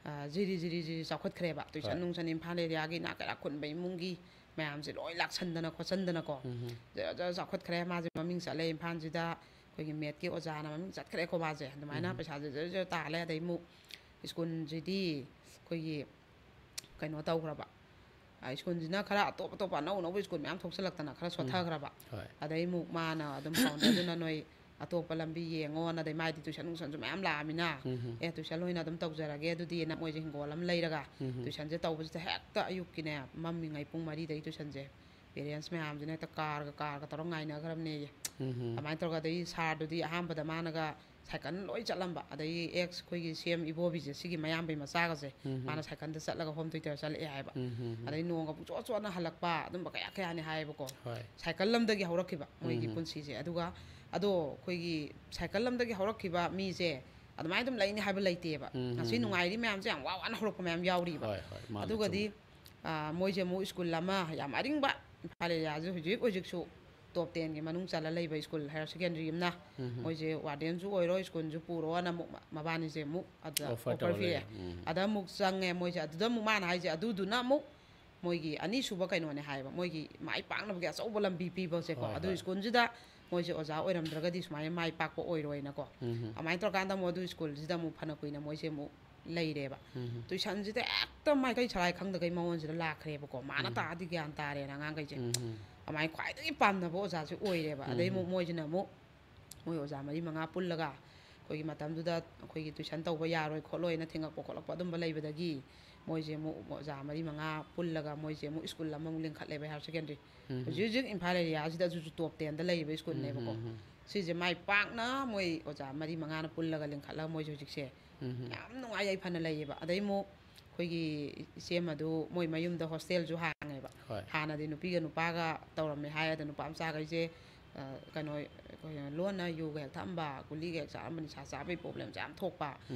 ꯑ, ꯖꯤꯔꯤ ꯖꯤꯔꯤ ꯖꯤꯔꯤ ꯆꯥꯎꯈꯠꯈ꯭ꯔꯦꯕ꯫ ꯇꯨꯏꯁꯟ ꯍꯣꯏ꯫ ꯅꯨꯡꯁꯟ ꯏꯝꯐꯥꯜ ꯑꯦꯔꯤꯌꯥꯒꯤ ꯏꯅꯥꯛ ꯀꯩꯔꯥꯛ ꯈꯨꯟꯕ ꯏꯃꯨꯡꯒꯤ ꯃꯌꯥꯝꯁꯦ ꯂꯣꯏ ꯂꯥꯛꯁꯟꯗꯅ ꯈꯣꯠꯆꯟꯗꯅꯀꯣ꯫ ꯖꯔ ꯖꯔ ꯆꯥꯎꯈꯠꯈ꯭ꯔꯦ꯫ ꯃꯥꯁꯦ ꯃꯃꯤꯡ ꯆꯠꯂꯦ ꯏꯝꯐꯥꯜꯁꯤꯗ, ꯑꯩꯈꯣꯏꯒꯤ ꯃꯦꯠꯀꯤ ꯑꯣꯖꯥꯅ ꯃꯃꯤꯡ ꯆꯠꯈ꯭ꯔꯦꯀꯣ ꯃꯥꯁꯦ꯫ ꯑꯗꯨꯃꯥꯏꯅ ꯄꯩꯁꯥꯁꯦ ꯖꯔ ꯖꯔ ꯇꯥꯜꯂꯦ꯫ ꯑꯗꯩ ꯑꯃꯨꯛ ꯁ꯭ꯀꯨꯜꯁꯤꯗꯤ ꯑꯩꯈꯣꯏꯒꯤ ꯀꯩꯅꯣ ꯇꯧꯈ꯭ꯔꯕ, ꯑ, ꯁ꯭ꯀꯨꯜꯁꯤꯅ ꯈꯔ ꯑꯇꯣꯞ ꯑꯇꯣꯞꯄ ꯑꯅꯧ ꯑꯅꯧꯕ ꯁ꯭ꯀꯨꯜ ꯃꯌꯥꯝ ꯊꯣꯛꯆꯜꯂꯛꯇꯅ ꯈꯔ ꯁꯣꯠꯊꯈ꯭ꯔꯕ꯫ ꯍꯣꯏ꯫ ꯑꯗꯩ ꯑꯃꯨꯛ ꯃꯥꯅ ꯑꯗꯨꯝ ꯐꯥꯎꯟꯗꯔꯗꯨꯅ, "ꯅꯣꯏ ꯑꯇꯣꯞꯄ ꯂꯝꯕꯤ ꯌꯦꯡꯉꯣꯅ", ꯑꯗꯩ ꯃꯥꯗꯤ ꯇꯨꯏꯁꯟ ꯅꯨꯡꯁꯟꯁꯨ ꯃꯌꯥꯝ ꯂꯥꯛꯑꯃꯤꯅ, "ꯑꯦ, ꯇꯨꯏꯁꯟ ꯑꯣꯏꯅ ꯑꯗꯨꯝ ꯇꯧꯖꯔꯒꯦ ꯑꯗꯨꯗꯤꯅ", ꯃꯣꯏꯁꯦ ꯍꯤꯡꯒꯣꯜ ꯑꯃ ꯂꯩꯔꯒ ꯇꯨꯏꯁꯟꯁꯦ ꯇꯧꯕꯁꯤꯗ ꯍꯦꯛꯇ ꯑꯌꯨꯛꯀꯤꯅꯦ, ꯃꯝꯃꯤꯉꯩ ꯄꯨꯡ ꯃꯔꯤꯗꯒꯤ ꯇꯨꯏꯁꯟꯁꯦ ꯄꯦꯔꯦꯟꯁ ꯃꯌꯥꯝꯁꯤꯅ ꯍꯦꯛꯇ ꯀꯥꯔꯒ ꯀꯥꯔꯒ ꯇꯧꯔꯒ ꯉꯥꯏꯅꯈ꯭ꯔꯕꯅꯦꯌꯦ꯫ ꯑꯗꯨꯃꯥꯏꯅ ꯇꯧꯔꯒ ꯑꯗꯩ ꯁꯥꯔꯗꯨꯗꯤ ꯑꯍꯥꯟꯕꯗ ꯃꯥꯅꯒ ꯁꯥꯏꯀꯜ ꯂꯣꯏ ꯆꯠꯂꯝꯕ, ꯑꯗꯒꯤ ꯑꯦꯛꯁ ꯑꯩꯈꯣꯏꯒꯤ ꯁꯤ ꯑꯦꯝ ꯏꯕꯣꯕꯤꯁꯦ, ꯁꯤꯒꯤ ꯃꯌꯥꯝꯕꯩ ꯃꯆꯥꯒꯁꯦ ꯃꯥꯅ ꯁꯥꯏꯀꯜꯗ ꯆꯠꯂꯒ ꯍꯣꯝ ꯇ꯭ꯌꯨꯇꯔ ꯆꯠꯂꯛꯑꯦ ꯍꯥꯏꯕ꯫ ꯑꯗꯩ ꯅꯣꯡꯒ ꯄꯨꯡꯆꯣꯠ ꯆꯣꯠꯅ ꯍꯜꯂꯛꯄ, ꯑꯗꯨꯝꯕ ꯀꯌꯥ ꯀꯌꯥꯅꯤ ꯍꯥꯏꯌꯦꯕꯀꯣ꯫ ꯍꯣꯏ꯫ ꯁꯥꯏꯀꯜ ꯑꯃꯗꯒꯤ ꯍꯧꯔꯛꯈꯤꯕ ꯃꯣꯏꯒꯤ ꯄꯨꯟꯁꯤꯁꯦ꯫ ꯑꯗꯨꯒ ꯑꯗꯣ ꯑꯩꯈꯣꯏꯒꯤ ꯁꯥꯏꯀꯜ ꯑꯃꯗꯒꯤ ꯍꯧꯔꯛꯈꯤꯕ ꯃꯤꯁꯦ ꯑꯗꯨꯃꯥꯏꯅ ꯑꯗꯨꯝ ꯂꯩꯅꯤ ꯍꯥꯏꯕ ꯂꯩꯇꯦꯕ꯫ ꯉꯁꯤ ꯅꯨꯡꯉꯥꯏꯔꯤ ꯃꯌꯥꯝꯁꯦ ꯌꯥꯝ ꯋꯥ ꯋꯥꯅ ꯍꯧꯔꯛꯄ ꯃꯌꯥꯝ ꯌꯥꯎꯔꯤꯕ꯫ ꯍꯣꯏ, ꯍꯣꯏ, ꯃꯥꯅꯦ, ꯑꯗꯨꯒꯗꯤ ꯆꯨꯝꯃꯦ꯫ ꯑ, ꯃꯣꯏꯁꯦ ꯑꯃꯨꯛ ꯁ꯭ꯀꯨꯜ ꯑꯃ ꯌꯥꯝ ꯑꯔꯤꯡꯕ, ꯏꯝꯐꯥꯜ ꯑꯦꯔꯤꯌꯥꯁꯦ ꯍꯧꯖꯤꯛ ꯍꯧꯖꯤꯛꯁꯨ ꯇꯣꯞ ꯇꯦꯟꯒꯤ ꯃꯅꯨꯡ ꯆꯜꯂ ꯂꯩꯕ ꯁ꯭ꯀꯨꯜ ꯍꯥꯏꯌꯔ ꯁꯦꯀꯦꯟꯗꯔꯤ ꯑꯃꯅ ꯃꯣꯏꯁꯦ ꯋꯥꯔꯗꯦꯟꯁꯨ ꯑꯣꯏꯔꯣ, ꯁ꯭ꯀꯨꯜꯁꯨ ꯄꯨꯔꯣꯅ ꯑꯃꯨꯛ ꯃ-, ꯃꯕꯥꯅꯤꯁꯦ ꯑꯃꯨꯛ ꯑꯗꯨꯗ Offer offer ꯇꯧꯔ ꯄꯤꯔꯛꯑꯦ꯫ ꯂꯩꯔꯦ꯫ ꯎꯝ꯫ ꯑꯗ ꯑꯃꯨꯛ ꯆꯪꯉꯦ ꯃꯣꯏꯁꯦ꯫ ꯑꯗꯨꯗ ꯑꯃꯨꯛ ꯃꯥꯅ ꯍꯥꯏꯁꯦ ꯑꯗꯨꯗꯨꯅ ꯑꯃꯨꯛ ꯃꯣꯏꯒꯤ ꯑꯅꯤꯁꯨꯕ ꯀꯩꯅꯣꯅꯦ ꯍꯥꯏꯌꯦꯕ, ꯃꯣꯏꯒꯤ ꯃꯥꯏ ꯄꯥꯛꯅꯕꯒꯤ ꯑꯆꯧꯕ ꯂꯝꯕꯤ ꯄꯤꯕꯁꯦꯀꯣ꯫ ꯍꯣꯏ, ꯑꯗꯨ ꯍꯣꯏ꯫ ꯁ꯭ꯀꯨꯜꯁꯤꯗ ꯃꯣꯏꯁꯦ ꯑꯣꯖꯥ ꯑꯣꯏꯔꯝꯗ꯭ꯔꯒꯗꯤ ꯁꯨꯃꯥꯏꯅ ꯃꯥꯏ ꯄꯥꯛꯄ ꯑꯣꯏꯔꯣꯏꯅꯀꯣ꯫ ꯑꯗꯨꯃꯥꯏꯅ ꯇꯧꯔꯀꯥꯟꯗ ꯑꯃꯨꯛ ꯑꯗꯨ ꯁ꯭ꯀꯨꯜꯁꯤꯗ ꯑꯃꯨꯛ ꯐꯅ ꯀꯨꯏꯅ ꯃꯣꯏꯁꯦ ꯑꯃꯨꯛ ꯂꯩꯔꯦꯕ꯫ ꯇꯨꯏꯁꯟꯁꯤꯗ ꯍꯦꯛꯇ ꯃꯥꯏꯀꯩ ꯁꯂꯥꯏ ꯈꯪꯗꯈꯩ ꯃꯑꯣꯡꯁꯤꯗ ꯂꯥꯛꯈ꯭ꯔꯦꯕꯀꯣ꯫ ꯃꯥꯅ ꯇꯥꯛꯑꯗꯤ ꯒ꯭ꯌꯥꯟ ꯇꯥꯔꯦꯅ ꯑꯉꯥꯡꯈꯩꯁꯦ꯫ ꯑꯗꯨꯃꯥꯏꯅ ꯈ꯭ꯋꯥꯏꯗꯒꯤ ꯄꯥꯝꯅꯕ ꯑꯣꯖꯥꯁꯦ ꯑꯣꯏꯔꯦꯕ꯫ ꯑꯗꯩ ꯑꯃꯨꯛ ꯃꯣꯏꯁꯤꯅ ꯑꯃꯨꯛ ꯃꯣꯏ ꯑꯣꯖꯥ ꯃꯔꯤ ꯃꯉꯥ ꯄꯨꯜꯂꯒ, ꯑꯩꯈꯣꯏꯒꯤ ꯃꯇꯝꯗꯨꯗ ꯑꯩꯈꯣꯏꯒꯤ ꯇꯨꯏꯁꯟ ꯇꯧꯕ ꯌꯥꯔꯣꯏ ꯈꯣꯠꯂꯣꯏꯅ ꯊꯤꯡꯉꯛꯄ ꯈꯣꯠꯂꯛꯄ ꯑꯗꯨꯝꯕ ꯂꯩꯕꯗꯒꯤ, ꯃꯣꯏꯁꯦ ꯑꯃꯨꯛ ꯑꯣꯖꯥ ꯃꯔꯤ ꯃꯉꯥ ꯄꯨꯜꯂꯒ ꯃꯣꯏꯁꯦ ꯑꯃꯨꯛ ꯁ꯭ꯀꯨꯜ ꯑꯃꯃꯨꯛ ꯂꯤꯡꯈꯠꯂꯦꯕ, ꯍꯥꯌꯔ ꯁꯦꯀꯦꯟꯗꯔꯤ꯫ ꯍꯧꯖꯤꯛ ꯍꯧꯖꯤꯛ ꯏꯝꯐꯥꯜ ꯑꯦꯔꯤꯌꯥꯁꯤꯗ ꯑꯗꯨꯁꯨ ꯇꯣꯞ ꯇꯦꯟꯗ ꯂꯩꯔꯤꯕ ꯁ꯭ꯀꯨꯜꯅꯦꯕꯀꯣ꯫ ꯁꯤꯁꯦ ꯃꯥꯏ ꯄꯥꯛꯅ ꯃꯣꯏ ꯑꯣꯖꯥ ꯃꯔꯤ ꯃꯉꯥꯅ ꯄꯨꯜꯂꯒ ꯂꯤꯡꯈꯠꯂꯒ ꯃꯣꯏꯁꯦ ꯍꯧꯖꯤꯛꯁꯦ ꯌꯥꯝ ꯅꯨꯡꯉꯥꯏ ꯌꯥꯏꯐꯅ ꯂꯩꯌꯦꯕ꯫ ꯑꯗꯩ ꯑꯃꯨꯛ ꯑꯩꯈꯣꯏꯒꯤ ꯏꯆꯦꯃꯗꯨ ꯃꯣꯏ ꯃꯌꯨꯝꯗ ꯍꯣꯁꯇꯦꯜꯁꯨ ꯍꯥꯡꯉꯦꯕ꯫ ꯍꯣꯏ꯫ ꯍꯥꯟꯅꯗꯤ ꯅꯨꯄꯤꯒ ꯅꯨꯄꯥꯒ ꯇꯧꯔꯝꯃꯦ ꯍꯥꯏ꯫ ꯑꯗ ꯅꯨꯄꯥ ꯃꯆꯥꯈꯩꯁꯦ, ꯑ, ꯀꯩꯅꯣ, ꯑꯩꯈꯣꯏ ꯂꯣꯟꯅ ꯌꯨꯒ ꯍꯦꯛ ꯊꯛꯑꯝꯕ, ꯒꯨꯂꯤꯒ ꯍꯦꯛ ꯆꯥꯔꯝꯕ, ꯅꯤꯁꯥ ꯆꯥꯕꯒꯤ ꯄ꯭ꯔꯣꯕ꯭ꯂꯦꯝꯁꯦ ꯌꯥꯝ ꯊꯣꯛꯄ꯫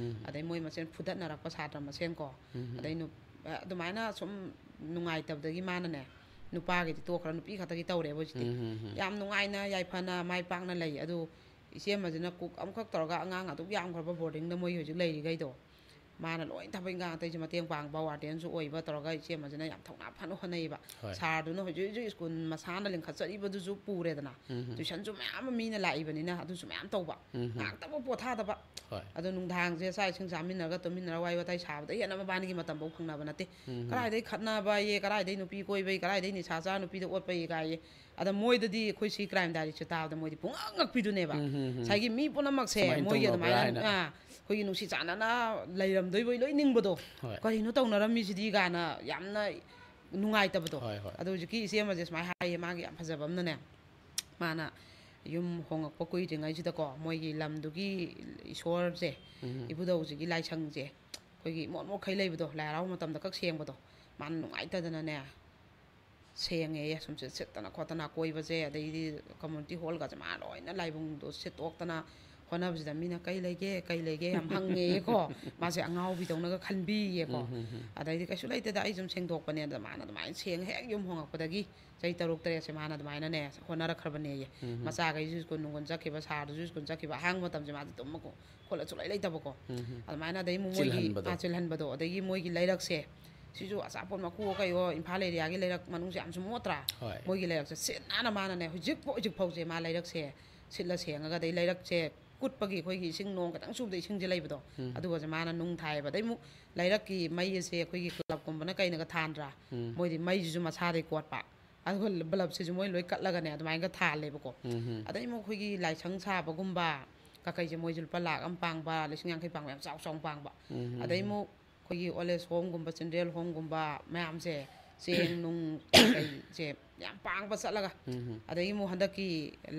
ꯑꯗꯩ ꯃꯣꯏ ꯃꯁꯦꯟ ꯐꯨꯗꯠꯅꯔꯛꯄ ꯁꯥꯇ꯭ꯔ ꯃꯁꯦꯟ ꯀꯣ꯫ ꯑꯗꯩ ꯅꯨ-, ꯑꯗꯨꯃꯥꯏꯅ ꯁꯨꯝ ꯅꯨꯡꯉꯥꯏꯇꯕꯗꯒꯤ ꯃꯥꯅꯅꯦ, ꯅꯨꯄꯥꯒꯤꯗꯤ ꯇꯣꯛꯈ꯭ꯔ, ꯅꯨꯄꯤ ꯈꯛꯇꯒꯤ ꯇꯧꯔꯦꯕ ꯍꯧꯖꯤꯛꯇꯤ꯫ ꯌꯥꯝ ꯅꯨꯡꯉꯥꯏꯅ ꯌꯥꯏꯐꯅ ꯃꯥꯏ ꯄꯥꯛꯅ ꯂꯩ꯫ ꯑꯗꯨ ꯏꯆꯦ ꯑꯃꯁꯤꯅ ꯀꯨꯛ ꯑꯃꯈꯛ ꯇꯧꯔꯒ ꯑꯉꯥꯡ ꯑꯗꯨꯛ ꯌꯥꯝꯈ꯭ꯔꯕ ꯕꯣꯔꯗꯤꯡꯗ ꯃꯣꯏ ꯍꯧꯖꯤꯛ ꯂꯩꯔꯤꯈꯩꯗꯣ, ꯃꯥꯅ ꯂꯣꯏ ꯊꯕꯛ ꯏꯪꯈꯥꯡ ꯑꯇꯩꯁꯨ ꯃꯇꯦꯡ ꯄꯥꯡꯕ, ꯋꯥꯔꯗꯦꯟꯁꯨ ꯑꯣꯏꯕ ꯇꯧꯔꯒ ꯏꯆꯦ ꯑꯃꯁꯤꯅ ꯌꯥꯝ ꯊꯧꯅꯥ ꯐꯅ ꯍꯣꯠꯅꯩꯌꯦꯕ꯫ ꯍꯣꯏ꯫ ꯁꯥꯔꯗꯨꯅ ꯍꯧꯖꯤꯛ ꯍꯧꯖꯤꯛ ꯁ꯭ꯀꯨꯜ ꯃꯁꯥꯅ ꯂꯤꯡꯈꯠꯆꯔꯤꯕꯗꯨꯁꯨ ꯄꯨꯔꯦꯗꯅ꯫ ꯇꯨꯏꯁꯟꯁꯨ ꯃꯌꯥꯝ ꯑꯃ ꯃꯤꯅ ꯂꯥꯛꯏꯕꯅꯤꯅ ꯑꯗꯨꯁꯨ ꯃꯌꯥꯝ ꯇꯧꯕ꯫ ꯉꯥꯏꯍꯥꯛꯇꯕꯨ ꯄꯣꯊꯥꯗꯕ꯫ ꯍꯣꯏ꯫ ꯑꯗꯣ ꯅꯨꯡꯗꯥꯡꯁꯦ ꯆꯥꯛ ꯏꯁꯤꯡ ꯆꯥꯃꯤꯟꯅꯔꯒ ꯇꯨꯝꯃꯤꯟꯅꯔꯒ ꯋꯥꯔꯤ ꯋꯥꯇꯥꯏ ꯁꯥꯕꯗ ꯍꯦꯟꯅ ꯃꯕꯥꯅꯤꯒꯤ ꯃꯇꯝꯐꯥꯎ ꯐꯪꯅꯕ ꯅꯠꯇꯦ꯫ ꯀꯗꯥꯏꯗꯩ ꯈꯠꯅꯕ ꯌꯦ, ꯀꯗꯥꯏꯗꯩ ꯅꯨꯄꯤ ꯀꯣꯏꯕꯩ, ꯀꯗꯥꯏꯗꯩ ꯅꯤꯁꯥ ꯆꯥ ꯅꯨꯄꯤꯗ ꯑꯣꯠꯄꯩ ꯀꯥꯏꯌꯦ꯫ ꯑꯗ ꯃꯣꯏꯗꯗꯤ ꯑꯩꯈꯣꯏ ꯁꯤ ꯀ꯭ꯔꯥꯏꯝ ꯗꯥꯏꯔꯤꯁꯦ ꯇꯥꯕꯗ ꯃꯣꯏꯗꯤ ꯄꯨꯡꯉꯛ ꯉꯛꯄꯤꯗꯨꯅꯦꯕ꯫ ꯉꯁꯥꯏꯒꯤ ꯃꯤ ꯄꯨꯝꯅꯃꯛꯁꯦ ꯁꯨꯃꯥꯏꯅ ꯃꯣꯏꯒꯤ ꯇꯧꯅꯕ꯭ꯔꯥ ꯑꯗꯨꯃꯥꯏꯅ, ꯍꯥꯏꯅ꯫ ꯑꯥ, ꯑꯩꯈꯣꯏꯒꯤ ꯅꯨꯡꯁꯤ ꯆꯥꯟꯅꯅ ꯂꯩꯔꯝꯗꯣꯏꯕꯩ ꯂꯣꯏ ꯅꯤꯡꯕꯗꯣ꯫ ꯍꯣꯏ꯫ ꯀꯔꯤꯅꯣ ꯇꯧꯅꯔꯝꯃꯤꯁꯤꯗꯤ ꯀꯥꯏꯅ ꯌꯥꯝꯅ ꯅꯨꯡꯉꯥꯏꯇꯕꯗꯣ꯫ ꯍꯣꯏ, ꯍꯣꯏ꯫ ꯑꯗꯣ ꯍꯧꯖꯤꯛꯀꯤ ꯏꯆꯦ ꯑꯃꯁꯦ ꯁꯨꯃꯥꯏꯅ ꯍꯥꯏꯌꯦ, ꯃꯥꯒꯤ ꯌꯥꯝ ꯐꯖꯕ ꯑꯃꯅꯅꯦ, ꯃꯥꯅ ꯌꯨꯝ ꯍꯣꯡꯉꯛꯄ ꯀꯨꯏꯗ꯭ꯔꯤꯉꯩꯁꯤꯗꯀꯣ, ꯃꯣꯏꯒꯤ ꯂꯝꯗꯨꯒꯤ ꯏꯁꯣꯔꯁꯦ, ꯏꯕꯨꯙꯧꯁꯤꯒꯤ ꯂꯥꯏꯁꯪꯁꯦ, ꯑꯩꯈꯣꯏꯒꯤ ꯃꯣꯠ ꯃꯣꯠꯈꯩ ꯂꯩꯕꯗꯣ, ꯂꯥꯏ ꯍꯔꯥꯎꯕ ꯃꯇꯝꯗ ꯈꯛ ꯁꯦꯡꯕꯗꯣ, ꯃꯥꯅ ꯅꯨꯡꯉꯥꯏꯇꯗꯅꯅꯦ, ꯁꯦꯡꯉꯦꯌꯦ꯫ ꯁꯨꯝ ꯁꯤꯠ ꯁꯤꯠꯇꯅ ꯈꯣꯠꯇꯅ ꯀꯣꯏꯕꯁꯦ, ꯑꯗꯩꯗꯤ ꯀꯝꯃꯨꯅꯤꯇꯤ ꯍꯣꯜꯒꯁꯦ ꯃꯥ ꯂꯣꯏꯅ ꯂꯥꯏꯕꯨꯡꯗꯣ ꯁꯤꯠꯇꯣꯛꯇꯅ ꯍꯣꯠꯅꯕꯁꯤꯗ ꯃꯤꯅ "ꯀꯩ ꯂꯩꯒꯦ, ꯀꯩ ꯂꯩꯒꯦ?" ꯌꯥꯝ ꯍꯪꯉꯦꯌꯦꯀꯣ꯫ ꯃꯥꯁꯦ ꯑꯉꯥꯎꯕꯤꯗꯧꯅꯒ ꯈꯟꯕꯤꯌꯦꯀꯣ꯫ ꯑꯗꯩꯗꯤ "ꯀꯩꯁꯨ ꯂꯩꯇꯦꯗ, ꯑꯩ ꯁꯨꯝ ꯁꯦꯡꯗꯣꯛꯄꯅꯦ"꯫ ꯑꯗ ꯃꯥꯅ ꯑꯗꯨꯃꯥꯏꯅ ꯁꯦꯡ ꯍꯦꯛ ꯌꯨꯝ ꯍꯣꯡꯉꯛꯄꯗꯒꯤ ꯆꯍꯤ ꯇꯔꯨꯛ ꯇꯔꯦꯠꯁꯦ ꯃꯥꯅ ꯑꯗꯨꯃꯥꯏꯅꯅꯦ ꯍꯣꯠꯅꯔꯛꯈ꯭ꯔꯕꯅꯦꯌꯦ꯫ ꯃꯆꯥꯈꯩꯁꯨ ꯁ꯭ꯀꯨꯜ ꯅꯨꯡꯒꯨꯜ ꯆꯠꯈꯤꯕ, ꯁꯥꯔꯗꯨꯁꯨ ꯁ꯭ꯀꯨꯜ ꯆꯠꯈꯤꯕ, ꯑꯍꯥꯡꯕ ꯃꯇꯝꯁꯦ ꯃꯥꯗꯤ ꯇꯨꯝꯕ ꯈꯣꯠꯂ ꯁꯨꯡꯂꯩ ꯂꯩꯇꯕꯀꯣ꯫ ꯑꯗꯨꯃꯥꯏꯅ ꯑꯗꯩ ꯑꯃꯨꯛ ꯃꯣꯏꯒꯤ, ꯆꯤꯜꯍꯟꯕꯗꯣ꯫ ꯑꯥ, ꯆꯤꯜꯍꯟꯕꯗꯣ꯫ ꯑꯗꯒꯤ ꯃꯣꯏꯒꯤ ꯂꯩꯔꯛꯁꯦ ꯁꯤꯁꯨ ꯑꯆꯥꯄꯣꯠ ꯃꯀꯨ ꯀꯩꯑꯣ, ꯏꯝꯐꯥꯜ ꯑꯦꯔꯤꯌꯥꯒꯤ ꯂꯩꯔꯛ ꯃꯅꯨꯡꯁꯦ ꯌꯥꯝꯁꯨ ꯃꯣꯠꯇ꯭ꯔꯥ? ꯍꯣꯏ꯫ ꯃꯣꯏꯒꯤ ꯂꯩꯔꯛꯁꯦ ꯁꯤꯠ ꯅꯥꯟꯅ ꯃꯥꯅꯅꯦ, ꯍꯧꯖꯤꯛꯐꯥꯎ, ꯍꯧꯖꯤꯛꯐꯥꯎꯁꯦ ꯃꯥ ꯂꯩꯔꯛꯁꯦ ꯁꯤꯠꯂ ꯁꯦꯡꯉꯒ, ꯑꯗꯩ ꯂꯩꯔꯛꯁꯦ ꯀꯨꯠꯄꯒꯤ ꯑꯩꯈꯣꯏꯒꯤ ꯏꯁꯤꯡ ꯅꯣꯡ ꯈꯤꯇꯪ ꯆꯨꯕꯗ ꯏꯁꯤꯡꯁꯦ ꯂꯩꯕꯗꯣ, ꯎꯝ꯫ ꯑꯗꯨꯒꯁꯦ ꯃꯥꯅ ꯅꯨꯡ ꯊꯥꯏꯌꯦꯕ꯫ ꯑꯗꯩ ꯑꯃꯨꯛ ꯂꯩꯔꯛꯀꯤ ꯃꯩ ꯑꯁꯦ ꯑꯩꯈꯣꯏꯒꯤ ꯀ꯭ꯂꯕꯀꯨꯝꯕꯅ ꯀꯩꯅꯒ ꯊꯥꯟꯗ꯭ꯔꯥ? ꯎꯝ꯫ ꯃꯣꯏꯗꯤ ꯃꯩꯁꯤꯁꯨ ꯃꯁꯥꯗꯩ ꯀꯣꯠꯄ, ꯑꯗꯨꯒ ꯕꯂꯞꯁꯤꯁꯨ ꯃꯣꯏ ꯂꯣꯏ ꯀꯠꯂꯒꯅꯦ ꯑꯗꯨꯃꯥꯏꯅꯒ ꯊꯥꯜꯂꯦꯕꯀꯣ꯫ ꯎꯝ꯫ ꯑꯗꯩ ꯑꯃꯨꯛ ꯑꯩꯈꯣꯏꯒꯤ ꯂꯥꯏꯁꯪ ꯁꯥꯕꯒꯨꯝꯕ ꯀꯀꯩꯁꯦ ꯃꯣꯏꯁꯨ ꯂꯨꯄꯥ ꯂꯥꯛ ꯑꯃ ꯄꯥꯡꯕ, ꯂꯤꯁꯤꯡ ꯌꯥꯡꯈꯩ ꯄꯥꯡꯕ ꯌꯥꯝ ꯆꯥꯎ ꯆꯥꯎꯅ ꯄꯥꯡꯕ꯫ ꯎꯝ꯫ ꯑꯗꯩ ꯑꯃꯨꯛ ꯑꯩꯈꯣꯏꯒꯤ old age homeꯒꯨꯝꯕ, children homeꯒꯨꯝꯕ ꯃꯌꯥꯝꯁꯦ, ꯆꯦꯡ ꯅꯨꯡ ꯀꯩꯁꯦ ꯌꯥꯝ ꯄꯥꯡꯕ ꯆꯠꯂꯒ, ꯎꯝ꯫ ꯑꯗꯒꯤ ꯑꯃꯨꯛ ꯍꯟꯗꯛꯀꯤ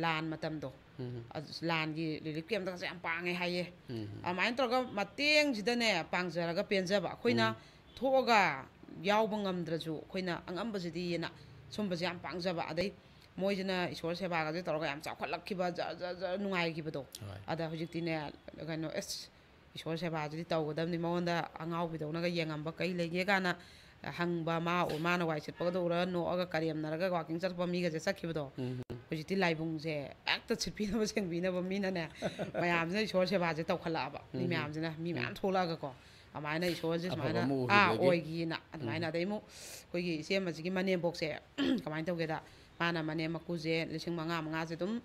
ꯂꯥꯟ ꯃꯇꯝꯗꯣ, ꯎꯝ꯫ ꯑꯗꯨ ꯂꯥꯟꯒꯤ relief campꯇꯒꯁꯦ ꯌꯥꯝ ꯄꯥꯡꯉꯦ ꯍꯥꯏꯌꯦ꯫ ꯎꯝ꯫ ꯑꯗꯨꯃꯥꯏꯅ ꯇꯧꯔꯒ ꯃꯇꯦꯡꯁꯤꯗꯅꯦ ꯄꯥꯡꯖꯔꯒ ꯄꯦꯟꯖꯕ꯫ ꯑꯩꯈꯣꯏꯅ ꯎꯝ꯫ ꯊꯣꯛꯑꯒ ꯌꯥꯎꯕ ꯉꯝꯗ꯭ꯔꯁꯨ ꯑꯩꯈꯣꯏꯅ ꯑꯉꯝꯕꯁꯤꯗꯤꯅ ꯁꯨꯝꯕꯁꯦ ꯌꯥꯝ ꯄꯥꯡꯖꯕ꯫ ꯑꯗꯩ ꯃꯣꯏꯁꯤꯅ ꯏꯁꯣꯔ ꯁꯦꯕꯥꯒꯁꯦ ꯇꯧꯔꯒ ꯌꯥꯝ ꯆꯥꯎꯈꯠꯂꯛꯈꯤꯕ, ꯖꯔ ꯖꯔ ꯖꯔ ꯅꯨꯡꯉꯥꯏꯈꯤꯕꯗꯣ꯫ ꯍꯣꯏ꯫ ꯑꯗ ꯍꯧꯖꯤꯛꯇꯤꯅꯦ, ꯀꯩꯅꯣ, ꯑꯁ, ꯏꯁꯣꯔ ꯁꯦꯕꯥꯁꯤꯗꯤ ꯇꯧꯒꯗꯕꯅꯤ, ꯃꯉꯣꯟꯗ ꯑꯉꯥꯎꯕꯤꯗꯧꯅꯒ ꯌꯦꯡꯉꯝꯕ ꯀꯩ ꯂꯩꯒꯦ ꯀꯥꯏꯅ ꯍꯪꯕ, ꯃꯥ, ꯃꯥꯅ ꯋꯥꯏ ꯁꯤꯠꯄꯒꯗ ꯎꯔꯒ ꯅꯣꯛꯑꯒ ꯀꯔꯦꯝꯅꯔꯒ walking ꯆꯠꯄ ꯃꯤꯒꯁꯦ ꯆꯠꯈꯤꯕꯗꯣ꯫ ꯎꯝ꯫ ꯍꯧꯖꯤꯛꯇꯤ ꯂꯥꯏꯕꯨꯡꯁꯦ ꯍꯦꯛꯇ ꯁꯤꯠꯄꯤꯅꯕ ꯁꯦꯡꯕꯤꯅꯕ ꯃꯤꯅꯅꯦ, ꯃꯌꯥꯝꯁꯤꯅ ꯏꯁꯣꯔ ꯁꯦꯕꯥꯁꯦ ꯇꯧꯈꯠꯂꯛꯑꯕ꯫ ꯃꯤ ꯎꯝ꯫ ꯃꯌꯥꯝꯁꯤꯅ, ꯃꯤ ꯎꯝ꯫ ꯃꯌꯥꯝ ꯊꯣꯛꯂꯛꯑꯒꯀꯣ, ꯑꯗꯨꯃꯥꯏꯅ ꯏꯁꯣꯔꯁꯦ ꯑꯐꯕ ꯁꯨꯃꯥꯏꯅ, ꯑꯃ ꯑꯥ, ꯎꯈꯤꯕꯗꯒꯤ꯫ ꯑꯣꯏꯒꯤꯅ ꯑꯗꯨꯃꯥꯏꯅ꯫ ꯎꯝ꯫ ꯑꯗꯩ ꯑꯃꯨꯛ ꯑꯩꯈꯣꯏꯒꯤ ꯏꯆꯦ ꯑꯃꯁꯤꯒꯤ ꯃꯅꯦꯝꯕꯣꯛꯁꯦ ꯀꯃꯥꯏꯅ ꯇꯧꯒꯦꯗ, ꯃꯥꯅ ꯃꯅꯦꯝ ꯃꯀꯨꯁꯦ ꯂꯤꯁꯤꯡ ꯃꯉꯥ ꯃꯉꯥꯁꯦ ꯑꯗꯨꯝ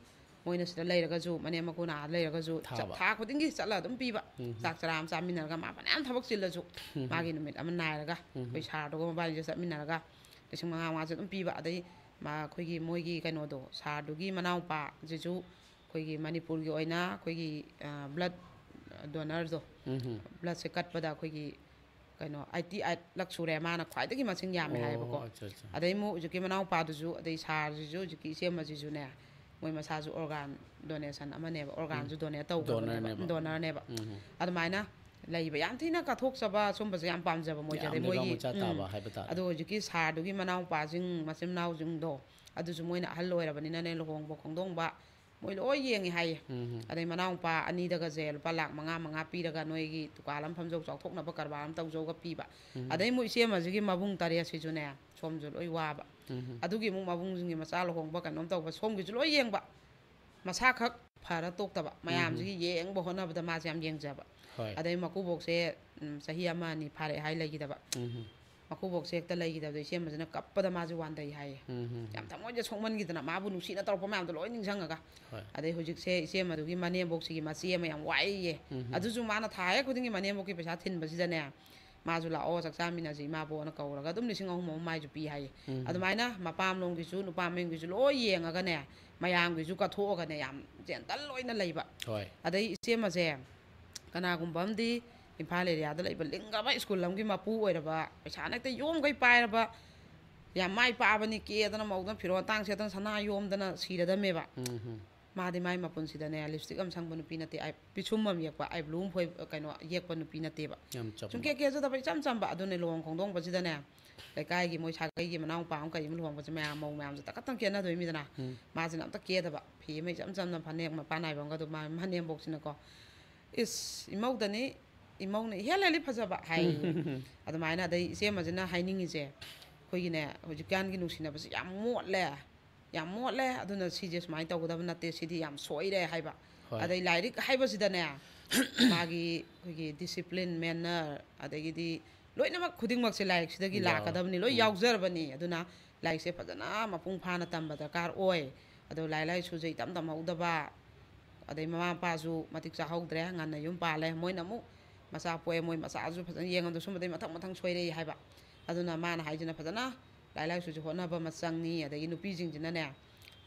ꯃꯣꯏꯅ ꯁꯤꯗ ꯂꯩꯔꯒꯁꯨ, ꯃꯅꯦꯝ ꯃꯀꯨ ꯅꯥ ꯂꯩꯔꯒꯁꯨ, ꯆꯠ-, ꯊꯥꯕ꯫ ꯊꯥ ꯈꯨꯗꯤꯡꯒꯤ ꯆꯠꯂ ꯑꯗꯨꯝ ꯄꯤꯕ꯫ ꯎꯝ꯫ ꯆꯥꯛ ꯆꯔꯥ ꯑꯃ ꯆꯥꯃꯤꯟꯅꯔꯒ, ꯃꯥ ꯐꯅꯌꯥꯝ ꯊꯕꯛ ꯆꯤꯜꯂꯁꯨ, ꯎꯝ꯫ ꯃꯥꯒꯤ ꯅꯨꯃꯤꯠ ꯑꯃ ꯅꯥꯏꯔꯒ, ꯎꯝ꯫ ꯑꯩꯈꯣꯏ ꯁꯥꯔꯗꯨꯒ ꯃꯕꯥꯅꯤꯁꯦ ꯆꯠꯃꯤꯟꯅꯔꯒ ꯂꯤꯁꯤꯡ ꯃꯉꯥ ꯃꯉꯥꯁꯦ ꯑꯗꯨꯝ ꯄꯤꯕ꯫ ꯑꯗꯩ ꯃꯥ, ꯑꯩꯈꯣꯏꯒꯤ ꯃꯣꯏꯒꯤ ꯀꯩꯅꯣꯗꯣ, ꯁꯥꯔꯗꯨꯒꯤ ꯃꯅꯥꯎꯄꯥꯁꯤꯁꯨ ꯑꯩꯈꯣꯏꯒꯤ ꯃꯅꯤꯄꯨꯔꯒꯤ ꯑꯣꯏꯅ ꯑꯩꯈꯣꯏꯒꯤ, ꯑ, blood donorꯗꯣ, ꯎꯝ꯫ bloodꯁꯦ ꯀꯠꯄꯗ ꯑꯩꯈꯣꯏꯒꯤ ꯀꯩꯅꯣ, eighty eight ꯂꯛ ꯁꯨꯔꯦ, ꯃꯥꯅ ꯈ꯭ꯋꯥꯏꯗꯒꯤ ꯃꯁꯤꯡ ꯌꯥꯝꯃꯦ ꯑꯣ, ꯍꯥꯏꯌꯦꯕꯀꯣ꯫ ꯑꯠꯆꯥ, ꯑꯠꯆꯥ꯫ ꯑꯗꯩ ꯑꯃꯨꯛ ꯍꯧꯖꯤꯛꯀꯤ ꯃꯅꯥꯎꯄꯥꯗꯨꯁꯨ, ꯑꯗꯩ ꯁꯥꯔꯁꯤꯁꯨ, ꯍꯧꯖꯤꯛꯀꯤ ꯏꯆꯦ ꯑꯃꯁꯤꯁꯨꯅꯦ, ꯃꯣꯏ ꯃꯁꯥꯁꯨ organ donation ꯑꯃꯅꯦꯕ, organꯁꯨ ꯎꯝ꯫ Donate ꯇꯧꯈ꯭ꯔꯕꯅꯦꯕ, Donorꯅꯦꯕ꯫ Donorꯅꯦꯕ꯫ ꯎꯝ꯫ ꯑꯗꯨꯃꯥꯏꯅ ꯂꯩꯕ ꯌꯥꯝ ꯊꯤꯅ ꯀꯠꯊꯣꯛꯆꯕ, ꯁꯨꯝꯕꯁꯦ ꯌꯥꯝ ꯄꯥꯝꯖꯕ ꯃꯣꯏꯁꯦ꯫ ꯌꯥꯝ ꯑꯗꯩ ꯂꯩꯕꯥꯛ ꯃꯣꯏꯒꯤ, ꯃꯆꯥ ꯎꯝ꯫ ꯇꯥꯕ ꯍꯥꯏꯕ ꯇꯥꯔꯦ꯫ ꯑꯗꯣ ꯍꯧꯖꯤꯛꯀꯤ ꯁꯥꯔꯗꯨꯒꯤ ꯃꯅꯥꯎꯄꯥꯁꯤꯡ, ꯃꯆꯤꯟ ꯃꯅꯥꯎꯁꯤꯡꯗꯣ, ꯑꯗꯨꯁꯨ ꯃꯣꯏꯅ ꯑꯍꯜ ꯑꯣꯏꯔꯕꯅꯤꯅꯅꯦ, ꯂꯨꯍꯣꯡꯕ ꯈꯣꯡꯗꯣꯡꯕ ꯃꯣꯏ ꯂꯣꯏ ꯌꯦꯡꯉꯤ ꯍꯥꯏꯌꯦ꯫ ꯎꯝ꯫ ꯑꯗꯩ ꯃꯅꯥꯎꯄꯥ ꯑꯅꯤꯗꯒꯁꯦ ꯂꯨꯄꯥ ꯂꯥꯛ ꯃꯉꯥ ꯃꯉꯥ ꯄꯤꯔꯒ, "ꯅꯣꯏꯒꯤ ꯗꯨꯀꯥꯟ ꯑꯃ ꯐꯝꯖꯧ, ꯆꯥꯎꯊꯣꯛꯅꯕ ꯀꯔꯕꯥꯔ ꯑꯃ ꯇꯧꯖꯧꯒ" ꯄꯤꯕ꯫ ꯎꯝ꯫ ꯑꯗꯩ ꯃꯣꯏ ꯏꯆꯦ ꯑꯃꯁꯤꯒꯤ ꯃꯕꯨꯡ ꯇꯔꯦꯠꯁꯤꯁꯨꯅꯦ, ꯁꯣꯝꯁꯨ ꯂꯣꯏ ꯋꯥꯕ꯫ ꯎꯝ꯫ ꯑꯗꯨꯒꯤ ꯑꯃꯨꯛ ꯃꯕꯨꯡꯁꯤꯡꯒꯤ ꯃꯆꯥ ꯂꯨꯍꯣꯡꯕ, ꯀꯩꯅꯣꯝ ꯇꯧꯕ, ꯁꯣꯝꯒꯤꯁꯨ ꯂꯣꯏ ꯌꯦꯡꯕ꯫ ꯃꯁꯥꯈꯛ ꯐꯔ ꯇꯣꯛꯇꯕ, ꯎꯝ꯫ ꯃꯌꯥꯝꯁꯤꯒꯤ ꯌꯦꯡꯕ ꯍꯣꯠꯅꯕꯗ ꯃꯥꯁꯦ ꯌꯥꯝ ꯌꯦꯡꯖꯕ꯫ ꯍꯣꯏ꯫ ꯑꯗꯩ ꯃꯀꯨꯕꯣꯛꯁꯦ, ꯎꯝ, ꯆꯍꯤ ꯑꯃ ꯑꯅꯤ ꯐꯥꯔꯦ ꯍꯥꯏ ꯂꯩꯈꯤꯗꯕ꯫ ꯎꯝ꯫ ꯃꯀꯨꯕꯣꯛꯁꯦ ꯍꯦꯛꯇ ꯂꯩꯈꯤꯗꯕꯗꯣ ꯏꯆꯦꯃꯁꯤꯅ ꯀꯞꯄꯗ ꯃꯥꯁꯦ ꯋꯥꯟꯊꯩ ꯍꯥꯏꯌꯦ꯫ ꯎꯝ, ꯎꯝ, ꯌꯥꯝ ꯊꯃꯣꯏꯁꯦ ꯁꯣꯛꯃꯟꯈꯤꯗꯅ ꯃꯥꯕꯨ ꯅꯨꯡꯁꯤꯅ ꯇꯧꯔꯛꯄ ꯃꯌꯥꯝꯗꯣ ꯂꯣꯏ ꯅꯤꯡꯁꯤꯡꯉꯒ꯫ ꯍꯣꯏ꯫ ꯑꯗꯩ ꯍꯧꯖꯤꯛꯁꯦ ꯏꯆꯦꯃꯗꯨꯒꯤ ꯃꯅꯦꯝꯕꯣꯛꯁꯤꯒꯤ ꯃꯆꯦ ꯑꯃ ꯌꯥꯝ ꯋꯥꯏꯌꯦ꯫ ꯎꯝ, ꯎꯝ꯫ ꯑꯗꯨꯁꯨ ꯃꯥꯅ ꯊꯥ ꯍꯦꯛ ꯈꯨꯗꯤꯡꯒꯤ ꯃꯅꯦꯝꯕꯣꯛꯀꯤ ꯄꯩꯁꯥ ꯊꯤꯟꯕꯁꯤꯗꯅꯦ, ꯃꯥꯁꯨ "ꯂꯥꯛꯑꯣ, ꯆꯥꯛ ꯆꯥꯃꯤꯟꯅꯁꯤ ꯏꯃꯥꯕꯣꯛ" ꯑꯅ ꯀꯧꯔꯒ ꯑꯗꯨꯝ ꯂꯤꯁꯤꯡ ꯑꯍꯨꯝ ꯑꯍꯨꯝ ꯃꯥꯏꯁꯨ ꯄꯤ ꯍꯥꯏꯌꯦ꯫ ꯎꯝ꯫ ꯑꯗꯨꯃꯥꯏꯅ ꯃꯄꯥꯝꯂꯣꯝꯒꯤꯁꯨ ꯅꯨꯄꯥ ꯃꯌꯨꯝꯒꯤꯁꯨ ꯂꯣꯏ ꯌꯦꯡꯉꯒꯅꯦ, ꯃꯌꯥꯝꯒꯤꯁꯨ ꯀꯠꯊꯣꯛꯑꯒꯅꯦ, ꯌꯥꯝ ꯖꯦꯟꯇꯜ ꯑꯣꯏꯅ ꯂꯩꯕ꯫ ꯍꯣꯏ꯫ ꯑꯗꯩ ꯏꯆꯦꯃꯁꯦ ꯀꯅꯥꯒꯨꯝꯕ ꯑꯃꯗꯤ ꯏꯝꯐꯥꯜ ꯑꯦꯔꯤꯌꯥꯗ ꯂꯩꯕ ꯂꯤꯡꯒꯕ ꯁ꯭ꯀꯨꯜ ꯑꯃꯒꯤ ꯃꯄꯨ ꯑꯣꯏꯔꯕ, ꯄꯩꯁꯥꯅ ꯍꯦꯛꯇ ꯌꯣꯝꯈꯩ ꯄꯥꯏꯔꯕ, ꯌꯥꯝ ꯃꯥꯏ ꯄꯥꯛꯑꯕꯅꯤ, ꯀꯦꯗꯅ ꯃꯧꯗꯅ ꯐꯤꯔꯣꯜ ꯑꯇꯥꯡ ꯁꯦꯠꯇꯅ ꯁꯅꯥ ꯌꯣꯝꯗꯅ ꯁꯤꯔꯗꯝꯃꯦꯕ꯫ ꯎꯝ, ꯎꯝ꯫ ꯃꯥꯗꯤ ꯃꯥꯏ ꯃꯄꯨꯟꯁꯤꯗꯅꯦ ꯂꯤꯞꯁꯇꯤꯛ ꯑꯃ ꯁꯪꯕ ꯅꯨꯄꯤ ꯅꯠꯇꯦ, ꯑꯥꯏ-, ꯄꯤꯁꯨꯝ ꯑꯃ ꯌꯦꯛꯄ, ꯑꯥꯏ ꯕ꯭ꯂꯨ ꯑꯃ ꯐꯣꯏ-, ꯀꯩꯅꯣ, ꯌꯦꯛꯄ ꯅꯨꯄꯤ ꯅꯠꯇꯦꯕ꯫ ꯌꯥꯝ ꯆꯝꯕ꯫ ꯁꯨꯝ ꯀꯦ ꯀꯦꯖꯗꯕ ꯏꯆꯝ ꯆꯝꯕ꯫ ꯑꯗꯨꯅꯦ ꯂꯨꯍꯣꯡ ꯈꯣꯡꯗꯣꯡꯕꯁꯤꯗꯅꯦ, ꯂꯩꯀꯥꯏꯒꯤ ꯃꯣꯏ ꯁꯥꯒꯩꯒꯤ ꯃꯅꯥꯎꯄꯥ ꯑꯃ ꯀꯔꯤ ꯑꯃ ꯂꯨꯍꯣꯡꯕꯁꯦ ꯃꯌꯥꯝ ꯃꯧ ꯃꯌꯥꯝꯁꯦ ꯇꯛꯀꯠꯇꯅ ꯀꯦꯅꯗꯣꯏꯃꯤꯗꯅ꯫ ꯎꯝ꯫ ꯃꯥꯁꯤꯅ ꯑꯝꯇ ꯀꯦꯗꯕ, ꯐꯤ ꯑꯃ ꯏꯆꯝ ꯆꯝꯅ ꯐꯅꯦꯛ ꯃꯄꯥꯟ ꯅꯥꯏꯕ ꯑꯃꯒ, ꯑꯗꯨ ꯃꯥ ꯃꯅꯦꯝꯕꯣꯛꯁꯤꯅꯀꯣ, "ꯏꯁ, ꯏꯃꯧꯗꯅꯤ, ꯏꯃꯧꯅ ꯏꯍꯦꯜ ꯍꯦꯜꯂꯤ ꯐꯖꯕ" ꯍꯥꯏ꯫ ꯑꯗꯨꯃꯥꯏꯅ ꯑꯗꯩ ꯏꯆꯦꯃꯁꯤꯅ ꯍꯥꯏꯅꯤꯡꯉꯤꯁꯦ, ꯑꯩꯈꯣꯏꯒꯤꯅꯦ, ꯍꯧꯖꯤꯛꯀꯥꯟꯒꯤ ꯅꯨꯡꯁꯤꯅꯕꯁꯤ ꯌꯥꯝ ꯃꯣꯠꯂꯦ, ꯌꯥꯝ ꯃꯣꯠꯂꯦ, ꯑꯗꯨꯅ ꯁꯤꯁꯦ ꯁꯨꯃꯥꯏꯅ ꯇꯧꯒꯗꯕ ꯅꯠꯇꯦ, ꯁꯤꯗꯤ ꯌꯥꯝ ꯁꯣꯏꯔꯦ ꯍꯥꯏꯕ꯫ ꯍꯣꯏ꯫ ꯑꯗꯩ ꯂꯥꯏꯔꯤꯛ ꯍꯥꯏꯕꯁꯤꯗꯅꯦ, ꯃꯥꯒꯤ ꯑꯩꯈꯣꯏꯒꯤ ꯗꯤꯁꯤꯄ꯭ꯂꯤꯟ, ꯃꯦꯅꯔ, ꯑꯗꯒꯤꯗꯤ ꯂꯣꯏꯅꯃꯛ ꯈꯨꯗꯤꯡꯃꯛꯁꯦ ꯂꯥꯏꯔꯤꯛꯁꯤꯗꯒꯤ ꯌꯥꯎ-, ꯂꯥꯛꯀꯗꯕꯅꯤ, ꯂꯣꯏ ꯎꯝ꯫ ꯌꯥꯎꯖꯔꯕꯅꯤ꯫ ꯑꯗꯨꯅ ꯂꯥꯏꯔꯤꯛꯁꯦ ꯐꯖꯅ ꯃꯄꯨꯡ ꯐꯥꯅ ꯇꯝꯕ ꯗꯔꯀꯥꯔ ꯑꯣꯏ꯫ ꯑꯗꯣ ꯂꯥꯏꯔꯤꯛ ꯂꯥꯏꯁꯨꯁꯦ ꯏꯇꯝ ꯇꯝꯍꯧꯗꯕ, ꯑꯗꯩ ꯃꯃꯥ ꯃꯄꯥꯁꯨ ꯃꯇꯤꯛ ꯆꯥꯍꯧꯗ꯭ꯔꯦ, ꯉꯟꯅ ꯌꯨꯝ ꯄꯥꯜꯂꯦ, ꯃꯣꯏꯅ ꯑꯃꯨꯛ ꯃꯆꯥ ꯄꯣꯛꯑꯦ, ꯃꯣꯏ ꯃꯆꯥꯁꯨ ꯐꯖꯅ ꯌꯦꯡꯉꯝꯗ ꯁꯨꯝꯕꯗꯩ ꯃꯊꯪ ꯃꯊꯪ ꯁꯣꯏꯔꯛꯏ ꯍꯥꯏꯕ꯫ ꯑꯗꯨꯅ ꯃꯥꯅ ꯍꯥꯏꯁꯤꯅ ꯐꯖꯅ ꯂꯥꯏꯔꯤꯛ ꯂꯥꯏꯁꯨꯁꯦ ꯍꯣꯠꯅꯕ ꯑꯃ ꯆꯪꯉꯤ꯫ ꯑꯗꯒꯤ ꯅꯨꯄꯤꯁꯤꯡꯁꯤꯅꯅꯦ,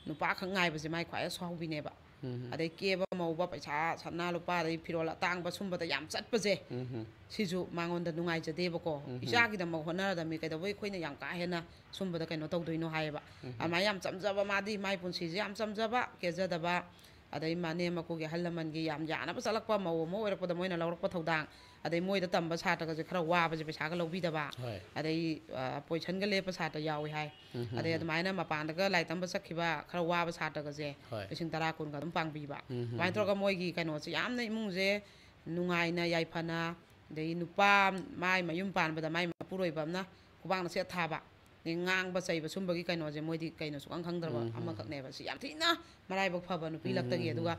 ꯅꯨꯄꯥ ꯈꯛ ꯉꯥꯏꯕꯁꯦ ꯃꯥꯏ ꯈ꯭ꯋꯥꯏ ꯑꯁꯥꯎꯕꯤꯅꯦꯕ꯫ ꯎꯝ꯫ ꯑꯗꯩ ꯀꯦꯕ ꯃꯧꯕ, ꯄꯩꯁꯥ, ꯁꯅꯥ ꯂꯨꯄꯥ, ꯑꯗꯩ ꯐꯤꯔꯣꯜ ꯑꯇꯥꯡꯕ ꯁꯨꯝꯕꯗ ꯌꯥꯝ ꯆꯠꯄꯁꯦ, ꯎꯝ꯫ ꯁꯤꯁꯨ ꯃꯉꯣꯟꯗ ꯅꯨꯡꯉꯥꯏꯖꯗꯦꯕꯀꯣ꯫ ꯎꯝ꯫ "ꯏꯆꯥꯒꯤꯗꯃꯛ ꯍꯣꯠꯅꯔꯗꯕꯅꯤ, ꯀꯩꯗꯧꯕꯩ ꯑꯩꯈꯣꯏꯅ ꯌꯥꯝ ꯀꯥ ꯍꯦꯟꯅ ꯁꯨꯝꯕꯗ ꯀꯩꯅꯣ ꯇꯧꯗꯣꯏꯅꯣ?" ꯍꯥꯏꯌꯦꯕ꯫ ꯎꯝ꯫ ꯑꯗꯨꯃꯥꯏꯅ ꯌꯥꯝ ꯆꯝꯖꯕ, ꯃꯥꯗꯤ ꯃꯥꯏ ꯄꯨꯟꯁꯤꯁꯦ ꯌꯥꯝ ꯆꯝꯖꯕ, ꯀꯦꯖꯗꯕ, ꯑꯗꯩ ꯃꯅꯦꯝ ꯃꯀꯨꯒꯤ ꯑꯍꯜ ꯂꯃꯟꯒꯤ ꯌꯥꯝ ꯌꯥꯅꯕ ꯆꯠꯂꯛꯄ ꯃꯧ ꯑꯃ ꯑꯣꯏꯔꯛꯄꯗ ꯃꯣꯏꯅ ꯂꯧꯔꯛꯄ ꯊꯧꯗꯥꯡ, ꯑꯗꯩ ꯃꯣꯏꯗ ꯇꯝꯕ ꯁꯥꯇ꯭ꯔꯒꯁꯦ ꯈꯔ ꯋꯥꯕꯁꯦ ꯄꯩꯁꯥꯒ ꯂꯧꯕꯤꯗꯕ, ꯍꯣꯏ꯫ ꯑꯗꯩ, ꯑ, ꯄꯣꯏꯁꯟꯒ ꯂꯦꯞꯄ ꯁꯥꯇ꯭ꯔ ꯌꯥꯎꯏ ꯍꯥꯏ꯫ ꯎꯝ, ꯎꯝ, ꯎꯝ꯫ ꯑꯗꯩ ꯑꯗꯨꯃꯥꯏꯅ ꯃꯄꯥꯟꯗꯒ ꯂꯥꯏꯔꯤꯛ ꯇꯝꯕ ꯆꯠꯈꯤꯕ ꯈꯔ ꯋꯥꯕ ꯁꯥꯇ꯭ꯔꯒꯁꯦ ꯍꯣꯏ꯫ ꯂꯤꯁꯤꯡ ꯇꯔꯥ ꯀꯨꯟꯒ ꯑꯗꯨꯝ ꯄꯥꯡꯕꯤꯕ꯫ ꯎꯝ, ꯎꯝ, ꯑꯗꯨꯃꯥꯏꯅ ꯎꯝ꯫ ꯇꯧꯔꯒ ꯃꯣꯏꯒꯤ ꯀꯩꯅꯣꯁꯦ ꯌꯥꯝꯅ ꯏꯃꯨꯡꯁꯦ ꯅꯨꯡꯉꯥꯏꯅ ꯌꯥꯏꯐꯅ, ꯑꯗꯩ ꯅꯨꯄꯥ ꯃꯥꯏ ꯃꯌꯨꯝ ꯄꯥꯟꯕꯗ ꯃꯥꯏ ꯃꯄꯨꯔꯣꯏꯕ ꯑꯃꯅ ꯈꯨꯕꯥꯛꯅ ꯁꯦꯠ ꯊꯥꯕ, ꯑꯗꯩ ꯉꯥꯡꯕ ꯆꯩꯕ ꯁꯨꯝꯕꯒꯤ ꯀꯩꯅꯣꯁꯦ ꯃꯣꯏꯗꯤ ꯀꯩꯅꯣ ꯁꯨꯈꯪ ꯈꯪꯗ꯭ꯔꯕ ꯎꯝ, ꯎꯝ꯫ ꯑꯃꯈꯛꯅꯦꯕ꯫ ꯁꯤ ꯌꯥꯝ ꯊꯤꯅ ꯃꯔꯥꯏꯕꯛ ꯐꯕ ꯅꯨꯄꯤ ꯎꯝ, ꯂꯛꯇꯒꯤ꯫ ꯎꯝ, ꯎꯝ꯫ ꯑꯗꯨꯒ,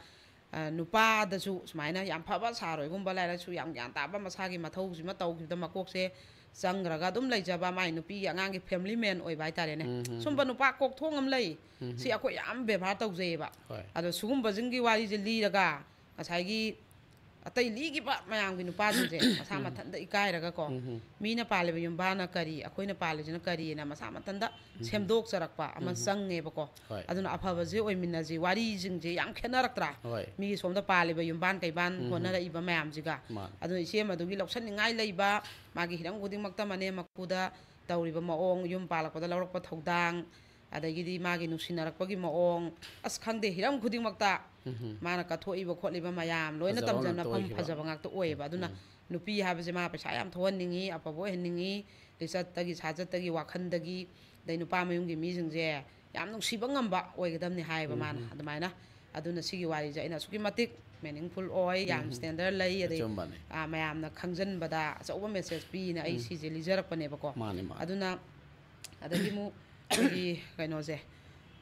ꯑ, ꯅꯨꯄꯥꯗꯁꯨ ꯁꯨꯃꯥꯏꯅ ꯌꯥꯝ ꯐꯕ ꯁꯥꯔꯣꯏꯒꯨꯝꯕ ꯂꯥꯏꯔꯤꯛ ꯂꯥꯏꯁꯨ ꯌꯥꯝ ꯒ꯭ꯌꯥꯟ ꯇꯥꯕ, ꯃꯁꯥꯒꯤ ꯃꯊꯧꯁꯤꯃ ꯇꯧꯈꯤꯕꯗ ꯃꯀꯣꯛꯁꯦ ꯆꯪꯈ꯭ꯔꯒ ꯑꯗꯨꯝ ꯂꯩꯖꯕ, ꯃꯥꯏ ꯅꯨꯄꯤꯒꯤ ꯑꯉꯥꯡꯒꯤ family man ꯑꯣꯏꯕ ꯍꯥꯏꯇꯥꯔꯦꯅꯦ꯫ ꯎꯝ, ꯎꯝ, ꯁꯨꯝꯕ ꯎꯝ꯫ ꯅꯨꯄꯥ ꯀꯣꯛꯊꯣꯡ ꯑꯃ ꯂꯩ꯫ ꯎꯝ, ꯁꯤ ꯑꯩꯈꯣꯏ ꯌꯥꯝ ꯕꯦꯕꯥꯔ ꯇꯧꯖꯩꯌꯦꯕ꯫ ꯍꯣꯏ꯫ ꯑꯗꯣ ꯁꯤꯒꯨꯝꯕꯁꯤꯡꯒꯤ ꯋꯥꯔꯤꯁꯦ ꯂꯤꯔꯒ ꯉꯁꯥꯏꯒꯤ ꯑꯇꯩ ꯂꯤꯈꯤꯕ ꯃꯌꯥꯝꯒꯤ ꯅꯨꯄꯥꯁꯤꯡꯁꯦ ꯃꯁꯥ ꯃꯊꯟꯇ ꯏꯀꯥꯏꯔꯒꯀꯣ, ꯎꯝ, ꯎꯝ꯫ ꯃꯤꯅ ꯄꯥꯜꯂꯤꯕ ꯌꯨꯝꯕꯥꯟꯅ ꯀꯔꯤ, ꯑꯩꯈꯣꯏꯅ ꯄꯥꯜꯂꯤꯁꯤꯅ ꯀꯔꯤꯅ ꯃꯁꯥ ꯃꯊꯟꯇ ꯎꯝ꯫ ꯁꯦꯝꯗꯣꯛꯆꯔꯛꯄ ꯑꯃ ꯎꯝ꯫ ꯆꯪꯉꯦꯕꯀꯣ꯫ ꯍꯣꯏ꯫ ꯑꯗꯨꯅ ꯑꯐꯕꯁꯦ ꯑꯣꯏꯃꯤꯟꯅꯁꯤ꯫ ꯋꯥꯔꯤꯁꯤꯡꯁꯦ ꯌꯥꯝ ꯈꯦꯠꯅꯔꯛꯇ꯭ꯔꯥ? ꯍꯣꯏ꯫ ꯃꯤꯒꯤ ꯁꯣꯝꯗ ꯄꯥꯜꯂꯤꯕ ꯌꯨꯝꯕꯥꯟ ꯀꯩꯕꯥꯟ ꯎꯝ꯫ ꯍꯣꯠꯅꯔꯛꯏꯕ ꯃꯌꯥꯝꯁꯤꯒ꯫ ꯃꯥꯅꯦ꯫ ꯑꯗꯨꯅ ꯏꯆꯦ ꯑꯃꯗꯨꯒꯤ ꯂꯧꯁꯟꯅꯤꯡꯉꯥꯏ ꯂꯩꯕ, ꯃꯥꯒꯤ ꯍꯤꯔꯝ ꯈꯨꯗꯤꯡꯃꯛꯇ ꯃꯅꯦꯝ ꯃꯀꯨꯗ ꯇꯧꯔꯤꯕ ꯃꯑꯣꯡ, ꯌꯨꯝ ꯄꯥꯜꯂꯛꯄꯗ ꯂꯧꯔꯛꯄ ꯊꯧꯗꯥꯡ, ꯑꯗꯒꯤꯗꯤ ꯃꯥꯒꯤ ꯅꯨꯡꯁꯤꯅꯔꯛꯄꯒꯤ ꯃꯑꯣꯡ, ꯑꯁ ꯈꯪꯗꯦ, ꯍꯤꯔꯝ ꯈꯨꯗꯤꯡꯃꯛꯇ ꯎꯝ꯫ ꯃꯥꯅ ꯀꯠꯊꯣꯛꯏꯕ ꯈꯣꯠꯂꯤꯕ ꯃꯌꯥꯝ ꯂꯣꯏꯅ ꯐꯖꯕ ꯇꯝꯖꯅ ꯉꯥꯛꯇ ꯐꯝ ꯑꯣꯏꯈꯤꯕ꯫ ꯐꯖꯕ ꯉꯥꯛꯇ ꯑꯣꯏꯌꯦꯕ꯫ ꯑꯗꯨꯅ ꯎꯝ꯫ ꯅꯨꯄꯤ ꯍꯥꯏꯕꯁꯦ ꯃꯥ ꯄꯩꯁꯥ ꯌꯥꯝ ꯊꯣꯛꯍꯟꯅꯤꯡꯉꯤ, ꯑꯐꯕ ꯑꯣꯏꯍꯟꯅꯤꯡꯉꯤ, ꯂꯤꯆꯠꯇꯒꯤ ꯁꯥꯖꯠꯇꯒꯤ ꯋꯥꯈꯜꯗꯒꯤ, ꯑꯗꯩ ꯅꯨꯄꯥ ꯃꯌꯨꯝꯒꯤ ꯃꯤꯁꯤꯡꯁꯦ ꯌꯥꯝ ꯅꯨꯡꯁꯤꯕ ꯉꯝꯕ ꯑꯣꯏꯒꯗꯕꯅꯤ ꯍꯥꯏꯌꯦꯕ ꯃꯥꯅ꯫ ꯎꯝ꯫ ꯑꯗꯨꯃꯥꯏꯅ꯫ ꯑꯗꯨꯅ ꯁꯤꯒꯤ ꯋꯥꯔꯤꯁꯦ ꯑꯩꯅ ꯑꯁꯨꯛꯀꯤ ꯃꯇꯤꯛ meaningful ꯑꯣꯏ, ꯌꯥꯝ ꯎꯝ꯫ standard ꯂꯩ, ꯑꯗꯩ ꯑꯆꯨꯝꯕꯅꯤ꯫ ꯑꯥ, ꯃꯌꯥꯝꯅ ꯈꯪꯖꯟꯕꯗ ꯑꯆꯧꯕ message ꯄꯤꯅ ꯑꯩ ꯎꯝ꯫ ꯁꯤꯁꯦ ꯂꯤꯖꯔꯛꯄꯅꯦꯕꯀꯣ꯫ ꯃꯥꯅꯤ, ꯃꯥꯅꯤ꯫ ꯑꯗꯨꯅ ꯑꯗꯒꯤ ꯑꯃꯨꯛ ꯑꯩꯈꯣꯏꯒꯤ ꯀꯩꯅꯣꯁꯦ,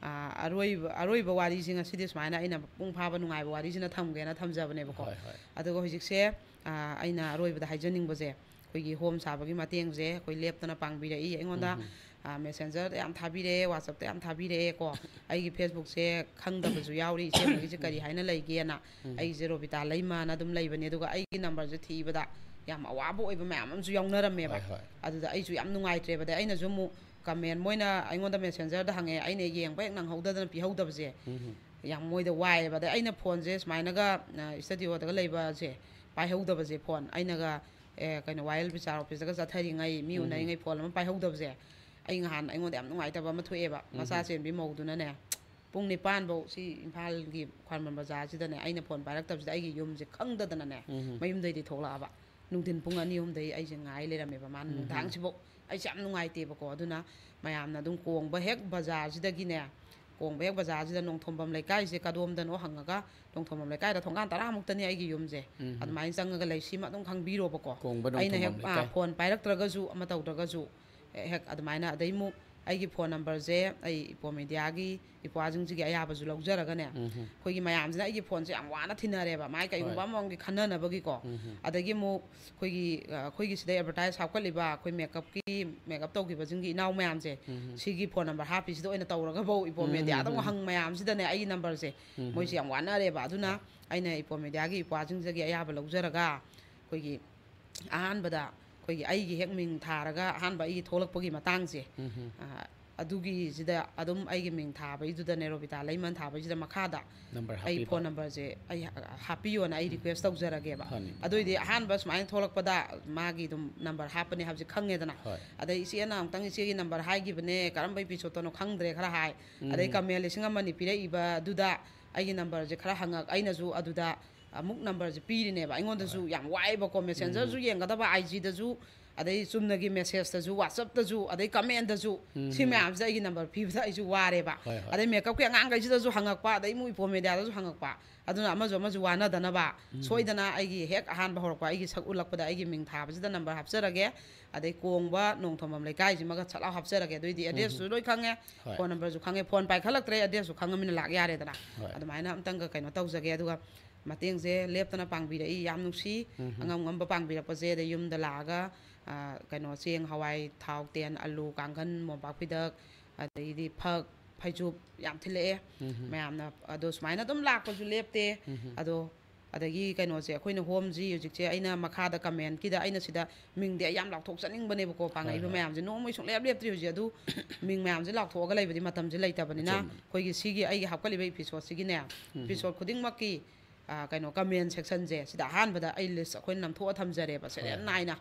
ꯑꯥ, ꯑꯔꯣꯏꯕ, ꯑꯔꯣꯏꯕ ꯋꯥꯔꯤꯁꯤ ꯉꯁꯤꯗꯤ ꯁꯨꯃꯥꯏꯅ ꯑꯩꯅ ꯃꯄꯨꯡ ꯐꯥꯕ ꯅꯨꯡꯉꯥꯏꯕ ꯋꯥꯔꯤꯁꯤꯅ ꯊꯝꯒꯦꯅ ꯊꯝꯖꯕꯅꯦꯕꯀꯣ꯫ ꯍꯣꯏ, ꯍꯣꯏ꯫ ꯑꯗꯨꯒ ꯍꯧꯖꯤꯛꯁꯦ, ꯑꯥ, ꯑꯩꯅ ꯑꯔꯣꯏꯕꯗ ꯍꯥꯏꯖꯅꯤꯡꯕꯁꯦ, ꯑꯩꯈꯣꯏꯒꯤ ꯍꯣꯝ ꯁꯥꯕꯒꯤ ꯃꯇꯦꯡꯁꯦ ꯑꯩꯈꯣꯏ ꯂꯦꯞꯇꯅ ꯄꯥꯡꯕꯤꯔꯛꯏ ꯑꯩꯉꯣꯟꯗ꯫ ꯎꯝ꯫ ꯑꯥ, messenger ꯗ ꯌꯥꯝ ꯊꯥꯕꯤꯔꯛꯑꯦ, WhatsApp ꯇ ꯌꯥꯝ ꯊꯥꯕꯤꯔꯛꯑꯦꯀꯣ꯫ ꯑꯩꯒꯤ Facebook ꯁꯦ ꯈꯪꯗꯕꯁꯨ ꯌꯥꯎꯔꯤ, ꯏꯆꯦ ꯑꯃꯒꯤꯁꯦ ꯀꯔꯤ ꯍꯥꯏꯅ ꯂꯩꯒꯦꯅ꯫ ꯎꯝ꯫ ꯑꯩꯒꯤꯁꯦ ꯔꯣꯕꯤꯇꯥ ꯂꯩꯃꯥꯅ ꯑꯗꯨꯝ ꯂꯩꯕꯅꯦ꯫ ꯑꯗꯨꯒ ꯑꯩꯒꯤ number ꯁꯦ ꯊꯤꯕꯗ ꯌꯥꯝ ꯑꯋꯥꯕ ꯑꯣꯏꯕ ꯃꯌꯥꯝ ꯑꯃꯁꯨ ꯌꯥꯎꯅꯔꯝꯃꯦꯕ꯫ ꯍꯣꯏ, ꯍꯣꯏ꯫ ꯑꯗꯨꯗ ꯑꯩꯁꯨ ꯌꯥꯝ ꯅꯨꯡꯉꯥꯏꯇ꯭ꯔꯦꯕ꯫ ꯑꯗꯩ ꯑꯩꯅꯁꯨ ꯑꯃꯨꯛ comment, ꯃꯣꯏꯅ ꯑꯩꯉꯣꯟꯗ messenger ꯗ ꯍꯪꯉꯛꯑꯦ, ꯑꯩꯅ ꯌꯦꯡꯕ ꯍꯦꯛ ꯅꯪꯍꯧꯗꯗꯅ ꯄꯤꯍꯧꯗꯕꯁꯦ ꯎꯝ꯫ ꯌꯥꯝ ꯃꯣꯏꯗ ꯋꯥꯏꯑꯦꯕ꯫ ꯑꯗꯩ ꯑꯩꯅ phone ꯁꯦ ꯁꯨꯃꯥꯏꯅꯒ, ꯑ, studio ꯗꯒ ꯂꯩꯕꯁꯦ, ꯄꯥꯏꯍꯧꯗꯕꯁꯦ phone, ꯑꯩꯅꯒ, ꯑꯦ, ꯀꯩꯅꯣ, ꯋꯥꯌꯦꯜ ꯕꯤꯆꯥꯔ office ꯇꯒ ꯆꯠꯊꯔꯤꯉꯩ, ꯃꯤ ꯎꯝ꯫ ꯎꯅꯔꯤꯉꯩ phone ꯑꯃ ꯄꯥꯏꯍꯧꯗꯕꯁꯦ, ꯑꯩ ꯅꯍꯥꯟ ꯑꯩꯉꯣꯟꯗ ꯌꯥꯝ ꯅꯨꯡꯉꯥꯏꯇꯕ ꯑꯃ ꯊꯣꯛꯑꯦꯕ꯫ ꯃꯆꯥ ꯎꯝ꯫ ꯆꯦꯟꯕꯤ ꯃꯧꯗꯨꯅꯅꯦ, ꯄꯨꯡ ꯅꯤꯄꯥꯟ ꯐꯧ ꯁꯤ ꯏꯝꯐꯥꯜꯒꯤ ꯈ꯭ꯋꯥꯏꯔꯝꯕꯟ ꯕꯖꯥꯔꯁꯤꯗꯅꯦ, ꯑꯩꯅ phone ꯄꯥꯏꯔꯛꯇꯕꯁꯤꯗ ꯑꯩꯒꯤ ꯌꯨꯝꯁꯦ ꯈꯪꯗꯗꯅꯅꯦ, ꯎꯝ꯫ ꯃꯌꯨꯝꯗꯩꯗꯤ ꯊꯣꯛꯂꯛꯑꯕ꯫ ꯅꯨꯡꯊꯤꯟ ꯄꯨꯡ ꯑꯅꯤ ꯑꯍꯨꯝꯗꯩ ꯑꯩꯁꯦ ꯉꯥꯏ ꯂꯩꯔꯝꯃꯦꯕ꯫ ꯃꯥꯅ ꯎꯝ꯫ ꯅꯨꯡꯗꯥꯡꯁꯤꯐꯧ ꯑꯩꯁꯦ ꯌꯥꯝ ꯅꯨꯡꯉꯥꯏꯇꯦꯕꯀꯣ꯫ ꯑꯗꯨꯅ ꯃꯌꯥꯝꯅ ꯑꯗꯨꯝ ꯀꯣꯡꯕ ꯍꯦꯛ ꯕꯖꯥꯔꯁꯤꯗꯒꯤꯅꯦ, ꯀꯣꯡꯕ ꯍꯦꯛ ꯕꯖꯥꯔꯁꯤꯗ ꯅꯣꯡꯊꯣꯝꯕꯝ ꯂꯩꯀꯥꯏꯁꯦ ꯀꯗꯣꯝꯗꯅꯣ ꯍꯪꯉꯒ, ꯅꯣꯡꯊꯣꯝꯕꯝ ꯂꯩꯀꯥꯏꯗ ꯊꯣꯡꯒꯥꯟ ꯇꯔꯥꯃꯨꯛꯇꯅꯤ ꯑꯩꯒꯤ ꯌꯨꯝꯁꯦ꯫ ꯎꯝ꯫ ꯑꯗꯨꯃꯥꯏꯅ ꯆꯪꯉꯒ ꯂꯩ, ꯁꯤꯃ ꯑꯗꯨꯝ ꯈꯪꯕꯤꯔꯣꯕꯀꯣ꯫ ꯀꯣꯡꯕ ꯑꯩꯅ ꯍꯦꯛ, ꯅꯣꯡꯊꯣꯝꯕꯝ ꯑꯥ, ꯂꯩꯀꯥꯏ꯫ phone ꯄꯥꯏꯔꯛꯇ꯭ꯔꯒꯁꯨ, ꯑꯃ ꯇꯧꯗ꯭ꯔꯒꯁꯨ, ꯍꯦꯛ ꯑꯗꯨꯃꯥꯏꯅ꯫ ꯑꯗꯩ ꯑꯃꯨꯛ ꯑꯩꯒꯤ ꯐꯣꯟ ꯅꯝꯕꯔꯁꯦ ꯑꯩ ꯏꯄꯣ ꯃꯦꯗꯤꯌꯥꯒꯤ ꯏꯄ꯭ꯋꯥꯁꯤꯡꯁꯤꯒꯤ ꯑꯌꯥꯕꯁꯨ ꯂꯧꯖꯔꯒꯅꯦ, ꯑꯩꯈꯣꯏꯒꯤ ꯃꯌꯥꯝꯁꯤꯅ ꯑꯩꯒꯤ ꯐꯣꯟꯁꯦ ꯌꯥꯝ ꯋꯥꯅ ꯊꯤꯅꯔꯦꯕ, ꯃꯥꯏ ꯀꯩꯒꯨꯝꯕ ꯑꯃꯒꯤ ꯈꯟꯅꯅꯕꯒꯤꯀꯣ꯫ ꯑꯗꯒꯤ ꯑꯃꯨꯛ ꯑꯩꯈꯣꯏꯒꯤ ꯑ, ꯑꯩꯈꯣꯏꯒꯤ ꯁꯤꯗ ꯑꯦꯗꯚꯔꯇꯥꯏꯁ ꯍꯥꯞꯀꯠꯂꯤꯕ ꯑꯩꯈꯣꯏ ꯃꯦꯀꯞꯀꯤ, ꯃꯦꯀꯞ ꯇꯧꯈꯤꯕꯁꯤꯡꯒꯤ ꯏꯅꯥꯎ ꯃꯌꯥꯝꯁꯦ, ꯁꯤꯒꯤ ꯐꯣꯟ ꯅꯝꯕꯔ ꯍꯥꯞꯄꯤꯁꯤꯗ ꯑꯣꯏꯅ ꯇꯧꯔꯒꯐꯧ ꯏꯄꯣ ꯃꯦꯗꯤꯌꯥꯗ ꯑꯃꯨꯛ ꯍꯪ ꯃꯌꯥꯝꯁꯤꯗꯅꯦ ꯑꯩꯒꯤ ꯅꯝꯕꯔꯁꯦ ꯃꯣꯏꯁꯦ ꯌꯥꯝ ꯋꯥꯅꯔꯦꯕ꯫ ꯑꯗꯨꯅ ꯑꯩꯅ ꯏꯄꯣ ꯃꯦꯗꯤꯌꯥꯒꯤ ꯏꯄ꯭ꯋꯥꯁꯤꯡꯁꯤꯒꯤ ꯑꯌꯥꯕ ꯂꯧꯖꯔꯒ ꯑꯩꯈꯣꯏꯒꯤ ꯑꯍꯥꯟꯕꯗ ꯑꯩꯈꯣꯏꯒꯤ ꯑꯩꯒꯤ ꯍꯦꯛ ꯃꯤꯡ ꯊꯥꯔꯒ ꯑꯍꯥꯟꯕ ꯑꯩꯒꯤ ꯊꯣꯛꯂꯛꯄꯒꯤ ꯃꯇꯥꯡꯁꯦ, ꯑ, ꯑꯗꯨꯒꯤꯁꯤꯗ ꯑꯗꯨꯝ ꯑꯩꯒꯤ ꯃꯤꯡ ꯊꯥꯕꯩꯗꯨꯗꯅꯦ, ꯔꯣꯕꯤꯇꯥ ꯂꯩꯃꯟ ꯊꯥꯕꯩꯁꯤꯗ ꯃꯈꯥꯗ ꯅꯝꯕꯔ ꯑꯩ ꯍꯥꯞꯄꯤꯕ꯫ ꯐꯣꯟ ꯅꯝꯕꯔꯁꯦ ꯑꯩ ꯍꯥ-, ꯍꯥꯞꯄꯤꯌꯣꯅ ꯑꯩ ꯔꯤꯀ꯭ꯋꯦꯁ ꯇꯧꯖꯔꯒꯦꯕ꯫ ꯐꯅꯤ꯫ ꯑꯗꯨꯑꯣꯏꯗꯤ ꯑꯍꯥꯟꯕ ꯁꯨꯃꯥꯏꯅ ꯊꯣꯛꯂꯛꯄꯗ ꯃꯥꯒꯤ ꯑꯗꯨꯝ ꯅꯝꯕꯔ ꯍꯥꯞꯄꯅꯦ ꯍꯥꯏꯕꯁꯦ ꯈꯪꯉꯦꯗꯅ꯫ ꯍꯣꯏ꯫ ꯑꯗꯩ ꯏꯆꯦꯅ ꯑꯃꯨꯛꯇꯪ ꯏꯆꯦꯒꯤ ꯅꯝꯕꯔ ꯍꯥꯏꯈꯤꯕꯅꯦ, ꯀꯔꯝꯕ ꯏꯄꯤꯁꯣꯠꯇꯅꯣ ꯈꯪꯗ꯭ꯔꯦ ꯈꯔ ꯍꯥꯏ꯫ ꯑꯗꯩ ꯎꯝ꯫ ꯀꯃꯦꯟ ꯂꯤꯁꯤꯡ ꯑꯃ ꯑꯅꯤ ꯄꯤꯔꯛꯏꯕꯗꯨꯗ ꯑꯩꯒꯤ ꯅꯝꯕꯔꯁꯦ ꯈꯔ ꯍꯪꯉꯛ, ꯑꯩꯅꯁꯨ ꯑꯗꯨꯗ ꯑꯃꯨꯛ ꯅꯝꯕꯔꯁꯦ ꯄꯤꯔꯤꯅꯦꯕ꯫ ꯑꯩꯉꯣꯟꯗꯁꯨ ꯍꯣꯏ꯫ ꯌꯥꯝ ꯋꯥꯏꯑꯦꯕꯀꯣ, ꯃꯦꯁꯦꯟꯖꯔꯁꯨ ꯎꯝ꯫ ꯌꯦꯡꯒꯗꯕ, ꯑꯥꯏ ꯖꯤꯗꯁꯨ, ꯑꯗꯩ ꯆꯨꯝꯅꯒꯤ ꯃꯦꯁꯦꯖꯇꯁꯨ, ꯋꯥꯆꯞꯇꯁꯨ, ꯑꯗꯩ ꯀꯃꯦꯟꯗꯁꯨ, ꯁꯤ ꯎꯝ꯫ ꯃꯌꯥꯝꯁꯤꯗ ꯑꯩꯒꯤ ꯅꯝꯕꯔ ꯄꯤꯕꯗ ꯑꯩꯁꯨ ꯋꯥꯔꯦꯕ꯫ ꯍꯣꯏ, ꯍꯣꯏ꯫ ꯑꯗꯩ ꯃꯦꯀꯞꯀꯤ ꯑꯉꯥꯡꯈꯩꯁꯤꯗꯁꯨ ꯍꯪꯉꯛꯄ, ꯑꯗꯩ ꯃꯣꯏ ꯏꯄꯣ ꯃꯦꯗꯤꯌꯥꯗꯁꯨ ꯍꯪꯉꯛꯄ, ꯑꯗꯨꯅ ꯑꯃꯁꯨ ꯑꯃꯁꯨ ꯋꯥꯅꯗꯅꯕ, ꯎꯝ꯫ ꯁꯣꯏꯗꯅ ꯑꯩꯒꯤ ꯍꯦꯛ ꯑꯍꯥꯟꯕ ꯍꯧꯔꯛꯄ ꯑꯩꯒꯤ ꯁꯛ ꯎꯠꯂꯛꯄꯗ ꯑꯩꯒꯤ ꯃꯤꯡ ꯊꯥꯕꯁꯤꯗ ꯅꯝꯕꯔ ꯍꯥꯞꯆꯔꯒꯦ꯫ ꯑꯗꯩ ꯀꯣꯡꯕ ꯅꯣꯡꯊꯣꯝꯕꯝ ꯂꯩꯀꯥꯏꯁꯤꯃꯒ ꯁꯠ ꯂꯥꯎ ꯍꯥꯞꯆꯔꯒꯦ꯫ ꯑꯗꯨꯑꯣꯏꯗꯤ ꯎꯝ꯫ ꯑꯦꯗ꯭ꯔꯦꯁꯁꯨ ꯂꯣꯏ ꯈꯪꯉꯦ, ꯍꯣꯏ꯫ ꯐꯣꯟ ꯅꯝꯕꯔꯁꯨ ꯈꯪꯉꯦ, ꯐꯣꯟ ꯄꯥꯏꯈꯠꯂꯛꯇ꯭ꯔꯦ, ꯑꯦꯗ꯭ꯔꯦꯁꯁꯨ ꯈꯪꯉꯃꯤꯅ ꯂꯥꯛ ꯌꯥꯔꯦꯗꯅ꯫ ꯍꯣꯏ꯫ ꯑꯗꯨꯃꯥꯏꯅ ꯑꯝꯇꯪꯒ ꯀꯩꯅꯣ ꯇꯧꯖꯒꯦ꯫ ꯑꯗꯨꯒ ꯃꯇꯦꯡꯁꯦ ꯂꯦꯞꯇꯅ ꯄꯥꯡꯕꯤꯔꯛꯏ, ꯌꯥꯝ ꯅꯨꯡꯁꯤ꯫ ꯎꯝ꯫ ꯑꯉꯝ ꯉꯝꯕ ꯄꯥꯡꯕꯤꯔꯛꯄꯁꯦ꯫ ꯑꯗꯩ ꯌꯨꯝꯗ ꯂꯥꯛꯑꯒ, ꯑ, ꯀꯩꯅꯣ, ꯆꯦꯡ, ꯍꯋꯥꯏ, ꯊꯥꯎ, ꯇꯦꯟ, ꯑꯂꯨ, ꯀꯥꯡꯈꯟ, ꯃꯣꯝꯄꯥꯛ ꯐꯤꯗꯛ, ꯑꯗꯩꯗꯤ ꯐꯛ, ꯐꯩꯖꯨꯞ ꯌꯥꯝ ꯊꯤꯜꯂꯛꯑꯦ꯫ ꯎꯝ꯫ ꯃꯌꯥꯝꯅ ꯑꯗꯣ ꯁꯨꯃꯥꯏꯅ ꯑꯗꯨꯝ ꯂꯥꯛꯄꯁꯨ ꯂꯦꯞꯇꯦ꯫ ꯎꯝ꯫ ꯑꯗꯣ ꯑꯗꯒꯤ ꯀꯩꯅꯣꯁꯦ, ꯑꯩꯈꯣꯏꯅ ꯍꯣꯝꯁꯤ ꯍꯧꯖꯤꯛꯁꯦ ꯑꯩꯅ ꯃꯈꯥꯗ ꯀꯃꯦꯟꯀꯤꯗ ꯑꯩꯅ ꯁꯤꯗ ꯃꯤꯡꯗꯤ ꯑꯩ ꯌꯥꯝ ꯂꯥꯎꯊꯣꯛꯆꯅꯤꯡꯕꯅꯦꯕꯀꯣ, ꯍꯣꯏ, ꯄꯥꯡꯉꯛꯏꯕ ꯍꯣꯏ꯫ ꯃꯌꯥꯝꯁꯦ ꯅꯣꯡꯃꯩ ꯁꯨꯡꯂꯦꯞ ꯂꯦꯞꯇ꯭ꯔꯤ ꯍꯧꯖꯤꯛ꯫ ꯑꯗꯨ ꯃꯤꯡ ꯃꯌꯥꯝꯁꯦ ꯂꯥꯎꯊꯣꯛꯑꯒ ꯂꯩꯕꯗꯤ ꯃꯇꯝꯁꯦ ꯂꯩꯇꯕꯅꯤꯅ, ꯑꯆꯨꯝꯕꯅꯤ꯫ ꯑꯩꯈꯣꯏꯒꯤ ꯁꯤꯒꯤ ꯑꯩꯒꯤ ꯍꯥꯞꯀꯠꯂꯤꯕ ꯏꯄꯤꯁꯣꯠꯁꯤꯒꯤꯅꯦ, ꯎꯝ꯫ ꯏꯄꯤꯁꯣꯠ ꯈꯨꯗꯤꯡꯃꯛꯀꯤ, ꯑ, ꯀꯩꯅꯣ, ꯀꯃꯦꯟ ꯁꯦꯛꯁꯟꯁꯦ ꯁꯤꯗ ꯑꯍꯥꯟꯕꯗ ꯑꯩ ꯂꯤꯁ ꯑꯩꯈꯣꯏꯅ ꯅꯝꯊꯣꯛꯑ ꯊꯝꯖꯔꯦꯕ, ꯍꯣꯏ, ꯁꯦꯔꯦꯜ ꯍꯣꯏ꯫ ꯅꯥꯏꯅ꯫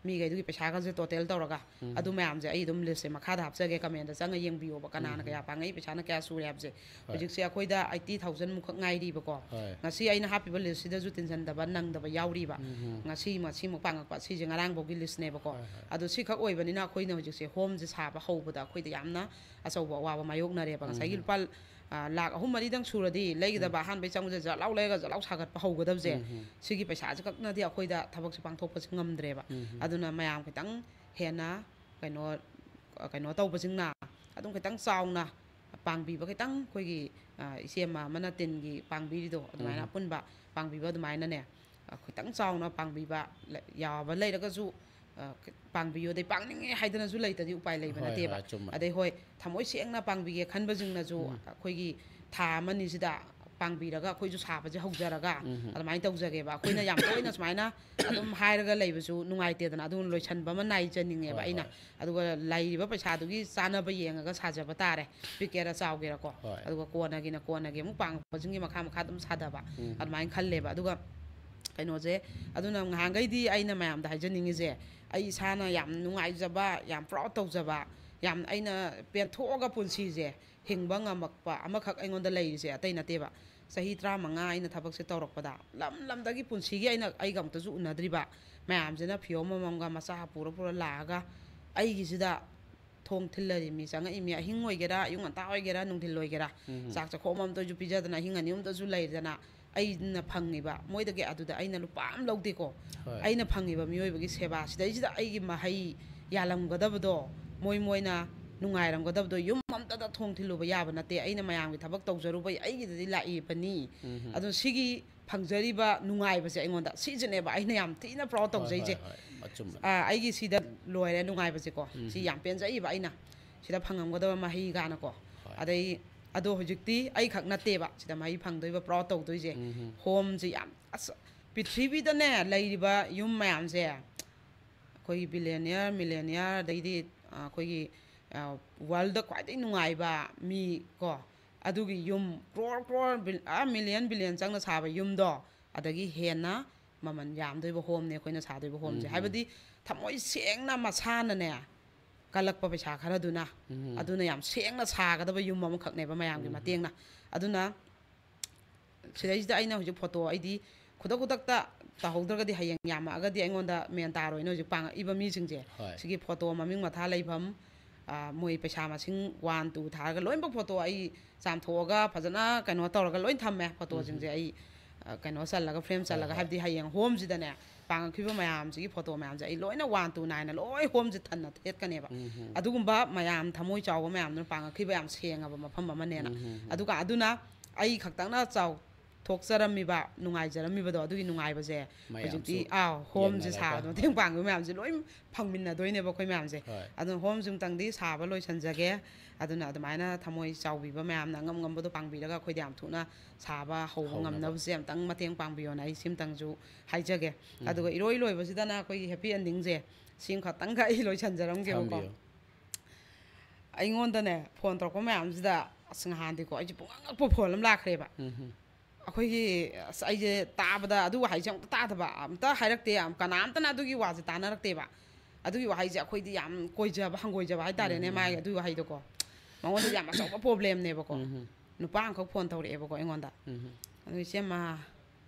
ꯃꯤꯈꯩꯗꯨꯒꯤ ꯄꯩꯁꯥꯒꯁꯦ ꯇꯣꯇꯦꯜ ꯇꯧꯔꯒ, ꯎꯝ꯫ ꯑꯗꯨ ꯃꯌꯥꯝꯁꯦ ꯑꯩ ꯑꯗꯨꯝ ꯂꯤꯁꯁꯦ ꯃꯈꯥꯗ ꯍꯥꯞꯆꯒꯦ, ꯀꯃꯦꯟꯗ ꯆꯪꯉ ꯌꯦꯡꯕꯤꯌꯣꯕ, ꯀꯅꯥꯅ ꯎꯝ꯫ ꯀꯌꯥ ꯄꯥꯡꯉꯛꯏ, ꯄꯩꯁꯥꯅ ꯀꯌꯥ ꯁꯨꯔꯦ ꯍꯥꯏꯕꯁꯦ꯫ ꯍꯣꯏ꯫ ꯍꯧꯖꯤꯛꯁꯦ ꯑꯩꯈꯣꯏꯗ ꯑꯩꯠꯇꯤ ꯊꯥꯎꯖꯟ ꯃꯨꯛꯈꯛ ꯉꯥꯏꯔꯤꯕꯀꯣ꯫ ꯍꯣꯏ꯫ ꯉꯁꯤ ꯑꯩꯅ ꯍꯥꯞꯄꯤꯕ ꯂꯤꯁꯁꯤꯗꯁꯨ ꯇꯤꯟꯁꯤꯟꯗꯕ, ꯅꯪꯗꯕ ꯌꯥꯎꯔꯤꯕ꯫ ꯎꯝ꯫ ꯉꯁꯤ ꯃꯁꯤꯃꯨꯛ ꯄꯥꯡꯉꯛꯄ, ꯁꯤꯁꯦ ꯉꯔꯥꯡꯐꯥꯎꯒꯤ ꯂꯤꯁꯅꯦꯕꯀꯣ꯫ ꯍꯣꯏ, ꯍꯣꯏ꯫ ꯑꯗꯣ ꯁꯤꯈꯛ ꯑꯣꯏꯕꯅꯤꯅ ꯑꯩꯈꯣꯏꯅ ꯍꯧꯖꯤꯛꯁꯦ ꯍꯣꯝꯁꯦ ꯁꯥꯕ ꯍꯧꯕꯗ ꯑꯩꯈꯣꯏꯗ ꯌꯥꯝꯅ ꯑꯆꯧꯕ ꯑꯋꯥꯕ ꯃꯥꯌꯣꯛꯅꯔꯦꯕ꯫ ꯉꯁꯥꯏꯒꯤ ꯎꯝ꯫ ꯂꯨꯄꯥ, ꯑ, ꯂꯥꯛ ꯑꯍꯨꯝ ꯃꯔꯤꯗꯪ ꯁꯨꯔꯗꯤ ꯂꯩꯒꯗꯕ, ꯎꯝ꯫ ꯑꯍꯥꯟꯕꯩ ꯆꯪꯕꯁꯦ ꯖꯠ ꯂꯥꯎ ꯂꯩꯔꯒ ꯖꯠ ꯂꯥꯎ ꯁꯥꯒꯠꯄ ꯍꯧꯒꯗꯕꯁꯦ, ꯎꯝ꯫ ꯁꯤꯒꯤ ꯄꯩꯁꯥꯁꯦ ꯈꯛꯅꯗꯤ ꯑꯩꯈꯣꯏꯗ ꯊꯕꯛꯁꯦ ꯄꯥꯡꯊꯣꯛꯄꯁꯦ ꯉꯝꯗ꯭ꯔꯦꯕ꯫ ꯎꯝ꯫ ꯑꯗꯨꯅ ꯃꯌꯥꯝ ꯈꯤꯇꯪ ꯍꯦꯟꯅ ꯀꯩꯅꯣ, ꯑ, ꯀꯩꯅꯣ ꯇꯧꯕꯁꯤꯡꯅ ꯑꯗꯨꯝ ꯈꯤꯇꯪ ꯆꯥꯎꯅ ꯄꯥꯡꯕꯤꯕ, ꯈꯤꯇꯪ ꯑꯩꯈꯣꯏꯒꯤ, ꯑ, ꯏꯆꯦ ꯑꯃ ꯑꯃꯅ ꯇꯤꯟꯒꯤ ꯄꯥꯡꯕꯤꯔꯤꯗꯣ, ꯑꯗꯨꯃꯥꯏꯅ ꯎꯝ꯫ ꯑꯄꯨꯟꯕ ꯄꯥꯡꯕꯤꯕ ꯑꯗꯨꯃꯥꯏꯅꯅꯦ, ꯑ, ꯈꯤꯇꯪ ꯆꯥꯎꯅ ꯄꯥꯡꯕꯤꯕ ꯂ-, ꯌꯥꯕ ꯂꯩꯔꯒꯁꯨ, ꯑ, ꯄꯥꯡꯕꯤꯌꯨ꯫ ꯑꯗꯩ ꯄꯥꯡꯅꯤꯡꯉꯦ ꯍꯥꯏꯗꯅꯁꯨ ꯂꯩꯇꯗꯤ ꯎꯄꯥꯏ ꯂꯩꯕ ꯍꯣꯏ, ꯅꯠꯇꯦꯕ꯫ ꯍꯣꯏ, ꯑꯆꯨꯝꯕ꯫ ꯑꯗꯩ ꯍꯣꯏ, ꯊꯃꯣꯏ ꯁꯦꯡꯅ ꯄꯥꯡꯕꯤꯒꯦ ꯈꯟꯕꯁꯤꯡꯅꯁꯨ ꯎꯝ꯫ ꯑꯩꯈꯣꯏꯒꯤ ꯊꯥ ꯑꯃꯅꯤꯁꯤꯗ ꯄꯥꯡꯕꯤꯔꯒ ꯑꯩꯈꯣꯏꯁꯨ ꯁꯥꯕꯁꯦ ꯍꯧꯖꯔꯒ ꯎꯝ꯫ ꯑꯗꯨꯃꯥꯏꯅ ꯇꯧꯖꯒꯦꯕ꯫ ꯑꯩꯈꯣꯏꯅ ꯌꯥꯝ ꯇꯣꯏꯅ ꯁꯨꯃꯥꯏꯅ ꯑꯗꯨꯝ ꯍꯥꯏꯔꯒ ꯂꯩꯕꯁꯨ ꯅꯨꯡꯉꯥꯏꯇꯦꯗꯅ, ꯑꯗꯨꯅ ꯂꯣꯏꯁꯟꯕ ꯑꯃ ꯅꯥꯏꯖꯅꯤꯡꯉꯦꯕ ꯍꯣꯏ, ꯑꯩꯅ꯫ ꯍꯣꯏ꯫ ꯑꯗꯨꯒ ꯂꯩꯔꯤꯕ ꯄꯩꯁꯥꯗꯨꯒꯤ ꯆꯥꯅꯕ ꯌꯦꯡꯉꯒ ꯁꯥꯖꯕ ꯇꯥꯔꯦ, ꯄꯤꯛꯀꯦꯔꯥ ꯆꯥꯎꯒꯦꯔꯥꯀꯣ꯫ ꯍꯣꯏ꯫ ꯑꯗꯨꯒ ꯀꯣꯟꯅꯒꯤꯅ ꯀꯣꯟꯅꯒꯤ ꯑꯃꯨꯛ ꯄꯥꯡꯉꯛꯄꯁꯤꯡꯒꯤ ꯃꯈꯥ ꯃꯈꯥ ꯑꯗꯨꯝ ꯁꯥꯗꯕ, ꯎꯝ꯫ ꯑꯗꯨꯃꯥꯏꯅ ꯈꯜꯂꯦꯕ꯫ ꯑꯗꯨꯒ ꯀꯩꯅꯣꯁꯦ, ꯑꯗꯨꯅ ꯉꯍꯥꯟꯈꯩꯗꯤ ꯑꯩꯅ ꯃꯌꯥꯝꯗ ꯍꯥꯏꯖꯅꯤꯡꯉꯤꯁꯦ, ꯑꯩ ꯏꯁꯥꯅ ꯌꯥꯝ ꯅꯨꯡꯉꯥꯏꯖꯕ, ꯌꯥꯝ proud ꯇꯧꯖꯕ, ꯌꯥꯝ ꯑꯩꯅ ꯄꯦꯟꯊꯣꯛꯑꯒ ꯄꯨꯟꯁꯤꯁꯦ ꯍꯤꯡꯕ ꯉꯝꯃꯛꯄ ꯑꯃꯈꯛ ꯑꯩꯉꯣꯟꯗ ꯂꯩꯔꯤꯁꯦ ꯑꯇꯩ ꯅꯠꯇꯦꯕ꯫ ꯆꯍꯤ ꯇꯔꯥꯃꯉꯥ ꯑꯩꯅ ꯊꯕꯛꯁꯦ ꯇꯧꯔꯛꯄꯗ, ꯂꯝ ꯂꯝꯗꯒꯤ ꯄꯨꯟꯁꯤꯒꯤ ꯑꯩꯅ ꯑꯩꯒ ꯑꯃꯨꯛꯇꯁꯨ ꯎꯅꯗ꯭ꯔꯤꯕ ꯃꯌꯥꯝꯁꯤꯅ ꯐꯤꯌꯣꯝ ꯑꯃꯃꯝꯒ ꯃꯆꯥ ꯄꯨꯔ ꯄꯨꯔ ꯂꯥꯛꯑꯒ ꯑꯩꯒꯤꯁꯤꯗ ꯊꯣꯡ ꯊꯤꯜꯂꯔꯤꯃꯤ, ꯆꯪꯉꯛꯏꯃꯤ, ꯑꯍꯤꯡ ꯑꯣꯏꯒꯦꯔꯥ, ꯑꯌꯨꯛ ꯉꯟꯇꯥ ꯑꯣꯏꯒꯦꯔꯥ, ꯅꯨꯡꯊꯤꯜ ꯑꯣꯏꯒꯦꯔꯥ, ꯎꯝ꯫ ꯆꯥꯛ ꯆꯥꯛꯈꯣꯝ ꯑꯃꯇꯁꯨ ꯄꯤꯖꯗꯅ, ꯑꯍꯤꯡ ꯑꯅꯤ ꯑꯍꯨꯝꯇꯁꯨ ꯂꯩꯗꯅ, ꯑꯩꯅ ꯐꯪꯉꯤꯕ, ꯃꯣꯏꯗꯒꯤ ꯑꯗꯨꯗ ꯑꯩꯅ ꯂꯨꯄꯥ ꯑꯃ ꯂꯧꯗꯦꯀꯣ꯫ ꯍꯣꯏ꯫ ꯑꯩꯅ ꯐꯪꯉꯤꯕ ꯃꯤꯑꯣꯏꯕꯒꯤ ꯁꯦꯕꯥ ꯁꯤꯗꯩꯁꯤꯗ ꯑꯩꯒꯤ ꯃꯍꯩ ꯌꯥꯜꯂꯝꯒꯗꯕꯗꯣ, ꯃꯣꯏ ꯃꯣꯏꯅ ꯅꯨꯡꯉꯥꯏꯔꯝꯒꯗꯕꯗꯣ, ꯌꯨꯝ ꯑꯝꯇꯗ ꯊꯣꯡ ꯊꯤꯜꯂꯨꯕ ꯌꯥꯕ ꯅꯠꯇꯦ꯫ ꯑꯩꯅ ꯃꯌꯥꯝꯒꯤ ꯊꯕꯛ ꯇꯧꯖꯔꯨꯕꯩ ꯑꯩꯒꯤꯗꯗꯤ ꯂꯥꯛꯏꯕꯅꯤ꯫ ꯎꯝ꯫ ꯑꯗꯣ ꯁꯤꯒꯤ ꯐꯪꯖꯔꯤꯕ ꯅꯨꯡꯉꯥꯏꯕꯁꯦ ꯑꯩꯉꯣꯟꯗ ꯁꯤꯁꯤꯅꯦꯕ ꯑꯩꯅ ꯌꯥꯝ ꯊꯤꯅ proud ꯍꯣꯏ, ꯇꯧꯖꯩꯁꯦ꯫ ꯍꯣꯏ, ꯍꯣꯏ꯫ ꯑꯆꯨꯝꯕꯅꯤ꯫ ꯑꯥ, ꯑꯩꯒꯤ ꯁꯤꯗ ꯂꯣꯏꯔꯦ ꯅꯨꯡꯉꯥꯏꯕꯁꯦꯀꯣ꯫ ꯁꯤ ꯎꯝ꯫ ꯌꯥꯝ ꯄꯦꯟꯖꯩꯕ ꯑꯩꯅ꯫ ꯁꯤꯗ ꯐꯪꯉꯝꯒꯗꯕ ꯃꯍꯩ ꯀꯥꯅꯀꯣ꯫ ꯍꯣꯏ꯫ ꯑꯗꯩ ꯑꯗꯣ ꯍꯧꯖꯤꯛꯇꯤ ꯑꯩꯈꯛ ꯅꯠꯇꯦꯕ ꯁꯤꯗ ꯃꯍꯩ ꯐꯪꯗꯣꯏꯕ, proud ꯇꯧꯗꯣꯏꯁꯦ꯫ ꯎꯝ꯫ Homeꯁꯤ ꯌꯥꯝ, ꯑꯁ, ꯄ꯭ꯔꯤꯊꯤꯕꯤꯗꯅꯦ ꯂꯩꯔꯤꯕ ꯌꯨꯝ ꯃꯌꯥꯝꯁꯦ, ꯑꯩꯈꯣꯏꯒꯤ billionaire, millionaire, ꯑꯗꯩꯗꯤ, ꯑ, ꯑꯩꯈꯣꯏꯒꯤ, ꯑ, worldꯗ ꯈ꯭ꯋꯥꯏꯗꯒꯤ ꯅꯨꯡꯉꯥꯏꯕ ꯃꯤ ꯀꯣ, ꯑꯗꯨꯒꯤ ꯌꯨꯝ crore crore, bil-, ꯑ, million billion ꯆꯪꯅ ꯁꯥꯕ ꯌꯨꯝꯗꯣ, ꯑꯗꯒꯤ ꯍꯦꯟꯅ ꯃꯃꯜ ꯌꯥꯝꯗꯣꯏꯕ homeꯅꯦ ꯑꯩꯈꯣꯏꯅ ꯁꯥꯗꯣꯏꯕ homeꯁꯦ꯫ ꯎꯝ꯫ ꯍꯥꯏꯕꯗꯤ ꯊꯃꯣꯏ ꯁꯦꯡꯅ ꯃꯁꯥꯅꯅꯦ ꯀꯜꯂꯛꯄ ꯄꯩꯁꯥ ꯈꯔꯗꯨꯅ, ꯎꯝ꯫ ꯑꯗꯨꯅ ꯌꯥꯝ ꯁꯦꯡꯅ ꯁꯥꯒꯗꯕ ꯌꯨꯝ ꯑꯃꯈꯛꯅꯦꯕ ꯃꯌꯥꯝꯒꯤ ꯎꯝ꯫ ꯃꯇꯦꯡꯅ꯫ ꯑꯗꯨꯅ ꯁꯤꯗꯩꯁꯤꯗ ꯑꯩꯅ ꯍꯧꯖꯤꯛ photo, ꯑꯩꯗꯤ ꯈꯨꯗꯛ ꯈꯨꯗꯛꯇ ꯇꯧꯍꯧꯗ꯭ꯔꯒꯗꯤ ꯍꯌꯦꯡ ꯌꯥꯝꯃꯛꯑꯒꯗꯤ ꯑꯩꯉꯣꯟꯗ ꯃꯦꯟ ꯇꯥꯔꯣꯏꯅ ꯍꯧꯖꯤꯛ ꯄꯥꯡꯉꯛꯏꯕ ꯃꯤꯁꯤꯡꯁꯦ꯫ ꯍꯣꯏ꯫ ꯁꯤꯒꯤ photo ꯃꯃꯤꯡ ꯃꯊꯥ ꯂꯩꯐꯝ, ꯑ, ꯃꯣꯏ ꯄꯩꯁꯥ ꯃꯁꯤꯡ one two ꯊꯥꯔꯒ ꯂꯣꯏꯅꯃꯛ photo ꯑꯩ ꯆꯥꯝꯊꯣꯛꯑꯒ ꯐꯖꯅ ꯀꯩꯅꯣ ꯇꯧꯔꯒ ꯂꯣꯏ ꯊꯝꯃꯦ꯫ Photoꯁꯤꯡꯁꯦ ꯎꯝ꯫ ꯑꯩ, ꯑ, ꯀꯩꯅꯣ ꯆꯜꯂꯒ, frame ꯍꯣꯏ, ꯆꯜꯂꯒ, ꯍꯣꯏ꯫ ꯍꯥꯏꯕꯗꯤ ꯍꯌꯦꯡ homeꯁꯤꯗꯅꯦ ꯄꯥꯡꯉꯛꯈꯤꯕ ꯃꯌꯥꯝꯁꯤꯒꯤ ꯐꯣꯇꯣ ꯃꯌꯥꯝꯁꯦ ꯑꯩ ꯂꯣꯏꯅ ꯋꯥꯟ ꯇꯨ ꯅꯥꯏꯟꯅ ꯂꯣꯏ ꯍꯣꯝꯁꯦ ꯊꯟꯅ ꯊꯦꯠꯀꯅꯦꯕ꯫ ꯑꯗꯨꯒꯨꯝꯕ ꯃꯌꯥꯝ ꯊꯃꯣꯏ ꯆꯥꯎꯕ ꯃꯌꯥꯝꯗꯨꯅ ꯄꯥꯡꯉꯛꯈꯤꯕ ꯌꯥꯝ ꯁꯦꯡꯉꯕ ꯃꯐꯝ ꯑꯃꯅꯦꯅ꯫ ꯑꯗꯨꯒ ꯑꯗꯨꯅ ꯑꯩ ꯈꯛꯇꯪꯅ ꯆꯥꯎꯊꯣꯛꯆꯔꯝꯃꯤꯕ, ꯅꯨꯡꯉꯥꯏꯖꯔꯝꯃꯤꯕꯗꯣ, ꯑꯗꯨꯒꯤ ꯅꯨꯡꯉꯥꯏꯕꯁꯦ ꯃꯌꯥꯝꯁꯨ ꯍꯧꯖꯤꯛꯇꯤ, ꯑꯥ, ꯍꯣꯝꯁꯦ ꯌꯦꯡꯅꯔꯒ꯫ ꯁꯥꯕꯗ ꯃꯇꯦꯡ ꯄꯥꯡꯕ ꯃꯌꯥꯝꯁꯦ ꯂꯣꯏ ꯐꯪꯃꯤꯟꯅꯗꯣꯏꯅꯦꯕ ꯑꯩꯈꯣꯏ ꯃꯌꯥꯝꯁꯦ꯫ ꯍꯣꯏ꯫ ꯑꯗꯨꯅ ꯍꯣꯝꯁꯤꯃꯇꯪꯗꯤ ꯁꯥꯕ ꯂꯣꯏꯁꯤꯟꯖꯒꯦ꯫ ꯑꯗꯨꯅ ꯑꯗꯨꯃꯥꯏꯅ ꯊꯃꯣꯏ ꯆꯥꯎꯕꯤꯕ ꯃꯌꯥꯝꯅ ꯑꯉꯝ ꯉꯝꯕꯗꯣ ꯄꯥꯡꯕꯤꯔꯒ ꯑꯩꯈꯣꯏꯗꯤ ꯌꯥꯝ ꯊꯨꯅ ꯁꯥꯕ ꯍꯧꯕ ꯍꯧꯅꯕ꯫ ꯉꯝꯅꯕꯁꯦ ꯑꯝꯇꯪ ꯃꯇꯦꯡ ꯄꯥꯡꯕꯤꯌꯣꯅ ꯑꯩ ꯁꯤꯝꯇꯪꯁꯨ ꯍꯥꯏꯖꯒꯦ꯫ ꯎꯝ꯫ ꯑꯗꯨꯒ ꯏꯔꯣꯏ ꯂꯣꯏꯕꯁꯤꯗꯅ ꯑꯩꯈꯣꯏꯒꯤ ꯍꯦꯄꯤ ꯑꯦꯟꯗꯤꯡꯁꯦ ꯁꯤꯝꯈꯛꯇꯪꯒ ꯑꯩ ꯂꯣꯏꯁꯤꯟꯖꯔꯝꯒꯦꯕꯀꯣ꯫ ꯊꯝꯕꯤꯌꯨ꯫ ꯑꯩꯉꯣꯟꯗꯅꯦ ꯐꯣꯟ ꯇꯧꯔꯛꯄ ꯃꯌꯥꯝꯁꯤꯗ, ꯑꯁ, ꯉꯍꯥꯟꯗꯤꯀꯣ ꯑꯩꯁꯦ ꯄꯨꯡꯉꯛ ꯉꯛꯄ ꯐꯣꯟ ꯑꯃ ꯂꯥꯛꯈ꯭ꯔꯦꯕ꯫ ꯎꯝ꯫ ꯑꯩꯈꯣꯏꯒꯤ, ꯑꯁ, ꯑꯩꯁꯦ ꯇꯥꯕꯗ ꯑꯗꯨ ꯋꯥꯍꯩꯁꯦ ꯑꯝꯇ ꯇꯥꯗꯕ, ꯑꯝꯇ ꯍꯥꯏꯔꯛꯇꯦ, ꯌꯥꯝ ꯀꯅꯥꯝꯇꯅ ꯑꯗꯨꯒꯤ ꯋꯥꯁꯦ ꯇꯥꯅꯔꯛꯇꯦꯕ꯫ ꯑꯗꯨꯒꯤ ꯋꯥꯍꯩꯁꯦ ꯑꯩꯈꯣꯏꯗꯤ ꯌꯥꯝ ꯀꯣꯏꯖꯕ, ꯍꯪꯒꯣꯏꯖꯕ ꯍꯥꯏꯇꯥꯔꯦꯅꯦ, ꯎꯝ꯫ ꯃꯥꯒꯤ ꯑꯗꯨꯒꯤ ꯋꯥꯍꯩꯗꯣꯀꯣ꯫ ꯃꯉꯣꯟꯗꯗꯤ ꯌꯥꯝ ꯑꯆꯧꯕ ꯄ꯭ꯔꯣꯕ꯭ꯂꯦꯝꯅꯦꯕꯀꯣ꯫ ꯎꯝ꯫ ꯅꯨꯄꯥ ꯑꯃꯈꯛ ꯐꯣꯟ ꯇꯧꯔꯛꯑꯦꯕꯀꯣ ꯑꯩꯉꯣꯟꯗ꯫ ꯎꯝ꯫ ꯑꯗꯨ, "ꯏꯆꯦꯃ,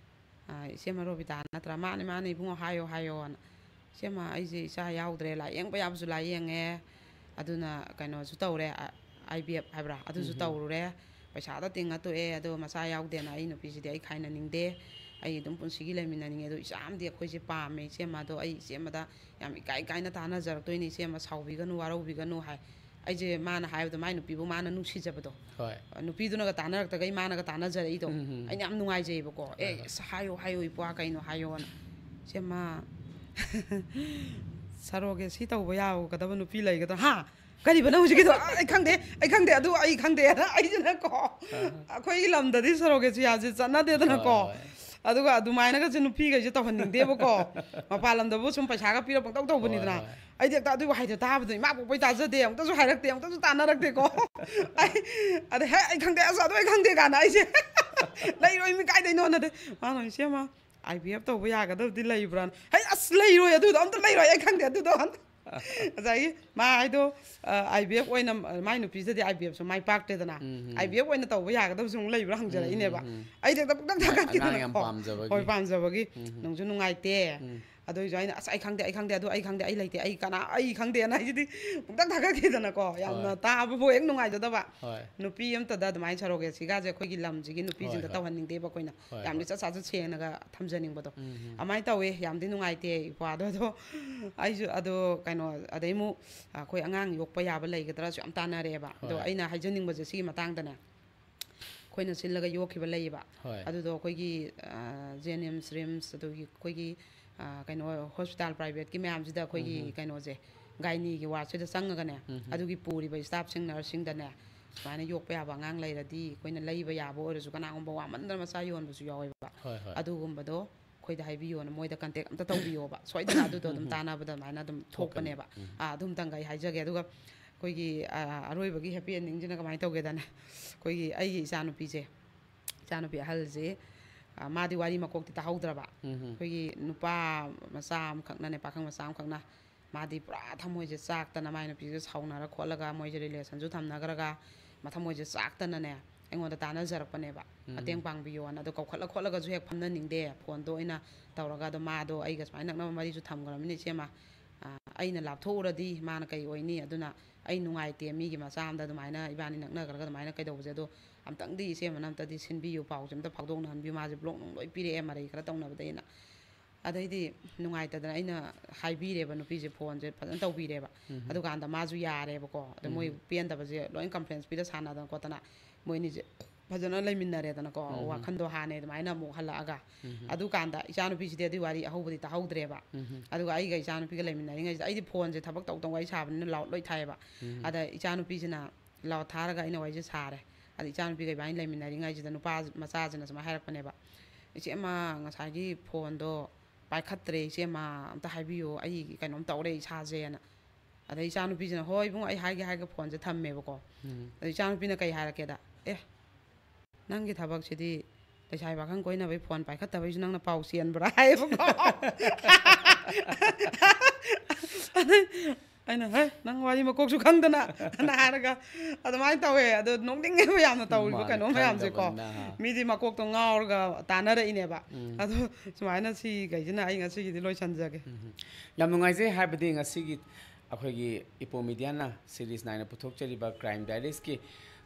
ꯑ, ꯏꯆꯦꯃ ꯔꯣꯕꯤꯇꯥ ꯅꯠꯇ꯭ꯔꯥ?" "ꯃꯥꯅꯦ, ꯃꯥꯅꯦ ꯏꯕꯨꯡꯉꯣ, ꯍꯥꯏꯌꯣ, ꯍꯥꯏꯌꯣꯅ꯫ ꯏꯆꯦꯃ, ꯑꯩꯁꯦ ꯏꯆꯥ ꯌꯥꯎꯗ꯭ꯔꯦ, ꯂꯥꯏꯌꯦꯡꯕ ꯌꯥꯕꯁꯨ ꯂꯥꯏꯌꯦꯡꯉꯦ, ꯑꯗꯨꯅ ꯀꯩꯅꯣꯁꯨ ꯇꯧꯔꯦ, ꯑ, ꯑꯥꯏ ꯕꯤ ꯑꯦꯐ ꯍꯥꯏꯕ꯭ꯔꯥ? ꯑꯗꯨꯁꯨ ꯎꯝ꯫ ꯇꯧꯔꯨꯔꯦ, ꯄꯩꯁꯥꯗ ꯇꯤꯡꯉ ꯇꯣꯛꯑꯦ, ꯑꯗꯣ ꯃꯆꯥ ꯌꯥꯎꯗꯦꯅ ꯑꯩ ꯅꯨꯄꯤꯁꯤꯗꯤ ꯑꯩ ꯈꯥꯏꯅꯅꯤꯡꯗꯦ, ꯑꯩ ꯑꯗꯨꯝ ꯄꯨꯟꯁꯤꯒꯤ ꯂꯩꯃꯤꯟꯅꯅꯤꯡꯉꯦ, ꯑꯗꯣ ꯏꯆꯥ ꯑꯃꯗꯤ ꯑꯩꯈꯣꯏꯁꯦ ꯄꯥꯝꯃꯦ ꯏꯆꯦꯃ, ꯑꯗꯣ ꯑꯩ ꯏꯆꯦꯃꯗ ꯌꯥꯝ ꯏꯀꯥꯏ ꯀꯥꯏꯅ ꯇꯥꯟꯅꯖꯔꯛꯇꯣꯏꯅꯦ ꯏꯆꯦꯃ, ꯁꯥꯎꯕꯤꯒꯅꯨ, ꯋꯥꯔꯧꯕꯤꯒꯅꯨ" ꯍꯥꯏ꯫ ꯑꯩꯁꯦ ꯃꯥꯅ ꯍꯥꯏꯕꯗꯣ, ꯃꯥꯏ ꯅꯨꯄꯤꯕꯨ ꯃꯥꯅ ꯅꯨꯡꯁꯤꯖꯕꯗꯣ꯫ ꯍꯣꯏ꯫ ꯅꯨꯄꯤꯗꯨꯅꯒ ꯇꯥꯟꯅꯔꯛꯇ꯭ꯔꯒ ꯏꯃꯥꯅꯒ ꯇꯥꯟꯅꯖꯔꯛꯏꯗꯣ꯫ ꯎꯝ, ꯎꯝ꯫ ꯑꯩꯅ ꯌꯥꯝ ꯅꯨꯡꯉꯥꯏꯖꯩꯕꯀꯣ꯫ "ꯑꯦ, ꯍꯣꯏ, ꯍꯣꯏ꯫ ꯑꯁ, ꯍꯥꯏꯌꯣ, ꯍꯥꯏꯌꯣ, ꯏꯄ꯭ꯋꯥ, ꯀꯩꯅꯣ ꯍꯥꯏꯌꯣꯅ"꯫ "ꯏꯆꯦꯃ, ꯁꯔꯣꯒꯦꯁꯤ ꯇꯧꯕ ꯌꯥꯒꯗꯕ ꯅꯨꯄꯤ ꯂꯩꯒꯗ꯭ꯔꯥ?" "ꯍꯥ? ꯀꯔꯤꯕ ꯅꯪ ꯍꯧꯖꯤꯛꯀꯤꯗꯣ?" "ꯑ, ꯑꯩ ꯈꯪꯗꯦ, ꯑꯩ ꯈꯪꯗꯦ, ꯑꯗꯨ ꯑꯩ ꯈꯪꯗꯦ"꯫ ꯑꯩꯁꯤꯅꯀꯣ, ꯑꯥ꯫ ꯑꯩꯈꯣꯏꯒꯤ ꯂꯝꯗꯗꯤ ꯁꯔꯣꯒꯦꯁꯤ ꯍꯥꯏꯁꯦ ꯆꯠꯅꯗꯦꯗꯅꯀꯣ꯫ ꯍꯣꯏ, ꯍꯣꯏ꯫ ꯑꯗꯨꯒ ꯑꯗꯨꯃꯥꯏꯅꯒꯁꯦ ꯅꯨꯄꯤꯈꯩꯁꯦ ꯇꯧꯍꯟꯅꯤꯡꯗꯦꯕꯀꯣ꯫ ꯃꯄꯥꯟ ꯂꯝꯗꯕꯨ ꯁꯨꯝ ꯄꯩꯁꯥꯒ ꯄꯤꯔ ꯄꯪꯇꯧ ꯇꯧꯕꯅꯤꯗꯅ꯫ ꯍꯣꯏ, ꯍꯣꯏ꯫ ꯑꯩꯗꯤ ꯍꯦꯛꯇ ꯑꯗꯨꯒꯤ ꯋꯥꯍꯩꯗꯣ ꯇꯥꯕꯗ ꯏꯃꯥ ꯄꯣꯛꯄꯩ ꯇꯥꯖꯗꯦ, ꯑꯃꯨꯛꯇꯁꯨ ꯍꯥꯏꯔꯛꯇꯦ, ꯑꯃꯨꯛꯇꯁꯨ ꯇꯥꯟꯅꯔꯛꯇꯦꯀꯣ꯫ ꯑꯩ, ꯑꯗ, "ꯍꯦ, ꯑꯩ ꯈꯪꯗꯦ, ꯑꯁ, ꯑꯗꯨ ꯑꯩ ꯈꯪꯗꯦ" ꯀꯥꯏꯅ ꯑꯩꯁꯦ ꯂꯩꯔꯣꯏ ꯃꯤ ꯀꯥꯏꯗꯩꯅꯣꯅꯗꯤ꯫ ꯃꯥꯅ, "ꯏꯆꯦꯃ, ꯑꯥꯏ ꯕꯤ ꯑꯦꯐ ꯇꯧꯕ ꯌꯥꯒꯗꯕꯗꯤ ꯂꯩꯕ꯭ꯔꯥꯅ"꯫ "ꯍꯩ, ꯑꯁ, ꯂꯩꯔꯣꯏ, ꯑꯗꯨꯗꯣ ꯑꯝꯇ ꯂꯩꯔꯣꯏ, ꯑꯩ ꯈꯪꯗꯦ ꯑꯗꯨꯗꯣ"꯫ ꯉꯁꯥꯏꯒꯤ ꯃꯥ ꯍꯥꯏꯗꯣ, ꯑ, ꯑꯥꯏ ꯕꯤ ꯑꯦꯐ ꯑꯣꯏꯅ, ꯃꯥꯏ ꯅꯨꯄꯤꯁꯤꯗꯤ ꯑꯥꯏ ꯕꯤ ꯑꯦꯐꯁꯨ ꯃꯥꯏ ꯄꯥꯛꯇꯦꯗꯅ꯫ ꯎꯝ, ꯎꯝ꯫ "ꯑꯥꯏ ꯕꯤ ꯑꯦꯐ ꯑꯣꯏꯅ ꯇꯧꯕ ꯌꯥꯒꯗꯕꯁꯨ ꯑꯃꯨꯛ ꯂꯩꯕ꯭ꯔꯥ?" ꯍꯪꯖꯔꯛꯏꯅꯦꯕ꯫ ꯎꯝ, ꯎꯝ, ꯎꯝ꯫ ꯑꯩꯗꯤ ꯍꯦꯛꯇ ꯄꯨꯡꯊꯛ ꯊꯛꯀꯠꯈꯤꯗꯅ꯫ ꯑꯉꯥꯡ ꯌꯥꯝ ꯄꯥꯝꯖꯕꯒꯤ꯫ ꯍꯣꯏ, ꯄꯥꯝꯖꯕꯒꯤ꯫ ꯎꯝ, ꯎꯝ꯫ ꯅꯨꯡꯁꯨ ꯅꯨꯡꯉꯥꯏꯇꯦ꯫ ꯎꯝ꯫ ꯑꯗꯨꯏꯁꯨ ꯑꯩꯅ, "ꯑꯁ, ꯑꯩ ꯈꯪꯗꯦ, ꯑꯩ ꯈꯪꯗꯦ, ꯑꯗꯨ ꯑꯩ ꯈꯪꯗꯦ, ꯑꯩ ꯂꯩꯇꯦ, ꯑꯩ ꯀꯅꯥ, ꯑꯩ ꯈꯪꯗꯦꯅ" ꯍꯥꯏꯁꯤꯗꯤ ꯄꯨꯡꯇꯛ ꯊꯥꯒꯠꯈꯤꯗꯅꯀꯣ, ꯌꯥꯝꯅ ꯍꯣꯏ꯫ ꯇꯥꯕꯕꯨ ꯍꯦꯛ ꯅꯨꯡꯉꯥꯏꯖꯗꯕ꯫ ꯍꯣꯏ꯫ ꯅꯨꯄꯤ ꯑꯝꯇꯗ ꯑꯗꯨꯃꯥꯏꯅ ꯁꯔꯣꯒꯦꯁꯤꯒꯥꯁꯦ ꯑꯩꯈꯣꯏꯒꯤ ꯂꯝꯁꯤꯒꯤ ꯍꯣꯏ, ꯅꯨꯄꯤꯁꯤꯡꯗ ꯍꯣꯏ꯫ ꯇꯧꯍꯟꯅꯤꯡꯗꯦꯕ ꯑꯩꯈꯣꯏꯅ꯫ ꯍꯣꯏ, ꯌꯥꯝꯗꯤ ꯍꯣꯏ꯫ ꯆꯠ ꯆꯥꯠꯁꯨ ꯁꯦꯡꯅꯒ ꯊꯝꯖꯅꯤꯡꯕꯗꯣ꯫ ꯎꯝ, ꯎꯝ꯫ ꯑꯗꯨꯃꯥꯏꯅ ꯇꯧꯋꯦ, ꯌꯥꯝꯗꯤ ꯅꯨꯡꯉꯥꯏꯇꯦ ꯏꯄ꯭ꯋꯥꯗꯣ꯫ ꯑꯗꯣ ꯑꯩꯁꯨ ꯑꯗꯣ ꯀꯩꯅꯣ, ꯑꯗꯩ ꯑꯃꯨꯛ ꯑꯩꯈꯣꯏ ꯑꯉꯥꯡ ꯌꯣꯛꯄ ꯌꯥꯕ ꯂꯩꯒꯗ꯭ꯔꯥꯁꯨ ꯌꯥꯝ ꯇꯥꯟꯅꯔꯛꯑꯦꯕ꯫ ꯑꯗꯣ ꯍꯣꯏ꯫ ꯑꯩꯅ ꯍꯥꯏꯖꯅꯤꯡꯕꯁꯦ ꯁꯤꯒꯤ ꯃꯇꯥꯡꯗꯅꯦ, ꯑꯩꯈꯣꯏꯅ ꯁꯤꯜꯂꯒ ꯌꯣꯛꯈꯤꯕ ꯂꯩꯌꯦꯕ꯫ ꯍꯣꯏ꯫ ꯑꯗꯨꯗꯣ ꯑꯩꯈꯣꯏꯒꯤ, ꯑ, ꯖꯦꯅꯤꯝꯁ, ꯔꯤꯝꯁ, ꯑꯗꯨꯒꯤ ꯑꯩꯈꯣꯏꯒꯤ, ꯑ, ꯀꯩꯅꯣ, ꯍꯣꯁꯄꯤꯇꯥꯜ ꯄ꯭ꯔꯥꯏꯚꯦꯠꯀꯤ ꯃꯌꯥꯝꯁꯤꯗ ꯑꯩꯈꯣꯏꯒꯤ ꯎꯝ, ꯎꯝ꯫ ꯀꯩꯅꯣꯁꯦ, ꯒꯥꯏꯅꯤꯒꯤ ꯋꯥꯔꯗꯁꯤꯗ ꯆꯪꯉꯒꯅꯦ, ꯎꯝ, ꯎꯝ꯫ ꯑꯗꯨꯒꯤ ꯄꯨꯔꯤꯕ ꯁ꯭ꯇꯥꯐꯁꯤꯡ, ꯅꯔꯁꯁꯤꯡꯗꯅꯦ, ꯁꯨꯃꯥꯏꯅ ꯌꯣꯛꯄ ꯌꯥꯕ ꯑꯉꯥꯡ ꯂꯩꯔꯗꯤ ꯑꯩꯈꯣꯏꯅ ꯂꯩꯕ ꯌꯥꯕ ꯑꯣꯏꯔꯁꯨ, ꯀꯅꯥꯒꯨꯝꯕ ꯋꯥꯃꯟꯗꯅ ꯃꯆꯥ ꯌꯣꯟꯕꯁꯨ ꯌꯥꯎꯋꯦꯕ꯫ ꯍꯣꯏ, ꯍꯣꯏ꯫ ꯑꯗꯨꯒꯨꯝꯕꯗꯣ ꯑꯩꯈꯣꯏꯗ ꯍꯥꯏꯕꯤꯌꯣꯅ ꯃꯣꯏꯗ ꯀꯟꯇꯦꯛ ꯑꯝꯇ ꯇꯧꯕꯤꯌꯣꯕ꯫ ꯁꯣꯏꯗꯅ ꯑꯗꯨꯗꯣ ꯑꯗꯨꯝ ꯎꯝ, ꯎꯝ꯫ ꯇꯥꯟꯅꯕꯗ ꯑꯗꯨꯃꯥꯏꯅ ꯑꯗꯨꯝ ꯊꯣꯛꯀꯅꯤ꯫ ꯊꯣꯛꯄꯅꯦꯕ꯫ ꯎꯝ꯫ ꯑꯥ, ꯑꯗꯨꯝꯇꯪꯒ ꯑꯩ ꯍꯥꯏꯖꯒꯦ꯫ ꯑꯗꯨꯒ ꯑꯩꯈꯣꯏꯒꯤ, ꯑꯥ, ꯑꯔꯣꯏꯕꯒꯤ ꯍꯦꯄꯤ ꯑꯦꯟꯗꯤꯡꯁꯤꯅ ꯀꯃꯥꯏꯅ ꯇꯧꯒꯦꯗꯅꯦ, ꯑꯩꯈꯣꯏꯒꯤ ꯑꯩꯒꯤ ꯏꯆꯥꯅꯨꯄꯤꯁꯦ, ꯏꯆꯥꯅꯨꯄꯤ ꯑꯍꯜꯁꯦ, ꯑꯥ, ꯃꯥꯗꯤ ꯋꯥꯔꯤ ꯃꯀꯣꯛꯇꯤ ꯇꯥꯍꯧꯗ꯭ꯔꯕ꯫ ꯎꯝ, ꯎꯝ꯫ ꯑꯩꯈꯣꯏꯒꯤ ꯅꯨꯄꯥ ꯃꯆꯥ ꯑꯃꯈꯛꯅꯅꯦ, ꯄꯥꯈꯪ ꯃꯆꯥ ꯑꯃꯈꯛꯅ, ꯃꯥꯗꯤ ꯄꯨꯔꯥ ꯊꯃꯣꯏꯁꯦ ꯆꯥꯛꯇꯅ, ꯃꯥꯏ ꯅꯨꯄꯤꯁꯦ ꯁꯥꯎꯅꯔ ꯈꯣꯠꯂꯒ, ꯃꯣꯏꯁꯦ ꯔꯤꯂꯦꯁꯟꯁꯨ ꯊꯝꯅꯈ꯭ꯔꯒ, ꯃꯊꯃꯣꯏꯁꯦ ꯆꯥꯛꯇꯅꯅꯦ, ꯑꯩꯉꯣꯟꯗ ꯇꯥꯟꯅꯖꯔꯛꯄꯅꯦꯕ, ꯎꯝ꯫ ꯃꯇꯦꯡ ꯄꯥꯡꯕꯤꯌꯣꯅ꯫ ꯑꯗꯣ ꯀꯧꯈꯠꯂ ꯈꯣꯠꯂꯒꯁꯨ ꯍꯦꯛ ꯐꯝꯅꯅꯤꯡꯗꯦ, ꯐꯣꯟꯗꯣ ꯑꯣꯏꯅ ꯇꯧꯔꯒ꯫ ꯑꯗꯣ ꯃꯥꯗꯣ ꯑꯩꯒ ꯁꯨꯃꯥꯏꯅ ꯅꯛꯅꯕ ꯃꯔꯤꯁꯨ ꯊꯝꯈ꯭ꯔꯕꯅꯤꯅ, "ꯏꯆꯦꯃ, ꯑ, ꯑꯩꯅ ꯂꯥꯞꯊꯣꯛꯎꯔꯗꯤ ꯃꯥꯅ ꯀꯩ ꯑꯣꯏꯅꯤ? ꯑꯗꯨꯅ ꯑꯩ ꯅꯨꯡꯉꯥꯏꯇꯦ, ꯃꯤꯒꯤ ꯃꯆꯥ ꯑꯝꯗ ꯑꯗꯨꯃꯥꯏꯅ ꯏꯕꯥꯅꯤ ꯅꯛꯅꯈ꯭ꯔꯒ ꯑꯗꯨꯃꯥꯏꯅ ꯀꯩꯗꯧꯕꯁꯦ꯫ ꯑꯗꯣ ꯑꯝꯇꯪꯗꯤ ꯏꯆꯦꯃꯅ ꯑꯝꯇꯗꯤ ꯁꯤꯟꯕꯤꯌꯨ, ꯄꯥꯎꯁꯦ ꯑꯝꯇ ꯐꯥꯎꯗꯣꯛꯅꯍꯟꯕꯤꯌꯨ, ꯃꯥꯁꯦ ꯕ꯭ꯂꯣꯛ ꯅꯨꯡ ꯂꯣꯏ ꯄꯤꯔꯛꯑꯦ, ꯃꯔꯩ ꯈꯔ ꯇꯧꯅꯕꯗꯩꯅ"꯫ ꯑꯗꯩꯗꯤ ꯅꯨꯡꯉꯥꯏꯇꯗꯅ ꯑꯩꯅ ꯍꯥꯏꯕꯤꯔꯦꯕ, ꯅꯨꯄꯤꯁꯦ ꯐꯣꯟꯁꯦ ꯐꯖꯅ ꯇꯧꯕꯤꯔꯦꯕ꯫ ꯎꯝ꯫ ꯑꯗꯨꯀꯥꯟꯗ ꯃꯥꯁꯨ ꯌꯥꯔꯦꯕꯀꯣ꯫ ꯑꯗ ꯃꯣꯏ ꯎꯝ꯫ ꯄꯦꯟꯗꯕꯁꯦ ꯂꯣꯏ ꯀꯝꯄ꯭ꯂꯦꯟꯁ ꯄꯤꯔ ꯁꯥꯟꯅꯗꯅ ꯈꯣꯠꯇꯅ ꯃꯣꯏ ꯑꯅꯤꯁꯦ ꯐꯖꯅ ꯂꯩꯃꯤꯟꯅꯔꯦꯗꯅꯀꯣ, ꯎꯝ꯫ ꯋꯥꯈꯟꯗꯣ ꯍꯥꯟꯅꯩ ꯑꯗꯨꯃꯥꯏꯅ ꯑꯃꯨꯛ ꯍꯜꯂꯛꯑꯒ꯫ ꯎꯝ꯫ ꯑꯗꯨꯀꯥꯟꯗ ꯏꯆꯥꯅꯨꯄꯤꯁꯤꯗꯤ ꯑꯗꯨꯏ ꯋꯥꯔꯤ ꯑꯍꯧꯕꯗꯤ ꯇꯥꯍꯧꯗ꯭ꯔꯦꯕ꯫ ꯎꯝ꯫ ꯑꯗꯨꯒ ꯑꯩꯒ ꯏꯆꯥꯅꯨꯄꯤꯒ ꯂꯩꯃꯤꯟꯅꯔꯤꯉꯩꯁꯤꯗ ꯑꯩꯗꯤ ꯐꯣꯟꯁꯦ ꯊꯕꯛ ꯇꯧ ꯇꯧ ꯋꯥꯔꯤ ꯁꯥꯕꯅꯤꯅ ꯂꯥꯎꯠ ꯂꯣꯏ ꯊꯥꯏꯌꯦꯕ꯫ ꯎꯝ꯫ ꯑꯗ ꯏꯆꯥꯅꯨꯄꯤꯁꯤꯅ ꯂꯥꯎꯠ ꯊꯥꯔꯒ ꯑꯩꯅ ꯋꯥꯔꯤꯁꯦ ꯁꯥꯔꯦ꯫ ꯑꯗ ꯏꯆꯥꯅꯨꯄꯤꯒ ꯏꯕꯥꯅꯤ ꯂꯩꯃꯤꯟꯅꯔꯤꯉꯩꯁꯤꯗ ꯅꯨꯄꯥ ꯃꯆꯥꯁꯤꯅ ꯁꯨꯃꯥꯏꯅ ꯍꯥꯏꯔꯛꯄꯅꯦꯕ, "ꯏꯆꯦꯃ, ꯉꯁꯥꯏꯒꯤ ꯐꯣꯟꯗꯣ ꯄꯥꯏꯈꯠꯇ꯭ꯔꯦ ꯏꯆꯦꯃ, ꯑꯝꯇ ꯍꯥꯏꯕꯤꯌꯨ, ꯑꯩ ꯀꯩꯅꯣꯝ ꯇꯧꯔꯦ ꯏꯁꯥꯁꯦꯅ"꯫ ꯑꯗꯩ ꯏꯆꯥꯅꯨꯄꯤꯁꯤꯅ, "ꯍꯣꯏ ꯏꯕꯨꯡꯉꯣ, ꯑꯩ ꯍꯥꯏꯒꯦ" ꯍꯥꯏꯔꯒ ꯐꯣꯟꯁꯦ ꯊꯝꯃꯦꯕꯀꯣ꯫ ꯎꯝ꯫ ꯑꯗ ꯏꯆꯥꯅꯨꯄꯤꯅ ꯀꯩ ꯍꯥꯏꯔꯛꯀꯦꯗ, "ꯑꯦ, ꯅꯪꯒꯤ ꯊꯕꯛꯁꯤꯗꯤ ꯂꯩꯁꯥꯕꯤ ꯄꯥꯈꯪ ꯀꯣꯏꯅꯕꯩ ꯐꯣꯟ ꯄꯥꯏꯈꯠꯇꯕꯩꯁꯨ ꯅꯪꯅ ꯄꯥꯎ ꯆꯦꯟꯕ꯭ꯔꯥ?" ꯍꯥꯏꯌꯦꯕꯀꯣ꯫ ꯑꯗꯩ ꯑꯩꯅ, "ꯍꯦ, ꯅꯪ ꯋꯥꯔꯤ ꯃꯀꯣꯛꯁꯨ ꯈꯪꯗꯅ" ꯑꯅ ꯍꯥꯏꯔꯒ ꯑꯗꯨꯃꯥꯏꯅ ꯇꯧꯋꯦ꯫ ꯑꯗꯣ ꯅꯣꯛꯅꯤꯡꯉꯦꯕ ꯌꯥꯝꯅ ꯇꯧꯔꯤꯕ ꯃꯥꯅꯦ, ꯀꯩꯅꯣ ꯃꯌꯥꯝꯁꯦꯀꯣ꯫ ꯈꯪꯗꯕꯅꯤꯅ, ꯍꯥ꯫ ꯃꯤꯗꯤ ꯃꯀꯣꯛꯇꯣ ꯉꯥꯎꯔꯒ ꯇꯥꯟꯅꯔꯛꯏꯅꯦꯕ꯫ ꯎꯝ꯫ ꯑꯗꯣ ꯁꯨꯃꯥꯏꯅ ꯁꯤꯈꯩꯁꯤꯅ ꯑꯩ ꯉꯁꯤꯒꯤꯗꯤ ꯂꯣꯏꯁꯤꯟꯖꯒꯦ꯫ ꯎꯝ꯫ ꯌꯥꯝ ꯅꯨꯡꯉꯥꯏꯖꯩ, ꯍꯥꯏꯕꯗꯤ ꯉꯁꯤꯒꯤ ꯑꯩꯈꯣꯏꯒꯤ ꯏꯄꯣ ꯃꯤꯗꯤꯌꯥꯅ ꯁꯤꯔꯤꯁ ꯅꯥꯏꯅ ꯄꯨꯊꯣꯛꯆꯔꯤꯕ ꯀ꯭ꯔꯥꯏꯝ ꯗꯥꯏꯔꯤꯁꯀꯤ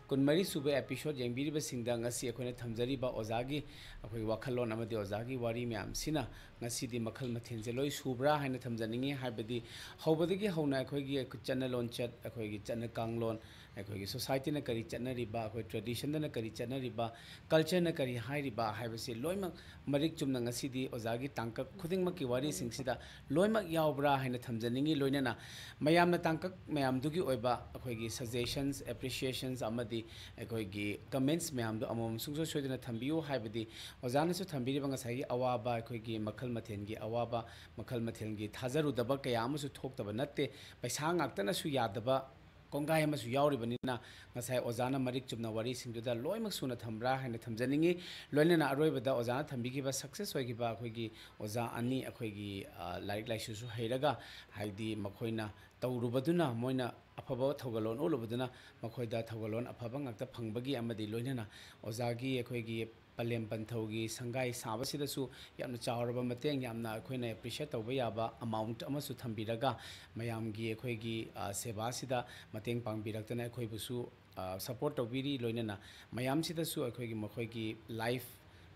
ꯀꯨꯟꯃꯔꯤ ꯁꯨꯕ ꯑꯦꯄꯤꯁꯣꯗ ꯌꯦꯡꯕꯤꯔꯤꯕꯁꯤꯡꯗ ꯉꯁꯤ ꯑꯩꯈꯣꯏꯅ ꯊꯝꯖꯔꯤꯕ ꯑꯣꯖꯥꯒꯤ ꯑꯩꯈꯣꯏꯒꯤ ꯋꯥꯈꯜꯂꯣꯟ ꯑꯃꯗꯤ ꯑꯣꯖꯥꯒꯤ ꯋꯥꯔꯤ ꯃꯌꯥꯝꯁꯤꯅ ꯉꯁꯤꯗꯤ ꯃꯈꯜ ꯃꯊꯦꯜꯁꯦ ꯂꯣꯏ ꯁꯨꯕ꯭ꯔꯥ ꯍꯥꯏꯅ ꯊꯝꯖꯅꯤꯡꯉꯤ꯫ ꯍꯥꯏꯕꯗꯤ ꯍꯧꯕꯗꯒꯤ ꯍꯧꯅ ꯑꯩꯈꯣꯏꯒꯤ ꯆꯠꯅ ꯂꯣꯟꯆꯠ, ꯑꯩꯈꯣꯏꯒꯤ ꯆꯠꯅ ꯀꯥꯡꯂꯣꯟ, ꯑꯩꯈꯣꯏꯒꯤ ꯁꯣꯁꯥꯏꯇꯤꯅ ꯀꯔꯤ ꯆꯠꯅꯔꯤꯕ, ꯑꯩꯈꯣꯏ ꯇ꯭ꯔꯦꯗꯤꯁꯟꯗꯅ ꯀꯔꯤ ꯆꯠꯅꯔꯤꯕ, ꯀꯜꯆꯔꯅ ꯀꯔꯤ ꯍꯥꯏꯔꯤꯕ ꯍꯥꯏꯕꯁꯤ ꯂꯣꯏꯅꯃꯛ ꯃꯔꯤꯛ ꯆꯨꯝꯅ ꯉꯁꯤꯗꯤ ꯑꯣꯖꯥꯒꯤ ꯇꯥꯡꯀꯛ ꯈꯨꯗꯤꯡꯃꯛꯀꯤ ꯋꯥꯔꯤꯁꯤꯡꯁꯤꯗ ꯂꯣꯏꯅꯃꯛ ꯌꯥꯎꯕ꯭ꯔꯥ ꯍꯥꯏꯅ ꯊꯝꯖꯅꯤꯡꯉꯤ꯫ ꯂꯣꯏꯅꯅ ꯃꯌꯥꯝꯅ ꯇꯥꯡꯀꯛ ꯃꯌꯥꯝꯗꯨꯒꯤ ꯑꯣꯏꯕ ꯑꯩꯈꯣꯏꯒꯤ ꯁꯖꯦꯁꯟꯁ, ꯑꯦꯄ꯭ꯔꯤꯁꯤꯌꯦꯁꯟꯁ ꯑꯃꯗꯤ ꯑꯩꯈꯣꯏꯒꯤ ꯀꯃꯦꯟꯠꯁ ꯃꯌꯥꯝꯗꯣ ꯑꯃꯃꯝ ꯁꯨꯡꯁꯣꯏ ꯁꯣꯏꯗꯅ ꯊꯝꯕꯤꯌꯨ꯫ ꯍꯥꯏꯕꯗꯤ ꯑꯣꯖꯥꯅꯁꯨ ꯊꯝꯕꯤꯔꯤꯕ ꯉꯁꯥꯏꯒꯤ ꯑꯋꯥꯕ, ꯑꯩꯈꯣꯏꯒꯤ ꯃꯈꯜ ꯃꯊꯦꯜꯒꯤ ꯑꯋꯥꯕ, ꯃꯈꯜ ꯃꯊꯦꯜꯒꯤ ꯊꯥꯖꯔꯨꯗꯕ ꯀꯌꯥ ꯑꯃꯁꯨ ꯊꯣꯛꯇꯕ ꯅꯠꯇꯦ꯫ ꯄꯩꯁꯥ ꯉꯥꯛꯇꯅꯁꯨ ꯌꯥꯗꯕ ꯀꯣꯡꯒꯥꯏ ꯑꯃꯁꯨ ꯌꯥꯎꯔꯤꯕꯅꯤꯅ ꯉꯁꯥꯏ ꯑꯣꯖꯥꯅ ꯃꯔꯤꯛ ꯆꯨꯝꯅ ꯋꯥꯔꯤꯁꯤꯡꯗꯨꯗ ꯂꯣꯏꯅꯃꯛ ꯁꯨꯅ ꯊꯝꯕ꯭ꯔꯥ ꯍꯥꯏꯅ ꯊꯝꯖꯅꯤꯡꯉꯤ꯫ ꯂꯣꯏꯅꯅ ꯑꯔꯣꯏꯕꯗ ꯑꯣꯖꯥꯅ ꯊꯝꯕꯤꯈꯤꯕ ꯁꯛꯁꯦꯁ ꯑꯣꯏꯈꯤꯕ ꯑꯩꯈꯣꯏꯒꯤ ꯑꯣꯖꯥ ꯑꯅꯤ, ꯑꯩꯈꯣꯏꯒꯤ, ꯑ, ꯂꯥꯏꯔꯤꯛ ꯂꯥꯏꯁꯨꯁꯨ ꯍꯩꯔꯒ, ꯍꯥꯏꯗꯤ ꯃꯈꯣꯏꯅ ꯇꯧꯔꯨꯕꯗꯨꯅ, ꯃꯣꯏꯅ ꯑꯐꯕ ꯊꯧꯒꯜꯂꯣꯟ ꯎꯠꯂꯨꯕꯗꯨꯅ ꯃꯈꯣꯏꯗ ꯊꯧꯒꯜꯂꯣꯟ ꯑꯐꯕ ꯉꯥꯛꯇ ꯐꯪꯕꯒꯤ ꯑꯃꯗꯤ ꯂꯣꯏꯅꯅ ꯑꯣꯖꯥꯒꯤ ꯑꯩꯈꯣꯏꯒꯤ ꯄꯂꯦꯝ ꯄꯟꯊꯧꯒꯤ ꯁꯪꯒꯥꯏ ꯁꯥꯕꯁꯤꯗꯁꯨ ꯌꯥꯝꯅ ꯆꯥꯎꯔꯕ ꯃꯇꯦꯡ, ꯌꯥꯝꯅ ꯑꯩꯈꯣꯏꯅ ꯑꯦꯄ꯭ꯔꯤꯁꯤꯌꯦꯠ ꯇꯧꯕ ꯌꯥꯕ ꯑꯃꯥꯎꯟꯠ ꯑꯃꯁꯨ ꯊꯝꯕꯤꯔꯒ, ꯃꯌꯥꯝꯒꯤ ꯑꯩꯈꯣꯏꯒꯤ, ꯑ, ꯁꯦꯕꯥꯁꯤꯗ ꯃꯇꯦꯡ ꯄꯥꯡꯕꯤꯔꯛꯇꯅ ꯑꯩꯈꯣꯏꯕꯨꯁꯨ, ꯑ, ꯁꯄꯣꯔꯠ ꯇꯧꯕꯤꯔꯤ꯫ ꯂꯣꯏꯅꯅ ꯃꯌꯥꯝꯁꯤꯗꯁꯨ ꯑꯩꯈꯣꯏꯒꯤ ꯃꯈꯣꯏꯒꯤ ꯂꯥꯏꯐ,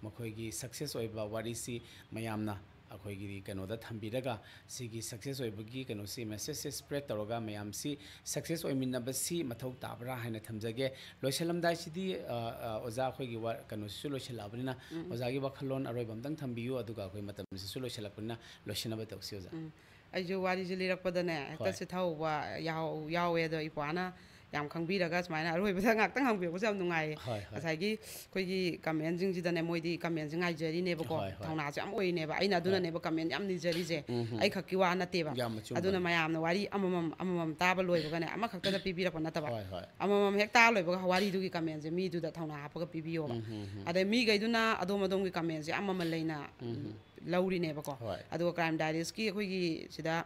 ꯃꯈꯣꯏꯒꯤ ꯁꯛꯁꯦꯁ ꯑꯣꯏꯕ ꯋꯥꯔꯤꯁꯤ ꯃꯌꯥꯝꯅ ꯑꯩꯈꯣꯏꯒꯤ ꯀꯩꯅꯣꯗ ꯊꯝꯕꯤꯔꯒ, ꯁꯤꯒꯤ ꯁꯛꯁꯦꯁ ꯑꯣꯏꯕꯒꯤ ꯀꯩꯅꯣꯁꯤ, ꯃꯦꯁꯦꯖꯁꯦ ꯁ꯭ꯄ꯭ꯔꯦꯗ ꯇꯧꯔꯒ ꯃꯌꯥꯝꯁꯤ ꯁꯛꯁꯦꯁ ꯑꯣꯏꯃꯤꯟꯅꯕꯁꯤ ꯃꯊꯧ ꯇꯥꯕ꯭ꯔꯥ ꯍꯥꯏꯅ ꯊꯝꯖꯒꯦ꯫ ꯂꯣꯏꯁꯤꯜꯂꯝꯗꯥꯏꯁꯤꯗꯤ, ꯑ, ꯑ, ꯑꯣꯖꯥ, ꯑꯩꯈꯣꯏꯒꯤ ꯋꯥ-, ꯀꯩꯅꯣꯁꯤꯁꯨ ꯂꯣꯏꯁꯤꯜꯂꯛꯑꯕꯅꯤꯅ, ꯎꯝ꯫ ꯑꯣꯖꯥꯒꯤ ꯋꯥꯈꯜꯂꯣꯟ ꯑꯔꯣꯏꯕ ꯑꯝꯇꯪ ꯊꯝꯕꯤꯌꯨ, ꯑꯗꯨꯒ ꯑꯩꯈꯣꯏ ꯃꯇꯝꯁꯤꯁꯨ ꯂꯣꯏꯁꯤꯜꯂꯛꯄꯅꯤꯅ ꯂꯣꯏꯁꯤꯟꯅꯕ ꯇꯧꯁꯤ, ꯑꯣꯖꯥ꯫ ꯎꯝ꯫ ꯑꯩꯁꯨ ꯋꯥꯔꯤꯁꯦ ꯂꯤꯔꯛꯄꯗꯅꯦ, ꯍꯦꯛꯇ ꯍꯣꯏ꯫ ꯆꯤꯊꯍꯧꯕ ꯌꯥꯎ-, ꯌꯥꯎꯋꯦ꯫ ꯑꯗꯣ ꯏꯄ꯭ꯋꯥꯅ ꯌꯥꯝ ꯈꯪꯕꯤꯔꯒ ꯁꯨꯃꯥꯏꯅ ꯑꯔꯣꯏꯕꯗ ꯉꯥꯛꯇꯪ ꯍꯪꯕꯤꯔꯛꯄꯁꯦ ꯌꯥꯝ ꯅꯨꯡꯉꯥꯏꯌꯦ꯫ ꯍꯣꯏ, ꯍꯣꯏ꯫ ꯉꯁꯥꯏꯒꯤ ꯑꯩꯈꯣꯏꯒꯤ ꯀꯃꯦꯟꯁꯤꯡꯁꯤꯗꯅꯦ, ꯃꯣꯏꯗꯤ ꯀꯃꯦꯟꯁꯦ ꯉꯥꯏꯖꯔꯤꯅꯦꯕꯀꯣ꯫ ꯍꯣꯏ, ꯍꯣꯏ꯫ ꯊꯧꯅꯥꯁꯦ ꯌꯥꯝ ꯑꯣꯏꯅꯦꯕ꯫ ꯑꯩꯅ ꯍꯣꯏ꯫ ꯑꯗꯨꯅꯅꯦꯕ ꯀꯃꯦꯟ ꯌꯥꯝ ꯅꯤꯖꯔꯤꯁꯦ꯫ ꯎꯝ ꯍꯝ꯫ ꯑꯩ ꯈꯛꯀꯤ ꯋꯥ ꯅꯠꯇꯦꯕ꯫ ꯌꯥꯝ ꯑꯆꯨꯝꯕꯅꯤ꯫ ꯑꯗꯨꯅ ꯃꯌꯥꯝꯅ ꯋꯥꯔꯤ ꯑꯃꯃꯝ, ꯑꯃꯃꯝ ꯇꯥꯕ ꯂꯣꯏꯕꯒꯅꯦ, ꯑꯃꯈꯛꯇꯗ ꯄꯤꯕꯤꯔꯛꯄ ꯅꯠꯇꯕ꯫ ꯍꯣꯏ, ꯍꯣꯏ꯫ ꯑꯃꯃꯝ ꯍꯦꯛ ꯇꯥ ꯂꯣꯏꯕꯒ ꯋꯥꯔꯤꯗꯨꯒꯤ ꯀꯃꯦꯟꯁꯦ ꯃꯤꯗꯨꯗ ꯊꯧꯅꯥ ꯍꯥꯞꯄꯒ ꯄꯤꯕꯤꯌꯣꯕ꯫ ꯎꯝ ꯍꯝ ꯍꯝ꯫ ꯑꯗꯩ ꯃꯤꯈꯩꯗꯨꯅ ꯑꯗꯣꯝ ꯑꯗꯣꯝꯒꯤ ꯀꯃꯦꯟꯁꯦ ꯌꯥꯝ ꯃꯃꯜ ꯂꯩꯅ, ꯎꯝ ꯍꯝ꯫ ꯂꯧꯔꯤꯅꯦꯕꯀꯣ꯫ ꯍꯣꯏ꯫ ꯑꯗꯨꯒ ꯀ꯭ꯔꯥꯏꯝ ꯗꯥꯏꯔꯤꯁꯀꯤ ꯑꯩꯈꯣꯏꯒꯤ ꯁꯤꯗ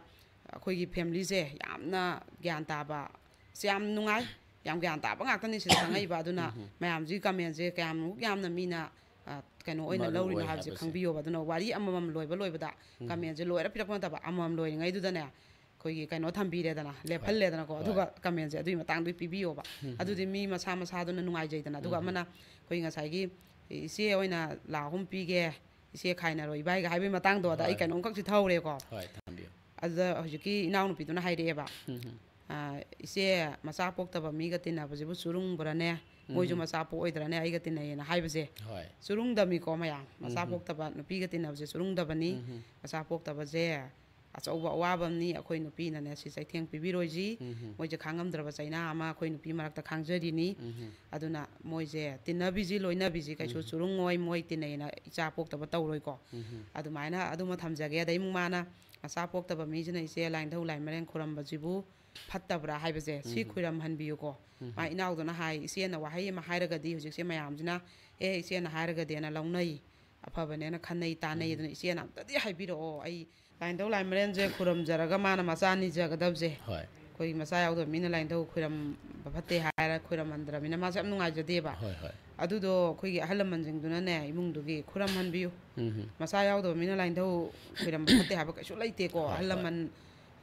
ꯑꯩꯈꯣꯏꯒꯤ ꯐꯦꯃꯤꯂꯤꯁꯦ ꯌꯥꯝꯅ ꯒ꯭ꯌꯥꯟ ꯇꯥꯕ, ꯁꯤ ꯌꯥꯝ ꯅꯨꯡꯉꯥꯏ꯫ ꯌꯥꯝ ꯒ꯭ꯌꯥꯟ ꯇꯥꯕ ꯉꯥꯛꯇꯅꯤ ꯁꯤꯗ ꯆꯪꯉꯛꯏꯕ꯫ ꯑꯗꯨꯅ ꯃꯌꯥꯝꯁꯤꯒꯤ ꯀꯃꯦꯟꯁꯦ ꯀꯌꯥꯃꯨꯛ ꯌꯥꯝꯅ ꯃꯤꯅ, ꯑ, ꯀꯩꯅꯣ ꯑꯣꯏꯅ ꯃꯔꯨ ꯂꯧꯔꯤꯅꯣ ꯑꯣꯏ ꯍꯥꯏꯕꯁꯦ ꯍꯥꯏꯕꯁꯦ꯫ ꯈꯪꯕꯤꯌꯣꯕ꯫ ꯑꯗꯨꯅ ꯋꯥꯔꯤ ꯑꯃꯃꯝ ꯂꯣꯏꯕ ꯂꯣꯏꯕꯗ ꯀꯃꯦꯟꯁꯦ ꯂꯣꯏꯔ ꯄꯤꯔꯛꯄ ꯅꯠꯇꯕ, ꯑꯃꯃꯝ ꯂꯣꯏꯔꯤꯉꯩꯗꯨꯗꯅꯦ ꯑꯩꯈꯣꯏꯒꯤ ꯀꯩꯅꯣ ꯊꯝꯕꯤꯔꯦꯗꯅ, ꯍꯣꯏ꯫ ꯂꯦꯞꯍꯜꯂꯦꯗꯅꯀꯣ꯫ ꯍꯣꯏ꯫ ꯑꯗꯨꯒ ꯀꯃꯦꯟꯁꯦ ꯑꯗꯨꯒꯤ ꯃꯇꯥꯡꯗꯨ ꯄꯤꯕꯤꯌꯣꯕ꯫ ꯑꯗꯨꯗꯤ ꯃꯤ ꯃꯁꯥ ꯃꯁꯥꯗꯨꯅ ꯅꯨꯡꯉꯥꯏꯖꯩꯗꯅ꯫ ꯑꯗꯨꯒ ꯑꯃꯅ ꯑꯩꯈꯣꯏ ꯉꯁꯥꯏꯒꯤ "ꯏꯆꯦ ꯑꯣꯏꯅ ꯂꯥꯛ ꯑꯍꯨꯝ ꯄꯤꯒꯦ, ꯏꯆꯦ ꯈꯥꯏꯅꯔꯣ ꯏꯕꯥꯏꯒ" ꯍꯥꯏꯕꯒꯤ ꯃꯇꯥꯡꯗꯣ, ꯑꯗ ꯑꯩ ꯍꯣꯏ꯫ ꯀꯩꯅꯣꯝꯈꯛ ꯆꯤꯊꯍꯧꯔꯦꯀꯣ꯫ ꯍꯣꯏ, ꯊꯝꯕꯤꯌꯨ꯫ ꯑꯗꯨꯗ ꯍꯧꯖꯤꯛꯀꯤ ꯏꯅꯥꯎꯅꯨꯄꯤꯗꯨꯅ ꯍꯥꯏꯔꯛꯑꯦꯕ, ꯎꯝ꯫ "ꯑ, ꯏꯆꯦ, ꯃꯆꯥ ꯄꯣꯛꯇꯕ ꯃꯤꯒ ꯇꯤꯟꯅꯕꯁꯤꯕꯨ ꯆꯨꯔꯨꯡꯕ꯭ꯔꯅꯦ? ꯃꯣꯏꯁꯨ ꯎꯝ꯫ ꯃꯆꯥ ꯄꯣꯛꯑꯣꯏꯗ꯭ꯔꯅꯦ ꯑꯩꯒ ꯇꯤꯟꯅꯩꯌꯦꯅ" ꯍꯥꯏꯕꯁꯦ꯫ ꯍꯣꯏ꯫ ꯆꯨꯔꯨꯡꯗꯃꯤꯀꯣ ꯃꯌꯥꯝ꯫ ꯃꯆꯥ ꯎꯝ꯫ ꯄꯣꯛꯇꯕ ꯅꯨꯄꯤꯒ ꯇꯤꯟꯅꯕꯁꯦ ꯆꯨꯔꯨꯡꯗꯕꯅꯤ꯫ ꯎꯝ꯫ ꯃꯆꯥ ꯄꯣꯛꯇꯕꯁꯦ ꯑꯆꯧꯕ ꯑꯋꯥꯕ ꯑꯃꯅꯤ꯫ ꯑꯩꯈꯣꯏ ꯅꯨꯄꯤꯅꯅꯦ ꯁꯤ ꯆꯩꯊꯦꯡ ꯄꯤꯕꯤꯔꯣꯏꯁꯤ꯫ ꯎꯝ꯫ ꯃꯣꯏꯁꯦ ꯈꯥꯡꯉꯝꯗ꯭ꯔꯕ ꯆꯩꯅꯥ ꯑꯃ ꯑꯩꯈꯣꯏ ꯅꯨꯄꯤ ꯃꯔꯛꯇ ꯈꯥꯡꯖꯔꯤꯅꯤ꯫ ꯎꯝ꯫ ꯑꯗꯨꯅ ꯃꯣꯏꯁꯦ ꯇꯤꯟꯅꯕꯤꯁꯤ, ꯂꯣꯏꯅꯕꯤꯁꯤ ꯀꯩꯁꯨ ꯎꯝ꯫ ꯆꯨꯔꯨꯡꯉꯣꯏ, ꯃꯣꯏ ꯇꯤꯟꯅꯩꯅ ꯏꯆꯥ ꯄꯣꯛꯇꯕ ꯇꯧꯔꯣꯏꯀꯣ꯫ ꯎꯝ꯫ ꯑꯗꯨꯃꯥꯏꯅ ꯑꯗꯨꯃ ꯊꯝꯖꯒꯦ꯫ ꯑꯗꯩ ꯑꯃꯨꯛ ꯃꯥꯅ ꯃꯆꯥ ꯄꯣꯛꯇꯕ ꯃꯤꯁꯤꯅ ꯏꯆꯦ ꯂꯥꯏꯅꯤꯡꯊꯧ ꯂꯥꯏꯃꯔꯦꯟ ꯈꯨꯔꯝꯕꯁꯤꯕꯨ ꯐꯠꯇꯕ꯭ꯔꯥ ꯍꯥꯏꯕꯁꯦ ꯁꯤ ꯎꯝ꯫ ꯈꯨꯔꯝꯍꯟꯕꯤꯌꯨꯀꯣ꯫ ꯎꯝ꯫ ꯃꯥ ꯏꯅꯥꯎꯗꯨꯅ ꯍꯥꯏ, ꯏꯆꯦꯅ ꯋꯥꯍꯩ ꯑꯃ ꯍꯥꯏꯔꯒꯗꯤ ꯍꯧꯖꯤꯛꯁꯦ ꯃꯌꯥꯝꯁꯤꯅ "ꯑꯦ, ꯏꯆꯦꯅ ꯍꯥꯏꯔꯒꯗꯤꯅ" ꯂꯧꯅꯩ꯫ ꯑꯐꯕꯅꯦꯅ ꯈꯟꯅꯩ, ꯇꯥꯟꯅꯩ꯫ ꯎꯝ꯫ ꯑꯗꯨꯅ ꯏꯆꯦꯅ ꯑꯝꯇꯗꯤ ꯍꯥꯏꯕꯤꯔꯛꯑꯣ꯫ ꯑꯩ ꯂꯥꯏꯅꯤꯡꯊꯧ ꯂꯥꯏꯃꯔꯦꯟꯁꯦ ꯈꯨꯔꯨꯝꯖꯔꯒ ꯃꯥꯅ ꯃꯆꯥ ꯅꯤꯖꯒꯗꯕꯁꯦ, ꯍꯣꯏ꯫ ꯑꯩꯈꯣꯏꯒꯤ ꯃꯆꯥ ꯌꯥꯎꯗꯕ ꯃꯤꯅ ꯂꯥꯏꯅꯤꯡꯊꯧ ꯈꯨꯔꯨꯝꯕ ꯐꯠꯇꯦ ꯍꯥꯏꯔ ꯈꯨꯔꯨꯝꯍꯟꯗ꯭ꯔꯕꯅꯤꯅ ꯃꯥꯁꯦ ꯌꯥꯝ ꯅꯨꯡꯉꯥꯏꯖꯗꯦꯕ꯫ ꯍꯣꯏ, ꯍꯣꯏ꯫ ꯑꯗꯨꯗꯣ ꯑꯩꯈꯣꯏꯒꯤ ꯑꯍꯜ ꯂꯃꯟꯁꯤꯡꯗꯨꯅꯅꯦ ꯏꯃꯨꯡꯗꯨꯒꯤ ꯈꯨꯔꯨꯝꯍꯟꯕꯤꯌꯨ꯫ ꯎꯝ꯫ ꯃꯆꯥ ꯌꯥꯎꯗꯕ ꯃꯤꯅ ꯂꯥꯏꯅꯤꯡꯊꯧ ꯈꯨꯔꯨꯝꯕ ꯐꯠꯇꯦ ꯍꯥꯏꯕ ꯀꯩꯁꯨ ꯂꯩꯇꯦꯀꯣ꯫ ꯍꯣꯏ, ꯑꯍꯜ ꯍꯣꯏ꯫ ꯂꯃꯟ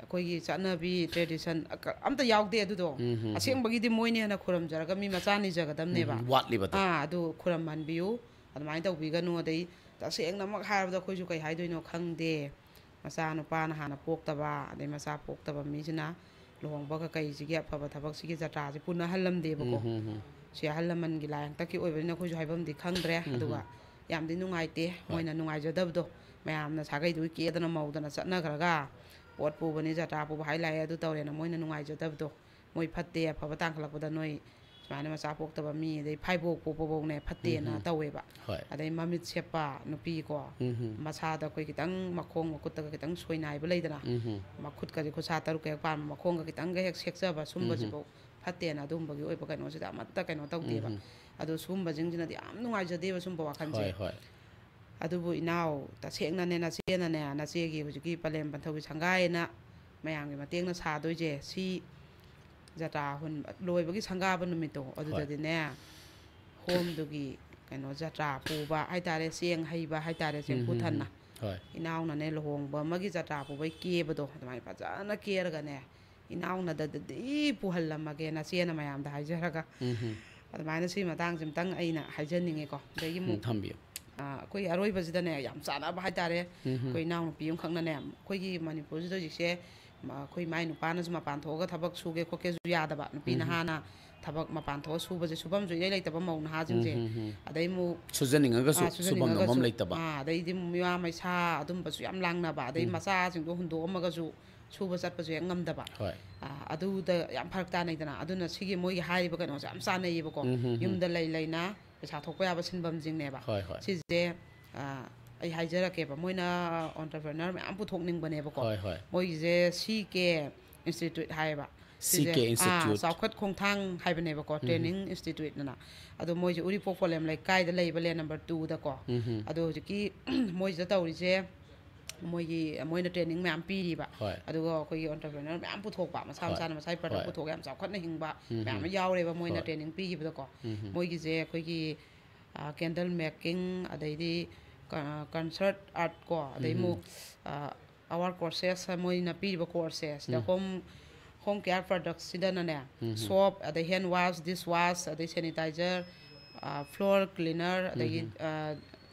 ꯑꯩꯈꯣꯏꯒꯤ ꯆꯠꯅꯕꯤ, tradition, ꯑ, ꯀ-, ꯑꯝꯇ ꯌꯥꯎꯗꯦ ꯑꯗꯨꯗꯣ꯫ ꯎꯝ, ꯎꯝ, ꯎꯝ꯫ ꯑꯁꯦꯡꯕꯒꯤꯗꯤ ꯃꯣꯏꯅ ꯍꯦꯟꯅ ꯈꯨꯔꯨꯝꯖꯔꯒ ꯃꯤ ꯃꯆꯥ ꯅꯤꯖꯒꯗꯕꯅꯦꯕ꯫ ꯎꯝ, ꯎꯝ, ꯋꯥꯠꯂꯤꯕꯗꯣ꯫ ꯑꯥ, ꯑꯗꯨ ꯈꯨꯔꯨꯝꯍꯟꯕꯤꯌꯨ꯫ ꯑꯗꯨꯃꯥꯏꯅ ꯇꯧꯕꯤꯒꯅꯨ꯫ ꯑꯗꯩ ꯇꯁꯦꯡꯅꯃꯛ ꯍꯥꯏꯔꯕꯗ ꯑꯩꯈꯣꯏꯁꯨ ꯀꯩ ꯍꯥꯏꯗꯣꯏꯅꯣ ꯈꯪꯗꯦ꯫ ꯃꯆꯥ ꯅꯨꯄꯥꯅ ꯍꯥꯟꯅ ꯄꯣꯛꯇꯕ, ꯑꯗꯩ ꯃꯆꯥ ꯄꯣꯛꯇꯕ ꯃꯤꯁꯤꯅ ꯂꯨꯍꯣꯡꯕꯒ ꯀꯩꯁꯤꯒꯤ ꯑꯐꯕ ꯊꯕꯛꯁꯤꯒꯤ ꯖꯇ꯭ꯔꯥꯁꯤ ꯄꯨꯅꯍꯜꯂꯝꯗꯦꯕꯀꯣ꯫ ꯎꯝ, ꯎꯝ, ꯎꯝ꯫ ꯁꯤ ꯑꯍꯜ ꯂꯃꯟꯒꯤ ꯂꯥꯏ ꯍꯥꯛꯇꯛꯀꯤ ꯑꯣꯏꯕꯅꯤꯅ ꯑꯩꯈꯣꯏꯁꯨ ꯍꯥꯏꯐꯝꯗꯤ ꯈꯪꯗ꯭ꯔꯦ꯫ ꯎꯝ, ꯑꯗꯨꯒ ꯎꯝ꯫ ꯌꯥꯝꯗꯤ ꯅꯨꯡꯉꯥꯏꯇꯦ꯫ ꯍꯣꯏ꯫ ꯃꯣꯏꯅ ꯅꯨꯡꯉꯥꯏꯖꯗꯕꯗꯣ, ꯃꯌꯥꯝꯅ ꯁꯥꯒꯩꯗꯨꯒꯤ ꯀꯦꯗꯅ ꯃꯧꯗꯅ ꯆꯠꯅꯈ꯭ꯔꯒ ꯄꯣꯠ ꯄꯨꯕꯅꯤ, ꯖꯇ꯭ꯔꯥ ꯄꯨꯕ ꯍꯥꯏ ꯂꯥꯛꯑꯦ, ꯑꯗꯨ ꯇꯧꯔꯦꯅ ꯃꯣꯏꯅ ꯅꯨꯡꯉꯥꯏꯖꯗꯕꯗꯣ꯫ ꯃꯣꯏ ꯐꯠꯇꯦ, ꯑꯐꯕ ꯇꯥꯡꯈꯠꯂꯛꯄꯗ ꯅꯣꯏ ꯁꯨꯃꯥꯏꯅ ꯃꯆꯥ ꯄꯣꯛꯇꯕ ꯃꯤ, ꯑꯗꯩ ꯐꯥꯏꯕꯣꯛ ꯄꯣꯛꯄꯐꯧꯅꯦ ꯐꯠꯇꯦꯅ ꯎꯝ, ꯎꯝ꯫ ꯇꯧꯋꯦꯕ꯫ ꯍꯣꯏ꯫ ꯑꯗꯩ ꯃꯃꯤꯠ ꯁꯦꯞꯄ ꯅꯨꯄꯤ ꯀꯣ, ꯎꯝ, ꯎꯝ꯫ ꯃꯁꯥꯗ ꯑꯩꯈꯣꯏ ꯈꯤꯇꯪ ꯃꯈꯣꯡ ꯃꯈꯨꯠꯇꯒ ꯈꯤꯇꯪ ꯁꯣꯏꯅꯥꯏꯕ ꯂꯩꯗꯅ, ꯎꯝ, ꯎꯝ꯫ ꯃꯈꯨꯠꯀꯁꯦ ꯈꯨꯠꯁꯥ ꯇꯔꯨꯛ ꯍꯦꯛ ꯄꯥꯟꯕ, ꯃꯈꯣꯡꯒ ꯈꯤꯇꯪꯒ ꯍꯦꯛ ꯁꯦꯛꯆꯕ, ꯎꯝ, ꯎꯝ꯫ ꯁꯨꯝꯕꯁꯤꯐꯧ ꯐꯠꯇꯦꯅ ꯑꯗꯨꯝꯕꯒꯤ ꯑꯣꯏꯕ ꯀꯩꯅꯣꯁꯤꯗ ꯑꯃꯠꯇ ꯀꯩꯅꯣ ꯇꯧꯗꯦꯕ꯫ ꯎꯝ, ꯎꯝ꯫ ꯑꯗꯣ ꯁꯨꯝꯕꯁꯤꯡꯁꯤꯅꯗꯤ ꯌꯥꯝ ꯅꯨꯡꯉꯥꯏꯖꯗꯦꯕ ꯁꯨꯝꯕ ꯋꯥꯈꯜꯁꯦ꯫ ꯍꯣꯏ, ꯍꯣꯏ꯫ ꯑꯗꯨꯕꯨ ꯏꯅꯥꯎ, ꯇꯁꯦꯡꯅꯅꯦ ꯅꯆꯦꯅꯅꯦ, ꯅꯆꯦꯒꯤ ꯍꯧꯖꯤꯛꯀꯤ ꯄꯂꯦꯝ ꯄꯟꯊꯧꯒꯤ ꯁꯪꯒꯥꯏꯅ ꯃꯌꯥꯝꯒꯤ ꯃꯇꯦꯡꯅ ꯁꯥꯗꯣꯏꯁꯦ ꯁꯤ ꯖꯇ꯭ꯔꯥ ꯍꯨꯟꯕ ꯂꯣꯏꯕꯒꯤ ꯁꯪꯒꯥꯕ ꯅꯨꯃꯤꯠꯇꯣ ꯑꯗꯨꯗꯗꯤꯅꯦ, ꯍꯣꯝꯗꯨꯒꯤ ꯀꯩꯅꯣ ꯖꯇ꯭ꯔꯥ ꯄꯨꯕ ꯍꯥꯏꯇꯥꯔꯦ, ꯆꯦꯡ ꯍꯩꯕ ꯍꯥꯏꯇꯥꯔꯦ, ꯆꯦꯡꯐꯨ ꯊꯟꯅ꯫ ꯍꯣꯏ꯫ ꯏꯅꯥꯎꯅꯅꯦ ꯂꯨꯍꯣꯡꯕ ꯑꯃꯒꯤ ꯖꯇ꯭ꯔꯥ ꯄꯨꯕꯩ ꯀꯦꯕꯗꯣ ꯑꯗꯨꯃꯥꯏꯅ ꯐꯖꯅ ꯀꯦꯔꯒꯅꯦ, ꯏꯅꯥꯎꯅꯗꯗꯤ ꯄꯨꯍꯜꯂꯝꯃꯒꯦ ꯅꯆꯦꯅ ꯃꯌꯥꯝꯗ ꯍꯥꯏꯖꯔꯒ꯫ ꯎꯝ ꯍꯝ꯫ ꯑꯗꯨꯃꯥꯏꯅ ꯁꯤ ꯃꯇꯥꯡꯁꯤꯃꯇꯪ ꯑꯩꯅ ꯍꯥꯏꯖꯅꯤꯡꯉꯤꯀꯣ꯫ ꯑꯗꯒꯤ ꯎꯝ, ꯑꯃꯨꯛ ꯊꯝꯕꯤꯌꯨ꯫ ꯑ, ꯑꯩꯈꯣꯏ ꯑꯔꯣꯏꯕꯁꯤꯗꯅꯦ ꯌꯥꯝ ꯆꯥꯟꯅꯕ ꯍꯥꯏꯇꯥꯔꯦ꯫ ꯎꯝ ꯍꯝ꯫ ꯑꯩꯈꯣꯏ ꯏꯅꯥꯎꯅꯨꯄꯤ ꯑꯃꯈꯛꯅꯅꯦ, ꯑꯩꯈꯣꯏꯒꯤ ꯃꯅꯤꯄꯨꯔꯁꯤꯗ ꯍꯧꯖꯤꯛꯁꯦ ꯃ-, ꯑꯩꯈꯣꯏ ꯃꯥꯏ ꯅꯨꯄꯥꯅꯁꯨ ꯃꯄꯥꯟ ꯊꯣꯛꯑꯒ ꯊꯕꯛ ꯁꯨꯒꯦ ꯈꯣꯠꯀꯦꯁꯨ ꯌꯥꯗꯕ, ꯅꯨꯄꯤ ꯎꯝ ꯍꯝ꯫ ꯅꯍꯥꯅ ꯊꯕꯛ ꯃꯄꯥꯟ ꯊꯣꯛꯑ ꯁꯨꯕꯁꯦ ꯁꯨꯐꯝꯁꯨ ꯏꯔꯩ ꯂꯩꯇꯕ ꯃꯧ ꯅꯍꯥꯁꯤꯡꯁꯦ꯫ ꯎꯝ ꯍꯝ ꯍꯝ꯫ ꯑꯗꯩ ꯑꯃꯨꯛ ꯁꯨꯖꯅꯤꯡꯉꯒꯁꯨ ꯑꯥ, ꯁꯨꯐꯝ ꯅꯣꯝꯐꯝ ꯁꯨꯖꯅꯤꯡꯉꯒꯁꯨ, ꯂꯩꯇꯕ꯫ ꯑꯥ, ꯑꯗꯩꯗꯤ ꯃꯤꯋꯥ ꯃꯩꯁꯥ ꯑꯗꯨꯝꯕꯁꯨ ꯌꯥꯝ ꯂꯥꯡꯅꯕ, ꯑꯗꯩ ꯎꯝ꯫ ꯃꯆꯥꯁꯤꯡꯗꯣ ꯍꯨꯟꯗꯣꯛꯑꯝꯃꯒꯁꯨ ꯁꯨꯕ ꯆꯠꯄꯁꯨ ꯍꯦꯛ ꯉꯝꯗꯕ꯫ ꯍꯣꯏ꯫ ꯑꯥ, ꯑꯗꯨꯗ ꯌꯥꯝ ꯐꯔꯛ ꯇꯥꯅꯩꯗꯅ꯫ ꯑꯗꯨꯅ ꯁꯤꯒꯤ ꯃꯣꯏꯒꯤ ꯍꯥꯏꯔꯤꯕ ꯀꯩꯅꯣꯁꯦ ꯌꯥꯝ ꯆꯥꯟꯅꯩꯌꯦꯕꯀꯣ꯫ ꯎꯝ, ꯍꯝ, ꯍꯝ꯫ ꯌꯨꯝꯗ ꯂꯩ ꯂꯩꯅ ꯄꯩꯁꯥ ꯊꯣꯛꯄ ꯌꯥꯕ ꯁꯤꯟꯐꯝꯁꯤꯡꯅꯦꯕ꯫ ꯍꯣꯏ, ꯍꯣꯏ꯫ ꯁꯤꯁꯦ, ꯑꯥ, ꯑꯩ ꯍꯥꯏꯖꯔꯛꯀꯦꯕ, ꯃꯣꯏꯅ entrepreneur ꯃꯌꯥꯝ ꯄꯨꯊꯣꯛꯅꯤꯡꯕꯅꯦꯕꯀꯣ꯫ ꯍꯣꯏ, ꯍꯣꯏ꯫ ꯃꯣꯏꯒꯤꯁꯦ C K Institute ꯍꯥꯏꯌꯦꯕ꯫ ꯁꯤꯁꯦ, C K ꯑꯥ, Institute꯫ ꯆꯥꯎꯈꯠ ꯈꯣꯡꯊꯥꯡ ꯍꯥꯏꯕꯅꯦꯕꯀꯣ, ꯎꯝ꯫ training institute ꯑꯅ꯫ ꯑꯗꯣ ꯃꯣꯏꯁꯦ ꯎꯔꯤꯄꯣꯛ ꯄꯣꯂꯦꯝ ꯂꯩꯀꯥꯏꯗ ꯂꯩꯕ, lane number two ꯗꯀꯣ꯫ ꯎꯝ꯫ ꯑꯗꯣ ꯍꯧꯖꯤꯛꯀꯤ ꯃꯣꯏꯁꯤꯗ ꯇꯧꯔꯤꯁꯦ, ꯃꯣꯏꯒꯤ, ꯃꯣꯏꯅ training ꯃꯌꯥꯝ ꯄꯤꯔꯤꯕ꯫ ꯍꯣꯏ꯫ ꯑꯗꯨꯒ ꯑꯩꯈꯣꯏꯒꯤ entrepreneur ꯃꯌꯥꯝ ꯄꯨꯊꯣꯛꯄ, ꯃꯁꯥ ꯍꯣꯏ꯫ ꯃꯁꯥꯅ ꯃꯁꯥꯒꯤ product ꯍꯣꯏ꯫ ꯄꯨꯊꯣꯛꯑꯒ ꯌꯥꯝ ꯆꯥꯎꯈꯠꯅ ꯍꯤꯡꯕ ꯎꯝ꯫ ꯃꯌꯥꯝ ꯑꯃ ꯌꯥꯎꯔꯦꯕ, ꯃꯣꯏꯅ ꯍꯣꯏ꯫ training ꯄꯤꯈꯤꯕꯗꯀꯣ꯫ ꯎꯝ꯫ ꯃꯣꯏꯒꯤꯁꯦ ꯑꯩꯈꯣꯏꯒꯤ, ꯑ, candle making, ꯑꯗꯩꯗꯤ ꯀ-, concert art ꯀꯣ, ꯑꯗꯩ ꯎꯝ꯫ ꯑꯃꯨꯛ, ꯑ, our courses, ꯃꯣꯏꯅ ꯄꯤꯔꯤꯕ course ꯁꯦ, ꯁꯤꯗ ꯎꯝ꯫ home, home care products ꯁꯤꯗꯅꯅꯦ, ꯎꯝ꯫ soap, ꯑꯗꯩ hand wash, dish wash, ꯑꯗꯩ sanitizer, ꯑ, floor cleaner, ꯑꯗꯒꯤ, ꯎꯝ꯫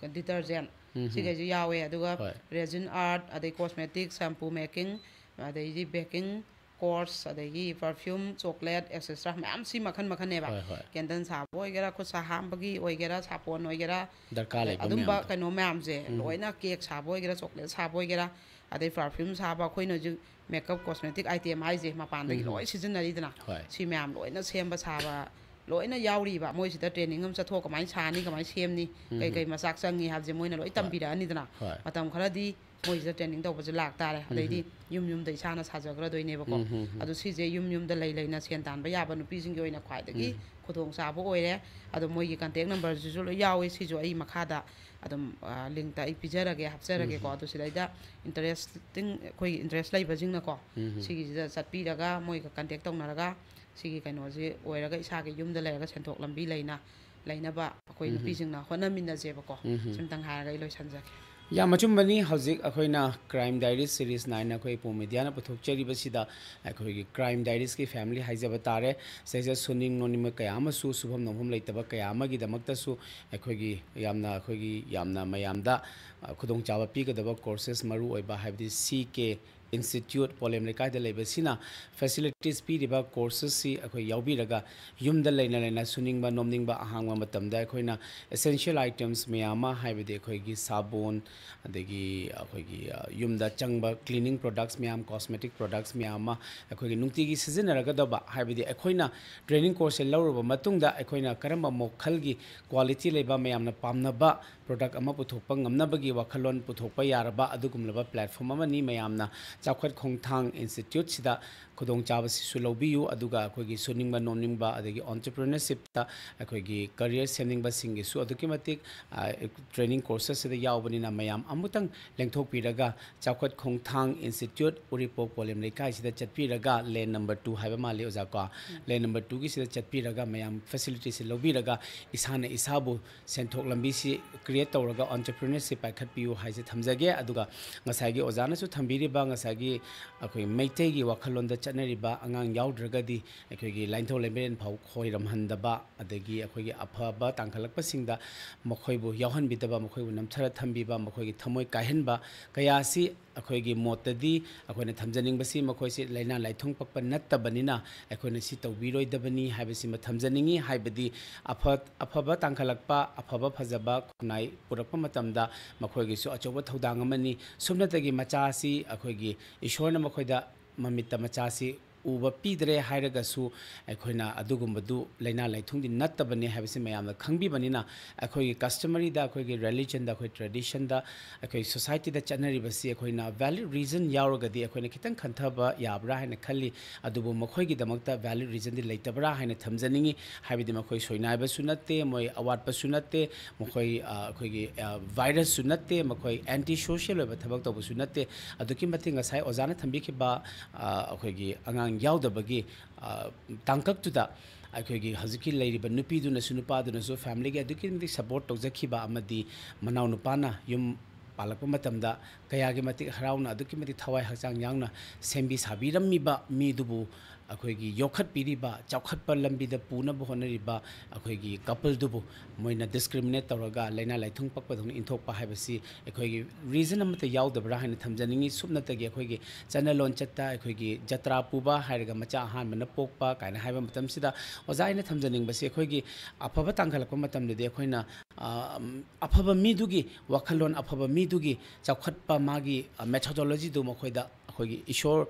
ꯑ, detergent, ꯎꯝ꯫ ꯁꯤꯈꯩꯁꯨ ꯌꯥꯎꯋꯦ꯫ ꯑꯗꯨꯒ ꯍꯣꯏ꯫ resin art, ꯑꯗꯩ cosmetic, shampoo making, ꯑꯗꯩꯗꯤ baking course, ꯑꯗꯒꯤ perfume, chocolate, et cetera ꯃꯌꯥꯝ ꯁꯤ ꯃꯈꯜ ꯃꯈꯜꯅꯦꯕ꯫ ꯍꯣꯏ, ꯍꯣꯏ꯫ Candle ꯁꯥꯕ ꯑꯣꯏꯒꯦꯔꯥ, ꯈꯨꯠ ꯁꯥ ꯍꯥꯝꯕꯒꯤ ꯑꯣꯏꯒꯦꯔꯥ, ꯁꯥꯄꯣꯟ ꯑꯣꯏꯒꯦꯔꯥ, ꯗꯔꯀꯥꯔ ꯂꯩꯕ ꯑꯗꯨꯝꯕ ꯃꯌꯥꯝꯗꯣ꯫ ꯀꯩꯅꯣ ꯃꯌꯥꯝꯁꯦ ꯎꯝ꯫ ꯂꯣꯏꯅ, cake ꯁꯥꯕ ꯑꯣꯏꯒꯦꯔꯥ, chocolate ꯁꯥꯕ ꯑꯣꯏꯒꯦꯔꯥ, ꯑꯗꯩ perfume ꯁꯥꯕ, ꯑꯩꯈꯣꯏꯅ ꯍꯧꯖꯤꯛ makeup cosmetic item ꯍꯥꯏꯁꯦ ꯃꯄꯥꯟꯗꯒꯤ ꯎꯝ꯫ ꯂꯣꯏ ꯁꯤꯖꯤꯟꯅꯔꯤꯗꯅ꯫ ꯍꯣꯏ꯫ ꯁꯤ ꯃꯌꯥꯝ ꯂꯣꯏꯅ ꯁꯦꯝꯕ ꯁꯥꯕ ꯂꯣꯏꯅ ꯌꯥꯎꯔꯤꯕ꯫ ꯃꯣꯏꯁꯤꯗ training ꯑꯃ ꯆꯠꯊꯣꯛ, ꯀꯃꯥꯏꯅ ꯁꯥꯅꯤ, ꯀꯃꯥꯏꯅ ꯁꯦꯝꯅꯤ, ꯎꯝ꯫ ꯀꯩ ꯀꯩ ꯃꯆꯥꯛ ꯆꯪꯉꯤ ꯍꯥꯏꯕꯁꯦ ꯃꯣꯏꯅ ꯂꯣꯏ ꯍꯣꯏ꯫ ꯇꯝꯕꯤꯔꯛꯑꯅꯤꯗꯅ꯫ ꯍꯣꯏ꯫ ꯃꯇꯝ ꯈꯔꯗꯤ ꯃꯣꯏꯁꯤꯗ training ꯇꯧꯕꯁꯦ ꯂꯥꯛꯇꯥꯔꯦ꯫ ꯑꯗꯩꯗꯤ ꯌꯨꯝ ꯌꯨꯝꯗ ꯏꯁꯥꯅ ꯁꯥꯖꯈ꯭ꯔꯗꯣꯏꯅꯦꯕꯀꯣ꯫ ꯑꯗꯣ ꯁꯤꯁꯦ ꯌꯨꯝ ꯌꯨꯝꯗ ꯂꯩ ꯂꯩꯅ ꯁꯦꯟ ꯇꯥꯟꯕ ꯌꯥꯕ ꯅꯨꯄꯤꯁꯤꯡꯒꯤ ꯑꯣꯏꯅ ꯈ꯭ꯋꯥꯏꯗꯒꯤ ꯈꯨꯗꯣꯡꯆꯥꯕ ꯑꯣꯏꯔꯦ꯫ ꯑꯗꯣ ꯃꯣꯏꯒꯤ contact numberꯁꯤꯁꯨ ꯂꯣꯏ ꯌꯥꯎꯋꯦ꯫ ꯁꯤꯁꯨ ꯑꯩ ꯃꯈꯥꯗ ꯑꯗꯨꯝ linkꯇ ꯑꯩ ꯄꯤꯖꯔꯒꯦ, ꯍꯥꯞꯆꯔꯒꯦꯀꯣ꯫ ꯑꯗꯣ ꯁꯤꯗꯩꯗ interesting, ꯑꯩꯈꯣꯏꯒꯤ interest ꯂꯩꯕꯁꯤꯡꯅꯀꯣ, ꯁꯤꯒꯤꯁꯤꯗ ꯆꯠꯄꯤꯔꯒ ꯃꯣꯏꯒ contact ꯇꯧꯅꯔꯒ ꯁꯤꯒꯤ ꯀꯩꯅꯣꯁꯤ ꯑꯣꯏꯔꯒ ꯏꯁꯥꯒꯤ ꯌꯨꯝꯗ ꯂꯩꯔꯒ ꯁꯦꯟꯊꯣꯛ ꯂꯝꯕꯤ ꯂꯩꯅ ꯂꯩꯅꯕ ꯑꯩꯈꯣꯏ ꯅꯨꯄꯤꯁꯤꯡꯅ ꯍꯣꯠꯅꯃꯤꯟꯅꯁꯦꯕꯀꯣ꯫ ꯁꯤꯝꯇꯪ ꯍꯥꯏꯔꯒ ꯑꯩ ꯂꯣꯏꯁꯟꯖꯒꯦ꯫ ꯌꯥꯝ ꯑꯆꯨꯝꯕꯅꯤ꯫ ꯍꯧꯖꯤꯛ ꯑꯩꯈꯣꯏꯅ Crime Diaries Series nine ꯑꯩꯈꯣꯏ ꯄꯣ ꯃꯦꯗꯤꯌꯥꯅ ꯄꯨꯊꯣꯛꯆꯔꯤꯕꯁꯤꯗ ꯑꯩꯈꯣꯏꯒꯤ Crime Diariesꯀꯤ family ꯍꯥꯏꯖꯕ ꯇꯥꯔꯦ꯫ ꯁꯤꯗꯩꯁꯤꯗ ꯁꯨꯅꯤꯡ ꯅꯣꯅꯤꯡꯕ ꯀꯌꯥ ꯑꯃꯁꯨ, ꯁꯨꯐꯝ ꯅꯣꯝꯐꯝ ꯂꯩꯇꯕ ꯀꯌꯥ ꯑꯃꯒꯤꯗꯃꯛꯇꯁꯨ ꯑꯩꯈꯣꯏꯒꯤ ꯌꯥꯝꯅ, ꯑꯩꯈꯣꯏꯒꯤ ꯌꯥꯝꯅ ꯃꯌꯥꯝꯗ, ꯑ, ꯈꯨꯗꯣꯡꯆꯥꯕ ꯄꯤꯒꯗꯕ courses ꯃꯔꯨ ꯑꯣꯏꯕ, ꯍꯥꯏꯕꯗꯤ C K Institute ꯄꯣꯂꯦꯝ ꯂꯩꯀꯥꯏꯗ ꯂꯩꯕꯁꯤꯅ facilities ꯄꯤꯔꯤꯕ courses ꯁꯤ ꯑꯩꯈꯣꯏ ꯌꯥꯎꯕꯤꯔꯒ ꯌꯨꯝꯗ ꯂꯩꯅ ꯂꯩꯅ ꯁꯨꯅꯤꯡꯕ ꯅꯣꯝꯅꯤꯡꯕ ꯑꯍꯥꯡꯕ ꯃꯇꯝꯗ ꯑꯩꯈꯣꯏꯅ essential items ꯃꯌꯥꯝ ꯑꯃ, ꯍꯥꯏꯕꯗꯤ ꯑꯩꯈꯣꯏꯒꯤ ꯁꯥꯕꯣꯟ, ꯑꯗꯒꯤ ꯑꯩꯈꯣꯏꯒꯤ, ꯑ, ꯌꯨꯝꯗ ꯆꯪꯕ cleaning products ꯃꯌꯥꯝ, cosmetic products ꯃꯌꯥꯝ ꯑꯃ ꯑꯩꯈꯣꯏꯒꯤ ꯅꯨꯡꯇꯤꯒꯤ ꯁꯤꯖꯤꯟꯅꯔꯒꯗꯕ, ꯍꯥꯏꯕꯗꯤ ꯑꯩꯈꯣꯏꯅ training course ꯁꯦ ꯂꯧꯔꯨꯕ ꯃꯇꯨꯡꯗ ꯑꯩꯈꯣꯏꯅ ꯀꯔꯝꯕ ꯃꯈꯜꯒꯤ quality ꯂꯩꯕ, ꯃꯌꯥꯝꯅ ꯄꯥꯝꯅꯕ product ꯑꯃ ꯄꯨꯊꯣꯛꯄ ꯉꯝꯅꯕꯒꯤ ꯋꯥꯈꯜꯂꯣꯟ ꯄꯨꯊꯣꯛꯄ ꯌꯥꯔꯕ ꯑꯗꯨꯒꯨꯝꯂꯕ platform ꯑꯃꯅꯤ꯫ ꯃꯌꯥꯝꯅ ꯆꯥꯎꯈꯠ ꯈꯣꯡꯊꯥꯡ Instituteꯁꯤꯗ ꯈꯨꯗꯣꯡꯆꯥꯕꯁꯤꯁꯨ ꯂꯧꯕꯤꯌꯨ꯫ ꯑꯗꯨꯒ ꯑꯩꯈꯣꯏꯒꯤ ꯁꯨꯅꯤꯡꯕ ꯅꯣꯝꯅꯤꯡꯕ, ꯑꯗꯒꯤ entrepreneurshipꯇ ꯑꯩꯈꯣꯏꯒꯤ career ꯁꯦꯝꯅꯤꯡꯕꯁꯤꯡꯒꯤꯁꯨ ꯑꯗꯨꯛꯀꯤ ꯃꯇꯤꯛ, ꯑ, training courses ꯁꯤꯗ ꯌꯥꯎꯕꯅꯤꯅ ꯃꯌꯥꯝ ꯑꯃꯨꯛꯇꯪ ꯂꯦꯡꯊꯣꯛꯄꯤꯔꯒ ꯆꯥꯎꯈꯠ ꯈꯣꯡꯊꯥꯡ Institute ꯎꯔꯤꯄꯣꯛ ꯄꯣꯂꯦꯝ ꯂꯩꯀꯥꯏꯁꯤꯗ ꯆꯠꯄꯤꯔꯒ lane number two ꯍꯥꯏꯕ ꯃꯥꯜꯂꯤ ꯑꯣꯖꯥ ꯀꯣ, lane number twoꯒꯤꯁꯤꯗ ꯆꯠꯄꯤꯔꯒ ꯃꯌꯥꯝ facility ꯁꯤ ꯂꯧꯕꯤꯔꯒ ꯏꯁꯥꯅ ꯏꯁꯥꯕꯨ ꯁꯦꯟꯊꯣꯛ ꯂꯝꯕꯤꯁꯤ create ꯇꯧꯔꯒ entrepreneurship ꯄꯥꯏꯈꯠꯄꯤꯌꯨ ꯍꯥꯏꯁꯦ ꯊꯝꯖꯒꯦ꯫ ꯑꯗꯨꯒ ꯉꯁꯥꯏꯒꯤ ꯑꯣꯖꯥꯅꯁꯨ ꯊꯝꯕꯤꯔꯤꯕ ꯉꯁꯥꯏꯒꯤ ꯑꯩꯈꯣꯏ ꯃꯩꯇꯩꯒꯤ ꯋꯥꯈꯜꯂꯣꯟꯗ ꯆꯠꯅꯔꯤꯕ ꯑꯉꯥꯡ ꯌꯥꯎꯗ꯭ꯔꯒꯗꯤ ꯑꯩꯈꯣꯏꯒꯤ ꯂꯥꯏꯅꯤꯡꯊꯧ ꯂꯩꯃꯔꯦꯟ ꯐꯥꯎ ꯈꯣꯏꯔꯝꯍꯟꯗꯕ, ꯑꯗꯒꯤ ꯑꯩꯈꯣꯏꯒꯤ ꯑꯐꯕ ꯇꯥꯡꯈꯠꯂꯛꯄꯁꯤꯡꯗ ꯃꯈꯣꯏꯕꯨ ꯌꯥꯎꯍꯟꯕꯤꯗꯕ, ꯃꯈꯣꯏꯕꯨ ꯅꯝꯊꯔ ꯊꯝꯕꯤꯕ, ꯃꯈꯣꯏꯒꯤ ꯊꯃꯣꯏ ꯀꯥꯏꯍꯟꯕ ꯀꯌꯥ ꯑꯁꯤ ꯑꯩꯈꯣꯏꯒꯤ ꯃꯣꯠꯇꯗꯤ ꯑꯩꯈꯣꯏꯅ ꯊꯝꯖꯅꯤꯡꯕꯁꯤ ꯃꯈꯣꯏꯁꯤ ꯂꯥꯏꯅꯥ ꯂꯥꯏꯊꯨꯡ ꯄꯛꯄ ꯅꯠꯇꯕꯅꯤꯅ ꯑꯩꯈꯣꯏꯅ ꯁꯤ ꯇꯧꯕꯤꯔꯣꯏꯗꯕꯅꯤ ꯍꯥꯏꯕꯁꯤꯃ ꯊꯝꯖꯅꯤꯡꯉꯤ꯫ ꯍꯥꯏꯕꯗꯤ ꯑꯐ-, ꯑꯐꯕ ꯇꯥꯡꯈꯠꯂꯛꯄ, ꯑꯐꯕ ꯐꯖꯕ ꯈꯨꯟꯅꯥꯏ ꯄꯨꯔꯛꯄ ꯃꯇꯝꯗ ꯃꯈꯣꯏꯒꯤꯁꯨ ꯑꯆꯧꯕ ꯊꯧꯗꯥꯡ ꯑꯃꯅꯤ꯫ ꯁꯨꯞꯅꯇꯒꯤ ꯃꯆꯥꯁꯤ ꯑꯩꯈꯣꯏꯒꯤ ꯏꯁꯣꯔꯅ ꯃꯈꯣꯏꯗ ꯃꯃꯤꯠꯇ ꯃꯆꯥꯁꯤ ꯎꯕ ꯄꯤꯗ꯭ꯔꯦ ꯍꯥꯏꯔꯒꯁꯨ, ꯑꯩꯈꯣꯏꯅ ꯑꯗꯨꯒꯨꯝꯕꯗꯨ ꯂꯥꯏꯅꯥ ꯂꯥꯏꯊꯨꯡꯗꯤ ꯅꯠꯇꯕꯅꯤ ꯍꯥꯏꯕꯁꯤ ꯃꯌꯥꯝꯅ ꯈꯪꯕꯤꯕꯅꯤꯅ, ꯑꯩꯈꯣꯏꯒꯤ customaryꯗ, ꯑꯩꯈꯣꯏꯒꯤ religionꯗ, ꯑꯩꯈꯣꯏ traditionꯗ, ꯑꯩꯈꯣꯏ societyꯗ ꯆꯠꯅꯔꯤꯕꯁꯤ ꯑꯩꯈꯣꯏꯅ valid reason ꯌꯥꯎꯔꯒꯗꯤ ꯑꯩꯈꯣꯏꯅ ꯈꯤꯇꯪ ꯈꯟꯊꯕ ꯌꯥꯕ꯭ꯔꯥ ꯍꯥꯏꯅ ꯈꯜꯂꯤ꯫ ꯑꯗꯨꯕꯨ ꯃꯈꯣꯏꯒꯤꯗꯃꯛꯇ valid reasonꯗꯤ ꯂꯩꯇꯕ꯭ꯔꯥ ꯍꯥꯏꯅ ꯊꯝꯖꯅꯤꯡꯉꯤ꯫ ꯍꯥꯏꯕꯗꯤ ꯃꯈꯣꯏ ꯁꯣꯏꯅꯥꯏꯕꯁꯨ ꯅꯠꯇꯦ, ꯃꯣꯏ ꯑꯋꯥꯠꯄꯁꯨ ꯅꯠꯇꯦ, ꯃꯈꯣꯏ, ꯑ, ꯑꯩꯈꯣꯏꯒꯤ, ꯑ, virusꯁꯨ ꯅꯠꯇꯦ, ꯃꯈꯣꯏ anti social ꯑꯣꯏꯕ ꯊꯕꯛ ꯇꯧꯕꯁꯨ ꯅꯠꯇꯦ꯫ ꯑꯗꯨꯛꯀꯤ ꯃꯇꯤꯛ ꯉꯁꯥꯏ ꯑꯣꯖꯥꯅ ꯊꯝꯕꯤꯈꯤꯕ, ꯑ, ꯑꯩꯈꯣꯏꯒꯤ ꯑꯉꯥꯡ ꯌꯥꯎꯗꯕꯒꯤ, ꯑ, ꯇꯥꯡꯀꯛꯇꯨꯗ ꯑꯩꯈꯣꯏꯒꯤ ꯍꯧꯖꯤꯛꯀꯤ ꯂꯩꯔꯤꯕ ꯅꯨꯄꯤꯗꯨꯅꯁꯨ ꯅꯨꯄꯥꯗꯨꯅꯁꯨ familyꯒꯤ ꯑꯗꯨꯛꯀꯤ ꯃꯇꯤꯛ support ꯇꯧꯖꯈꯤꯕ ꯑꯃꯗꯤ ꯃꯅꯥꯎ ꯅꯨꯄꯥꯅ ꯌꯨꯝ ꯄꯥꯜꯂꯛꯄ ꯃꯇꯝꯗ ꯀꯌꯥꯒꯤ ꯃꯇꯤꯛ ꯍꯔꯥꯎꯅ, ꯑꯗꯨꯛꯀꯤ ꯃꯇꯤꯛ ꯊꯋꯥꯏ ꯍꯛꯆꯥꯡ ꯌꯥꯎꯅ ꯁꯦꯝꯕꯤ ꯁꯥꯕꯤꯔꯝꯃꯤꯕ ꯃꯤꯗꯨꯕꯨ ꯑꯩꯈꯣꯏꯒꯤ ꯌꯣꯛꯈꯠꯄꯤꯔꯤꯕ, ꯆꯥꯎꯈꯠꯄ ꯂꯝꯕꯤꯗ ꯄꯨꯅꯕ ꯍꯣꯠꯅꯔꯤꯕ ꯑꯩꯈꯣꯏꯒꯤ coupleꯗꯨꯕꯨ ꯃꯣꯏꯅ discriminate ꯇꯧꯔꯒ ꯂꯥꯏꯅꯥ ꯂꯥꯏꯊꯨꯡ ꯄꯛꯄꯗꯧꯅ ꯏꯟꯊꯣꯛꯄ ꯍꯥꯏꯕꯁꯤ ꯑꯩꯈꯣꯏꯒꯤ reason ꯑꯃꯠꯇ ꯌꯥꯎꯗꯕ꯭ꯔꯥ ꯍꯥꯏꯅ ꯊꯝꯖꯅꯤꯡꯉꯤ꯫ ꯁꯨꯞꯅꯇꯒꯤ ꯑꯩꯈꯣꯏꯒꯤ ꯆꯠꯅ ꯂꯣꯟꯆꯠꯇ ꯑꯩꯈꯣꯏꯒꯤ ꯖꯇ꯭ꯔꯥ ꯄꯨꯕ ꯍꯥꯏꯔꯒ ꯃꯆꯥ ꯑꯍꯥꯟꯕꯅ ꯄꯣꯛꯄ ꯀꯥꯏꯅ ꯍꯥꯏꯕ ꯃꯇꯝꯁꯤꯗ, ꯑꯣꯖꯥ, ꯑꯩꯅ ꯊꯝꯖꯅꯤꯡꯕꯁꯤ, ꯑꯩꯈꯣꯏꯒꯤ ꯑꯐꯕ ꯇꯥꯡꯈꯠꯂꯛꯄ ꯃꯇꯝꯗꯗꯤ ꯑꯩꯈꯣꯏꯅ, ꯑ, ꯑꯐꯕ ꯃꯤꯗꯨꯒꯤ ꯋꯥꯈꯜꯂꯣꯟ, ꯑꯐꯕ ꯃꯤꯗꯨꯒꯤ ꯆꯥꯎꯈꯠꯄ, ꯃꯥꯒꯤ, ꯑ, methodologyꯗꯨ ꯃꯈꯣꯏꯗ ꯑꯩꯈꯣꯏꯒꯤ ꯏꯁꯣꯔ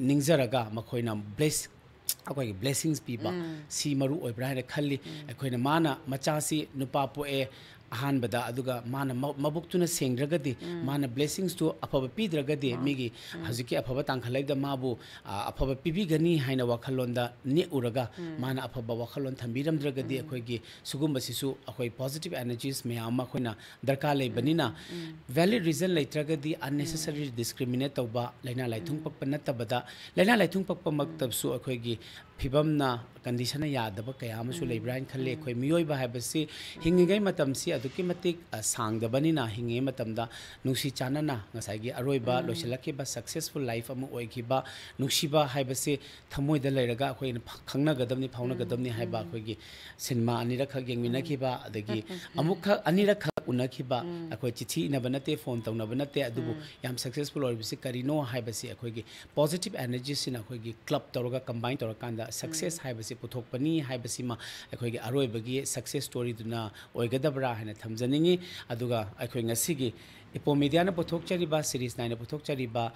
ꯅꯤꯡꯖꯔꯒ ꯃꯈꯣꯏꯅ bless ꯑꯩꯈꯣꯏꯒꯤ blessings ꯄꯤꯕ, ꯁꯤ ꯃꯔꯨ ꯑꯣꯏꯕ꯭ꯔꯥ ꯍꯥꯏꯅ ꯈꯜꯂꯤ꯫ ꯑꯩꯈꯣꯏꯅ ꯃꯥꯅ ꯃꯆꯥꯁꯤ ꯅꯨꯄꯥ ꯄꯣꯛꯑꯦ ꯑꯍꯥꯟꯕꯗ, ꯑꯗꯨꯒ ꯃꯥꯅ ꯃ-, ꯃꯕꯨꯛꯇꯨꯅ ꯁꯦꯡꯗ꯭ꯔꯒꯗꯤ, ꯃꯥꯅ blessingsꯇꯨ ꯑꯐꯕ ꯄꯤꯗ꯭ꯔꯒꯗꯤ, ꯃꯤꯒꯤ ꯍꯧꯖꯤꯛꯀꯤ ꯑꯐꯕ ꯇꯥꯡꯈꯠꯂꯛꯏꯕꯗ ꯃꯥꯕꯨ, ꯑ, ꯑꯐꯕ ꯄꯤꯕꯤꯒꯅꯤ ꯍꯥꯏꯅ ꯋꯥꯈꯜꯂꯣꯟꯗ ꯅꯦꯛꯎꯔꯒ ꯃꯥꯅ ꯑꯐꯕ ꯋꯥꯈꯜꯂꯣꯟ ꯊꯝꯕꯤꯔꯝꯗ꯭ꯔꯒꯗꯤ, ꯑꯩꯈꯣꯏꯒꯤ ꯁꯤꯒꯨꯝꯕꯁꯤꯁꯨ ꯑꯩꯈꯣꯏ positive energies ꯃꯌꯥꯝ ꯑꯃ ꯑꯩꯈꯣꯏꯅ ꯗꯔꯀꯥꯔ ꯂꯩꯕꯅꯤꯅ, valid reason ꯂꯩꯇ꯭ꯔꯒꯗꯤ unnecessary discriminate ꯇꯧꯕ, ꯂꯥꯏꯅꯥ ꯂꯥꯏꯊꯨꯡ ꯄꯛꯄ ꯅꯠꯇꯕꯗ, ꯂꯥꯏꯅꯥ ꯂꯥꯏꯊꯨꯡ ꯄꯛꯄꯃꯛꯇꯁꯨ ꯑꯩꯈꯣꯏꯒꯤ ꯐꯤꯕꯝꯅ, conditionꯅ ꯌꯥꯗꯕ ꯀꯌꯥ ꯑꯃꯁꯨ ꯂꯩꯕ꯭ꯔꯥ ꯍꯥꯏꯅ ꯈꯜꯂꯤ꯫ ꯑꯩꯈꯣꯏ ꯃꯤꯑꯣꯏꯕ ꯍꯥꯏꯕꯁꯤ ꯍꯤꯡꯉꯤꯉꯩ ꯃꯇꯝꯁꯤ ꯑꯗꯨꯛꯀꯤ ꯃꯇꯤꯛ, ꯑ, ꯁꯥꯡꯗꯕꯅꯤꯅ, ꯍꯤꯡꯉꯤꯉꯩ ꯃꯇꯝꯗ ꯅꯨꯡꯁꯤ ꯆꯥꯟꯅꯅ ꯉꯁꯥꯏꯒꯤ ꯑꯔꯣꯏꯕ ꯂꯣꯏꯁꯤꯜꯂꯛꯈꯤꯕ successful life ꯑꯃ ꯑꯣꯏꯈꯤꯕ, ꯅꯨꯡꯁꯤꯕ ꯍꯥꯏꯕꯁꯤ ꯊꯃꯣꯏꯗ ꯂꯩꯔꯒ ꯑꯩꯈꯣꯏꯅ ꯐ-, ꯈꯪꯅꯒꯗꯕꯅꯤ, ꯐꯥꯎꯅꯒꯗꯕꯅꯤ ꯍꯥꯏꯕ, ꯑꯩꯈꯣꯏꯒꯤ ꯁꯤꯅꯦꯃꯥ ꯑꯅꯤꯔꯛꯈꯛ ꯌꯦꯡꯃꯤꯟꯅꯈꯤꯕ, ꯑꯗꯒꯤ ꯑꯃꯨꯛꯈꯛ, ꯑꯅꯤꯔꯛꯈꯛ ꯎꯅꯈꯤꯕ, ꯑꯩꯈꯣꯏ ꯆꯤꯊꯤ ꯏꯅꯕ ꯅꯠꯇꯦ, phone ꯇꯧꯅꯕ ꯅꯠꯇꯦ, ꯑꯗꯨꯕꯨ ꯌꯥꯝ successful ꯑꯣꯏꯔꯤꯕꯁꯤ ꯀꯔꯤꯅꯣ ꯍꯥꯏꯕꯁꯤ ꯑꯩꯈꯣꯏꯒꯤ positive energyꯁꯤꯅ ꯑꯩꯈꯣꯏꯒꯤ club ꯇꯧꯔꯒ, combine ꯇꯧꯔꯀꯥꯟꯗ success ꯍꯥꯏꯕꯁꯤ ꯄꯨꯊꯣꯛꯄꯅꯤ ꯍꯥꯏꯕꯁꯤꯃ ꯑꯩꯈꯣꯏꯒꯤ ꯑꯔꯣꯏꯕꯒꯤ success storyꯗꯨꯅ ꯑꯣꯏꯒꯗꯕ꯭ꯔꯥ ꯍꯥꯏꯅ ꯊꯝꯖꯅꯤꯡꯉꯤ꯫ ꯑꯗꯨꯒ ꯑꯩꯈꯣꯏ ꯉꯁꯤꯒꯤ Ipoh Mediaꯅ ꯄꯨꯊꯣꯛꯆꯔꯤꯕ, series ꯅꯥꯏꯅ ꯄꯨꯊꯣꯛꯆꯔꯤꯕ,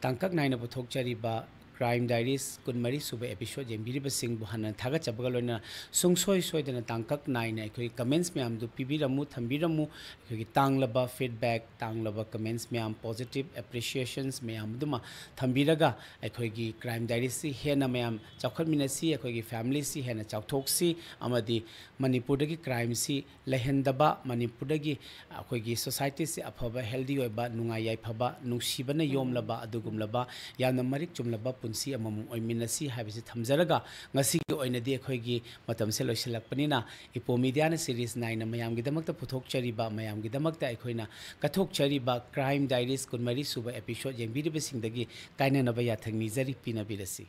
ꯇꯥꯡꯀꯛ ꯅꯥꯏꯅ ꯄꯨꯊꯣꯛꯆꯔꯤꯕ Crime Diaries ꯀꯨꯟꯃꯔꯤ ꯁꯨꯕ episode ꯌꯦꯡꯕꯤꯔꯤꯕꯁꯤꯡꯕꯨ ꯍꯥꯟꯅ ꯊꯥꯒꯠꯆꯕꯒ ꯂꯣꯏꯅꯅ, ꯁꯨꯡꯁꯣꯏ ꯁꯣꯏꯗꯅ ꯇꯥꯡꯀꯛ ꯅꯥꯏꯅ ꯑꯩꯈꯣꯏꯒꯤ comments ꯃꯌꯥꯝꯗꯨ ꯄꯤꯕꯤꯔꯝꯃꯨ, ꯊꯝꯕꯤꯔꯝꯃꯨ꯫ ꯑꯩꯈꯣꯏꯒꯤ ꯇꯥꯡꯂꯕ feedback, ꯇꯥꯡꯂꯕ comments ꯃꯌꯥꯝ, positive appreciations ꯃꯌꯥꯝ ꯑꯗꯨꯃ ꯊꯝꯕꯤꯔꯒ, ꯑꯩꯈꯣꯏꯒꯤ Crime Diaries ꯁꯤ ꯍꯦꯟꯅ ꯃꯌꯥꯝ ꯆꯥꯎꯈꯠꯃꯤꯟꯅꯁꯤ, ꯑꯩꯈꯣꯏꯒꯤ family ꯁꯤ ꯍꯦꯟꯅ ꯆꯥꯎꯊꯣꯛꯁꯤ, ꯑꯃꯗꯤ ꯃꯅꯤꯄꯨꯔꯗꯒꯤ crime ꯁꯤ ꯂꯩꯍꯟꯗꯕ, ꯃꯅꯤꯄꯨꯔꯗꯒꯤ ꯑꯩꯈꯣꯏꯒꯤ society ꯁꯤ ꯑꯐꯕ, healthy ꯑꯣꯏꯕ, ꯅꯨꯡꯉꯥꯏ ꯌꯥꯏꯐꯕ, ꯅꯨꯡꯁꯤꯕꯅ ꯌꯣꯝꯂꯕ ꯑꯗꯨꯒꯨꯝꯂꯕ ꯌꯥꯝꯅ ꯃꯔꯤꯛ ꯆꯨꯝꯂꯕ ꯄꯨꯟꯁꯤ ꯑꯃꯃꯝ ꯑꯣꯏꯃꯤꯟꯅꯁꯤ ꯍꯥꯏꯕꯁꯤ ꯊꯝꯖꯔꯒ, ꯉꯁꯤꯒꯤ ꯑꯣꯏꯅꯗꯤ ꯑꯩꯈꯣꯏꯒꯤ ꯃꯇꯝꯁꯦ ꯂꯣꯏꯁꯤꯜꯂꯛꯄꯅꯤꯅ, ꯏꯄꯣ Media ꯅ series ꯅꯥꯏꯅ ꯃꯌꯥꯝꯒꯤꯗꯃꯛꯇ ꯄꯨꯊꯣꯛꯆꯔꯤꯕ, ꯃꯌꯥꯝꯒꯤꯗꯃꯛꯇ ꯑꯩꯈꯣꯏꯅ ꯀꯠꯊꯣꯛꯆꯔꯤꯕ Crime Diaries ꯀꯨꯟꯃꯔꯤ ꯁꯨꯕ episode ꯌꯦꯡꯕꯤꯔꯤꯕꯁꯤꯡꯗꯒꯤ ꯀꯥꯏꯅꯅꯕ ꯌꯥꯊꯪ ꯅꯤꯖꯔꯤ, ꯄꯤꯅꯕꯤꯔꯁꯤ꯫